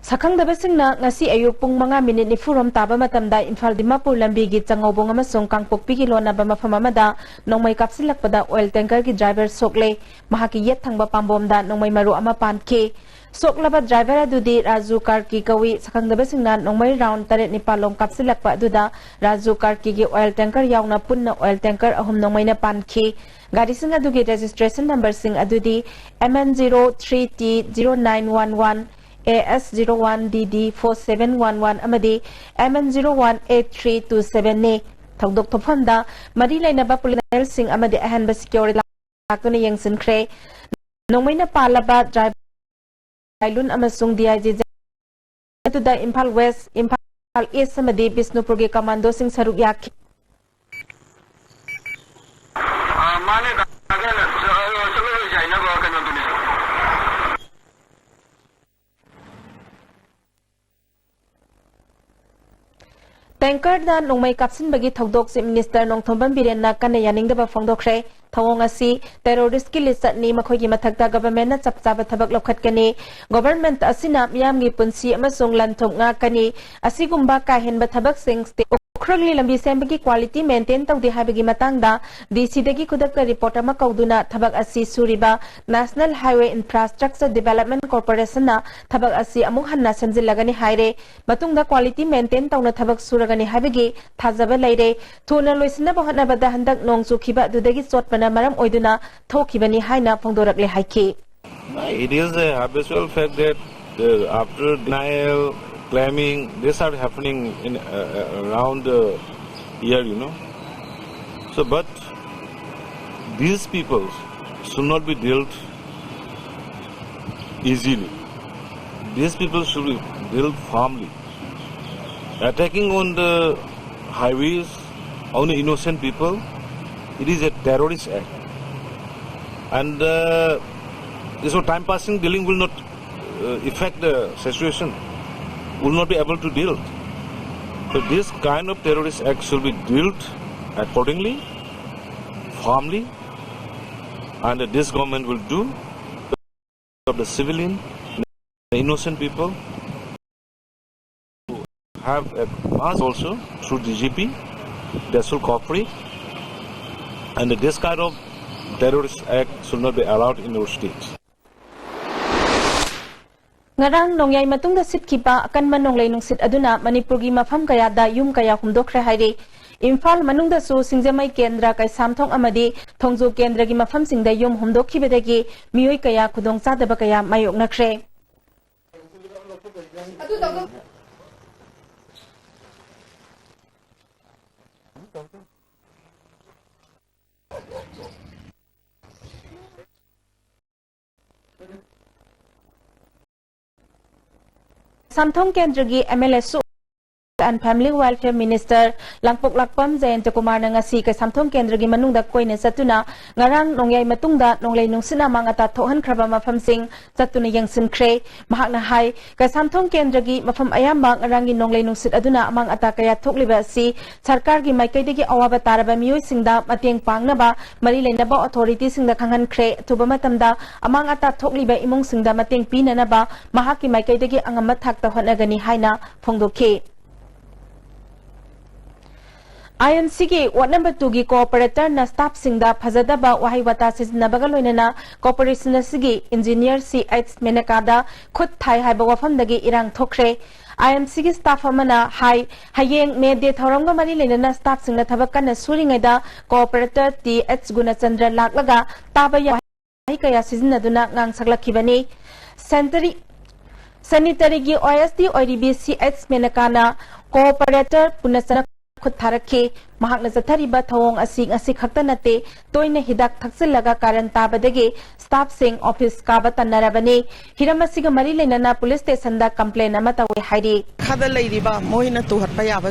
ꯁꯛꯈꯪꯗꯕꯁꯤꯡꯅ ꯉꯁꯤ ꯑꯌꯨꯛ ꯄꯨꯡ ꯃꯉꯥ ꯃꯤꯅꯤꯠ ꯅꯤꯐꯨ ꯔꯣꯝ ꯇꯥꯕ ꯃꯇꯝꯗ ꯏꯝꯐꯥꯜ ꯗꯤꯃꯥꯄꯨꯔ ꯂꯝꯕꯤꯒꯤ ꯆꯪꯉꯧꯕꯨꯡ ꯑꯃꯁꯨꯡ ꯀꯥꯡꯄꯣꯛꯄꯤꯒꯤ ꯂꯣꯟꯅꯕ ꯃꯐꯝ ꯑꯃꯗ ꯅꯣꯡꯃꯩ ꯀꯥꯞꯁꯤꯜꯂꯛꯄꯗ oil tanker ꯒꯤ driver ꯁꯣꯛꯂꯦ꯫ ꯃꯍꯥꯛꯀꯤ ꯌꯦꯠ ꯊꯪꯕ ꯄꯥꯝꯕꯣꯝꯗ ꯅꯣꯡꯃꯩ ꯃꯔꯨ ꯑꯃ ꯄꯥꯟꯈꯤ꯫ ꯁꯣꯛꯂꯕ driver ꯑꯗꯨꯗꯤ ꯔꯥꯖꯨ ꯀꯥꯔꯀꯤ ꯀꯧꯏ꯫ ꯁꯛꯈꯪꯗꯕꯁꯤꯡꯅ ꯅꯣꯡꯃꯩ round ꯇꯔꯦꯠ ꯅꯤꯄꯥꯜ ꯂꯣꯝ ꯀꯥꯞꯁꯤꯜꯂꯛꯄ ꯑꯗꯨꯗ ꯔꯥꯖꯨ ꯀꯥꯔꯀꯤꯒꯤ oil tanker ꯌꯥꯎꯅ ꯄꯨꯟꯅ oil tanker ꯑꯍꯨꯝ ꯅꯣꯡꯃꯩꯅ ꯄꯥꯟꯈꯤ꯫ ꯒꯥꯔꯤꯁꯤꯡ ꯑꯗꯨꯒꯤ registration number ꯁꯤꯡ ꯑꯗꯨꯗꯤ M N zero three T zero nine one one, A S zero one D D four seven one one ꯑꯃꯗꯤ M N zero one eight three two seven ꯅꯤ꯫ ꯊꯧꯗꯣꯛ ꯊꯣꯛꯐꯝꯗ ꯃꯔꯤ ꯂꯩꯅꯕ police personnel ꯁꯤꯡ ꯑꯃꯗꯤ ꯑꯍꯦꯟꯕ security ꯂꯥꯛꯇꯨꯅ ꯌꯦꯡꯁꯤꯟꯈ꯭ꯔꯦ꯫ ꯅꯣꯡꯃꯩꯅ ꯄꯥꯜꯂꯕ driver ꯂꯥꯏꯂꯨꯟ ꯑꯃꯁꯨꯡ D I G ꯑꯗꯨꯗ ꯏꯝꯐꯥꯜ West, ꯏꯝꯐꯥꯜ East ꯑꯃꯗꯤ ꯕꯤꯁꯅꯨꯄꯨꯔꯒꯤ commando ꯁꯤꯡ ꯁꯔꯨꯛ ꯌꯥꯈꯤ꯫ ꯑ, ꯃꯥꯅꯦ, ꯗꯥ, ꯆꯠꯂꯔꯣꯏꯁꯦ ꯍꯥꯏꯅꯕ ꯀꯩꯅꯣꯗꯨꯅꯦ꯫ Tanker ꯗ ꯅꯣꯡꯃꯩ ꯀꯥꯞꯁꯤꯟꯕꯒꯤ ꯊꯧꯗꯣꯛ Chief Minister ꯅꯣꯡꯊꯣꯝꯕꯝ ꯕꯤꯔꯦꯟꯅ ꯀꯟꯅ ꯌꯥꯅꯤꯡꯗꯕ ꯐꯣꯡꯗꯣꯛꯈ꯭ꯔꯦ꯫ ꯊꯧꯑꯣꯡ ꯑꯁꯤ terrorist ꯀꯤ list ꯅꯤ, ꯃꯈꯣꯏꯒꯤ ꯃꯊꯛꯇ government ꯅ ꯆꯞ ꯆꯥꯕ ꯊꯕꯛ ꯂꯧꯈꯠꯀꯅꯤ꯫ Government ꯑꯁꯤꯅ ꯃꯤꯌꯥꯝꯒꯤ ꯄꯨꯟꯁꯤ ꯑꯃꯁꯨꯡ ꯂꯟ ꯊꯨꯝ ꯉꯥꯛꯀꯅꯤ꯫ ꯑꯁꯤꯒꯨꯝꯕ ꯀꯥ ꯍꯦꯟꯕ ꯊꯕꯛꯁꯤꯡ state ꯎꯈ꯭ꯔꯨꯜꯒꯤ ꯂꯝꯕꯤ ꯁꯦꯝꯕꯒꯤ quality maintain ꯇꯧꯗꯦ ꯍꯥꯏꯕꯒꯤ ꯃꯇꯥꯡꯗ ꯗꯤ ꯁꯤꯗꯒꯤ ꯈꯨꯗꯛꯇ report ꯑꯃ ꯀꯧꯗꯨꯅ ꯊꯕꯛ ꯑꯁꯤ ꯁꯨꯔꯤꯕ National Highway Infrastructure Development Corporationꯅ ꯊꯕꯛ ꯑꯁꯤ ꯑꯃꯨꯛ ꯍꯟꯅ ꯁꯦꯝꯖꯤꯜꯂꯒꯅꯤ ꯍꯥꯏꯔꯦ꯫ ꯃꯇꯨꯡꯗ quality maintain ꯇꯧꯅ ꯊꯕꯛ ꯁꯨꯔꯒꯅꯤ ꯍꯥꯏꯕꯒꯤ ꯊꯥꯖꯕ ꯂꯩꯔꯦ꯫ ꯊꯨꯅ ꯂꯣꯏꯁꯤꯟꯅꯕ ꯍꯣꯠꯅꯕꯗ ꯍꯟꯗꯛ ꯅꯣꯡ ꯆꯨꯈꯤꯕ ꯑꯗꯨꯗꯒꯤ ꯆꯣꯠꯄꯅ ꯃꯔꯝ ꯑꯣꯏꯗꯨꯅ ꯊꯣꯛꯈꯤꯕꯅꯤ ꯍꯥꯏꯅ ꯐꯣꯡꯗꯣꯔꯛꯂꯦ ꯍꯥꯏꯈꯤ꯫ It is a habitual fact that, uh, after denial, claiming, these are happening in, uh, uh, around the year, you know. So, but these people should not be dealt easily. These people should be dealt firmly. Attacking on the highways, on the innocent people, it is a terrorist act. And, uh, this whole time passing dealing will not, uh, affect the situation, will not be able to deal. So this kind of terrorist act should be dealt accordingly, firmly, and this government will do. Of the civilian, the innocent people, have a mask also through D G P, they should cooperate, and this kind of terrorist act should not be allowed in our state. ꯉꯔꯥꯡ ꯅꯣꯡꯌꯥꯏ ꯃꯇꯨꯡꯗ ꯁꯤꯠꯈꯤꯕ ꯑꯀꯟꯕ ꯅꯣꯡꯂꯩ ꯅꯨꯡꯁꯤꯠ ꯑꯗꯨꯅ ꯃꯅꯤꯄꯨꯔꯒꯤ ꯃꯐꯝ ꯀꯌꯥꯗ ꯌꯨꯝ ꯀꯌꯥ ꯍꯨꯝꯗꯣꯛꯈ꯭ꯔꯦ ꯍꯥꯏꯔꯤ꯫ ꯏꯝꯐꯥꯜ ꯃꯅꯨꯡꯗꯁꯨ ꯁꯤꯡꯖꯃꯩ ꯀꯦꯟꯗ꯭ꯔ, ꯀꯩꯁꯥꯝꯊꯣꯡ ꯑꯃꯗꯤ ꯊꯣꯡꯖꯨ ꯀꯦꯟꯗ꯭ꯔꯒꯤ ꯃꯐꯝꯁꯤꯡꯗ ꯌꯨꯝ ꯍꯨꯝꯗꯣꯛꯈꯤꯕꯗꯒꯤ ꯃꯤꯑꯣꯏ ꯀꯌꯥ ꯈꯨꯗꯣꯡꯆꯥꯗꯕ ꯀꯌꯥ ꯃꯥꯌꯣꯛꯅꯈ꯭ꯔꯦ꯫ ꯀꯩꯁꯥꯝꯊꯣꯡ ꯀꯦꯟꯗ꯭ꯔꯒꯤ M L A ꯁꯨ and Family Welfare Minister ꯂꯥꯡꯄꯣꯛꯂꯥꯛꯄꯝ ꯖꯌꯟꯇ ꯀꯨꯃꯥꯔꯅ ꯉꯁꯤ ꯀꯩꯁꯥꯝꯊꯣꯡ ꯀꯦꯟꯗ꯭ꯔꯒꯤ ꯃꯅꯨꯡꯗ ꯀꯣꯏꯅ ꯆꯠꯇꯨꯅ ꯉꯔꯥꯡ ꯅꯣꯡꯌꯥꯏ ꯃꯇꯨꯡꯗ ꯅꯣꯡꯂꯩ ꯅꯨꯡꯁꯤꯠꯅ ꯑꯃꯥꯡ ꯑꯇꯥ ꯊꯣꯛꯍꯟꯈ꯭ꯔꯕ ꯃꯐꯝꯁꯤꯡ ꯆꯠꯇꯨꯅ ꯌꯦꯡꯁꯤꯟꯈ꯭ꯔꯦ꯫ ꯃꯍꯥꯛꯅ ꯍꯥꯏ, ꯀꯩꯁꯥꯝꯊꯣꯡ ꯀꯦꯟꯗ꯭ꯔꯒꯤ ꯃꯐꯝ ꯑꯌꯥꯝꯕ ꯉꯔꯥꯡꯒꯤ ꯅꯣꯡꯂꯩ ꯅꯨꯡꯁꯤꯠ ꯑꯗꯨꯅ ꯑꯃꯥꯡ ꯑꯇꯥ ꯀꯌꯥ ꯊꯣꯛꯂꯤꯕ ꯑꯁꯤ ꯁꯔꯀꯥꯔꯒꯤ ꯃꯥꯏꯀꯩꯗꯒꯤ ꯑꯋꯥꯕ ꯇꯥꯔꯕ ꯃꯤꯑꯣꯏꯁꯤꯡꯗ ꯃꯇꯦꯡ ꯄꯥꯡꯅꯕ ꯃꯔꯤ ꯂꯩꯅꯕ ꯑꯣꯊꯣꯔꯤꯇꯤꯁꯤꯡꯗ ꯈꯪꯍꯟꯈ꯭ꯔꯦ꯫ ꯑꯊꯨꯕ ꯃꯇꯝꯗ ꯑꯃꯥꯡ ꯑꯇꯥ ꯊꯣꯛꯂꯤꯕ ꯏꯃꯨꯡꯁꯤꯡꯗ ꯃꯇꯦꯡ ꯄꯤꯅꯅꯕ ꯃꯍꯥꯛꯀꯤ ꯃꯥꯏꯀꯩꯗꯒꯤ ꯑꯉꯝꯕ ꯊꯥꯛꯇ ꯍꯣꯠꯅꯒꯅꯤ ꯍꯥꯏꯅ ꯐꯣꯡꯗꯣꯛꯈꯤ꯫ ꯑꯥꯏ ꯑꯦꯝ ꯁꯤꯒꯤ ꯋꯥꯔꯗ ꯅꯝꯕꯔ ꯇꯨꯒꯤ ꯀꯣꯑꯣꯄꯔꯦꯇꯔꯅ ꯁ꯭ꯇꯥꯐꯁꯤꯡꯗ ꯐꯖꯗꯕ ꯋꯥꯍꯩ ꯋꯥꯇꯥ ꯁꯤꯖꯤꯟꯅꯕꯒ ꯂꯣꯏꯅꯅ ꯀꯣꯔꯄꯣꯔꯦꯁꯟ ꯑꯁꯤꯒꯤ ꯏꯟꯖꯤꯅꯤꯌꯔ ꯁꯤ ꯑꯩꯆ ꯃꯦꯅꯀꯥꯗ ꯈꯨꯠ ꯊꯥꯏ ꯍꯥꯏꯕ ꯋꯥꯐꯝꯗꯒꯤ ꯏꯔꯥꯡ ꯊꯣꯛꯈ꯭ꯔꯦ꯫ ꯑꯥꯏ ꯑꯦꯝ ꯁꯤꯒꯤ ꯁ꯭ꯇꯥꯐ ꯑꯃꯅ ꯍꯥꯏ, ꯍꯌꯦꯡ ꯃꯦ ꯗꯦ ꯊꯧꯔꯝꯒ ꯃꯔꯤ ꯂꯩꯅꯅ ꯁ꯭ꯇꯥꯐꯁꯤꯡꯅ ꯊꯕꯛ ꯀꯟꯅ ꯁꯨꯔꯤꯉꯩꯗ ꯀꯣꯑꯣꯄꯔꯦꯇꯔ ꯇꯤ ꯑꯩꯆ ꯒꯨꯅꯆꯟꯗ꯭ꯔ ꯂꯥꯛꯂꯒ ꯇꯥꯕ ꯌꯥ-, ꯋꯥꯍꯩ ꯀꯌꯥ ꯁꯤꯖꯤꯟꯅꯗꯨꯅ ꯉꯥꯡ ꯁꯛꯂꯛꯈꯤꯕꯅꯤ꯫ ꯁꯦꯟꯇꯔꯤ-, ꯁꯦꯅꯤꯇꯔꯤꯒꯤ ꯑꯣ ꯑꯦꯁ ꯗꯤ ꯑꯣꯏꯔꯤꯕꯤ ꯁꯤ ꯑꯩꯆ ꯃꯦꯅꯀꯥꯅ ꯀꯣꯑꯣꯄꯔꯦꯇꯔ ꯄꯨꯅꯆꯟꯗ꯭ꯔ ꯈꯨꯠ ꯊꯥꯔꯛꯈꯤ꯫ ꯃꯍꯥꯛꯅ ꯆꯠꯊꯔꯤꯕ ꯊꯧꯑꯣꯡ ꯑꯁꯤ ꯉꯁꯤ ꯈꯛꯇ ꯅꯠꯇꯦ, ꯇꯣꯏꯅ ꯍꯤꯗꯥꯛ ꯊꯛꯆꯤꯜꯂꯒ ꯀꯥꯔꯟ ꯇꯥꯕꯗꯒꯤ ꯁ꯭ꯇꯥꯐꯁꯤꯡ ꯑꯣꯐꯤꯁ ꯀꯥꯕ ꯇꯟꯅꯔꯕꯅꯤ꯫ ꯍꯤꯔꯝ ꯑꯁꯤꯒ ꯃꯔꯤ ꯂꯩꯅꯅ ꯄꯨꯂꯤꯁ ꯁ꯭ꯇꯦꯁꯟꯗ ꯀꯝꯄ꯭ꯂꯦꯟ ꯑꯃ ꯇꯧꯔꯦ ꯍꯥꯏꯔꯤ꯫ ꯃꯈꯥꯗ ꯂꯩꯔꯤꯕ ꯃꯣꯏꯅ ꯇꯨꯍꯠꯄ ꯌꯥꯕ,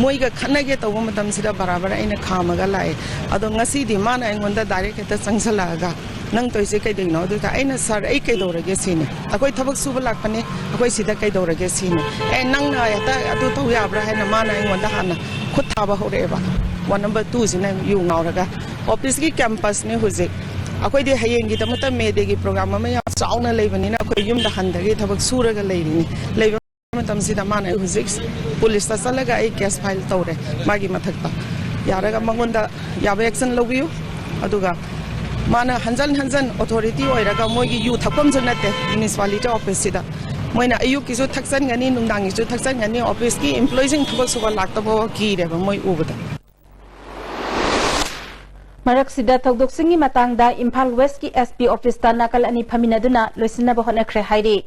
ꯃꯣꯏꯒ ꯈꯠꯅꯒꯦ ꯇꯧꯕ ꯃꯇꯝꯁꯤꯗ ꯕꯔꯥꯕꯔ ꯑꯩꯅ ꯈꯥꯝꯃꯒ ꯂꯥꯛꯑꯦ꯫ ꯑꯗꯣ ꯉꯁꯤꯗꯤ ꯃꯥꯅ ꯑꯩꯉꯣꯟꯗ ꯗꯥꯏꯔꯦꯛ ꯍꯦꯛꯇ ꯆꯪꯁꯜꯂꯛꯑꯒ, "ꯅꯪ ꯇꯧꯔꯤꯁꯦ ꯀꯩꯗꯧꯅꯣ?" ꯑꯗꯨꯗ ꯑꯩꯅ, "ꯁꯥꯔ, ꯑꯩ ꯀꯩꯗꯧꯔꯒꯦ?" ꯁꯤꯅꯤ꯫ "ꯑꯩꯈꯣꯏ ꯊꯕꯛ ꯁꯨꯕ ꯂꯥꯛꯄꯅꯦ, ꯑꯩꯈꯣꯏ ꯁꯤꯗ ꯀꯩꯗꯧꯔꯒꯦ?" ꯁꯤꯅꯤ꯫ "ꯑꯦ, ꯅꯪꯅ ꯍꯦꯛꯇ ꯑꯗꯨ ꯇꯧ ꯌꯥꯕ꯭ꯔꯥ?" ꯍꯥꯏꯅ ꯃꯥꯅ ꯑꯩꯉꯣꯟꯗ ꯍꯥꯟꯅ ꯈꯨꯠ ꯊꯥꯕ ꯍꯧꯔꯛꯑꯦꯕ꯫ ꯋꯥꯔꯗ ꯅꯝꯕꯔ ꯇꯨꯁꯤꯅ ꯌꯨ ꯉꯥꯎꯔꯒ꯫ ꯑꯣꯐꯤꯁꯀꯤ ꯀꯦꯝꯄꯁꯅꯦ ꯍꯧꯖꯤꯛ꯫ ꯑꯩꯈꯣꯏꯗꯤ ꯍꯌꯦꯡꯒꯤꯗꯃꯛꯇ ꯃꯦ ꯗꯦꯒꯤ ꯄ꯭ꯔꯣꯒ꯭ꯔꯥꯝ ꯑꯃ ꯌꯥꯝ ꯆꯥꯎꯅ ꯂꯩꯕꯅꯤꯅ ꯑꯩꯈꯣꯏ ꯌꯨꯝꯗ ꯍꯟꯗꯒꯤ ꯊꯕꯛ ꯁꯨꯔꯒ ꯂꯩꯔꯤꯅꯤ꯫ ꯂꯩꯕ ꯃꯇꯝꯁꯤꯗ ꯃꯥꯅ ꯍꯧꯖꯤꯛ ꯄꯨꯂꯤꯁꯇ ꯆꯠꯂꯒ ꯑꯩ ꯀꯦꯁ ꯐꯥꯏꯜ ꯇꯧꯔꯦ ꯃꯥꯒꯤ ꯃꯊꯛꯇ꯫ ꯌꯥꯔꯒ ꯃꯉꯣꯟꯗ ꯌꯥꯕ ꯑꯦꯛꯁꯟ ꯂꯧꯕꯤꯌꯨ꯫ ꯑꯗꯨꯒ ꯃꯥꯅ ꯍꯟꯖꯟ ꯍꯟꯖꯟ ꯑꯣꯊꯣꯔꯤꯇꯤ ꯑꯣꯏꯔꯒ, ꯃꯣꯏꯒꯤ ꯌꯨ ꯊꯛꯐꯝꯁꯨ ꯅꯠꯇꯦ ꯃ꯭ꯌꯨꯅꯤꯁꯤꯄꯥꯂꯤꯇꯤ ꯑꯣꯐꯤꯁꯁꯤꯗ꯫ ꯃꯣꯏꯅ ꯑꯌꯨꯛꯀꯤꯁꯨ ꯊꯛꯆꯟꯒꯅꯤ, ꯅꯨꯡꯗꯥꯡꯒꯤꯁꯨ ꯊꯛꯆꯟꯒꯅꯤ, ꯑꯣꯐꯤꯁꯀꯤ ꯏꯝꯄ꯭ꯂꯣꯌꯤꯁꯤꯡ ꯊꯕꯛ ꯁꯨꯕ ꯂꯥꯛꯇꯕ ꯀꯤꯔꯦꯕ ꯃꯣꯏ ꯎꯕꯗ꯫ ꯃꯔꯛꯁꯤꯗ ꯊꯧꯗꯣꯛꯁꯤꯡꯒꯤ ꯃꯇꯥꯡꯗ ꯏꯝꯐꯥꯜ ꯋꯦꯁꯀꯤ ꯑꯦꯁ ꯄꯤ ꯑꯣꯐꯤꯁꯇ ꯅꯥꯀꯜ ꯑꯅꯤ ꯐꯝꯃꯤꯟꯅꯗꯨꯅ ꯂꯣꯏꯁꯤꯟꯅꯕ ꯍꯣꯠꯅꯈ꯭ꯔꯦ ꯍꯥꯏꯔꯤ꯫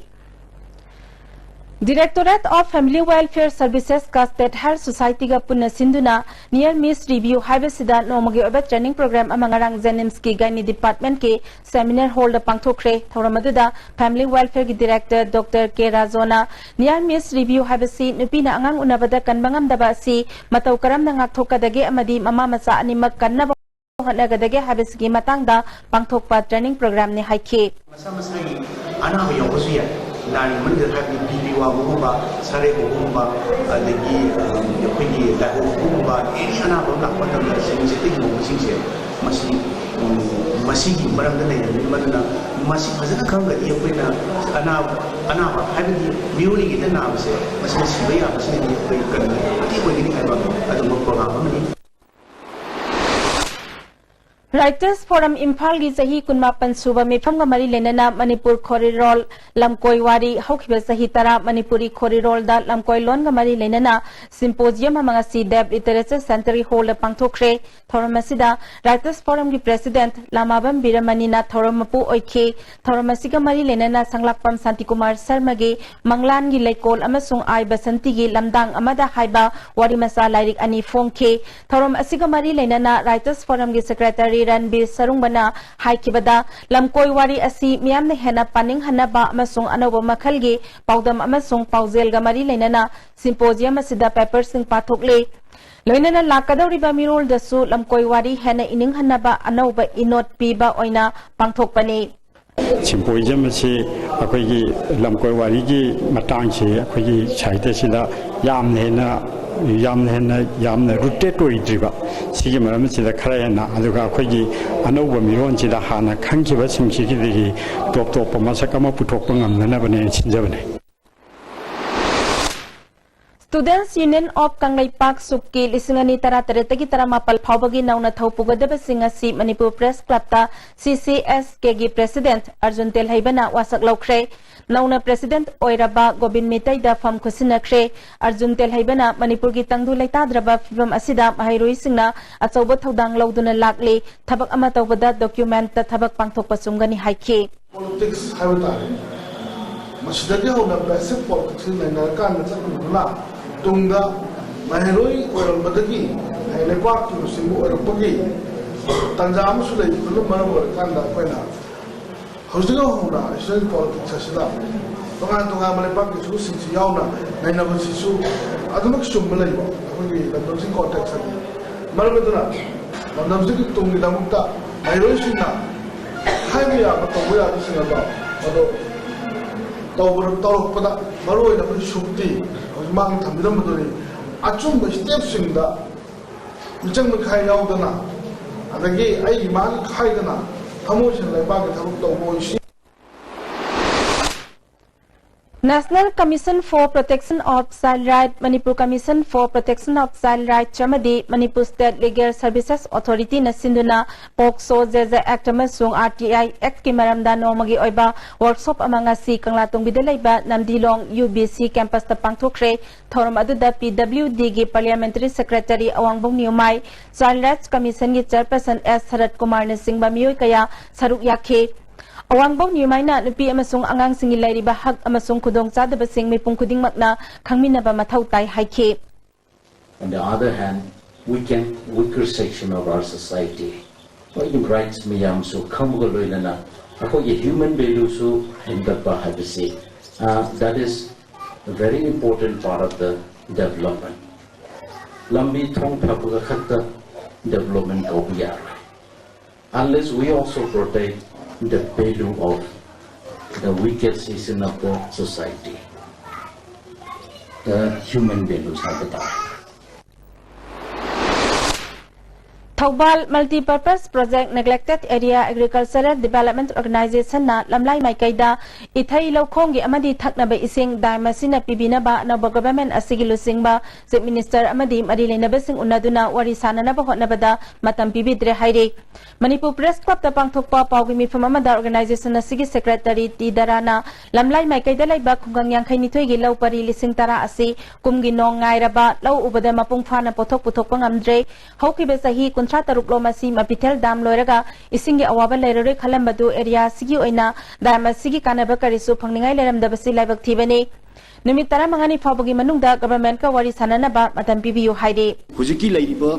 Directorate of Family Welfare Services ꯀ State Health Society ꯒ ꯄꯨꯟꯅ ꯁꯤꯟꯗꯨꯅ Near Miss Review ꯍꯥꯏꯕꯁꯤꯗ ꯅꯣꯡꯃꯒꯤ ꯑꯣꯏꯕ ꯇ꯭ꯔꯦꯅꯤꯡ ꯄ꯭ꯔꯣꯒ꯭ꯔꯥꯝ ꯑꯃ ꯉꯔꯥꯡ ꯖꯦꯅꯤꯝꯁꯀꯤ ꯒꯥꯏꯅꯤ ꯗꯤꯄꯥꯔꯠꯃꯦꯟꯠꯀꯤ ꯁꯦꯃꯤꯅꯥꯔ ꯍꯣꯜꯗ ꯄꯥꯡꯊꯣꯛꯈ꯭ꯔꯦ꯫ ꯊꯧꯔꯝ ꯑꯗꯨꯗ ꯐꯦꯃꯤꯂꯤ ꯋꯦꯜꯐꯤꯌꯔꯒꯤ ꯗꯤꯔꯦꯛꯇꯔ ꯗꯣꯛꯇꯔ ꯀꯦ ꯔꯥꯖꯣꯅ Near Miss Review ꯍꯥꯏꯕꯁꯤ ꯅꯨꯄꯤꯅ ꯑꯉꯥꯡ ꯎꯅꯕꯗ ꯀꯟꯕ ꯉꯝꯗꯕ ꯑꯁꯤ ꯃꯇꯧ ꯀꯔꯝꯅ ꯉꯥꯛꯊꯣꯛꯀꯗꯒꯦ ꯑꯃꯗꯤ ꯃꯃꯥ ꯃꯆꯥ ꯑꯅꯤꯃꯛ ꯀꯟꯅꯕ ꯍꯣꯠꯅꯒꯗꯒꯦ ꯍꯥꯏꯕꯁꯤꯒꯤ ꯃꯇꯥꯡꯗ ꯄꯥꯡꯊꯣꯛꯄ ꯇ꯭ꯔꯦꯅꯤꯡ ꯄ꯭ꯔꯣꯒ꯭ꯔꯥꯝꯅꯤ ꯍꯥꯏꯈꯤ꯫ ꯃꯁꯥ ꯃꯁꯥꯒꯤ ꯑꯅꯥꯕ ꯌꯥꯎꯕꯁꯨ ꯌꯥꯏ꯫ ꯅꯥꯔꯤꯕ ꯃꯅꯨꯡꯗ ꯍꯥꯏꯕꯗꯤ ꯕꯤ ꯄꯤ ꯋꯥꯡꯕꯒꯨꯝꯕ, ꯁꯔꯦꯡ ꯍꯧꯕꯒꯨꯝꯕ, ꯑꯗꯒꯤ, ꯑ, ꯑꯩꯈꯣꯏꯒꯤ ꯂꯥꯏꯍꯧ ꯍꯧꯕꯒꯨꯝꯕ, ꯑꯦꯅꯤ ꯑꯅꯥꯕ ꯑꯃ ꯂꯥꯛꯄ ꯃꯇꯝꯗ ꯁꯤꯒꯨꯝꯕꯁꯦ ꯇꯤꯡ ꯍꯧꯕꯁꯤꯡꯁꯦ ꯃꯁꯤ ꯃꯁꯤꯒꯤ ꯃꯔꯝꯗ ꯂꯩꯔꯕꯅꯤ꯫ ꯃꯗꯨꯅ ꯃꯁꯤ ꯐꯖꯅ ꯈꯪꯉꯒꯗꯤ ꯑꯩꯈꯣꯏꯅ ꯑꯅꯥꯕ ꯑꯅꯥꯕ ꯍꯥꯏꯕꯗꯤ ꯃꯤꯑꯣꯏꯕꯒꯤꯗ ꯅꯥꯕꯁꯦ ꯃꯁꯤꯅ ꯁꯤꯕ ꯌꯥꯕꯁꯤꯅꯗꯤ ꯑꯩꯈꯣꯏ ꯀꯟꯕ ꯃꯇꯦꯡ ꯑꯣꯏꯒꯅꯤ ꯍꯥꯏꯕ ꯑꯗꯨꯒꯨꯝꯕ ꯄ꯭ꯔꯣꯒ꯭ꯔꯥꯝ ꯑꯃꯅꯤ꯫ Writers Forum ꯏꯝꯐꯥꯜꯒꯤ ꯆꯍꯤ ꯀꯨꯟꯃꯥꯄꯟ ꯁꯨꯕ ꯃꯤꯐꯝꯒ ꯃꯔꯤ ꯂꯩꯅꯅ ꯃꯅꯤꯄꯨꯔ ꯈꯣꯔꯤꯔꯣꯜ ꯂꯝꯀꯣꯏ ꯋꯥꯔꯤ ꯍꯧꯈꯤꯕ ꯆꯍꯤ ꯇꯔꯥ ꯃꯅꯤꯄꯨꯔꯤ ꯈꯣꯔꯤꯔꯣꯜꯗ ꯂꯝꯀꯣꯏ ꯂꯣꯟꯒ ꯃꯔꯤ ꯂꯩꯅꯅ symposium ꯑꯃ ꯉꯁꯤ ꯗꯦꯕ ꯂꯤꯇꯔꯦꯆꯔ ꯁꯦꯟꯇꯔꯒꯤ ꯍꯣꯜꯗ ꯄꯥꯡꯊꯣꯛꯈ꯭ꯔꯦ꯫ ꯊꯧꯔꯝ ꯑꯁꯤꯗ Writers Forumꯒꯤ President ꯂꯥꯃꯥꯕꯝ ꯕꯤꯔꯃꯅꯤꯅ ꯊꯧꯔꯝ ꯃꯄꯨ ꯑꯣꯏꯈꯤ꯫ ꯊꯧꯔꯝ ꯑꯁꯤꯒ ꯃꯔꯤ ꯂꯩꯅꯅ ꯁꯪꯂꯥꯛꯄꯝ ꯁꯥꯟꯇꯤꯀꯨꯃꯥꯔ ꯁꯔꯃꯒꯤ ꯃꯪꯂꯥꯟꯒꯤ ꯂꯩꯀꯣꯜ ꯑꯃꯁꯨꯡ ꯑꯥꯏ ꯕꯁꯟꯇꯤꯒꯤ ꯂꯝꯗꯥꯡ ꯑꯃꯗ ꯍꯥꯏꯕ ꯋꯥꯔꯤ ꯃꯆꯥ ꯂꯥꯏꯔꯤꯛ ꯑꯅꯤ ꯐꯣꯡꯈꯤ꯫ ꯊꯧꯔꯝ ꯑꯁꯤꯒ ꯃꯔꯤ ꯂꯩꯅꯅ Writers Forumꯒꯤ Secretary ꯔꯟꯕꯤꯔ ꯁꯔꯨꯡꯕꯅ ꯍꯥꯏꯈꯤꯕꯗ, ꯂꯝꯀꯣꯏ ꯋꯥꯔꯤ ꯑꯁꯤ ꯃꯤꯌꯥꯝꯅ ꯍꯦꯟꯅ ꯄꯥꯅꯤꯡꯍꯟꯅꯕ ꯑꯃꯁꯨꯡ ꯑꯅꯧꯕ ꯃꯈꯜꯒꯤ ꯄꯥꯎꯗꯝ ꯑꯃꯁꯨꯡ ꯄꯥꯎꯖꯦꯜꯒ ꯃꯔꯤ ꯂꯩꯅꯅ symposium ꯑꯁꯤꯗ paperꯁꯤꯡ ꯄꯥꯊꯣꯛꯂꯤ꯫ ꯂꯣꯏꯅꯅ ꯂꯥꯛꯀꯗꯧꯔꯤꯕ ꯃꯤꯔꯣꯜꯗꯁꯨ ꯂꯝꯀꯣꯏ ꯋꯥꯔꯤ ꯍꯦꯟꯅ ꯏꯅꯤꯡꯍꯟꯅꯕ ꯑꯅꯧꯕ ꯏꯅꯣꯠ ꯄꯤꯕ ꯑꯣꯏꯅ ꯄꯥꯡꯊꯣꯛꯄꯅꯤ꯫ Symposium ꯑꯁꯤ ꯑꯩꯈꯣꯏꯒꯤ ꯂꯝꯀꯣꯏ ꯋꯥꯔꯤꯒꯤ ꯃꯇꯥꯡꯁꯤ ꯑꯩꯈꯣꯏꯒꯤ ꯁꯥꯍꯤꯇ꯭ꯌꯁꯤꯗ ꯌꯥꯝꯅ ꯍꯦꯟꯅ ꯌꯥꯝꯅ ꯍꯦꯟꯅ ꯌꯥꯝꯅ rooted ꯑꯣꯏꯗ꯭ꯔꯤꯕ, ꯁꯤꯒꯤ ꯃꯔꯝ ꯑꯁꯤꯗ ꯈꯔ ꯍꯦꯟꯅ, ꯑꯗꯨꯒ ꯑꯩꯈꯣꯏꯒꯤ ꯑꯅꯧꯕ ꯃꯤꯔꯣꯟꯁꯤꯗ ꯍꯥꯟꯅ ꯈꯪꯈꯤꯕꯁꯤꯡꯁꯤꯒꯤꯗꯒꯤ ꯇꯣꯞ ꯇꯣꯞꯄ ꯃꯁꯛ ꯑꯃ ꯄꯨꯊꯣꯛꯄ ꯉꯝꯅꯅꯕꯅꯦꯅ ꯁꯤꯟꯖꯕꯅꯦ꯫ Students Union of ꯀꯪꯂꯩꯄꯥꯛ ꯁꯨꯞꯀꯤ ꯂꯤꯁꯤꯡ ꯑꯅꯤ ꯇꯔꯥꯇꯔꯦꯠꯇꯒꯤ ꯇꯔꯥꯃꯥꯄꯜ ꯐꯥꯎꯕꯒꯤ ꯅꯧꯅ ꯊꯧ ꯄꯨꯒꯗꯕꯁꯤꯡ ꯑꯁꯤ ꯃꯅꯤꯄꯨꯔ Press Clubꯇ CCSKꯒꯤ President ꯑꯔꯖꯨꯟ ꯇꯦꯜꯍꯩꯕꯅ ꯋꯥꯁꯛ ꯂꯧꯈ꯭ꯔꯦ꯫ ꯅꯧꯅ President ꯑꯣꯏꯔꯕ ꯒꯣꯕꯤꯟ ꯃꯤꯇꯩꯗ ꯐꯝ ꯈꯨꯠꯁꯤꯟꯅꯈ꯭ꯔꯦ꯫ ꯑꯔꯖꯨꯟ ꯇꯦꯜꯍꯩꯕꯅ ꯃꯅꯤꯄꯨꯔꯒꯤ ꯇꯪꯗꯨ ꯂꯩꯇꯥꯗ꯭ꯔꯕ ꯐꯤꯕꯝ ꯑꯁꯤꯗ ꯃꯍꯩꯔꯣꯏꯁꯤꯡꯅ ꯑꯆꯧꯕ ꯊꯧꯗꯥꯡ ꯂꯧꯗꯨꯅ ꯂꯥꯛꯂꯤ꯫ ꯊꯕꯛ ꯑꯃ ꯇꯧꯕꯗ documentꯇ ꯊꯕꯛ ꯄꯥꯡꯊꯣꯛꯄ ꯆꯨꯝꯒꯅꯤ ꯍꯥꯏꯈꯤ꯫ Politics ꯍꯥꯏꯕ ꯇꯥꯔꯦ꯫ ꯃꯁꯤꯗꯒꯤ ꯍꯧꯅ basic politicsꯁꯤ ꯅꯩꯅꯔꯀꯥꯟꯗ ꯆꯠꯂꯨꯕꯅ ꯇꯨꯡꯗ ꯃꯍꯩꯔꯣꯏ ꯑꯣꯏꯔꯝꯕꯗꯒꯤ ꯍꯌꯦꯡ ꯂꯩꯕꯥꯛꯀꯤ ꯂꯨꯆꯤꯡꯕ ꯑꯣꯏꯔꯛꯄꯒꯤ ꯇꯥꯟꯖꯥ ꯑꯃꯁꯨ ꯂꯩꯕꯗꯨꯅ ꯃꯔꯝ ꯑꯣꯏꯔꯀꯥꯟꯗ ꯑꯩꯈꯣꯏꯅ ꯍꯧꯖꯤꯛ ꯍꯧꯅ student politics ꯑꯁꯤꯗ ꯇꯣꯉꯥꯟ ꯇꯣꯉꯥꯟꯕ ꯂꯩꯕꯥꯛꯀꯤ ꯁꯔꯨꯛꯁꯤꯡꯁꯤ ꯌꯥꯎꯅ ꯅꯩꯅꯕꯁꯤꯁꯨ ꯑꯗꯨꯃꯛ ꯆꯨꯝꯕ ꯂꯩꯕ ꯑꯩꯈꯣꯏꯒꯤ ꯂꯝꯗꯝꯁꯤꯒꯤ context ꯑꯗꯨ ꯃꯔꯝ ꯑꯗꯨꯅ ꯂꯝꯗꯝꯁꯤꯒꯤ ꯇꯨꯡꯒꯤꯗꯃꯛꯇ ꯃꯍꯩꯔꯣꯏꯁꯤꯡꯅ ꯍꯥꯏꯕ ꯌꯥꯕ ꯇꯧꯕ ꯌꯥꯕꯁꯤꯡ ꯑꯗꯣ ꯃꯗꯨ ꯇꯧꯕ ꯇꯧꯔꯛꯄꯗ ꯃꯔꯨꯑꯣꯏꯅ ꯑꯩꯈꯣꯏ ꯁꯨꯛꯇꯤ ꯍꯧꯖꯤꯛ ꯃꯥꯡꯗ ꯊꯝꯕꯤꯔꯝꯕꯗꯨꯅꯤ꯫ ꯑꯆꯨꯝꯕ stepꯁꯤꯡꯗ ꯃꯤꯆꯪ ꯃꯤꯈꯥꯏ ꯌꯥꯎꯗꯅ ꯑꯗꯒꯤ ꯑꯩꯒꯤ ꯃꯥꯡ ꯈꯥꯏꯗꯅ ꯊꯃꯣꯏ ꯁꯦꯡꯅ ꯂꯩꯕꯥꯛꯀꯤ ꯊꯕꯛ ꯇꯧꯕ ꯑꯣꯏꯁꯤ꯫ National Commission for Protection of Child Right, Manipur Commission for Protection of Child Rights ꯑꯃꯗꯤ Manipur State Legal Services Authority ꯅ ꯁꯤꯟꯗꯨꯅ POCSO, JJ Act ꯑꯃꯁꯨꯡ RTI Act ꯀꯤ ꯃꯔꯝꯗ ꯅꯣꯡꯃꯒꯤ ꯑꯣꯏꯕ workshop ꯑꯃ ꯉꯁꯤ ꯀꯪꯂꯥꯇꯣꯡꯕꯤꯗ ꯂꯩꯕ ꯅꯝꯗꯤꯂꯣꯡ UBC campus ꯇ ꯄꯥꯡꯊꯣꯛꯈ꯭ꯔꯦ꯫ ꯊꯧꯔꯝ ꯑꯗꯨꯗ PWD ꯒꯤ Parliamentary Secretary ꯑꯋꯥꯡꯕꯧ ꯅꯤꯌꯨꯃꯥꯏ, Child Rights Commission ꯒꯤ Chairperson S ꯁꯔꯠ ꯀꯨꯃꯥꯔꯅꯆꯤꯡꯕ ꯃꯤꯑꯣꯏ ꯀꯌꯥ ꯁꯔꯨꯛ ꯌꯥꯈꯤ꯫ ꯑꯋꯥꯡꯕꯧ ꯅꯤꯌꯨꯃꯥꯏꯅ ꯅꯨꯄꯤ ꯑꯃꯁꯨꯡ ꯑꯉꯥꯡꯁꯤꯡꯒꯤ ꯂꯩꯔꯤꯕ ꯍꯛ ꯑꯃꯁꯨꯡ ꯈꯨꯗꯣꯡꯆꯥꯗꯕꯁꯤꯡ ꯃꯤꯄꯨꯝ ꯈꯨꯗꯤꯡꯃꯛꯅ ꯈꯪꯃꯤꯟꯅꯕ ꯃꯊꯧ ꯇꯥꯏ ꯍꯥꯏꯈꯤ꯫ On the other hand, weakened, weaker section of our society, ꯑꯩꯈꯣꯏꯒꯤ rights ꯃꯌꯥꯝꯁꯨ ꯈꯪꯕꯒ ꯂꯣꯏꯅꯅ ꯑꯩꯈꯣꯏꯒꯤ human value ꯁꯨ ꯍꯦꯟꯒꯠꯄ ꯍꯥꯏꯕꯁꯤ, uh, that is a very important part of the development. ꯂꯝꯕꯤ ꯊꯣꯡ ꯐꯕꯒ ꯈꯛꯇ development ꯀꯧꯕ ꯌꯥꯔꯣꯏ, unless we also protect the value of the weaker section of the society, the human values ꯍꯥꯏꯕ ꯇꯥꯔꯦ꯫ Thoubal Multipurpose Project Neglected Area Agricultural Development Organization ꯅ ꯂꯝꯂꯥꯏ ꯃꯥꯏꯀꯩꯗ ꯏꯊꯩ ꯂꯧꯈꯣꯡꯒꯤ ꯑꯃꯗꯤ ꯊꯛꯅꯕ ꯏꯁꯤꯡ dam ꯑꯁꯤꯅ ꯄꯤꯕꯤꯅꯕ ꯑꯅꯧꯕ government ꯑꯁꯤꯒꯤ ꯂꯨꯆꯤꯡꯕ Chief Minister ꯑꯃꯗꯤ ꯃꯔꯤ ꯂꯩꯅꯕꯁꯤꯡ ꯎꯅꯗꯨꯅ ꯋꯥꯔꯤ ꯁꯥꯅꯅꯕ ꯍꯣꯠꯅꯕꯗ ꯃꯇꯝ ꯄꯤꯕꯤꯗ꯭ꯔꯦ ꯍꯥꯏꯔꯤ꯫ ꯃꯅꯤꯄꯨꯔ Press Club ꯇ ꯄꯥꯡꯊꯣꯛꯄ ꯄꯥꯎꯒꯤ ꯃꯤꯐꯝ ꯑꯃꯗ organization ꯑꯁꯤꯒꯤ Secretary ꯇꯤ ꯗꯔꯥꯅ ꯂꯝꯂꯥꯏ ꯃꯥꯏꯀꯩꯗ ꯂꯩꯕ ꯈꯨꯡꯒꯪ ꯌꯥꯡꯈꯩ ꯅꯤꯊꯣꯏꯒꯤ ꯂꯧ ꯄꯔꯤ ꯂꯤꯁꯤꯡ ꯇꯔꯥ ꯑꯁꯤ ꯀꯨꯝꯒꯤ ꯅꯣꯡ ꯉꯥꯏꯔꯕ ꯂꯧ ꯎꯕꯗ ꯃꯄꯨꯡ ꯐꯥꯅ ꯄꯣꯠꯊꯣꯛ ꯄꯨꯊꯣꯛꯄ ꯉꯝꯗ꯭ꯔꯦ꯫ ꯍꯧꯈꯤꯕ ꯆꯍꯤ ꯀꯨꯟꯊ꯭ꯔꯥ ꯇꯔꯨꯛ ꯂꯣꯝ ꯑꯁꯤ ꯃꯄꯤꯊꯦꯜ dam ꯂꯣꯏꯔꯒ ꯏꯁꯤꯡꯒꯤ ꯑꯋꯥꯕ ꯂꯩꯔꯔꯣꯏ ꯈꯜꯂꯝꯕꯗꯨ area ꯑꯁꯤꯒꯤ ꯑꯣꯏꯅ dam ꯑꯁꯤꯒꯤ ꯀꯥꯟꯅꯕ ꯀꯔꯤꯁꯨ ꯐꯪꯅꯤꯡꯉꯥꯏ ꯂꯩꯔꯝꯗꯕꯁꯤ ꯂꯥꯏꯕꯛ ꯊꯤꯕꯅꯤ꯫ ꯅꯨꯃꯤꯠ ꯇꯔꯥꯃꯉꯥꯅꯤ ꯐꯥꯎꯕꯒꯤ ꯃꯅꯨꯡꯗ government ꯀ ꯋꯥꯔꯤ ꯁꯥꯅꯅꯕ ꯃꯇꯝ ꯄꯤꯕꯤꯌꯨ ꯍꯥꯏꯔꯤ꯫ ꯍꯧꯖꯤꯛꯀꯤ ꯂꯩꯔꯤꯕ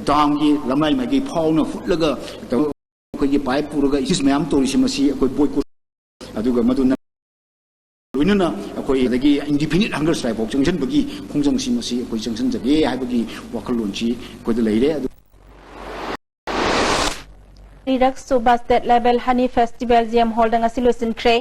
dam ꯒꯤ ꯂꯝꯂꯥꯏ ꯃꯥꯏꯀꯩ ꯐꯥꯎꯅ ꯍꯨꯠꯂꯒ ꯑꯩꯈꯣꯏꯒꯤ pipe ꯄꯨꯔꯒ ꯏꯁꯤꯡ ꯃꯌꯥꯝ ꯇꯧꯔꯤꯁꯤ, ꯃꯁꯤ ꯑꯩꯈꯣꯏ boycott, ꯑꯗꯨꯒ ꯃꯗꯨꯅ ꯂꯣꯏꯅꯅ ꯑꯩꯈꯣꯏ ꯑꯗꯒꯤ indefinite hunger strike ꯐꯥꯎ ꯆꯪꯁꯤꯟꯕꯒꯤ ꯈꯣꯡꯖꯪꯁꯤ ꯃꯁꯤ ꯑꯩꯈꯣꯏ ꯆꯪꯁꯤꯟꯖꯒꯦ ꯍꯥꯏꯕꯒꯤ ꯋꯥꯈꯜꯂꯣꯟꯁꯤ ꯑꯩꯈꯣꯏꯗ ꯂꯩꯔꯦ꯫ ꯑꯗꯨ ꯑꯅꯤꯔꯛ ꯁꯨꯕ State Level Honey Festival GM Hall ꯗ ꯉꯁꯤ ꯂꯣꯏꯁꯤꯟꯈ꯭ꯔꯦ꯫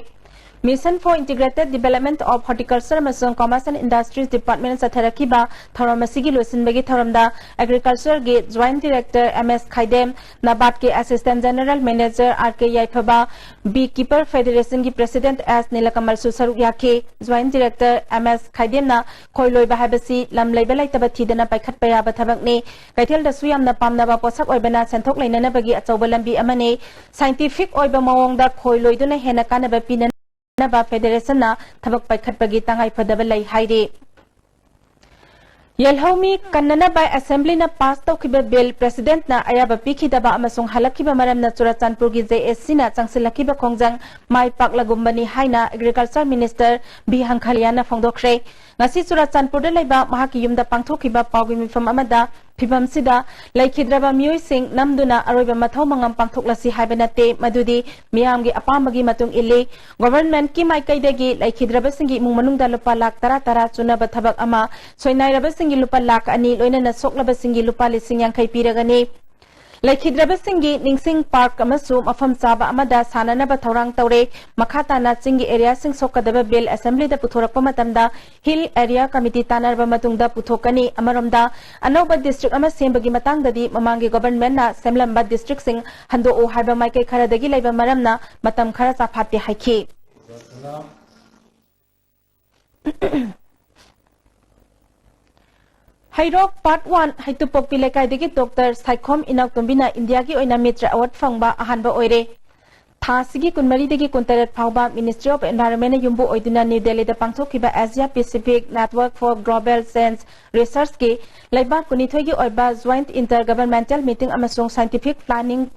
Mission for Integrated Development of Horticulture ꯑꯃꯁꯨꯡ Commerce and Industries Department ꯆꯠꯊꯔꯛꯈꯤꯕ ꯊꯧꯔꯝ ꯑꯁꯤꯒꯤ ꯂꯣꯏꯁꯤꯟꯕꯒꯤ ꯊꯧꯔꯝꯗ Agriculture ꯒꯤ Joint Director M S ꯈꯥꯏꯗꯦꯝ, NABARD ꯀꯤ Assistant General Manager R K ꯌꯥꯏꯐꯕ, Bee Keeper Federation ꯒꯤ President S ꯅꯤꯂꯀꯃꯜꯁꯨ ꯁꯔꯨꯛ ꯌꯥꯈꯤ꯫ Joint Director M S ꯈꯥꯏꯗꯦꯝꯅ ꯈꯣꯏ ꯂꯣꯏꯕ ꯍꯥꯏꯕꯁꯤ ꯂꯝ ꯂꯩꯕ ꯂꯩꯇꯕ ꯊꯤꯗꯅ ꯄꯥꯏꯈꯠꯄ ꯌꯥꯕ ꯊꯕꯛꯅꯤ꯫ ꯀꯩꯊꯦꯜꯗꯁꯨ ꯌꯥꯝꯅ ꯄꯥꯝꯅꯕ ꯄꯣꯠꯁꯛ ꯑꯣꯏꯕꯅ ꯁꯦꯟꯊꯣꯛ ꯂꯩꯅꯅꯕꯒꯤ ꯑꯆꯧꯕ ꯂꯝꯕꯤ ꯑꯃꯅꯤ꯫ Scientific ꯑꯣꯏꯕ ꯃꯑꯣꯡꯗ ꯈꯣꯏ ꯂꯣꯏꯗꯨꯅ ꯍꯦꯟꯅ ꯀꯥꯟꯅꯕ ꯄꯤꯅꯅꯕ Federation ꯅ ꯊꯕꯛ ꯄꯥꯏꯈꯠꯄꯒꯤ ꯇꯉꯥꯏꯐꯗꯕ ꯂꯩ ꯍꯥꯏꯔꯤ꯫ ꯌꯦꯜꯍꯧꯃꯤ ꯀꯟꯅꯅꯕ Assembly ꯅ pass ꯇꯧꯈꯤꯕ bill President ꯅ ꯑꯌꯥꯕ ꯄꯤꯈꯤꯗꯕ ꯑꯃꯁꯨꯡ ꯍꯜꯂꯛꯈꯤꯕ ꯃꯔꯝꯅ ꯆꯨꯔꯆꯥꯟꯄꯨꯔꯒꯤ J A C ꯅ ꯆꯪꯁꯤꯜꯂꯛꯈꯤꯕ ꯈꯣꯡꯖꯪ ꯃꯥꯏ ꯄꯥꯛꯂꯒꯨꯝꯕꯅꯤ ꯍꯥꯏꯅ Agriculture Minister B ꯍꯪꯈꯥꯂꯤꯌꯥꯅ ꯐꯣꯡꯗꯣꯛꯈ꯭ꯔꯦ꯫ ꯉꯁꯤ ꯆꯨꯔꯆꯥꯟꯄꯨꯔꯗ ꯂꯩꯕ ꯃꯍꯥꯛꯀꯤ ꯌꯨꯝꯗ ꯄꯥꯡꯊꯣꯛꯈꯤꯕ ꯄꯥꯎꯒꯤ ꯃꯤꯐꯝ ꯑꯃꯗ ꯐꯤꯕꯝꯁꯤꯗ ꯂꯩꯈꯤꯗ꯭ꯔꯕ ꯃꯤꯑꯣꯏꯁꯤꯡ ꯅꯝꯗꯨꯅ ꯑꯔꯣꯏꯕ ꯃꯊꯧ ꯃꯉꯝ ꯄꯥꯡꯊꯣꯛꯂꯁꯤ ꯍꯥꯏꯕ ꯅꯠꯇꯦ, ꯃꯗꯨꯗꯤ ꯃꯤꯌꯥꯝꯒꯤ ꯑꯄꯥꯝꯕꯒꯤ ꯃꯇꯨꯡ ꯏꯜꯂꯤ꯫ Government ꯀꯤ ꯃꯥꯏꯀꯩꯗꯒꯤ ꯂꯩꯈꯤꯗ꯭ꯔꯕꯁꯤꯡꯒꯤ ꯏꯃꯨꯡ ꯃꯅꯨꯡꯗ ꯂꯨꯄꯥ ꯂꯥꯈ ꯇꯔꯥ ꯇꯔꯥ ꯆꯨꯅꯕ ꯊꯕꯛ ꯑꯃ, ꯁꯣꯏꯅꯥꯏꯔꯕꯁꯤꯡꯒꯤ ꯂꯨꯄꯥ ꯂꯥꯈ ꯑꯅꯤ, ꯂꯣꯏꯅꯅ ꯁꯣꯛꯂꯕꯁꯤꯡꯒꯤ ꯂꯨꯄꯥ ꯂꯤꯁꯤꯡ ꯌꯥꯡꯈꯩ ꯄꯤꯔꯒꯅꯤ꯫ ꯂꯩꯈꯤꯗ꯭ꯔꯕꯁꯤꯡꯒꯤ ꯅꯤꯡꯁꯤꯡ park ꯑꯃꯁꯨ ꯃꯐꯝ ꯆꯥꯕ ꯑꯃꯗ ꯁꯥꯟꯅꯅꯕ ꯊꯧꯔꯥꯡ ꯇꯧꯔꯦ꯫ ꯃꯈꯥ ꯇꯥꯅ ꯆꯤꯡꯒꯤ area ꯁꯤꯡ ꯁꯣꯛꯀꯗꯕ bill Assembly ꯗ ꯄꯨꯊꯣꯔꯛꯄ ꯃꯇꯝꯗ Hill Area Committee ꯇꯥꯟꯅꯔꯕ ꯃꯇꯨꯡꯗ ꯄꯨꯊꯣꯛꯀꯅꯤ꯫ ꯑꯃꯔꯣꯝꯗ, ꯑꯅꯧꯕ district ꯑꯃ ꯁꯦꯝꯕꯒꯤ ꯃꯇꯥꯡꯗꯗꯤ ꯃꯃꯥꯡꯒꯤ government ꯅ ꯁꯦꯝꯂꯝꯕ district ꯁꯤꯡ ꯍꯟꯗꯣꯛꯎ ꯍꯥꯏꯕ ꯃꯥꯏꯀꯩ ꯈꯔꯗꯒꯤ ꯂꯩꯕ ꯃꯔꯝꯅ ꯃꯇꯝ ꯈꯔ ꯆꯥꯐꯥꯠꯇꯦ ꯍꯥꯏꯈꯤ꯫ ꯍꯩꯔꯣꯛ Part One ꯍꯩꯇꯨꯞꯄꯣꯛꯄꯤ ꯂꯩꯀꯥꯏꯗꯒꯤ Doctor ꯁꯥꯏꯈꯣꯝ ꯏꯅꯥꯎꯇꯣꯝꯕꯤꯅ ꯏꯟꯗꯤꯌꯥꯒꯤ ꯑꯣꯏꯅ ꯃꯤꯇ꯭ꯔ award ꯐꯪꯕ ꯑꯍꯥꯟꯕ ꯑꯣꯏꯔꯦ꯫ ꯊꯥ ꯑꯁꯤꯒꯤ ꯀꯨꯟꯃꯔꯤꯗꯒꯤ ꯀꯨꯟꯇꯔꯦꯠ ꯐꯥꯎꯕ Ministry of Environment ꯅ ꯌꯨꯝꯕꯨ ꯑꯣꯏꯗꯨꯅ New Delhi ꯗ ꯄꯥꯡꯊꯣꯛꯈꯤꯕ Asia Pacific Network for Global Change Research ꯀꯤ ꯂꯩꯕꯥꯛ ꯀꯨꯟꯅꯤꯊꯣꯏꯒꯤ ꯑꯣꯏꯕ Joint Inter Governmental Meeting ꯑꯃꯁꯨꯡ Scientific Planning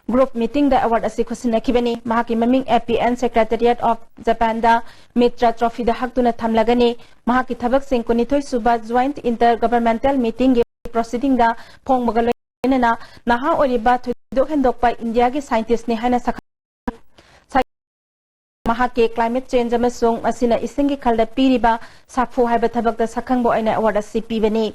Group meeting ꯗ award ꯑꯁꯤ ꯈꯨꯠꯁꯤꯟꯅꯈꯤꯕꯅꯤ꯫ ꯃꯍꯥꯛꯀꯤ ꯃꯃꯤꯡ A P N Secretariat of Japan the metre trophy ꯗ ꯍꯛꯇꯨꯅ ꯊꯝꯂꯒꯅꯤ꯫ ꯃꯍꯥꯛꯀꯤ ꯊꯕꯛꯁꯤꯡ ꯀꯨꯟꯅꯤꯊꯣꯏ ꯁꯨꯕ Joint Inter Governmental Meeting ꯒꯤ proceeding ꯗ ꯐꯣꯡꯕꯒ ꯂꯣꯏꯅꯅ ꯅꯍꯥ ꯑꯣꯏꯔꯤꯕ ꯊꯣꯏꯗꯣꯛ ꯍꯦꯟꯗꯣꯛꯄ ꯏꯟꯗꯤꯌꯥꯒꯤ scientist ꯅꯤ ꯍꯥꯏꯅ ꯁꯛꯈꯪ-, ꯃꯍꯥꯛꯀꯤ climate change ꯑꯃꯁꯨꯡ ꯃꯁꯤꯅ ꯏꯁꯤꯡꯒꯤ ꯈꯜꯗ ꯄꯤꯔꯤꯕ ꯁꯥꯐꯨ ꯍꯥꯏꯕ ꯊꯕꯛꯇ ꯁꯛꯈꯪꯕ ꯑꯣꯏꯅ award ꯑꯁꯤ ꯄꯤꯕꯅꯤ꯫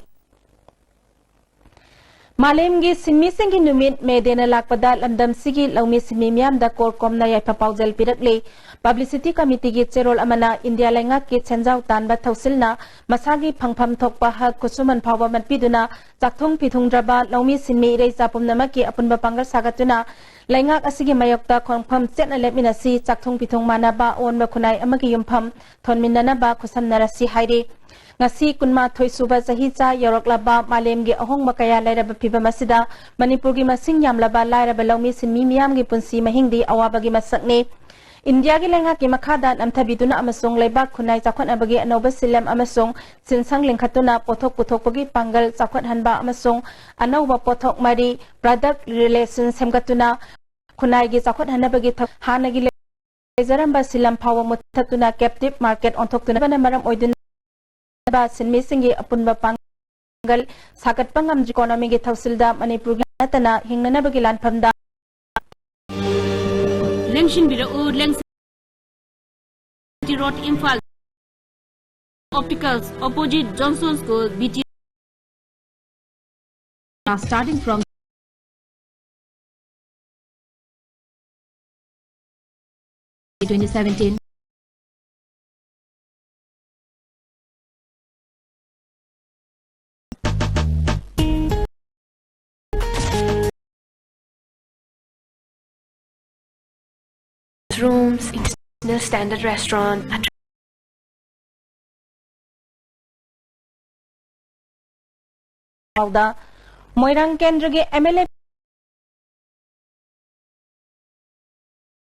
ꯃꯥꯂꯦꯝꯒꯤ ꯁꯤꯟꯃꯤꯁꯤꯡꯒꯤ ꯅꯨꯃꯤꯠ ꯃꯦ ꯗꯦꯅ ꯂꯥꯛꯄꯗ ꯂꯝꯗꯝꯁꯤꯒꯤ ꯂꯧꯃꯤ ꯁꯤꯟꯃꯤ ꯃꯤꯌꯥꯝꯗ ꯀꯣꯔ ꯀꯣꯝꯅ ꯌꯥꯏꯐ ꯄꯥꯎꯖꯦꯜ ꯄꯤꯔꯛꯂꯤ꯫ Publicity Committeeꯒꯤ ꯆꯦꯔꯣꯜ ꯑꯃꯅ ꯏꯟꯗꯤꯌꯥ ꯂꯩꯉꯥꯛꯀꯤ ꯁꯦꯟꯖꯥꯎ ꯇꯥꯟꯕ ꯊꯧꯁꯤꯜꯅ ꯃꯁꯥꯒꯤ ꯐꯪꯐꯝ ꯊꯣꯛꯄ ꯍꯛ ꯈꯨꯠꯁꯨꯃꯟ ꯐꯥꯎꯕ ꯃꯠꯄꯤꯗꯨꯅ ꯆꯥꯛꯊꯨꯡ ꯐꯤꯊꯨꯡꯗ꯭ꯔꯕ ꯂꯧꯃꯤ ꯁꯤꯟꯃꯤ ꯏꯔꯩꯆꯥ ꯄꯨꯝꯅꯃꯛꯀꯤ ꯑꯄꯨꯟꯕ ꯄꯥꯡꯒꯜ ꯁꯥꯒꯠꯇꯨꯅ ꯂꯩꯉꯥꯛ ꯑꯁꯤꯒꯤ ꯃꯥꯌꯣꯛꯇ ꯈꯣꯡꯐꯝ ꯆꯦꯠꯅ ꯂꯦꯞꯃꯤꯟꯅꯁꯤ, ꯆꯥꯛꯊꯨꯡ ꯐꯤꯊꯨꯡ ꯃꯥꯟꯅꯕ ꯑꯑꯣꯟꯕ ꯈꯨꯟꯅꯥꯏ ꯑꯃꯒꯤ ꯌꯨꯝꯐꯝ ꯊꯣꯟꯃꯤꯟꯅꯅꯕ ꯈꯨꯠꯁꯝꯅꯔꯁꯤ ꯍꯥꯏꯔꯤ꯫ ꯉꯁꯤ ꯀꯨꯟꯃꯥꯊꯣꯏ ꯁꯨꯕ ꯆꯍꯤꯆꯥ ꯌꯧꯔꯛꯂꯕ ꯃꯥꯂꯦꯝꯒꯤ ꯑꯍꯣꯡꯕ ꯀꯌꯥ ꯂꯩꯔꯕ ꯐꯤꯕꯝ ꯑꯁꯤꯗ ꯃꯅꯤꯄꯨꯔꯒꯤ ꯃꯁꯤꯡ ꯌꯥꯝꯂꯕ ꯂꯥꯏꯔꯕ ꯂꯧꯃꯤ ꯁꯤꯟꯃꯤ ꯃꯤꯌꯥꯝꯒꯤ ꯄꯨꯟꯁꯤ ꯃꯍꯤꯡꯗꯤ ꯑꯋꯥꯕꯒꯤ ꯃꯁꯛꯅꯤ꯫ ꯏꯟꯗꯤꯌꯥꯒꯤ ꯂꯩꯉꯥꯛꯀꯤ ꯃꯈꯥꯗ ꯅꯝꯊꯕꯤꯗꯨꯅ ꯑꯃꯁꯨꯡ ꯂꯩꯕꯥꯛ ꯈꯨꯟꯅꯥꯏ ꯆꯥꯎꯈꯠꯅꯕꯒꯤ ꯑꯅꯧꯕ ꯁꯤꯂꯝ ꯑꯃꯁꯨꯡ ꯁꯤꯟꯁꯪ ꯂꯤꯡꯈꯠꯇꯨꯅ ꯄꯣꯠꯊꯣꯛ ꯄꯨꯊꯣꯛꯄꯒꯤ ꯄꯥꯡꯒꯜ ꯆꯥꯎꯈꯠꯍꯟꯕ ꯑꯃꯁꯨꯡ ꯑꯅꯧꯕ ꯄꯣꯠꯊꯣꯛ ꯃꯔꯤ, product relation, ꯁꯦꯝꯒꯠꯇꯨꯅ ꯈꯨꯟꯅꯥꯏꯒꯤ ꯆꯥꯎꯈꯠꯍꯟꯅꯕꯒꯤ ꯊꯕꯛ ꯍꯥꯟꯅꯒꯤ ꯂꯩꯖꯔꯝꯕ ꯁꯤꯂꯝ ꯐꯥꯎꯕ ꯃꯨꯊꯠꯇꯨꯅ captive market ꯑꯣꯟꯊꯣꯛꯇꯨꯅ ꯃꯔꯝ ꯑꯣꯏꯗꯨꯅ ꯁꯤꯟꯃꯤꯁꯤꯡꯒꯤ ꯑꯄꯨꯟꯕ ꯄꯥꯡꯒꯜ ꯁꯥꯒꯠꯄ ꯉꯝꯗ꯭ꯔꯤ economyꯒꯤ ꯊꯧꯁꯤꯜꯗ ꯃꯅꯤꯄꯨꯔꯒꯤ ꯅꯠꯇꯅ ꯍꯤꯡꯅꯅꯕꯒꯤ ꯂꯥꯟꯐꯝꯗ ꯂꯦꯡꯁꯤꯟꯕꯤꯔꯛꯎ, ꯂꯦꯡꯁꯤꯟ Road, Imphal. Opticals, opposite Johnson School, B T. Now starting from twenty seventeen. Rooms, international standard restaurant, ꯐꯥꯎꯗ ꯃꯣꯏꯔꯥꯡ ꯀꯦꯟꯗ꯭ꯔꯒꯤ M L A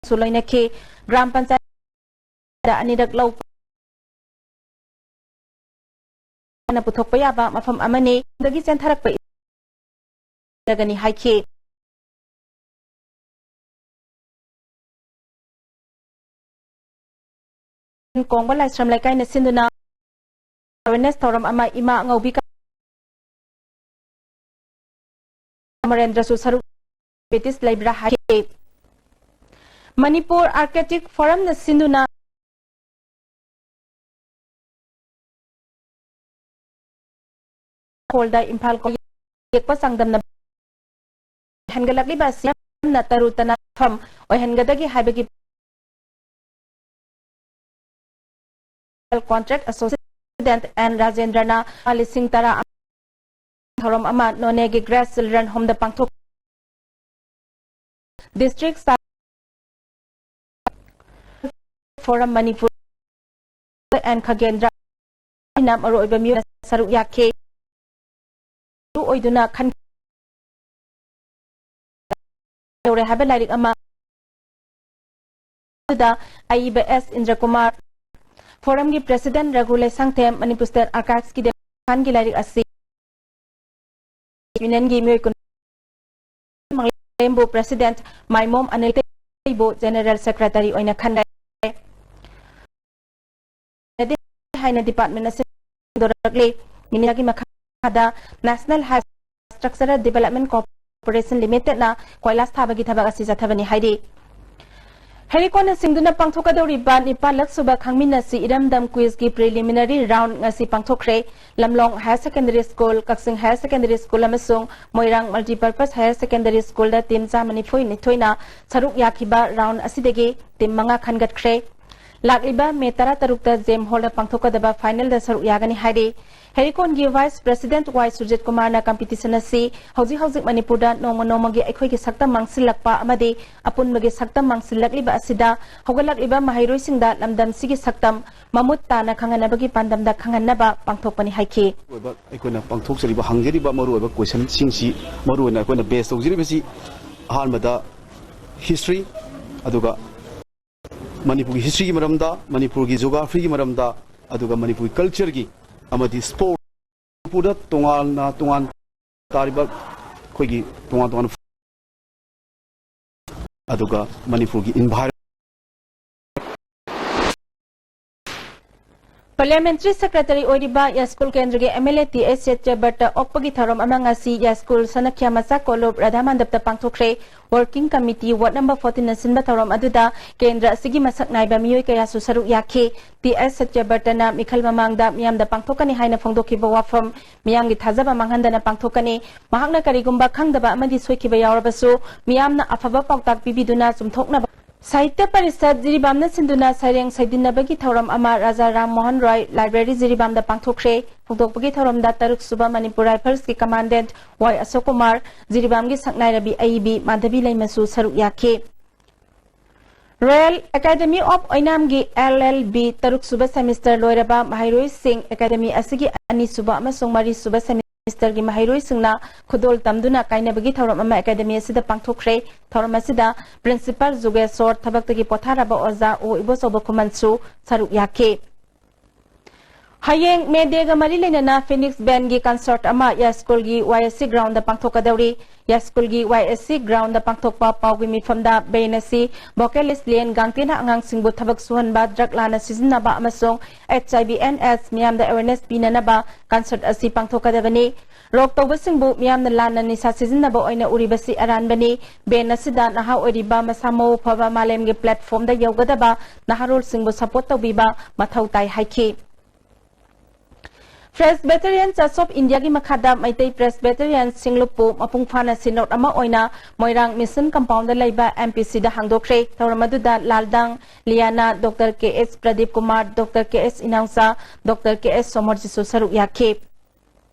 ꯁꯨ ꯂꯣꯏꯅꯈꯤ꯫ ꯒ꯭ꯔꯥꯝ ꯄꯟꯆꯥꯌꯠ ꯑꯅꯤꯔꯛ ꯂꯧ ꯄꯨꯊꯣꯛꯄ ꯌꯥꯕ ꯃꯐꯝ ꯑꯃꯅꯤ꯫ ꯗꯒꯤ ꯆꯦꯟꯊꯔꯛꯄ ꯏꯁꯤꯡ ꯍꯥꯏꯈꯤ꯫ ꯀꯣꯡꯕ ꯂꯥꯏꯁ꯭ꯔꯝ ꯂꯩꯀꯥꯏꯅ ꯁꯤꯟꯗꯨꯅ awareness ꯊꯧꯔꯝ ꯑꯃ ꯏꯃꯥ ꯑꯉꯧꯕꯤ ꯑꯃꯔꯦꯟꯗ꯭ꯔꯁꯨ ꯁꯔꯨꯛ diabetes ꯂꯩꯕ꯭ꯔꯥ ꯍꯥꯏꯈꯤ꯫ ꯃꯅꯤꯄꯨꯔ Architect Forumꯅ ꯁꯤꯟꯗꯨꯅ ꯍꯣꯜꯗ ꯏꯝꯐꯥꯜ ꯌꯦꯛꯄ ꯆꯥꯡꯗꯝꯅꯕ ꯍꯦꯟꯒꯠꯂꯛꯂꯤꯕ ꯑꯁꯤ ꯌꯥꯝꯅ ꯇꯔꯨ ꯇꯅꯥꯟꯕ ꯃꯐꯝ ꯑꯣꯏꯍꯟꯒꯗꯒꯦ ꯍꯥꯏꯕꯒꯤ Contract Association President N ꯔꯥꯖꯦꯟꯗ꯭ꯔꯅ ꯂꯤꯁꯤꯡ ꯇꯔꯥ ꯊꯧꯔꯝ ꯑꯃ ꯅꯣꯅꯦꯒꯤ Grace Children Homeꯗ ꯄꯥꯡꯊꯣꯛ District Forum Manipur N Khagendra ꯑꯩꯅ ꯃꯔꯨꯑꯣꯏꯕ ꯃꯤꯑꯣꯏ ꯁꯔꯨꯛ ꯌꯥꯈꯤ꯫ ꯑꯣꯏꯗꯨꯅ ꯈꯟ ꯇꯧꯔꯦ ꯍꯥꯏꯕ ꯂꯥꯏꯔꯤꯛ ꯑꯃ ꯑꯗꯨꯗ ꯑꯏꯕ ꯑꯦꯁ ꯏꯟꯗ꯭ꯔꯀꯨꯃꯥꯔ, ꯐꯣꯔꯝꯒꯤ ꯄ꯭ꯔꯦꯁꯤꯗꯦꯟꯠ ꯔꯘꯨ ꯂꯩꯁꯥꯡꯊꯦꯝ, ꯃꯅꯤꯄꯨꯔ ꯁ꯭ꯇꯦꯠ ꯑꯥꯔꯀꯥꯏꯚꯁꯀꯤ ꯗꯦꯀꯥꯟꯒꯤ ꯂꯥꯏꯔꯤꯛ ꯑꯁꯤ ꯌꯨꯅꯤꯌꯟꯒꯤ ꯃꯤꯑꯣꯏ ꯀꯨꯟ ꯃꯥꯂꯦꯝꯕꯨ ꯄ꯭ꯔꯦꯁꯤꯗꯦꯟꯠ ꯃꯥꯏꯃꯣꯝ ꯑꯅꯤꯜ ꯇꯦꯡꯕꯨ ꯖꯦꯅꯔꯦꯜ ꯁꯦꯀ꯭ꯔꯦꯇꯔꯤ ꯑꯣꯏꯅ ꯈꯟꯈ꯭ꯔꯦ ꯍꯥꯏꯅ ꯗꯤꯄꯥꯔꯠꯃꯦꯟꯠ ꯑꯁꯤꯅ ꯐꯣꯡꯗꯣꯔꯛꯂꯤ꯫ ꯃꯤꯅꯤꯁꯇꯔꯒꯤ ꯃꯈꯥꯗ National Highway Infrastructure Development Corporation Limitedꯅ ꯀꯣꯏꯂꯥꯁ ꯊꯥꯕꯒꯤ ꯊꯕꯛ ꯑꯁꯤ ꯆꯠꯊꯕꯅꯤ ꯍꯥꯏꯔꯤ꯫ ꯍꯦꯔꯤꯀꯣꯟꯅ ꯁꯤꯡꯗꯨꯅ ꯄꯥꯡꯊꯣꯛꯀꯗꯧꯔꯤꯕ ꯅꯤꯄꯥꯜꯂꯛ ꯁꯨꯕ ꯈꯪꯃꯤꯟꯅꯁꯤ ꯏꯔꯝꯗꯝ ꯀ꯭ꯋꯤꯖꯀꯤ ꯄ꯭ꯔꯤꯂꯤꯃꯤꯅꯔꯤ ꯔꯥꯎꯟ ꯉꯁꯤ ꯄꯥꯡꯊꯣꯛꯈ꯭ꯔꯦ꯫ ꯂꯝꯂꯣꯡ ꯍꯥꯌꯔ ꯁꯦꯀꯦꯟꯗꯔꯤ ꯁ꯭ꯀꯨꯜ, ꯀꯛꯆꯤꯡ ꯍꯥꯌꯔ ꯁꯦꯀꯦꯟꯗꯔꯤ ꯁ꯭ꯀꯨꯜ ꯑꯃꯁꯨꯡ ꯃꯣꯏꯔꯥꯡ ꯃꯜꯇꯤꯄꯔꯄꯁ ꯍꯥꯌꯔ ꯁꯦꯀꯦꯟꯗꯔꯤ ꯁ꯭ꯀꯨꯜꯗ ꯇꯤꯝ ꯆꯥꯝꯃ ꯅꯤꯐꯨ ꯅꯤꯊꯣꯏꯅ ꯁꯔꯨꯛ ꯌꯥꯈꯤꯕ ꯔꯥꯎꯟ ꯑꯁꯤꯗꯒꯤ ꯇꯤꯝ ꯃꯉꯥ ꯈꯟꯒꯠꯈ꯭ꯔꯦ꯫ ꯂꯥꯛꯂꯤꯕ ꯃꯦ ꯇꯔꯥꯇꯔꯨꯛꯇ ꯖꯦꯝ ꯍꯣꯜꯗ ꯄꯥꯡꯊꯣꯛꯀꯗꯕ ꯐꯥꯏꯅꯦꯜꯗ ꯁꯔꯨꯛ ꯌꯥꯒꯅꯤ ꯍꯥꯏꯔꯤ꯫ ꯍꯦꯔꯤꯀꯣꯟꯒꯤ ꯚꯥꯏꯁ ꯄ꯭ꯔꯦꯁꯤꯗꯦꯟꯠ ꯋꯥꯏ ꯁꯨꯔꯖꯤꯠ ꯀꯨꯃꯥꯔꯅ ꯀꯝꯄꯤꯇꯤꯁꯟ ꯑꯁꯤ ꯍꯧꯖꯤꯛ ꯍꯧꯖꯤꯛ ꯃꯅꯤꯄꯨꯔꯗ ꯅꯣꯡꯃ ꯅꯣꯡꯃꯒꯤ ꯑꯩꯈꯣꯏꯒꯤ ꯁꯛꯇꯝ ꯃꯥꯡꯁꯤꯜꯂꯛꯄ ꯑꯃꯗꯤ ꯑꯄꯨꯟꯕꯒꯤ ꯁꯛꯇꯝ ꯃꯥꯡꯁꯤꯜꯂꯛꯂꯤꯕ ꯑꯁꯤꯗ ꯍꯧꯒꯠꯂꯛꯂꯤꯕ ꯃꯍꯩꯔꯣꯏꯁꯤꯡꯗ ꯂꯝꯗꯝꯁꯤꯒꯤ ꯁꯛꯇꯝ ꯃꯃꯨꯠ ꯇꯥꯅ ꯈꯪꯍꯟꯅꯕꯒꯤ ꯄꯥꯟꯗꯝꯗ ꯈꯪꯍꯟꯅꯕ ꯄꯥꯡꯊꯣꯛꯄꯅꯤ ꯍꯥꯏꯈꯤ꯫ ꯑꯣꯏꯕ ꯑꯩꯈꯣꯏꯅ ꯄꯥꯡꯊꯣꯛꯆꯔꯤꯕ ꯍꯪꯖꯔꯤꯕ ꯃꯔꯨꯑꯣꯏꯕ ꯀꯣꯏꯁꯟꯁꯤꯡꯁꯤ ꯃꯔꯨꯑꯣꯏꯅ ꯑꯩꯈꯣꯏꯅ ꯕꯦꯁ ꯇꯧꯖꯔꯤꯕꯁꯤ ꯑꯍꯥꯟꯕꯗ ꯍꯤꯁꯇ꯭ꯔꯤ, ꯑꯗꯨꯒ ꯃꯅꯤꯄꯨꯔꯒꯤ ꯍꯤꯁꯇ꯭ꯔꯤꯒꯤ ꯃꯔꯝꯗ, ꯃꯅꯤꯄꯨꯔꯒꯤ ꯖꯣꯒ꯭ꯔꯥꯐꯤꯒꯤ ꯃꯔꯝꯗ, ꯑꯗꯨꯒ ꯃꯅꯤꯄꯨꯔꯒꯤ ꯀꯜꯆꯔꯒꯤ ꯑꯃꯗꯤ ꯁ꯭ꯄꯣꯔꯠ, ꯃꯅꯤꯄꯨꯔꯗ ꯇꯣꯉꯥꯟꯅ ꯇꯣꯉꯥꯟ ꯇꯥꯔꯤꯕ ꯑꯩꯈꯣꯏꯒꯤ ꯇꯣꯉꯥꯟ ꯇꯣꯉꯥꯟꯕ ꯑꯗꯨꯒ ꯃꯅꯤꯄꯨꯔꯒꯤ ꯏꯟꯚꯥꯏꯔꯣꯟꯃꯦꯟ Parliamentary Secretary ꯑꯣꯏꯔꯤꯕ ꯌꯥꯏꯁ꯭ꯀꯨꯜ ꯀꯦꯟꯗ꯭ꯔꯒꯤ MLA T S ꯁꯇ꯭ꯌꯕ꯭ꯔꯇ ꯑꯣꯛꯄꯒꯤ ꯊꯧꯔꯝ ꯑꯃ ꯉꯁꯤ ꯌꯥꯏꯁ꯭ꯀꯨꯜ ꯁꯅꯈ꯭ꯌꯥ ꯃꯆꯥ ꯀꯣꯂꯨꯞ ꯔꯥꯙꯥ ꯃꯟꯗꯞꯇ ꯄꯥꯡꯊꯣꯛꯈ꯭ꯔꯦ꯫ Working Committee Ward number fourteen ꯅ ꯁꯤꯟꯕ ꯊꯧꯔꯝ ꯑꯗꯨꯗ ꯀꯦꯟꯗ꯭ꯔ ꯑꯁꯤꯒꯤ ꯃꯁꯛ ꯅꯥꯏꯕ ꯃꯤꯑꯣꯏ ꯀꯌꯥꯁꯨ ꯁꯔꯨꯛ ꯌꯥꯈꯤ꯫ T S ꯁꯇ꯭ꯌꯕ꯭ꯔꯇꯅ ꯃꯤꯈꯜ ꯃꯃꯥꯡꯗ ꯃꯤꯌꯥꯝꯗ ꯄꯥꯡꯊꯣꯛꯀꯅꯤ ꯍꯥꯏꯅ ꯐꯣꯡꯗꯣꯛꯈꯤꯕ ꯋꯥꯐꯝ ꯃꯤꯌꯥꯝꯒꯤ ꯊꯥꯖꯕ ꯃꯥꯡꯍꯟꯗꯅ ꯄꯥꯡꯊꯣꯛꯀꯅꯤ꯫ ꯃꯍꯥꯛꯅ ꯀꯔꯤꯒꯨꯝꯕ ꯈꯪꯗꯕ ꯑꯃꯗꯤ ꯁꯣꯏꯈꯤꯕ ꯌꯥꯎꯔꯕꯁꯨ ꯃꯤꯌꯥꯝꯅ ꯑꯐꯕ ꯄꯥꯎꯇꯥꯛ ꯄꯤꯕꯤꯗꯨꯅ ꯆꯨꯝꯊꯣꯛꯅꯕ ꯁꯥꯍꯤꯇ꯭ꯌ ꯄꯔꯤꯁꯠ ꯖꯤꯔꯤꯕꯥꯝꯅ ꯁꯤꯟꯗꯨꯅ ꯁꯩꯔꯦꯡ ꯁꯩꯗꯤꯟꯅꯕꯒꯤ ꯊꯧꯔꯝ ꯑꯃ ꯔꯥꯖꯥ ꯔꯥꯝ ꯃꯣꯍꯟ ꯔꯣꯏ ꯂꯥꯏꯕ꯭ꯔꯦꯔꯤ ꯖꯤꯔꯤꯕꯥꯝꯗ ꯄꯥꯡꯊꯣꯛꯈ꯭ꯔꯦ꯫ ꯐꯣꯡꯗꯣꯛꯄꯒꯤ ꯊꯧꯔꯝꯗ ꯇꯔꯨꯛ ꯁꯨꯕ ꯃꯅꯤꯄꯨꯔ ꯔꯥꯏꯐꯜꯁꯀꯤ ꯀꯃꯥꯟꯗꯦꯟꯠ ꯋꯥꯏ ꯑꯁꯣꯛ ꯀꯨꯃꯥꯔ, ꯖꯤꯔꯤꯕꯥꯝꯒꯤ ꯁꯛꯅꯥꯏꯔꯕꯤ ꯑꯏꯕꯤ ꯃꯥꯙꯕꯤ ꯂꯩꯃꯁꯨ ꯁꯔꯨꯛ ꯌꯥꯈꯤ꯫ Royal Academy of ꯑꯣꯏꯅꯥꯝꯒꯤ L L B ꯇꯔꯨꯛ ꯁꯨꯕ ꯁꯦꯃꯤꯁꯇꯔ ꯂꯣꯏꯔꯕ ꯃꯍꯩꯔꯣꯏꯁꯤꯡ ꯑꯦꯀꯥꯗꯃꯤ ꯑꯁꯤꯒꯤ ꯑꯅꯤ ꯁꯨꯕ ꯑꯃꯁꯨꯡ ꯃꯔꯤ ꯁꯨꯕ ꯁꯦꯃꯤꯁꯇꯔꯒꯤ ꯃꯍꯩꯔꯣꯏꯁꯤꯡꯅ ꯈꯨꯗꯣꯜ ꯇꯝꯗꯨꯅ ꯀꯥꯏꯅꯕꯒꯤ ꯊꯧꯔꯝ ꯑꯃ ꯑꯦꯀꯥꯗꯃꯤ ꯑꯁꯤꯗ ꯄꯥꯡꯊꯣꯛꯈ꯭ꯔꯦ꯫ ꯊꯧꯔꯝ ꯑꯁꯤꯗ ꯄ꯭ꯔꯤꯟꯁꯤꯄꯥꯜ ꯖꯨꯒꯦꯁꯣꯔ, ꯊꯕꯛꯇꯒꯤ ꯄꯣꯊꯥꯔꯕ ꯑꯣꯖꯥ ꯑꯣ ꯏꯕꯣꯆꯧꯕ ꯈꯨꯃꯟꯁꯨ ꯁꯔꯨꯛ ꯌꯥꯈꯤ꯫ ꯍꯌꯦꯡ ꯃꯦ ꯗꯦꯒ ꯃꯔꯤ ꯂꯩꯅꯅ ꯐꯤꯅꯤꯛꯁ ꯕꯦꯟꯒꯤ ꯀꯟꯁꯔꯠ ꯑꯃ ꯌꯥꯏꯁ꯭ꯀꯨꯜꯒꯤ ꯋꯥꯏ ꯑꯦꯁ ꯁꯤ ꯒ꯭ꯔꯥꯎꯟꯗ ꯄꯥꯡꯊꯣꯛꯀꯗꯧꯔꯤ꯫ ꯌꯥꯏꯁ꯭ꯀꯨꯜꯒꯤ ꯋꯥꯏ ꯑꯦꯁ ꯁꯤ ꯒ꯭ꯔꯥꯎꯟꯗ ꯄꯥꯡꯊꯣꯛꯄ ꯄꯥꯎꯒꯤ ꯃꯤꯐꯝꯗ ꯕꯦꯟ ꯑꯁꯤ ꯚꯣꯀꯦꯂꯤꯁ ꯂꯤꯌꯟ ꯒꯥꯡꯇꯦꯅ ꯑꯉꯥꯡꯁꯤꯡꯕꯨ ꯊꯕꯛ ꯁꯨꯍꯟꯕ, ꯗ꯭ꯔꯒ ꯂꯥꯟꯅ ꯁꯤꯖꯤꯟꯅꯕ ꯑꯃꯁꯨꯡ H I V N S ꯃꯤꯌꯥꯝꯗ ꯑꯦꯋꯦꯔꯅꯦꯁ ꯄꯤꯅꯅꯕ ꯀꯟꯁꯔꯠ ꯑꯁꯤ ꯄꯥꯡꯊꯣꯛꯀꯗꯕꯅꯤ꯫ ꯔꯣꯛ ꯇꯧꯕꯁꯤꯡꯕꯨ ꯃꯤꯌꯥꯝꯅ ꯂꯥꯟꯅ ꯅꯤꯁꯥ ꯁꯤꯖꯤꯟꯅꯕ ꯑꯣꯏꯅ ꯎꯔꯤꯕꯁꯤ ꯑꯔꯥꯟꯕꯅꯤ꯫ ꯕꯦꯟ ꯑꯁꯤꯗ ꯅꯍꯥ ꯑꯣꯏꯔꯤꯕ, ꯃꯁꯥ ꯃꯎ ꯐꯕ, ꯃꯥꯂꯦꯝꯒꯤ ꯄ꯭ꯂꯦꯠꯐꯣꯝꯗ ꯌꯧꯒꯗꯕ ꯅꯍꯥꯔꯣꯜꯁꯤꯡꯕꯨ ꯁꯄꯣꯔꯠ ꯇꯧꯕꯤꯕ ꯃꯊꯧ ꯇꯥꯏ ꯍꯥꯏꯈꯤ꯫ Presbyterian Church of Indiaꯒꯤ ꯃꯈꯥꯗ ꯃꯩꯇꯩ Presbyterian ꯁꯤꯡꯂꯨꯞꯄꯨ ꯃꯄꯨꯡ ꯐꯥꯅ ꯁꯤꯅꯣꯗ ꯑꯃ ꯑꯣꯏꯅ ꯃꯣꯏꯔꯥꯡ ꯃꯤꯁꯟ ꯀꯝꯄꯥꯎꯟꯗ ꯂꯩꯕ M P Cꯗ ꯍꯥꯡꯗꯣꯛꯈ꯭ꯔꯦ꯫ ꯊꯧꯔꯝ ꯑꯗꯨꯗ ꯂꯥꯜꯗꯥꯡ ꯂꯤꯌꯥꯅꯥ, ꯗꯣꯛꯇꯔ ꯀꯦ ꯑꯦꯁ ꯄ꯭ꯔꯗꯤꯞ ꯀꯨꯃꯥꯔ, ꯗꯣꯛꯇꯔ ꯀꯦ ꯑꯦꯁ ꯏꯅꯥꯎꯆꯥ, ꯗꯣꯛꯇꯔ ꯀꯦ ꯑꯦꯁ ꯁꯣꯃꯣꯔꯖꯤꯠꯁꯨ ꯁꯔꯨꯛ ꯌꯥꯈꯤ꯫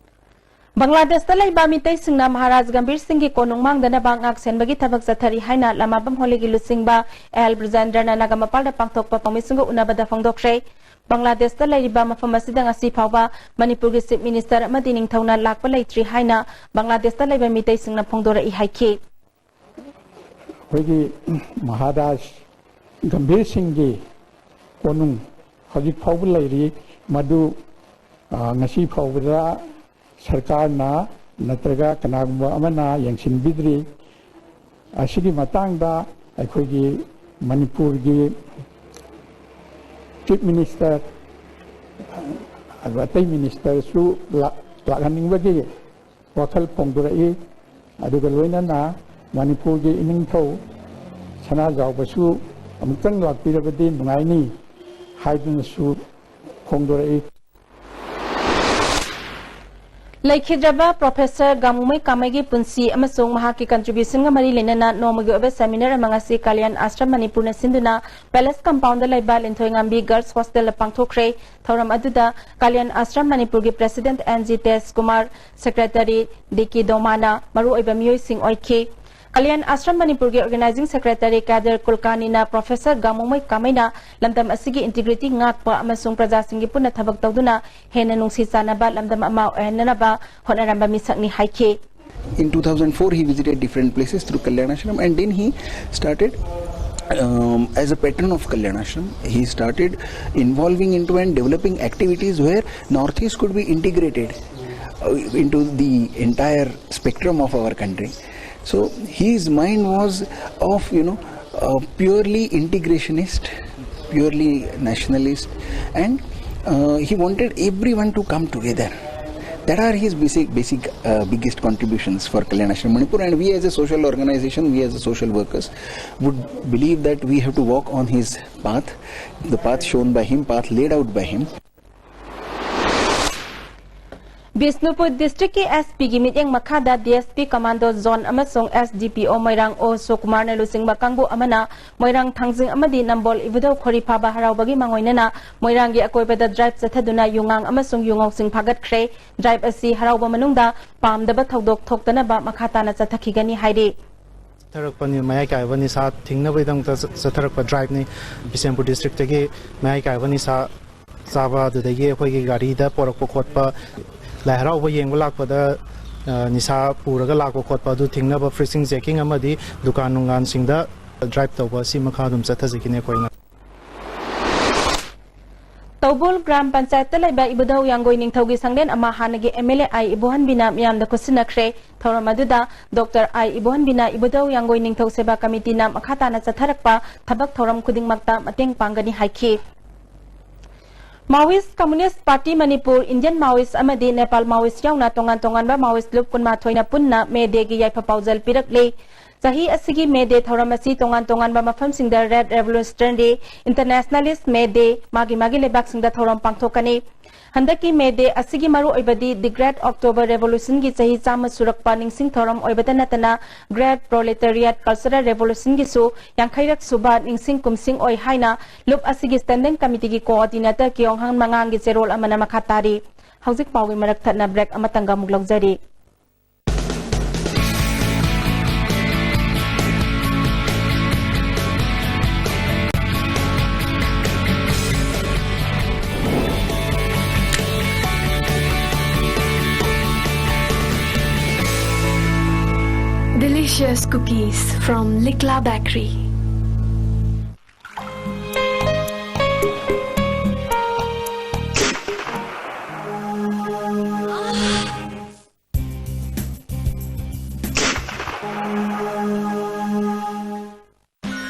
ꯕꯪꯒ꯭ꯂꯥꯗꯦꯁꯇ ꯂꯩꯕ ꯃꯤꯇꯩꯁꯤꯡꯅ ꯃꯍꯥꯔꯥꯖ ꯒꯝꯚꯤꯔ ꯁꯤꯡꯒꯤ ꯀꯣꯅꯨꯡ ꯃꯥꯡꯗꯅꯕ ꯉꯥꯛ ꯁꯦꯟꯕꯒꯤ ꯊꯕꯛ ꯆꯠꯊꯔꯤ ꯍꯥꯏꯅ ꯂꯃꯥꯕꯝ ꯍꯣꯂꯤꯒꯤ ꯂꯨꯆꯤꯡꯕ ꯑꯦꯜ ꯕ꯭ꯔꯖꯦꯟꯗ꯭ꯔꯅ ꯅꯥꯒꯥꯃꯄꯥꯜꯗ ꯄꯥꯡꯊꯣꯛꯄ ꯄꯥꯎꯃꯤꯁꯤꯡꯒ ꯎꯅꯕꯗ ꯐꯣꯡꯗꯣꯛꯈ꯭ꯔꯦ꯫ ꯕꯪꯒ꯭ꯂꯥꯗꯦꯁꯇ ꯂꯩꯔꯤꯕ ꯃꯐꯝ ꯑꯁꯤꯗ ꯉꯁꯤ ꯐꯥꯎꯕ ꯃꯅꯤꯄꯨꯔꯒꯤ ꯆꯤꯐ ꯃꯤꯅꯤꯁꯇꯔ ꯑꯃꯗꯤ ꯅꯤꯡꯊꯧꯅ ꯂꯥꯛꯄ ꯂꯩꯇ꯭ꯔꯤ ꯍꯥꯏꯅ ꯕꯪꯒ꯭ꯂꯥꯗꯦꯁꯇ ꯂꯩꯕ ꯃꯤꯇꯩꯁꯤꯡꯅ ꯐꯣꯡꯗꯣꯔꯛꯏ ꯍꯥꯏꯈꯤ꯫ ꯑꯩꯈꯣꯏꯒꯤ ꯃꯍꯥꯔꯥꯖ ꯒꯝꯚꯤꯔ ꯁꯤꯡꯒꯤ ꯀꯣꯅꯨꯡ ꯍꯧꯖꯤꯛ ꯐꯥꯎꯕ ꯂꯩꯔꯤ꯫ ꯃꯗꯨ, ꯑ, ꯉꯁꯤ ꯐꯥꯎꯕꯗ ꯁꯔꯀꯥꯔꯅ ꯅꯠꯇ꯭ꯔꯒ ꯀꯅꯥꯒꯨꯝꯕ ꯑꯃꯅ ꯌꯦꯡꯁꯤꯟꯕꯤꯗ꯭ꯔꯤ꯫ ꯑꯁꯤꯒꯤ ꯃꯇꯥꯡꯗ ꯑꯩꯈꯣꯏꯒꯤ ꯃꯅꯤꯄꯨꯔꯒꯤ ꯆꯤꯐ ꯃꯤꯅꯤꯁꯇꯔ ꯑꯗꯨꯒ ꯑꯇꯩ ꯃꯤꯅꯤꯁꯇꯔꯁꯨ ꯂꯥꯛ- ꯂꯥꯛꯍꯟꯅꯤꯡꯕꯒꯤ ꯋꯥꯈꯜ ꯐꯣꯡꯗꯣꯔꯛꯏ꯫ ꯑꯗꯨꯒ ꯂꯣꯏꯅꯅ ꯃꯅꯤꯄꯨꯔꯒꯤ ꯏꯅꯤꯡꯊꯧ ꯁꯅꯥꯖꯥꯎꯕꯁꯨ ꯑꯃꯨꯛꯇꯪ ꯂꯥꯛꯄꯤꯔꯕꯗꯤ ꯅꯨꯡꯉꯥꯏꯅꯤ ꯍꯥꯏꯗꯨꯅꯁꯨ ꯐꯣꯡꯗꯣꯔꯛꯏ꯫ ꯂꯩꯈꯤꯗ꯭ꯔꯕ ꯄ꯭ꯔꯣꯐꯦꯁꯔ ꯒꯥꯃꯨꯃꯩ ꯀꯥꯃꯩꯒꯤ ꯄꯨꯟꯁꯤ ꯑꯃꯁꯨꯡ ꯃꯍꯥꯛꯀꯤ ꯀꯟꯇ꯭ꯔꯤꯕ꯭ꯌꯨꯁꯟꯒ ꯃꯔꯤ ꯂꯩꯅꯅ ꯅꯣꯡꯃꯒꯤ ꯑꯣꯏꯕ ꯁꯦꯃꯤꯅꯥꯔ ꯑꯃ ꯉꯁꯤ ꯀꯥꯂꯤꯌꯥꯟ ꯑꯥꯁ꯭ꯔꯝ ꯃꯅꯤꯄꯨꯔꯅ ꯁꯤꯟꯗꯨꯅ ꯄꯦꯂꯦꯁ ꯀꯝꯄꯥꯎꯟꯗ ꯂꯩꯕ ꯂꯤꯟꯊꯣꯏꯉꯥꯝꯕꯤ ꯒꯔꯜꯁ ꯍꯣꯁꯇꯦꯜꯗ ꯄꯥꯡꯊꯣꯛꯈ꯭ꯔꯦ꯫ ꯊꯧꯔꯝ ꯑꯗꯨꯗ ꯀꯥꯂꯤꯌꯥꯟ ꯑꯥꯁ꯭ꯔꯝ ꯃꯅꯤꯄꯨꯔꯒꯤ president N G Tej Kumar, secretary D K ꯗꯣꯃꯥꯅ ꯃꯔꯨꯑꯣꯏꯕ ꯃꯤꯑꯣꯏꯁꯤꯡ ꯑꯣꯏꯈꯤ꯫ ꯀꯥꯂꯤꯌꯥꯟ ꯑꯥꯁ꯭ꯔꯝ ꯃꯅꯤꯄꯨꯔꯒꯤ ꯑꯣꯔꯒꯅꯥꯏꯖꯤꯡ ꯁꯦꯀ꯭ꯔꯦꯇꯔꯤ ꯀꯥꯗꯔ ꯀꯨꯜꯀꯥꯅꯤꯅ ꯄ꯭ꯔꯣꯐꯦꯁꯔ ꯒꯥꯃꯨꯃꯩ ꯀꯥꯃꯩꯅ ꯂꯝꯗꯝ ꯑꯁꯤꯒꯤ ꯏꯟꯇꯤꯒ꯭ꯔꯤꯇꯤ ꯉꯥꯛꯄ ꯑꯃꯁꯨꯡ ꯄ꯭ꯔꯖꯥꯁꯤꯡꯒꯤ ꯄꯨꯟꯅ ꯊꯕꯛ ꯇꯧꯗꯨꯅ ꯍꯦꯟꯅ ꯅꯨꯡꯁꯤ ꯆꯥꯟꯅꯕ ꯂꯝꯗꯝ ꯑꯃ ꯑꯣꯏꯍꯟꯅꯅꯕ ꯍꯣꯠꯅꯔꯝꯕ ꯃꯤꯁꯛꯅꯤ ꯍꯥꯏꯈꯤ꯫ In two thousand four, he visited different places through Kalyan Ashram, and then he started, um, as a patron of Kalyan Ashram, he started involving into and developing activities where Northeast could be integrated uh, into the entire spectrum of our country. So his mind was of, you know, uh, purely integrationist, purely nationalist, and uh, he wanted everyone to come together. That are his basic, basic, uh, biggest contributions for Kalyan Ashram Manipur. And we, as a social organization, we as a social workers, would believe that we have to walk on his path, the path shown by him, path laid out by him. Bishnupur ꯗꯤꯁꯇ꯭ꯔꯤꯛꯀꯤ ꯑꯦꯁ ꯄꯤꯒꯤ ꯃꯤꯠꯌꯦꯡ ꯃꯈꯥꯗ D S P commando zone ꯑꯃꯁꯨꯡ ꯑꯦꯁ ꯗꯤ ꯄꯤ ꯑꯣ ꯃꯣꯏꯔꯥꯡ ꯑꯣ ꯁꯨꯀꯨꯃꯥꯔꯅ ꯂꯨꯆꯤꯡꯕ ꯀꯥꯡꯕꯨ ꯑꯃꯅ ꯃꯣꯏꯔꯥꯡ ꯊꯥꯡꯖꯤꯡ ꯑꯃꯗꯤ ꯅꯝꯕꯣꯜ ꯏꯕꯨꯙꯧ ꯈꯣꯔꯤ ꯐꯥꯕ ꯍꯔꯥꯎꯕꯒꯤ ꯃꯥꯡꯑꯣꯏꯅꯅ ꯃꯣꯏꯔꯥꯡꯒꯤ ꯑꯀꯣꯏꯕꯗ ꯗ꯭ꯔꯥꯏꯚ ꯆꯠꯊꯗꯨꯅ ꯌꯨꯉꯥꯡ ꯑꯃꯁꯨꯡ ꯌꯨꯉꯧꯁꯤꯡ ꯐꯥꯒꯠꯈ꯭ꯔꯦ꯫ ꯗ꯭ꯔꯥꯏꯚ ꯑꯁꯤ ꯍꯔꯥꯎꯕ ꯃꯅꯨꯡꯗ ꯄꯥꯝꯗꯕ ꯊꯧꯗꯣꯛ ꯊꯣꯛꯇꯅꯕ ꯃꯈꯥ ꯇꯥꯅ ꯆꯠꯊꯈꯤꯒꯅꯤ ꯍꯥꯏꯔꯤ꯫ ꯆꯠꯊꯔꯛꯄꯅꯤ꯫ ꯃꯌꯥꯏ ꯀꯥꯏꯕ ꯅꯤꯁꯥ ꯊꯤꯡꯅꯕꯒꯤꯗꯃꯛꯇ ꯆꯠ- ꯆꯠꯊꯔꯛꯄ ꯗ꯭ꯔꯥꯏꯚꯅꯤ꯫ ꯕꯤꯁꯦꯝꯄꯨꯔ ꯗꯤꯁꯇ꯭ꯔꯤꯛꯇꯒꯤ ꯃꯌꯥꯏ ꯀꯥꯏꯕ ꯅꯤꯁꯥ ꯆꯥꯕ, ꯑꯗꯨꯗꯒꯤ ꯑꯩꯈꯣꯏꯒꯤ ꯒꯥꯔꯤꯗ ꯄꯣꯔꯛꯄ ꯈꯣꯠꯄ, ꯂꯥꯏ ꯍꯔꯥꯎꯕ ꯌꯦꯡꯕ ꯂꯥꯛꯄꯗ, ꯑ, ꯅꯤꯁꯥ ꯄꯨꯔꯒ ꯂꯥꯛꯄ ꯈꯣꯠꯄ ꯑꯗꯨ ꯊꯤꯡꯅꯕ, ꯐ꯭ꯔꯤꯁꯤꯡ ꯆꯦꯀꯤꯡ ꯑꯃꯗꯤ ꯗꯨꯀꯥꯟ ꯅꯨꯡꯒꯥꯟꯁꯤꯡꯗ ꯗ꯭ꯔꯥꯏꯚ ꯇꯧꯕ ꯑꯁꯤ ꯃꯈꯥ ꯑꯗꯨꯝ ꯆꯠꯊꯖꯈꯤꯅꯤ ꯑꯩꯈꯣꯏꯅ꯫ ꯇꯧꯕꯨꯜ ꯒ꯭ꯔꯥꯝ ꯄꯟꯆꯥꯌꯠꯇ ꯂꯩꯕ ꯏꯕꯨꯙꯧ ꯌꯥꯡꯒꯣꯏ ꯅꯤꯡꯊꯧꯒꯤ ꯁꯪꯂꯦꯟ ꯑꯃ ꯍꯥꯟꯅꯒꯤ ꯑꯦꯝ ꯑꯦꯜ ꯑꯦ ꯑꯥꯏ ꯏꯕꯣꯍꯟꯕꯤꯅ ꯃꯤꯌꯥꯝꯗ ꯈꯨꯠꯁꯤꯟꯅꯈ꯭ꯔꯦ꯫ ꯊꯧꯔꯝ ꯑꯗꯨꯗ ꯗꯣꯛꯇꯔ ꯑꯥꯏ ꯏꯕꯣꯍꯟꯕꯤꯅ ꯏꯕꯨꯙꯧ ꯌꯥꯡꯒꯣꯏ ꯅꯤꯡꯊꯧ ꯁꯦꯕꯥ ꯀꯃꯤꯇꯤꯅ ꯃꯈꯥ ꯇꯥꯅ ꯆꯠꯊꯔꯛꯄ ꯊꯕꯛ ꯊꯧꯔꯝ ꯈꯨꯗꯤꯡꯃꯛꯇ ꯃꯇꯦꯡ ꯄꯥꯡꯒꯅꯤ ꯍꯥꯏꯈꯤ꯫ Maoist Communist Party Manipur, Indian Maoist ꯑꯃꯗꯤ Nepal Maoist ꯌꯥꯎꯅ ꯇꯣꯉꯥꯟ ꯇꯣꯉꯥꯟꯕ Maoist ꯂꯨꯞ ꯀꯨꯟꯃꯥꯊꯣꯏꯅ ꯄꯨꯟꯅ May Day ꯒꯤ ꯌꯥꯏꯐ ꯄꯥꯎꯖꯦꯜ ꯄꯤꯔꯛꯂꯦ꯫ ꯆꯍꯤ ꯑꯁꯤꯒꯤ May Day ꯊꯧꯔꯝ ꯑꯁꯤ ꯇꯣꯉꯥꯟ ꯇꯣꯉꯥꯟꯕ ꯃꯐꯝꯁꯤꯡꯗ Red Revolutionary, Internationalist May Day, ꯃꯥꯒꯤ ꯃꯥꯒꯤ ꯂꯩꯕꯥꯛꯁꯤꯡꯗ ꯊꯧꯔꯝ ꯄꯥꯡꯊꯣꯛꯀꯅꯤ꯫ ꯍꯟꯗꯛꯀꯤ May Day ꯑꯁꯤꯒꯤ ꯃꯔꯨꯑꯣꯏꯕꯗꯤ The Great October Revolution ꯒꯤ ꯆꯍꯤ ꯆꯥꯝꯃ ꯁꯨꯔꯛꯄ ꯅꯤꯡꯁꯤꯡ ꯊꯧꯔꯝ ꯑꯣꯏꯕꯇ ꯅꯠꯇꯅ Great Proletariat Cultural Revolution ꯒꯤꯁꯨ ꯌꯥꯡꯈꯩꯔꯛ ꯁꯨꯕ ꯅꯤꯡꯁꯤꯡ ꯀꯨꯝꯁꯤꯡ ꯑꯣꯏ ꯍꯥꯏꯅ ꯂꯨꯞ ꯑꯁꯤꯒꯤ Standing Committee ꯒꯤ Coordinator ꯀꯤꯌꯣꯡꯍꯥꯟ ꯃꯉꯥꯡꯒꯤ ꯆꯦꯔꯣꯜ ꯑꯃꯅ ꯃꯈꯥ ꯇꯥꯔꯤ꯫ ꯍꯧꯖꯤꯛ ꯄꯥꯎꯒꯤ ꯃꯔꯛ ꯊꯠꯅ break ꯑꯃꯇꯪꯒ ꯑꯃꯨꯛ ꯂꯧꯖꯔꯤ꯫ Delicious cookies from Likla Bakery.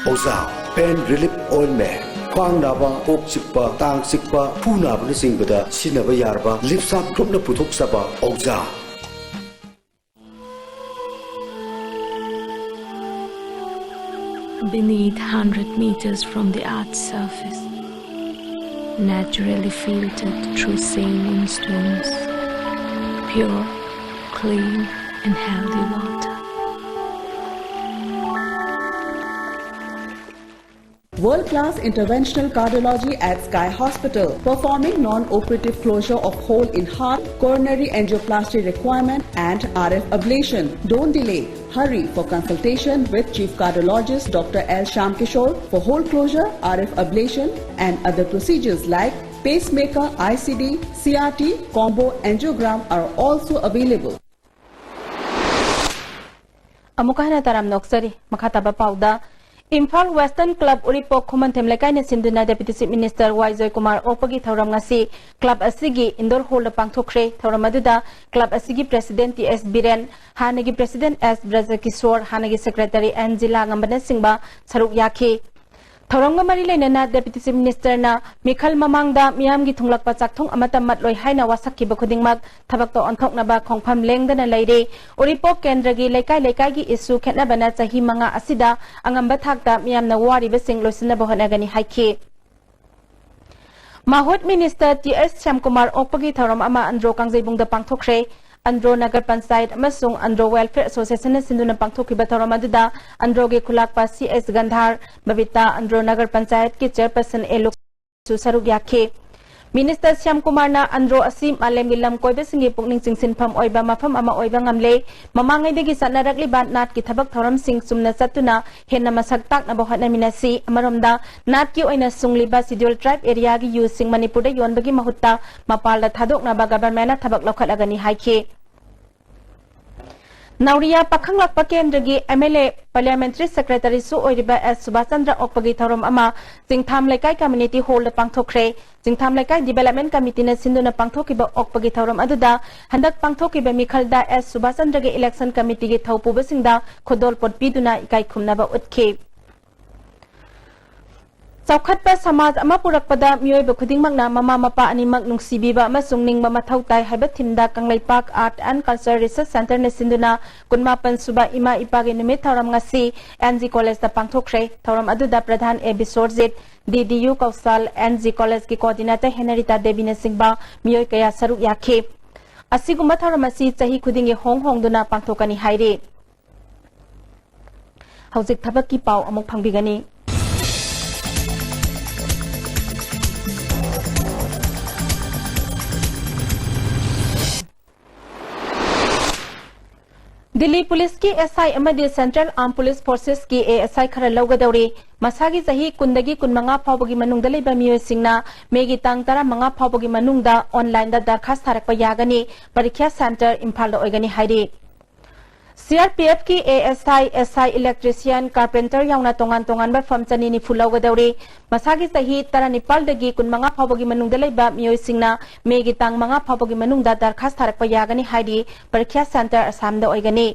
ꯑꯣꯖꯥ Pain Relief Ointment, ꯈ꯭ꯋꯥꯡ ꯅꯥꯕ, ꯀꯣꯛ ꯆꯤꯛꯄ, ꯇꯥꯡ ꯆꯤꯛꯄ, ꯈꯨ ꯅꯥꯕꯅꯆꯤꯡꯕꯗ ꯁꯤꯖꯤꯟꯅꯕ ꯌꯥꯔꯕ ꯂꯤꯞꯁꯥꯞ ꯒ꯭ꯔꯨꯞꯅ ꯄꯨꯊꯣꯛꯆꯕ ꯑꯣꯖꯥ꯫ Beneath, hundred meters from the earth's surface, naturally filtered through saline stones, pure, clean, and healthy water. World-class interventional cardiology at Sky Hospital, performing non-operative closure of hole in heart, coronary angioplasty requirement, and R F ablation. Don't delay. Hurry for consultation with Chief Cardiologist Doctor L Shyamkishore for hole closure, R F ablation, and other procedures like pacemaker, I C D, C R T, combo angiogram are also available. ꯑꯃꯨꯛꯀ ꯍꯟꯅ ꯇꯔꯥꯝꯅ ꯑꯣꯛꯆꯔꯤ꯫ ꯃꯈꯥ ꯇꯥꯕ ꯄꯥꯎꯗ, ꯏꯝꯐꯥꯜ Western Club ꯎꯔꯤꯄꯣꯛ ꯈꯨꯃꯟꯊꯦꯝ ꯂꯩꯀꯥꯏꯅ ꯁꯤꯟꯗꯨꯅ Deputy Chief Minister ꯋꯥꯏ ꯖꯣꯏꯀꯨꯃꯥꯔ ꯑꯣꯛꯄꯒꯤ ꯊꯧꯔꯝ ꯉꯁꯤ club ꯑꯁꯤꯒꯤ indoor hall ꯗ ꯄꯥꯡꯊꯣꯛꯈ꯭ꯔꯦ꯫ ꯊꯧꯔꯝ ꯑꯗꯨꯗ club ꯑꯁꯤꯒꯤ President ꯇꯤ ꯑꯦꯁ ꯕꯤꯔꯦꯟ, ꯍꯥꯟꯅꯒꯤ President ꯑꯦꯁ ꯕ꯭ꯔꯖꯀꯤꯁꯣꯔ, ꯍꯥꯟꯅꯒꯤ Secretary ꯑꯦꯟ ꯖꯤꯂꯥꯉꯝꯕꯅꯆꯤꯡꯕ ꯁꯔꯨꯛ ꯌꯥꯈꯤ꯫ ꯊꯧꯔꯝꯒ ꯃꯔꯤ ꯂꯩꯅꯅ Deputy Chief Minister ꯅ ꯃꯤꯈꯜ ꯃꯃꯥꯡꯗ ꯃꯤꯌꯥꯝꯒꯤ ꯊꯨꯡꯂꯛꯄ ꯆꯥꯛꯊꯨꯡ ꯑꯃꯠꯇ ꯃꯠꯂꯣꯏ ꯍꯥꯏꯅ ꯋꯥꯁꯛꯈꯤꯕ ꯈꯨꯗꯤꯡꯃꯛ ꯊꯕꯛꯇ ꯑꯣꯟꯊꯣꯛꯅꯕ ꯈꯣꯡꯐꯝ ꯂꯦꯡꯗꯅ ꯂꯩꯔꯤ꯫ ꯎꯔꯤꯄꯣꯛ ꯀꯦꯟꯗ꯭ꯔꯒꯤ ꯂꯩꯀꯥꯏ ꯂꯩꯀꯥꯏꯒꯤ issue ꯈꯦꯠꯅꯕꯅ ꯆꯍꯤ ꯃꯉꯥ ꯑꯁꯤꯗ ꯑꯉꯝꯕ ꯊꯥꯛꯇ ꯃꯤꯌꯥꯝꯅ ꯋꯥꯔꯤꯕꯁꯤꯡ ꯂꯣꯏꯁꯤꯟꯅꯕ ꯍꯣꯠꯅꯒꯅꯤ ꯍꯥꯏꯈꯤ꯫ ꯃꯥꯍꯨꯠ Minister ꯇꯤ ꯑꯦꯁ ꯁ꯭ꯌꯥꯝꯀꯨꯃꯥꯔ ꯑꯣꯛꯄꯒꯤ ꯊꯧꯔꯝ ꯑꯃ ꯑꯟꯗ꯭ꯔꯣ ꯀꯥꯡꯖꯩꯕꯨꯡꯗ ꯄꯥꯡꯊꯣꯛꯈ꯭ꯔꯦ꯫ ꯑꯟꯗ꯭ꯔꯣ ꯅꯒꯔ ꯄꯟꯆꯥꯌꯠ ꯑꯃꯁꯨꯡ ꯑꯟꯗ꯭ꯔꯣ Welfare Association ꯅ ꯁꯤꯟꯗꯨꯅ ꯄꯥꯡꯊꯣꯛꯈꯤꯕ ꯊꯧꯔꯝ ꯑꯗꯨꯗ ꯑꯟꯗ꯭ꯔꯣꯒꯤ ꯈꯨꯂꯥꯛꯄ ꯁꯤ ꯑꯦꯁ ꯒꯟꯙꯥꯔ, ꯕꯕꯤꯇꯥ, ꯑꯟꯗ꯭ꯔꯣ ꯅꯒꯔ ꯄꯟꯆꯥꯌꯠꯀꯤ chairperson ꯑꯦ ꯂꯨꯛꯁꯨ ꯁꯔꯨꯛ ꯌꯥꯈꯤ꯫ Minister ꯁ꯭ꯌꯥꯝꯀꯨꯃꯥꯔꯅ ꯑꯟꯗ꯭ꯔꯣ ꯑꯁꯤ ꯃꯥꯂꯦꯝꯒꯤ ꯂꯝ ꯀꯣꯏꯕꯁꯤꯡꯒꯤ ꯄꯨꯛꯅꯤꯡ ꯆꯤꯡꯁꯤꯟꯐꯝ ꯑꯣꯏꯕ ꯃꯐꯝ ꯑꯃ ꯑꯣꯏꯕ ꯉꯝꯂꯦ꯫ ꯃꯃꯥꯡꯉꯩꯗꯒꯤ ꯆꯠꯅꯔꯛꯂꯤꯕ ꯅꯥꯠꯀꯤ ꯊꯕꯛ ꯊꯧꯔꯝꯁꯤꯡ ꯆꯨꯝꯅ ꯆꯠꯇꯨꯅ ꯍꯦꯟꯅ ꯃꯁꯛ ꯇꯥꯛꯅꯕ ꯍꯣꯠꯅꯃꯤꯟꯅꯁꯤ꯫ ꯑꯃꯔꯣꯝꯗ, ꯅꯥꯠꯀꯤ ꯑꯣꯏꯅ ꯁꯨꯡꯂꯤꯕ Scheduled Tribe area ꯒꯤ ꯌꯨꯁꯤꯡ ꯃꯅꯤꯄꯨꯔꯗ ꯌꯣꯟꯕꯒꯤ ꯃꯍꯨꯠꯇ ꯃꯄꯥꯟꯗ ꯊꯥꯗꯣꯛꯅꯕ government ꯅ ꯊꯕꯛ ꯂꯧꯈꯠꯂꯒꯅꯤ ꯍꯥꯏꯈꯤ꯫ ꯅꯥꯎꯔꯤꯌꯥ ꯄꯥꯈꯪꯂꯥꯛꯄ ꯀꯦꯟꯗ꯭ꯔꯒꯤ M L A Parliamentary Secretary ꯁꯨ ꯑꯣꯏꯔꯤꯕ ꯑꯦꯁ ꯁꯨꯕꯥꯁ ꯆꯟꯗ꯭ꯔ ꯑꯣꯛꯄꯒꯤ ꯊꯧꯔꯝ ꯑꯃ ꯆꯤꯡꯊꯥꯝ ꯂꯩꯀꯥꯏ community hall ꯗ ꯄꯥꯡꯊꯣꯛꯈ꯭ꯔꯦ꯫ ꯆꯤꯡꯊꯥꯝ ꯂꯩꯀꯥꯏ development committee ꯅ ꯁꯤꯟꯗꯨꯅ ꯄꯥꯡꯊꯣꯛꯈꯤꯕ ꯑꯣꯛꯄꯒꯤ ꯊꯧꯔꯝ ꯑꯗꯨꯗ ꯍꯟꯗꯛ ꯄꯥꯡꯊꯣꯛꯈꯤꯕ ꯃꯤꯈꯜꯗ ꯑꯦꯁ ꯁꯨꯕꯥꯁ ꯆꯟꯗ꯭ꯔꯒꯤ election committee ꯒꯤ ꯊꯧꯄꯨꯕꯁꯤꯡꯗ ꯈꯨꯗꯣꯜꯄꯣꯠ ꯄꯤꯗꯨꯅ ꯏꯀꯥꯏ ꯈꯨꯝꯅꯕ ꯎꯠꯈꯤ꯫ ꯆꯥꯎꯈꯠꯄ ꯁꯃꯥꯖ ꯑꯃ ꯄꯨꯔꯛꯄꯗ ꯃꯤꯑꯣꯏꯕ ꯈꯨꯗꯤꯡꯃꯛꯅ ꯃꯃꯥ ꯃꯄꯥ ꯑꯅꯤꯃꯛ ꯅꯨꯡꯁꯤꯕꯤꯕ ꯑꯃꯁꯨꯡ ꯅꯤꯡꯕ ꯃꯊꯧ ꯇꯥꯏ ꯍꯥꯏꯕ theme the Kangleipak Art and Culture Research Centre ꯅ ꯁꯤꯟꯗꯨꯅ ꯀꯨꯟꯃꯥꯄꯟ ꯁꯨꯕ ꯏꯃꯥ ꯏꯄꯥꯒꯤ ꯅꯨꯃꯤꯠ ꯊꯧꯔꯝ ꯉꯁꯤ N G College ꯇ ꯄꯥꯡꯊꯣꯛꯈ꯭ꯔꯦ꯫ ꯊꯧꯔꯝ ꯑꯗꯨꯗ ꯄ꯭ꯔꯙꯥꯟ ꯑꯦ ꯕꯤꯁ꯭ꯋꯔꯖꯤꯠ, D D U Kaushal, N G College ꯀꯤ coordinator ꯍꯦꯅꯔꯤꯇꯥ ꯗꯦꯕꯤꯅꯆꯤꯡꯕ ꯃꯤꯑꯣꯏ ꯀꯌꯥ ꯁꯔꯨꯛ ꯌꯥꯈꯤ꯫ ꯑꯁꯤꯒꯨꯝꯕ ꯊꯧꯔꯝ ꯑꯁꯤ ꯆꯍꯤ ꯈꯨꯗꯤꯡꯒꯤ ꯍꯣꯡ ꯍꯣꯡꯗꯨꯅ ꯄꯥꯡꯊꯣꯛꯀꯅꯤ ꯍꯥꯏꯔꯤ꯫ ꯍꯧꯖꯤꯛ ꯊꯕꯛꯀꯤ ꯄꯥꯎ ꯑꯃꯨꯛ ꯐꯪꯕꯤꯒꯅꯤ꯫ ꯗꯤꯜꯂꯤ ꯄꯨꯂꯤꯁꯀꯤ S I ꯑꯃꯗꯤ Central Armed Police Forces ꯀꯤ A S I ꯈꯔ ꯂꯧꯒꯗꯧꯔꯤ꯫ ꯃꯁꯥꯒꯤ ꯆꯍꯤ ꯀꯨꯟꯗꯒꯤ ꯀꯨꯟꯃꯉꯥ ꯐꯥꯎꯕꯒꯤ ꯃꯅꯨꯡꯗ ꯂꯩꯕ ꯃꯤꯑꯣꯏꯁꯤꯡꯅ ꯃꯦꯒꯤ ꯇꯥꯡ ꯇꯔꯥꯃꯉꯥ ꯐꯥꯎꯕꯒꯤ ꯃꯅꯨꯡꯗ online ꯗ ꯗꯔꯈꯥꯁ ꯊꯥꯔꯛꯄ ꯌꯥꯒꯅꯤ꯫ ꯄꯔꯤꯈ꯭ꯌꯥ centre ꯏꯝꯐꯥꯜꯗ ꯑꯣꯏꯒꯅꯤ ꯍꯥꯏꯔꯤ꯫ C R P F ꯀꯤ A S I, S I, electrician, carpenter ꯌꯥꯎꯅ ꯇꯣꯉꯥꯟ ꯇꯣꯉꯥꯟꯕ ꯐꯝ ꯆꯅꯤ ꯅꯤꯐꯨ ꯂꯧꯒꯗꯧꯔꯤ꯫ ꯃꯁꯥꯒꯤ ꯆꯍꯤ ꯇꯔꯥꯅꯤꯄꯥꯜꯗꯒꯤ ꯀꯨꯟꯃꯉꯥ ꯐꯥꯎꯕꯒꯤ ꯃꯅꯨꯡꯗ ꯂꯩꯕ ꯃꯤꯑꯣꯏꯁꯤꯡꯅ ꯃꯦꯒꯤ ꯇꯥꯡ ꯃꯉꯥ ꯐꯥꯎꯕꯒꯤ ꯃꯅꯨꯡꯗ ꯗꯔꯈꯥꯁ ꯊꯥꯔꯛꯄ ꯌꯥꯒꯅꯤ ꯍꯥꯏꯔꯤ꯫ ꯄꯔꯤꯈ꯭ꯌꯥ centre ꯑꯁꯥꯝꯗ ꯑꯣꯏꯒꯅꯤ꯫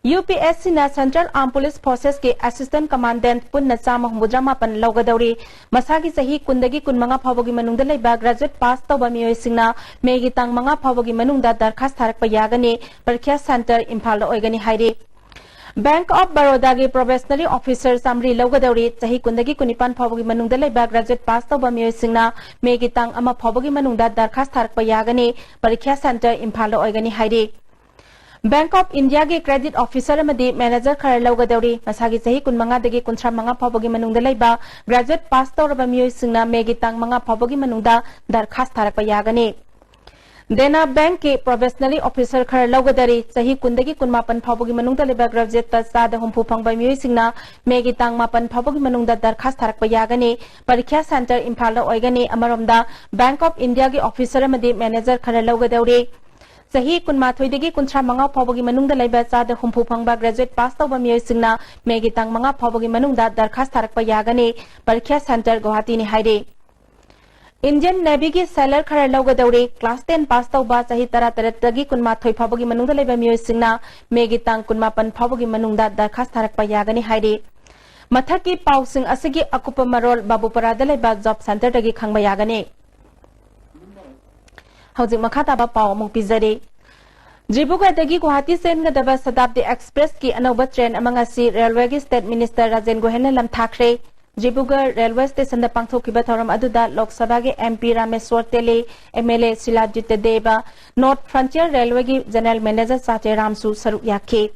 UPSCꯅ Central Armed Police Forcesꯀꯤ Assistant Commandant ꯄꯨꯟꯅ ꯆꯥꯝꯃ ꯍꯨꯝꯐꯨꯇꯔꯥ ꯃꯥꯄꯟ ꯂꯧꯒꯗꯧꯔꯤ꯫ ꯃꯁꯥꯒꯤ ꯆꯍꯤ ꯀꯨꯟꯗꯒꯤ ꯀꯨꯟꯃꯉꯥ ꯐꯥꯎꯕꯒꯤ ꯃꯅꯨꯡꯗ ꯂꯩꯕ graduate pass ꯇꯧꯕ ꯃꯤꯑꯣꯏꯁꯤꯡꯅ ꯃꯦꯒꯤ ꯇꯥꯡ ꯃꯉꯥ ꯐꯥꯎꯕꯒꯤ ꯃꯅꯨꯡꯗ ꯗꯔꯈꯥꯁ ꯊꯥꯔꯛꯄ ꯌꯥꯒꯅꯤ꯫ ꯄꯔꯤꯈ꯭ꯌꯥ center ꯏꯝꯐꯥꯜꯗ ꯑꯣꯏꯒꯅꯤ ꯍꯥꯏꯔꯤ꯫ Bank of Barodaꯒꯤ professionally officer ꯆꯥꯃꯔꯤ ꯂꯧꯒꯗꯧꯔꯤ꯫ ꯆꯍꯤ ꯀꯨꯟꯗꯒꯤ ꯀꯨꯟꯅꯤꯄꯥꯟ ꯐꯥꯎꯕꯒꯤ ꯃꯅꯨꯡꯗ ꯂꯩꯕ graduate pass ꯇꯧꯕ ꯃꯤꯑꯣꯏꯁꯤꯡꯅ ꯃꯦꯒꯤ ꯇꯥꯡ ꯑꯃ ꯐꯥꯎꯕꯒꯤ ꯃꯅꯨꯡꯗ ꯗꯔꯈꯥꯁ ꯊꯥꯔꯛꯄ ꯌꯥꯒꯅꯤ꯫ ꯄꯔꯤꯈ꯭ꯌꯥ center ꯏꯝꯐꯥꯜꯗ ꯑꯣꯏꯒꯅꯤ ꯍꯥꯏꯔꯤ꯫ Bank of Indiaꯒꯤ credit officer ꯑꯃꯗꯤ manager ꯈꯔ ꯂꯧꯒꯗꯧꯔꯤ꯫ ꯃꯁꯥꯒꯤ ꯆꯍꯤ ꯀꯨꯟꯃꯉꯥꯗꯒꯤ ꯀꯨꯟꯊ꯭ꯔꯥ ꯃꯉꯥ ꯐꯥꯎꯕꯒꯤ ꯃꯅꯨꯡꯗ ꯂꯩꯕ graduate pass ꯇꯧꯔꯕ ꯃꯤꯑꯣꯏꯁꯤꯡꯅ ꯃꯦꯒꯤ ꯇꯥꯡ ꯃꯉꯥ ꯐꯥꯎꯕꯒꯤ ꯃꯅꯨꯡꯗ ꯗꯔꯈꯥꯁ ꯊꯥꯔꯛꯄ ꯌꯥꯒꯅꯤ꯫ Dena Bankꯀꯤ professionally officer ꯈꯔ ꯂꯧꯒꯗꯧꯔꯤ꯫ ꯆꯍꯤ ꯀꯨꯟꯗꯒꯤ ꯀꯨꯟꯃꯥꯄꯟ ꯐꯥꯎꯕꯒꯤ ꯃꯅꯨꯡꯗ ꯂꯩꯕ graduateꯇ ꯆꯥꯗ ꯍꯨꯝꯐꯨ ꯐꯪꯕ ꯃꯤꯑꯣꯏꯁꯤꯡꯅ ꯃꯦꯒꯤ ꯇꯥꯡ ꯃꯥꯄꯟ ꯐꯥꯎꯕꯒꯤ ꯃꯅꯨꯡꯗ ꯗꯔꯈꯥꯁ ꯊꯥꯔꯛꯄ ꯌꯥꯒꯅꯤ꯫ ꯄꯔꯤꯈ꯭ꯌꯥ center ꯏꯝꯐꯥꯜꯗ ꯑꯣꯏꯒꯅꯤ꯫ ꯑꯃꯔꯣꯝꯗ, Bank of Indiaꯒꯤ officer ꯑꯃꯗꯤ manager ꯈꯔ ꯂꯧꯒꯗꯧꯔꯤ꯫ ꯆꯍꯤ ꯀꯨꯟꯃꯥꯊꯣꯏꯗꯒꯤ ꯀꯨꯟꯊ꯭ꯔꯥ ꯃꯉꯥ ꯐꯥꯎꯕꯒꯤ ꯃꯅꯨꯡꯗ ꯂꯩꯕ ꯆꯥꯗ ꯍꯨꯝꯐꯨ ꯐꯪꯕ graduate pass ꯇꯧꯕ ꯃꯤꯑꯣꯏꯁꯤꯡꯅ ꯃꯦꯒꯤ ꯇꯥꯡ ꯃꯉꯥ ꯐꯥꯎꯕꯒꯤ ꯃꯅꯨꯡꯗ ꯗꯔꯈꯥꯁ ꯊꯥꯔꯛꯄ ꯌꯥꯒꯅꯤ꯫ ꯄꯔꯤꯈ꯭ꯌꯥ center ꯒꯨꯋꯥꯍꯥꯇꯤꯅꯤ ꯍꯥꯏꯔꯤ꯫ Indian Navyꯒꯤ sailor ꯈꯔ ꯂꯧꯒꯗꯧꯔꯤ꯫ Class ten pass ꯇꯧꯕ, ꯆꯍꯤ ꯇꯔꯥꯇꯔꯦꯠꯇꯒꯤ ꯀꯨꯟꯃꯥꯊꯣꯏ ꯐꯥꯎꯕꯒꯤ ꯃꯅꯨꯡꯗ ꯂꯩꯕ ꯃꯤꯑꯣꯏꯁꯤꯡꯅ ꯃꯦꯒꯤ ꯇꯥꯡ ꯀꯨꯟꯃꯥꯄꯟ ꯐꯥꯎꯕꯒꯤ ꯃꯅꯨꯡꯗ ꯗꯔꯈꯥꯁ ꯊꯥꯔꯛꯄ ꯌꯥꯒꯅꯤ ꯍꯥꯏꯔꯤ꯫ ꯃꯊꯛꯀꯤ ꯄꯥꯎꯁꯤꯡ ꯑꯁꯤꯒꯤ ꯑꯀꯨꯞꯄ ꯃꯔꯣꯜ ꯕꯥꯕꯨꯄꯥꯔꯥꯗ ꯂꯩꯕ job centreꯗꯒꯤ ꯈꯪꯕ ꯌꯥꯒꯅꯤ꯫ ꯍꯧꯖꯤꯛ ꯃꯈꯥ ꯇꯥꯕ ꯄꯥꯎ ꯑꯃꯨꯛ ꯄꯤꯖꯔꯤ꯫ ꯗꯤꯕ꯭ꯔꯨꯒꯔꯗꯒꯤ ꯒꯨꯋꯥꯍꯥꯇꯤ ꯆꯦꯟꯒꯗꯕ Shatabdi Expressꯀꯤ ꯑꯅꯧꯕ train ꯑꯃ ꯉꯁꯤ railwayꯒꯤ state minister Rajen ꯒꯣꯍꯦꯜꯅ ꯂꯝꯊꯥꯈ꯭ꯔꯦ꯫ Dibrugarh railway stationꯗ ꯄꯥꯡꯊꯣꯛꯈꯤꯕ ꯊꯧꯔꯝ ꯑꯗꯨꯗ ꯂꯣꯛ ꯁꯚꯥꯒꯤ MP ꯔꯥꯃꯦꯁ꯭ꯋꯔ ꯇꯦꯂꯤ, MLA ꯁꯤꯂꯥꯖꯤꯠ ꯗꯦꯕ, North Frontier Railwayꯒꯤ general manager ꯆꯥꯆꯦ ꯔꯥꯝꯁꯨ ꯁꯔꯨꯛ ꯌꯥꯈꯤ꯫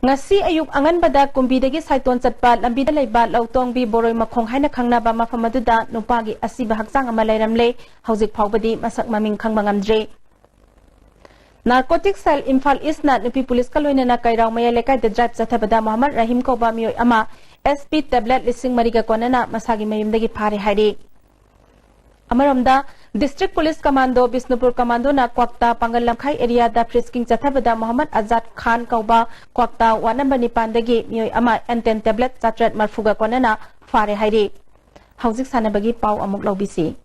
ꯉꯁꯤ ꯑꯌꯨꯛ ꯑꯉꯟꯕꯗ ꯀꯨꯝꯕꯤꯗꯒꯤ ꯁꯥꯏꯇꯣꯟ ꯆꯠꯄ ꯂꯝꯕꯤꯗ ꯂꯩꯕ ꯂꯧꯇꯣꯡꯕꯤ ꯕꯣꯔꯣꯏ ꯃꯈꯣꯡ ꯍꯥꯏꯅ ꯈꯪꯅꯕ ꯃꯐꯝ ꯑꯗꯨꯗ ꯅꯨꯄꯥꯒꯤ ꯑꯁꯤꯕ ꯍꯛꯆꯥꯡ ꯑꯃ ꯂꯩꯔꯝꯂꯦ꯫ ꯍꯧꯖꯤꯛ ꯐꯥꯎꯕꯗꯤ ꯃꯁꯛ ꯃꯃꯤꯡ ꯈꯪꯕ ꯉꯝꯗ꯭ꯔꯤ꯫ Narcotics Cell ꯏꯝꯐꯥꯜ Eastꯅ ꯅꯨꯄꯤ ꯄꯨꯂꯤꯁꯀ ꯂꯣꯏꯅꯅ ꯀꯩꯔꯥꯎ ꯃꯌꯥꯏ ꯂꯩꯀꯥꯏꯗ drive ꯆꯠꯊꯕꯗ ꯃꯣꯍꯝꯃꯗ ꯔꯍꯤꯝ ꯀꯧꯕ ꯃꯤꯑꯣꯏ ꯑꯃ SP tablet ꯂꯤꯁꯤꯡ ꯃꯔꯤꯒ ꯀꯣꯟꯅꯅ ꯃꯁꯥꯒꯤ ꯃꯌꯨꯝꯗꯒꯤ ꯐꯥꯔꯦ ꯍꯥꯏꯔꯤ꯫ ꯑꯃꯔꯣꯝꯗ, District Police Commando, ꯕꯤꯁꯅꯨꯄꯨꯔ commandoꯅ ꯀ꯭ꯋꯥꯛꯇꯥ ꯄꯥꯡꯒꯜ ꯂꯝꯈꯥꯏ areaꯗ frisking ꯆꯠꯊꯕꯗ ꯃꯣꯍꯝꯃꯗ ꯑꯖꯥꯗ ꯈꯥꯟ ꯀꯧꯕ ꯀ꯭ꯋꯥꯛꯇꯥ ward number ꯅꯤꯄꯥꯟꯗꯒꯤ ꯃꯤꯑꯣꯏ ꯑꯃ N ten tablet ꯆꯥꯇ꯭ꯔꯦꯠ ꯃꯔꯐꯨꯒ ꯀꯣꯟꯅꯅ ꯐꯥꯔꯦ ꯍꯥꯏꯔꯤ꯫ ꯍꯧꯖꯤꯛ ꯁꯥꯟꯅꯕꯒꯤ ꯄꯥꯎ ꯑꯃꯨꯛ ꯂꯧꯕꯤꯁꯤ꯫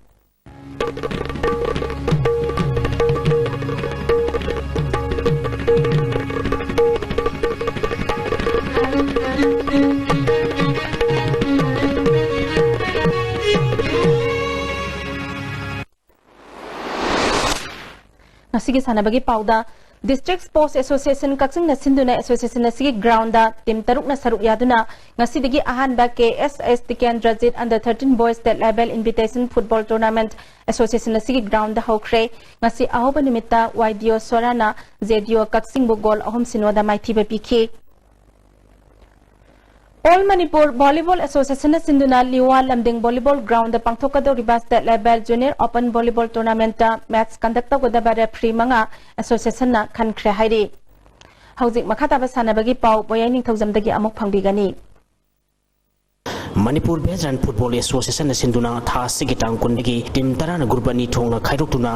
ꯁꯤꯒꯤ ꯁꯥꯟꯅꯕꯒꯤ ꯄꯥꯎꯗ, District Sports Association ꯀꯛꯆꯤꯡꯅ ꯁꯤꯟꯗꯨꯅ association ꯑꯁꯤꯒꯤ ground ꯇꯤꯝ ꯇꯔꯨꯛꯅ ꯁꯔꯨꯛ ꯌꯥꯗꯨꯅ ꯉꯁꯤꯗꯒꯤ ꯑꯍꯥꯟꯕ ꯀꯦ ꯑꯦꯁ ꯑꯦꯁ Tikendrajit under thirteen boys state level invitation football tournament association ꯑꯁꯤꯒꯤ ground ꯍꯧꯈ꯭ꯔꯦ꯫ ꯉꯁꯤ ꯑꯍꯧꯕ ꯅꯨꯃꯤꯠꯇ ꯋꯥꯏ ꯗꯤ ꯑꯣ ꯁꯣꯔꯥꯅ ꯖꯦ ꯗꯤ ꯑꯣ ꯀꯛꯆꯤꯡꯕꯨ ꯒꯣꯜ ꯑꯍꯨꯝ ꯁꯤꯅꯣꯗ ꯃꯥꯏꯊꯤꯕ ꯄꯤꯈꯤ꯫ All Manipur Volleyball Association ꯅ ꯁꯤꯟꯗꯨꯅ ꯂꯤꯋꯥ ꯂꯝꯗꯤꯡ volleyball ground ꯗ ꯄꯥꯡꯊꯣꯛꯀꯗꯧꯔꯤꯕ state level junior open volleyball tournament ꯇ match conduct ꯇꯧꯒꯗꯕ referee ꯃꯉꯥ association ꯅ ꯈꯟꯈ꯭ꯔꯦ ꯍꯥꯏꯔꯤ꯫ ꯍꯧꯖꯤꯛ ꯃꯈꯥ ꯇꯥꯕ ꯁꯥꯟꯅꯕꯒꯤ ꯄꯥꯎ ꯕꯣꯌꯥꯏ ꯅꯤꯡꯊꯧꯖꯝꯗꯒꯤ ꯑꯃꯨꯛ ꯐꯪꯕꯤꯒꯅꯤ꯫ ꯃꯅꯤꯄꯨꯔ ꯚꯦꯇꯔꯟ ꯐꯨꯠꯕꯣꯜ ꯑꯦꯁꯣꯁꯤꯌꯦꯁꯟꯅ ꯁꯤꯟꯗꯨꯅ ꯊꯥ ꯑꯁꯤꯒꯤ ꯇꯥꯡ ꯀꯨꯟꯗꯒꯤ ꯇꯤꯝ ꯇꯔꯥꯅ ꯒ꯭ꯔꯨꯞ ꯑꯅꯤ ꯊꯣꯛꯅ ꯈꯥꯏꯗꯣꯛꯇꯨꯅ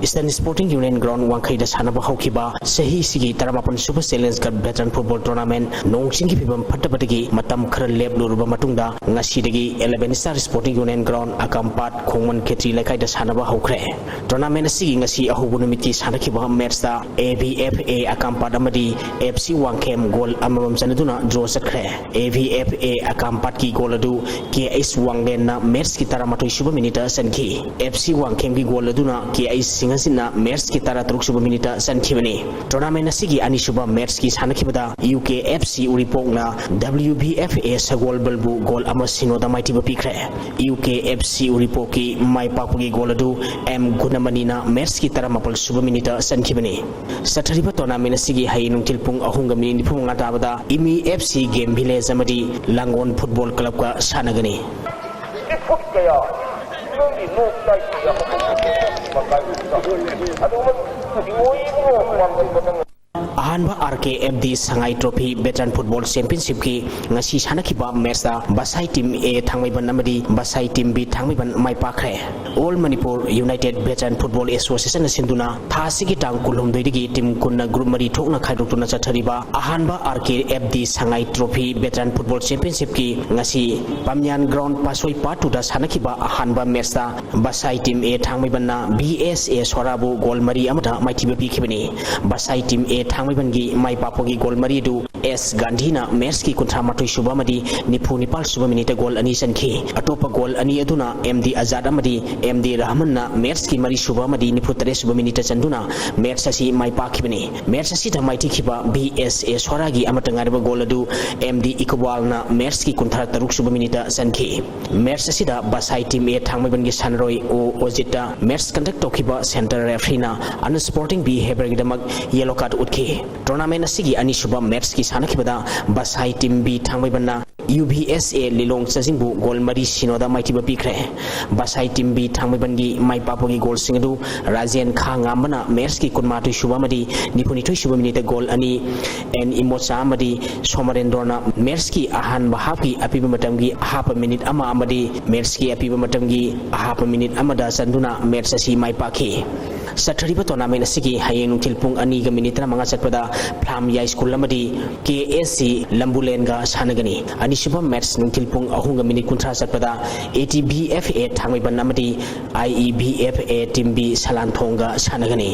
ꯏꯁꯇꯔꯟ ꯁ꯭ꯄꯣꯔꯇꯤꯡ ꯌꯨꯅꯤꯌꯟ ꯒ꯭ꯔꯥꯎꯟ ꯋꯥꯡꯈꯩꯗ ꯁꯥꯟꯅꯕ ꯍꯧꯈꯤꯕ ꯆꯍꯤꯁꯤꯒꯤ ꯇꯔꯥꯃꯥꯄꯟ ꯁꯨꯕ challenge cup veteran football tournament ꯅꯣꯡ ꯆꯤꯡꯒꯤ ꯐꯤꯕꯝ ꯐꯠꯇꯕꯗꯒꯤ ꯃꯇꯝ ꯈꯔ ꯂꯦꯞꯂꯨꯔꯕ ꯃꯇꯨꯡꯗ ꯉꯁꯤꯗꯒꯤ eleven star sporting union ground ꯑꯀꯥꯝꯄꯥꯠ ꯈꯣꯡꯃꯟ ꯈꯦꯇ꯭ꯔꯤ ꯂꯩꯀꯥꯏꯗ ꯁꯥꯟꯅꯕ ꯍꯧꯈ꯭ꯔꯦ꯫ ꯇꯣꯔꯅꯥꯃꯦꯟꯠ ꯑꯁꯤꯒꯤ ꯉꯁꯤ ꯑꯍꯧꯕ ꯅꯨꯃꯤꯠꯀꯤ ꯁꯥꯟꯅꯈꯤꯕ ꯃꯦꯠꯁꯇ ꯑꯦ ꯚꯤ ꯑꯦꯐ ꯑꯦ ꯑꯀꯥꯝꯄꯥꯠ ꯑꯃꯗꯤ ꯑꯦꯐ ꯁꯤ ꯋꯥꯡꯈꯦꯝ ꯒꯣꯜ ꯑꯃꯃꯝ ꯆꯟꯅꯗꯨꯅ ꯗ꯭ꯔꯣ ꯆꯠꯈ꯭ꯔꯦ꯫ ꯑꯦ ꯚꯤ ꯑꯦꯐ ꯑꯦ ꯑꯀꯥꯝꯄꯥꯠꯀꯤ ꯒꯣꯜ ꯑꯗꯨ ꯀꯦ ꯑꯩꯆ ꯋꯥꯡꯂꯦꯟꯅ ꯃꯦꯠꯁꯀꯤ ꯇꯔꯥꯃꯥꯊꯣꯏ ꯁꯨꯕ ꯃꯤꯅꯤꯠꯇ ꯆꯟꯈꯤ꯫ ꯑꯦꯐ ꯁꯤ ꯋꯥꯡꯈꯦꯝꯒꯤ ꯒꯣꯜ ꯑꯗꯨꯅ ꯀꯦ ꯑꯩꯆ ꯁꯤꯡꯍꯖꯤꯠꯅ ꯃꯦꯠꯁꯀꯤ ꯇꯔꯥꯇꯔꯨꯛ ꯁꯨꯕ ꯃꯤꯅꯤꯠꯇ ꯆꯟꯈꯤꯕꯅꯤ꯫ ꯇꯣꯔꯅꯥꯃꯦꯟꯠ ꯑꯁꯤꯒꯤ ꯑꯅꯤꯁꯨꯕ ꯃꯦꯠꯁꯀꯤ ꯁꯥꯟꯅꯈꯤꯕꯗ ꯌꯨ ꯀꯦ ꯑꯦꯐ ꯁꯤ ꯎꯔꯤꯄꯣꯛꯅ ꯗꯕ꯭ꯂꯤꯌꯨ ꯚꯤ ꯑꯦꯐ ꯑꯦ ꯁꯒꯣꯜꯕꯜꯕꯨ ꯒꯣꯜ ꯑꯃ ꯁꯤꯅꯣꯗ ꯃꯥꯏꯊꯤꯕ ꯄꯤꯈ꯭ꯔꯦ꯫ ꯌꯨ ꯀꯦ ꯑꯦꯐ ꯁꯤ ꯎꯔꯤꯄꯣꯛꯀꯤ ꯃꯥꯏ ꯄꯥꯛꯄꯒꯤ ꯒꯣꯜ ꯑꯗꯨ ꯑꯦꯝ ꯒꯨꯅꯃꯅꯤꯅ ꯃꯦꯠꯁꯀꯤ ꯇꯔꯥꯃꯥꯄꯜ ꯁꯨꯕ ꯃꯤꯅꯤꯠꯇ ꯆꯟꯈꯤꯕꯅꯤ꯫ ꯆꯠꯊꯔꯤꯕ ꯇꯣꯔꯅꯥꯃꯦꯟꯠ ꯑꯁꯤꯒꯤ ꯍꯌꯦꯡ ꯅꯨꯡꯊꯤꯜ ꯄꯨꯡ ꯑꯍꯨꯝꯒ ꯃꯤꯅꯤꯠ ꯅꯤꯐꯨ ꯃꯉꯥ ꯇꯥꯕꯗ ꯏꯃꯤ ꯑꯦꯐ ꯁꯤ ꯒꯦꯝ ꯚꯤꯂꯦꯖ ꯑꯃꯗꯤ ꯂꯥꯡꯒꯣꯜ ꯐꯨꯠꯕꯣꯜ ꯀ꯭ꯂꯕꯀ ꯁꯥꯟꯅꯒꯅꯤ꯫ ꯏꯐꯨꯠ ꯀꯌꯥ ꯅꯪꯒꯤ ꯅꯣꯛ ꯆꯥꯏꯁꯤ ꯌꯥꯝ ꯃꯀꯥꯏ ꯑꯗꯨꯒꯨꯝꯕ ꯏꯃꯣꯏ ꯏꯕꯨꯡꯉꯣ ꯃꯥꯡꯒꯟꯕ ꯅꯪ ꯑꯍꯥꯟꯕ ꯑꯥꯔ ꯀꯦ ꯑꯦꯐ ꯗꯤ ꯁꯉꯥꯏ ꯇ꯭ꯔꯣꯐꯤ ꯚꯦꯇꯔꯟ ꯐꯨꯠꯕꯣꯜ ꯆꯦꯝꯄꯤꯌꯟꯁꯤꯞꯀꯤ ꯉꯁꯤ ꯁꯥꯟꯅꯈꯤꯕ ꯃꯦꯠꯁꯇ ꯕꯁꯥꯏ ꯇꯤꯝ ꯑꯦ ꯊꯥꯡꯃꯩꯕꯟ ꯑꯃꯗꯤ ꯕꯁꯥꯏ ꯇꯤꯝ ꯕꯤ ꯊꯥꯡꯃꯩꯕꯟ ꯃꯥꯏ ꯄꯥꯛꯈ꯭ꯔꯦ꯫ ꯑꯣꯜ ꯃꯅꯤꯄꯨꯔ ꯌꯨꯅꯥꯏꯇꯦꯗ ꯚꯦꯇꯔꯟ ꯐꯨꯠꯕꯣꯜ ꯑꯦꯁꯣꯁꯤꯌꯦꯁꯟꯅ ꯁꯤꯟꯗꯨꯅ ꯊꯥ ꯑꯁꯤꯒꯤ ꯇꯥꯡ ꯀꯨꯟꯍꯨꯝꯗꯣꯏꯗꯒꯤ ꯇꯤꯝ ꯀꯨꯟꯅ ꯒ꯭ꯔꯨꯞ ꯃꯔꯤ ꯊꯣꯛꯅ ꯈꯥꯏꯗꯣꯛꯇꯨꯅ ꯆꯠꯊꯔꯤꯕ ꯑꯍꯥꯟꯕ ꯑꯥꯔ ꯀꯦ ꯑꯦꯐ ꯗꯤ ꯁꯉꯥꯏ ꯇ꯭ꯔꯣꯐꯤ ꯚꯦꯇꯔꯟ ꯐꯨꯠꯕꯣꯜ ꯆꯦꯝꯄꯤꯌꯟꯁꯤꯞꯀꯤ ꯉꯁꯤ ꯄꯥꯝꯌꯥꯟ ꯒ꯭ꯔꯥꯎꯟ ꯄꯥꯠꯁꯣꯏ ꯄꯥꯔꯠ ꯇꯨꯗ ꯁꯥꯟꯅꯈꯤꯕ ꯑꯍꯥꯟꯕ ꯃꯦꯠꯁꯇ ꯕꯁꯥꯏ ꯇꯤꯝ ꯑꯦ ꯊꯥꯡꯃꯩꯕꯟꯅ ꯕꯤ ꯑꯦꯁ ꯑꯦ ꯁꯣꯔꯥꯕꯨ ꯒꯣꯜ ꯃꯔꯤ ꯑꯃꯗ ꯃꯥꯏꯊꯤꯕ ꯄꯤꯈꯤꯕꯅꯤ꯫ ꯕꯁꯥꯏ ꯇꯤꯝ ꯑꯦ ꯊꯥꯡꯃꯩꯕꯟ ꯒꯤ ꯃꯥꯏ ꯄꯥꯛꯄꯒꯤ ꯒꯣꯜ ꯃꯔꯤ ꯑꯗꯨ ꯑꯦꯁ ꯒꯥꯟꯙꯤꯅ ꯃꯦꯠꯁꯀꯤ ꯀꯨꯟꯊ꯭ꯔꯥ ꯃꯥꯊꯣꯏ ꯁꯨꯕ ꯑꯃꯗꯤ ꯅꯤꯐꯨ ꯅꯤꯄꯥꯜ ꯁꯨꯕ ꯃꯤꯅꯤꯠꯇ ꯒꯣꯜ ꯑꯅꯤ ꯆꯟꯈꯤ꯫ ꯑꯇꯣꯞꯄ ꯒꯣꯜ ꯑꯅꯤ ꯑꯗꯨꯅ ꯑꯦꯝ ꯗꯤ ꯑꯖꯥꯗ ꯑꯃꯗꯤ ꯑꯦꯝ ꯗꯤ ꯔꯍꯃꯟꯅ ꯃꯦꯠꯁꯀꯤ ꯃꯔꯤ ꯁꯨꯕ ꯑꯃꯗꯤ ꯅꯤꯐꯨ ꯇꯔꯦꯠ ꯁꯨꯕ ꯃꯤꯅꯤꯠꯇ ꯆꯟꯗꯨꯅ ꯃꯦꯠꯁ ꯑꯁꯤ ꯃꯥꯏ ꯄꯥꯛꯈꯤꯕꯅꯤ꯫ ꯃꯦꯠꯁ ꯑꯁꯤꯗ ꯃꯥꯏꯊꯤꯈꯤꯕ ꯕꯤ ꯑꯦꯁ ꯑꯦ ꯁ꯭ꯋꯥꯔꯥꯒꯤ ꯑꯃꯠꯇ ꯉꯥꯏꯔꯕ ꯒꯣꯜ ꯑꯗꯨ ꯑꯦꯝ ꯗꯤ ꯏꯀꯕꯥꯜꯅ ꯃꯦꯠꯁꯀꯤ ꯀꯨꯟꯊ꯭ꯔꯥ ꯇꯔꯨꯛ ꯁꯨꯕ ꯃꯤꯅꯤꯠꯇ ꯆꯟꯈꯤ꯫ ꯃꯦꯠꯁ ꯑꯁꯤꯗ ꯕꯁꯥꯏ ꯇꯤꯝ ꯑꯦ ꯊꯥꯡꯃꯩꯕꯟꯒꯤ ꯁꯥꯟꯅꯔꯣꯏ ꯑꯣ ꯑꯣꯖꯤꯠꯇ ꯃꯦꯠꯁ ꯀꯟꯗꯛ ꯇꯧꯈꯤꯕ ꯁꯦꯟꯇꯔ ꯔꯦꯐ꯭ꯔꯤꯅ ꯑꯟꯁꯄꯣꯔꯇꯤꯡ ꯕꯤꯍꯦꯕꯤꯌꯔꯒꯤꯗꯃꯛ ꯌꯦꯂꯣ ꯀꯥꯔꯗ ꯎꯠꯈꯤ꯫ ꯇꯣꯔꯅꯥꯃꯦꯟ ꯑꯁꯤꯒꯤ ꯑꯅꯤꯁꯨꯕ ꯃꯦꯠꯁꯀꯤ ꯁꯥꯟꯅꯈꯤꯕꯗ ꯕꯁꯥꯏ ꯇꯤꯝ ꯕꯤ ꯊꯥꯡꯃꯩꯕꯟꯅ ꯌꯨ ꯚꯤ ꯑꯦꯁ ꯑꯦ ꯂꯤꯂꯣꯡ ꯆꯥꯖꯤꯡꯕꯨ ꯒꯣꯜ ꯃꯔꯤ ꯁꯤꯅꯣꯗ ꯃꯥꯏꯊꯤꯕ ꯄꯤꯈ꯭ꯔꯦ꯫ ꯕꯁꯥꯏ ꯇꯤꯝ ꯕꯤ ꯊꯥꯡꯃꯩꯕꯟꯒꯤ ꯃꯥꯏ ꯄꯥꯛꯄꯒꯤ ꯒꯣꯜꯁꯤꯡ ꯑꯗꯨ ꯔꯥꯖꯦꯟ ꯈꯥ ꯉꯥꯝꯕꯅ ꯃꯦꯠꯁꯀꯤ ꯀꯨꯟꯃꯥꯊꯣꯏ ꯁꯨꯕ ꯑꯃꯗꯤ ꯅꯤꯐꯨꯅꯤꯊꯣꯏ ꯁꯨꯕ ꯃꯤꯅꯤꯠꯇ ꯒꯣꯜ ꯑꯅꯤ, ꯑꯦꯟ ꯏꯃꯣꯆꯥ ꯑꯃꯗꯤ ꯁꯣꯃꯔꯦꯟꯗ꯭ꯔꯣꯅ ꯃꯦꯠꯁꯀꯤ ꯑꯍꯥꯟꯕ ꯍꯥꯞꯀꯤ ꯑꯄꯤꯕ ꯃꯇꯝꯒꯤ ꯑꯍꯥꯞꯄ ꯃꯤꯅꯤꯠ ꯑꯃ ꯑꯃꯗꯤ ꯃꯦꯠꯁꯀꯤ ꯑꯄꯤꯕ ꯃꯇꯝꯒꯤ ꯑꯍꯥꯞꯄ ꯃꯤꯅꯤꯠ ꯑꯃꯗ ꯆꯟꯗꯨꯅ ꯃꯦꯠꯁ ꯑꯁꯤ ꯃꯥꯏ ꯄꯥꯛꯈꯤ꯫ ꯆꯠꯊꯔꯤꯕ ꯇꯣꯔꯅꯥꯃꯦꯟ ꯑꯁꯤꯒꯤ ꯍꯌꯦꯡ ꯅꯨꯡꯊꯤꯜ ꯄꯨꯡ ꯑꯅꯤꯒ ꯃꯤꯅꯤꯠ ꯇꯔꯥꯃꯉꯥ ꯆꯠꯄꯗ ꯐ꯭ꯂꯥꯝ ꯌꯥꯏ ꯁ꯭ꯀꯨꯜ ꯑꯃꯗꯤ ꯀꯦ ꯑꯦꯁ ꯁꯤ ꯂꯝꯕꯨꯂꯦꯟꯒ ꯁꯥꯟꯅꯒꯅꯤ꯫ ꯑꯅꯤꯁꯨꯕ ꯃꯦꯠꯁ ꯅꯨꯡꯊꯤꯜ ꯄꯨꯡ ꯑꯍꯨꯝꯒ ꯃꯤꯅꯤꯠ ꯀꯨꯟꯊ꯭ꯔꯥ ꯆꯠꯄꯗ ꯑꯦ ꯇꯤ ꯚꯤ ꯑꯦꯐ ꯑꯦ ꯊꯥꯡꯃꯩꯕꯟ ꯑꯃꯗꯤ ꯑꯥꯏ ꯏ ꯚꯤ ꯑꯦꯐ ꯑꯦ ꯇꯤꯝ ꯕꯤ ꯁꯂꯥꯟꯊꯣꯡꯒ ꯁꯥꯟꯅꯒꯅꯤ꯫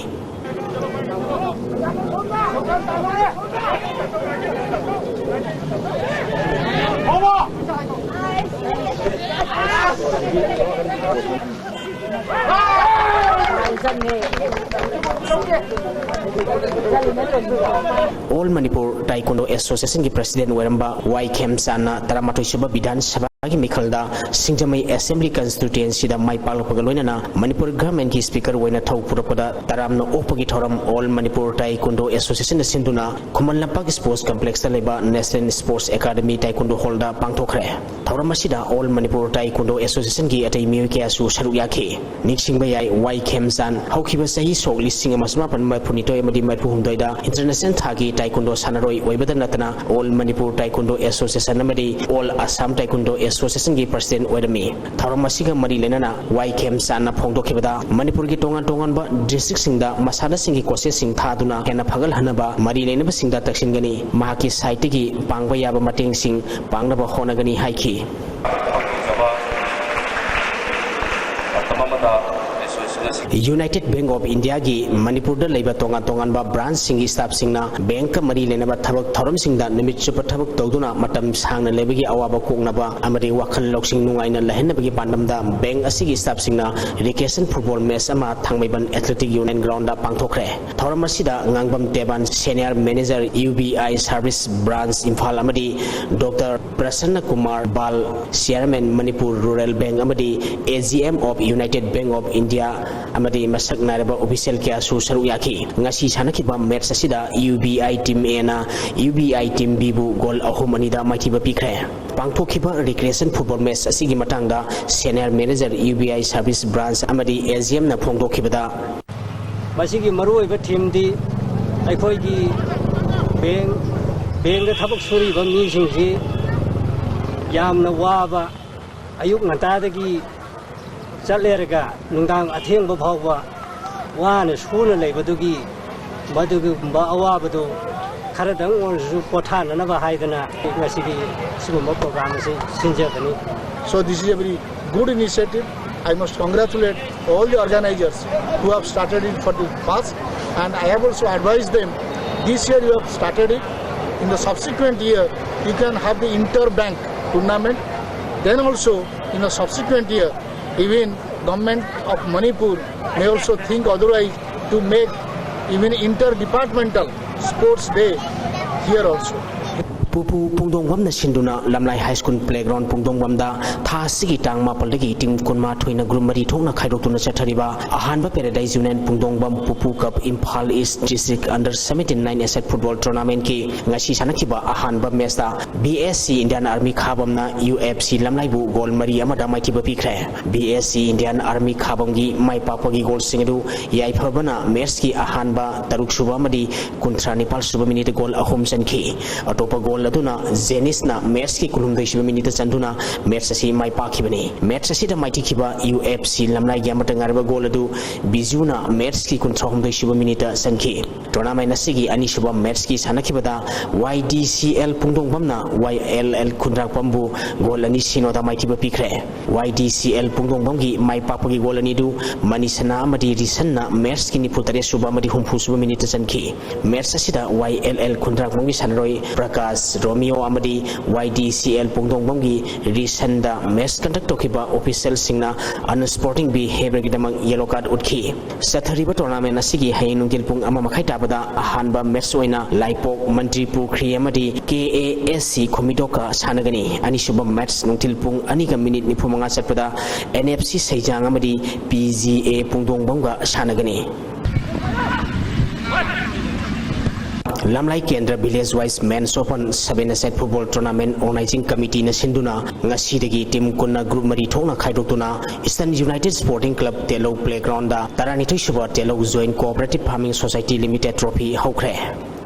ꯑꯣꯜ ꯃꯅꯤꯄꯨꯔ ꯇꯥꯏꯀꯨꯟꯗꯣ ꯑꯦꯁꯣꯁꯤꯌꯦꯁꯟꯒꯤ ꯄ꯭ꯔꯁꯤꯗꯦꯟ ꯑꯣꯏꯔꯝꯕ ꯋꯥꯏ ꯈꯦꯝꯆꯥꯟꯅ ꯇꯔꯥꯃꯥꯊꯣꯏ ꯁꯨꯕ ꯕꯤꯙꯥꯟ ꯁꯚꯥꯒꯤ ꯃꯤꯈꯜꯗ ꯁꯤꯡꯖꯃꯩ ꯑꯦꯁꯦꯝꯕ꯭ꯂꯤ ꯀꯟꯁꯇꯤꯇ꯭ꯌꯨꯌꯦꯟꯁꯤꯗ ꯃꯥꯏ ꯄꯥꯛꯂꯛꯄꯒ ꯂꯣꯏꯅꯅ ꯃꯅꯤꯄꯨꯔ ꯒꯚꯔꯟꯃꯦꯟꯠꯀꯤ ꯁ꯭ꯄꯤꯀꯔ ꯑꯣꯏꯅ ꯊꯧ ꯄꯨꯔꯛꯄꯗ ꯇꯔꯥꯝꯅ ꯑꯣꯛꯄꯒꯤ ꯊꯧꯔꯝ ꯑꯣꯜ ꯃꯅꯤꯄꯨꯔ ꯇꯥꯏꯀꯨꯟꯗꯣ ꯑꯦꯁꯣꯁꯤꯌꯦꯁꯟꯅ ꯁꯤꯟꯗꯨꯅ ꯈꯨꯃꯟ ꯂꯝꯄꯥꯛ ꯁ꯭ꯄꯣꯔꯠꯁ ꯀꯝꯄ꯭ꯂꯦꯛꯁꯇ ꯂꯩꯕ ꯅꯦꯁꯅꯦꯜ ꯁ꯭ꯄꯣꯔꯠꯁ ꯑꯦꯀꯥꯗꯃꯤ ꯇꯥꯏꯀꯨꯟꯗꯣ ꯍꯣꯜꯗ ꯄꯥꯡꯊꯣꯛꯈ꯭ꯔꯦ꯫ ꯊꯧꯔꯝ ꯑꯁꯤꯗ ꯑꯣꯜ ꯃꯅꯤꯄꯨꯔ ꯇꯥꯏꯀꯨꯟꯗꯣ ꯑꯦꯁꯣꯁꯤꯌꯦꯁꯟꯒꯤ ꯑꯇꯩ ꯃꯤꯑꯣꯏ ꯀꯌꯥꯁꯨ ꯁꯔꯨꯛ ꯌꯥꯈꯤ꯫ ꯅꯤꯡꯁꯤꯡꯕ ꯌꯥꯏ, ꯋꯥꯏ ꯈꯦꯝꯆꯥꯟ ꯍꯧꯈꯤꯕ ꯆꯍꯤ ꯁꯣꯛ ꯂꯤꯁꯤꯡ ꯑꯃ ꯆꯃꯥꯄꯟ ꯃꯔꯤꯐꯨꯅꯤꯊꯣꯏ ꯑꯃꯗꯤ ꯃꯔꯤꯐꯨꯍꯨꯝꯗꯣꯏꯗ ꯏꯟꯇꯔꯅꯦꯁꯅꯦꯜ ꯊꯥꯛꯀꯤ ꯇꯥꯏꯀꯨꯟꯗꯣ ꯁꯥꯟꯅꯔꯣꯏ ꯑꯣꯏꯕꯗ ꯅꯠꯇꯅ ꯑꯣꯜ ꯃꯅꯤꯄꯨꯔ ꯇꯥꯏꯀꯨꯟꯗꯣ ꯑꯦꯁꯣꯁꯤꯌꯦꯁꯟ ꯑꯃꯗꯤ ꯑꯣꯜ ꯑꯁꯥꯝ ꯇꯥꯏꯀꯨꯟꯗꯣ ꯑꯦꯁꯣꯁꯤꯌꯦꯁꯟꯒꯤ ꯄ꯭ꯔꯁꯤꯗꯦꯟꯠ ꯑꯣꯏꯔꯝꯃꯤ꯫ ꯊꯧꯔꯝ ꯑꯁꯤꯒ ꯃꯔꯤ ꯂꯩꯅꯅ ꯋꯥꯏ ꯈꯦꯝꯆꯥꯟꯅ ꯐꯣꯡꯗꯣꯛꯈꯤꯕꯗ, ꯃꯅꯤꯄꯨꯔꯒꯤ ꯇꯣꯉꯥꯟ ꯇꯣꯉꯥꯟꯕ ꯗꯤꯁꯇ꯭ꯔꯤꯛꯁꯤꯡꯗ ꯃꯁꯥꯟꯅꯁꯤꯡꯒꯤ ꯀꯣꯆꯦꯁꯁꯤꯡ ꯊꯥꯗꯨꯅ ꯍꯦꯟꯅ ꯐꯒꯠꯍꯟꯅꯕ ꯃꯔꯤ ꯂꯩꯅꯕꯁꯤꯡꯗ ꯇꯛꯁꯤꯟꯒꯅꯤ꯫ ꯃꯍꯥꯛꯀꯤ ꯁꯥꯏꯠꯇꯒꯤ ꯄꯥꯡꯕ ꯌꯥꯕ ꯃꯇꯦꯡꯁꯤꯡ ꯄꯥꯡꯅꯕ ꯍꯣꯠꯅꯒꯅꯤ ꯍꯥꯏꯈꯤ꯫ ꯄꯥꯡꯊꯣꯛꯆꯕ ꯃꯇꯝ ꯑꯃꯗ ꯑꯦꯁꯣꯁꯤꯌꯦꯁꯟ United Bank of Indiaꯒꯤ ꯃꯅꯤꯄꯨꯔꯗ ꯂꯩꯕ ꯇꯣꯉꯥꯟ ꯇꯣꯉꯥꯟꯕ branchꯁꯤꯡꯒꯤ staffꯁꯤꯡꯅ bankꯀ ꯃꯔꯤ ꯂꯩꯅꯕ ꯊꯕꯛ ꯊꯧꯔꯝꯁꯤꯡꯗ ꯅꯨꯃꯤꯠ ꯆꯨꯞꯄ ꯊꯕꯛ ꯇꯧꯗꯨꯅ ꯃꯇꯝ ꯁꯥꯡꯅ ꯂꯩꯕꯒꯤ ꯑꯋꯥꯕ ꯀꯣꯛꯅꯕ ꯑꯃꯗꯤ ꯋꯥꯈꯜ ꯂꯧꯁꯤꯡ ꯅꯨꯡꯉꯥꯏꯅ ꯂꯩꯍꯟꯅꯕꯒꯤ ꯄꯥꯟꯗꯝꯗ bank ꯑꯁꯤꯒꯤ staffꯁꯤꯡꯅ recreation football match ꯑꯃ ꯊꯥꯡꯃꯩꯕꯟ Athletic Union groundꯗ ꯄꯥꯡꯊꯣꯛꯈ꯭ꯔꯦ꯫ ꯊꯧꯔꯝ ꯑꯁꯤꯗ ꯉꯥꯡꯕꯝ ꯇꯦꯕꯥꯟ, Senior Manager, U B I Service Branch, Imphal, ꯑꯃꯗꯤ Doctor ꯄ꯭ꯔꯁꯟꯅ ꯀꯨꯃꯥꯔ ꯕꯥꯜ, Chairman, Manipur Rural Bank, ꯑꯃꯗꯤ A G M of United Bank of India ꯑꯃꯗꯤ ꯃꯁꯛ ꯅꯥꯏꯔꯕ official ꯀꯌꯥꯁꯨ ꯁꯔꯨꯛ ꯌꯥꯈꯤ꯫ ꯉꯁꯤ ꯁꯥꯟꯅꯈꯤꯕ match ꯑꯁꯤꯗ U B I Team Aꯅ U B I Team Bꯕꯨ goal ꯑꯍꯨꯝ ꯑꯅꯤꯗ ꯃꯥꯏꯊꯤꯕ ꯄꯤꯈ꯭ꯔꯦ꯫ ꯄꯥꯡꯊꯣꯛꯈꯤꯕ recreation football match ꯑꯁꯤꯒꯤ ꯃꯇꯥꯡꯗ Senior Manager, U B I Service Branch ꯑꯃꯗꯤ A G Mꯅ ꯐꯣꯡꯗꯣꯛꯈꯤꯕꯗ, ꯃꯁꯤꯒꯤ ꯃꯔꯨꯑꯣꯏꯕ themeꯗꯤ ꯑꯩꯈꯣꯏꯒꯤ bank, bankꯇ ꯊꯕꯛ ꯁꯨꯔꯤꯕ ꯃꯤꯁꯤꯡꯁꯤ ꯌꯥꯝꯅ ꯋꯥꯕ, ꯑꯌꯨꯛ ꯉꯟꯇꯥꯗꯒꯤ ꯆꯠꯂꯦꯔꯒ ꯅꯨꯡꯗꯥꯡ ꯑꯊꯦꯡꯕ ꯐꯥꯎꯕ ꯋꯥꯅ ꯁꯨꯅ ꯂꯩꯕꯗꯨꯒꯤ ꯃꯗꯨꯒꯨꯝꯕ ꯑꯋꯥꯕꯗꯨ ꯈꯔꯗꯪ ꯑꯣꯏꯔꯁꯨ ꯄꯣꯊꯥꯅꯅꯕ ꯍꯥꯏꯗꯅ ꯉꯁꯤꯒꯤ ꯁꯤꯒꯨꯝꯕ program ꯑꯁꯤ ꯁꯤꯟꯖꯕꯅꯤ꯫ So this is a very good initiative. I must congratulate all the organizers who have started it for the past, and I have also advised them, this year you have started it, in the subsequent year you can have the inter-bank tournament, then also in the subsequent year even Government of Manipur may also think otherwise to make even inter-departmental sports day here also. ꯄꯨꯄꯨ ꯄꯨꯡꯗꯣꯡꯕꯝꯅ ꯁꯤꯟꯗꯨꯅ ꯂꯝꯂꯥꯏ High School playground ꯄꯨꯡꯗꯣꯡꯕꯝꯗ ꯊꯥ ꯑꯁꯤꯒꯤ ꯇꯥꯡ ꯃꯥꯄꯜꯗꯒꯤ team ꯀꯨꯟꯃꯥꯊꯣꯏꯅ group ꯃꯔꯤ ꯊꯣꯛꯅ ꯈꯥꯏꯗꯣꯛꯇꯨꯅ ꯆꯠꯊꯔꯤꯕ ꯑꯍꯥꯟꯕ Paradise Union ꯄꯨꯡꯗꯣꯡꯕꯝ ꯄꯨꯄꯨ Cup Imphal East District Under Seventeen Nine Asset Football Tournamentꯀꯤ ꯉꯁꯤ ꯁꯥꯟꯅꯈꯤꯕ ꯑꯍꯥꯟꯕ matchꯇ B S C Indian Army ꯈꯥꯕꯝꯅ U F C ꯂꯝꯂꯥꯏꯕꯨ goal ꯃꯔꯤ ꯑꯃꯗ ꯃꯥꯏꯊꯤꯕ ꯄꯤꯈ꯭ꯔꯦ꯫ B S C Indian Army ꯈꯥꯕꯝꯒꯤ ꯃꯥꯏ ꯄꯥꯛꯄꯒꯤ goalꯁꯤꯡ ꯑꯗꯨ ꯌꯥꯏꯐꯕꯅ matchꯀꯤ ꯑꯍꯥꯟꯕ, ꯇꯔꯨꯛ ꯁꯨꯕ ꯑꯃꯗꯤ ꯀꯨꯟꯊ꯭ꯔꯥ ꯅꯤꯄꯥꯜ ꯁꯨꯕ minuteꯇ goal ꯑꯍꯨꯝ ꯆꯟꯈꯤ꯫ ꯑꯇꯣꯞꯄ goal ꯑꯗꯨꯅ ꯖꯦꯅꯤꯁꯅ ꯃꯦꯠꯁꯀꯤ ꯀꯨꯟꯍꯨꯝꯗꯣꯏ ꯁꯨꯕ ꯃꯤꯅꯤꯠꯇ ꯆꯟꯗꯨꯅ ꯃꯦꯠꯁ ꯑꯁꯤ ꯃꯥꯏ ꯄꯥꯛꯈꯤꯕꯅꯤ꯫ ꯃꯦꯠꯁ ꯑꯁꯤꯗ ꯃꯥꯏꯊꯤꯈꯤꯕ ꯌꯨ ꯑꯦꯐ ꯁꯤ ꯂꯝꯂꯥꯏꯒꯤ ꯑꯃꯠꯇ ꯉꯥꯏꯔꯕ ꯒꯣꯜ ꯑꯗꯨ ꯕꯤꯖꯨꯅ ꯃꯦꯠꯁꯀꯤ ꯀꯨꯟꯊ꯭ꯔꯥꯍꯨꯝꯗꯣꯏ ꯁꯨꯕ ꯃꯤꯅꯤꯠꯇ ꯆꯟꯈꯤ꯫ ꯇꯣꯔꯅꯥꯃꯦꯟ ꯑꯁꯤꯒꯤ ꯑꯅꯤꯁꯨꯕ ꯃꯦꯠꯁꯀꯤ ꯁꯥꯟꯅꯈꯤꯕꯗ ꯋꯥꯏ ꯗꯤ ꯁꯤ ꯑꯦꯜ ꯄꯨꯡꯗꯣꯡꯕꯝꯅ ꯋꯥꯏ ꯑꯦꯜ ꯑꯦꯜ ꯈꯨꯟꯗ꯭ꯔꯥꯛꯄꯝꯕꯨ ꯒꯣꯜ ꯑꯅꯤ ꯁꯤꯅꯣꯗ ꯃꯥꯏꯊꯤꯕ ꯄꯤꯈ꯭ꯔꯦ꯫ ꯋꯥꯏ ꯗꯤ ꯁꯤ ꯑꯦꯜ ꯄꯨꯡꯗꯣꯡꯕꯝꯒꯤ ꯃꯥꯏ ꯄꯥꯛꯄꯒꯤ ꯒꯣꯜ ꯑꯅꯤꯗꯨ ꯃꯅꯤꯁꯅꯥ ꯑꯃꯗꯤ ꯔꯤꯁꯟꯅ ꯃꯦꯠꯁꯀꯤ ꯅꯤꯐꯨ ꯇꯔꯦꯠ ꯁꯨꯕ ꯑꯃꯗꯤ ꯍꯨꯝꯐꯨ ꯁꯨꯕ ꯃꯤꯅꯤꯠꯇ ꯆꯟꯈꯤ꯫ ꯃꯦꯠꯁ ꯑꯁꯤꯗ ꯋꯥꯏ ꯑꯦꯜ ꯑꯦꯜ ꯈꯨꯟꯗ꯭ꯔꯥꯛꯄꯝꯒꯤ ꯁꯥꯟꯅꯔꯣꯏ ꯄ꯭ꯔꯀꯥꯁ ꯔꯣꯃꯤꯌꯣ ꯑꯃꯗꯤ ꯋꯥꯏ ꯗꯤ ꯁꯤ ꯑꯦꯜ ꯄꯨꯡꯗꯣꯡꯕꯝꯒꯤ ꯔꯤꯁꯟꯗ ꯃꯦꯠꯁ ꯀꯟꯗꯛ ꯇꯧꯈꯤꯕ ꯑꯣꯐꯤꯁꯤꯌꯦꯜꯁꯤꯡꯅ ꯑꯟꯁ꯭ꯄꯣꯔꯇꯤꯡ ꯕꯤꯍꯦꯕꯤꯌꯔꯒꯤꯗꯃꯛ ꯌꯦꯂꯣ ꯀꯥꯔꯗ ꯎꯠꯈꯤ꯫ ꯆꯠꯊꯔꯤꯕ ꯇꯣꯔꯅꯥꯃꯦꯟ ꯑꯁꯤꯒꯤ ꯍꯌꯦꯡ ꯅꯨꯡꯊꯤꯜ ꯄꯨꯡ ꯑꯃ ꯃꯈꯥꯏ ꯇꯥꯕꯗ ꯑꯍꯥꯟꯕ ꯃꯦꯠꯁ ꯑꯣꯏꯅ ꯂꯥꯏꯄꯣꯛ ꯃꯟꯇ꯭ꯔꯤ ꯄꯨꯈ꯭ꯔꯤ ꯑꯃꯗꯤ ꯀꯦ ꯑꯦ ꯑꯦꯁ ꯁꯤ ꯈꯨꯃꯤꯗꯣꯛꯀ ꯁꯥꯟꯅꯒꯅꯤ꯫ ꯑꯅꯤꯁꯨꯕ ꯃꯦꯠꯁ ꯅꯨꯡꯊꯤꯜ ꯄꯨꯡ ꯑꯅꯤꯒ ꯃꯤꯅꯤꯠ ꯅꯤꯐꯨ ꯃꯉꯥ ꯆꯠꯄꯗ ꯑꯦꯟ ꯑꯦꯐ ꯁꯤ ꯁꯩꯖꯥꯡ ꯑꯃꯗꯤ ꯄꯤ ꯖꯤ ꯑꯦ ꯄꯨꯡꯗꯣꯡꯕꯝꯒ ꯁꯥꯟꯅꯒꯅꯤ꯫ ꯂꯝꯂꯥꯏ ꯀꯦꯟꯗ꯭ꯔ village wise men's open seven a side football tournament organising ꯀꯃꯤꯇꯤꯅ ꯁꯤꯟꯗꯨꯅ ꯉꯁꯤꯗꯒꯤ ꯇꯤꯝ ꯀꯨꯟꯅ ꯒ꯭ꯔꯨꯞ ꯃꯔꯤ ꯊꯣꯛꯅ ꯈꯥꯏꯗꯣꯛꯇꯨꯅ eastern united sporting club Telou playground ꯇꯔꯥꯅꯤꯊꯣꯏ ꯁꯨꯕ Telou joint cooperative farming society limited trophy ꯍꯧꯈ꯭ꯔꯦ꯫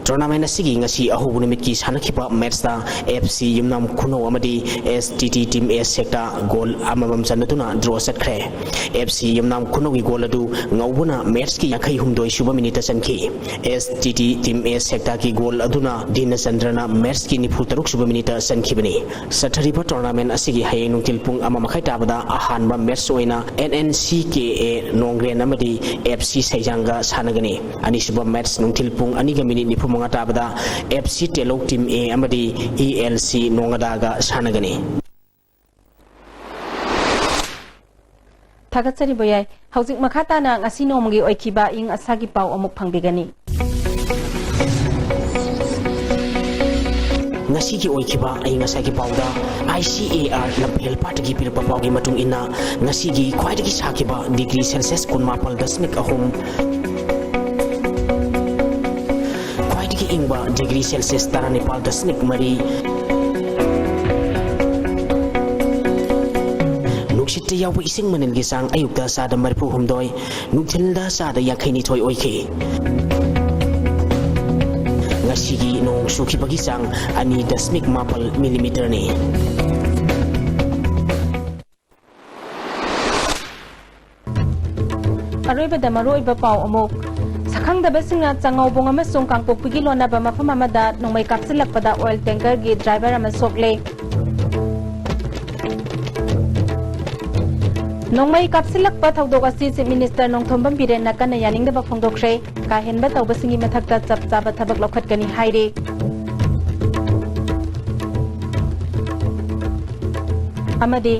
ꯇꯣꯔꯅꯥꯃꯦꯟ ꯑꯁꯤꯒꯤ ꯉꯁꯤ ꯑꯍꯧꯕ ꯅꯨꯃꯤꯠꯀꯤ ꯁꯥꯟꯅꯈꯤꯕ ꯃꯦꯠꯁꯇ ꯑꯦꯐ ꯁꯤ ꯌꯨꯝꯅꯥꯝ ꯈꯨꯅꯧ ꯑꯃꯗꯤ ꯑꯦꯁ ꯇꯤ ꯇꯤ ꯇꯤꯝ ꯑꯦ ꯁꯦꯛꯇ ꯒꯣꯜ ꯑꯃꯃꯝ ꯆꯟꯅꯗꯨꯅ ꯗ꯭ꯔꯣ ꯆꯠꯈ꯭ꯔꯦ꯫ ꯑꯦꯐ ꯁꯤ ꯌꯨꯝꯅꯥꯝ ꯈꯨꯅꯧꯒꯤ ꯒꯣꯜ ꯑꯗꯨ ꯉꯧꯕꯅ ꯃꯦꯠꯁꯀꯤ ꯌꯥꯡꯈꯩ ꯍꯨꯝꯗꯣꯏ ꯁꯨꯕ ꯃꯤꯅꯤꯠꯇ ꯆꯟꯈꯤ꯫ ꯑꯦꯁ ꯇꯤ ꯇꯤ ꯇꯤꯝ ꯑꯦ ꯁꯦꯛꯇꯒꯤ ꯒꯣꯜ ꯑꯗꯨꯅ ꯗꯤꯅꯆꯟꯗ꯭ꯔꯅ ꯃꯦꯠꯁꯀꯤ ꯅꯤꯐꯨ ꯇꯔꯨꯛ ꯁꯨꯕ ꯃꯤꯅꯤꯠꯇ ꯆꯟꯈꯤꯕꯅꯤ꯫ ꯆꯠꯊꯔꯤꯕ ꯇꯣꯔꯅꯥꯃꯦꯟ ꯑꯁꯤꯒꯤ ꯍꯌꯦꯡ ꯅꯨꯡꯊꯤꯜ ꯄꯨꯡ ꯑꯃ ꯃꯈꯥꯏ ꯇꯥꯕꯗ ꯑꯍꯥꯟꯕ ꯃꯦꯠꯁ ꯑꯣꯏꯅ and N C K A ꯅꯣꯡꯒ꯭ꯔꯦꯟ ꯑꯃꯗꯤ ꯑꯦꯐ ꯁꯤ ꯁꯩꯖꯥꯡꯒ ꯁꯥꯟꯅꯒꯅꯤ꯫ ꯑꯅꯤꯁꯨꯕ ꯃꯦꯠꯁ ꯅꯨꯡꯊꯤꯜ ꯄꯨꯡ ꯑꯅꯤꯒ ꯃꯤꯅꯤꯠ ꯅꯤꯐꯨ ꯃꯉꯥ ꯇꯥꯕꯗ ꯑꯦꯐ ꯁꯤ ꯇꯦꯂꯧ ꯇꯤꯝ ꯑꯦ ꯑꯃꯗꯤ ꯏ ꯑꯦꯜ ꯁꯤ ꯅꯣꯡꯒꯗꯥꯒ ꯁꯥꯟꯅꯒꯅꯤ꯫ ꯊꯥꯒꯠꯆꯔꯤꯕ ꯌꯥꯏ꯫ ꯍꯧꯖꯤꯛ ꯃꯈꯥ ꯇꯥꯅ ꯉꯁꯤ ꯅꯣꯡꯃꯒꯤ ꯑꯣꯏꯈꯤꯕ ꯑꯏꯪ ꯑꯁꯥꯒꯤ ꯄꯥꯎ ꯑꯃꯨꯛ ꯐꯪꯕꯤꯒꯅꯤ꯫ ꯉꯁꯤꯒꯤ ꯑꯣꯏꯈꯤꯕ ꯑꯏꯪ ꯑꯁꯥꯒꯤ ꯄꯥꯎꯗ ꯑꯥꯏ ꯁꯤ ꯑꯦ ꯑꯥꯔ ꯂꯝꯐꯦꯜ ꯄꯥꯠꯇꯒꯤ ꯄꯤꯔꯛꯄ ꯄꯥꯎꯒꯤ ꯃꯇꯨꯡ ꯏꯟꯅ, ꯉꯁꯤꯒꯤ ꯈ꯭ꯋꯥꯏꯗꯒꯤ ꯁꯥꯈꯤꯕ ꯗꯤꯒ꯭ꯔꯤ ꯁꯦꯜꯁꯤꯌꯁ ꯀꯨꯟꯃꯥꯄꯜ ꯗꯁꯃꯤꯛ ꯑꯍꯨꯝ, ꯈ꯭ꯋꯥꯏꯗꯒꯤ ꯏꯪꯕ ꯗꯤꯒ꯭ꯔꯤ ꯁꯦꯜꯁꯤꯌꯁ ꯇꯔꯥꯅꯤꯄꯥꯜ ꯗꯁꯃꯤꯛ ꯃꯔꯤ, ꯅꯨꯡꯁꯤꯠꯇ ꯌꯥꯎꯕ ꯏꯁꯤꯡ ꯃꯅꯤꯜꯒꯤ ꯆꯥꯡ ꯑꯌꯨꯛꯇ ꯆꯥꯗ ꯃꯔꯤꯐꯨ ꯍꯨꯝꯗꯣꯏ, ꯅꯨꯡꯊꯤꯜꯗ ꯆꯥꯗ ꯌꯥꯡꯈꯩ ꯅꯤꯊꯣꯏ ꯑꯣꯏꯈꯤ꯫ ꯑꯁꯤꯒꯤ ꯅꯣꯡ ꯆꯨꯈꯤꯕꯒꯤ ꯆꯥꯡ ꯑꯅꯤ ꯗꯁꯃꯤꯛ ꯃꯥꯄꯜ ꯃꯤꯂꯤꯃꯤꯇꯔꯅꯤ꯫ ꯑꯔꯣꯏꯕꯗ ꯃꯔꯨꯑꯣꯏꯕ ꯄꯥꯎ ꯑꯃꯨꯛ꯫ ꯁꯛꯈꯪꯗꯕꯁꯤꯡꯅ ꯆꯉꯧꯕꯣꯡ ꯑꯃꯁꯨꯡ ꯀꯥꯡꯄꯣꯛꯄꯤꯒꯤ ꯂꯣꯟꯅꯕ ꯃꯐꯝ ꯑꯃꯗ ꯅꯣꯡꯃꯩ ꯀꯥꯞꯁꯤꯜꯂꯛꯄꯗ ꯑꯣꯏꯜ ꯇꯦꯡꯀꯔꯒꯤ ꯗ꯭ꯔꯥꯏꯚꯔ ꯑꯃ ꯁꯣꯛꯂꯦ꯫ ꯅꯣꯡꯃꯩ ꯀꯥꯞꯁꯤꯜꯂꯛꯄ ꯊꯧꯗꯣꯛ ꯑꯁꯤ ꯆꯤꯐ ꯃꯤꯅꯤꯁꯇꯔ ꯅꯣꯡꯊꯣꯝꯕꯝ ꯕꯤꯔꯦꯟꯅ ꯀꯟꯅ ꯌꯥꯅꯤꯡꯗꯕ ꯐꯣꯡꯗꯣꯛꯈ꯭ꯔꯦ꯫ ꯀꯥ ꯍꯦꯟꯕ ꯇꯧꯕꯁꯤꯡꯒꯤ ꯃꯊꯛꯇ ꯆꯞ ꯆꯥꯕ ꯊꯕꯛ ꯂꯧꯈꯠꯀꯅꯤ ꯍꯥꯏꯔꯤ꯫ ꯑꯃꯗꯤ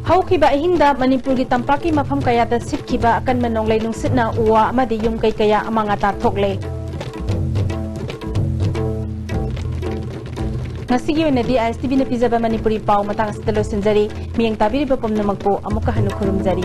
ꯍꯧꯈꯤꯕ ꯑꯍꯤꯡꯗ ꯃꯅꯤꯄꯨꯔꯒꯤ ꯇꯝꯄꯥꯛꯀꯤ ꯃꯐꯝ ꯀꯌꯥꯗ ꯁꯤꯠꯈꯤꯕ ꯑꯀꯟꯕ ꯅꯣꯡꯂꯩ ꯅꯨꯡꯁꯤꯠꯅ ꯎ ꯋꯥ ꯑꯃꯗꯤ ꯌꯨꯝ ꯀꯩ ꯀꯌꯥ ꯑꯃꯥꯡ ꯑꯇꯥ ꯊꯣꯛꯂꯦ꯫ ꯉꯁꯤꯒꯤ ꯑꯣꯏꯅꯗꯤ ꯑꯥꯏ ꯑꯦꯁ ꯇꯤ ꯚꯤꯅ ꯄꯤꯖꯕ ꯃꯅꯤꯄꯨꯔꯤ ꯄꯥꯎ ꯃꯇꯥꯡ ꯑꯁꯤꯗ ꯂꯣꯏꯁꯤꯟꯖꯔꯤ꯫ ꯃꯤꯠꯌꯦꯡ ꯇꯥꯕꯤꯔꯤꯕ ꯄꯨꯝꯅꯃꯛꯄꯨ ꯑꯃꯨꯛꯀ ꯍꯟꯅ ꯈꯨꯔꯨꯝꯖꯔꯤ꯫